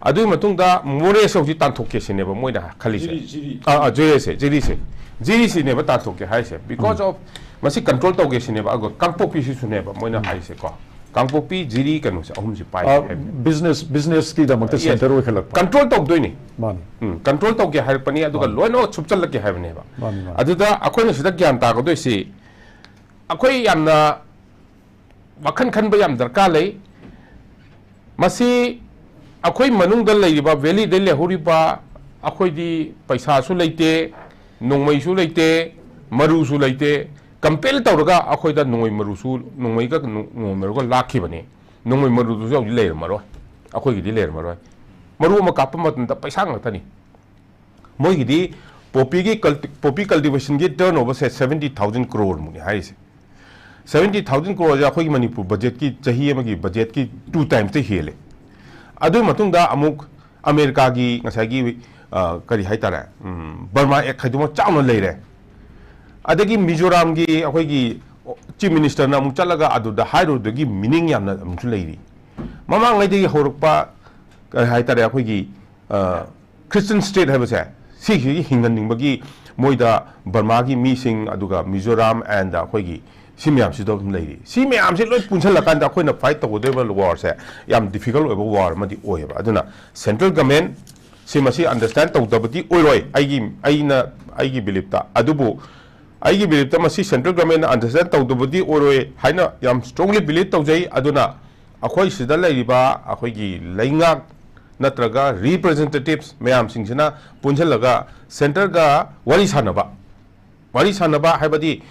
ꯑꯗꯨꯒꯤ ꯃꯇꯨꯡꯗ ꯃꯣꯔꯦꯁꯦ ꯍꯧꯖꯤꯛ ꯇꯥꯟꯊꯣꯛꯀꯦ ꯁꯤꯅꯦꯕ ꯃꯣꯏꯅ ꯈꯜꯂꯤꯁꯦ꯫ ꯖꯤꯔꯤ, ꯖꯤꯔꯤ꯫ ꯑꯥ, ꯑꯥ, ꯖꯤꯔꯤꯁꯦ, ꯖꯤꯔꯤꯁꯦ, ꯖꯤꯔꯤꯁꯤꯅꯦꯕ ꯇꯥꯟꯊꯣꯛꯀꯦ ꯍꯥꯏꯁꯦ, because of ꯃꯁꯤ control ꯇꯧꯒꯦ ꯁꯤꯅꯦꯕ꯫ ꯑꯗꯨꯒ ꯀꯥꯡꯄꯣꯛꯄꯤꯁꯤꯁꯨꯅꯦꯕ ꯃꯣꯏꯅ ꯍꯥꯏꯁꯦꯀꯣ, ꯀꯥꯡꯄꯣꯛꯄꯤ, ꯖꯤꯔꯤ, ꯀꯩꯅꯣꯁꯦ ꯑꯍꯨꯝꯁꯦ ꯄꯥꯏꯒꯦ ꯍꯥꯏꯕꯅꯦ꯫ ꯕꯤꯖꯤꯅꯦꯁ ꯕꯤꯖꯤꯅꯦꯁꯀꯤꯗꯃꯛꯇ Yes. ꯁꯦꯟꯇꯔ ꯑꯣꯏꯈꯠꯂꯛꯄ꯫ Control ꯇꯧꯗꯣꯏꯅꯤ꯫ ꯃꯥꯅꯤ꯫ ꯎꯝ, control ꯇꯧꯒꯦ ꯍꯥꯏꯔꯛꯄꯅꯤ, ꯑꯗꯨꯒ ꯂꯣꯏꯅꯃꯛ ꯁꯨꯞꯆꯜꯂꯛꯀꯦ ꯍꯥꯏꯕꯅꯦꯕ꯫ ꯃꯥꯅꯤ, ꯃꯥꯅꯤ꯫ ꯑꯗꯨꯗ ꯑꯩꯈꯣꯏꯅ ꯁꯤꯗ ꯒ꯭ꯌꯥꯟ ꯇꯥꯒꯗꯣꯏꯁꯤ, ꯑꯩꯈꯣꯏ ꯌꯥꯝꯅ ꯋꯥꯈꯜ ꯈꯟꯕ ꯌꯥꯝ ꯗꯔꯀꯥꯔ ꯂꯩ꯫ ꯃꯁꯤ ꯑꯩꯈꯣꯏ ꯃꯅꯨꯡꯗ ꯂꯩꯔꯤꯕ, valley ꯗ ꯂꯩꯍꯧꯔꯤꯕ, ꯑꯩꯈꯣꯏꯗꯤ ꯄꯩꯁꯥꯁꯨ ꯂꯩꯇꯦ, ꯅꯣꯡꯃꯩꯁꯨ ꯂꯩꯇꯦ, ꯃꯔꯨꯁꯨ ꯂꯩꯇꯦ꯫ Compel ꯇꯧꯔꯒ ꯑꯩꯈꯣꯏꯗ ꯅꯣꯡꯃꯩ ꯃꯔꯨꯁꯨ, ꯅꯣꯡꯃꯩꯒ ꯅꯣ-, ꯅꯣꯡꯃꯩ ꯃꯔꯨꯒ ꯂꯥꯛꯈꯤꯕꯅꯤ꯫ ꯅꯣꯡꯃꯩ ꯃꯔꯨꯗꯨꯁꯨ ꯍꯧꯖꯤꯛ ꯂꯩꯔꯝꯃꯔꯣꯏ, ꯑꯩꯈꯣꯏꯒꯤꯗꯤ ꯂꯩꯔꯝꯃꯔꯣꯏ꯫ ꯃꯔꯨ ꯑꯃ ꯀꯥꯞꯄ ꯃꯇꯝꯗ ꯄꯩꯁꯥ ꯉꯥꯛꯇꯅꯤ꯫ ꯃꯣꯏꯒꯤꯗꯤ ꯄꯣꯄꯤꯒꯤ culti-, poppy cultivation ꯒꯤ turnover ꯁꯦ seventy thousand crore ꯃꯨꯛꯅꯤ ꯍꯥꯏꯔꯤꯁꯦ꯫ Seventy thousand crore ꯁꯦ ꯑꯩꯈꯣꯏꯒꯤ ꯃꯅꯤꯄꯨꯔ budget ꯀꯤ, ꯆꯍꯤ ꯑꯃꯒꯤ budget ꯀꯤ two times ꯇꯩ ꯍꯦꯜꯂꯦ꯫ ꯑꯗꯨꯒꯤ ꯃꯇꯨꯡꯗ ꯑꯃꯨꯛ ꯑꯃꯦꯔꯤꯀꯥꯒꯤ ꯉꯁꯥꯏꯒꯤ, ꯑ, ꯀꯔꯤ ꯍꯥꯏꯇꯥꯔꯦ, ꯎꯝ, Burma Act ꯍꯥꯏꯗꯨꯃ ꯆꯥꯎꯅ ꯂꯩꯔꯦ꯫ ꯑꯗꯒꯤ ꯃꯤꯖꯣꯔꯥꯝꯒꯤ ꯑꯩꯈꯣꯏꯒꯤ Chief Minister ꯅ ꯑꯃꯨꯛ ꯆꯠꯂꯒ ꯑꯗꯨꯗ ꯍꯥꯏꯔꯨꯕꯗꯒꯤ meaning ꯌꯥꯝꯅ ꯑꯃꯨꯛꯁꯨ ꯂꯩꯔꯤ꯫ ꯃꯃꯥꯡꯉꯩꯗꯒꯤ ꯍꯧꯔꯛꯄ, ꯀꯔꯤ ꯍꯥꯏꯇꯥꯔꯦ, ꯑꯩꯈꯣꯏꯒꯤ, ꯑ, Christian state ꯍꯥꯏꯕꯁꯦ, ꯁꯤꯁꯤꯒꯤ ꯍꯤꯡꯍꯟꯅꯤꯡꯕꯒꯤ ꯃꯣꯏꯗ ꯕꯔꯃꯥꯒꯤ ꯃꯤꯁꯤꯡ, ꯑꯗꯨꯒ ꯃꯤꯖꯣꯔꯥꯝ and ꯑꯩꯈꯣꯏꯒꯤ ꯁꯤ ꯃꯌꯥꯝꯁꯤꯗ ꯑꯗꯨꯝ ꯂꯩꯔꯤ꯫ ꯁꯤ ꯃꯌꯥꯝꯁꯤ ꯂꯣꯏ ꯄꯨꯟꯁꯤꯜꯂꯀꯥꯟꯗ ꯑꯩꯈꯣꯏꯅ fight ꯇꯧꯒꯗꯧꯔꯤꯕ war ꯁꯦ ꯌꯥꯝ difficult ꯑꯣꯏꯕ war ꯑꯃꯗꯤ ꯑꯣꯏꯌꯦꯕ꯫ ꯑꯗꯨꯅ central government ꯁꯤ ꯃꯁꯤ understand ꯇꯧꯗꯕꯗꯤ ꯑꯣꯏꯔꯣꯏ, ꯑꯩꯒꯤ, ꯑꯩꯅ, ꯑꯩꯒꯤ belief ꯇ꯫ ꯑꯗꯨꯕꯨ ꯑꯩꯒꯤ belief ꯇ ꯃꯁꯤ central government ꯅ understand ꯇꯧꯗꯕꯗꯤ ꯑꯣꯏꯔꯣꯏ ꯍꯥꯏꯅ ꯌꯥꯝ strongly believe ꯇꯧꯖꯩ꯫ ꯑꯗꯨꯅ ꯑꯩꯈꯣꯏ ꯁꯤꯗ ꯂꯩꯔꯤꯕ ꯑꯩꯈꯣꯏꯒꯤ ꯂꯩꯉꯥꯛ ꯅꯠꯇ꯭ꯔꯒ representatives ꯃꯌꯥꯝꯁꯤꯡꯁꯤꯅ ꯄꯨꯟꯁꯤꯜꯂꯒ centre ꯒ ꯋꯥꯔꯤ ꯁꯥꯟꯅꯕ, ꯋꯥꯔꯤ ꯁꯥꯟꯅꯕ ꯍꯥꯏꯕꯗꯤ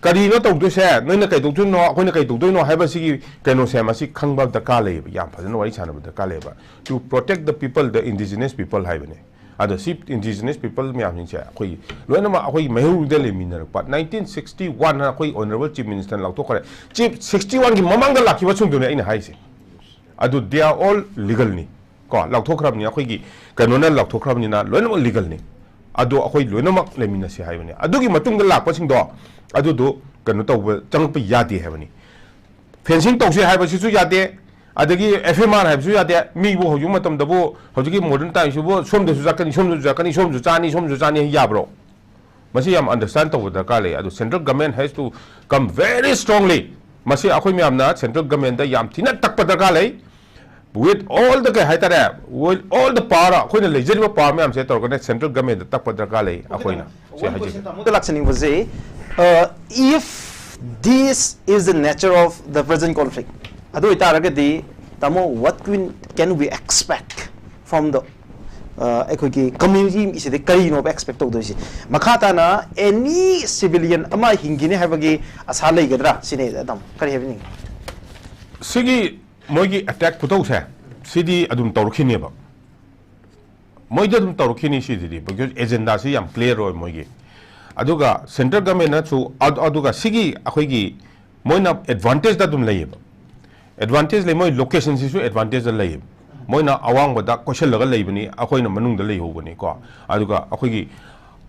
ꯀꯔꯤꯅꯣ ꯇꯧꯗꯣꯏꯁꯦ, ꯅꯣꯏꯅ ꯀꯩꯗꯧꯗꯣꯏꯅꯣ, ꯑꯩꯈꯣꯏꯅ ꯀꯩꯗꯧꯗꯣꯏꯅꯣ ꯍꯥꯏꯕꯁꯤꯒꯤ ꯀꯩꯅꯣꯁꯦ ꯃꯁꯤ ꯈꯪꯕ ꯗꯔꯀꯥꯔ ꯂꯩꯌꯦꯕ, ꯌꯥꯝ ꯐꯖꯅ ꯋꯥꯔꯤ ꯁꯥꯟꯅꯕ ꯗꯔꯀꯥꯔ ꯂꯩꯌꯦꯕ, to protect the people, the indigenous people ꯍꯥꯏꯕꯅꯦ꯫ ꯑꯗꯣ ꯁꯤ indigenous people ꯃꯌꯥꯝꯁꯤꯡꯁꯦ ꯑꯩꯈꯣꯏ ꯂꯣꯏꯅꯃꯛ ꯑꯩꯈꯣꯏꯒꯤ ꯃꯩꯍꯧꯔꯣꯜꯗ ꯂꯩꯃꯤꯟꯅꯔꯛꯄ, nineteen sixty one ꯍꯥꯏꯅ ꯑꯩꯈꯣꯏ Honourable Chief Minister ꯅ ꯂꯥꯎꯊꯣꯛꯈ꯭ꯔꯦ꯫ Chief sixty one ꯒꯤ ꯃꯃꯥꯡꯗ ꯂꯥꯛꯈꯤꯕꯁꯤꯡꯗꯨꯅꯦ ꯑꯩꯅ ꯍꯥꯏꯁꯦ꯫ ꯑꯗꯨ they are all legal ꯅꯤ꯫ ꯀꯣ, ꯂꯥꯎꯊꯣꯛꯈ꯭ꯔꯕꯅꯤ, ꯑꯩꯈꯣꯏꯒꯤ ꯀꯩꯅꯣꯅ ꯂꯥꯎꯊꯣꯛꯈ꯭ꯔꯕꯅꯤꯅ ꯂꯣꯏꯅꯃꯛ legal ꯅꯤ꯫ ꯑꯗꯣ ꯑꯩꯈꯣꯏ ꯂꯣꯏꯅꯃꯛ ꯂꯩꯃꯤꯟꯅꯁꯤ ꯍꯥꯏꯕꯅꯤ꯫ ꯑꯗꯨꯒꯤ ꯃꯇꯨꯡꯗ ꯂꯥꯛꯄꯁꯤꯡꯗꯣ ꯑꯗꯨꯗꯣ ꯀꯩꯅꯣ ꯇꯧꯕ, ꯆꯪꯉꯛꯄ ꯌꯥꯗꯦ ꯍꯥꯏꯕꯅꯤ꯫ Fencing ꯇꯧꯁꯤ ꯍꯥꯏꯕꯁꯤꯁꯨ ꯌꯥꯗꯦ, ꯑꯗꯒꯤ ꯑꯦꯐ ꯑꯦꯝ ꯑꯥꯔ ꯍꯥꯏꯕꯁꯨ ꯌꯥꯗꯦ꯫ ꯃꯤꯕꯨ ꯍꯧꯖꯤꯛ ꯃꯇꯝꯗꯕꯨ, ꯍꯧꯖꯤꯛꯀꯤ ꯃꯣꯗꯔꯟ ꯇꯥꯏꯝꯁꯤꯕꯨ ꯁꯣꯝꯗꯁꯨ ꯆꯠꯀꯅꯤ, ꯁꯣꯝꯗꯁꯨ ꯆꯠꯀꯅꯤ, ꯁꯣꯝꯗꯁꯨ ꯆꯥꯅꯤ, ꯁꯣꯝꯗꯁꯨ ꯆꯥꯅꯤ ꯌꯥꯕ꯭ꯔꯣ? ꯃꯁꯤ ꯌꯥꯝ ꯑꯟꯗꯔꯁꯇꯦꯟ ꯇꯧꯕ ꯗꯔꯀꯥꯔ ꯂꯩ꯫ ꯑꯗꯨ central government has to come very strongly. ꯃꯁꯤ ꯑꯩꯈꯣꯏ ꯃꯌꯥꯝꯅ ꯁꯦꯟꯇ꯭ꯔꯦꯜ ꯒꯚꯔꯟꯃꯦꯟꯗ ꯌꯥꯝ ꯊꯤꯅ ꯇꯛꯄ ꯗꯔꯀꯥꯔ ꯂꯩ꯫ With all the, ꯀꯩ ꯍꯥꯏꯇꯥꯔꯦ, with all the power, ꯑꯩꯈꯣꯏꯅ ꯂꯩꯖꯔꯤꯕ ꯄꯥꯋꯔ ꯃꯌꯥꯝꯁꯦ ꯇꯧꯔꯒꯅꯦ ꯁꯦꯟꯇ꯭ꯔꯦꯜ ꯒꯚꯔꯟꯃꯦꯟꯗ ꯇꯛꯄ ꯗꯔꯀꯥꯔ ꯂꯩ ꯑꯩꯈꯣꯏꯅ꯫ ꯁꯤ ꯍꯥꯏꯖꯒꯦ꯫ ꯇꯥꯃꯣꯗ ꯂꯥꯛꯆꯅꯤꯡꯕꯁꯦ, uh, if this is the nature of the present conflict, ꯑꯗꯨ ꯑꯣꯏꯇꯥꯔꯒꯗꯤ ꯇꯥꯃꯣ, what can, can we expect from the, uh, ꯑꯩꯈꯣꯏꯒꯤ ꯀꯝꯃ꯭ꯌꯨꯅꯤꯇꯤ ꯁꯤꯗ ꯀꯔꯤꯅꯣꯕ ꯑꯦꯛꯁꯄꯦꯛ ꯇꯧꯗꯣꯏꯁꯦ? ꯃꯈꯥ ꯇꯥꯅ ꯑꯦꯅꯤ ꯁꯤꯚꯤꯂꯤꯌꯟ ꯑꯃ ꯍꯤꯡꯈꯤꯅꯤ ꯍꯥꯏꯕꯒꯤ ꯑꯁꯥ ꯂꯩꯒꯗ꯭ꯔꯥ ꯁꯤꯅꯦ꯫ ꯇꯥꯃꯣ, ꯀꯔꯤ ꯍꯥꯏꯕꯤꯅꯤꯡꯉꯤ? ꯁꯤꯒꯤ ꯃꯣꯏꯒꯤ ꯑꯦꯇꯦꯛ ꯈꯨꯇꯧꯁꯦ, ꯁꯤꯗꯤ ꯑꯗꯨꯝ ꯇꯧꯔꯛꯈꯤꯅꯦꯕ꯫ ꯃꯣꯏꯗꯤ ꯑꯗꯨꯝ ꯇꯧꯔꯛꯈꯤꯅꯤ ꯁꯤꯗꯗꯤ, because ꯑꯦꯖꯦꯟꯗꯥꯁꯤ ꯌꯥꯝ ꯀ꯭ꯂꯤꯌꯥꯔ ꯑꯣꯏ ꯃꯣꯏꯒꯤ꯫ ꯑꯗꯨꯒ ꯁꯦꯟꯇ꯭ꯔꯦꯜ ꯒꯚꯔꯟꯃꯦꯟꯅꯁꯨ, ꯑꯗꯨꯒ ꯁꯤꯒꯤ ꯑꯩꯈꯣꯏꯒꯤ ꯃꯣꯏꯅ ꯑꯦꯗꯚꯥꯟꯇꯦꯖꯇ ꯑꯗꯨꯝ ꯂꯩꯌꯦꯕ꯫ ꯑꯦꯗꯚꯥꯟꯇꯦꯖ ꯂꯩ, ꯃꯣꯏ ꯂꯣꯀꯦꯁꯟꯁꯤꯁꯨ ꯑꯦꯗꯚꯥꯟꯇꯦꯖꯇ ꯂꯩꯌꯦꯕ꯫ ꯃꯣꯏꯅ ꯑꯋꯥꯡꯕꯗ ꯀꯣꯏꯁꯤꯜꯂꯒ ꯂꯩꯕꯅꯤ, ꯑꯩꯈꯣꯏꯅ ꯃꯅꯨꯡꯗ ꯂꯩꯍꯧꯕꯅꯤꯀꯣ꯫ ꯑꯗꯨꯒ ꯑꯩꯈꯣꯏꯒꯤ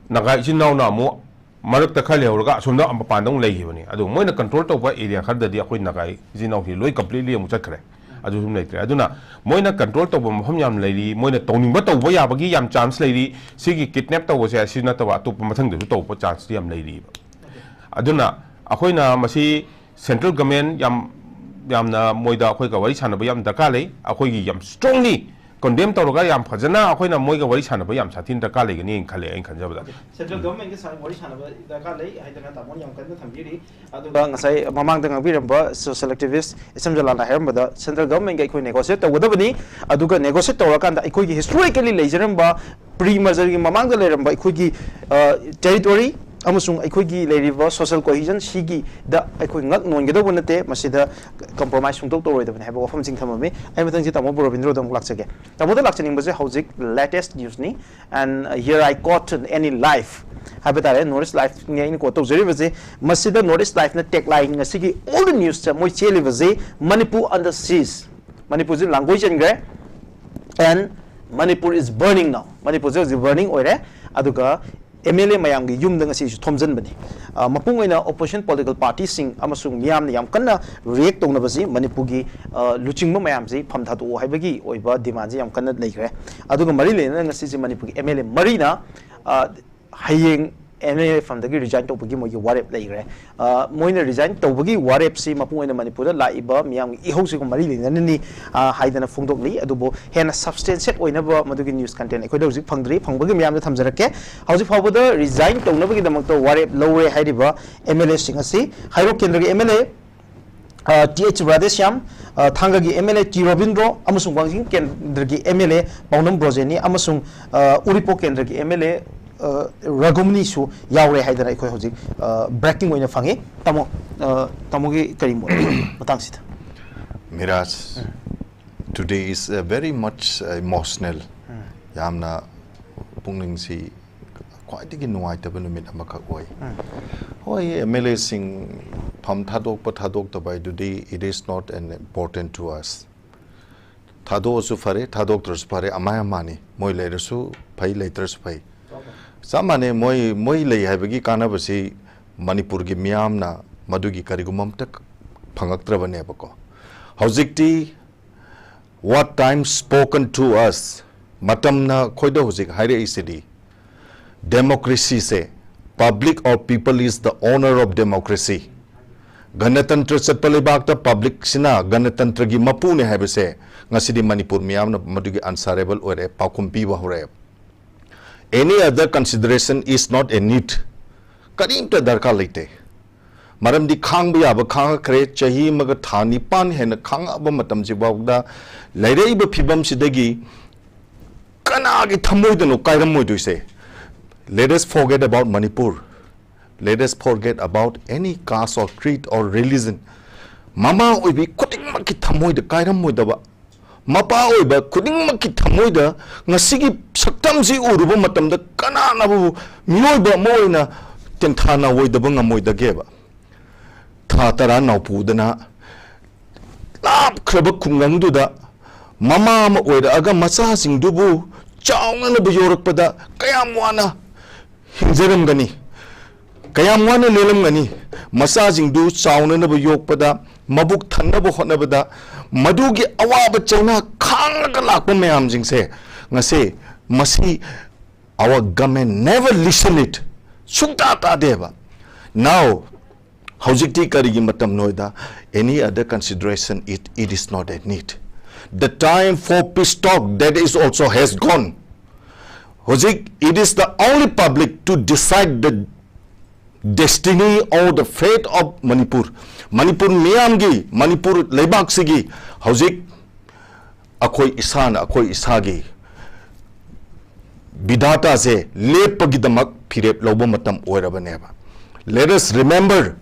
ꯅꯥꯒꯥ ꯏꯆꯤꯟ ꯏꯅꯥꯎꯅ ꯑꯃꯨꯛ ꯃꯔꯛꯇ ꯈꯔ ꯂꯩꯍꯧꯔꯒ ꯑꯁꯣꯝꯗ ꯃꯄꯥꯟꯗ ꯑꯃꯨꯛ ꯂꯩꯈꯤꯕꯅꯤ꯫ ꯑꯗꯨ ꯃꯣꯏꯅ ꯀꯟꯇ꯭ꯔꯣꯜ ꯇꯧꯕ ꯑꯦꯔꯤꯌꯥ ꯈꯔꯗꯗꯤ ꯑꯩꯈꯣꯏ ꯅꯥꯒꯥ ꯏꯆꯤꯟ ꯏꯅꯥꯎꯁꯤ ꯂꯣꯏ ꯀꯝꯄ꯭ꯂꯤꯠꯂꯤ ꯑꯃꯨꯛ ꯆꯠꯈ꯭ꯔꯦ꯫ ꯑꯗꯨ ꯁꯨꯝ ꯂꯩꯇ꯭ꯔꯦ꯫ ꯑꯗꯨꯅ ꯃꯣꯏꯅ ꯀꯟꯇ꯭ꯔꯣꯜ ꯇꯧꯕ ꯃꯐꯝ ꯌꯥꯝ ꯂꯩꯔꯤ, ꯃꯣꯏꯅ ꯇꯧꯅꯤꯡꯕ ꯇꯧꯕ ꯌꯥꯕꯒꯤ ꯌꯥꯝ ꯆꯥꯟꯁ ꯂꯩꯔꯤ꯫ ꯁꯤꯒꯤ ꯀꯤꯗꯅꯦꯞ ꯇꯧꯕꯁꯦ ꯑꯁꯤ ꯅꯠꯇꯕ ꯑꯇꯣꯞꯄ ꯃꯊꯪꯗꯁꯨ ꯇꯧꯕ ꯆꯥꯟꯁꯇꯤ ꯌꯥꯝ ꯂꯩꯔꯤꯕ꯫ ꯑꯗꯨꯅ ꯑꯩꯈꯣꯏꯅ ꯃꯁꯤ ꯁꯦꯟꯇ꯭ꯔꯦꯜ ꯒꯚꯔꯟꯃꯦꯟ ꯌꯥꯝ, ꯌꯥꯝꯅ ꯃꯣꯏꯗ ꯑꯩꯈꯣꯏꯒ ꯋꯥꯔꯤ ꯁꯥꯟꯅꯕ ꯌꯥꯝ ꯗꯔꯀꯥꯔ ꯂꯩ꯫ ꯑꯩꯈꯣꯏꯒꯤ ꯌꯥꯝ ꯁ꯭ꯇꯔꯣꯡꯂꯤ ꯀꯟꯗꯦꯝ ꯇꯧꯔꯒ ꯌꯥꯝ ꯐꯖꯅ ꯑꯩꯈꯣꯏꯅ ꯃꯣꯏꯒ ꯋꯥꯔꯤ ꯁꯥꯟꯅꯕ ꯌꯥꯝ ꯁꯥꯊꯤꯅ ꯗꯔꯀꯥꯔ ꯂꯩꯒꯅꯤꯅ ꯈꯜꯂꯦ, ꯑꯩꯅ ꯈꯟꯖꯕꯗ꯫ ꯁꯦꯟꯇ꯭ꯔꯦꯜ ꯒꯚꯔꯟꯃꯦꯟꯒ ꯁꯥ-, ꯋꯥꯔꯤ ꯁꯥꯟꯅꯕ ꯗꯔꯀꯥꯔ ꯂꯩ ꯍꯥꯏꯗꯅ ꯇꯥꯃꯣꯅ ꯌꯥꯝ ꯀꯟꯅ ꯊꯝꯕꯤꯔꯤ꯫ ꯑꯗꯨꯒ ꯉꯁꯥꯏ ꯃꯃꯥꯡꯗ ꯉꯥꯡꯕꯤꯔꯝꯕ ꯁꯣꯁꯤꯌꯦꯜ ꯑꯦꯛꯇꯤꯚꯤꯁ ꯑꯦꯁ ꯑꯦꯝ ꯖꯂꯥꯜꯅ ꯍꯥꯏꯔꯝꯕꯗ, ꯁꯦꯟꯇ꯭ꯔꯦꯜ ꯒꯚꯔꯟꯃꯦꯟꯒ ꯑꯩꯈꯣꯏ ꯅꯦꯒꯣꯁꯤꯌꯦꯠ ꯇꯧꯒꯗꯕꯅꯤ꯫ ꯑꯗꯨꯒ ꯅꯦꯒꯣꯁꯤꯌꯦꯠ ꯇꯧꯔꯀꯥꯟꯗ ꯑꯩꯈꯣꯏꯒꯤ ꯍꯤꯁꯇꯣꯔꯤꯀꯦꯜꯂꯤ ꯂꯩꯖꯔꯝꯕ ꯄ꯭ꯔꯤ ꯃꯔꯖꯔꯒꯤ ꯃꯃꯥꯡꯗ ꯂꯩꯔꯝꯕ ꯑꯩꯈꯣꯏꯒꯤ, ꯑ, ꯇꯦꯔꯤꯇꯣꯔꯤ ꯑꯃꯁꯨꯡ ꯑꯩꯈꯣꯏꯒꯤ ꯂꯩꯔꯤꯕ ꯁꯣꯁꯤꯌꯦꯜ ꯀꯣꯍꯤꯖꯟ ꯁꯤꯒꯤꯗ ꯑꯩꯈꯣꯏ ꯉꯛ ꯅꯣꯟꯒꯗꯧꯕ ꯅꯠꯇꯦ, ꯃꯁꯤꯗ ꯀꯝꯄ꯭ꯔꯣꯃꯥꯏꯁ ꯁꯨꯡꯇꯧ ꯇꯧꯔꯣꯏꯗꯕꯅꯤ ꯍꯥꯏꯕ ꯋꯥꯐꯝꯁꯤꯡ ꯊꯝꯃꯝꯃꯤ꯫ ꯑꯩ ꯃꯊꯪꯁꯤ ꯇꯥꯃꯣ ꯕꯣꯔꯣꯕꯤꯟꯗ꯭ꯔꯣꯗ ꯑꯃꯨꯛ ꯂꯥꯛꯆꯒꯦ꯫ ꯇꯥꯃꯣꯗ ꯂꯥꯛꯆꯅꯤꯡꯕꯁꯦ ꯍꯧꯖꯤꯛ latest ꯅ꯭ꯌꯨꯁꯅꯤ꯫ And here I quote any life ꯍꯥꯏꯕ ꯇꯥꯔꯦ, ꯅꯣꯔꯠ ꯏꯁ ꯂꯥꯏꯐꯅꯤ ꯑꯩꯅ ꯀꯣꯠ ꯇꯧꯖꯔꯤꯕꯁꯦ꯫ ꯃꯁꯤꯗ ꯅꯣꯔꯠ ꯏꯁ ꯂꯥꯏꯐꯅ ꯇꯦꯛ ꯂꯥꯏꯟ ꯉꯁꯤꯒꯤ all the newsꯁꯦ ꯃꯣꯏ ꯆꯦꯜꯂꯤꯕꯁꯦ, "Manipur under siege", ꯃꯅꯤꯄꯨꯔꯁꯤ ꯂꯥꯡꯒꯣꯏ ꯆꯟꯈ꯭ꯔꯦ, "and Manipur is burning now", ꯃꯅꯤꯄꯨꯔꯁꯦ ꯍꯧꯖꯤꯛ ꯕꯔꯅꯤꯡ ꯑꯣꯏꯔꯦ꯫ ꯑꯗꯨꯒ ꯑꯦꯝ ꯑꯦꯜ ꯑꯦ ꯃꯌꯥꯝꯒꯤ ꯌꯨꯝꯗ ꯉꯁꯤꯁꯨ ꯊꯣꯝꯖꯤꯟꯕꯅꯤ꯫ ꯑ, ꯃꯄꯨꯡ ꯑꯣꯏꯅ opposition political party ꯁꯤꯡ ꯑꯃꯁꯨꯡ ꯃꯤꯌꯥꯝꯅ ꯌꯥꯝ ꯀꯟꯅ react ꯇꯧꯅꯕꯁꯤ ꯃꯅꯤꯄꯨꯔꯒꯤ, ꯑ, ꯂꯨꯆꯤꯡꯕ ꯃꯌꯥꯝꯁꯤ ꯐꯝ ꯊꯥꯗꯣꯛꯑꯣ ꯍꯥꯏꯕꯒꯤ ꯑꯣꯏꯕ demand ꯁꯤ ꯌꯥꯝ ꯀꯟꯅ ꯂꯩꯈ꯭ꯔꯦ꯫ ꯑꯗꯨꯒ ꯃꯔꯤ ꯂꯩꯅꯅ ꯉꯁꯤꯁꯦ ꯃꯅꯤꯄꯨꯔꯒꯤ ꯑꯦꯝ ꯑꯦꯜ ꯑꯦ ꯃꯔꯤꯅ, ꯑ, ꯍꯌꯦꯡ ꯑꯦꯝ ꯑꯦꯜ ꯑꯦ ꯐꯝꯗꯒꯤ resign ꯇꯧꯕꯒꯤ ꯃꯣꯏꯒꯤ ꯋꯥꯔꯦꯞ ꯂꯩꯈ꯭ꯔꯦ꯫ ꯑ, ꯃꯣꯏꯅ resign ꯇꯧꯕꯒꯤ ꯋꯥꯔꯦꯞꯁꯤ ꯃꯄꯨꯡ ꯑꯣꯏꯅ ꯃꯅꯤꯄꯨꯔꯗ ꯂꯥꯛꯏꯕ ꯃꯤꯌꯥꯝꯒꯤ ꯏꯍꯧꯁꯤꯒ ꯃꯔꯤ ꯂꯩꯅꯅꯅꯤ, ꯑ, ꯍꯥꯏꯗꯅ ꯐꯣꯡꯗꯣꯛꯂꯤ꯫ ꯑꯗꯨꯕꯨ ꯍꯦꯟꯅ substantiate ꯑꯣꯏꯅꯕ ꯃꯗꯨꯒꯤ news content ꯑꯩꯈꯣꯏꯗ ꯍꯧꯖꯤꯛ ꯐꯪꯗ꯭ꯔꯤ, ꯐꯪꯕꯒꯤ ꯃꯌꯥꯝꯗ ꯊꯝꯖꯔꯛꯀꯦ꯫ ꯍꯧꯖꯤꯛ ꯐꯥꯎꯕꯗ resign ꯇꯧꯅꯕꯒꯤꯗꯃꯛꯇ ꯋꯥꯔꯦꯞ ꯂꯧꯔꯦ ꯍꯥꯏꯔꯤꯕ ꯑꯦꯝ ꯑꯦꯜ ꯑꯦꯁꯤꯡ ꯑꯁꯤ ꯍꯩꯔꯣꯛ ꯀꯦꯟꯗ꯭ꯔꯒꯤ ꯑꯦꯝ ꯑꯦꯜ ꯑꯦ, ꯑ, ꯇꯤ ꯑꯩꯆ ꯔꯥꯙꯦꯁ꯭ꯌꯥꯝ, ꯑ, ꯊꯥꯡꯒꯒꯤ M L A T Robindro ꯑꯃꯁꯨꯡ ꯋꯥꯡꯖꯤꯡ ꯀꯦꯟꯗ꯭ꯔꯒꯤ ꯑꯦꯝ ꯑꯦꯜ ꯑꯦ ꯄꯥꯎꯅꯝ ꯕ꯭ꯔꯣꯖꯦꯅꯤ ꯑꯃꯁꯨꯡ, ꯑ, ꯎꯔꯤꯄꯣꯛ ꯀꯦꯟꯗ꯭ꯔꯒꯤ ꯑꯦꯝ ꯑꯦꯜ ꯑꯦ, ꯑ, ꯔꯘꯨꯃꯅꯤꯁꯨ ꯌꯥꯎꯔꯦ ꯍꯥꯏꯗꯅ ꯑꯩꯈꯣꯏ ꯍꯧꯖꯤꯛ, ꯑ, breaking ꯑꯣꯏꯅ ꯐꯪꯉꯤ꯫ ꯇꯥꯃꯣ, ꯑ, ꯇꯥꯃꯣꯒꯤ ꯀꯔꯤ ꯃꯣꯠ ꯃꯇꯥꯡꯁꯤꯗ? Miraj, today is a very much emotional. ꯌꯥꯝꯅ ꯄꯨꯛꯅꯤꯡꯁꯤ ꯈ꯭ꯋꯥꯏꯗꯒꯤ ꯅꯨꯡꯉꯥꯏꯇꯕ ꯅꯨꯃꯤꯠ ꯑꯃꯈꯛ ꯑꯣꯏ꯫ ꯍꯣꯏ, ꯑꯦꯝ ꯑꯦꯜ ꯑꯦꯁꯤꯡ ꯐꯝ ꯊꯥꯗꯣꯛꯄ ꯊꯥꯗꯣꯛꯇꯕ ꯍꯥꯏꯗꯨꯗꯤ it is not an important to us. ꯊꯥꯗꯣꯛꯑꯁꯨ ꯐꯔꯦ, ꯊꯥꯗꯣꯛꯇ꯭ꯔꯁꯨ ꯐꯔꯦ, ꯑꯃꯥꯏ ꯑꯃꯥꯅꯤ꯫ ꯃꯣꯏ ꯂꯩꯔꯁꯨ ꯐꯩ, ꯂꯩꯇ꯭ꯔꯁꯨ ꯐꯩ꯫ ꯆꯞ ꯃꯥꯟꯅꯩ꯫ ꯃꯣꯏ, ꯃꯣꯏ ꯂꯩ ꯍꯥꯏꯕꯒꯤ ꯀꯥꯟꯅꯕꯁꯤ ꯃꯅꯤꯄꯨꯔꯒꯤ ꯃꯤꯌꯥꯝꯅ ꯃꯗꯨꯒꯤ ꯀꯔꯤꯒꯨꯝꯕ ꯑꯝꯇ ꯐꯪꯉꯛꯇ꯭ꯔꯕꯅꯦꯕꯀꯣ꯫ ꯍꯧꯖꯤꯛꯇꯤ what time spoken to us, ꯃꯇꯝꯅ ꯑꯩꯈꯣꯏꯗ ꯍꯧꯖꯤꯛ ꯍꯥꯏꯔꯛꯏꯁꯤꯗꯤ, democracy say, public or people is the owner of democracy. ꯒꯅꯇꯟꯇ꯭ꯔ ꯆꯠꯄ ꯂꯩꯕꯥꯛꯇ ꯄꯕ꯭ꯂꯤꯛꯁꯤꯅ ꯒꯅꯇꯟꯇ꯭ꯔꯒꯤ ꯃꯄꯨꯅꯦ ꯍꯥꯏꯕꯁꯦ ꯉꯁꯤꯗꯤ ꯃꯅꯤꯄꯨꯔ ꯃꯤꯌꯥꯝꯅ ꯃꯗꯨꯒꯤ answerable ꯑꯣꯏꯔꯦ, ꯄꯥꯎꯈꯨꯝ ꯄꯤꯕ ꯍꯧꯔꯛꯑꯦ꯫ Any other consideration is not a need. ꯀꯔꯤꯝꯇ ꯗꯔꯀꯥꯔ ꯂꯩꯇꯦ꯫ ꯃꯔꯝꯗꯤ ꯈꯥꯡꯕ ꯌꯥꯕ ꯈꯥꯡꯉꯛꯈ꯭ꯔꯦ꯫ ꯆꯍꯤ ꯑꯃꯒ ꯊꯥ ꯅꯤꯄꯥꯟ ꯍꯦꯟꯅ ꯈꯥꯡꯉꯛꯑꯕ ꯃꯇꯝꯁꯤꯐꯥꯎꯗ ꯂꯩꯔꯛꯏꯕ ꯐꯤꯕꯝꯁꯤꯗꯒꯤ ꯀꯅꯥꯒꯤ ꯊꯃꯣꯏꯗꯅꯣ ꯀꯥꯏꯔꯝꯃꯣꯏꯗꯣꯏꯁꯦ? Let us forget about Manipur. Let us forget about any caste or creed or religion. ꯃꯃꯥ ꯑꯣꯏꯕꯤ ꯈꯨꯗꯤꯡꯃꯛꯀꯤ ꯊꯃꯣꯏꯗ ꯀꯥꯏꯔꯝꯃꯣꯏꯗꯕ, ꯃꯄꯥ ꯑꯣꯏꯕ ꯈꯨꯗꯤꯡꯃꯛꯀꯤ ꯊꯃꯣꯏꯗ ꯉꯁꯤꯒꯤ ꯁꯛꯇꯝꯁꯤ ꯎꯔꯨꯕ ꯃꯇꯝꯗ ꯀꯅꯥꯅꯕꯨ ꯃꯤꯑꯣꯏꯕ ꯑꯃ ꯑꯣꯏꯅ ꯇꯦꯟꯊꯥꯅ ꯑꯣꯏꯗꯕ ꯉꯝꯃꯣꯏꯗꯒꯦꯕ? ꯊꯥ ꯇꯔꯥ ꯅꯥꯎꯄꯨꯗꯅ ꯂꯥꯞꯈ꯭ꯔꯕ ꯈꯨꯡꯒꯪꯗꯨꯗ ꯃꯃꯥ ꯑꯃ ꯑꯣꯏꯔꯛꯑꯒ ꯃꯆꯥꯁꯤꯡꯗꯨꯕꯨ ꯆꯥꯎꯅꯅꯕ ꯌꯣꯛꯂꯛꯄꯗ ꯀꯌꯥꯝ ꯋꯥꯅ ꯍꯤꯡꯖꯔꯝꯒꯅꯤ, ꯀꯌꯥꯝ ꯋꯥꯅ ꯂꯦꯜꯂꯝꯒꯅꯤ, ꯃꯆꯥꯁꯤꯡꯗꯨ ꯆꯥꯎꯅꯅꯕ ꯌꯣꯛꯄꯗ, ꯃꯕꯨꯛ ꯊꯟꯅꯕ ꯍꯣꯠꯅꯕꯗ, ꯃꯗꯨꯒꯤ ꯑꯋꯥꯕ ꯆꯩꯅꯥ ꯈꯥꯡꯂꯒ ꯂꯥꯛꯄ ꯃꯌꯥꯝꯁꯤꯡꯁꯦ ꯉꯁꯤ ꯃꯁꯤ our government never listen it, ꯁꯨꯡꯇꯥ ꯇꯥꯗꯦꯕ꯫ Now, ꯍꯧꯖꯤꯛꯇꯤ ꯀꯔꯤꯒꯤ ꯃꯇꯝꯅꯣꯗ, any other consideration, it, it is not a need. The time for peace talk, that is also has gone. ꯍꯧꯖꯤꯛ it is the only public to decide the destiny or the fate of Manipur. Manipur ꯃꯤꯌꯥꯝꯒꯤ, ꯃꯅꯤꯄꯨꯔ ꯂꯩꯕꯥꯛꯁꯤꯒꯤ ꯍꯧꯖꯤꯛ ꯑꯩꯈꯣꯏ ꯏꯁꯥꯅ ꯑꯩꯈꯣꯏ ꯏꯁꯥꯒꯤ ꯕꯤꯙꯥꯇꯥꯁꯦ ꯂꯦꯞꯄꯒꯤꯗꯃꯛ ꯐꯤꯔꯦꯞ ꯂꯧꯕ ꯃꯇꯝ ꯑꯣꯏꯔꯕꯅꯦꯕ꯫ Let us remember,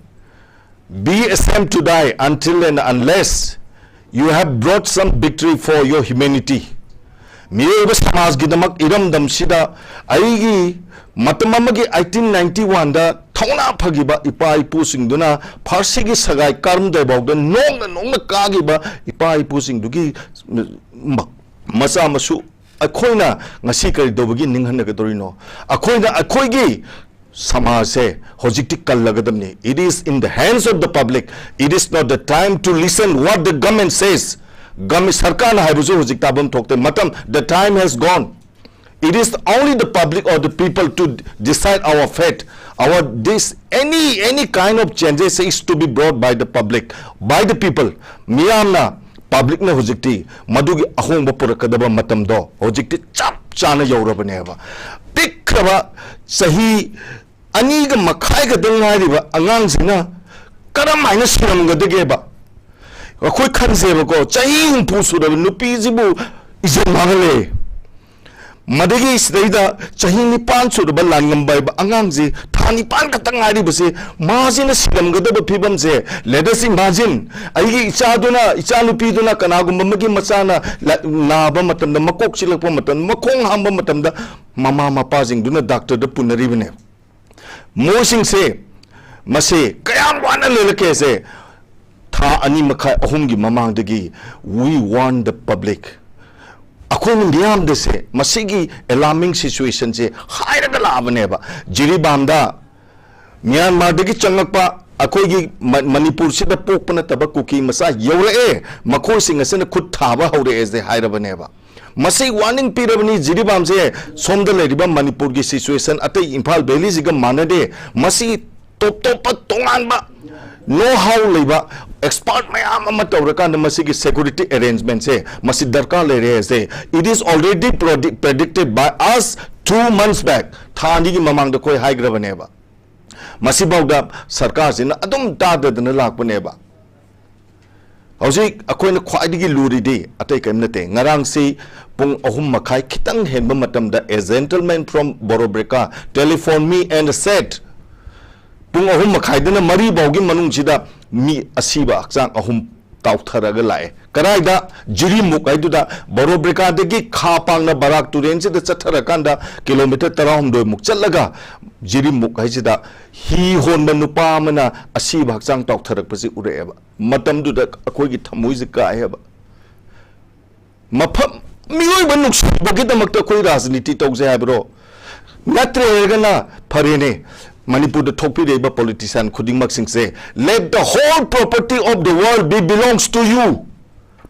be ashamed to die until and unless you have brought some victory for your humanity. ꯃꯤꯑꯣꯏꯕ ꯁꯃꯥꯖꯒꯤꯗꯃꯛ ꯏꯔꯝꯗꯝꯁꯤꯗ ꯑꯩꯒꯤ ꯃꯇꯝ ꯑꯃꯒꯤ eighteen ninety one ꯗ ꯊꯧꯅꯥ ꯐꯈꯤꯕ ꯏꯄꯥ ꯏꯄꯨꯁꯤꯡꯗꯨꯅ ꯐꯥꯔꯁꯤꯒꯤ ꯁꯒꯥꯏ ꯀꯥꯔꯝꯗꯥꯏꯐꯥꯎꯗ ꯅꯣꯡꯅ ꯅꯣꯡꯅ ꯀꯥꯈꯤꯕ ꯏꯄꯥ ꯏꯄꯨꯁꯤꯡꯗꯨꯒꯤ ꯃ-, ꯃꯆꯥ ꯃꯁꯨ ꯑꯩꯈꯣꯏꯅ ꯉꯁꯤ ꯀꯔꯤ ꯇꯧꯕꯒꯤ ꯅꯤꯡꯍꯟꯅꯒꯗꯧꯔꯤꯅꯣ? ꯑꯩꯈꯣꯏꯅ ꯑꯩꯈꯣꯏꯒꯤ ꯁꯃꯥꯖꯁꯦ ꯍꯧꯖꯤꯛꯇꯤ ꯀꯜꯂꯒꯗꯕꯅꯤ꯫ It is in the hands of the public. It is not the time to listen what the government says. Government, ꯁꯔꯀꯥꯔꯅ ꯍꯥꯏꯕꯁꯨ ꯍꯧꯖꯤꯛ ꯇꯥꯐꯝ ꯊꯣꯛꯇꯦ꯫ ꯃꯇꯝ, the time has gone. It is only the public or the people to decide our fate. Our this any any kind of changes is to be brought by the public, by the people. ꯃꯤꯌꯥꯝꯅ, ꯄꯕ꯭ꯂꯤꯛꯅ ꯍꯧꯖꯤꯛꯇꯤ ꯃꯗꯨꯒꯤ ꯑꯍꯣꯡꯕ ꯄꯨꯔꯛꯀꯗꯕ ꯃꯇꯝꯗꯣ ꯍꯧꯖꯤꯛꯇꯤ ꯆꯞ ꯆꯥꯅ ꯌꯧꯔꯕꯅꯦꯕ꯫ ꯄꯤꯛꯈ꯭ꯔꯕ ꯆꯍꯤ ꯑꯅꯤꯒ ꯃꯈꯥꯏ ꯈꯛꯇ ꯉꯥꯏꯔꯤꯕ ꯑꯉꯥꯡꯁꯤꯅ ꯀꯔꯝ ꯍꯥꯏꯅ ꯁꯤꯔꯝꯒꯗꯒꯦꯕ? ꯑꯩꯈꯣꯏ ꯈꯟꯁꯦꯕꯀꯣ, ꯆꯍꯤ ꯍꯨꯝꯐꯨ ꯁꯨꯔꯕ ꯅꯨꯄꯤꯁꯤꯕꯨ ꯏꯖꯟ ꯃꯥꯡꯍꯜꯂꯦ꯫ ꯃꯗꯒꯤ ꯁꯤꯗꯩꯗ ꯆꯍꯤ ꯅꯤꯄꯥꯟ ꯁꯨꯔꯕ ꯂꯥꯟꯉꯝꯕ ꯍꯥꯏꯕ ꯑꯉꯥꯡꯁꯤ, ꯊꯥ ꯅꯤꯄꯥꯟ ꯈꯛꯇ ꯉꯥꯏꯔꯤꯕꯁꯤ, ꯃꯥꯁꯤꯅ ꯁꯤꯔꯝꯒꯗꯕ ꯐꯤꯕꯝꯁꯦ, let us imagine, ꯑꯩꯒꯤ ꯏꯆꯥꯗꯨꯅ, ꯏꯆꯥꯅꯨꯄꯤꯗꯨꯅ, ꯀꯅꯥꯒꯨꯝꯕ ꯑꯃꯒꯤ ꯃꯆꯥꯅ ꯂ-, ꯅꯥꯕ ꯃꯇꯝꯗ, ꯃꯀꯣꯛ ꯆꯤꯛꯂꯛꯄ ꯃꯇꯝꯗ, ꯃꯈꯣꯡ ꯍꯥꯝꯕ ꯃꯇꯝꯗ, ꯃꯃꯥ ꯃꯄꯥꯁꯤꯡꯗꯨꯅ ꯗꯥꯛꯇꯔꯗ ꯄꯨꯅꯔꯤꯕꯅꯦ꯫ ꯃꯣꯏꯁꯤꯡꯁꯦ, ꯃꯁꯤ ꯀꯌꯥꯝ ꯋꯥꯅ ꯂꯩꯔꯛꯀꯦꯁꯦ, ꯊꯥ ꯑꯅꯤ ꯃꯈꯥꯏ, ꯑꯍꯨꯝꯒꯤ ꯃꯃꯥꯡꯗꯒꯤ we warn the public, ꯑꯩꯈꯣꯏꯅ ꯃꯤꯌꯥꯝꯗꯁꯦ ꯃꯁꯤꯒꯤ ꯑꯦꯂꯥꯔꯃꯤꯡ ꯁꯤꯆꯨꯋꯦꯁꯟꯁꯦ ꯍꯥꯏꯔꯒ ꯂꯥꯛꯑꯕꯅꯦꯕ꯫ ꯖꯤꯔꯤꯕꯥꯝꯗ ꯃ꯭ꯌꯥꯟꯃꯥꯔꯗꯒꯤ ꯆꯪꯉꯛꯄ ꯑꯩꯈꯣꯏꯒꯤ ꯃ-, ꯃꯅꯤꯄꯨꯔꯁꯤꯗ ꯄꯣꯛꯄ ꯅꯠꯇꯕ ꯀꯨꯀꯤ ꯃꯆꯥ ꯌꯧꯔꯛꯑꯦ, ꯃꯈꯣꯏꯁꯤꯡ ꯑꯁꯤꯅ ꯈꯨꯠ ꯊꯥꯕ ꯍꯧꯔꯛꯑꯦꯁꯦ ꯍꯥꯏꯔꯕꯅꯦꯕ꯫ ꯃꯁꯤ ꯋꯥꯔꯅꯤꯡ ꯄꯤꯔꯕꯅꯤ ꯖꯤꯔꯤꯕꯥꯝꯁꯦ꯫ ꯁꯣꯝꯗ ꯂꯩꯔꯤꯕ ꯃꯅꯤꯄꯨꯔꯒꯤ ꯁꯤꯆꯨꯋꯦꯁꯟ, ꯑꯇꯩ ꯏꯝꯐꯥꯜ ꯚꯦꯂꯤꯁꯤꯒ ꯃꯥꯟꯅꯗꯦ꯫ ꯃꯁꯤ ꯇꯣꯞ ꯇꯣꯞꯄ ꯇꯣꯉꯥꯟꯕ ꯅꯣ ꯍꯥꯎ ꯂꯩꯕ ꯑꯦꯛꯁꯄꯔꯠ ꯃꯌꯥꯝ ꯑꯃ ꯇꯧꯔꯀꯥꯟꯗ ꯃꯁꯤꯒꯤ ꯁꯦꯀ꯭ꯌꯨꯔꯤꯇꯤ ꯑꯦꯔꯦꯟꯖꯃꯦꯟꯁꯦ ꯃꯁꯤ ꯗꯔꯀꯥꯔ ꯂꯩꯔꯦ ꯍꯥꯏꯁꯦ꯫ It is already predi-, predicted by us two months back. ꯊꯥ ꯑꯅꯤꯒꯤ ꯃꯃꯥꯡꯗ ꯑꯩꯈꯣꯏ ꯍꯥꯏꯈ꯭ꯔꯕꯅꯦꯕ꯫ ꯃꯁꯤꯐꯥꯎꯗ ꯁꯔꯀꯥꯔꯁꯤꯅ ꯑꯗꯨꯝ ꯇꯥꯗꯗꯅ ꯂꯥꯛꯄꯅꯦꯕ꯫ ꯍꯧꯖꯤꯛ ꯑꯩꯈꯣꯏꯅ ꯈ꯭ꯋꯥꯏꯗꯒꯤ ꯂꯨꯔꯤꯗꯤ ꯑꯇꯩ ꯀꯔꯤꯝ ꯅꯠꯇꯦ꯫ ꯉꯔꯥꯡꯁꯤ ꯄꯨꯡ ꯑꯍꯨꯝ ꯃꯈꯥꯏ ꯈꯤꯇꯪ ꯍꯦꯟꯕ ꯃꯇꯝꯗ a gentleman from Borobreca telephone me and said, ꯄꯨꯡ ꯑꯍꯨꯝ ꯃꯈꯥꯏꯗꯅ ꯃꯔꯤ ꯐꯥꯎꯒꯤ ꯃꯅꯨꯡꯁꯤꯗ ꯃꯤ ꯑꯁꯤꯕ ꯍꯛꯆꯥꯡ ꯑꯍꯨꯝ ꯇꯥꯎꯊꯔꯒ ꯂꯥꯛꯑꯦ꯫ ꯀꯗꯥꯏꯗ? ꯖꯤꯔꯤꯃꯨꯛ ꯍꯥꯏꯗꯨꯗ, ꯕꯣꯔꯣꯕ꯭ꯔꯤꯀꯥꯗꯒꯤ ꯈꯥ ꯄꯥꯡꯅ ꯕꯔꯥꯛ ꯇꯨꯔꯦꯟꯁꯤꯗ ꯆꯠꯊꯔꯀꯥꯟꯗ ꯀꯤꯂꯣꯃꯤꯇꯔ ꯇꯔꯥꯍꯨꯝꯗꯣꯏꯃꯨꯛ ꯆꯠꯂꯒ ꯖꯤꯔꯤꯃꯨꯛ ꯍꯥꯏꯁꯤꯗ ꯍꯤ ꯍꯣꯟꯕ ꯅꯨꯄꯥ ꯑꯃꯅ ꯑꯁꯤꯕ ꯍꯛꯆꯥꯡ ꯇꯥꯎꯊꯔꯛꯄꯁꯤ ꯎꯔꯛꯑꯦꯕ꯫ ꯃꯇꯝꯗꯨꯗ ꯑꯩꯈꯣꯏꯒꯤ ꯊꯃꯣꯏꯁꯦ ꯀꯥꯏꯑꯦꯕ꯫ ꯃꯐꯝ, ꯃꯤꯑꯣꯏꯕ ꯅꯨꯡꯁꯤꯕꯒꯤꯗꯃꯛꯇ ꯑꯩꯈꯣꯏ ꯔꯥꯖꯅꯤꯇꯤ ꯇꯧꯖꯩ ꯍꯥꯏꯕ꯭ꯔꯣ? ꯅꯠꯇ꯭ꯔꯦ ꯍꯥꯏꯔꯒꯅ ꯐꯔꯦꯅꯦ, ꯃꯅꯤꯄꯨꯔꯗ ꯊꯣꯛꯄꯤꯔꯛꯏꯕ politician ꯈꯨꯗꯤꯡꯃꯛꯁꯤꯡꯁꯦ, let the whole property of the world be belongs to you.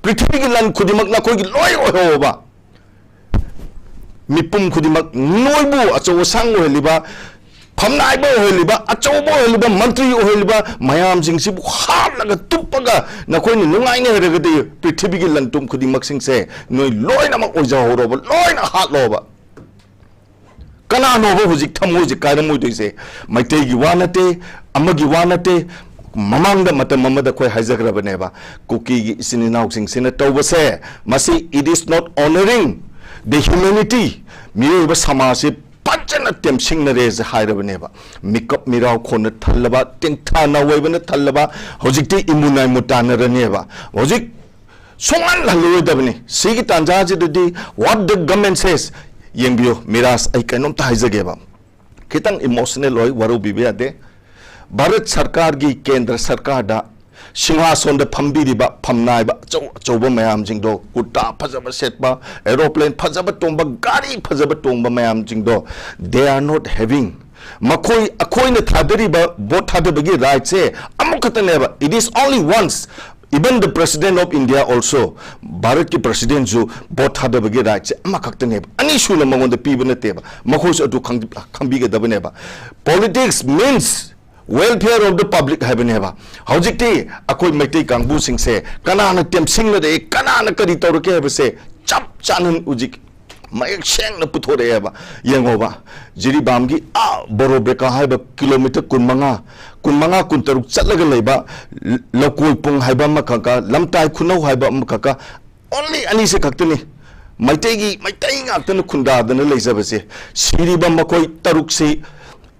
ꯄ꯭ꯔꯤꯊꯤꯕꯤꯒꯤ ꯂꯟ ꯈꯨꯗꯤꯡꯃꯛ ꯅꯈꯣꯏꯒꯤ ꯂꯣꯏ ꯑꯣꯏꯍꯧꯕ꯫ ꯃꯤꯄꯨꯝ ꯈꯨꯗꯤꯡꯃꯛ ꯅꯣꯏꯕꯨ ꯑꯆꯧ ꯑꯁꯥꯡ ꯑꯣꯏꯍꯜꯂꯤꯕ, ꯐꯝꯅꯥꯏꯕ ꯑꯣꯏꯍꯜꯂꯤꯕ, ꯑꯆꯧꯕ ꯑꯣꯏꯍꯜꯂꯤꯕ, ꯃꯟꯇ꯭ꯔꯤ ꯑꯣꯏꯍꯜꯂꯤꯕ ꯃꯌꯥꯝꯁꯤꯡꯁꯤꯕꯨ ꯍꯥꯠꯂꯒ ꯇꯨꯞꯄꯒ ꯅꯈꯣꯏꯅ ꯅꯨꯡꯉꯥꯏꯅ ꯍꯩꯔꯒꯗꯤ ꯄ꯭ꯔꯤꯊꯤꯕꯤꯒꯤ ꯂꯟ ꯊꯨꯝ ꯈꯨꯗꯤꯡꯃꯛꯁꯤꯡꯁꯦ ꯅꯣꯏ ꯂꯣꯏꯅꯃꯛ ꯑꯣꯏꯖꯍꯧꯔꯣꯕ, ꯂꯣꯏꯅ ꯍꯥꯠꯂꯣꯕ꯫ ꯀꯅꯥꯅꯣꯕ ꯍꯧꯖꯤꯛ ꯊꯃꯣꯏꯁꯦ ꯀꯥꯏꯔꯝꯃꯣꯏꯗꯣꯏꯁꯦ? ꯃꯩꯇꯩꯒꯤ ꯋꯥ ꯅꯠꯇꯦ, ꯑꯃꯒꯤ ꯋꯥ ꯅꯠꯇꯦ꯫ ꯃꯃꯥꯡꯗ ꯃꯇꯝ ꯑꯃꯗ ꯑꯩꯈꯣꯏ ꯍꯥꯏꯖꯈ꯭ꯔꯕꯅꯦꯕ, ꯀꯨꯀꯤꯒꯤ ꯏꯆꯤꯟ ꯏꯅꯥꯎꯁꯤꯡꯁꯤꯅ ꯇꯧꯕꯁꯦ, ꯃꯁꯤ it is not honoring the humanity, ꯃꯤꯑꯣꯏꯕ ꯁꯃꯥꯖꯁꯦ ꯐꯖꯅ ꯇꯦꯝꯁꯤꯡꯅꯔꯦꯁꯦ ꯍꯥꯏꯔꯕꯅꯦꯕ꯫ ꯃꯤꯀꯞ ꯃꯤꯔꯥꯎ ꯈꯣꯟꯅ ꯊꯜꯂꯕ, ꯇꯦꯡꯊꯥ ꯅꯥꯋꯩꯕꯅ ꯊꯜꯂꯕ, ꯍꯧꯖꯤꯛꯇꯤ ꯏꯃꯨ ꯅꯥꯏꯃꯨ ꯇꯥꯟꯅꯔꯅꯦꯕ꯫ ꯍꯧꯖꯤꯛ ꯁꯨꯡꯍꯜ ꯍꯜꯂꯔꯣꯏꯗꯕꯅꯤ꯫ ꯁꯤꯒꯤ ꯇꯥꯟꯖꯥꯁꯤꯗꯗꯤ what the government says, ꯌꯦꯡꯕꯤꯌꯨ, ꯃꯤꯔꯥꯖ, ꯑꯩ ꯀꯩꯅꯣꯝꯇ ꯍꯥꯏꯖꯒꯦꯕ꯫ ꯈꯤꯇꯪ ꯏꯃꯣꯁꯅꯦꯜ ꯑꯣꯏ, ꯋꯥꯔꯧꯕꯤꯕ ꯌꯥꯗꯦ꯫ ꯚꯥꯔꯠ ꯁꯔꯀꯥꯔꯒꯤ, ꯀꯦꯟꯗ꯭ꯔ ꯁꯔꯀꯥꯔꯗ ꯁꯤꯡꯍꯥꯁꯣꯟꯗ ꯐꯝꯕꯤꯔꯤꯕ ꯐꯝꯅꯥꯏꯕ ꯑꯆꯧ ꯑꯆꯧꯕ ꯃꯌꯥꯝꯁꯤꯡꯗꯣ, ꯀꯨꯔꯇꯥ ꯐꯖꯕ ꯁꯦꯠꯄ, ꯑꯦꯔꯣꯄ꯭ꯂꯦꯟ ꯐꯖꯕ ꯇꯣꯡꯕ, ꯒꯥꯔꯤ ꯐꯖꯕ ꯇꯣꯡꯕ ꯃꯌꯥꯝꯁꯤꯡꯗꯣ, they are not having, ꯃꯈꯣꯏ, ꯑꯩꯈꯣꯏꯅ ꯊꯥꯗꯔꯤꯕ ꯚꯣꯠ ꯊꯥꯗꯕꯒꯤ ꯔꯥꯏꯠꯁꯦ ꯑꯃꯈꯛꯇꯅꯦꯕ, it is only once. Even the president of India also, ꯚꯥꯔꯠꯀꯤ ꯄ꯭ꯔꯁꯤꯗꯦꯟꯁꯨ ꯚꯣꯠ ꯊꯥꯗꯕꯒꯤ ꯔꯥꯏꯠꯁꯦ ꯑꯃꯈꯛꯇꯅꯦꯕ, ꯑꯅꯤ ꯁꯨꯅ ꯃꯉꯣꯟꯗ ꯄꯤꯕ ꯅꯠꯇꯦꯕ꯫ ꯃꯈꯣꯏꯁꯨ ꯑꯗꯨ ꯈꯪ-, ꯈꯪꯕꯤꯒꯗꯕꯅꯦꯕ꯫ Politics means welfare of the public ꯍꯥꯏꯕꯅꯦꯕ꯫ ꯍꯧꯖꯤꯛꯇꯤ ꯑꯩꯈꯣꯏ ꯃꯩꯇꯩ ꯀꯥꯡꯕꯨꯁꯤꯡꯁꯦ ꯀꯅꯥꯅ ꯇꯦꯝꯁꯤꯡꯅꯔꯛꯏ, ꯀꯅꯥꯅ ꯀꯔꯤ ꯇꯧꯔꯛꯀꯦ ꯍꯥꯏꯕꯁꯦ ꯆꯞ ꯆꯥꯅ ꯍꯧꯖꯤꯛ ꯃꯌꯦꯛ ꯁꯦꯡꯅ ꯄꯨꯊꯣꯔꯛꯑꯦꯕ꯫ ꯌꯦꯡꯉꯣꯕ, ꯖꯤꯔꯤꯕꯥꯝꯒꯤ ꯑꯥ ꯕꯣꯔꯣꯕꯦꯀꯥ ꯍꯥꯏꯕ ꯀꯤꯂꯣꯃꯤꯇꯔ ꯀꯨꯟꯃꯉꯥ, ꯀꯨꯟꯃꯉꯥ, ꯀꯨꯟꯇꯔꯨꯛ ꯆꯠꯂꯒ ꯂꯩꯕ ꯂ-, ꯂꯀꯣꯏ ꯄꯨꯡ ꯍꯥꯏꯕ ꯑꯃꯈꯛꯀ, ꯂꯝꯇꯥꯏ ꯈꯨꯅꯧ ꯍꯥꯏꯕ ꯑꯃꯈꯛꯀ, only ꯑꯅꯤꯁꯦ ꯈꯛꯇꯅꯤ꯫ ꯃꯩꯇꯩꯒꯤ, ꯃꯩꯇꯩ ꯉꯥꯛꯇꯅ ꯈꯨꯟꯗꯥꯗꯅ ꯂꯩꯖꯕꯁꯦ꯫ ꯁꯤꯔꯤꯕ ꯃꯈꯣꯏ ꯇꯔꯨꯛꯁꯤ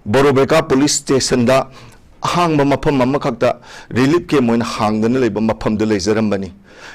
ꯕꯣꯔꯣꯕꯦꯀꯥ ꯄꯨꯂꯤꯁ ꯁ꯭ꯇꯦꯁꯟꯗ ꯑꯍꯥꯡꯕ ꯃꯐꯝ ꯑꯃꯈꯛꯇ ꯔꯤꯂꯤꯐ ꯀꯦꯝ ꯑꯣꯏꯅ ꯍꯥꯡꯗꯅ ꯂꯩꯕ ꯃꯐꯝꯗ ꯂꯩꯖꯔꯝꯕꯅꯤ꯫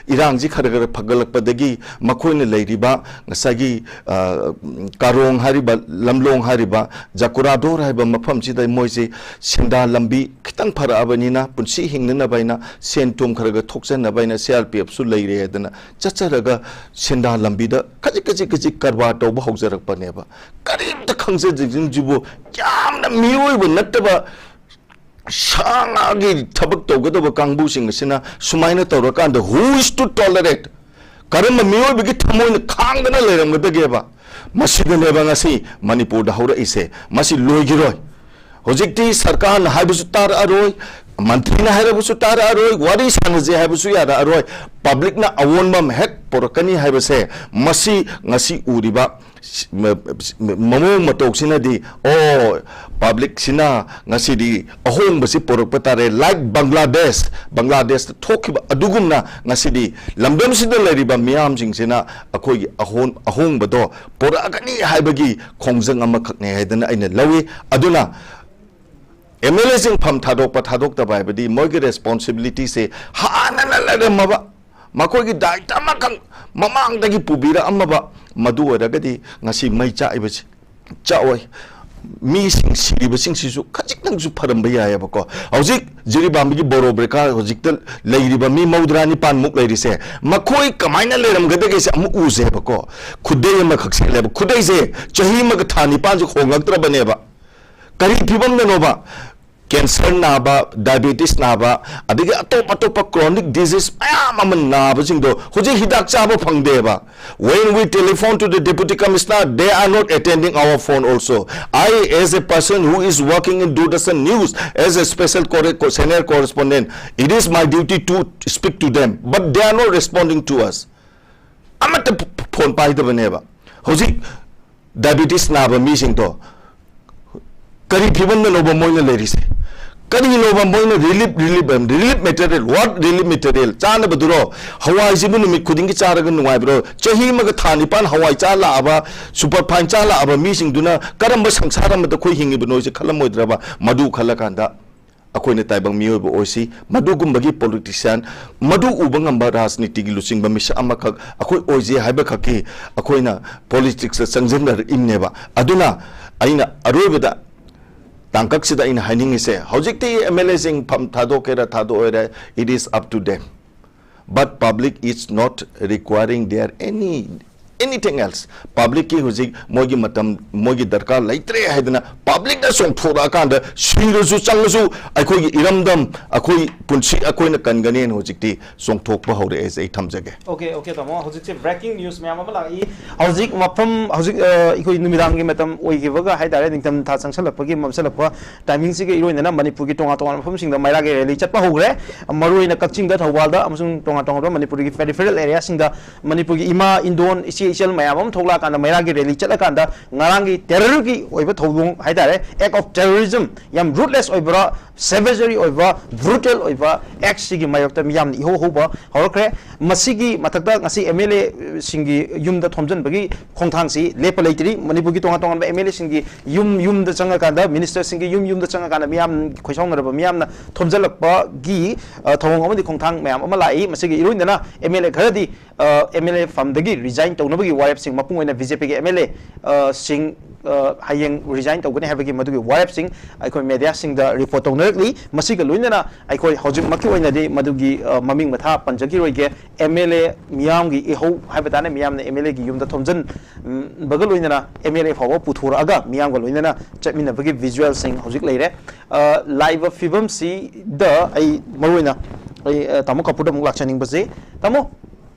ꯏꯔꯥꯡꯁꯤ ꯈꯔ ꯈꯔ ꯐꯒꯠꯂꯛꯄꯗꯒꯤ ꯃꯈꯣꯏꯅ ꯂꯩꯔꯤꯕ ꯉꯁꯥꯏꯒꯤ, ꯑ, ꯀꯥꯔꯣꯡ ꯍꯥꯏꯔꯤꯕ, ꯂꯝꯂꯣꯡ ꯍꯥꯏꯔꯤꯕ, ꯖꯀꯨꯔꯥꯗꯣꯔ ꯍꯥꯏꯕ ꯃꯐꯝꯁꯤꯗ ꯃꯣꯏꯁꯤ ꯁꯦꯟꯗꯥ ꯂꯝꯕꯤ ꯈꯤꯇꯪ ꯐꯔꯛꯑꯕꯅꯤꯅ, ꯄꯨꯟꯁꯤ ꯍꯤꯡꯅꯅꯕ ꯍꯥꯏꯅ, ꯁꯦꯟ ꯊꯨꯝ ꯈꯔ ꯈꯔ ꯊꯣꯛꯆꯅꯕ ꯍꯥꯏꯅ ꯁꯤ ꯑꯥꯔ ꯄꯤ ꯑꯦꯐꯁꯨ ꯂꯩꯔꯦ ꯍꯥꯏꯗꯅ ꯆꯠꯆꯔꯒ ꯁꯦꯟꯗꯥ ꯂꯝꯕꯤꯗ ꯈꯖꯤꯛ ꯈꯖꯤꯛ ꯈꯖꯤꯛ ꯀꯔꯕꯥꯔ ꯇꯧꯕ ꯍꯧꯖꯔꯛꯄꯅꯦꯕ꯫ ꯀꯔꯤꯝꯇ ꯈꯪꯖꯗ꯭ꯔꯤꯁꯤꯡꯁꯤꯕꯨ ꯌꯥꯝꯅ ꯃꯤꯑꯣꯏꯕ ꯅꯠꯇꯕ ꯁꯥ ꯉꯥꯒꯤ ꯊꯕꯛ ꯇꯧꯒꯗꯕ ꯀꯥꯡꯕꯨꯁꯤꯡ ꯑꯁꯤꯅ ꯁꯨꯃꯥꯏꯅ ꯇꯧꯔꯀꯥꯟꯗ who is to tolerate? ꯀꯔꯝꯕ ꯃꯤꯑꯣꯏꯕꯒꯤ ꯊꯃꯣꯏꯅ ꯈꯥꯡꯗꯅ ꯂꯩꯔꯝꯒꯗꯒꯦꯕ? ꯃꯁꯤꯗꯅꯦꯕ ꯉꯁꯤ ꯃꯅꯤꯄꯨꯔꯗ ꯍꯧꯔꯛꯏꯁꯦ꯫ ꯃꯁꯤ ꯂꯣꯏꯈꯤꯔꯣꯏ꯫ ꯍꯧꯖꯤꯛꯇꯤ ꯁꯔꯀꯥꯔꯅ ꯍꯥꯏꯕꯁꯨ ꯇꯥꯔꯛꯑꯔꯣꯏ, ꯃꯟꯇ꯭ꯔꯤꯅ ꯍꯥꯏꯔꯕꯁꯨ ꯇꯥꯔꯛꯑꯔꯣꯏ, ꯋꯥꯔꯤ ꯁꯥꯟꯅꯁꯦ ꯍꯥꯏꯕꯁꯨ ꯌꯥꯔꯛꯑꯔꯣꯏ꯫ ꯄꯕ꯭ꯂꯤꯛꯅ ꯑꯑꯣꯟꯕ ꯑꯃ ꯍꯦꯛ ꯄꯨꯔꯛꯀꯅꯤ ꯍꯥꯏꯕꯁꯦ ꯃꯁꯤ ꯉꯁꯤ ꯎꯔꯤꯕ ꯃ-, ꯃꯑꯣꯡ ꯃꯇꯧꯁꯤꯅꯗꯤ, ꯑꯣ, ꯄꯕ꯭ꯂꯤꯛꯁꯤꯅ ꯉꯁꯤꯗꯤ ꯑꯍꯣꯡꯕꯁꯤ ꯄꯨꯔꯛꯄ ꯇꯥꯔꯦ꯫ Like ꯕꯪꯒ꯭ꯂꯥꯗꯦꯁ, ꯕꯪꯒ꯭ꯂꯥꯗꯦꯁꯇ ꯊꯣꯛꯈꯤꯕ ꯑꯗꯨꯒꯨꯝꯅ ꯉꯁꯤꯗꯤ ꯂꯝꯗꯝꯁꯤꯗ ꯂꯩꯔꯤꯕ ꯃꯤꯌꯥꯝꯁꯤꯡꯁꯤꯅ ꯑꯩꯈꯣꯏꯒꯤ ꯑꯍꯣꯟ-, ꯑꯍꯣꯡꯕꯗꯣ ꯄꯨꯔꯛꯑꯒꯅꯤ ꯍꯥꯏꯕꯒꯤ ꯈꯣꯡꯖꯪ ꯑꯃꯈꯛꯅꯦ ꯍꯥꯏꯗꯅ ꯑꯩꯅ ꯂꯧꯏ꯫ ꯑꯗꯨꯅ ꯑꯦꯝ ꯑꯦꯜ ꯑꯦꯁꯤꯡ ꯐꯝ ꯊꯥꯗꯣꯛꯄ ꯊꯥꯗꯣꯛꯇꯕ ꯍꯥꯏꯕꯗꯤ ꯃꯣꯏꯒꯤ ꯔꯦꯁꯄꯣꯟꯁꯤꯕꯤꯂꯤꯇꯤꯁꯦ ꯍꯥꯟꯅꯅ ꯂꯩꯔꯝꯃꯕ, ꯃꯈꯣꯏꯒꯤ ꯗꯥꯏꯇ ꯑꯃꯈꯛ ꯃꯃꯥꯡꯗꯒꯤ ꯄꯨꯕꯤꯔꯛꯑꯝꯃꯕ, ꯃꯗꯨ ꯑꯣꯏꯔꯒꯗꯤ ꯉꯁꯤ ꯃꯩ ꯆꯥꯛꯏꯕꯁꯤ ꯆꯥꯛꯑꯣꯏ꯫ ꯃꯤꯁꯤꯡ ꯁꯤꯔꯤꯕꯁꯤꯡꯁꯤꯁꯨ ꯈꯖꯤꯛꯇꯪꯁꯨ ꯐꯔꯝꯕ ꯌꯥꯏꯑꯕꯀꯣ꯫ ꯍꯧꯖꯤꯛ ꯖꯤꯔꯤꯕꯥꯝꯒꯤ ꯕꯣꯔꯣ ꯕ꯭ꯔꯦꯀꯥ ꯍꯧꯖꯤꯛꯇ ꯂꯩꯔꯤꯕ ꯃꯤ ꯃꯧꯗ꯭ꯔꯥ ꯅꯤꯄꯥꯟꯃꯨꯛ ꯂꯩꯔꯤꯁꯦ, ꯃꯈꯣꯏ ꯀꯃꯥꯏꯅ ꯂꯩꯔꯝꯒꯗꯒꯦꯁꯦ ꯑꯃꯨꯛ ꯎꯁꯦꯕꯀꯣ꯫ ꯈꯨꯗꯩ ꯑꯃꯈꯛ ꯁꯦꯠꯂꯦꯕ꯫ ꯈꯨꯗꯩꯁꯦ ꯆꯍꯤ ꯑꯃꯒ ꯊꯥ ꯅꯤꯄꯥꯟꯁꯦ ꯍꯣꯡꯉꯛꯇ꯭ꯔꯕꯅꯦꯕ꯫ ꯀꯔꯤ ꯐꯤꯕꯝꯗꯅꯣꯕ? ꯀꯦꯟꯁꯔ ꯅꯥꯕ, ꯗꯥꯏꯕꯦꯇꯤꯁ ꯅꯥꯕ, ꯑꯗꯒꯤ ꯑꯇꯣꯞ ꯑꯇꯣꯞꯄ chronic disease ꯃꯌꯥꯝ ꯑꯃ ꯅꯥꯕꯁꯤꯡꯗꯣ ꯍꯧꯖꯤꯛ ꯍꯤꯗꯥꯛ ꯆꯥꯕ ꯐꯪꯗꯦꯕ꯫ When we telephone to the deputy commissioner, they are not attending our phone also. I, as a person who is working in Doordarshan News as a special corre-, co-, senior correspondent, it is my duty to speak to them, but they are not responding to us. ꯑꯃꯠꯇ ꯐ-, ꯐ-, phone ꯄꯥꯏꯗꯕꯅꯦꯕ꯫ ꯍꯧꯖꯤꯛ diabetes ꯅꯥꯕ ꯃꯤꯁꯤꯡꯗꯣ ꯀꯔꯤ ꯐꯤꯕꯝꯗꯅꯣꯕ ꯃꯣꯏꯅ ꯂꯩꯔꯤꯁꯦ? ꯀꯔꯤꯅꯣꯕ ꯃꯣꯏꯅ relief, relief, relief material, what relief material? ꯆꯥꯅꯕꯗꯨꯔꯣ? ꯍꯋꯥꯏꯁꯤꯕꯨ ꯅꯨꯃꯤꯠ ꯈꯨꯗꯤꯡꯒꯤ ꯆꯥꯔꯒ ꯅꯨꯡꯉꯥꯏꯕ꯭ꯔꯣ? ꯆꯍꯤ ꯑꯃꯒ ꯊꯥ ꯅꯤꯄꯥꯟ ꯍꯋꯥꯏ ꯆꯥ ꯂꯥꯛꯑꯕ, superfine ꯆꯥ ꯂꯥꯛꯑꯕ ꯃꯤꯁꯤꯡꯗꯨꯅ ꯀꯔꯝꯕ ꯁꯪꯁꯥꯔ ꯑꯃꯗ ꯑꯩꯈꯣꯏ ꯍꯤꯡꯉꯤꯕꯅꯣꯁꯦ ꯈꯜꯂꯝꯃꯣꯏꯗ꯭ꯔꯕ? ꯃꯗꯨ ꯈꯜꯂꯀꯥꯟꯗ ꯑꯩꯈꯣꯏꯅ ꯇꯥꯏꯕꯪ ꯃꯤꯑꯣꯏꯕ ꯑꯣꯏꯁꯤ, ꯃꯗꯨꯒꯨꯝꯕꯒꯤ politician, ꯃꯗꯨ ꯎꯕ ꯉꯝꯕ ꯔꯥꯖꯅꯤꯇꯤꯒꯤ ꯂꯨꯆꯤꯡꯕ ꯃꯤꯁꯛ ꯑꯃꯈꯛ ꯑꯩꯈꯣꯏ ꯑꯣꯏꯖꯩ ꯍꯥꯏꯕꯈꯛꯀꯤ ꯑꯩꯈꯣꯏꯅ politicsꯇ ꯆꯪꯁꯤꯟꯅꯔꯛꯏꯕꯅꯦꯕ꯫ ꯑꯗꯨꯅ ꯑꯩꯅ ꯑꯔꯣꯏꯕꯗ ꯇꯥꯡꯀꯛꯁꯤꯗ ꯑꯩꯅ ꯍꯥꯏꯅꯤꯡꯉꯤꯁꯦ, ꯍꯧꯖꯤꯛꯇꯤ MLAꯁꯤꯡ ꯐꯝ ꯊꯥꯗꯣꯛꯀꯦꯔꯥ ꯊꯥꯗꯣꯛꯑꯣꯏꯔꯥ, it is up to them, but public is not requiring their any, anything else. Publicꯀꯤ ꯍꯧꯖꯤꯛ ꯃꯣꯏꯒꯤ ꯃꯇꯝ, ꯃꯣꯏꯒꯤ ꯗꯔꯀꯥꯔ ꯂꯩꯇ꯭ꯔꯦ ꯍꯥꯏꯗꯅ publicꯅ ꯆꯣꯡꯊꯣꯔꯛꯑꯀꯥꯟꯗ ꯁꯤꯔꯁꯨ ꯆꯪꯉꯁꯨ ꯑꯩꯈꯣꯏꯒꯤ ꯏꯔꯝꯗꯝ, ꯑꯩꯈꯣꯏ ꯄꯨꯟꯁꯤ ꯑꯩꯈꯣꯏꯅ ꯀꯟꯒꯅꯦꯅ ꯍꯧꯖꯤꯛꯇꯤ ꯆꯣꯡꯊꯣꯛꯄ ꯍꯧꯔꯛꯑꯦꯁꯦ ꯑꯩ ꯊꯝꯖꯒꯦ꯫ Okay, okay, ꯇꯥꯃꯣ, ꯍꯧꯖꯤꯛꯁꯦ breaking news ꯃꯌꯥꯝ ꯑꯃ ꯂꯥꯛꯏ꯫ ꯍꯧꯖꯤꯛ ꯃꯐꯝ, ꯍꯧꯖꯤꯛ, ꯑ, ꯑꯩꯈꯣꯏ ꯅꯨꯃꯤꯗꯥꯡꯒꯤ ꯃꯇꯝ ꯑꯣꯏꯈꯤꯕꯒ ꯍꯥꯏꯇꯥꯔꯦ, ꯅꯤꯡꯊꯝ ꯊꯥ ꯆꯪꯁꯜꯂꯛꯄꯒꯤ, ꯃꯝꯁꯜꯂꯛꯄ timingꯁꯤꯒ ꯏꯔꯣꯏꯅꯅ ꯃꯅꯤꯄꯨꯔꯒꯤ ꯇꯣꯉꯥꯟ ꯇꯣꯉꯥꯟꯕ ꯃꯐꯝꯁꯤꯡꯗ ꯃꯩꯔꯥꯒꯤ rally ꯆꯠꯄ ꯍꯧꯈ꯭ꯔꯦ꯫ ꯃꯔꯨꯑꯣꯏꯅ ꯀꯛꯆꯤꯡꯗ, ꯊꯧꯕꯥꯜꯗ ꯑꯃꯁꯨꯡ ꯇꯣꯉꯥꯟ ꯇꯣꯉꯥꯟꯕ ꯃꯅꯤꯄꯨꯔꯒꯤ peripheral areaꯁꯤꯡꯗ ꯃꯅꯤꯄꯨꯔꯒꯤ ꯏꯃꯥ, ꯏꯟꯗꯣꯟ, ꯏꯆꯦ, ꯏꯆꯜ ꯃꯌꯥꯝ ꯑꯃ ꯊꯣꯛꯂꯛꯑꯀꯥꯟꯗ ꯃꯩꯔꯥꯒꯤ rally ꯆꯠꯂꯀꯥꯟꯗ ꯉꯔꯥꯡꯒꯤ terrorꯒꯤ ꯑꯣꯏꯕ ꯊꯧꯗꯣꯡ ꯍꯥꯏꯇꯥꯔꯦ, act of terrorism, ꯌꯥꯝ ruthless ꯑꯣꯏꯕ, savagery ꯑꯣꯏꯕ, brutal ꯑꯣꯏꯕ actꯁꯤꯒꯤ ꯃꯥꯌꯣꯛꯇ ꯃꯤꯌꯥꯝꯅ ꯏꯍꯧ ꯍꯧꯕ ꯍꯧꯔꯛꯈ꯭ꯔꯦ꯫ ꯃꯁꯤꯒꯤ ꯃꯊꯛꯇ ꯉꯁꯤ MLAꯁꯤꯡꯒꯤ ꯌꯨꯝꯗ ꯊꯣꯝꯖꯤꯟꯕꯒꯤ ꯈꯣꯡꯊꯥꯡꯁꯤ ꯂꯦꯞꯄ ꯂꯩꯇ꯭ꯔꯤ꯫ ꯃꯅꯤꯄꯨꯔꯒꯤ ꯇꯣꯉꯥꯟ ꯇꯣꯉꯥꯟꯕ MLAꯁꯤꯡꯒꯤ ꯌꯨꯝ ꯌꯨꯝꯗ ꯆꯪꯉꯀꯥꯟꯗ, ministerꯁꯤꯡꯒꯤ ꯌꯨꯝ ꯌꯨꯝꯗ ꯆꯪꯉꯀꯥꯟꯗ ꯃꯤꯌꯥꯝ ꯈꯣꯏꯁꯥꯎꯅꯔꯕ ꯃꯤꯌꯥꯝꯅ ꯊꯣꯝꯖꯤꯜꯂꯛꯄꯒꯤ, ꯑ, ꯊꯧꯑꯣꯡ ꯑꯃꯗꯤ ꯈꯣꯡꯊꯥꯡ ꯃꯌꯥꯝ ꯑꯃ ꯂꯥꯛꯏ꯫ ꯃꯁꯤꯒꯤ ꯏꯔꯣꯏꯅꯅ MLA ꯈꯔꯗꯤ, ꯑ, MLA ꯐꯝꯗꯒꯤ resign ꯇꯧꯅꯕꯒꯤ ꯋꯥꯔꯦꯞꯁꯤꯡ, ꯃꯄꯨꯡ ꯑꯣꯏꯅ BJPꯒꯤ MLA, ꯑ, ꯁꯤꯡ ꯑ, ꯍꯌꯦꯡ ꯔꯤꯖꯥꯏꯟ ꯇꯧꯒꯅꯤ ꯍꯥꯏꯕꯒꯤ ꯃꯗꯨꯒꯤ ꯋꯥꯔꯦꯞꯁꯤꯡ ꯑꯩꯈꯣꯏ ꯃꯦꯗꯤꯌꯥꯁꯤꯡꯗ ꯔꯤꯄꯣꯔꯠ ꯇꯧꯅꯔꯛꯂꯤ꯫ ꯃꯁꯤꯒ ꯂꯣꯏꯅꯅ ꯑꯩꯈꯣꯏ ꯍꯧꯖꯤꯛꯃꯛꯀꯤ ꯑꯣꯏꯅꯗꯤ ꯃꯗꯨꯒꯤ, ꯑ, ꯃꯃꯤꯡ ꯃꯊꯥ ꯄꯟꯖꯈꯤꯔꯣꯏꯒꯦ꯫ ꯑꯦꯝ ꯑꯦꯜ ꯑꯦ ꯃꯤꯌꯥꯝꯒꯤ ꯏꯍꯧ ꯍꯥꯏꯕ ꯇꯥꯔꯦ, ꯃꯤꯌꯥꯝꯅ ꯑꯦꯝ ꯑꯦꯜ ꯑꯦꯒꯤ ꯌꯨꯝꯗ ꯊꯣꯝꯖꯤꯟꯕꯒ ꯂꯣꯏꯅꯅ ꯑꯦꯝ ꯑꯦꯜ ꯑꯦ ꯐꯥꯎꯕ ꯄꯨꯊꯣꯔꯛꯑꯒ ꯃꯤꯌꯥꯝꯒ ꯂꯣꯏꯅꯅ ꯆꯠꯃꯤꯟꯅꯕꯒꯤ ꯚꯤꯖꯨꯋꯦꯜꯁꯤꯡ ꯍꯧꯖꯤꯛ ꯂꯩꯔꯦ꯫ ꯑ, ꯂꯥꯛꯏꯕ ꯐꯤꯕꯝꯁꯤꯗ ꯑꯩ ꯃꯔꯨꯑꯣꯏꯅ ꯑꯩ, ꯑ, ꯇꯥꯃꯣ ꯀꯥꯄꯨꯔꯗ ꯑꯃꯨꯛ ꯂꯥꯛꯆꯅꯤꯡꯕꯁꯦ꯫ ꯇꯥꯃꯣ,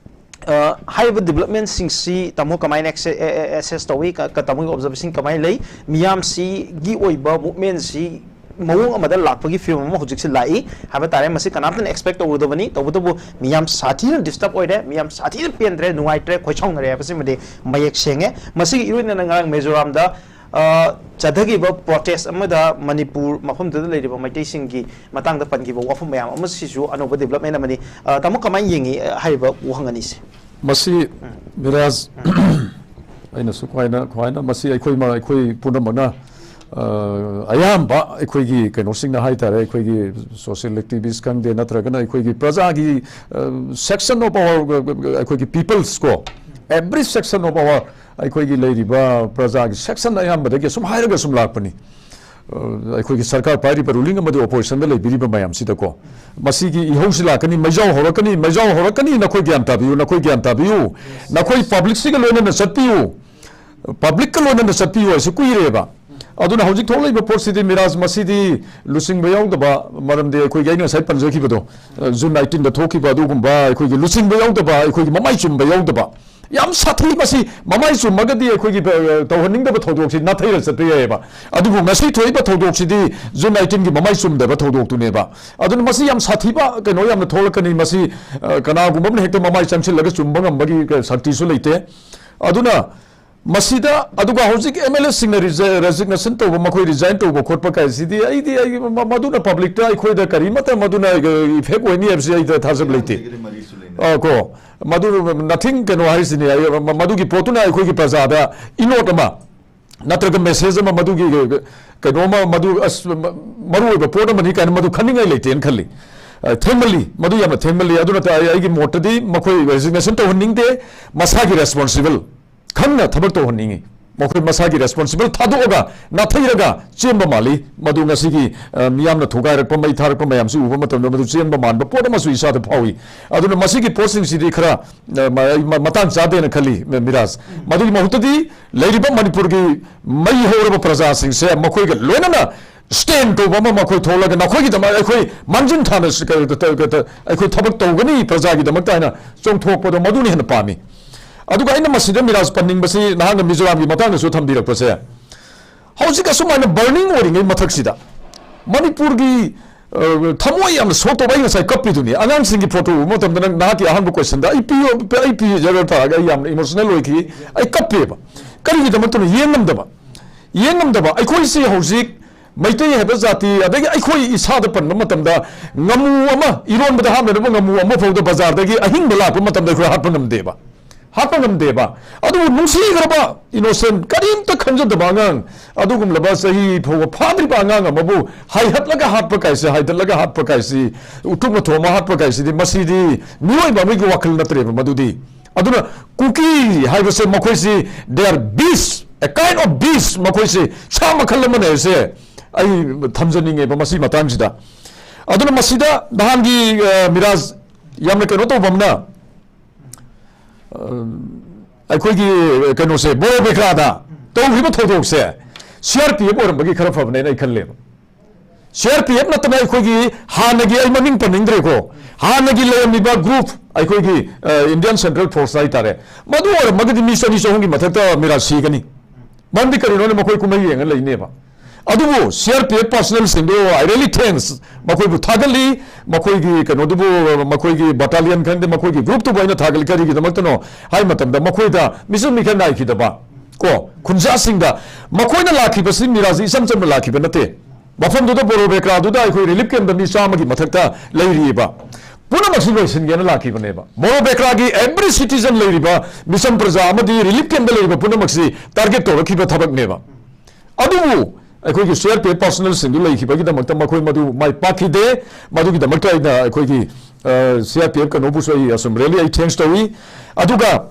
ꯑ, ꯍꯥꯏꯔꯤꯕ ꯗꯤꯕꯂꯞꯃꯦꯟꯁꯤꯡꯁꯤ ꯇꯥꯃꯣ ꯀꯃꯥꯏꯅ ꯑꯦꯛꯁꯦ-, ꯑꯦ-, ꯑꯦ-, ꯑꯦꯁꯦꯁ ꯇꯧꯏ? ꯀ-, ꯀ-, ꯇꯥꯃꯣꯒꯤ ꯑꯣꯕꯖꯔꯕꯦꯁꯟ ꯀꯃꯥꯏꯅ ꯂꯩ? ꯃꯤꯌꯥꯝꯁꯤꯒꯤ ꯑꯣꯏꯕ ꯃꯨꯚꯃꯦꯟꯁꯤ ꯃꯑꯣꯡ ꯑꯃꯗ ꯂꯥꯛꯄꯒꯤ ꯐꯤꯕꯝ ꯑꯃ ꯍꯧꯖꯤꯛꯁꯤ ꯂꯥꯛꯏ ꯍꯥꯏꯕ ꯇꯥꯔꯦ꯫ ꯃꯁꯤ ꯀꯅꯥꯝꯇꯅ ꯑꯦꯛꯁꯄꯦꯛ ꯇꯧꯔꯨꯗꯕꯅꯤ꯫ ꯇꯧꯕꯇꯕꯨ ꯃꯤꯌꯥꯝ ꯁꯥꯊꯤꯅ ꯗꯤꯁꯇꯔꯕ ꯑꯣꯏꯔꯦ, ꯃꯤꯌꯥꯝ ꯁꯥꯊꯤꯅ ꯄꯦꯟꯗ꯭ꯔꯦ, ꯅꯨꯡꯉꯥꯏꯇ꯭ꯔꯦ, ꯈꯣꯏ ꯁꯥꯎꯅꯔꯦ ꯍꯥꯏꯕꯁꯤꯃꯗꯤ ꯃꯌꯦꯛ ꯁꯦꯡꯉꯦ꯫ ꯃꯁꯤꯒꯤ ꯏꯔꯣꯏꯅꯅ ꯉꯔꯥꯡ ꯃꯤꯖꯣꯔꯥꯝꯗ, ꯑ, ꯆꯠꯊꯈꯤꯕ ꯄ꯭ꯔꯣꯇꯦꯁ ꯑꯃꯗ ꯃꯅꯤꯄꯨꯔ ꯃꯐꯝꯗꯨꯗ ꯂꯩꯔꯤꯕ ꯃꯩꯇꯩꯁꯤꯡꯒꯤ ꯃꯇꯥꯡꯗ ꯄꯟꯈꯤꯕ ꯋꯥꯐꯝ ꯃꯌꯥꯝ ꯑꯃꯁꯤꯁꯨ ꯑꯅꯧꯕ ꯗꯤꯕꯂꯞꯃꯦꯟ ꯑꯃꯅꯤ꯫ ꯑ, ꯇꯥꯃꯣ, ꯀꯃꯥꯏꯅ ꯌꯦꯡꯉꯤ, ꯑ, ꯍꯥꯏꯔꯤꯕ ꯋꯥꯍꯪ ꯑꯅꯤꯁꯦ? ꯃꯁꯤ, ꯃꯤꯔꯥꯖ, ꯑꯩꯅꯁꯨ ꯈ꯭ꯋꯥꯏꯅ, ꯈ꯭ꯋꯥꯏꯅ ꯃꯁꯤ ꯑꯩꯈꯣꯏ ꯃ-, ꯑꯩꯈꯣꯏ ꯄꯨꯝꯅꯃꯛꯅ, ꯑ, ꯑꯌꯥꯝꯕ ꯑꯩꯈꯣꯏꯒꯤ ꯀꯩꯅꯣꯁꯤꯡꯅ ꯍꯥꯏ ꯇꯥꯔꯦ, ꯑꯩꯈꯣꯏꯒꯤ ꯁꯣꯁꯤꯌꯦꯜ ꯑꯦꯛꯇꯤꯚꯤꯁ ꯈꯪꯗꯦ, ꯅꯠꯇ꯭ꯔꯒꯅ ꯑꯩꯈꯣꯏꯒꯤ ꯄ꯭ꯔꯖꯥꯒꯤ, ꯑ, ꯁꯦꯛꯁꯟ ꯑꯣꯐ ꯑꯋꯥꯔ, ꯑꯩꯈꯣꯏꯒꯤ ꯄꯤꯄꯜꯁ ꯀꯣ, ꯑꯦꯚ꯭ꯔꯤ ꯁꯦꯛꯁꯟ ꯑꯣꯐ ꯑꯋꯥꯔ, ꯑꯩꯈꯣꯏꯒꯤ ꯂꯩꯔꯤꯕ ꯄ꯭ꯔꯖꯥꯒꯤ ꯁꯦꯛꯁꯟ ꯑꯌꯥꯝꯕꯗꯒꯤ ꯑꯁꯨꯝ ꯍꯥꯏꯔꯒ ꯁꯨꯝ ꯂꯥꯛꯄꯅꯤ꯫ ꯑ, ꯑꯩꯈꯣꯏꯒꯤ ꯁꯔꯀꯥꯔ ꯄꯥꯏꯔꯤꯕ ꯔꯨꯂꯤꯡ ꯑꯃꯗꯤ ꯑꯣꯄꯣꯖꯤꯁꯟꯗ ꯂꯩꯕꯤꯔꯤꯕ ꯃꯌꯥꯝꯁꯤꯗꯀꯣ, ꯃꯁꯤꯒꯤ ꯏꯍꯧꯁꯤ ꯂꯥꯛꯀꯅꯤ, ꯃꯩꯖꯥꯎ ꯍꯧꯔꯛꯀꯅꯤ, ꯃꯩꯖꯥꯎ ꯍꯧꯔꯛꯀꯅꯤ, ꯅꯈꯣꯏ ꯒ꯭ꯌꯥꯟ ꯇꯥꯕꯤꯌꯨ, ꯅꯈꯣꯏ ꯒ꯭ꯌꯥꯟ ꯇꯥꯕꯤꯌꯨ, ꯅꯈꯣꯏ ꯄꯕ꯭ꯂꯤꯛꯁꯤꯒ ꯂꯣꯏꯅꯅ ꯆꯠꯄꯤꯌꯨ, ꯄꯕ꯭ꯂꯤꯛꯀ ꯂꯣꯏꯅꯅ ꯆꯠꯄꯤꯌꯨ ꯍꯥꯏꯁꯤ ꯀꯨꯏꯔꯦꯕ꯫ ꯑꯗꯨꯅ ꯍꯧꯖꯤꯛ ꯊꯣꯛꯂꯛꯏꯕ ꯄꯣꯠꯁꯤꯗꯤ, ꯃꯤꯔꯥꯖ, ꯃꯁꯤꯗꯤ ꯂꯨꯆꯤꯡꯕ ꯌꯥꯎꯗꯕ, ꯃꯔꯝꯗꯤ ꯑꯩꯈꯣꯏꯒꯤ ꯑꯩꯅ ꯉꯁꯥꯏ ꯄꯟꯖꯈꯤꯕꯗꯣ, ꯑ, ꯖꯨꯟ ꯑꯩꯠꯇꯤꯟꯗ ꯊꯣꯛꯈꯤꯕ ꯑꯗꯨꯒꯨꯝꯕ ꯑꯩꯈꯣꯏꯒꯤ ꯂꯨꯆꯤꯡꯕ ꯌꯥꯎꯗꯕ, ꯑꯩꯈꯣꯏꯒꯤ ꯃꯃꯥꯏ ꯆꯨꯝꯕ ꯌꯥꯎꯗꯕ, ꯌꯥꯝ ꯁꯥꯊꯤ꯫ ꯃꯁꯤ ꯃꯃꯥꯏ ꯆꯨꯝꯃꯒꯗꯤ ꯑꯩꯈꯣꯏꯒꯤ, ꯑ, ꯇꯧꯍꯟꯅꯤꯡꯗꯕ ꯊꯧꯗꯣꯛꯁꯤ ꯅꯥꯊꯩꯔ ꯆꯠꯄ ꯌꯥꯏꯑꯕ꯫ ꯑꯗꯨꯕꯨ ꯉꯁꯤ ꯊꯣꯛꯏꯕ ꯊꯧꯗꯣꯛꯁꯤꯗꯤ ꯖꯨꯟ ꯑꯩꯠꯇꯤꯟꯒꯤ ꯃꯃꯥꯏ ꯆꯨꯝꯗꯕ ꯊꯧꯗꯣꯛꯇꯨꯅꯦꯕ꯫ ꯑꯗꯨꯅ ꯃꯁꯤ ꯌꯥꯝ ꯁꯥꯊꯤꯕ ꯀꯩꯅꯣ ꯌꯥꯝꯅ ꯊꯣꯛꯂꯛꯀꯅꯤ꯫ ꯃꯁꯤ, ꯑ, ꯀꯅꯥꯒꯨꯝꯕ ꯑꯃꯅ ꯍꯦꯛꯇ ꯃꯃꯥꯏ ꯆꯪꯁꯤꯜꯂꯒ ꯆꯨꯝꯕ ꯉꯝꯕꯒꯤ, ꯑ, ꯁꯛꯇꯤꯁꯨ ꯂꯩꯇꯦ꯫ ꯑꯗꯨꯅ ꯃꯁꯤꯗ, ꯑꯗꯨꯒ ꯍꯧꯖꯤꯛ ꯑꯦꯝ ꯑꯦꯜ ꯑꯦꯁꯤꯡꯅ ꯔꯤꯖ-, ꯔꯦꯖꯤꯒꯅꯦꯁꯟ ꯇꯧꯕ, ꯃꯈꯣꯏ ꯔꯤꯖꯥꯏꯟ ꯇꯧꯕ ꯈꯣꯠꯄ ꯀꯥꯏꯁꯤꯗꯤ, ꯑꯩꯗꯤ, ꯑꯩ ꯃ-, ꯃ-, ꯃꯗꯨꯅ ꯄꯕ꯭ꯂꯤꯛꯇ ꯑꯩꯈꯣꯏꯗ ꯀꯔꯤꯃꯠꯇ ꯃꯗꯨꯅ ꯏꯐꯦꯛ ꯑꯣꯏꯅꯤ ꯍꯥꯏꯕꯁꯤ ꯑꯩꯗ ꯊꯥꯖꯕ ꯂꯩꯇꯦ꯫ ꯑ, ꯀꯣ, ꯃꯗꯨ ꯅꯊꯤꯡ ꯀꯩꯅꯣ ꯍꯥꯏꯁꯤꯅꯤ, ꯑꯩ, ꯃ-, ꯃꯗꯨꯒꯤ ꯄꯣꯠꯇꯨꯅ ꯑꯩꯈꯣꯏꯒꯤ ꯄ꯭ꯔꯖꯥꯗ ꯏꯅꯣꯠ ꯑꯃ ꯅꯠꯇ꯭ꯔꯒ ꯃꯦꯁꯦꯖ ꯑꯃ, ꯃꯗꯨꯒꯤ ꯀꯩꯅꯣ ꯑꯃ, ꯃꯗꯨ ꯑꯁ, ꯃ-, ꯃꯔꯨꯑꯣꯏꯕ ꯄꯣꯠ ꯑꯃꯅꯤ ꯀꯥꯏꯅ ꯃꯗꯨ ꯈꯟꯅꯤꯡꯉꯥꯏ ꯂꯩꯇꯦꯅ ꯈꯜꯂꯤ꯫ ꯑ, ꯊꯦꯡꯃꯜꯂꯤ, ꯃꯗꯨ ꯌꯥꯝꯅ ꯊꯦꯡꯃꯜꯂꯤ꯫ ꯑꯗꯨꯅ ꯑꯩ, ꯑꯩꯒꯤ ꯃꯣꯠꯇꯗꯤ ꯃꯈꯣꯏ ꯔꯦꯖꯤꯒꯅꯦꯁꯟ ꯇꯧꯍꯟꯅꯤꯡꯗꯦ, ꯃꯁꯥꯒꯤ ꯔꯦꯁꯄꯣꯟꯁꯤꯕꯜ ꯈꯪꯅ ꯊꯕꯛ ꯇꯧꯍꯟꯅꯤꯡꯉꯤ꯫ ꯃꯈꯣꯏ ꯃꯁꯥꯒꯤ ꯔꯦꯁꯄꯣꯟꯁꯤꯕꯜ ꯊꯥꯗꯣꯛꯑꯒ ꯅꯥꯊꯩꯔꯒ ꯆꯦꯟꯕ ꯃꯥꯜꯂꯤ꯫ ꯃꯗꯨ ꯉꯁꯤꯒꯤ, ꯑ, ꯃꯤꯌꯥꯝꯅ ꯊꯨꯒꯥꯏꯔꯛꯄ, ꯃꯩ ꯊꯥꯔꯛꯄ ꯃꯌꯥꯝꯁꯤ ꯎꯕ ꯃꯇꯝꯗ ꯃꯗꯨ ꯆꯦꯟꯕ ꯃꯥꯟꯕ ꯄꯣꯠ ꯑꯃꯁꯨ ꯏꯁꯥꯗ ꯐꯥꯎꯏ꯫ ꯑꯗꯨꯅ ꯃꯁꯤꯒꯤ ꯄꯣꯠꯁꯤꯡꯁꯤꯗꯤ ꯈꯔ, ꯑ, ꯃ-, ꯃ-, ꯃꯇꯥꯡ ꯆꯥꯗꯦꯅ ꯈꯜꯂꯤ, ꯃ-, ꯃꯤꯔꯥꯖ꯫ ꯃꯗꯨꯒꯤ ꯃꯍꯨꯠꯇꯗꯤ ꯂꯩꯔꯤꯕ ꯃꯅꯤꯄꯨꯔꯒꯤ ꯃꯩ ꯍꯧꯔꯕ ꯄ꯭ꯔꯖꯥꯁꯤꯡꯁꯦ ꯃꯈꯣꯏꯒ ꯂꯣꯏꯅꯅ ꯁ꯭ꯇꯦꯟ ꯀꯧꯕ ꯑꯃ ꯃꯈꯣꯏ ꯊꯣꯛꯂꯒ ꯅꯈꯣꯏꯒꯤꯗꯃꯛ ꯑꯩꯈꯣꯏ ꯃꯥꯡꯖꯤꯟ ꯊꯥꯅ ꯁ-, ꯀ-, ꯀ-, ꯀ-, ꯑꯩꯈꯣꯏ ꯊꯕꯛ ꯇꯧꯒꯅꯤ ꯄ꯭ꯔꯖꯥꯒꯤꯗꯃꯛꯇ ꯍꯥꯏꯅ ꯆꯣꯡꯊꯣꯛꯄꯗꯣ ꯃꯗꯨꯅ ꯍꯦꯟꯅ ꯄꯥꯝꯃꯤ꯫ ꯑꯗꯨꯒ ꯑꯩꯅ ꯃꯁꯤꯗ ꯃꯤꯔꯥꯖ ꯄꯟꯅꯤꯡꯕꯁꯤ ꯅꯍꯥꯛꯅ ꯃꯤꯖꯣꯔꯥꯝꯒꯤ ꯃꯇꯥꯡꯗꯁꯨ ꯊꯝꯕꯤꯔꯛꯄꯁꯦ, ꯍꯧꯖꯤꯛ ꯑꯁꯨꯃꯥꯏꯅ ꯕꯔꯅꯤꯡ ꯑꯣꯏꯔꯤꯉꯩ ꯃꯊꯛꯁꯤꯗ ꯃꯅꯤꯄꯨꯔꯒꯤ, ꯑ, ꯊꯃꯣꯏ ꯌꯥꯝꯅ ꯁꯣꯛ ꯇꯧꯕ, ꯑꯩ ꯉꯁꯥꯏ ꯀꯞꯄꯤꯗꯨꯅꯤ꯫ ꯑꯉꯥꯡꯁꯤꯡꯒꯤ ꯐꯣꯇꯣ ꯎꯕ ꯃꯇꯝꯗ ꯅꯪ ꯅꯍꯥꯛꯀꯤ ꯑꯍꯥꯟꯕ ꯀꯣꯏꯁꯟꯗ ꯑꯩ ꯄꯤꯌꯣ, ꯑꯩ ꯄꯤꯖꯔ ꯇꯥꯔꯒ ꯑꯩ ꯌꯥꯝꯅ ꯏꯃꯣꯁꯅꯦꯜ ꯑꯣꯏꯈꯤ, ꯑꯩ ꯀꯞꯄꯦꯕ꯫ ꯀꯔꯤꯒꯤꯗꯃꯛꯇꯅꯣ? ꯌꯦꯡ ꯉꯝꯗꯕ, ꯌꯦꯡ ꯉꯝꯗꯕ꯫ ꯑꯩꯈꯣꯏꯁꯤ ꯍꯧꯖꯤꯛ ꯃꯩꯇꯩ ꯍꯥꯏꯕ ꯖꯥꯇꯤ, ꯑꯗꯒꯤ ꯑꯩꯈꯣꯏ ꯏꯁꯥꯗ ꯄꯟꯕ ꯃꯇꯝꯗ ꯉꯥꯃꯨ ꯑꯃ, ꯏꯔꯣꯟꯕꯗ ꯍꯥꯞꯅꯅꯕ ꯉꯥꯃꯨ ꯑꯃ ꯐꯥꯎꯗ ꯕꯖꯥꯔꯗꯒꯤ ꯑꯍꯤꯡꯕ ꯂꯥꯛꯄ ꯃꯇꯝꯗ ꯑꯩꯈꯣꯏ ꯍꯥꯠꯄ ꯉꯝꯗꯦꯕ, ꯍꯥꯠꯄ ꯉꯝꯗꯦꯕ꯫ ꯑꯗꯨꯕꯨ ꯅꯨꯡꯁꯤꯈ꯭ꯔꯕ ꯏꯅꯣꯁꯦꯟ, ꯀꯔꯤꯝꯇ ꯈꯟꯖꯗꯕ ꯑꯉꯥꯡ, ꯑꯗꯨꯒꯨꯝꯂꯕ ꯆꯍꯤ ꯐꯥꯎꯕ ꯐꯥꯗ꯭ꯔꯤꯕ ꯑꯉꯥꯡ ꯑꯃꯕꯨ ꯍꯥꯏꯍꯠꯂꯒ ꯍꯥꯠꯄ ꯀꯥꯏꯁꯦ, ꯍꯥꯏꯗꯠꯂꯒ ꯍꯥꯠꯄ ꯀꯥꯏꯁꯤ, ꯎꯇꯨꯞꯅ ꯊꯣꯝꯃ ꯍꯥꯠꯄ ꯀꯥꯏꯁꯤꯗꯤ, ꯃꯁꯤꯗꯤ ꯃꯤꯑꯣꯏꯕ ꯑꯃꯒꯤ ꯋꯥꯈꯜ ꯅꯠꯇ꯭ꯔꯦꯕ ꯃꯗꯨꯗꯤ꯫ ꯑꯗꯨꯅ ꯀꯨꯀꯤ ꯍꯥꯏꯕꯁꯦ ꯃꯈꯣꯏꯁꯤ, they are beast, a kind of beast, ꯃꯈꯣꯏꯁꯤ ꯁꯥ ꯃꯈꯜ ꯑꯃꯅꯦ ꯍꯥꯏꯁꯦ ꯑꯩ ꯊꯝꯖꯅꯤꯡꯉꯦꯕ ꯃꯁꯤ ꯃꯇꯥꯡꯁꯤꯗ꯫ ꯑꯗꯨꯅ ꯃꯁꯤꯗ ꯅꯍꯥꯟꯒꯤ, ꯑ, ꯃꯤꯔꯥꯖ ꯌꯥꯝꯅ ꯀꯩꯅꯣ ꯇꯧꯕ ꯑꯃꯅ, ꯑ, ꯑꯩꯈꯣꯏꯒꯤ ꯀꯩꯅꯣꯁꯦ, ꯕꯣꯔꯣꯕꯦꯀ꯭ꯔꯥꯗ ꯇꯧꯈꯤꯕ ꯊꯧꯗꯣꯛꯁꯦ ꯁꯤ ꯑꯥꯔ ꯄꯤ ꯑꯦꯐ ꯑꯣꯏꯔꯝꯕꯒꯤ ꯈꯔ ꯐꯕꯅꯦꯅ ꯑꯩ ꯈꯜꯂꯦꯕ꯫ ꯁꯤ ꯑꯥꯔ ꯄꯤ ꯑꯦꯐ ꯅꯠꯇꯅ ꯑꯩꯈꯣꯏꯒꯤ ꯍꯥꯟꯅꯒꯤ, ꯑꯩ ꯃꯃꯤꯡ ꯄꯟꯅꯤꯡꯗ꯭ꯔꯦꯀꯣ, ꯍꯥꯟꯅꯒꯤ ꯂꯩꯔꯝꯃꯤꯕ ꯒ꯭ꯔꯨꯞ, ꯑꯩꯈꯣꯏꯒꯤ, ꯑ, ꯏꯟꯗꯤꯌꯟ ꯁꯦꯟꯇ꯭ꯔꯦꯜ ꯐꯣꯔꯁ ꯍꯥꯏꯇꯥꯔꯦ, ꯃꯗꯨ ꯑꯣꯏꯔꯝꯃꯒꯗꯤ ꯃꯤ ꯆꯅꯤ ꯆꯍꯨꯝꯒꯤ ꯃꯊꯛꯇ ꯃꯤꯔꯥ ꯁꯤꯒꯅꯤ꯫ ꯃꯔꯝꯗꯤ ꯀꯔꯤꯅꯣꯅ ꯃꯈꯣꯏ ꯀꯨꯝꯍꯩ ꯌꯦꯡꯉ ꯂꯩꯅꯦꯕ꯫ ꯑꯗꯨꯕꯨ ꯁꯤ ꯑꯥꯔ ꯄꯤ ꯑꯦꯐ ꯄꯥꯔꯁꯅꯦꯜꯁꯤꯡꯗꯣ, I really thanks, ꯃꯈꯣꯏꯕꯨ ꯊꯥꯒꯠꯂꯤ, ꯃꯈꯣꯏꯒꯤ ꯀꯩꯅꯣꯗꯨꯕꯨ, ꯃꯈꯣꯏꯒꯤ ꯕꯇꯥꯂꯤꯌꯟ ꯈꯪꯗꯦ, ꯃꯈꯣꯏꯒꯤ ꯒ꯭ꯔꯨꯞꯇꯨꯕꯨ ꯑꯩꯅ ꯊꯥꯒꯠꯂꯤ꯫ ꯀꯔꯤꯒꯤꯗꯃꯛꯇꯅꯣ ꯍꯥꯏ ꯃꯇꯝꯗ ꯃꯈꯣꯏꯗ ꯃꯤꯆꯪ ꯃꯤꯈꯥꯏ ꯅꯥꯏꯈꯤꯗꯕ, ꯀꯣ, ꯈꯨꯟꯖꯥꯁꯤꯡꯗ ꯃꯈꯣꯏꯅ ꯂꯥꯛꯈꯤꯕꯁꯤ ꯃꯤꯔꯥꯁꯤ ꯏꯆꯝ ꯆꯝꯅ ꯂꯥꯛꯈꯤꯕ ꯅꯠꯇꯦ꯫ ꯃꯐꯝꯗꯨꯗ ꯕꯣꯔꯣꯕꯦꯀ꯭ꯔꯥꯗꯨꯗ ꯑꯩꯈꯣꯏ ꯔꯤꯂꯤꯐ ꯀꯦꯝꯞꯇ ꯃꯤ ꯆꯥꯝꯃꯒꯤ ꯃꯊꯛꯇ ꯂꯩꯔꯤꯕ ꯄꯨꯝꯅꯃꯛꯁꯤ ꯂꯣꯏꯁꯤꯟꯒꯦꯅ ꯂꯥꯛꯈꯤꯕꯅꯦꯕ꯫ ꯕꯣꯔꯣꯕꯦꯀ꯭ꯔꯥꯒꯤ every citizen ꯂꯩꯔꯤꯕ ꯃꯤꯆꯝ ꯄ꯭ꯔꯖꯥ ꯑꯃꯗꯤ ꯔꯤꯂꯤꯐ ꯀꯦꯝꯞꯇ ꯂꯩꯔꯤꯕ ꯄꯨꯝꯅꯃꯛꯁꯤ ꯇꯥꯔꯒꯦꯠ ꯇꯧꯔꯛꯈꯤꯕ ꯊꯕꯛꯅꯦꯕ꯫ ꯑꯗꯨꯕꯨ ꯑꯩꯈꯣꯏꯒꯤ ꯁꯤ ꯑꯥꯔ ꯄꯤ ꯑꯦꯐ ꯄꯥꯔꯁꯅꯦꯜꯁꯤꯡꯗꯨ ꯂꯩꯈꯤꯕꯒꯤꯗꯃꯛꯇ ꯃꯈꯣꯏ ꯃꯗꯨ ꯃꯥꯏ ꯄꯥꯛꯈꯤꯗꯦ꯫ ꯃꯗꯨꯒꯤꯗꯃꯛꯇ ꯑꯩꯅ ꯑꯩꯈꯣꯏꯒꯤ, ꯑ, ꯁꯤ ꯑꯥꯔ ꯄꯤ ꯑꯦꯐ ꯀꯩꯅꯣꯕꯨꯁꯨ ꯑꯩ ꯑꯁꯨꯝ really ꯑꯩ thanks ꯇꯧꯏ꯫ ꯑꯗꯨꯒ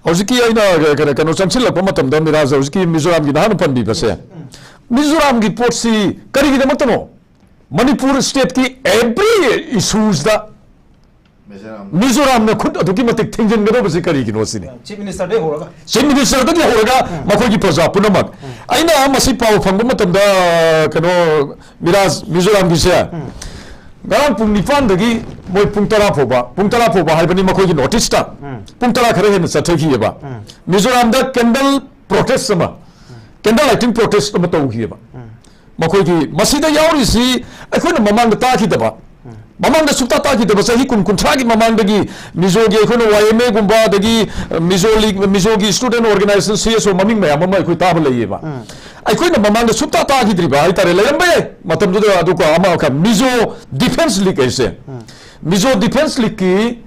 ꯍꯧꯖꯤꯛꯀꯤ ꯑꯩꯅ ꯀꯩꯅꯣ, ꯀꯩꯅꯣ ꯆꯪꯁꯤꯜꯂꯛꯄ ꯃꯇꯝꯗ, ꯃꯤꯔꯥꯖ, ꯍꯧꯖꯤꯛꯀꯤ ꯃꯤꯖꯣꯔꯥꯝꯒꯤꯅ ꯍꯥꯟꯅ ꯄꯟꯕꯤꯕꯁꯦ, ꯃꯤꯖꯣꯔꯥꯝꯒꯤ ꯄꯣꯠꯁꯤ ꯀꯔꯤꯒꯤꯗꯃꯛꯇꯅꯣ? ꯃꯅꯤꯄꯨꯔ stateꯀꯤ every issuesꯇ ꯃꯤꯖꯣꯔꯥꯝ꯫ ꯃꯤꯖꯣꯔꯥꯝꯅ ꯈꯨꯠ ꯑꯗꯨꯛꯀꯤ ꯃꯇꯤꯛ ꯊꯤꯡꯖꯤꯟꯒꯗꯧꯕꯁꯤ ꯀꯔꯤꯒꯤꯅꯣ ꯁꯤꯅꯤ꯫ Chief Ministerꯗꯒꯤ ꯍꯧꯔꯒ꯫ Chief Ministerꯗꯒꯤ ꯍꯧꯔꯒ ꯃꯈꯣꯏꯒꯤ ꯄ꯭ꯔꯖꯥ ꯄꯨꯝꯅꯃꯛ꯫ ꯑꯩꯅ ꯃꯁꯤ ꯄꯥꯎ ꯐꯪꯕ ꯃꯇꯝꯗ, ꯀꯩꯅꯣ, ꯃꯤꯔꯥꯖ, ꯃꯤꯖꯣꯔꯥꯝꯒꯤꯁꯦ ꯉꯔꯥꯡ ꯄꯨꯡ ꯅꯤꯄꯥꯟꯗꯒꯤ ꯃꯣꯏ ꯄꯨꯡ ꯇꯔꯥ ꯐꯥꯎꯕ, ꯄꯨꯡ ꯇꯔꯥ ꯐꯥꯎꯕ ꯍꯥꯏꯕꯅꯤ ꯃꯈꯣꯏꯒꯤ noticeꯇ꯫ ꯄꯨꯡ ꯇꯔꯥ ꯈꯔ ꯍꯦꯟꯅ ꯆꯠꯊꯈꯤꯑꯕ꯫ ꯃꯤꯖꯣꯔꯥꯝꯗ candle protest ꯑꯃ, candle lighting protest ꯑꯃ ꯇꯧꯈꯤꯑꯕ꯫ ꯃꯈꯣꯏꯒꯤ ꯃꯁꯤꯗ ꯌꯥꯎꯔꯤꯁꯤ ꯑꯩꯈꯣꯏꯅ ꯃꯃꯥꯡꯗ ꯇꯥꯈꯤꯗꯕ, ꯃꯃꯥꯡꯗ ꯁꯨꯛꯇꯥ ꯇꯥꯈꯤꯗꯕ, ꯆꯍꯤ ꯀꯨꯟ, ꯀꯨꯟꯊ꯭ꯔꯥꯒꯤ ꯃꯃꯥꯡꯗꯒꯤ ꯃꯤꯖꯣꯒꯤ ꯑꯩꯈꯣꯏꯅ Y M Aꯒꯨꯝꯕ, ꯑꯗꯒꯤ ꯃꯤꯖꯣ ꯂꯤꯒ, ꯃꯤꯖꯣꯒꯤ student organization, C S O, ꯃꯃꯤꯡ ꯃꯌꯥꯝ ꯑꯃ ꯑꯩꯈꯣꯏ ꯇꯥꯕ ꯂꯩꯌꯦꯕ꯫ ꯑꯩꯈꯣꯏꯅ ꯃꯃꯥꯡꯗ ꯁꯨꯛꯇꯥ ꯇꯥꯈꯤꯗ꯭ꯔꯤꯕ ꯍꯥꯏꯇꯥꯔꯦ, ꯂꯩꯔꯝꯕ ꯌꯥꯏ ꯃꯇꯝꯗꯨꯗ꯫ ꯑꯗꯨꯒ ꯑꯃꯈꯛ ꯃꯤꯖꯣ Defence League ꯍꯥꯏꯁꯦ, ꯃꯤꯖꯣ Defence Leagueꯀꯤ,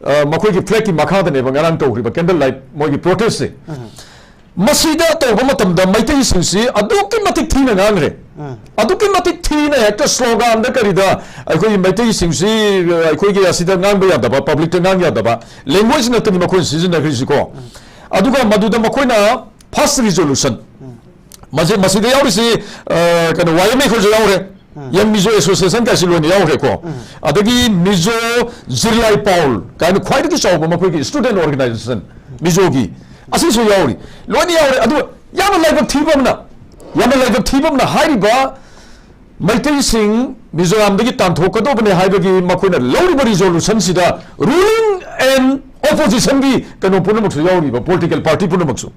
ꯑ, ꯃꯈꯣꯏꯒꯤ flagꯀꯤ ꯃꯈꯥꯗꯅꯦꯕ ꯉꯔꯥꯡ ꯇꯧꯈ꯭ꯔꯤꯕ candle light ꯃꯣꯏꯒꯤ protestꯁꯦ꯫ ꯃꯁꯤꯗ ꯇꯧꯕ ꯃꯇꯝꯗ ꯃꯩꯇꯩꯁꯤꯡꯁꯤ ꯑꯗꯨꯛꯀꯤ ꯃꯇꯤꯛ ꯊꯤꯅ ꯉꯥꯡꯈ꯭ꯔꯦ꯫ ꯑꯗꯨꯛꯀꯤ ꯃꯇꯤꯛ ꯊꯤꯅ ꯍꯦꯛꯇ sloganꯗ ꯀꯔꯤꯗ ꯑꯩꯈꯣꯏꯒꯤ ꯃꯩꯇꯩꯁꯤꯡꯁꯤ, ꯑ, ꯑꯩꯈꯣꯏꯒꯤ ꯑꯁꯤꯗ ꯉꯥꯡꯕ ꯌꯥꯗꯕ, publicꯇ ꯉꯥꯡ ꯌꯥꯗꯕ language ꯅꯠꯇꯅꯤ ꯃꯈꯣꯏꯅ ꯁꯤꯖꯤꯟꯅꯈ꯭ꯔꯤꯁꯤꯀꯣ꯫ ꯑꯗꯨꯒ ꯃꯗꯨꯗ ꯃꯈꯣꯏꯅ first resolution, ꯃꯁꯤ, ꯃꯁꯤꯗ ꯌꯥꯎꯔꯤꯁꯤ, ꯑ, ꯀꯩꯅꯣ, Y M A ꯈꯣꯏꯁꯨ ꯌꯥꯎꯔꯦ, Young Mizo Association ꯀꯥꯏꯁꯤ ꯂꯣꯏꯅ ꯌꯥꯎꯈ꯭ꯔꯦꯀꯣ꯫ ꯑꯗꯒꯤ ꯃꯤꯖꯣ ꯖꯤꯔꯂꯥꯏ ꯄꯥꯎꯜ ꯀꯥꯏꯅ ꯈ꯭ꯋꯥꯏꯗꯒꯤ ꯆꯥꯎꯕ ꯃꯈꯣꯏꯒꯤ student organization ꯃꯤꯖꯣꯒꯤ, ꯑꯁꯤꯁꯨ ꯌꯥꯎꯔꯤ, ꯂꯣꯏꯅ ꯌꯥꯎꯔꯦ꯫ ꯑꯗꯨ ꯌꯥꯝꯅ ꯂꯥꯏꯕꯛ ꯊꯤꯕ ꯑꯃꯅ, ꯌꯥꯝꯅ ꯂꯥꯏꯕꯛ ꯊꯤꯕ ꯑꯃꯅ, ꯍꯥꯏꯔꯤꯕ ꯃꯩꯇꯩꯁꯤꯡ ꯃꯤꯖꯣꯔꯥꯝꯗꯒꯤ ꯇꯥꯟꯊꯣꯛꯀꯗꯧꯕꯅꯦ ꯍꯥꯏꯕꯒꯤ ꯃꯈꯣꯏꯅ ꯂꯧꯔꯤꯕ resolutionꯁꯤꯗ ruling and oppositionꯒꯤ ꯀꯩꯅꯣ ꯄꯨꯝꯅꯃꯛꯁꯨ ꯌꯥꯎꯔꯤꯕ, political party ꯄꯨꯝꯅꯃꯛꯁꯨ꯫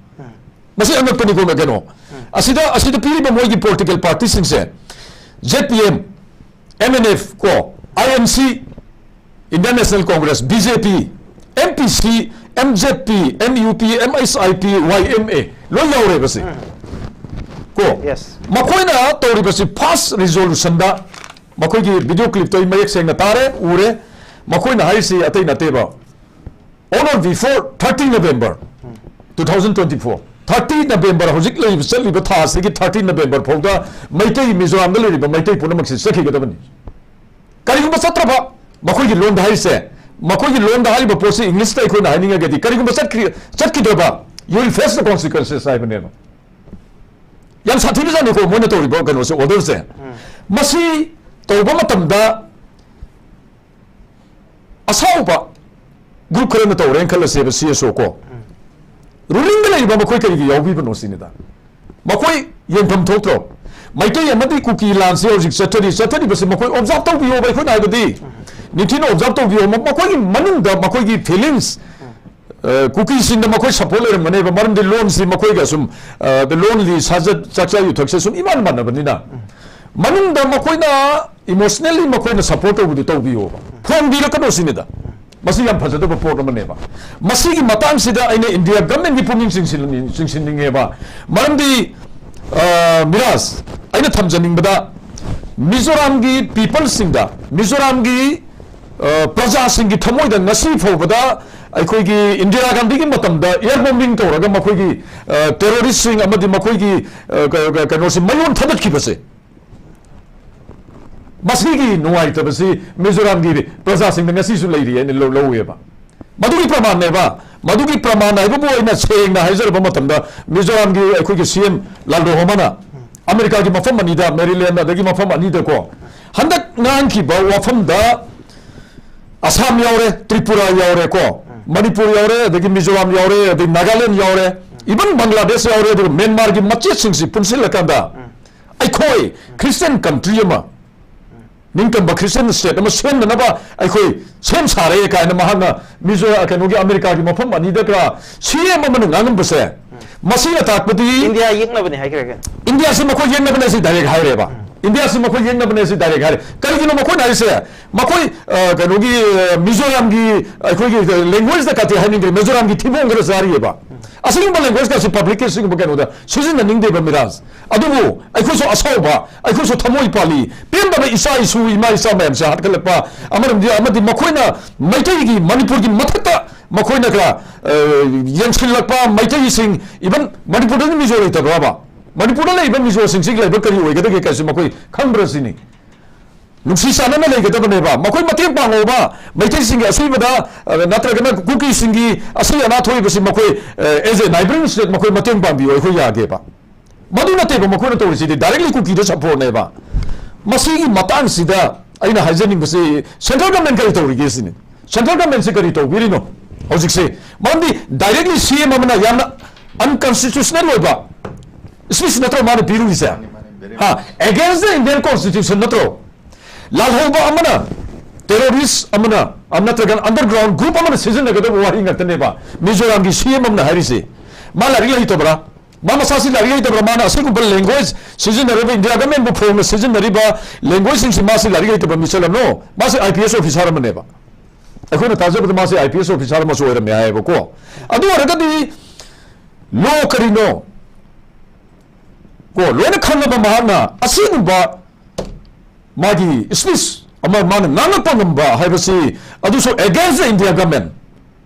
ꯃꯁꯤ ꯑꯉꯛꯄꯅꯤꯀꯣ, ꯀꯩꯅꯣ꯫ ꯑꯁꯤꯗ, ꯑꯁꯤꯗ ꯄꯤꯔꯤꯕ ꯃꯣꯏꯒꯤ political partyꯁꯤꯡꯁꯦ, Z P M, M N F ꯀꯣ, I N C, Indian National Congress, B J P, M P C, M Z P, N U P, M S I P, Y M A, ꯂꯣꯏ ꯌꯥꯎꯔꯦꯕ ꯁꯤ꯫ ꯀꯣ? Yes. ꯃꯈꯣꯏꯅ ꯇꯧꯔꯤꯕꯁꯤ first resolutionꯗ ꯃꯈꯣꯏꯒꯤ video clipꯇꯣ ꯑꯩ ꯃꯌꯦꯛ ꯁꯦꯡꯅ ꯇꯥꯔꯦ, ꯎꯔꯦ꯫ ꯃꯈꯣꯏꯅ ꯍꯥꯏꯔꯤꯁꯤ ꯑꯇꯩ ꯅꯠꯇꯦꯕ꯫ On or before thirty November two thousand twenty-four, thirty November, ꯍꯧꯖꯤꯛ ꯂꯩꯔꯤꯕ, ꯆꯠꯂꯤꯕ ꯊꯥ ꯑꯁꯤꯒꯤ thirty November ꯐꯥꯎꯗ ꯃꯩꯇꯩ, ꯃꯤꯖꯣꯔꯥꯝꯗ ꯂꯩꯔꯤꯕ ꯃꯩꯇꯩ ꯄꯨꯝꯅꯃꯛꯁꯤ ꯆꯠꯈꯤꯒꯗꯕꯅꯤ꯫ ꯀꯔꯤꯒꯨꯝꯕ ꯆꯠꯇ꯭ꯔꯕ, ꯃꯈꯣꯏꯒꯤ ꯂꯣꯟꯗ ꯍꯥꯏꯔꯤꯁꯦ, ꯃꯈꯣꯏꯒꯤ ꯂꯣꯟꯗ ꯍꯥꯏꯔꯤꯕ ꯄꯣꯠꯁꯤ ꯏꯪꯂꯤꯁꯇ ꯑꯩꯈꯣꯏꯅ ꯍꯥꯏꯅꯤꯡꯉꯒꯗꯤ, ꯀꯔꯤꯒꯨꯝꯕ ꯆꯠꯈ꯭ꯔꯤ-, ꯆꯠꯈꯤꯗ꯭ꯔꯕ, you will face the consequences ꯍꯥꯏꯕꯅꯦꯕ꯫ ꯌꯥꯝ ꯁꯥꯊꯤꯕꯖꯥꯠꯅꯤꯀꯣ ꯃꯣꯏꯅ ꯇꯧꯔꯤꯕ ꯀꯩꯅꯣꯁꯦ, ꯑꯣꯔꯗꯔꯁꯦ꯫ ꯃꯁꯤ ꯇꯧꯕ ꯃꯇꯝꯗ ꯑꯁꯥꯎꯕ ꯒ꯭ꯔꯨꯞ ꯈꯔꯅ ꯇꯧꯔꯦꯅ ꯈꯜꯂꯁꯦꯕ, ꯁꯤ ꯑꯦꯁ ꯑꯣ ꯀꯣ꯫ ꯔꯨꯂꯤꯡꯗ ꯂꯩꯔꯤꯕ ꯃꯈꯣꯏ ꯀꯔꯤꯒꯤ ꯌꯥꯎꯕꯤꯕꯅꯣ ꯁꯤꯅꯤꯗ꯫ ꯃꯈꯣꯏ ꯌꯦꯡꯐꯝ ꯊꯣꯛꯇ꯭ꯔꯣ? ꯃꯩꯇꯩ ꯑꯃꯗꯤ ꯀꯨꯀꯤ ꯂꯥꯟꯁꯤ ꯍꯧꯖꯤꯛ ꯆꯠꯊꯔꯤ, ꯆꯠꯊꯔꯤꯕꯁꯤ ꯃꯈꯣꯏ ꯑꯣꯕꯖꯥꯔꯕ ꯇꯧꯕꯤꯌꯣꯕ, ꯑꯩꯈꯣꯏꯅ ꯍꯥꯏꯕꯗꯤ ꯅꯤꯡꯊꯤꯅ ꯑꯣꯕꯖꯥꯔꯕ ꯇꯧꯕꯤꯌꯣ꯫ ꯃ-, ꯃꯈꯣꯏꯒꯤ ꯃꯅꯨꯡꯗ ꯃꯈꯣꯏꯒꯤ ꯐꯤꯂꯤꯡꯁ, ꯑ, ꯀꯨꯀꯤꯁꯤꯡꯗ ꯃꯈꯣꯏ ꯁꯄꯣꯔꯠ ꯂꯩꯔꯝꯒꯅꯦꯕ, ꯃꯔꯝꯗꯤ ꯂꯣꯟꯁꯤ ꯃꯈꯣꯏꯒ ꯁꯨꯝ, ꯑ, ꯂꯣꯟꯂꯤ ꯁꯥꯖꯠ, ꯆꯥꯛꯆꯥ ꯌꯨꯊꯛꯁꯦ ꯁꯨꯝ ꯏꯃꯥꯟ ꯃꯥꯟꯅꯕꯅꯤꯅ꯫ ꯃꯅꯨꯡꯗ ꯃꯈꯣꯏꯅ ꯏꯃꯣꯁꯅꯦꯜꯂꯤ ꯃꯈꯣꯏꯅ ꯁꯄꯣꯔꯠ ꯇꯧꯕꯗꯨ ꯇꯧꯕꯤꯌꯣꯕ, ꯐꯣꯡꯕꯤꯔꯛꯀꯅꯣ ꯁꯤꯅꯤꯗ꯫ ꯃꯁꯤ ꯌꯥꯝ ꯐꯖꯗꯕ ꯄꯣꯠ ꯑꯃꯅꯦꯕ꯫ ꯃꯁꯤꯒꯤ ꯃꯇꯥꯡꯁꯤꯗ ꯑꯩꯅ ꯏꯟꯗꯤꯌꯥ ꯒꯚꯔꯟꯃꯦꯟꯒꯤ ꯄꯨꯛꯅꯤꯡ ꯆꯤꯡꯁꯤꯟ-, ꯆꯤꯡꯁꯤꯟꯅꯤꯡꯉꯦꯕ꯫ ꯃꯔꯝꯗꯤ, ꯑ, ꯃꯤꯔꯥꯖ, ꯑꯩꯅ ꯊꯝꯖꯅꯤꯡꯕꯗ ꯃꯤꯖꯣꯔꯥꯝꯒꯤ ꯄꯤꯄꯜꯁꯤꯡꯗ, ꯃꯤꯖꯣꯔꯥꯝꯒꯤ, ꯑ, ꯄ꯭ꯔꯖꯥꯁꯤꯡꯒꯤ ꯊꯃꯣꯏꯗ ꯉꯁꯤ ꯐꯥꯎꯕꯗ ꯑꯩꯈꯣꯏꯒꯤ ꯏꯟꯗꯤꯔꯥ ꯒꯥꯟꯙꯤꯒꯤ ꯃꯇꯝꯗ ꯑꯦꯌꯔ ꯕꯣꯝꯕꯤꯡ ꯇꯧꯔꯒ ꯃꯈꯣꯏꯒꯤ, ꯑ, ꯇꯦꯔꯣꯔꯤꯁ꯭ꯠꯁꯤꯡ ꯑꯃꯗꯤ ꯃꯈꯣꯏꯒꯤ, ꯑ, ꯀ-, ꯀ-, ꯀꯩꯅꯣꯁꯤ ꯃꯌꯣꯟ ꯊꯥꯗꯠꯈꯤꯕꯁꯦ, ꯃꯁꯤꯒꯤ ꯅꯨꯡꯉꯥꯏꯇꯕꯁꯤ ꯃꯤꯖꯣꯔꯥꯝꯒꯤ ꯄ꯭ꯔꯖꯥꯁꯤꯡꯗ ꯉꯁꯤꯁꯨ ꯂꯩꯔꯤ ꯍꯥꯏꯅ ꯂꯧ-, ꯂꯧꯋꯦꯕ꯫ ꯃꯗꯨꯒꯤ ꯄ꯭ꯔꯃꯥꯟꯅꯦꯕ꯫ ꯃꯗꯨꯒꯤ ꯄ꯭ꯔꯃꯥꯟ ꯍꯥꯏꯕꯕꯨ ꯑꯩꯅ ꯁꯦꯡꯅ ꯍꯥꯏꯖꯔꯕ ꯃꯇꯝꯗ, ꯃꯤꯖꯣꯔꯥꯝꯒꯤ ꯑꯩꯈꯣꯏꯒꯤ ꯁꯤ ꯑꯦꯝ ꯂꯥꯜꯗꯣꯍꯣꯃꯥꯅ ꯑꯃꯦꯔꯤꯀꯥꯒꯤ ꯃꯐꯝ ꯑꯅꯤꯗ, ꯃꯦꯔꯤꯂꯦꯟꯗ ꯑꯗꯒꯤ ꯃꯐꯝ ꯑꯅꯤꯗꯀꯣ, ꯍꯟꯗꯛ ꯉꯥꯡꯈꯤꯕ ꯋꯥꯐꯝꯗ ꯑꯁꯥꯝ ꯌꯥꯎꯔꯦ, ꯇ꯭ꯔꯤꯄꯨꯔꯥ ꯌꯥꯎꯔꯦꯀꯣ, ꯃꯅꯤꯄꯨꯔ ꯌꯥꯎꯔꯦ, ꯑꯗꯒꯤ ꯃꯤꯖꯣꯔꯥꯝ ꯌꯥꯎꯔꯦ, ꯑꯗꯩ ꯅꯥꯒꯥꯂꯦꯟ ꯌꯥꯎꯔꯦ, even ꯕꯪꯒ꯭ꯂꯥꯗꯦꯁ ꯌꯥꯎꯔꯦ, ꯑꯗꯨꯒ ꯃ꯭ꯌꯥꯟꯃꯥꯔꯒꯤ ꯃꯆꯦꯠꯁꯤꯡꯁꯤ ꯄꯨꯟꯁꯤꯜꯂꯀꯥꯟꯗ ꯑꯩꯈꯣꯏ ꯈ꯭ꯔꯤꯁꯇꯤꯌꯟ ꯀꯟꯇ꯭ꯔꯤ ꯑꯃ, ꯅꯤꯡꯇꯝꯕ ꯈ꯭ꯔꯤꯁꯇꯤꯌꯟ ꯁ꯭ꯇꯦꯠ ꯑꯃ ꯁꯦꯝꯅꯅꯕ ꯑꯩꯈꯣꯏ ꯁꯦꯝ ꯁꯥꯔꯦ ꯀꯥꯏꯅ ꯃꯍꯥꯛꯅ ꯃꯤꯖꯣ-, ꯀꯩꯅꯣꯒꯤ ꯑꯃꯦꯔꯤꯀꯥꯒꯤ ꯃꯐꯝ ꯑꯅꯤꯗ ꯀ ꯁꯤ ꯑꯦꯝ ꯑꯃꯅ ꯉꯥꯡꯉꯝꯕꯁꯦ, ꯃꯁꯤꯅ ꯇꯥꯛꯄꯗꯤ ꯏꯟꯗꯤꯌꯥ ꯌꯦꯛꯅꯕꯅꯦ ꯍꯥꯏꯈ꯭ꯔꯒ꯫ ꯏꯟꯗꯤꯌꯥꯁꯤ ꯃꯈꯣꯏ ꯌꯦꯛꯅꯕꯅꯦ ꯁꯤ ꯗꯥꯏꯔꯦꯛ ꯍꯥꯏꯔꯦꯕ꯫ ꯏꯟꯗꯤꯌꯥꯁꯤ ꯃꯈꯣꯏ ꯌꯦꯛꯅꯕꯅꯦ ꯁꯤ ꯗꯥꯏꯔꯦꯛ ꯍꯥꯏꯔꯦ꯫ ꯀꯔꯤꯒꯤꯅꯣ ꯃꯈꯣꯏꯅ ꯍꯥꯏꯔꯤꯁꯦ? ꯃꯈꯣꯏ, ꯑ, ꯀꯩꯅꯣꯒꯤ, ꯑ, ꯃꯤꯖꯣꯔꯥꯝꯒꯤ ꯑꯩꯈꯣꯏꯒꯤ ꯂꯦꯡꯒ꯭ꯋꯦꯖꯇ ꯀꯥꯇꯤ ꯍꯥꯏꯅꯤꯡꯗ꯭ꯔꯦ, ꯃꯤꯖꯣꯔꯥꯝꯒꯤ ꯊꯤꯕꯣꯡ ꯈꯔ ꯆꯥꯔꯤꯑꯕ꯫ ꯑꯁꯤꯒꯨꯝꯕ ꯂꯦꯡꯒ꯭ꯋꯦꯖꯀꯁꯤ ꯄꯕ꯭ꯂꯤꯛꯀꯤ ꯁꯤꯒꯨꯝꯕ ꯀꯩꯅꯣꯗ ꯁꯤꯖꯤꯟꯅꯅꯤꯡꯗꯦꯕ ꯃꯤꯔꯥꯖ꯫ ꯑꯗꯨꯕꯨ ꯑꯩꯈꯣꯏꯁꯨ ꯑꯁꯥꯎꯕ, ꯑꯩꯈꯣꯏꯁꯨ ꯊꯃꯣꯏ ꯄꯥꯜꯂꯤ, ꯄꯦꯟꯗꯕ ꯏꯆꯥ ꯏꯁꯨ, ꯏꯃꯥ ꯏꯆꯥ ꯃꯌꯥꯝꯁꯦ ꯍꯥꯠꯀꯠꯂꯛꯄ, ꯑꯃꯔꯣꯝꯗꯤ, ꯑꯃꯗꯤ ꯃꯈꯣꯏꯅ ꯃꯩꯇꯩꯒꯤ ꯃꯅꯤꯄꯨꯔꯒꯤ ꯃꯊꯛꯇ ꯃꯈꯣꯏꯅ ꯈꯔ, ꯑ, ꯌꯦꯡꯁꯤꯜꯂꯛꯄ, ꯃꯩꯇꯩꯁꯤꯡ, even ꯃꯅꯤꯄꯨꯔꯗꯗꯤ ꯃꯤꯖꯣ ꯂꯩꯇꯕ꯭ꯔꯕ? ꯃꯅꯤꯄꯨꯔꯗ ꯂꯩꯕ ꯃꯤꯖꯣꯁꯤꯡꯁꯤꯒꯤ ꯂꯥꯏꯕꯛ ꯀꯔꯤ ꯑꯣꯏꯒꯗꯒꯦ ꯀꯥꯏꯁꯤ ꯃꯈꯣꯏ ꯈꯪꯕ꯭ꯔꯥ ꯁꯤꯅꯤ꯫ ꯅꯨꯡꯁꯤ ꯆꯥꯟꯅꯅ ꯂꯩꯒꯗꯕꯅꯦꯕ꯫ ꯃꯈꯣꯏ ꯃꯇꯦꯡ ꯄꯥꯡꯉꯣꯕ, ꯃꯩꯇꯩꯁꯤꯡꯒꯤ ꯑꯁꯣꯏꯕꯗ, ꯑ, ꯅꯠꯇ꯭ꯔꯒꯅ ꯀꯨꯀꯤꯁꯤꯡꯒꯤ ꯑꯁꯣꯏ ꯑꯅꯥ ꯊꯣꯛꯏꯕꯁꯤ ꯃꯈꯣꯏ, ꯑ, as a neighbouring state ꯃꯈꯣꯏ ꯃꯇꯦꯡ ꯄꯥꯡꯕꯤꯌꯨ, ꯑꯩꯈꯣꯏ ꯌꯥꯒꯦꯕ꯫ ꯃꯗꯨ ꯅꯠꯇꯦꯕ ꯃꯈꯣꯏꯅ ꯇꯧꯔꯤꯁꯤꯗꯤ, directly ꯀꯨꯀꯤꯗ ꯁꯥꯐꯣꯔꯅꯦꯕ꯫ ꯃꯁꯤꯒꯤ ꯃꯇꯥꯡꯁꯤꯗ ꯑꯩꯅ ꯍꯥꯏꯖꯅꯤꯡꯕꯁꯤ, central government ꯀꯔꯤ ꯇꯧꯔꯤꯒꯦ ꯁꯤꯅꯤ꯫ Central governmentꯁꯤ ꯀꯔꯤ ꯇꯧꯕꯤꯔꯤꯅꯣ ꯍꯧꯖꯤꯛꯁꯦ? ꯃꯔꯝꯗꯤ directly C M ꯑꯃꯅ ꯌꯥꯝꯅ unconstitutional ꯑꯣꯏꯕ speech ꯅꯠꯇ꯭ꯔꯣ ꯃꯥꯅ ꯄꯤꯔꯨꯔꯤꯁꯦ? ꯍꯥ, against the Indian constitution ꯅꯠꯇ꯭ꯔꯣ? ꯂꯥꯜꯍꯧꯕ ꯑꯃꯅ, terrorist ꯑꯃꯅ, ꯑ, ꯅꯠꯇ꯭ꯔꯒꯅ underground group ꯑꯃꯅ ꯁꯤꯖꯤꯟꯅꯒꯗꯕ ꯋꯥꯍꯩ ꯉꯥꯛꯇꯅꯦꯕ ꯃꯤꯖꯣꯔꯥꯝꯒꯤ C M ꯑꯃꯅ ꯍꯥꯏꯔꯤꯁꯦ꯫ ꯃꯥ ꯂꯥꯏꯔꯤꯛ ꯍꯩꯇꯕ꯭ꯔꯥ? ꯃꯥ ꯃꯁꯥꯁꯤ ꯂꯥꯏꯔꯤꯛ ꯍꯩꯇꯕ꯭ꯔꯥ? ꯃꯥꯅ ꯑꯁꯤꯒꯨꯝꯕ language ꯁꯤꯖꯤꯟꯅꯔꯤꯕ, India governmentꯕꯨ ꯐꯣꯡꯅ ꯁꯤꯖꯤꯟꯅꯔꯤꯕ languagelanguageꯁꯤꯡꯁꯤ ꯃꯥꯁꯤ I P S officer ꯑꯃꯅꯦꯕ꯫ ꯑꯩꯈꯣꯏꯅ ꯊꯥꯖꯕꯗ ꯃꯥꯁꯤ I P S officer ꯑꯃꯁꯨ ꯑꯣꯏꯔꯝꯃꯦ ꯍꯥꯏꯌꯦꯕꯀꯣ꯫ ꯑꯗꯨ ꯑꯣꯏꯔꯒꯗꯤ law ꯀꯔꯤꯅꯣ? ꯀꯣ, ꯂꯣꯏꯅ ꯈꯪꯉꯕ ꯃꯍꯥꯛꯅ ꯑꯁꯤꯒꯨꯝꯕ ꯃꯥꯒꯤ speech ꯑꯃ ꯃꯥꯅ ꯉꯥꯡꯂꯛꯄ ꯉꯝꯕ ꯍꯥꯏꯕꯁꯤ, ꯑꯗꯨꯁꯨ against the India government,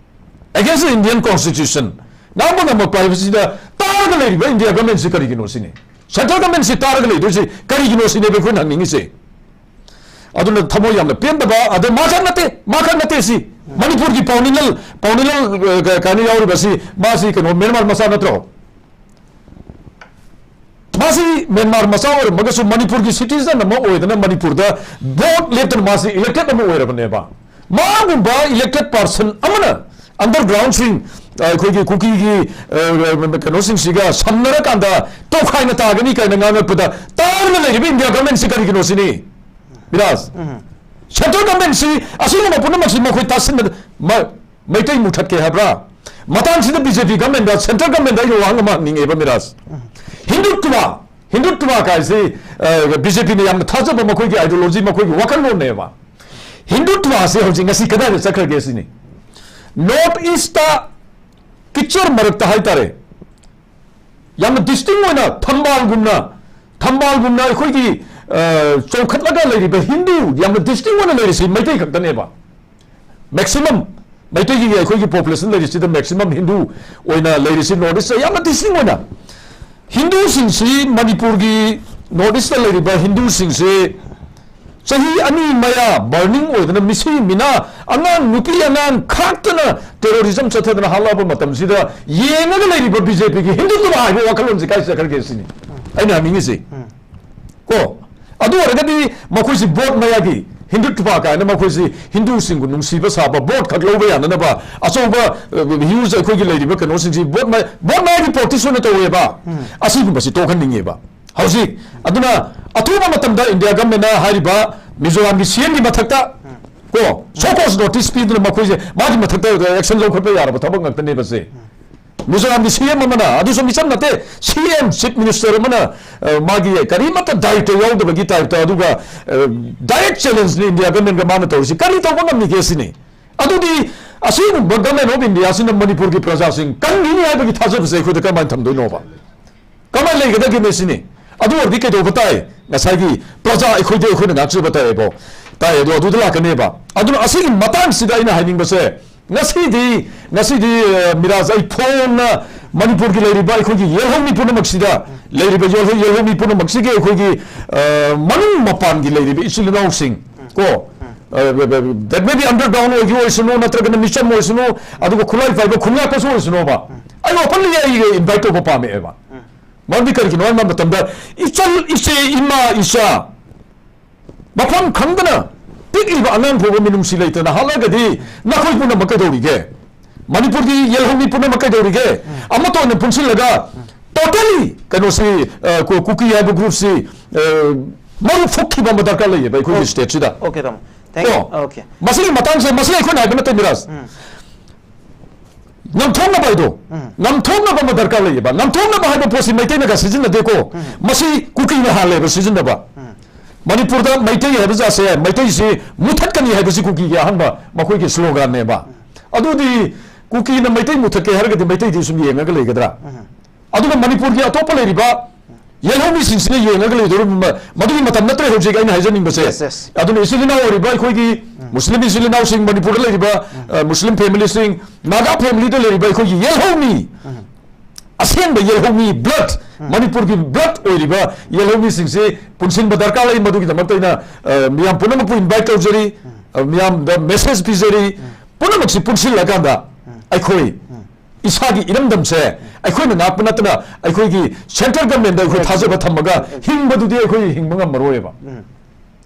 against the Indian constitution ꯉꯥꯡꯕ ꯉꯝꯃꯛꯄ ꯍꯥꯏꯕꯁꯤꯗ ꯇꯥꯔꯒ ꯂꯩꯔꯤꯕ India governmentꯁꯤ ꯀꯔꯤꯒꯤꯅꯣ ꯁꯤꯅꯤ꯫ Central governmentꯁꯤ ꯇꯥꯔꯒ ꯂꯩꯗꯣꯏꯁꯤ ꯀꯔꯤꯒꯤꯅꯣ ꯁꯤꯅꯦꯕ ꯑꯩꯈꯣꯏꯅ ꯍꯪꯅꯤꯡꯉꯤꯁꯦ꯫ ꯑꯗꯨꯅ ꯊꯃꯣꯏ ꯌꯥꯝꯅ ꯄꯦꯟꯗꯕ, ꯑꯗ ꯃꯥꯈꯛ ꯅꯠꯇꯦ, ꯃꯥꯈꯛ ꯅꯠꯇꯦ ꯁꯤ꯫ ꯃꯅꯤꯄꯨꯔꯒꯤ ꯄꯥꯎꯅꯤꯂꯜ, ꯄꯥꯎꯅꯤꯂꯜ, ꯑ, ꯀ-, ꯀꯩꯅꯣ ꯌꯥꯎꯔꯤꯕꯁꯤ, ꯃꯥꯁꯤ ꯀꯩꯅꯣ ꯃ꯭ꯌꯥꯟꯃꯥꯔ ꯃꯆꯥ ꯅꯠꯇ꯭ꯔꯣ? ꯃꯥꯁꯤ ꯃ꯭ꯌꯥꯟꯃꯥꯔ ꯃꯆꯥ ꯑꯣꯏꯔꯝꯃꯒꯁꯨ ꯃꯅꯤꯄꯨꯔꯒꯤ citizen ꯑꯃ ꯑꯣꯏꯗꯅ ꯃꯅꯤꯄꯨꯔꯗ vote ꯂꯦꯞꯇꯅ ꯃꯥꯁꯤ elected ꯑꯃ ꯑꯣꯏꯔꯕꯅꯦꯕ꯫ ꯃꯥꯒꯨꯝꯕ elected person ꯑꯃꯅ undergroundꯁꯤꯡ, ꯑ, ꯑꯩꯈꯣꯏꯒꯤ ꯀꯨꯀꯤꯒꯤ, ꯑ, ꯀꯩꯅꯣꯁꯤꯡꯁꯤꯒ ꯁꯝꯅꯔꯀꯥꯟꯗ ꯇꯣꯈꯥꯏꯅ ꯇꯥꯒꯅꯤ ꯀꯥꯏꯅ ꯉꯥꯡꯉꯛꯄꯗ ꯇꯥꯔꯒ ꯂꯩꯔꯤꯕ India governmentꯁꯤ ꯀꯔꯤꯒꯤꯅꯣ ꯁꯤꯅꯤ꯫ ꯕꯤꯔꯥꯖ, central governmentꯁꯤ ꯑꯁꯤꯒꯨꯝꯕ ꯄꯨꯝꯅꯃꯛꯁꯤ ꯃꯈꯣꯏ ꯇꯥꯁꯤꯟꯅ-, ꯃ-, ꯃꯩꯇꯩ ꯃꯨꯊꯠꯀꯦ ꯍꯥꯏꯕ꯭ꯔꯥ? ꯃꯇꯥꯡꯁꯤꯗ B J P governmentꯗ, central governmentꯗ ꯑꯩꯅ ꯋꯥꯍꯪ ꯑꯃ ꯍꯪꯅꯤꯡꯉꯦꯕ ꯃꯤꯔꯥꯖ꯫ ꯍꯤꯟꯗꯨꯠꯇ꯭ꯋ, ꯍꯤꯟꯗꯨꯠꯇ꯭ꯋ ꯀꯥꯏꯁꯤ, ꯑ, B J Pꯅ ꯌꯥꯝꯅ ꯊꯥꯖꯕ ꯃꯈꯣꯏꯒꯤ ideology, ꯃꯈꯣꯏꯒꯤ ꯋꯥꯈꯜꯂꯣꯟꯅꯦꯕ꯫ ꯍꯤꯟꯗꯨꯠꯋꯁꯦ ꯍꯧꯖꯤꯛ ꯉꯁꯤ ꯀꯗꯥꯏꯗ ꯆꯠꯈ꯭ꯔꯒꯦ ꯁꯤꯅꯤ꯫ North Eastꯇ ꯀꯤꯆꯔ ꯃꯔꯛꯇ ꯍꯥꯏꯇꯥꯔꯦ, ꯌꯥꯝꯅ distinct ꯑꯣꯏꯅ ꯊꯝꯕꯥꯜꯒꯨꯝꯅ, ꯊꯝꯕꯥꯜꯒꯨꯝꯅ ꯑꯩꯈꯣꯏꯒꯤ, ꯑ, ꯆꯣꯡꯈꯠꯂꯒ ꯂꯩꯔꯤꯕ ꯍꯤꯟꯗꯨ ꯌꯥꯝꯅ distinct ꯑꯣꯏꯅ ꯂꯩꯔꯤꯁꯤ ꯃꯩꯇꯩ ꯈꯛꯇꯅꯦꯕ꯫ Maximum ꯃꯩꯇꯩꯒꯤ ꯑꯩꯈꯣꯏꯒꯤ population ꯂꯩꯔꯤꯁꯤꯗ maximum ꯍꯤꯟꯗꯨ ꯑꯣꯏꯅ ꯂꯩꯔꯤꯁꯤ North Eastꯇ ꯌꯥꯝꯅ distinct ꯑꯣꯏꯅ꯫ ꯍꯤꯟꯗꯨꯁꯤꯡꯁꯤ ꯃꯅꯤꯄꯨꯔꯒꯤ North Eastꯇ ꯂꯩꯔꯤꯕ ꯍꯤꯟꯗꯨꯁꯤꯡꯁꯤ ꯆꯍꯤ ꯑꯅꯤ ꯃꯌꯥ ꯕꯔꯅꯤꯡ ꯑꯣꯏꯗꯅ ꯃꯤꯁꯤ ꯃꯤꯅꯥ, ꯑꯉꯥꯡ, ꯅꯨꯄꯤ ꯑꯉꯥꯡ ꯈꯥꯛꯇꯅ ꯇꯦꯔꯣꯔꯤꯖꯝ ꯆꯠꯊꯗꯅ ꯍꯥꯠꯂꯛꯑꯕ ꯃꯇꯝꯁꯤꯗ ꯌꯦꯡꯉꯒ ꯂꯩꯔꯤꯕ ꯕꯤ ꯖꯦ ꯄꯤꯒꯤ ꯍꯤꯟꯗꯨꯠꯇꯨ ꯍꯥꯏꯕ ꯋꯥꯈꯜꯂꯣꯟꯁꯦ ꯀꯥꯏ ꯆꯠꯈ꯭ꯔꯒꯦ ꯁꯤꯅꯤ ꯑꯩꯅ ꯍꯪꯅꯤꯡꯉꯤꯁꯤ꯫ ꯀꯣ, ꯑꯗꯨ ꯑꯣꯏꯔꯒꯗꯤ ꯃꯈꯣꯏꯁꯤ ꯚꯣꯠ ꯃꯌꯥꯒꯤ ꯍꯤꯟꯗꯨꯠꯇꯨꯄꯥ ꯀꯥꯏꯅ ꯃꯈꯣꯏꯁꯤ ꯍꯤꯟꯗꯨꯁꯤꯡꯕꯨ ꯅꯨꯡꯁꯤꯕ ꯁꯥꯕ, ꯚꯣꯠ ꯈꯛ ꯂꯧꯕ ꯌꯥꯅꯅꯕ ꯑꯆꯧꯕ, ꯑ, ꯍ꯭ꯌꯨꯖ ꯑꯩꯈꯣꯏꯒꯤ ꯂꯩꯔꯤꯕ ꯀꯩꯅꯣꯁꯤꯡꯁꯤ ꯚꯣꯠ ꯃ-, ꯚꯣꯠ ꯃꯌꯥꯒꯤ ꯄ꯭ꯔꯣꯇꯦꯁ ꯑꯣꯏꯅ ꯇꯧꯋꯦꯕ꯫ ꯑꯁꯤꯒꯨꯝꯕꯁꯤ ꯇꯣꯛꯍꯟꯅꯤꯡꯉꯦꯕ꯫ ꯍꯧꯖꯤꯛ ꯑꯗꯨꯅ ꯑꯊꯨꯕ ꯃꯇꯝꯗ ꯏꯟꯗꯤꯌꯥ ꯒꯃꯦꯟꯅ ꯍꯥꯏꯔꯤꯕ ꯃꯤꯖꯣꯔꯥꯝꯒꯤ ꯁꯤ ꯑꯦꯝꯒꯤ ꯃꯊꯛꯇ ꯀꯣ, ꯁꯣ ꯀꯣꯁ ꯅꯣꯇꯤꯁ ꯄꯤꯗꯨꯅ ꯃꯈꯣꯏꯁꯦ ꯃꯥꯒꯤ ꯃꯊꯛꯇ ꯑꯦꯛꯁꯟ ꯂꯧꯈꯠꯄ ꯌꯥꯔꯕ ꯊꯕꯛ ꯉꯥꯛꯇꯅꯦꯕ ꯁꯦ꯫ ꯃꯤꯖꯣꯔꯥꯝꯒꯤ ꯁꯤ ꯑꯦꯝ ꯑꯃꯅ, ꯑꯗꯨꯁꯨ ꯃꯤꯆꯝ ꯅꯠꯇꯦ, ꯁꯤ ꯑꯦꯝ, ꯆꯤꯐ ꯃꯤꯅꯤꯁꯇꯔ ꯑꯃꯅ, ꯑ, ꯃꯥꯒꯤ ꯀꯔꯤꯃꯠꯇ ꯗꯥꯏꯔꯦꯛꯇ ꯌꯥꯎꯗꯕꯒꯤ ꯇꯥꯏꯞꯇ, ꯑꯗꯨꯒ, ꯑ, ꯗꯥꯏꯔꯦꯛ ꯆꯦꯂꯦꯟꯖꯅꯤ ꯏꯟꯗꯤꯌꯥ ꯒꯃꯦꯟꯒ ꯃꯥꯅ ꯇꯧꯔꯤꯁꯤ꯫ ꯀꯔꯤ ꯇꯧꯕ ꯉꯝꯃꯤꯒꯦ ꯁꯤꯅꯤ꯫ ꯑꯗꯨꯗꯤ ꯑꯁꯤꯒꯨꯝꯕ ꯒꯃꯦꯟ ꯑꯣꯐ ꯏꯟꯗꯤꯌꯥꯁꯤꯅ ꯃꯅꯤꯄꯨꯔꯒꯤ ꯄ꯭ꯔꯖꯥꯁꯤꯡ ꯀꯟꯕꯤꯅꯤ ꯍꯥꯏꯕꯒꯤ ꯊꯥꯖꯕꯁꯦ ꯑꯩꯈꯣꯏꯗ ꯀꯔꯝꯍꯥꯏꯅ ꯊꯝꯗꯣꯏꯅꯣꯕ? ꯀꯃꯥꯏꯅ ꯂꯩꯒꯗꯒꯦꯅꯦ ꯁꯤꯅꯤ? ꯑꯗꯨ ꯑꯣꯏꯔꯗꯤ ꯀꯩꯗꯧꯕ ꯇꯥꯏ? ꯉꯁꯥꯏꯒꯤ ꯄ꯭ꯔꯖꯥ ꯑꯩꯈꯣꯏꯗꯤ ꯑꯩꯈꯣꯏꯅ ꯉꯥꯛꯆꯕ ꯇꯥꯏꯌꯦꯕꯣ꯫ ꯇꯥꯏ, ꯑꯗꯣ ꯑꯗꯨꯗ ꯂꯥꯛꯀꯅꯦꯕ꯫ ꯑꯗꯨꯅ ꯑꯁꯤꯒꯤ ꯃꯇꯥꯡꯁꯤꯗ ꯑꯩꯅ ꯍꯥꯏꯅꯤꯡꯕꯁꯦ, ꯉꯁꯤꯗꯤ, ꯉꯁꯤꯗꯤ, ꯑ, ꯃꯤꯔꯥꯖ, ꯑꯩ ꯐꯣꯡꯅ ꯃꯅꯤꯄꯨꯔꯒꯤ ꯂꯩꯔꯤꯕ ꯑꯩꯈꯣꯏꯒꯤ ꯌꯦꯜꯍꯧꯃꯤ ꯄꯨꯝꯅꯃꯛꯁꯤꯗ, ꯂꯩꯔꯤꯕ ꯌꯦꯜꯍꯧ-, ꯌꯦꯜꯍꯧꯃꯤ ꯄꯨꯝꯅꯃꯛꯁꯤꯒꯤ ꯑꯩꯈꯣꯏꯒꯤ, ꯑ, ꯃꯅꯨꯡ ꯃꯄꯥꯟꯒꯤ ꯂꯩꯔꯤꯕ ꯏꯆꯤꯜ ꯏꯅꯥꯎꯁꯤꯡ ꯀꯣ, ꯑ, that may be underground ꯑꯣꯏꯒꯤ ꯑꯣꯏꯁꯅꯨ, ꯅꯠꯇ꯭ꯔꯒꯅ ꯃꯤꯆꯝ ꯑꯣꯏꯁꯅꯨ, ꯑꯗꯨꯒ ꯈꯨꯠꯂꯥꯏ ꯄꯥꯏꯕ ꯈꯨꯟꯌꯥꯛꯄꯁꯨ ꯑꯣꯏꯁꯅꯨꯕ, ꯑꯩ openly ꯑꯩ invite ꯇꯧꯕ ꯄꯥꯝꯃꯛꯑꯦꯕ꯫ ꯃꯔꯝꯗꯤ ꯀꯔꯤꯒꯤꯅꯣ ꯍꯥꯏꯕ ꯃꯇꯝꯗ, ꯏꯆꯜ, ꯏꯆꯦ, ꯏꯃꯥ, ꯏꯆꯥ, ꯃꯐꯝ ꯈꯪꯗꯅ ꯄꯤꯛꯂꯤꯕ ꯑꯉꯥꯡ ꯐꯥꯎꯕ ꯃꯤꯅꯨꯡꯁꯤ ꯂꯩꯇꯅ ꯍꯥꯠꯂꯒꯗꯤ ꯅꯈꯣꯏ ꯄꯨꯝꯅꯃꯛ ꯀꯩꯗꯧꯔꯤꯒꯦ? ꯃꯅꯤꯄꯨꯔꯒꯤ ꯌꯦꯜꯍꯧꯃꯤ ꯄꯨꯝꯅꯃꯛ ꯀꯩꯗꯧꯔꯤꯒꯦ? ꯑꯃꯠꯇ ꯑꯣꯏꯅ ꯄꯨꯟꯁꯤꯜꯂꯒ totally ꯀꯩꯅꯣꯁꯤ, ꯑ, ꯀꯨ-, ꯀꯨꯀꯤ ꯍꯥꯏꯕ ꯒ꯭ꯔꯨꯞꯁꯤ, ꯑ, ꯃꯔꯨ ꯐꯨꯛꯈꯤꯕ ꯑꯃ ꯗꯔꯀꯥꯔ ꯂꯩꯌꯦꯕ ꯑꯩꯈꯣꯏꯒꯤ ꯑꯣ, ꯁ꯭ꯇꯦꯠꯁꯤꯗ꯫ Okay, ꯇꯥꯃꯣ꯫ Thank you. ꯀꯣ? Okay. ꯃꯁꯤꯒꯤ ꯃꯇꯥꯡꯁꯦ, ꯃꯁꯤ ꯑꯩꯈꯣꯏꯅ ꯍꯥꯏꯕ ꯅꯠꯇꯦ, ꯃꯤꯔꯥꯖ꯫ ꯉꯝꯊꯣꯛꯅꯕ ꯍꯥꯏꯗꯣ, ꯉꯝꯊꯣꯛꯅꯕ ꯑꯃ ꯗꯔꯀꯥꯔ ꯂꯩꯌꯦꯕ꯫ ꯉꯝꯊꯣꯛꯅꯕ ꯍꯥꯏꯕ ꯄꯣꯠꯁꯤ ꯃꯩꯇꯩꯅꯒ ꯁꯤꯖꯤꯟꯅꯗꯦꯀꯣ꯫ ꯃꯁꯤ ꯀꯨꯀꯤꯅ ꯍꯥꯜꯂꯦꯕ ꯁꯤꯖꯤꯟꯅꯕ꯫ ꯃꯅꯤꯄꯨꯔꯗ ꯃꯩꯇꯩ ꯍꯥꯏꯕ ꯖꯥꯠꯁꯦ, ꯃꯩꯇꯩꯁꯤ ꯃꯨꯊꯠꯀꯅꯤ ꯍꯥꯏꯕꯁꯤ ꯀꯨꯀꯤꯒꯤ ꯑꯍꯥꯟꯕ ꯃꯈꯣꯏꯒꯤ ꯁ꯭ꯂꯣꯒꯥꯟꯅꯦꯕ꯫ ꯑꯗꯨꯗꯤ ꯀꯨꯀꯤꯅ ꯃꯩꯇꯩ ꯃꯨꯊꯠꯀꯦ ꯍꯥꯏꯔꯒꯗꯤ ꯃꯩꯇꯩꯗꯤ ꯁꯨꯝ ꯌꯦꯡꯉꯒ ꯂꯩꯒꯗ꯭ꯔꯥ? ꯑꯗꯨꯒ ꯃꯅꯤꯄꯨꯔꯒꯤ ꯑꯇꯣꯞꯄ ꯂꯩꯔꯤꯕ ꯌꯦꯜꯍꯧꯃꯤꯁꯤꯡꯁꯤꯅ ꯌꯦꯡꯉꯒ ꯂꯩꯗꯧꯔꯤꯕ ꯃ-, ꯃꯗꯨꯒꯤ ꯃꯇꯝ ꯅꯠꯇ꯭ꯔꯦ ꯍꯧꯖꯤꯛ ꯑꯩꯅ ꯍꯥꯏꯖꯅꯤꯡꯕꯁꯦ꯫ Yes, yes. ꯑꯗꯨꯅ ꯏꯆꯤꯜ ꯏꯅꯥꯎ ꯑꯣꯏꯔꯤꯕ ꯑꯩꯈꯣꯏꯒꯤ ꯃꯨꯁꯂꯤꯝ ꯏꯆꯤꯜ ꯏꯅꯥꯎꯁꯤꯡ, ꯃꯅꯤꯄꯨꯔꯗ ꯂꯩꯔꯤꯕ, ꯑ, ꯃꯨꯁꯂꯤꯝ ꯐꯦꯃꯤꯂꯤꯁꯤꯡ, ꯅꯥꯒꯥ ꯐꯦꯃꯤꯂꯤꯗ ꯂꯩꯔꯤꯕ ꯑꯩꯈꯣꯏꯒꯤ ꯌꯦꯜꯍꯧꯃꯤ, ꯑꯁꯦꯡꯕ ꯌꯦꯜꯍꯧꯃꯤ blood, ꯃꯅꯤꯄꯨꯔꯒꯤ blood ꯑꯣꯏꯔꯤꯕ ꯌꯦꯜꯍꯧꯃꯤꯁꯤꯡꯁꯤ ꯄꯨꯟꯁꯤꯟꯕ ꯗꯔꯀꯥꯔ ꯂꯩ꯫ ꯃꯗꯨꯒꯤꯗꯃꯛꯇ ꯑꯩꯅ, ꯑ, ꯃꯤꯌꯥꯝ ꯄꯨꯝꯅꯃꯛꯄꯨ invite ꯇꯧꯖꯔꯤ, ꯑ, ꯃꯤꯌꯥꯝꯗ message ꯄꯤꯖꯔꯤ꯫ ꯄꯨꯝꯅꯃꯛꯁꯤ ꯄꯨꯟꯁꯤꯜꯂꯀꯥꯟꯗ ꯑꯩꯈꯣꯏ ꯏꯁꯥꯒꯤ ꯏꯔꯝꯗꯝꯁꯦ ꯑꯩꯈꯣꯏꯅ ꯉꯥꯛꯄ ꯅꯠꯇꯅ ꯑꯩꯈꯣꯏꯒꯤ central government ꯗ ꯑꯩꯈꯣꯏ ꯊꯥꯖꯕ ꯊꯝꯃꯒ ꯍꯤꯡꯕꯗꯨꯗꯤ ꯑꯩꯈꯣꯏ ꯍꯤꯡꯕ ꯉꯝꯃꯔꯣꯏꯕ꯫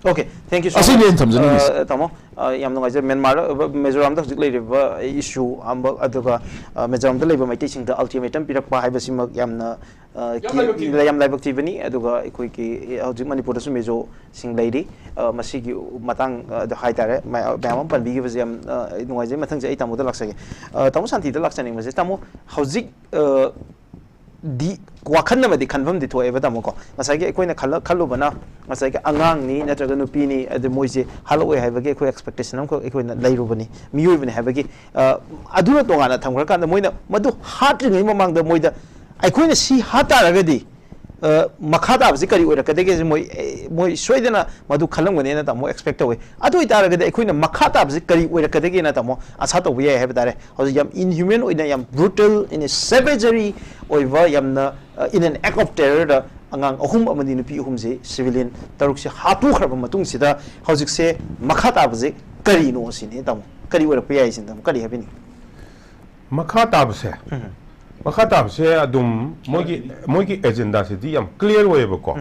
Okay, thank you so ꯑꯁꯤꯅꯤ much. ꯑꯩꯅ ꯊꯝꯖꯅꯤꯡꯉꯤꯁꯦ꯫ ꯑ, ꯇꯥꯃꯣ, ꯑ, ꯌꯥꯝ ꯅꯨꯡꯉꯥꯏꯖꯔꯦ꯫ ꯃ꯭ꯌꯥꯟꯃꯥꯔ, ꯑ, ꯃꯤꯖꯣꯔꯥꯝꯗ ꯍꯧꯖꯤꯛ ꯂꯩꯔꯤꯕ issue ꯑꯃ, ꯑꯗꯨꯒ, ꯑ, ꯃꯤꯖꯣꯔꯥꯝꯗ ꯂꯩꯕ ꯃꯩꯇꯩꯁꯤꯡꯗ ultimatum ꯄꯤꯔꯛꯄ ꯍꯥꯏꯕꯁꯤꯃꯛ ꯌꯥꯝꯅ, ꯑ, ꯌꯥꯝ ꯀꯤ-, ꯂꯥꯏꯕꯛ ꯊꯤꯕ꯫ ꯌꯥꯝ ꯂꯥꯏꯕꯛ ꯊꯤꯕꯅꯤ꯫ ꯑꯗꯨꯒ ꯑꯩꯈꯣꯏꯒꯤ, ꯑ, ꯍꯧꯖꯤꯛ ꯃꯅꯤꯄꯨꯔꯗꯁꯨ ꯃꯤꯖꯣꯁꯤꯡ ꯂꯩꯔꯤ꯫ ꯑ, ꯃꯁꯤꯒꯤ ꯃꯇꯥꯡ, ꯑ, ꯑꯗꯨ ꯍꯥꯏꯇꯥꯔꯦ, ꯃꯌꯥ-, ꯃꯌꯥꯝ ꯑꯃ ꯄꯟꯕꯤꯈꯤꯕꯁꯦ ꯌꯥꯝ, ꯑ, ꯅꯨꯡꯉꯥꯏꯖꯩ꯫ ꯃꯊꯪꯁꯦ ꯑꯩ ꯇꯥꯃꯣꯗ ꯂꯥꯛꯆꯒꯦ꯫ ꯑ, ꯇꯥꯃꯣ ꯁꯥꯟꯇꯤꯗ ꯂꯥꯛꯆꯅꯤꯡꯕꯁꯦ, ꯇꯥꯃꯣ, ꯍꯧꯖꯤꯛ, ꯑ, ꯗꯤ ꯋꯥꯈꯜ ꯑꯃꯗꯤ ꯈꯟꯐꯝꯗꯤ ꯊꯣꯛꯑꯦꯕ, ꯇꯥꯃꯣ, ꯀꯣ꯫ ꯉꯁꯥꯏꯒꯤ ꯑꯩꯈꯣꯏꯅ ꯈꯜꯂ-, ꯈꯜꯂꯨꯕꯅ ꯉꯁꯥꯏꯒꯤ ꯑꯉꯥꯡꯅꯤ ꯅꯠꯇ꯭ꯔꯒ ꯅꯨꯄꯤꯅꯤ, ꯑꯗꯨ ꯃꯣꯏꯁꯦ ꯍꯥꯠꯂꯛꯑꯣꯏ ꯍꯥꯏꯕꯒꯤ ꯑꯩꯈꯣꯏ expectation ꯑꯃꯈꯛ ꯑꯩꯈꯣꯏꯅ ꯂꯩꯔꯨꯕꯅꯤ, ꯃꯤꯑꯣꯏꯕꯅꯤ ꯍꯥꯏꯕꯒꯤ꯫ ꯑ, ꯑꯗꯨꯅ ꯇꯣꯉꯥꯟꯅ ꯊꯝꯈ꯭ꯔꯀꯥꯟꯗ ꯃꯣꯏꯅ ꯃꯗꯨ ꯍꯥꯠꯇ꯭ꯔꯤꯉꯩ ꯃꯃꯥꯡꯗ ꯃꯣꯏꯗ ꯑꯩꯈꯣꯏꯅ ꯁꯤ ꯍꯥꯠ ꯇꯥꯔꯒꯗꯤ, ꯑ, ꯃꯈꯥ ꯇꯥꯕꯁꯤ ꯀꯔꯤ ꯑꯣꯏꯔꯛꯀꯗꯒꯦꯁꯦ ꯃꯣꯏ, ꯑꯦ, ꯃꯣꯏ ꯁꯣꯏꯗꯅ ꯃꯗꯨ ꯈꯜꯂꯝꯒꯅꯦꯅ ꯇꯥꯃꯣ expect ꯇꯧꯋꯤ꯫ ꯑꯗꯨ ꯑꯣꯏꯇꯥꯔꯒꯗꯤ ꯑꯩꯈꯣꯏꯅ ꯃꯈꯥ ꯇꯥꯕꯁꯤ ꯀꯔꯤ ꯑꯣꯏꯔꯛꯀꯗꯒꯦꯅ ꯇꯥꯃꯣ ꯑꯁꯥ ꯇꯧꯕ ꯌꯥꯏ ꯍꯥꯏꯕ ꯇꯥꯔꯦ꯫ ꯍꯧꯖꯤꯛ ꯌꯥꯝ inhuman ꯑꯣꯏꯅ, ꯌꯥꯝ brutal, in a savagery ꯑꯣꯏꯕ, ꯌꯥꯝꯅ, ꯑ, in an act of terror ꯗ ꯑꯉꯥꯡ ꯑꯍꯨꯝ ꯑꯃꯗꯤ ꯅꯨꯄꯤ ꯑꯍꯨꯝꯁꯤ, civilian ꯇꯔꯨꯛꯁꯤ ꯍꯥꯠꯇꯣꯛꯈ꯭ꯔꯕ ꯃꯇꯨꯡꯁꯤꯗ ꯍꯧꯖꯤꯛꯁꯦ ꯃꯈꯥ ꯇꯥꯕꯁꯦ ꯀꯔꯤꯅꯣ ꯁꯤꯅꯤ, ꯇꯥꯃꯣ? ꯀꯔꯤ ꯑꯣꯏꯔꯛꯄ ꯌꯥꯏ ꯁꯤꯅꯤ, ꯇꯥꯃꯣ? ꯀꯔꯤ ꯍꯥꯏꯕꯤꯅꯤꯡꯉꯤ? ꯃꯈꯥ ꯇꯥꯕꯁꯦ, ꯃꯈꯥ ꯇꯥꯕꯁꯦ ꯑꯗꯨꯝ ꯃꯣꯏꯒꯤ, ꯃꯣꯏꯒꯤ agenda ꯁꯤꯗꯤ ꯌꯥꯝ clear ꯑꯣꯏꯌꯦꯕꯀꯣ꯫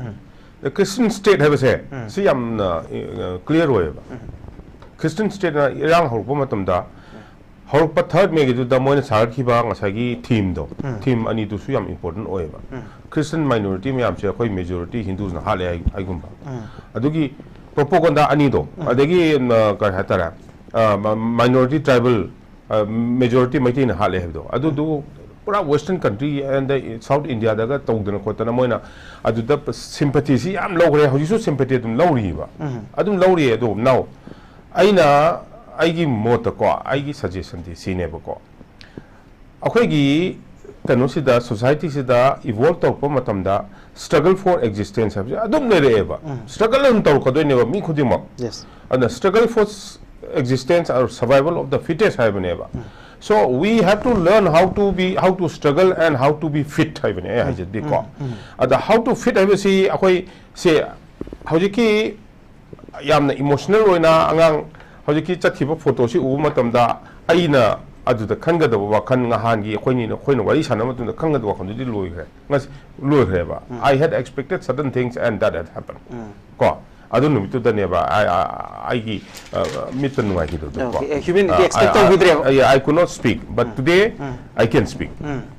Christian state ꯍꯥꯏꯕꯁꯦ ꯁꯤ ꯌꯥꯝꯅ, ꯑ, clear ꯑꯣꯏꯌꯦꯕ꯫ Christian state ꯅ ꯏꯔꯥꯡ ꯍꯧꯔꯛꯄ ꯃꯇꯝꯗ, ꯍꯧꯔꯛꯄ third May ꯒꯤꯗꯨꯗ ꯃꯣꯏꯅ ꯁꯥꯒꯠꯈꯤꯕ ꯉꯁꯥꯏꯒꯤ theme ꯗꯣ, theme ꯑꯅꯤꯗꯨꯁꯨ ꯌꯥꯝ important ꯑꯣꯏꯌꯦꯕ꯫ Christian minority ꯃꯌꯥꯝꯁꯦ ꯑꯩꯈꯣꯏ majority Hindu ꯁꯅ ꯍꯥꯠꯂꯦ ꯍꯥꯏ-, ꯍꯥꯏꯒꯨꯝꯕ꯫ ꯑꯗꯨꯒꯤ propaganda ꯑꯅꯤꯗꯣ, ꯑꯗꯒꯤ, ꯑ, ꯀꯔꯤ ꯍꯥꯏꯇꯥꯔꯦ, ꯑ, ꯃ-, minority tribal, ꯑ, majority ꯃꯩꯇꯩꯅ ꯍꯥꯠꯂꯦ ꯍꯥꯏꯕꯗꯣ, ꯑꯗꯨꯗꯨ ꯄꯨꯔꯥ Western country and the South India ꯗꯒ ꯇꯧꯗꯅ ꯈꯣꯠꯇꯅ ꯃꯣꯏꯅ ꯑꯗꯨꯗ sympathy ꯁꯤ ꯌꯥꯝ ꯂꯧꯈ꯭ꯔꯦ, ꯍꯧꯖꯤꯛꯁꯨ sympathy ꯑꯗꯨꯝ ꯂꯧꯔꯤꯕ꯫ ꯑꯗꯨꯝ ꯂꯧꯔꯤꯌꯦ꯫ ꯑꯗꯣ now ꯑꯩꯅ, ꯑꯩꯒꯤ ꯃꯣꯠꯇꯀꯣ, ꯑꯩꯒꯤ suggestion ꯗꯤ ꯁꯤꯅꯦꯕꯀꯣ, ꯑꯩꯈꯣꯏꯒꯤ ꯀꯩꯅꯣꯁꯤꯗ, society ꯁꯤꯗ evolve ꯇꯧꯔꯛꯄ ꯃꯇꯝꯗ struggle for existence ꯍꯥꯏꯕꯁꯦ ꯑꯗꯨꯝ ꯂꯩꯔꯛꯑꯦꯕ꯫ Struggle ꯑꯗꯨꯝ ꯇꯧꯔꯛꯀꯗꯣꯏꯅꯦꯕ ꯃꯤ ꯈꯨꯗꯤꯡꯃꯛ꯫ Yes. ꯑꯗꯨꯅ struggle for existence or survival of the fittest ꯍꯥꯏꯕꯅꯦꯕ꯫ So we have to learn how to be, how to struggle and how to be fit ꯍꯥꯏꯕꯅꯦ ꯑꯩ ꯍꯥꯏꯖꯗꯤꯀꯣ꯫ ꯑꯗ how to fit ꯍꯥꯏꯕꯁꯤ ꯑꯩꯈꯣꯏ ꯁꯦ ꯍꯧꯖꯤꯛꯀꯤ ꯌꯥꯝꯅ emotional ꯑꯣꯏꯅ ꯑꯉꯥꯡ ꯍꯧꯖꯤꯛꯀꯤ ꯆꯠꯈꯤꯕ photo ꯁꯤ ꯎꯕ ꯃꯇꯝꯗ ꯑꯩꯅ ꯑꯗꯨꯗ ꯈꯟꯒꯗꯕ ꯋꯥꯈꯜ, ꯉꯍꯥꯟꯒꯤ ꯑꯩꯈꯣꯏꯅꯤꯅ, ꯑꯩꯈꯣꯏꯅ ꯋꯥꯔꯤ ꯁꯥꯟꯅꯕ ꯃꯇꯝꯗ ꯈꯟꯒꯗꯕ ꯋꯥꯈꯜꯗꯨꯗꯤ ꯂꯣꯏꯈ꯭ꯔꯦ, ꯉꯁꯤ ꯂꯣꯏꯈ꯭ꯔꯦꯕ꯫ I had expected certain things and that had happened. ꯀꯣ, ꯑꯗꯨ ꯅꯨꯃꯤꯠꯇꯨꯗꯅꯦꯕ ꯑꯩ, ꯑꯩ, ꯑꯩꯒꯤ, ꯑ, ꯃꯤꯠꯇ ꯅꯨꯡꯉꯥꯏꯈꯤꯗꯕꯗꯣ ꯀꯣ꯫ Okay, human ꯒꯤ ꯑ, expect I, ꯇꯧꯈꯤꯗ꯭ꯔꯦꯕ꯫ I, I, I could not speak, but today I can speak.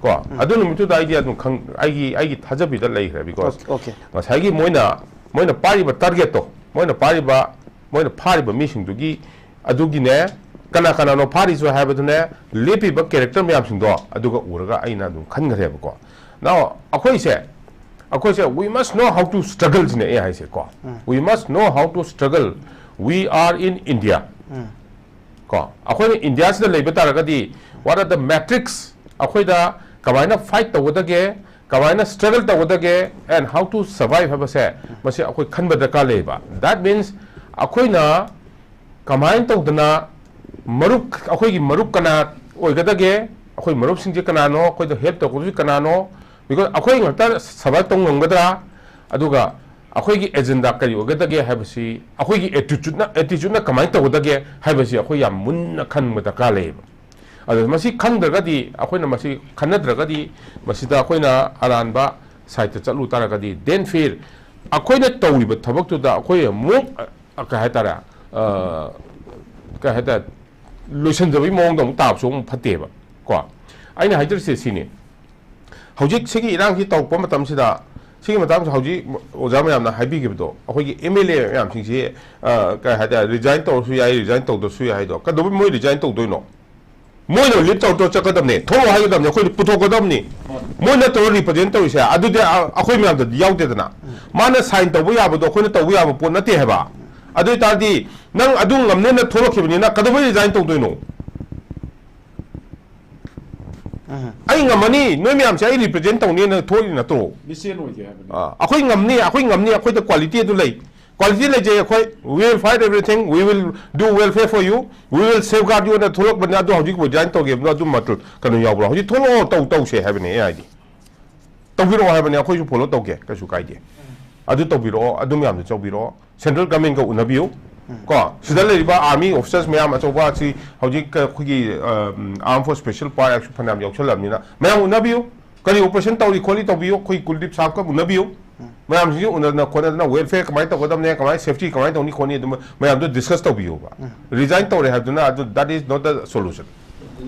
ꯀꯣ, ꯑꯗꯨ ꯅꯨꯃꯤꯠꯇꯨꯗ ꯑꯩꯗꯤ ꯑꯗꯨꯝ ꯈꯪ-, ꯑꯩꯒꯤ, ꯑꯩꯒꯤ ꯊꯥꯖꯕꯤꯗ ꯂꯩꯈ꯭ꯔꯦ, because Okay, okay. ꯉꯁꯥꯏꯒꯤ ꯃꯣꯏꯅ, ꯃꯣꯏꯅ ꯄꯥꯏꯔꯤꯕ target ꯇꯣ, ꯃꯣꯏꯅ ꯄꯥꯏꯔꯤꯕ, ꯃꯣꯏꯅ ꯐꯥꯔꯤꯕ ꯃꯤꯁꯤꯡꯗꯨꯒꯤ, ꯑꯗꯨꯒꯤꯅꯦ, ꯀꯅꯥ ꯀꯅꯥꯅꯣ ꯐꯥꯔꯤꯁꯨ ꯍꯥꯏꯕꯗꯨꯅꯦ, ꯂꯦꯞꯄꯤꯕ character ꯃꯌꯥꯝꯁꯤꯡꯗꯣ ꯑꯗꯨꯒ ꯎꯔꯒ ꯑꯩꯅ ꯑꯗꯨꯝ ꯈꯟꯈ꯭ꯔꯦꯕꯀꯣ꯫ Now, ꯑꯩꯈꯣꯏꯁꯦ, ꯑꯩꯈꯣꯏꯁꯦ, we must know how to struggle ꯁꯤꯅꯦ ꯑꯩ ꯍꯥꯏꯁꯦ ꯀꯣ꯫ We must know how to struggle. We are in India. ꯀꯣ, ꯑꯩꯈꯣꯏꯅ ꯏꯟꯗꯤꯌꯥꯁꯤꯗ ꯂꯩꯕ ꯇꯥꯔꯒꯗꯤ, what are the metrics, ꯑꯩꯈꯣꯏꯗ ꯀꯃꯥꯏꯅ fight ꯇꯧꯒꯗꯒꯦ, ꯀꯃꯥꯏꯅ struggle ꯇꯧꯒꯗꯒꯦ, and how to survive ꯍꯥꯏꯕꯁꯦ, ꯃꯁꯤ ꯑꯩꯈꯣꯏ ꯈꯟꯕ ꯗꯔꯀꯥꯔ ꯂꯩꯌꯦꯕ꯫ That means, ꯑꯩꯈꯣꯏꯅ ꯀꯃꯥꯏꯅ ꯇꯧꯗꯅ ꯃꯔꯨꯞ, ꯑꯩꯈꯣꯏꯒꯤ ꯃꯔꯨꯞ ꯀꯅꯥ ꯑꯣꯏꯒꯗꯒꯦ, ꯑꯩꯈꯣꯏ ꯃꯔꯨꯞꯁꯤꯡꯁꯦ ꯀꯅꯥꯅꯣ, ꯑꯩꯈꯣꯏꯗ help ꯇꯧꯒꯗꯕꯁꯤ ꯀꯅꯥꯅꯣ, because ꯑꯩꯈꯣꯏ ꯉꯥꯛꯇ survive ꯇꯧ ꯉꯝꯒꯗ꯭ꯔꯥ, ꯑꯗꯨꯒ ꯑꯩꯈꯣꯏꯒꯤ agenda ꯀꯔꯤ ꯑꯣꯏꯒꯗꯒꯦ ꯍꯥꯏꯕꯁꯤ, ꯑꯩꯈꯣꯏꯒꯤ attitude ꯅ, attitude ꯅ ꯀꯃꯥꯏꯅ ꯇꯧꯒꯗꯒꯦ ꯍꯥꯏꯕꯁꯤ ꯑꯩꯈꯣꯏ ꯌꯥꯝ ꯃꯨꯟꯅ ꯈꯟꯕ ꯗꯔꯀꯥꯔ ꯂꯩꯌꯦꯕ꯫ ꯑꯗꯨ ꯃꯁꯤ ꯈꯪꯗ꯭ꯔꯒꯗꯤ, ꯑꯩꯈꯣꯏꯅ ꯃꯁꯤ ꯈꯟꯅꯗ꯭ꯔꯒꯗꯤ, ꯃꯁꯤꯗ ꯑꯩꯈꯣꯏꯅ ꯑꯔꯥꯟꯕ side ꯇ ꯆꯠꯂꯨ ꯇꯥꯔꯒꯗꯤ, then fail, ꯑꯩꯈꯣꯏꯅ ꯇꯧꯔꯤꯕ ꯊꯕꯛꯇꯨꯗ ꯑꯩꯈꯣꯏ ꯑꯃꯨꯛ, ꯑ, ꯀꯩ ꯍꯥꯏꯇꯥꯔꯦ, ꯑ, ꯀꯩ ꯍꯥꯏꯇꯥꯔꯦ, ꯂꯣꯏꯁꯤꯟꯖꯕꯒꯤ ꯃꯑꯣꯡꯗ ꯑꯃꯨꯛ ꯇꯥꯕꯁꯨ ꯑꯃꯨꯛ ꯐꯠꯇꯦꯕ ꯀꯣ꯫ ꯑꯩꯅ ꯍꯥꯏꯖꯔꯤꯁꯦ ꯁꯤꯅꯤ, ꯍꯧꯖꯤꯛ ꯁꯤꯒꯤ ꯏꯔꯥꯡꯁꯤ ꯇꯧꯔꯛꯄ ꯃꯇꯝꯁꯤꯗ, ꯁꯤꯒꯤ ꯃꯇꯥꯡꯁꯨ ꯍꯧꯖꯤꯛ ꯑꯣꯖꯥ ꯃꯌꯥꯝꯅ ꯍꯥꯏꯕꯤꯈꯤꯕꯗꯣ, ꯑꯩꯈꯣꯏꯒꯤ M L A ꯃꯌꯥꯝꯁꯤꯡꯁꯤ, ꯑ, ꯀꯩ ꯍꯥꯏꯇꯥꯔꯦ, resign ꯇꯧꯔꯁꯨ ꯌꯥꯏ, resign ꯇꯧꯗ꯭ꯔꯁꯨ ꯌꯥꯏ ꯍꯥꯏꯗꯣ, ꯀꯩꯗꯧꯕꯩ ꯃꯣꯏ resign ꯇꯧꯗꯣꯏꯅꯣ? ꯃꯣꯏꯅ leave ꯇꯧꯔ ꯇꯧꯔ ꯆꯠꯀꯗꯕꯅꯦ, ꯊꯣꯛꯂꯛꯑꯣ ꯍꯥꯏꯒꯗꯕꯅꯦ, ꯑꯩꯈꯣꯏꯗꯤ ꯄꯨꯊꯣꯛꯀꯗꯕꯅꯤ꯫ ꯃꯣꯏ ꯅꯠꯇ꯭ꯔꯣ represent ꯇꯧꯔꯤꯁꯦ? ꯑꯗꯨꯗꯤ ꯑ-, ꯑꯩꯈꯣꯏ ꯃꯌꯥꯝꯗꯗꯤ ꯌꯥꯎꯗꯦꯗꯅ꯫ ꯃꯥꯅ sign ꯇꯧꯕ ꯌꯥꯕꯗꯣ ꯑꯩꯈꯣꯏꯅ ꯇꯧꯕ ꯌꯥꯕ ꯄꯣꯠ ꯅꯠꯇꯦ ꯍꯥꯏꯕ꯫ ꯑꯗꯨ ꯑꯣꯏꯇꯥꯔꯗꯤ ꯅꯪ ꯑꯗꯨ ꯉꯝꯅꯦꯅ ꯊꯣꯛꯂꯛꯈꯤꯕꯅꯤꯅ ꯀꯩꯗꯧꯕꯩ resign ꯇꯧꯗꯣꯏꯅꯣ? ꯑꯩ ꯉꯝꯃꯅꯤ, ꯅꯣꯏ ꯃꯌꯥꯝꯁꯦ ꯑꯩ represent ꯇꯧꯅꯤꯅ ꯊꯣꯛꯏ ꯅꯠꯇ꯭ꯔꯣ? Listen ꯑꯣꯏꯒꯦ ꯍꯥꯏꯕꯅꯤ꯫ ꯑꯥ, ꯑꯩꯈꯣꯏ ꯉꯝꯅꯤ, ꯑꯩꯈꯣꯏ ꯉꯝꯅꯤ, ꯑꯩꯈꯣꯏꯗ quality ꯑꯗꯨ ꯂꯩ꯫ Quality ꯂꯩꯖꯩ ꯑꯩꯈꯣꯏ, we will fight everything, we will do welfare for you, we will safeguard you ꯅ ꯊꯣꯛꯂꯛꯄꯅꯤꯅ, ꯑꯗꯨ ꯍꯧꯖꯤꯛ resign ꯇꯧꯈꯤꯕꯗꯣ ꯑꯗꯨ ꯃꯇꯨꯡ ꯀꯩꯅꯣ ꯌꯥꯎꯕ꯭ꯔꯣ? ꯍꯧꯖꯤꯛ ꯊꯣꯛꯂꯛꯑꯣ, ꯇꯧ, ꯇꯧꯁꯦ ꯍꯥꯏꯕꯅꯦ ꯑꯦ ꯑꯥꯏ ꯗꯤ꯫ ꯇꯧꯕꯤꯔꯛꯑꯣ ꯍꯥꯏꯕꯅꯦ, ꯑꯩꯈꯣꯏꯁꯨ follow ꯇꯧꯒꯦ, ꯀꯩꯁꯨ ꯀꯥꯏꯗꯦ꯫ ꯑꯗꯨ ꯇꯧꯕꯤꯔꯛꯑꯣ, ꯑꯗꯨ ꯃꯌꯥꯝꯗꯣ ꯇꯧꯕꯤꯔꯛꯑꯣ, central government ꯀ ꯎꯅꯕꯤꯌꯨ꯫ ꯀꯣ, ꯁꯤꯗ ꯂꯩꯔꯤꯕ army officers ꯃꯌꯥꯝ ꯑꯆꯧꯕ ꯑꯁꯤ ꯍꯧꯖꯤꯛ ꯑꯩꯈꯣꯏꯒꯤ, ꯑ, Armed Force Special Power Act ꯁꯨ ꯐꯅꯌꯥꯝ ꯌꯥꯎꯁꯜꯂꯕꯅꯤꯅ ꯃꯌꯥꯝ ꯎꯅꯕꯤꯌꯨ꯫ ꯀꯔꯤ operation ꯇꯧꯔꯤ ꯈꯣꯠꯂꯤ ꯇꯧꯕꯤꯌꯨ, ꯑꯩꯈꯣꯏ ꯀꯨꯜꯗꯤꯞ ꯁꯥꯍꯕꯀ ꯎꯅꯕꯤꯌꯨ꯫ ꯃꯌꯥꯝꯁꯤꯡꯁꯤ ꯎꯅꯗꯅ ꯈꯣꯠꯅꯗꯅ welfare ꯀꯃꯥꯏꯅ ꯇꯧꯒꯗꯕꯅꯦ, ꯀꯃꯥꯏꯅ safety ꯀꯃꯥꯏꯅ ꯇꯧꯅꯤ ꯈꯣꯠꯅꯤ, ꯑꯗꯨꯝ ꯃꯌꯥꯝꯗꯣ discuss ꯇꯧꯕꯤꯌꯨꯕ꯫ Resign ꯇꯧꯔꯦ ꯍꯥꯏꯕꯗꯨꯅ ꯑꯗꯨ, that is not the solution꯫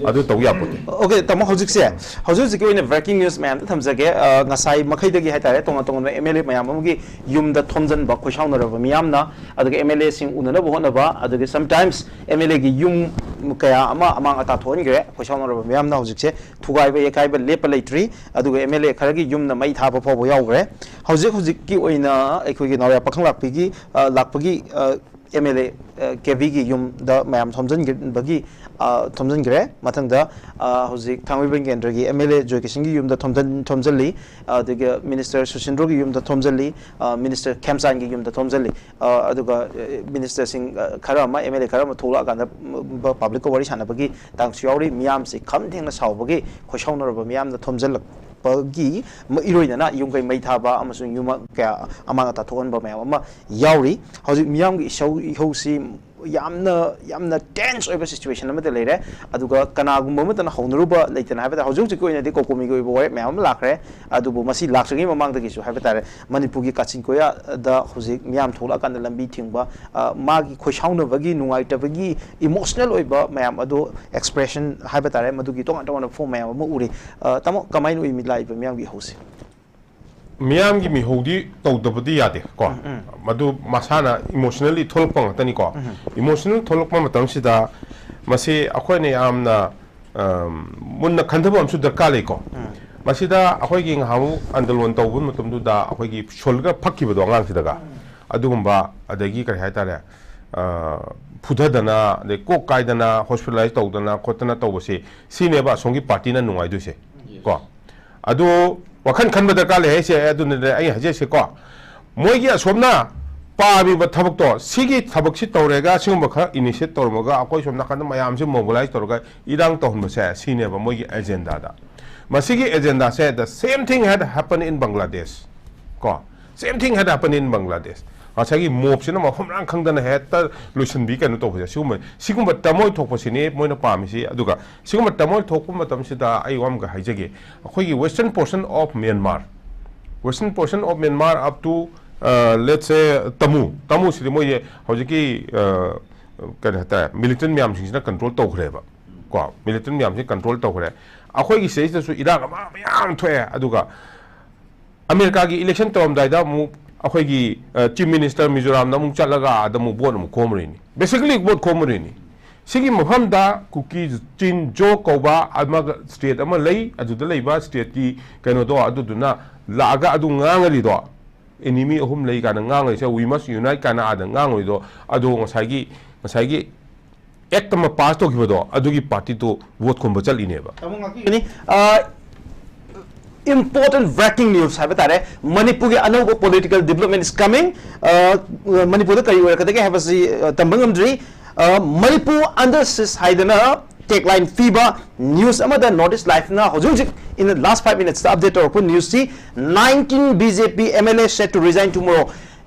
ꯑꯗꯨ ꯇꯧ ꯌꯥꯄꯣꯠꯇꯦ꯫ Okay, ꯇꯥꯃꯣ, ꯍꯧꯖꯤꯛꯁꯦ, ꯍꯧꯖꯤꯛ ꯍꯧꯖꯤꯛꯀꯤ ꯑꯣꯏꯅ breaking news ꯃꯌꯥꯝꯗ ꯊꯝꯖꯒꯦ꯫ ꯑ, ꯉꯁꯥꯏ ꯃꯈꯩꯗꯒꯤ ꯍꯥꯏꯇꯥꯔꯦ, ꯇꯣꯉꯥꯟ ꯇꯣꯉꯥꯟꯕ M L A ꯃꯌꯥꯝ ꯑꯃꯒꯤ ꯌꯨꯝꯗ ꯊꯣꯝꯖꯤꯟꯕ, ꯈꯣꯏꯁꯥꯎꯅꯔꯕ ꯃꯤꯌꯥꯝꯅ, ꯑꯗꯨꯒ M L A ꯁꯤꯡ ꯎꯅꯅꯕ ꯍꯣꯠꯅꯕ, ꯑꯗꯨꯒ sometimes M L A ꯒꯤ ꯌꯨꯝ ꯀꯌꯥ ꯑꯃ ꯑꯃꯥꯡ ꯑꯇꯥ ꯊꯣꯛꯍꯟꯈ꯭ꯔꯦ꯫ ꯈꯣꯏꯁꯥꯎꯅꯔꯕ ꯃꯤꯌꯥꯝꯅ ꯍꯧꯖꯤꯛꯁꯦ ꯊꯨꯒꯥꯏꯕ ꯌꯩꯈꯥꯏꯕ ꯂꯦꯞꯄ ꯂꯩꯇ꯭ꯔꯤ꯫ ꯑꯗꯨꯒ M L A ꯈꯔꯒꯤ ꯌꯨꯝꯗ ꯃꯩ ꯊꯥꯕ ꯐꯥꯎꯕ ꯌꯥꯎꯈ꯭ꯔꯦ꯫ ꯍꯧꯖꯤꯛ ꯍꯧꯖꯤꯛꯀꯤ ꯑꯣꯏꯅ ꯑꯩꯈꯣꯏꯒꯤ ꯅꯥꯎꯔꯦꯝ ꯄꯥꯈꯪꯂꯥꯛꯄꯤꯒꯤ, ꯑ, ꯂꯥꯛꯄꯒꯤ, ꯑ, M L A, ꯑ, ꯀꯦꯕꯤꯒꯤ ꯌꯨꯝꯗ ꯃꯌꯥꯝ ꯊꯣꯝꯖꯤꯟꯈꯤꯕꯒꯤ, ꯑ, ꯊꯣꯝꯖꯤꯟꯈ꯭ꯔꯦ꯫ ꯃꯊꯪꯗ, ꯑ, ꯍꯧꯖꯤꯛ ꯊꯥꯡꯃꯩꯕꯟ ꯀꯦꯟꯗ꯭ꯔꯒꯤ M L A ꯖꯣꯏꯀꯤꯁꯟꯒꯤ ꯌꯨꯝꯗ ꯊꯣꯝꯖꯤꯟ-, ꯊꯣꯝꯖꯤꯜꯂꯤ꯫ ꯑꯗꯨꯒ Minister ꯁꯨꯁꯤꯟꯗ꯭ꯔꯣꯒꯤ ꯌꯨꯝꯗ ꯊꯣꯝꯖꯤꯜꯂꯤ꯫ ꯑ, Minister ꯈꯦꯝꯆꯥꯟꯒꯤ ꯌꯨꯝꯗ ꯊꯣꯝꯖꯤꯜꯂꯤ꯫ ꯑ, ꯑꯗꯨꯒ, ꯑ, Minister ꯁꯤꯡ, ꯑ, ꯈꯔ ꯑꯃ, M L A ꯈꯔ ꯑꯃ ꯊꯣꯛꯂꯛꯑꯀꯥꯟꯗ, ꯎꯝ, ꯕ-, public ꯀ ꯋꯥꯔꯤ ꯁꯥꯟꯅꯕꯒꯤ ꯇꯥꯡꯁꯨ ꯌꯥꯎꯔꯤ꯫ ꯃꯤꯌꯥꯝꯁꯤ ꯈꯝ ꯊꯦꯡꯅ ꯁꯥꯎꯕꯒꯤ ꯈꯣꯏꯁꯥꯎꯅꯔꯕ ꯃꯤꯌꯥꯝꯅ ꯊꯣꯝꯖꯤꯜꯂꯛꯄꯒꯤ ꯃ-, ꯏꯔꯣꯏꯅꯅ ꯌꯨꯝ ꯀꯩ ꯃꯩ ꯊꯥꯕ ꯑꯃꯁꯨꯡ ꯌꯨꯝ ꯀꯌꯥ ꯑꯃꯥꯡ ꯑꯇꯥ ꯊꯣꯛꯍꯟꯕ ꯃꯌꯥꯝ ꯑꯃ ꯌꯥꯎꯔꯤ꯫ ꯍꯧꯖꯤꯛ ꯃꯤꯌꯥꯝꯒꯤ ꯏꯁꯧ ꯏꯍꯧꯁꯤ ꯌꯥꯝꯅ, ꯌꯥꯝꯅ tense ꯑꯣꯏꯕ situation ꯑꯃꯗ ꯂꯩꯔꯦ꯫ ꯑꯗꯨꯒ ꯀꯅꯥꯒꯨꯝꯕ ꯑꯃꯠꯇꯅ ꯍꯧꯅꯔꯨꯕ ꯂꯩꯇꯅ ꯍꯥꯏꯕ ꯇꯥꯔꯦ꯫ ꯍꯧꯖꯤꯛ ꯍꯧꯖꯤꯛꯀꯤ ꯑꯣꯏꯅꯗꯤ ꯀꯣꯀꯣꯃꯤꯒꯤ ꯑꯣꯏꯕ ꯋꯥꯔꯦꯞ ꯃꯌꯥꯝ ꯑꯃ ꯂꯥꯛꯈ꯭ꯔꯦ꯫ ꯑꯗꯨꯕꯨ ꯃꯁꯤ ꯂꯥꯛꯇ꯭ꯔꯤꯉꯩ ꯃꯃꯥꯡꯗꯒꯤꯁꯨ ꯍꯥꯏꯕ ꯇꯥꯔꯦ, ꯃꯅꯤꯄꯨꯔꯒꯤ ꯀꯥꯆꯤꯟ ꯀꯣꯌꯥꯗ ꯍꯧꯖꯤꯛ ꯃꯤꯌꯥꯝ ꯊꯣꯛꯂꯛꯑꯀꯥꯟꯗ ꯂꯝꯕꯤ ꯊꯤꯡꯕ, ꯑ, ꯃꯥꯒꯤ ꯈꯣꯏꯁꯥꯎꯅꯕꯒꯤ, ꯅꯨꯡꯉꯥꯏꯇꯕꯒꯤ, emotional ꯑꯣꯏꯕ ꯃꯌꯥꯝ ꯑꯗꯨ expression ꯍꯥꯏꯕ ꯇꯥꯔꯦ, ꯃꯗꯨꯒꯤ ꯇꯣꯉꯥꯟ ꯇꯣꯉꯥꯟꯕ form ꯃꯌꯥꯝ ꯑꯃ ꯎꯔꯤ꯫ ꯑ, ꯇꯥꯃꯣ, ꯀꯃꯥꯏꯅ ꯎꯏ ꯃꯤ-, ꯂꯥꯛꯏꯕ ꯃꯤꯌꯥꯝꯒꯤ ꯏꯍꯧꯁꯦ? ꯃꯤꯌꯥꯝꯒꯤ ꯃꯤꯍꯧꯗꯤ ꯇꯧꯗꯕꯗꯤ ꯌꯥꯗꯦ ꯀꯣ꯫ ꯎꯝ, ꯎꯝ꯫ ꯃꯗꯨ ꯃꯁꯥꯅ emotionally ꯊꯣꯛꯂꯛꯄ ꯉꯥꯛꯇꯅꯤꯀꯣ꯫ ꯎꯝ꯫ Emotional ꯊꯣꯛꯂꯛꯄ ꯃꯇꯝꯁꯤꯗ ꯃꯁꯤ ꯑꯩꯈꯣꯏꯅ ꯌꯥꯝꯅ, ꯑꯝ, ꯃꯨꯟꯅ ꯈꯟꯊꯕ ꯑꯃꯁꯨ ꯗꯔꯀꯥꯔ ꯂꯩꯀꯣ꯫ ꯎꯝ꯫ ꯃꯁꯤꯗ ꯑꯩꯈꯣꯏꯒꯤ ꯉꯍꯥꯟꯃꯨꯛ ꯑꯟꯗꯂꯣꯟ ꯇꯧꯕ ꯃꯇꯝꯗꯨꯗ ꯑꯩꯈꯣꯏꯒꯤ shoulder ꯐꯛꯈꯤꯕꯗꯣ ꯑꯉꯥꯡꯁꯤꯗꯒ, ꯎꯝ꯫ ꯑꯗꯨꯒꯨꯝꯕ, ꯑꯗꯒꯤ ꯀꯔꯤ ꯍꯥꯏꯇꯥꯔꯦ, ꯑ, ꯐꯨꯊꯗꯅ, ꯑꯗꯩ ꯀꯣꯛ ꯀꯥꯏꯗꯅ, hospitalize ꯇꯧꯗꯅ ꯈꯣꯠꯇꯅ ꯇꯧꯕꯁꯤ, ꯁꯤꯅꯦꯕ ꯑꯁꯣꯝꯒꯤ party ꯅ ꯅꯨꯡꯉꯥꯏꯗꯣꯏꯁꯦ꯫ Yes꯫ ꯀꯣ꯫ ꯑꯗꯨ ꯋꯥꯈꯜ ꯈꯟꯕ ꯗꯔꯀꯥꯔ ꯂꯩ ꯍꯥꯏꯁꯦ, ꯑꯗꯨꯅꯅꯦ ꯑꯩ ꯍꯥꯏꯖꯔꯤꯁꯦꯀꯣ꯫ ꯃꯣꯏꯒꯤ ꯑꯁꯣꯝꯅ ꯄꯥꯝꯃꯤꯕ ꯊꯕꯛꯇꯣ, ꯁꯤꯒꯤ ꯊꯕꯛꯁꯤ ꯇꯧꯔꯦꯒ, ꯁꯤꯒꯨꯝꯕ ꯈꯔ initiate ꯇꯧꯔꯝꯃꯒ, ꯑꯩꯈꯣꯏ ꯁꯣꯝ ꯅꯥꯀꯟꯗ ꯃꯌꯥꯝꯁꯦ mobilize ꯇꯧꯔꯒ ꯏꯔꯥꯡ ꯇꯧꯍꯟꯕꯁꯦ, ꯁꯤꯅꯦꯕ ꯃꯣꯏꯒꯤ agendaꯗ꯫ ꯃꯁꯤꯒꯤ agendaꯁꯦ, the same thing had happened in Bangladesh꯫ ꯀꯣ, same thing had happened in Bangladesh꯫ ꯉꯁꯥꯏꯒꯤ mobꯁꯤꯅ ꯃꯐꯝ ꯃꯔꯥꯡ ꯈꯪꯗꯅ ꯍꯦꯛꯇ ꯂꯣꯏꯁꯤꯟꯕꯤ ꯀꯩꯅꯣ ꯇꯧꯕꯁꯦ, ꯁꯤꯒꯨꯝꯕ, ꯁꯤꯒꯨꯝꯕ turmoil ꯊꯣꯛꯄꯁꯤꯅꯤ ꯃꯣꯏꯅ ꯄꯥꯝꯃꯤꯁꯤ꯫ ꯑꯗꯨꯒ ꯁꯤꯒꯨꯝꯕ turmoil ꯊꯣꯛꯄ ꯃꯇꯝꯁꯤꯗ ꯑꯩ ꯋꯥ ꯑꯃꯒ ꯍꯥꯏꯖꯒꯦ, ꯑꯩꯈꯣꯏꯒꯤ western portion of Myanmar, western portion of Myanmar up to, uh, let's say, Tamu, ꯇꯥꯃꯨꯁꯤꯗꯤ ꯃꯣꯏꯁꯦ ꯍꯧꯖꯤꯛꯀꯤ, ꯑ, ꯀꯔꯤ ꯍꯥꯏꯇꯥꯔꯦ, militant ꯃꯌꯥꯝꯁꯤꯡꯁꯤꯅ control ꯇꯧꯈ꯭ꯔꯦꯕ꯫ ꯀꯣ, militant ꯃꯌꯥꯝꯁꯤ control ꯇꯧꯈ꯭ꯔꯦ꯫ ꯑꯩꯈꯣꯏꯒꯤ ꯁꯤꯗꯩꯁꯤꯗꯁꯨ ꯏꯔꯥꯡ ꯑꯃ ꯃꯌꯥꯝ ꯊꯣꯛꯑꯦ꯫ ꯑꯗꯨꯒ ꯑꯃꯦꯔꯤꯀꯥꯒꯤ election ꯇꯧꯔꯝꯗꯥꯏꯗ ꯑꯃꯨꯛ ꯑꯩꯈꯣꯏꯒꯤ, ꯑ, chief minister ꯃꯤꯖꯣꯔꯥꯝꯗ ꯑꯃꯨꯛ ꯆꯠꯂꯒ ꯑꯥꯗ ꯑꯃꯨꯛ vote ꯑꯃꯨꯛ ꯈꯣꯝꯃꯨꯔꯤꯅꯤ꯫ Basically vote ꯈꯣꯝꯃꯨꯔꯤꯅꯤ꯫ ꯁꯤꯒꯤ ꯃꯐꯝꯗ ꯀꯨꯀꯤ ꯆꯤꯟ ꯖꯣ ꯀꯧꯕ ꯑꯃꯒ state ꯑꯃ ꯂꯩ, ꯑꯗꯨꯗ ꯂꯩꯕ stateꯀꯤ ꯀꯩꯅꯣꯗꯣ, ꯑꯗꯨꯗꯨꯅ ꯂꯥꯛꯑꯒ ꯑꯗꯨ ꯉꯥꯡꯉꯔꯤꯗꯣ, enemy ꯑꯍꯨꯝ ꯂꯩ ꯀꯥꯏꯅ ꯉꯥꯡꯉꯔꯤꯁꯦ, "We must unite" ꯀꯥꯏꯅ ꯑꯥꯗ ꯉꯥꯡꯉꯔꯤꯗꯣ, ꯑꯗꯣ ꯉꯁꯥꯏꯒꯤ, ꯉꯁꯥꯏꯒꯤ act ꯑꯃ pass ꯇꯧꯈꯤꯕꯗꯣ, ꯑꯗꯨꯒꯤ partyꯗꯣ vote ꯈꯣꯝꯕ ꯆꯠꯂꯤꯅꯦꯕ꯫ ꯇꯥꯃꯣ ꯉꯥꯛꯄꯤꯒꯅꯤ꯫ ꯑ, important breaking news ꯍꯥꯏꯕ ꯇꯥꯔꯦ, ꯃꯅꯤꯄꯨꯔꯒꯤ ꯑꯅꯧꯕ political development is coming꯫ ꯑ, ꯃꯅꯤꯄꯨꯔꯗ ꯀꯔꯤ ꯑꯣꯏꯔꯛꯀꯗꯒꯦ ꯍꯥꯏꯕꯁꯤ, ꯑ, ꯇꯝꯕ ꯉꯝꯗ꯭ꯔꯤ꯫ ꯑ, ꯃꯅꯤꯄꯨꯔ under siege ꯍꯥꯏꯗꯅ tagline ꯄꯤꯕ news ꯑꯃꯗ North East Liveꯅ ꯍꯧꯖꯤꯛ ꯍꯧꯖꯤꯛ in the last five minutesꯇ update ꯇꯧꯔꯛꯄ newsꯁꯤ, nineteen BJP MLA set to resign tomorrow꯫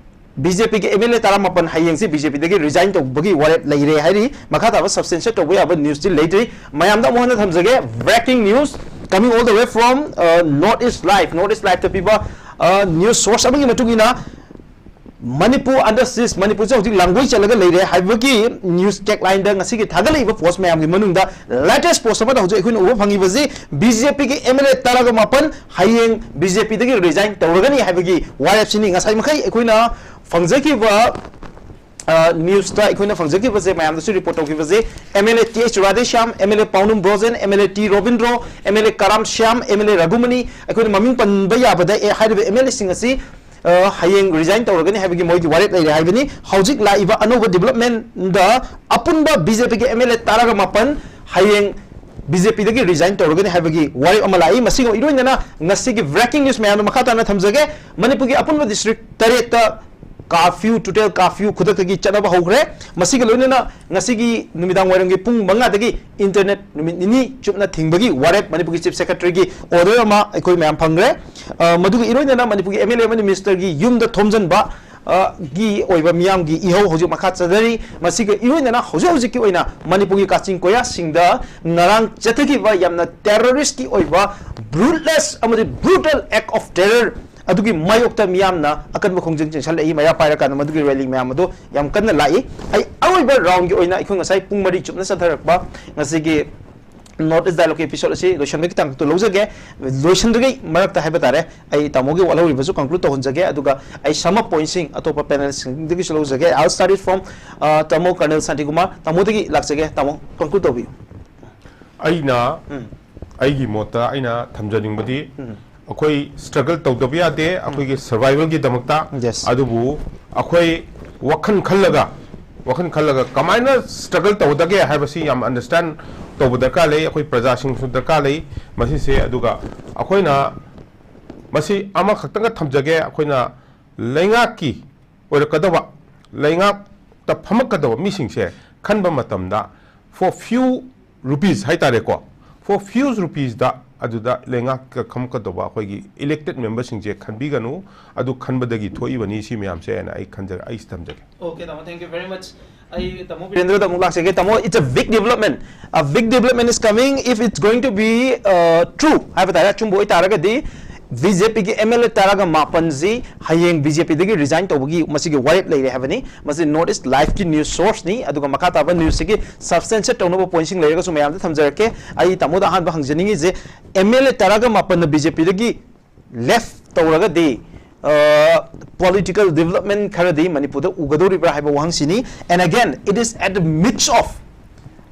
BJPꯒꯤ MLA ꯇꯔꯥꯃꯥꯄꯟ ꯍꯌꯦꯡꯁꯤ BJPꯗꯒꯤ resign ꯇꯧꯕꯒꯤ ꯋꯥꯔꯦꯞ ꯂꯩꯔꯦ ꯍꯥꯏꯔꯤ꯫ ꯃꯈꯥ ꯇꯥꯕ substantiate ꯇꯧꯕ ꯌꯥꯕ newsꯇꯤ ꯂꯩꯇ꯭ꯔꯤ꯫ ꯃꯌꯥꯝꯗ ꯑꯃꯨꯛ ꯍꯟꯅ ꯊꯝꯖꯒꯦ, breaking news coming all the way from, uh, North East Live, North East Liveꯇ ꯄꯤꯕ, uh, news source ꯑꯃꯒꯤ ꯃꯇꯨꯡ ꯏꯟꯅ, ꯃꯅꯤꯄꯨꯔ under siege, ꯃꯅꯤꯄꯨꯔꯁꯦ ꯍꯧꯖꯤꯛ ꯂꯥꯡꯒꯣꯏ ꯆꯠꯂꯒ ꯂꯩꯔꯦ ꯍꯥꯏꯕꯒꯤ news taglineꯗ ꯉꯁꯤꯒꯤ ꯊꯥꯒꯠꯂꯛꯏꯕ post ꯃꯌꯥꯝꯒꯤ ꯃꯅꯨꯡꯗ latest post ꯑꯃꯗ ꯍꯧꯖꯤꯛ ꯑꯩꯈꯣꯏꯅ ꯎꯕ ꯐꯪꯉꯤꯕꯁꯤ, BJPꯒꯤ MLA ꯇꯔꯥꯒ ꯃꯥꯄꯟ ꯍꯌꯦꯡ BJPꯗꯒꯤ resign ꯇꯧꯔꯒꯅꯤ ꯍꯥꯏꯕꯒꯤ ꯋꯥꯔꯦꯞꯁꯤꯅꯤ꯫ ꯉꯁꯥꯏ ꯃꯈꯩ ꯑꯩꯈꯣꯏꯅ ꯐꯪꯖꯈꯤꯕ, ꯑ, newsꯇ ꯑꯩꯈꯣꯏꯅ ꯐꯪꯖꯈꯤꯕꯁꯦ, ꯃꯌꯥꯝꯗꯁꯨ report ꯇꯧꯈꯤꯕꯁꯦ, MLA Th Radheshyam, MLA Paonam Brojen, MLA T Robindro, MLA Karam Shyam, MLA Raghumani, ꯑꯩꯈꯣꯏꯅ ꯃꯃꯤꯡ ꯄꯟꯕ ꯌꯥꯕꯗ, ꯑꯦ, ꯍꯥꯏꯔꯤꯕ MLAꯁꯤꯡ ꯑꯁꯤ, ꯑ, ꯍꯌꯦꯡ resign ꯇꯧꯔꯒꯅꯤ ꯍꯥꯏꯕꯒꯤ ꯃꯣꯏꯒꯤ ꯋꯥꯔꯦꯞ ꯂꯩꯔꯦ ꯍꯥꯏꯕꯅꯤ꯫ ꯍꯧꯖꯤꯛ ꯂꯥꯛꯏꯕ ꯑꯅꯧꯕ developmentꯗ ꯑꯄꯨꯟꯕ BJPꯒꯤ MLA ꯇꯔꯥꯒ ꯃꯥꯄꯟ ꯍꯌꯦꯡ BJPꯗꯒꯤ resign ꯇꯧꯔꯒꯅꯤ ꯍꯥꯏꯕꯒꯤ ꯋꯥꯔꯦꯞ ꯑꯃ ꯂꯥꯛꯏ꯫ ꯃꯁꯤꯒ ꯏꯔꯣꯏꯅꯅ ꯉꯁꯤꯒꯤ breaking news ꯃꯌꯥꯝꯗꯣ ꯃꯈꯥ ꯇꯥꯅ ꯊꯝꯖꯒꯦ꯫ ꯃꯅꯤꯄꯨꯔꯒꯤ ꯑꯄꯨꯟꯕ district ꯇꯔꯦꯠꯇ ꯀꯥꯔꯐ꯭ꯌꯨ, ꯇꯣꯇꯦꯜ ꯀꯥꯔꯐ꯭ꯌꯨ ꯈꯨꯗꯛꯇꯒꯤ ꯆꯠꯅꯕ ꯍꯧꯈ꯭ꯔꯦ꯫ ꯃꯁꯤꯒ ꯂꯣꯏꯅꯅ ꯉꯁꯤꯒꯤ ꯅꯨꯃꯤꯗꯥꯡ ꯋꯥꯏꯔꯝꯒꯤ ꯄꯨꯡ ꯃꯉꯥꯗꯒꯤ ꯏꯟꯇꯔꯅꯦꯠ ꯅꯨꯃꯤꯠ ꯅꯤꯅꯤ ꯆꯨꯞꯅ ꯊꯤꯡꯕꯒꯤ ꯋꯥꯔꯦꯞ ꯃꯅꯤꯄꯨꯔꯒꯤ ꯆꯤꯐ ꯁꯦꯀ꯭ꯔꯦꯇꯔꯤꯒꯤ ꯑꯣꯔꯗꯔ ꯑꯃ ꯑꯩꯈꯣꯏ ꯃꯌꯥꯝ ꯐꯪꯈ꯭ꯔꯦ꯫ ꯑ, ꯃꯗꯨꯒ ꯏꯔꯣꯏꯅꯅ ꯃꯅꯤꯄꯨꯔꯒꯤ ꯑꯦꯝ ꯑꯦꯜ ꯑꯦ ꯑꯃꯗꯤ ꯃꯤꯅꯤꯁꯇꯔꯒꯤ ꯌꯨꯝꯗ ꯊꯣꯝꯖꯤꯟꯕ, ꯑ, ꯒꯤ ꯑꯣꯏꯕ ꯃꯤꯌꯥꯝꯒꯤ ꯏꯍꯧ ꯍꯧꯖꯤꯛ ꯃꯈꯥ ꯆꯠꯊꯔꯤ꯫ ꯃꯁꯤꯒ ꯏꯔꯣꯏꯅꯅ ꯍꯧꯖꯤꯛ ꯍꯧꯖꯤꯛꯀꯤ ꯑꯣꯏꯅ ꯃꯅꯤꯄꯨꯔꯒꯤ ꯀꯥꯆꯤꯟ ꯀꯣꯌꯥꯁꯤꯡꯗ ꯉꯔꯥꯡ ꯆꯠꯊꯈꯤꯕ ꯌꯥꯝꯅ ꯇꯦꯔꯣꯔꯤꯁꯀꯤ ꯑꯣꯏꯕ ꯕ꯭ꯔꯨꯠꯂꯦꯁ ꯑꯃꯗꯤ ꯕ꯭ꯔꯨꯇꯦꯜ ꯑꯦꯛ ꯑꯣꯐ ꯇꯦꯔꯔ ꯑꯗꯨꯒꯤ ꯃꯥꯌꯣꯛꯇ ꯃꯤꯌꯥꯝꯅ ꯑꯀꯟꯕ ꯈꯣꯡꯖꯪ ꯆꯦꯟꯁꯜꯂꯛꯏ꯫ ꯃꯩꯔꯥ ꯄꯥꯏꯔꯀꯥꯟꯗ ꯃꯗꯨꯒꯤ ꯔꯦꯂꯤ ꯃꯌꯥꯝ ꯑꯗꯨ ꯌꯥꯝ ꯀꯟꯅ ꯂꯥꯛꯏ꯫ ꯑꯩ ꯑꯔꯣꯏꯕ ꯔꯥꯎꯟꯒꯤ ꯑꯣꯏꯅ ꯑꯩꯈꯣꯏ ꯉꯁꯥꯏ ꯄꯨꯡ ꯃꯔꯤ ꯆꯨꯞꯅ ꯆꯠꯊꯔꯛꯄ ꯉꯁꯤꯒꯤ ꯅꯣꯔꯠ ꯏꯁ ꯗꯥꯏꯂꯣꯒꯀꯤ ꯑꯦꯄꯤꯁꯣꯗ ꯑꯁꯤ ꯂꯣꯏꯁꯟꯕꯒꯤ ꯇꯥꯡꯀꯛꯇ ꯂꯧꯖꯒꯦ꯫ ꯂꯣꯏꯁꯟꯗ꯭ꯔꯤꯉꯩ ꯃꯔꯛꯇ ꯍꯥꯏꯕ ꯇꯥꯔꯦ, ꯑꯩ ꯇꯥꯃꯣꯒꯤ ꯋꯥꯠꯍꯧꯔꯤꯕꯁꯨ ꯀꯟꯀ꯭ꯂꯨꯗ ꯇꯧꯍꯟꯖꯒꯦ, ꯑꯗꯨꯒ ꯑꯩ ꯁꯝ ꯑꯞ ꯄꯣꯏꯟꯠꯁꯤꯡ ꯑꯇꯣꯞꯄ ꯄꯦꯅꯦꯜꯁꯤꯡꯗꯒꯤꯁꯨ ꯂꯧꯖꯒꯦ꯫ I'll start it from, uh, ꯇꯥꯃꯣ ꯀꯔꯅꯦꯜ ꯁꯥꯟꯇꯤꯀꯨꯃꯥꯔ, ꯇꯥꯃꯣꯗꯒꯤ ꯂꯥꯛꯆꯒꯦ꯫ ꯇꯥꯃꯣ, ꯀꯟꯀ꯭ꯂꯨꯗ ꯇꯧꯕꯤꯌꯨ꯫ ꯑꯩꯅ ꯎꯝ꯫ ꯑꯩꯒꯤ ꯃꯣꯠꯇ ꯑꯩꯅ ꯊꯝꯖꯅꯤꯡꯕꯗꯤ, ꯎꯝ꯫ ꯑꯩꯈꯣꯏ ꯁ꯭ꯇ꯭ꯔꯒꯜ ꯇꯧꯗꯕ ꯌꯥꯗꯦ ꯑꯩꯈꯣꯏꯒꯤ ꯁꯔꯚꯥꯏꯕꯜꯒꯤꯗꯃꯛꯇ꯫ Yes. ꯑꯗꯨꯕꯨ ꯑꯩꯈꯣꯏ ꯋꯥꯈꯜ ꯈꯜꯂꯒ, ꯋꯥꯈꯜ ꯈꯜꯂꯒ ꯀꯃꯥꯏꯅ ꯁ꯭ꯇ꯭ꯔꯒꯜ ꯇꯧꯒꯗꯒꯦ ꯍꯥꯏꯕꯁꯤ ꯌꯥꯝ ꯑꯟꯗꯔꯁ꯭ꯇꯦꯟ ꯇꯧꯕ ꯗꯔꯀꯥꯔ ꯂꯩ꯫ ꯑꯩꯈꯣꯏ ꯄ꯭ꯔꯖꯥꯁꯤꯡꯁꯨ ꯗꯔꯀꯥꯔ ꯂꯩ ꯃꯁꯤꯁꯦ꯫ ꯑꯗꯨꯒ ꯑꯩꯈꯣꯏꯅ ꯃꯁꯤ ꯑꯃꯈꯛꯇꯪꯒ ꯊꯝꯖꯒꯦ, ꯑꯩꯈꯣꯏꯅ ꯂꯩꯉꯥꯛꯀꯤ ꯑꯣꯏꯔꯛꯀꯗꯕ, ꯂꯩꯉꯥꯛꯇ ꯐꯝꯃꯛꯀꯗꯕ ꯃꯤꯁꯤꯡꯁꯦ ꯈꯟꯕ ꯃꯇꯝꯗ, for few rupees ꯍꯥꯏꯇꯥꯔꯦꯀꯣ, for few rupeesꯗ ꯑꯗꯨꯗ ꯂꯩꯉꯥꯛꯀ ꯈꯝꯃꯛꯀꯗꯧꯕ ꯑꯩꯈꯣꯏꯒꯤ ꯏꯂꯦꯛꯇꯦꯗ ꯃꯦꯝꯕꯔꯁꯤꯡꯁꯦ ꯈꯟꯕꯤꯒꯅꯨ꯫ ꯑꯗꯨ ꯈꯟꯕꯗꯒꯤ ꯊꯣꯛꯏꯕꯅꯤ ꯁꯤ ꯃꯌꯥꯝꯁꯦ ꯍꯥꯏꯅ ꯑꯩ ꯈꯟꯖꯔꯦ, ꯑꯩ ꯊꯝꯖꯒꯦ꯫ Okay, ꯇꯥꯃꯣ, thank you very much. ꯑꯩ ꯇꯥꯃꯣ ꯕꯤꯔꯦꯟꯗ꯭ꯔꯗ ꯑꯃꯨꯛ ꯂꯥꯛꯆꯒꯦ꯫ ꯇꯥꯃꯣ, it's a big development, a big development is coming if it's going to be, uh, true ꯍꯥꯏꯕ ꯇꯥꯔꯦ, ꯑꯆꯨꯝꯕ ꯑꯣꯏꯇꯥꯔꯒꯗꯤ ꯕꯤ ꯖꯦ ꯄꯤꯒꯤ ꯑꯦꯝ ꯑꯦꯜ ꯑꯦ ꯇꯔꯥꯒ ꯃꯥꯄꯟꯁꯤ ꯍꯌꯦꯡ ꯕꯤ ꯖꯦ ꯄꯤꯗꯒꯤ ꯔꯤꯖꯥꯏꯟ ꯇꯧꯕꯒꯤ ꯃꯁꯤꯒꯤ ꯋꯥꯔꯦꯞ ꯂꯩꯔꯦ ꯍꯥꯏꯕꯅꯤ꯫ ꯃꯁꯤ ꯅꯣꯔꯠ ꯏꯁ ꯂꯥꯏꯐꯀꯤ ꯅ꯭ꯌꯨꯁ ꯁꯣꯔꯁꯅꯤ꯫ ꯑꯗꯨꯒ ꯃꯈꯥ ꯇꯥꯕ ꯅ꯭ꯌꯨꯁꯁꯤꯒꯤ ꯁꯕꯁꯇꯦꯟꯁꯦꯠ ꯇꯧꯅꯕ ꯄꯣꯏꯟꯠꯁꯤꯡ ꯂꯩꯔꯒꯁꯨ ꯃꯌꯥꯝꯗ ꯊꯝꯖꯔꯛꯀꯦ꯫ ꯑꯩ ꯇꯥꯃꯣꯗ ꯑꯍꯥꯟꯕ ꯍꯪꯖꯅꯤꯡꯉꯤꯁꯦ, ꯑꯦꯝ ꯑꯦꯜ ꯑꯦ ꯇꯔꯥꯒ ꯃꯥꯄꯟꯅ ꯕꯤ ꯖꯦ ꯄꯤꯗꯒꯤ ꯂꯦꯐ ꯇꯧꯔꯒꯗꯤ, ꯑ, ꯄꯣꯂꯤꯇꯤꯀꯦꯜ ꯗꯤꯕꯦꯂꯞꯃꯦꯟ ꯈꯔꯗꯤ ꯃꯅꯤꯄꯨꯔꯗ ꯎꯒꯗꯧꯔꯤꯕ꯭ꯔꯥ ꯍꯥꯏꯕ ꯋꯥꯍꯪꯁꯤꯅꯤ꯫ And again, it is at the midst of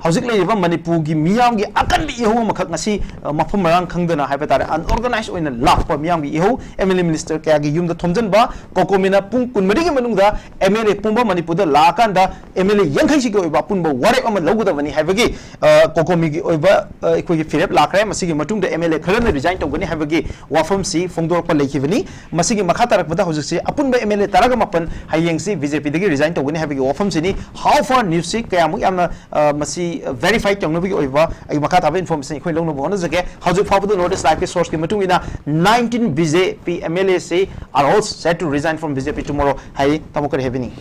ꯍꯧꯖꯤꯛ ꯂꯩꯔꯤꯕ ꯃꯅꯤꯄꯨꯔꯒꯤ ꯃꯤꯌꯥꯝꯒꯤ ꯑꯀꯟꯕ ꯏꯍꯧ ꯑꯃꯈꯛ ꯉꯁꯤ, ꯑ, ꯃꯐꯝ ꯃꯔꯥꯡ ꯈꯪꯗꯅ ꯍꯥꯏꯕ ꯇꯥꯔꯦ, unorganized ꯑꯣꯏꯅ ꯂꯥꯛꯄ ꯃꯤꯌꯥꯝꯒꯤ ꯏꯍꯧ, MLA minister ꯀꯌꯥꯒꯤ ꯌꯨꯝꯗ ꯊꯣꯝꯖꯤꯟꯕ, COCOMIꯅ ꯄꯨꯡ ꯀꯨꯟꯃꯔꯤꯒꯤ ꯃꯅꯨꯡꯗ MLA ꯄꯨꯝꯕ ꯃꯅꯤꯄꯨꯔꯗ ꯂꯥꯛꯑꯀꯥꯟꯗ MLA ꯌꯥꯡꯈꯩꯁꯤꯒꯤ ꯑꯣꯏꯕ ꯑꯄꯨꯟꯕ ꯋꯥꯔꯦꯞ ꯑꯃ ꯂꯧꯒꯗꯕꯅꯤ ꯍꯥꯏꯕꯒꯤ, ꯑ, COCOMIꯒꯤ ꯑꯣꯏꯕ, ꯑ, ꯑꯩꯈꯣꯏꯒꯤ ꯐꯤꯔꯦꯞ ꯂꯥꯛꯈ꯭ꯔꯦ꯫ ꯃꯁꯤꯒꯤ ꯃꯇꯨꯡꯗ MLA ꯈꯔꯅ resign ꯇꯧꯒꯅꯤ ꯍꯥꯏꯕꯒꯤ ꯋꯥꯐꯝꯁꯤ ꯐꯣꯡꯗꯣꯔꯛꯄ ꯂꯩꯈꯤꯕꯅꯤ꯫ ꯃꯁꯤꯒꯤ ꯃꯈꯥ ꯇꯥꯔꯛꯄꯗ ꯍꯧꯖꯤꯛꯁꯤ ꯑꯄꯨꯟꯕ MLA ꯇꯔꯥꯒ ꯃꯥꯄꯟ ꯍꯌꯦꯡꯁꯤ BJPꯗꯒꯤ resign ꯇꯧꯒꯅꯤ ꯍꯥꯏꯕꯒꯤ ꯋꯥꯐꯝꯁꯤꯅꯤ꯫ How far newsꯁꯤ ꯀꯌꯥꯃꯨꯛ ꯌꯥꯝꯅ, ꯑ, ꯃꯁꯤ verify ꯇꯧꯅꯕꯒꯤ ꯑꯣꯏꯕ ꯑꯩ ꯃꯈꯥ ꯇꯥꯕ information ꯑꯩꯈꯣꯏ ꯂꯧꯅꯕ ꯍꯣꯠꯅꯖꯒꯦ꯫ ꯍꯧꯖꯤꯛ ꯐꯥꯎꯕꯗ North East Liveꯀꯤ sourceꯀꯤ ꯃꯇꯨꯡ ꯏꯟꯅ nineteen BJP MLAꯁꯤ are all set to resign from BJP tomorrow ꯍꯥꯏ꯫ ꯇꯥꯃꯣ ꯀꯔꯤ ꯍꯥꯏꯕꯤꯅꯤꯡꯉꯤ?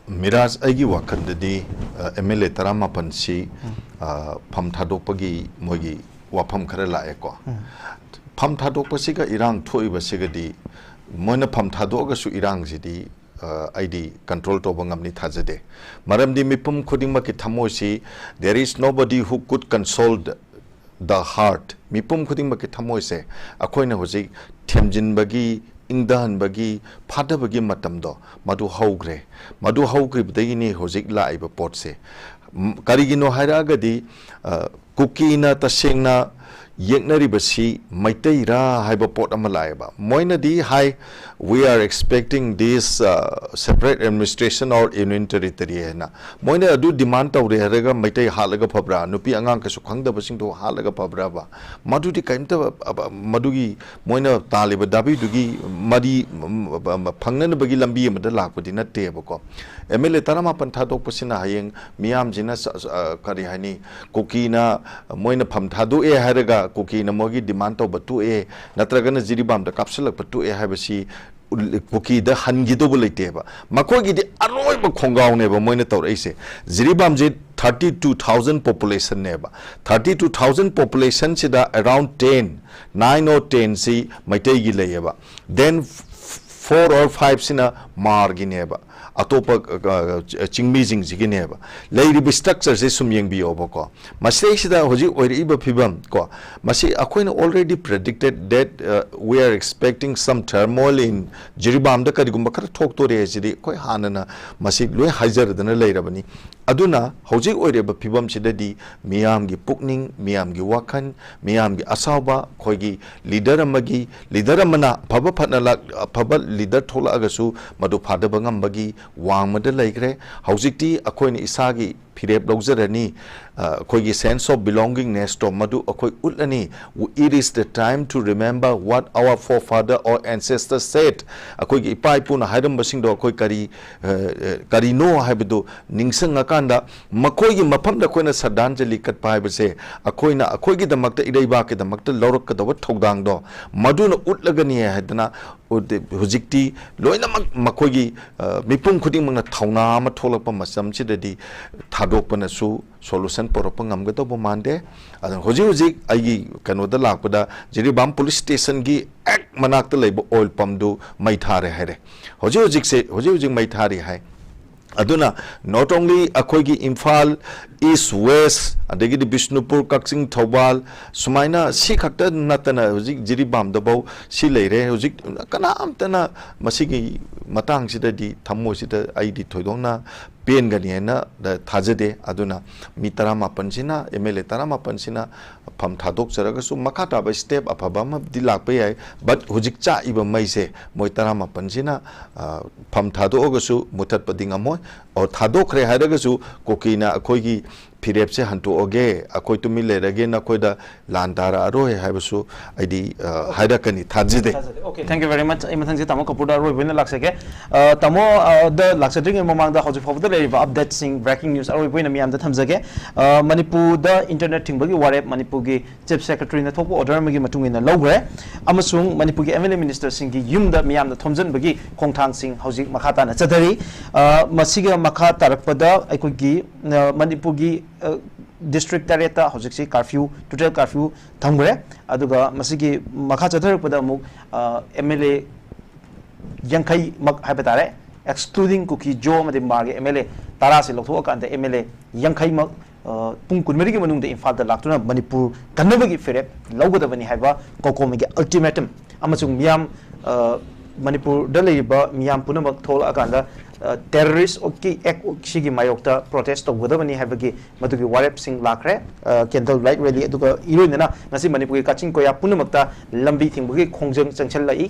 ꯃꯤꯔꯥꯖ, ꯑꯩꯒꯤ ꯋꯥꯈꯜꯗꯗꯤ, ꯑ, MLA ꯇꯔꯥꯃꯥꯄꯟꯁꯤ, ꯑ, ꯐꯝ ꯊꯥꯗꯣꯛꯄꯒꯤ ꯃꯣꯏꯒꯤ ꯋꯥꯐꯝ ꯈꯔ ꯂꯥꯛꯑꯦꯀꯣ꯫ ꯐꯝ ꯊꯥꯗꯣꯛꯄꯁꯤꯒ ꯏꯔꯥꯡ ꯊꯣꯛꯏꯕꯁꯤꯒꯗꯤ, ꯃꯣꯏꯅ ꯐꯝ ꯊꯥꯗꯣꯛꯑꯒꯁꯨ ꯏꯔꯥꯡꯁꯤꯗꯤ, ꯑ, ꯑꯩꯗꯤ control ꯇꯧꯕ ꯉꯝꯅꯤ ꯊꯥꯖꯗꯦ꯫ ꯃꯔꯝꯗꯤ ꯃꯤꯄꯨꯝ ꯈꯨꯗꯤꯡꯃꯛꯀꯤ ꯊꯃꯣꯏꯁꯤ, there is nobody who could console the heart, ꯃꯤꯄꯨꯝ ꯈꯨꯗꯤꯡꯃꯛꯀꯤ ꯊꯃꯣꯏꯁꯦ ꯑꯩꯈꯣꯏꯅ ꯍꯧꯖꯤꯛ ꯊꯦꯝꯖꯤꯟꯕꯒꯤ, ꯏꯪꯊꯍꯟꯕꯒꯤ, ꯐꯥꯊꯕꯒꯤ ꯃꯇꯝꯗꯣ ꯃꯗꯨ ꯍꯧꯈ꯭ꯔꯦ꯫ ꯃꯗꯨ ꯍꯧꯈꯤꯕꯗꯒꯤꯅꯤ ꯍꯧꯖꯤꯛ ꯂꯥꯛꯏꯕ ꯄꯣꯠꯁꯦ꯫ ꯀꯔꯤꯒꯤꯅꯣ ꯍꯥꯏꯔꯛꯑꯒꯗꯤ, ꯀꯨꯀꯤꯅ ꯇꯁꯦꯡꯅ ꯌꯦꯛꯅꯔꯤꯕꯁꯤ ꯃꯩꯇꯩꯔꯥ ꯍꯥꯏꯕ ꯄꯣꯠ ꯑꯃ ꯂꯥꯛꯑꯦꯕ꯫ ꯃꯣꯏꯅꯗꯤ ꯍꯥꯏ, "We are expecting this, uh, separate administration or union territory" ꯍꯥꯏꯅ꯫ ꯃꯣꯏꯅ ꯑꯗꯨ demand ꯇꯧꯔꯦ ꯍꯥꯏꯔꯒ ꯃꯩꯇꯩ ꯍꯥꯠꯂꯒ ꯐꯕ꯭ꯔꯥ? ꯅꯨꯄꯤ ꯑꯉꯥꯡ ꯀꯩꯁꯨ ꯈꯪꯗꯕꯁꯤꯡꯗꯣ ꯍꯥꯠꯂꯒ ꯐꯕ꯭ꯔꯕ? ꯃꯗꯨꯗꯤ ꯀꯔꯤꯝꯇ, ꯑꯕ-, ꯃꯗꯨꯒꯤ ꯃꯣꯏꯅ ꯇꯥꯜꯂꯤꯕ ꯗꯥꯕꯤꯗꯨꯒꯤ ꯃꯔꯤ, ꯐꯪꯅꯅꯕꯒꯤ ꯂꯝꯕꯤ ꯑꯃꯗ ꯂꯥꯛꯄꯗꯤ ꯅꯠꯇꯦꯕꯀꯣ꯫ MLA ꯇꯔꯥꯃꯥꯄꯟ ꯊꯥꯗꯣꯛꯄꯁꯤꯅ ꯍꯌꯦꯡ ꯃꯤꯌꯥꯝꯁꯤꯅ ꯁ-, ꯁ-, ꯑ, ꯀꯔꯤ ꯍꯥꯏꯅꯤ, ꯀꯨꯀꯤꯅ ꯃꯣꯏꯅ ꯐꯝ ꯊꯥꯗꯣꯛꯑꯦ ꯍꯥꯏꯔꯒ ꯀꯨꯀꯤꯅ ꯃꯣꯏꯒꯤ demand ꯇꯧꯕ ꯇꯣꯛꯑꯦ, ꯅꯠꯇ꯭ꯔꯒꯅ ꯖꯤꯔꯤꯕꯥꯝꯗ ꯀꯥꯞꯁꯤꯜꯂꯛꯄ ꯇꯣꯛꯑꯦ ꯍꯥꯏꯕꯁꯤ ꯎꯜ-, ꯀꯨꯀꯤꯗ ꯍꯟꯈꯤꯗꯧꯕ ꯂꯩꯇꯦꯕ꯫ ꯃꯈꯣꯏꯒꯤꯗꯤ ꯑꯔꯣꯏꯕ ꯈꯣꯡꯒꯥꯎꯅꯦꯕ ꯃꯣꯏꯅ ꯇꯧꯔꯛꯏꯁꯦ꯫ ꯖꯤꯔꯤꯕꯥꯝꯁꯦ thirty two thousand populationꯅꯦꯕ꯫ Thirty two thousand populationꯁꯤꯗ around ten, nine or tenꯁꯤ ꯃꯩꯇꯩꯒꯤ ꯂꯩꯌꯦꯕ꯫ Then four or fiveꯁꯤꯅ ꯃꯥꯔꯒꯤꯅꯦꯕ꯫ ꯑꯇꯣꯞꯄ ꯑ, ꯆꯤꯡꯃꯤꯁꯤꯡꯁꯤꯒꯤꯅꯦꯕ꯫ ꯂꯩꯔꯤꯕ structure ꯁꯦ ꯁꯨꯝ ꯌꯦꯡꯕꯤꯌꯣꯕꯀꯣ꯫ ꯃꯁꯤꯗꯩꯁꯤꯗ ꯍꯧꯖꯤꯛ ꯑꯣꯏꯔꯛꯏꯕ ꯐꯤꯕꯝ ꯀꯣ, ꯃꯁꯤ ꯑꯩꯈꯣꯏꯅ already predicted that, uh, we are expecting some turmoil in ꯖꯤꯔꯤꯕꯥꯝꯗ ꯀꯔꯤꯒꯨꯝꯕ ꯈꯔ ꯊꯣꯛꯇꯣꯔꯦ ꯍꯥꯏꯁꯤꯗꯤ ꯑꯩꯈꯣꯏ ꯍꯥꯟꯅꯅ ꯃꯁꯤ ꯂꯣꯏ ꯍꯥꯏꯖꯔꯗꯅ ꯂꯩꯔꯕꯅꯤ꯫ ꯑꯗꯨꯅ ꯍꯧꯖꯤꯛ ꯑꯣꯏꯔꯤꯕ ꯐꯤꯕꯝꯁꯤꯗꯗꯤ ꯃꯤꯌꯥꯝꯒꯤ ꯄꯨꯛꯅꯤꯡ, ꯃꯤꯌꯥꯝꯒꯤ ꯋꯥꯈꯜ, ꯃꯤꯌꯥꯝꯒꯤ ꯑꯁꯥꯎꯕ, ꯑꯩꯈꯣꯏꯒꯤ leader ꯑꯃꯒꯤ, leader ꯑꯃꯅ ꯑꯐꯕ ꯐꯠꯅ ꯂꯥꯛ-, ꯑꯐꯕ leader ꯊꯣꯛꯂꯛꯑꯒꯁꯨ ꯃꯗꯨ ꯐꯥꯗꯕ ꯉꯝꯕꯒꯤ ꯋꯥꯡꯃꯗ ꯂꯩꯈ꯭ꯔꯦ꯫ ꯍꯧꯖꯤꯛꯇꯤ ꯑꯩꯈꯣꯏꯅ ꯏꯁꯥꯒꯤ ꯐꯤꯔꯦꯞ ꯂꯧꯖꯔꯅꯤ꯫ ꯑ, ꯑꯩꯈꯣꯏꯒꯤ sense of belongingness ꯇꯣ ꯃꯗꯨ ꯑꯩꯈꯣꯏ ꯎꯠꯂꯅꯤ꯫ It is the time to remember what our forefather or ancestors said. ꯑꯩꯈꯣꯏꯒꯤ ꯏꯄꯥ ꯏꯄꯨꯅ ꯍꯥꯏꯔꯝꯕꯁꯤꯡꯗꯣ ꯑꯩꯈꯣꯏ ꯀꯔꯤ, ꯑ, ꯑ, ꯀꯔꯤꯅꯣ ꯍꯥꯏꯕꯗꯨ ꯅꯤꯡꯁꯤꯡꯉꯀꯥꯟꯗ ꯃꯈꯣꯏꯒꯤ ꯃꯐꯝꯗ ꯑꯩꯈꯣꯏꯅ ꯁ꯭ꯔꯗꯥꯟꯖꯂꯤ ꯀꯠꯄ ꯍꯥꯏꯕꯁꯦ ꯑꯩꯈꯣꯏꯅ ꯑꯩꯈꯣꯏꯒꯤꯗꯃꯛꯇ, ꯏꯔꯩꯕꯥꯛꯀꯤꯗꯃꯛꯇ ꯂꯧꯔꯛꯀꯗꯕ ꯊꯧꯗꯥꯡꯗꯣ ꯃꯗꯨꯅ ꯎꯠꯂꯒꯅꯤ ꯍꯥꯏꯗꯅ ꯎꯠ-, ꯍꯧꯖꯤꯛꯇꯤ ꯂꯣꯏꯅꯃꯛ ꯃꯈꯣꯏꯒꯤ, ꯑ, ꯃꯤꯄꯨꯝ ꯈꯨꯗꯤꯡꯃꯛꯅ ꯊꯧꯅꯥ ꯑꯃ ꯊꯣꯛꯂꯛꯄ ꯃꯇꯝꯁꯤꯗꯗꯤ ꯊꯥꯗꯣꯛꯄꯅꯁꯨ solution ꯄꯨꯔꯛꯄ ꯉꯝꯒꯗꯧꯕ ꯃꯥꯟꯗꯦ꯫ ꯑꯗꯨꯅ ꯍꯧꯖꯤꯛ ꯍꯧꯖꯤꯛ ꯑꯩꯒꯤ ꯀꯩꯅꯣꯗ ꯂꯥꯛꯄꯗ ꯖꯤꯔꯤꯕꯥꯝ police station ꯒꯤ ꯍꯦꯛ ꯃꯅꯥꯛꯇ ꯂꯩꯕ oil pump ꯗꯨ ꯃꯩ ꯊꯥꯔꯦ ꯍꯥꯏꯔꯦ꯫ ꯍꯧꯖꯤꯛ ꯍꯧꯖꯤꯛꯁꯦ, ꯍꯧꯖꯤꯛ ꯍꯧꯖꯤꯛ ꯃꯩ ꯊꯥꯔꯤ ꯍꯥꯏ꯫ ꯑꯗꯨꯅ not only ꯑꯩꯈꯣꯏꯒꯤ ꯏꯝꯐꯥꯜ East, West, ꯑꯗꯒꯤꯗꯤ ꯕꯤꯁꯅꯨꯄꯨꯔ, ꯀꯛꯆꯤꯡ, ꯊꯧꯕꯥꯜ, ꯁꯨꯃꯥꯏꯅ ꯁꯤ ꯈꯛꯇ ꯅꯠꯇꯅ ꯍꯧꯖꯤꯛ ꯖꯤꯔꯤꯕꯥꯝꯗꯐꯧ ꯁꯤ ꯂꯩꯔꯦ꯫ ꯍꯧꯖꯤꯛ ꯀꯅꯥꯝꯇꯅ ꯃꯁꯤꯒꯤ ꯃꯇꯥꯡꯁꯤꯗꯗꯤ ꯊꯃꯣꯏꯁꯤꯗ ꯑꯩꯗꯤ ꯊꯣꯏꯗꯣꯛꯅ ꯄꯦꯟꯒꯅꯤ ꯍꯥꯏꯅ ꯊꯥꯖꯗꯦ꯫ ꯑꯗꯨꯅ ꯃꯤ ꯇꯔꯥꯃꯥꯄꯟꯁꯤꯅ, ꯑꯦꯝ ꯑꯦꯜ ꯑꯦ ꯇꯔꯥꯃꯥꯄꯟꯁꯤꯅ ꯐꯝ ꯊꯥꯗꯣꯛꯆꯔꯒꯁꯨ ꯃꯈꯥ ꯇꯥꯕ step ꯑꯐꯕ ꯑꯃꯗꯤ ꯂꯥꯛꯄ ꯌꯥꯏ, but ꯍꯧꯖꯤꯛ ꯆꯥꯛꯏꯕ ꯃꯩꯁꯦ ꯃꯣꯏ ꯇꯔꯥꯃꯥꯄꯟꯁꯤꯅ, ꯑ, ꯐꯝ ꯊꯥꯗꯣꯛꯑꯒꯁꯨ ꯃꯨꯊꯠꯄꯗꯤ ꯉꯝꯃꯣꯏ꯫ ꯑꯣ, ꯊꯥꯗꯣꯛꯈ꯭ꯔꯦ ꯍꯥꯏꯔꯒꯁꯨ ꯀꯨꯀꯤꯅ ꯑꯩꯈꯣꯏꯒꯤ ꯐꯤꯔꯦꯞꯁꯦ ꯍꯟꯇꯣꯛꯑꯒꯦ, ꯑꯩꯈꯣꯏ ꯇꯨꯃꯤꯟ ꯂꯩꯔꯒꯦ, ꯅꯈꯣꯏꯗ ꯂꯥꯟ ꯇꯥꯔꯛꯑꯔꯣꯏ ꯍꯥꯏꯕꯁꯨ ꯑꯩꯗꯤ, ꯑ, ꯍꯥꯏꯔꯛꯀꯅꯤ ꯊꯥꯖꯗꯦ꯫ ꯊꯥꯖꯗꯦ꯫ Okay, thank you very much꯫ ꯑꯩ ꯃꯊꯪꯁꯦ ꯇꯥꯃꯣ ꯀꯄꯨꯔꯗ ꯑꯔꯣꯏꯕ ꯑꯣꯏꯅ ꯂꯥꯛꯆꯒꯦ꯫ ꯑ, ꯇꯥꯃꯣ, ꯑ, ꯗ ꯂꯥꯛꯆꯗ꯭ꯔꯤꯉꯩ ꯃꯃꯥꯡꯗ ꯍꯧꯖꯤꯛ ꯐꯥꯎꯕꯗ ꯂꯩꯔꯤꯕ update ꯁꯤꯡ, breaking news ꯑꯔꯣꯏꯕ ꯑꯣꯏꯅ ꯃꯤꯌꯥꯝꯗ ꯊꯝꯖꯒꯦ꯫ ꯑ, ꯃꯅꯤꯄꯨꯔꯗ internet ꯊꯤꯡꯕꯒꯤ ꯋꯥꯔꯦꯞ ꯃꯅꯤꯄꯨꯔꯒꯤ Chief Secretary ꯅ ꯊꯣꯛꯄ order ꯑꯃꯒꯤ ꯃꯇꯨꯡ ꯏꯟꯅ ꯂꯧꯈ꯭ꯔꯦ, ꯑꯃꯁꯨꯡ ꯃꯅꯤꯄꯨꯔꯒꯤ M L A minister ꯁꯤꯡꯒꯤ ꯌꯨꯝꯗ ꯃꯤꯌꯥꯝꯅ ꯊꯣꯝꯖꯤꯟꯕꯒꯤ ꯈꯣꯡꯊꯥꯡꯁꯤꯡ ꯍꯧꯖꯤꯛ ꯃꯈꯥ ꯇꯥꯅ ꯆꯠꯊꯔꯤ꯫ ꯑ, ꯃꯁꯤꯒ ꯃꯈꯥ ꯇꯥꯔꯛꯄꯗ ꯑꯩꯈꯣꯏꯒꯤ, ꯑ, ꯃꯅꯤꯄꯨꯔꯒꯤ, ꯑ, district ꯇꯔꯦꯠꯇ ꯍꯧꯖꯤꯛꯁꯤ curfew, total curfew ꯊꯝꯈ꯭ꯔꯦ꯫ ꯑꯗꯨꯒ ꯃꯁꯤꯒꯤ ꯃꯈꯥ ꯆꯠꯊꯔꯛꯄꯗ ꯑꯃꯨꯛ, ꯑ, M L A ꯌꯥꯡꯈꯩꯃꯛ ꯍꯥꯏꯕ ꯇꯥꯔꯦ, excluding Kuki Zo ꯑꯃꯗꯤ ꯃꯥꯒꯤ M L A ꯇꯔꯥꯁꯤ ꯂꯧꯊꯣꯛꯑꯀꯥꯟꯗ M L A ꯌꯥꯡꯈꯩꯃꯛ, ꯑ, ꯄꯨꯡ ꯀꯨꯟꯃꯔꯤꯒꯤ ꯃꯅꯨꯡꯗ ꯏꯝꯐꯥꯜꯗ ꯂꯥꯛꯇꯨꯅ ꯃꯅꯤꯄꯨꯔ ꯀꯟꯅꯕꯒꯤ ꯐꯤꯔꯦꯞ ꯂꯧꯒꯗꯕꯅꯤ ꯍꯥꯏꯕ ꯀꯣꯀꯣꯃꯤꯒꯤ ultimatum ꯑꯃꯁꯨꯡ ꯃꯤꯌꯥꯝ, ꯑ, ꯃꯅꯤꯄꯨꯔꯗ ꯂꯩꯔꯤꯕ ꯃꯤꯌꯥꯝ ꯄꯨꯝꯅꯃꯛ ꯊꯣꯛꯂꯛꯑꯀꯥꯟꯗ, ꯑ, terrorist ꯀꯤ act ꯁꯤꯒꯤ ꯃꯥꯌꯣꯛꯇ protest ꯇꯧꯒꯗꯕꯅꯤ ꯍꯥꯏꯕꯒꯤ ꯃꯗꯨꯒꯤ ꯋꯥꯔꯦꯞꯁꯤꯡ ꯂꯥꯛꯈ꯭ꯔꯦ꯫ ꯑ, candle light rally ꯑꯗꯨꯒ ꯏꯔꯣꯏꯅꯅ ꯉꯁꯤ ꯃꯅꯤꯄꯨꯔꯒꯤ ꯀꯛꯆꯤꯡ ꯀꯣꯌꯥ ꯄꯨꯝꯅꯃꯛꯇ ꯂꯝꯕꯤ ꯊꯤꯡꯕꯒꯤ ꯈꯣꯡꯖꯪ ꯆꯪꯁꯤꯜꯂꯛꯏ꯫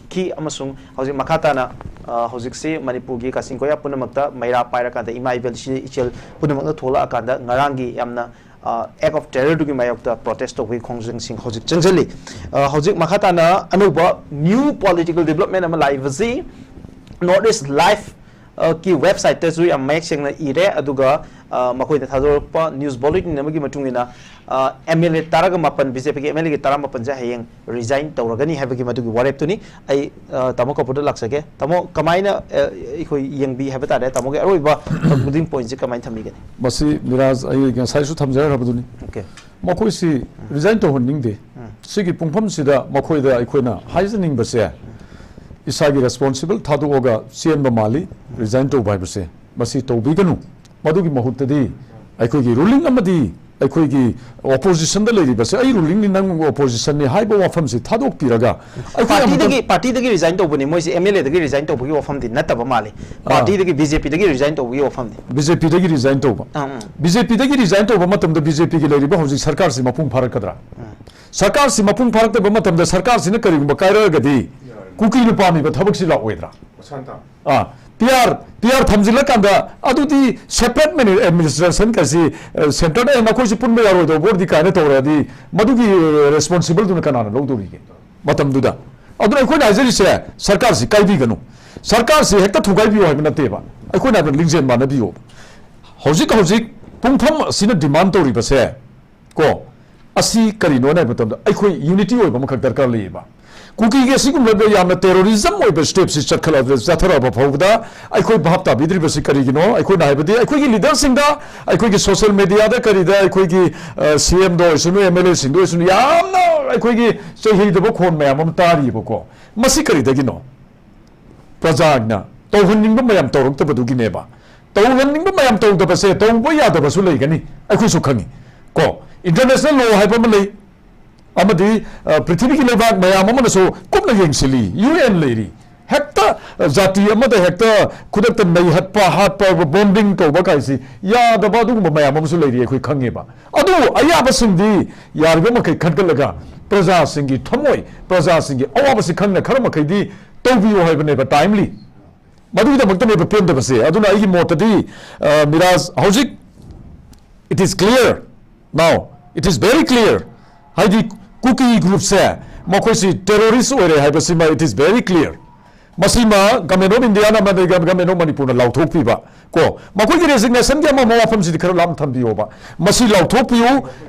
ꯈꯤ ꯑꯃꯁꯨꯡ ꯍꯧꯖꯤꯛ ꯃꯈꯥ ꯇꯥꯅ, ꯑ, ꯍꯧꯖꯤꯛꯁꯤ ꯃꯅꯤꯄꯨꯔꯒꯤ ꯀꯛꯆꯤꯡ ꯀꯣꯌꯥ ꯄꯨꯝꯅꯃꯛꯇ ꯃꯩꯔꯥ ꯄꯥꯏꯔꯀꯥꯟꯗ ꯏꯃꯥ ꯏꯕꯦꯜ ꯏꯆꯦ ꯏꯆꯦꯜ ꯄꯨꯝꯅꯃꯛꯅ ꯊꯣꯛꯂꯛꯑꯀꯥꯟꯗ ꯉꯔꯥꯡꯒꯤ ꯌꯥꯝꯅ, ꯑ, act of terror ꯗꯨꯒꯤ ꯃꯥꯌꯣꯛꯇ protest ꯇꯧꯕꯒꯤ ꯈꯣꯡꯖꯪꯁꯤꯡ ꯍꯧꯖꯤꯛ ꯆꯪꯁꯤꯜꯂꯤ꯫ ꯑ, ꯍꯧꯖꯤꯛ ꯃꯈꯥ ꯇꯥꯅ ꯑꯅꯧꯕ new political development ꯑꯃ ꯂꯥꯛꯏꯕꯁꯤ North East Live, ꯑ, ꯀꯤ website ꯇꯁꯨ ꯌꯥꯝ ꯃꯌꯦꯛ ꯁꯦꯡꯅ ꯏꯔꯦ, ꯑꯗꯨꯒ, ꯑ, ꯃꯈꯣꯏꯅ ꯊꯥꯗꯣꯔꯛꯄ news bulletin ꯑꯃꯒꯤ ꯃꯇꯨꯡ ꯏꯟꯅ, ꯑ, M L A ꯇꯔꯥꯒ ꯃꯥꯄꯟ, B J P ꯒꯤ M L A ꯒꯤ ꯇꯔꯥꯃꯥꯄꯟꯁꯦ ꯍꯌꯦꯡ resign ꯇꯧꯔꯒꯅꯤ ꯍꯥꯏꯕꯒꯤ ꯃꯗꯨꯒꯤ ꯋꯥꯔꯦꯞꯇꯨꯅꯤ꯫ ꯑꯩ, ꯑ, ꯇꯥꯃꯣ ꯀꯄꯨꯔꯗ ꯂꯥꯛꯆꯒꯦ꯫ ꯇꯥꯃꯣ, ꯀꯃꯥꯏꯅ, ꯑ, ꯑꯩꯈꯣꯏ ꯌꯦꯡꯕꯤ ꯍꯥꯏꯕ ꯇꯥꯔꯦ? ꯇꯥꯃꯣꯒꯤ ꯑꯔꯣꯏꯕ concluding point ꯁꯦ ꯀꯃꯥꯏꯅ ꯊꯝꯕꯤꯒꯅꯤ? ꯃꯁꯤ ꯃꯤꯔꯥꯖ, ꯑꯩ ꯉꯁꯥꯏꯁꯨ ꯊꯝꯖꯈ꯭ꯔꯕꯗꯨꯅꯤ꯫ Okay. ꯃꯈꯣꯏꯁꯤ resign ꯇꯧꯍꯟꯅꯤꯡꯗꯦ꯫ ꯎꯝ꯫ ꯁꯤꯒꯤ ꯄꯨꯡꯐꯝꯁꯤꯗ ꯃꯈꯣꯏꯗ ꯑꯩꯈꯣꯏꯅ ꯍꯥꯏꯖꯅꯤꯡꯕꯁꯦ, ꯏꯁꯥꯒꯤ responsible ꯊꯥꯗꯣꯛꯑꯒ ꯆꯦꯟꯕ ꯃꯥꯜꯂꯤ꯫ Resign ꯇꯧꯕ ꯍꯥꯏꯕꯁꯦ ꯃꯁꯤ ꯇꯧꯕꯤꯒꯅꯨ꯫ ꯃꯗꯨꯒꯤ ꯃꯍꯨꯠꯇꯗꯤ ꯑꯩꯈꯣꯏꯒꯤ ruling ꯑꯃꯗꯤ ꯑꯩꯈꯣꯏꯒꯤ opposition ꯗ ꯂꯩꯔꯤꯕꯁꯦ, "ꯑꯩ ruling ꯅꯤ, ꯅꯪ opposition ꯅꯤ" ꯍꯥꯏꯕ ꯋꯥꯐꯝꯁꯤ ꯊꯥꯗꯣꯛꯄꯤꯔꯒ ꯑꯩꯈꯣꯏ ꯑꯃꯨꯛꯇꯪ party ꯗꯒꯤ, party ꯗꯒꯤ resign ꯇꯧꯕꯅꯤ ꯃꯣꯏꯁꯦ, M L A ꯗꯒꯤ resign ꯇꯧꯕꯒꯤ ꯋꯥꯐꯝꯗꯤ ꯅꯠꯇꯕ ꯃꯥꯜꯂꯤ꯫ ꯑꯥ꯫ Party ꯗꯒꯤ, B J P ꯗꯒꯤ resign ꯇꯧꯕꯒꯤ ꯋꯥꯐꯝꯗꯤ꯫ B J P ꯗꯒꯤ resign ꯇꯧꯕ꯫ ꯑꯥ, ꯑꯥ꯫ B J P ꯗꯒꯤ resign ꯇꯧꯕ ꯃꯇꯝꯗ B J P ꯒꯤ ꯂꯩꯔꯤꯕ ꯍꯧꯖꯤꯛ ꯁꯔꯀꯥꯔꯁꯤ ꯃꯄꯨꯡ ꯐꯥꯔꯛꯀꯗ꯭ꯔꯥ? ꯎꯝ꯫ ꯁꯔꯀꯥꯔꯁꯤ ꯃꯄꯨꯡ ꯐꯥꯔꯛꯇꯕ ꯃꯇꯝꯗ ꯁꯔꯀꯥꯔꯁꯤꯅ ꯀꯔꯤꯒꯨꯝꯕ ꯀꯥꯏꯔꯛꯑꯒꯗꯤ ꯀꯨꯀꯤꯅ ꯄꯥꯝꯃꯤꯕ ꯊꯕꯛꯁꯤ ꯂꯥꯛꯑꯣꯏꯗ꯭ꯔꯥ? ꯃꯁꯥꯟꯇ꯫ ꯑꯥ, P R, P R ꯊꯝꯖꯤꯜꯂꯀꯥꯟꯗ ꯑꯗꯨꯗꯤ separate mini-, administration ꯀꯁꯤ, ꯑ, centre ꯗ, "ꯑꯦ, ꯅꯈꯣꯏꯁꯤ ꯄꯨꯟꯕ ꯌꯥꯔꯣꯏꯗꯧꯕ ꯑꯣꯏꯔꯗꯤ" ꯀꯥꯏꯅ ꯇꯧꯔꯛꯑꯗꯤ ꯃꯗꯨꯒꯤ, ꯑ, responsible ꯗꯨꯅ ꯀꯅꯥꯅ ꯂꯧꯗꯧꯔꯤꯒꯦ? ꯃꯇꯝꯗꯨꯗ꯫ ꯑꯗꯨꯅ ꯑꯩꯈꯣꯏꯅ ꯍꯥꯏꯖꯔꯤꯁꯦ, ꯁꯔꯀꯥꯔꯁꯤ ꯀꯥꯏꯕꯤꯒꯅꯨ꯫ ꯁꯔꯀꯥꯔꯁꯤ ꯍꯦꯛꯇ ꯊꯨꯒꯥꯏꯕꯤꯌꯨ ꯍꯥꯏꯕ ꯅꯠꯇꯦꯕ꯫ ꯑꯩꯈꯣꯏꯅ ꯍꯥꯏꯕ ꯂꯤꯡꯖꯦꯜ ꯃꯥꯟꯅꯕꯤꯌꯨ꯫ ꯍꯧꯖꯤꯛ ꯍꯧꯖꯤꯛ ꯄꯨꯡꯐꯝ ꯑꯁꯤꯅ demand ꯇꯧꯔꯤꯕꯁꯦ, ꯀꯣ, ꯑꯁꯤ ꯀꯔꯤꯅꯣ ꯍꯥꯏꯕ ꯃꯇꯝꯗ ꯑꯩꯈꯣꯏ unity ꯑꯣꯏꯕ ꯑꯃꯈꯛ ꯗꯔꯀꯥꯔ ꯂꯩꯌꯦꯕ꯫ ꯀꯨꯀꯤꯒꯤ ꯑꯁꯤꯒꯨꯝꯂꯕ ꯌꯥꯝꯅ terrorism ꯑꯣꯏꯕ step ꯁꯤ ꯆꯠꯈꯠꯂꯛ-, ꯆꯠꯊꯔꯛꯑꯕ ꯐꯥꯎꯕꯗ ꯑꯩꯈꯣꯏ ꯚꯥꯞ ꯇꯥꯕꯤꯗ꯭ꯔꯤꯕꯁꯤ ꯀꯔꯤꯒꯤꯅꯣ? ꯑꯩꯈꯣꯏꯅ ꯍꯥꯏꯕꯗꯤ ꯑꯩꯈꯣꯏꯒꯤ leader ꯁꯤꯡꯗ, ꯑꯩꯈꯣꯏꯒꯤ social media ꯗ ꯀꯔꯤꯗ, ꯑꯩꯈꯣꯏꯒꯤ, ꯑ, C M ꯗ ꯑꯣꯏꯁꯅꯨ, M L A ꯁꯤꯡꯗ ꯑꯣꯏꯁꯅꯨ, ꯌꯥꯝꯅ ꯑꯩꯈꯣꯏꯒꯤ ꯆꯩꯍꯩꯗꯕ ꯈꯣꯟ ꯃꯌꯥꯝ ꯑꯃ ꯇꯥꯔꯤꯕꯀꯣ꯫ ꯃꯁꯤ ꯀꯔꯤꯗꯒꯤꯅꯣ? ꯄ꯭ꯔꯖꯥꯅ ꯇꯧꯍꯟꯅꯤꯡꯕ ꯃꯌꯥꯝ ꯇꯧꯔꯛꯇꯕꯗꯨꯒꯤꯅꯦꯕ꯫ ꯇꯧꯍꯟꯅꯤꯡꯕ ꯃꯌꯥꯝ ꯇꯧꯗꯕꯁꯦ ꯇꯧꯕ ꯌꯥꯗꯕꯁꯨ ꯂꯩꯒꯅꯤ, ꯑꯩꯈꯣꯏꯁꯨ ꯈꯪꯉꯤ꯫ ꯀꯣ, international law ꯍꯥꯏꯕ ꯑꯃ ꯂꯩ, ꯑꯃꯗꯤ, ꯑ, ꯄ꯭ꯔꯤꯊꯤꯕꯤꯒꯤ ꯂꯩꯕꯥꯛ ꯃꯌꯥꯝ ꯑꯃꯅꯁꯨ ꯀꯨꯞꯅ ꯌꯦꯡꯁꯤꯜꯂꯤ, ꯌꯨ ꯑꯦꯟ ꯂꯩꯔꯤ꯫ ꯍꯦꯛꯇ, ꯑ, ꯖꯥꯇꯤ ꯑꯃꯗ ꯍꯦꯛꯇ ꯈꯨꯗꯛꯇ ꯅꯩꯍꯠꯄ, ꯍꯥꯠꯄ, bombing ꯇꯧꯕ ꯀꯥꯏꯁꯤ ꯌꯥꯗꯕ, ꯑꯗꯨꯒꯨꯝꯕ ꯃꯌꯥꯝ ꯑꯃꯁꯨ ꯂꯩꯔꯤ, ꯑꯩꯈꯣꯏ ꯈꯪꯉꯦꯕ꯫ ꯑꯗꯨꯕꯨ ꯑꯌꯥꯕꯁꯤꯡꯗꯤ ꯌꯥꯔꯤꯕ ꯃꯈꯩ ꯈꯟꯒꯠꯂꯒ ꯄ꯭ꯔꯖꯥꯁꯤꯡꯒꯤ ꯊꯃꯣꯏ, ꯄ꯭ꯔꯖꯥꯁꯤꯡꯒꯤ ꯑꯋꯥꯕꯁꯤ ꯈꯪꯅ ꯈꯔ ꯃꯈꯩꯗꯤ ꯇꯧꯕꯤꯌꯨ ꯍꯥꯏꯕꯅꯦꯕ, timely꯫ ꯃꯗꯨꯒꯤꯗꯃꯛꯇꯅꯦꯕ ꯄꯦꯟꯗꯕꯁꯦ꯫ ꯑꯗꯨꯅ ꯑꯩꯒꯤ ꯃꯣꯠꯇꯗꯤ, ꯑ, ꯃꯤꯔꯥꯖ, ꯍꯧꯖꯤꯛ it is clear now, it is very clear, ꯍꯥꯏꯗꯤ ꯀꯨꯀꯤ groupꯁꯦ ꯃꯈꯣꯏꯁꯤ terrorist ꯑꯣꯏꯔꯦ ꯍꯥꯏꯕꯁꯤꯃ it is very clear꯫ ꯃꯁꯤꯃ Government of Indiaꯅ ꯑꯃꯗꯤ Government of ꯃꯅꯤꯄꯨꯔꯅ ꯂꯥꯎꯊꯣꯛꯄꯤꯕ꯫ ꯀꯣ, ꯃꯈꯣꯏꯒꯤ resignationꯒꯤ ꯑꯃ ꯑꯃ ꯋꯥꯐꯝꯁꯤꯗꯤ ꯈꯔ ꯂꯥꯞꯅ ꯊꯝꯕꯤꯌꯣꯕ꯫ ꯃꯁꯤ ꯂꯥꯎꯊꯣꯛꯄꯤꯌꯨ꯫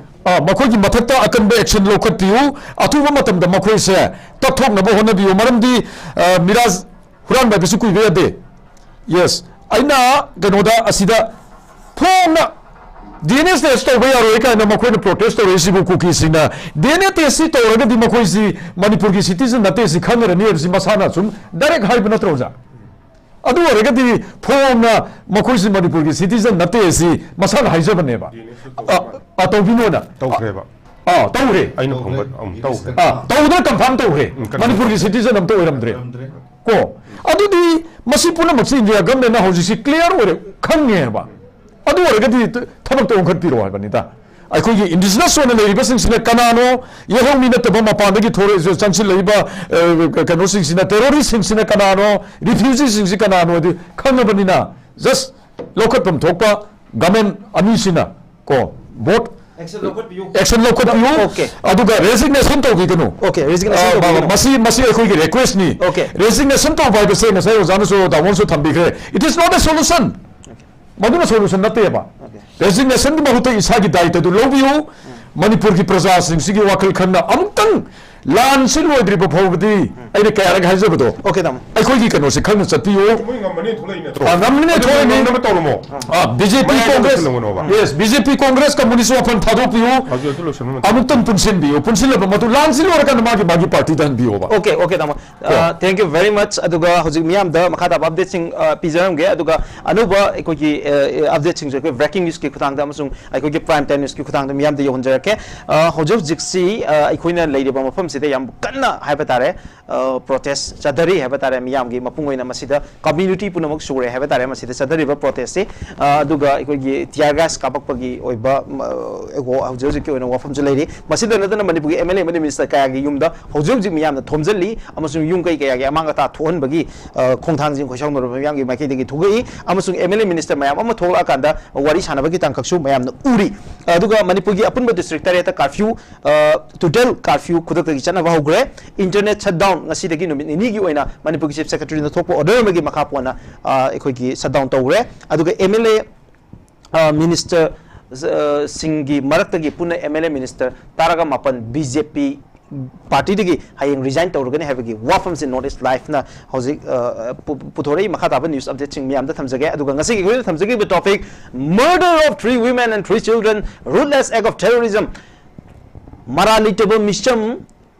ꯑ, ꯃꯈꯣꯏꯒꯤ ꯃꯊꯛꯇ ꯑꯀꯟꯕ action ꯂꯧꯈꯠꯄꯤꯌꯨ꯫ ꯑꯊꯨꯕ ꯃꯇꯝꯗ ꯃꯈꯣꯏꯁꯦ ꯇꯠꯊꯣꯛꯅꯕ ꯍꯣꯠꯅꯕꯤꯌꯨ꯫ ꯃꯔꯝꯗꯤ, ꯑ, ꯃꯤꯔꯥꯖ, ꯍꯨꯔꯥꯟꯕ ꯍꯥꯏꯕꯁꯤ ꯀꯨꯏꯕ ꯌꯥꯗꯦ꯫ Yes, ꯑꯩꯅ ꯀꯩꯅꯣꯗ ꯑꯁꯤꯗ ꯐꯣꯡꯅ D N A test ꯇꯧꯕ ꯌꯥꯔꯣꯏ ꯀꯥꯏꯅ ꯃꯈꯣꯏꯅ protest ꯇꯧꯔꯛꯏꯁꯤꯕꯨ ꯀꯨꯀꯤꯁꯤꯡꯅ꯫ D N A test ꯁꯤ ꯇꯧꯔꯒꯗꯤ ꯃꯈꯣꯏꯁꯤ ꯃꯅꯤꯄꯨꯔꯒꯤ citizen ꯅꯠꯇꯦ ꯁꯤ ꯈꯪꯅꯔꯅꯤ ꯍꯥꯏꯕꯁꯤ ꯃꯁꯥꯅ ꯁꯨꯝ direct ꯍꯥꯏꯕ ꯅꯠꯇ꯭ꯔꯣ, ꯑꯣꯖꯥ? ꯑꯗꯨ ꯑꯣꯏꯔꯒꯗꯤ ꯐꯣꯡꯅ ꯃꯈꯣꯏꯁꯤ ꯃꯅꯤꯄꯨꯔꯒꯤ citizen ꯅꯠꯇꯦ ꯁꯤ ꯃꯁꯥꯅ ꯍꯥꯏꯖꯕꯅꯦꯕ꯫ ꯑ, ꯑ, ꯇꯧꯕꯤꯅꯣꯅ꯫ ꯇꯧꯈ꯭ꯔꯦꯕ꯫ ꯑꯥ, ꯇꯧꯈ꯭ꯔꯦ꯫ ꯑꯩꯅ ꯐꯪꯕ, ꯎꯝ, ꯇꯧꯈ꯭ꯔꯦ꯫ ꯑꯥ, ꯇꯧꯗꯅ confirm ꯇꯧꯈ꯭ꯔꯦ꯫ ꯎꯝ, confirm꯫ ꯃꯅꯤꯄꯨꯔꯒꯤ citizen ꯑꯝꯇ ꯑꯣꯏꯔꯝꯗ꯭ꯔꯦ꯫ ꯑꯣꯏꯔꯝꯗ꯭ꯔꯦ꯫ ꯀꯣ, ꯑꯗꯨꯗꯤ ꯃꯁꯤ ꯄꯨꯝꯅꯃꯛꯁꯤ India governmentꯅ ꯍꯧꯖꯤꯛꯁꯤ clear ꯑꯣꯏꯔꯦ, ꯈꯪꯉꯦꯕ꯫ ꯑꯗꯨ ꯑꯣꯏꯔꯒꯗꯤ ꯊ-, ꯊꯕꯛꯇꯣ ꯑꯣꯟꯈꯠꯄꯤꯔꯣ ꯍꯥꯏꯕꯅꯤꯗ꯫ ꯑꯩꯈꯣꯏꯒꯤ indigenous ꯑꯣꯏꯅ ꯂꯩꯔꯤꯕꯁꯤꯡꯁꯤꯅ ꯀꯅꯥꯅꯣ? ꯌꯦꯍꯧ ꯃꯤ ꯅꯠꯇꯕ ꯃꯄꯥꯟꯗꯒꯤ ꯊꯣꯔꯛꯏ-, ꯆꯪꯁꯤꯜꯂꯛꯏꯕ, ꯑ, ꯀꯩꯅꯣꯁꯤꯡꯁꯤꯅ, terroristꯁꯤꯡꯁꯤꯅ ꯀꯅꯥꯅꯣ? Refugeeꯁꯤꯡꯁꯤ ꯀꯅꯥꯅꯣ? ꯑꯗꯨ ꯈꯪꯉꯕꯅꯤꯅ, just ꯂꯧꯈꯠꯐꯝ ꯊꯣꯛꯄ government ꯑꯅꯤꯁꯤꯅ ꯀꯣ, vote action ꯂꯧꯈꯠꯄꯤꯌꯨ꯫ Action ꯂꯧꯈꯠꯄꯤꯌꯨ꯫ Okay꯫ ꯑꯗꯨꯒ resignation ꯇꯧꯕꯤꯒꯅꯨ꯫ Okay, resignation ꯑ, ꯇꯧꯕꯤꯒꯅꯨ꯫ ꯃꯁꯤ, ꯃꯁꯤ ꯑꯩꯈꯣꯏꯒꯤ requestꯅꯤ꯫ Okay꯫ Resignation ꯇꯧꯕ ꯍꯥꯏꯕꯁꯦ ꯉꯁꯥꯏ ꯑꯣꯖꯥꯅꯁꯨ, ꯗꯥꯃꯣꯅꯁꯨ ꯊꯝꯕꯤꯈ꯭ꯔꯦ, it is not a solution꯫ Okay꯫ ꯃꯗꯨꯅ solution ꯅꯠꯇꯦꯕ꯫ Okay꯫ Resignationꯒꯤ ꯃꯍꯨꯠꯇ ꯏꯁꯥꯒꯤ ꯗꯥꯏꯇꯗꯨ ꯂꯧꯕꯤꯌꯨ꯫ ꯃꯅꯤꯄꯨꯔꯒꯤ ꯄ꯭ꯔꯖꯥꯁꯤꯡꯁꯤꯒꯤ ꯋꯥꯈꯜ ꯈꯟꯅ ꯑꯃꯨꯛꯇꯪ ꯂꯥꯟꯁꯤ ꯂꯣꯏꯗ꯭ꯔꯤꯕ ꯐꯥꯎꯕꯗꯤ ꯑꯩꯅ ꯀꯌꯥꯔꯛ ꯍꯥꯏꯖꯕꯗꯣ, Okay, ꯇꯥꯃꯣ. ꯑꯩꯈꯣꯏꯒꯤ ꯀꯩꯅꯣꯁꯦ ꯈꯪꯅ ꯆꯠꯄꯤꯌꯨ꯫ ꯃꯣꯏ ꯉꯝꯃꯅꯤ ꯊꯣꯛꯂꯛꯏ ꯅꯠꯇ꯭ꯔꯣ? ꯑ, ꯉꯝꯃꯅꯤ, ꯑꯗꯨ ꯊꯣꯛꯂꯛꯏꯅꯤ꯫ ꯉꯝꯅꯕ ꯇꯧꯔꯝꯃꯣ꯫ ꯑ, ꯕꯤ ꯖꯦ ꯄꯤ ꯃꯌꯥꯏꯗ ꯀꯣꯡꯒ꯭ꯔꯦꯁ, ꯂꯣꯏꯁꯤꯜꯂꯝꯒꯅꯣꯕ꯫ ꯌꯦꯁ, ꯕꯤ ꯖꯦ ꯄꯤ ꯀꯣꯡꯒ꯭ꯔꯦꯁ ꯀꯝꯃꯨꯅꯤꯁ ꯋꯥꯐꯝ ꯊꯥꯗꯣꯛꯄꯤꯌꯨ꯫ ꯍꯧꯖꯤꯛ ꯑꯗꯨ ꯂꯣꯏꯁꯤꯟꯕ ꯃꯇꯝ꯫ ꯑꯃꯨꯛꯇꯪ ꯄꯨꯟꯁꯤꯟꯕꯤꯌꯨ, ꯄꯨꯟꯁꯤꯜꯂꯕ ꯃꯇꯨꯡ ꯂꯥꯟꯁꯤ ꯂꯣꯏꯔꯀꯥꯟꯗ ꯃꯥꯒꯤ ꯃꯥꯒꯤ ꯄꯥꯔꯇꯤꯗ ꯍꯟꯕꯤꯌꯣꯕ꯫ Okay, okay, ꯇꯥꯃꯣ꯫ Thank you very much. ꯑꯗꯨꯒ ꯍꯧꯖꯤꯛ ꯃꯤꯌꯥꯝꯗ ꯃꯈꯥ ꯇꯥꯕ ꯑꯞꯗꯦꯠꯁꯤꯡ ꯄꯤꯖꯔꯝꯒꯦ꯫ ꯑꯗꯨꯒ ꯑꯅꯧꯕ ꯑꯩꯈꯣꯏꯒꯤ ꯑꯞꯗꯦꯠꯁꯤꯡꯁꯨ ꯑꯩꯈꯣꯏ ꯕ꯭ꯔꯦꯀꯤꯡ ꯅ꯭ꯌꯨꯁꯀꯤ ꯈꯨꯊꯥꯡꯗ ꯑꯃꯁꯨꯡ ꯑꯩꯈꯣꯏꯒꯤ ꯄ꯭ꯔꯥꯏꯝ ꯇꯥꯏꯝ ꯅ꯭ꯌꯨꯁꯀꯤ ꯈꯨꯊꯥꯡꯗ ꯃꯤꯌꯥꯝꯗ ꯌꯧꯍꯟꯖꯔꯛꯀꯦ꯫ ꯑ, ꯍꯧꯖꯤꯛ ꯍꯧꯖꯤꯛꯁꯤ, ꯑ, ꯑꯩꯈꯣꯏꯅ ꯂꯩꯔꯤꯕ ꯃꯐꯝꯁꯤꯗ ꯌꯥꯝ ꯀꯟꯅ ꯍꯥꯏꯕ ꯇꯥꯔꯦ, ꯄ꯭ꯔꯣꯇꯦꯁ ꯆꯠꯊꯔꯤ ꯍꯥꯏꯕ ꯇꯥꯔꯦ꯫ ꯃꯤꯌꯥꯝꯒꯤ ꯃꯄꯨꯡ ꯑꯣꯏꯅ ꯃꯁꯤꯗ ꯀꯝꯃ꯭ꯌꯨꯅꯤꯇꯤ ꯄꯨꯝꯅꯃꯛ ꯁꯨꯔꯦ ꯍꯥꯏꯕ ꯇꯥꯔꯦ ꯃꯁꯤꯗ ꯆꯠꯊꯔꯤꯕ ꯄ꯭ꯔꯣꯇꯦꯁꯁꯤ꯫ ꯑ, ꯑꯗꯨꯒ ꯑꯩꯈꯣꯏꯒꯤ ꯇꯤꯌꯥꯔ ꯒ꯭ꯌꯥꯁ ꯀꯥꯞꯄꯛꯄꯒꯤ ꯑꯣꯏꯕ, ꯃ, ꯑ, ꯍꯧꯖꯤꯛ ꯍꯧꯖꯤꯛꯀꯤ ꯑꯣꯏꯅ ꯋꯥꯐꯝꯁꯨ ꯂꯩꯔꯤ꯫ ꯃꯁꯤꯗ ꯅꯠꯇꯅ ꯃꯅꯤꯄꯨꯔꯒꯤ ꯑꯦꯝ ꯑꯦꯜ ꯑꯦ ꯑꯃꯗꯤ ꯃꯤꯅꯤꯁꯇꯔ ꯀꯌꯥꯒꯤ ꯌꯨꯝꯗ ꯍꯧꯖꯤꯛ ꯍꯧꯖꯤꯛ ꯃꯤꯌꯥꯝꯅ ꯊꯣꯝꯖꯤꯜꯂꯤ ꯑꯃꯁꯨꯡ ꯌꯨꯝ ꯀꯩ ꯀꯌꯥꯒꯤ ꯑꯃꯥꯡ ꯑꯇꯥ ꯊꯣꯛꯍꯟꯕꯒꯤ, ꯑ, ꯈꯣꯡꯊꯥꯡꯁꯤꯡ ꯈꯣꯏꯁꯥꯎꯅꯔꯕ ꯃꯤꯌꯥꯝꯒꯤ ꯃꯥꯏꯀꯩꯗꯒꯤ ꯊꯣꯛꯂꯛꯏ꯫ ꯑꯃꯁꯨꯡ ꯑꯦꯝ ꯑꯦꯜ ꯑꯦ ꯃꯤꯅꯤꯁꯇꯔ ꯃꯌꯥꯝ ꯑꯃ ꯊꯣꯛꯂꯛꯑꯀꯥꯟꯗ ꯋꯥꯔꯤ ꯁꯥꯟꯅꯕꯒꯤ ꯇꯥꯡꯀꯛꯁꯨ ꯃꯌꯥꯝꯅ ꯎꯔꯤ꯫ ꯑꯗꯨꯒ ꯃꯅꯤꯄꯨꯔꯒꯤ ꯑꯄꯨꯟꯕ ꯗꯤꯁꯇ꯭ꯔꯤꯛ ꯇꯔꯦꯠꯇ ꯀꯥꯔꯐ꯭ꯌꯨ, ꯑ, ꯇꯣꯇꯦꯜ ꯀꯥꯔꯐ꯭ꯌꯨ ꯈꯨꯗꯛꯇꯒꯤ ꯆꯠꯅꯕ ꯍꯧꯈ꯭ꯔꯦ꯫ ꯏꯟꯇꯔꯅꯦꯠ ꯁꯠꯗꯥꯎꯟ ꯉꯁꯤꯗꯒꯤ ꯅꯨꯃꯤꯠ ꯅꯤꯅꯤꯒꯤ ꯑꯣꯏꯅ ꯃꯅꯤꯄꯨꯔꯒꯤ ꯆꯤꯐ ꯁꯦꯀ꯭ꯔꯦꯇꯔꯤꯅ ꯊꯣꯛꯄ ꯑꯣꯔꯗꯔ ꯑꯃꯒꯤ ꯃꯈꯥ ꯄꯣꯟꯅ, ꯑ, ꯑꯩꯈꯣꯏꯒꯤ ꯁꯠꯗꯥꯎꯟ ꯇꯧꯈ꯭ꯔꯦ꯫ ꯑꯗꯨꯒ ꯑꯦꯝ ꯑꯦꯜ ꯑꯦ, ꯑ, ꯃꯤꯅꯤꯁꯇꯔ, ꯑ, ꯁꯤꯡꯒꯤ ꯃꯔꯛꯇꯒꯤ ꯄꯨꯟꯅ ꯑꯦꯝ ꯑꯦꯜ ꯑꯦ ꯃꯤꯅꯤꯁꯇꯔ ꯇꯔꯥꯒ ꯃꯥꯄꯟ ꯕꯤ ꯖꯦ ꯄꯤ ꯄꯥꯔꯇꯤꯗꯒꯤ ꯍꯌꯦꯡ ꯔꯤꯖꯥꯏꯟ ꯇꯧꯔꯒꯅꯤ ꯍꯥꯏꯕꯒꯤ ꯋꯥꯐꯝꯁꯤ ꯅꯣꯔꯠ ꯏꯁ ꯂꯥꯏꯐꯅ ꯍꯧꯖꯤꯛ, ꯑ, ꯄꯨ-, ꯄꯨꯊꯣꯔꯛꯏ꯫ ꯃꯈꯥ ꯇꯥꯕ ꯅ꯭ꯌꯨꯁ ꯑꯞꯗꯦꯠꯁꯤꯡ ꯃꯌꯥꯝꯗ ꯊꯝꯖꯒꯦ꯫ ꯑꯗꯨꯒ ꯉꯁꯤꯒꯤ ꯑꯩꯈꯣꯏꯅ ꯊꯝꯖꯈꯤꯕ topic, murder of three women and three children, ruthless act of terrorism꯫ ꯃꯔꯥꯜ ꯂꯩꯇꯕ ꯃꯤꯆꯝ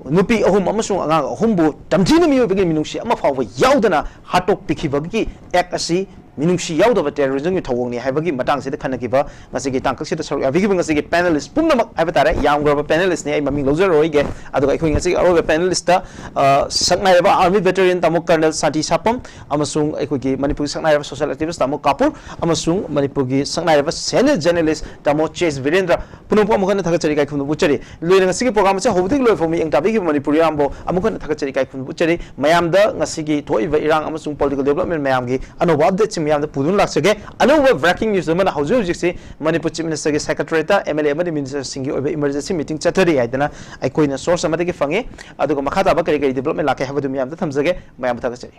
ꯅꯨꯄꯤ ꯑꯍꯨꯝ ꯑꯃꯁꯨꯡ ꯑꯉꯥꯡ ꯑꯍꯨꯝꯕꯨ ꯇꯝꯊꯤꯅ ꯃꯤꯑꯣꯏꯕꯒꯤ ꯃꯤꯅꯨꯡꯁꯤ ꯑꯃ ꯐꯥꯎꯕ ꯌꯥꯎꯗꯅ ꯍꯥꯠꯇꯣꯛꯄꯤꯈꯤꯕꯒꯤ ꯑꯦꯛ ꯑꯁꯤ ꯃꯤꯅꯨꯡꯁꯤ ꯌꯥꯎꯗꯕ ꯇꯦꯔꯣꯔꯤꯖꯝꯒꯤ ꯊꯧꯑꯣꯡꯅꯤ ꯍꯥꯏꯕꯒꯤ ꯃꯇꯥꯡꯁꯤꯗ ꯈꯟꯅꯈꯤꯕ ꯉꯁꯤꯒꯤ ꯇꯥꯡꯀꯛꯁꯤꯗ ꯁꯔꯨꯛ ꯌꯥꯕꯤꯈꯤꯕ ꯉꯁꯤꯒꯤ ꯄꯦꯅꯦꯂꯤꯁ ꯄꯨꯝꯅꯃꯛ ꯍꯥꯏꯕ ꯇꯥꯔꯦ, ꯌꯥꯝꯈ꯭ꯔꯕ ꯄꯦꯅꯦꯂꯤꯁꯅꯤ, ꯑꯩ ꯃꯃꯤꯡ ꯂꯧꯖꯔꯔꯣꯏꯒꯦ꯫ ꯑꯗꯨꯒ ꯑꯩꯈꯣꯏ ꯉꯁꯤꯒꯤ ꯑꯔꯣꯏꯕ ꯄꯦꯅꯦꯂꯤꯁꯇ, ꯑ, ꯁꯛꯅꯥꯏꯔꯕ ꯑꯥꯔꯃꯤ ꯚꯦꯇꯔꯤꯌꯟ ꯇꯥꯃꯣ ꯀꯔꯅꯦꯜ ꯁꯥꯟꯇꯤ ꯁꯥꯄꯝ ꯑꯃꯁꯨꯡ ꯑꯩꯈꯣꯏꯒꯤ ꯃꯅꯤꯄꯨꯔꯒꯤ ꯁꯛꯅꯥꯏꯔꯕ ꯁꯣꯁꯤꯌꯦꯜ ꯑꯦꯛꯇꯤꯚꯤꯁ ꯇꯥꯃꯣ ꯀꯥꯄꯨꯔ ꯑꯃꯁꯨꯡ ꯃꯅꯤꯄꯨꯔꯒꯤ ꯁꯛꯅꯥꯏꯔꯕ ꯁꯦꯅꯤꯌꯔ ꯖꯔꯅꯦꯂꯤꯁ ꯇꯥꯃꯣ ꯆꯦꯁ ꯕꯤꯔꯦꯟꯗ꯭ꯔ ꯄꯨꯝꯅꯃꯛꯄꯨ ꯑꯃꯨꯛ ꯍꯟꯅ ꯊꯥꯒꯠꯆꯔꯤ, ꯏꯀꯥꯏ ꯈꯨꯝꯅꯕ ꯎꯠꯆꯔꯤ꯫ ꯂꯣꯏꯅ ꯉꯁꯤꯒꯤ ꯄ꯭ꯔꯣꯒ꯭ꯔꯥꯝ ꯑꯁꯤ ꯍꯧꯕꯗꯒꯤ ꯂꯣꯏꯐꯥꯎ ꯃꯤꯠꯌꯦꯡ ꯇꯥꯕꯤꯈꯤꯕ ꯃꯅꯤꯄꯨꯔ ꯏꯔꯥꯡꯕꯨ ꯑꯃꯨꯛ ꯍꯟꯅ ꯊꯥꯒꯠꯆꯔꯤ, ꯏꯀꯥꯏ ꯈꯨꯝꯅꯕ ꯎꯠꯆꯔꯤ꯫ ꯃꯌꯥꯝꯗ ꯉꯁꯤꯒꯤ ꯊꯣꯛꯏꯕ ꯏꯔꯥꯡ ꯑꯃꯁꯨꯡ ꯄꯣꯂꯤꯇꯤꯀꯦꯜ ꯗꯦꯕꯂꯞꯃꯦꯟ ꯃꯌꯥꯝꯒꯤ ꯑꯅꯧꯕ ꯑꯞꯗꯦꯠꯁꯤꯡ ꯃꯌꯥꯝꯗ ꯄꯨꯗꯨꯅ ꯂꯥꯛꯆꯒꯦ꯫ ꯑꯅꯧꯕ ꯕ꯭ꯔꯦꯀꯤꯡ ꯅ꯭ꯌꯨꯁ ꯑꯃꯅ ꯍꯧꯖꯤꯛ ꯍꯧꯖꯤꯛꯁꯤ ꯃꯅꯤꯄꯨꯔ ꯆꯤꯐ ꯃꯤꯅꯤꯁꯇꯔꯒꯤ ꯁꯦꯀ꯭ꯔꯦꯇꯔꯤꯌꯦꯠꯇ ꯑꯦꯝ ꯑꯦꯜ ꯑꯦ ꯑꯃꯗꯤ ꯃꯤꯅꯤꯁꯇꯔꯁꯤꯡꯒꯤ ꯑꯣꯏꯕ ꯏꯃꯔꯖꯦꯟꯁꯤ ꯃꯤꯇꯤꯡ ꯆꯠꯊꯔꯤ ꯍꯥꯏꯗꯅ ꯑꯩꯈꯣꯏꯅ ꯁꯣꯔꯁ ꯑꯃꯗꯒꯤ ꯐꯪꯉꯤ꯫ ꯑꯗꯨꯒ ꯃꯈꯥ ꯇꯥꯕ ꯀꯔꯤ ꯀꯔꯤ ꯗꯦꯕꯂꯞꯃꯦꯟ ꯂꯥꯛꯀꯦ ꯍꯥꯏꯕꯗꯨ ꯃꯌꯥꯝꯗ ꯊꯝꯖꯒꯦ꯫ ꯃꯌꯥꯝꯕꯨ ꯊꯥꯒꯠꯆꯔꯤ꯫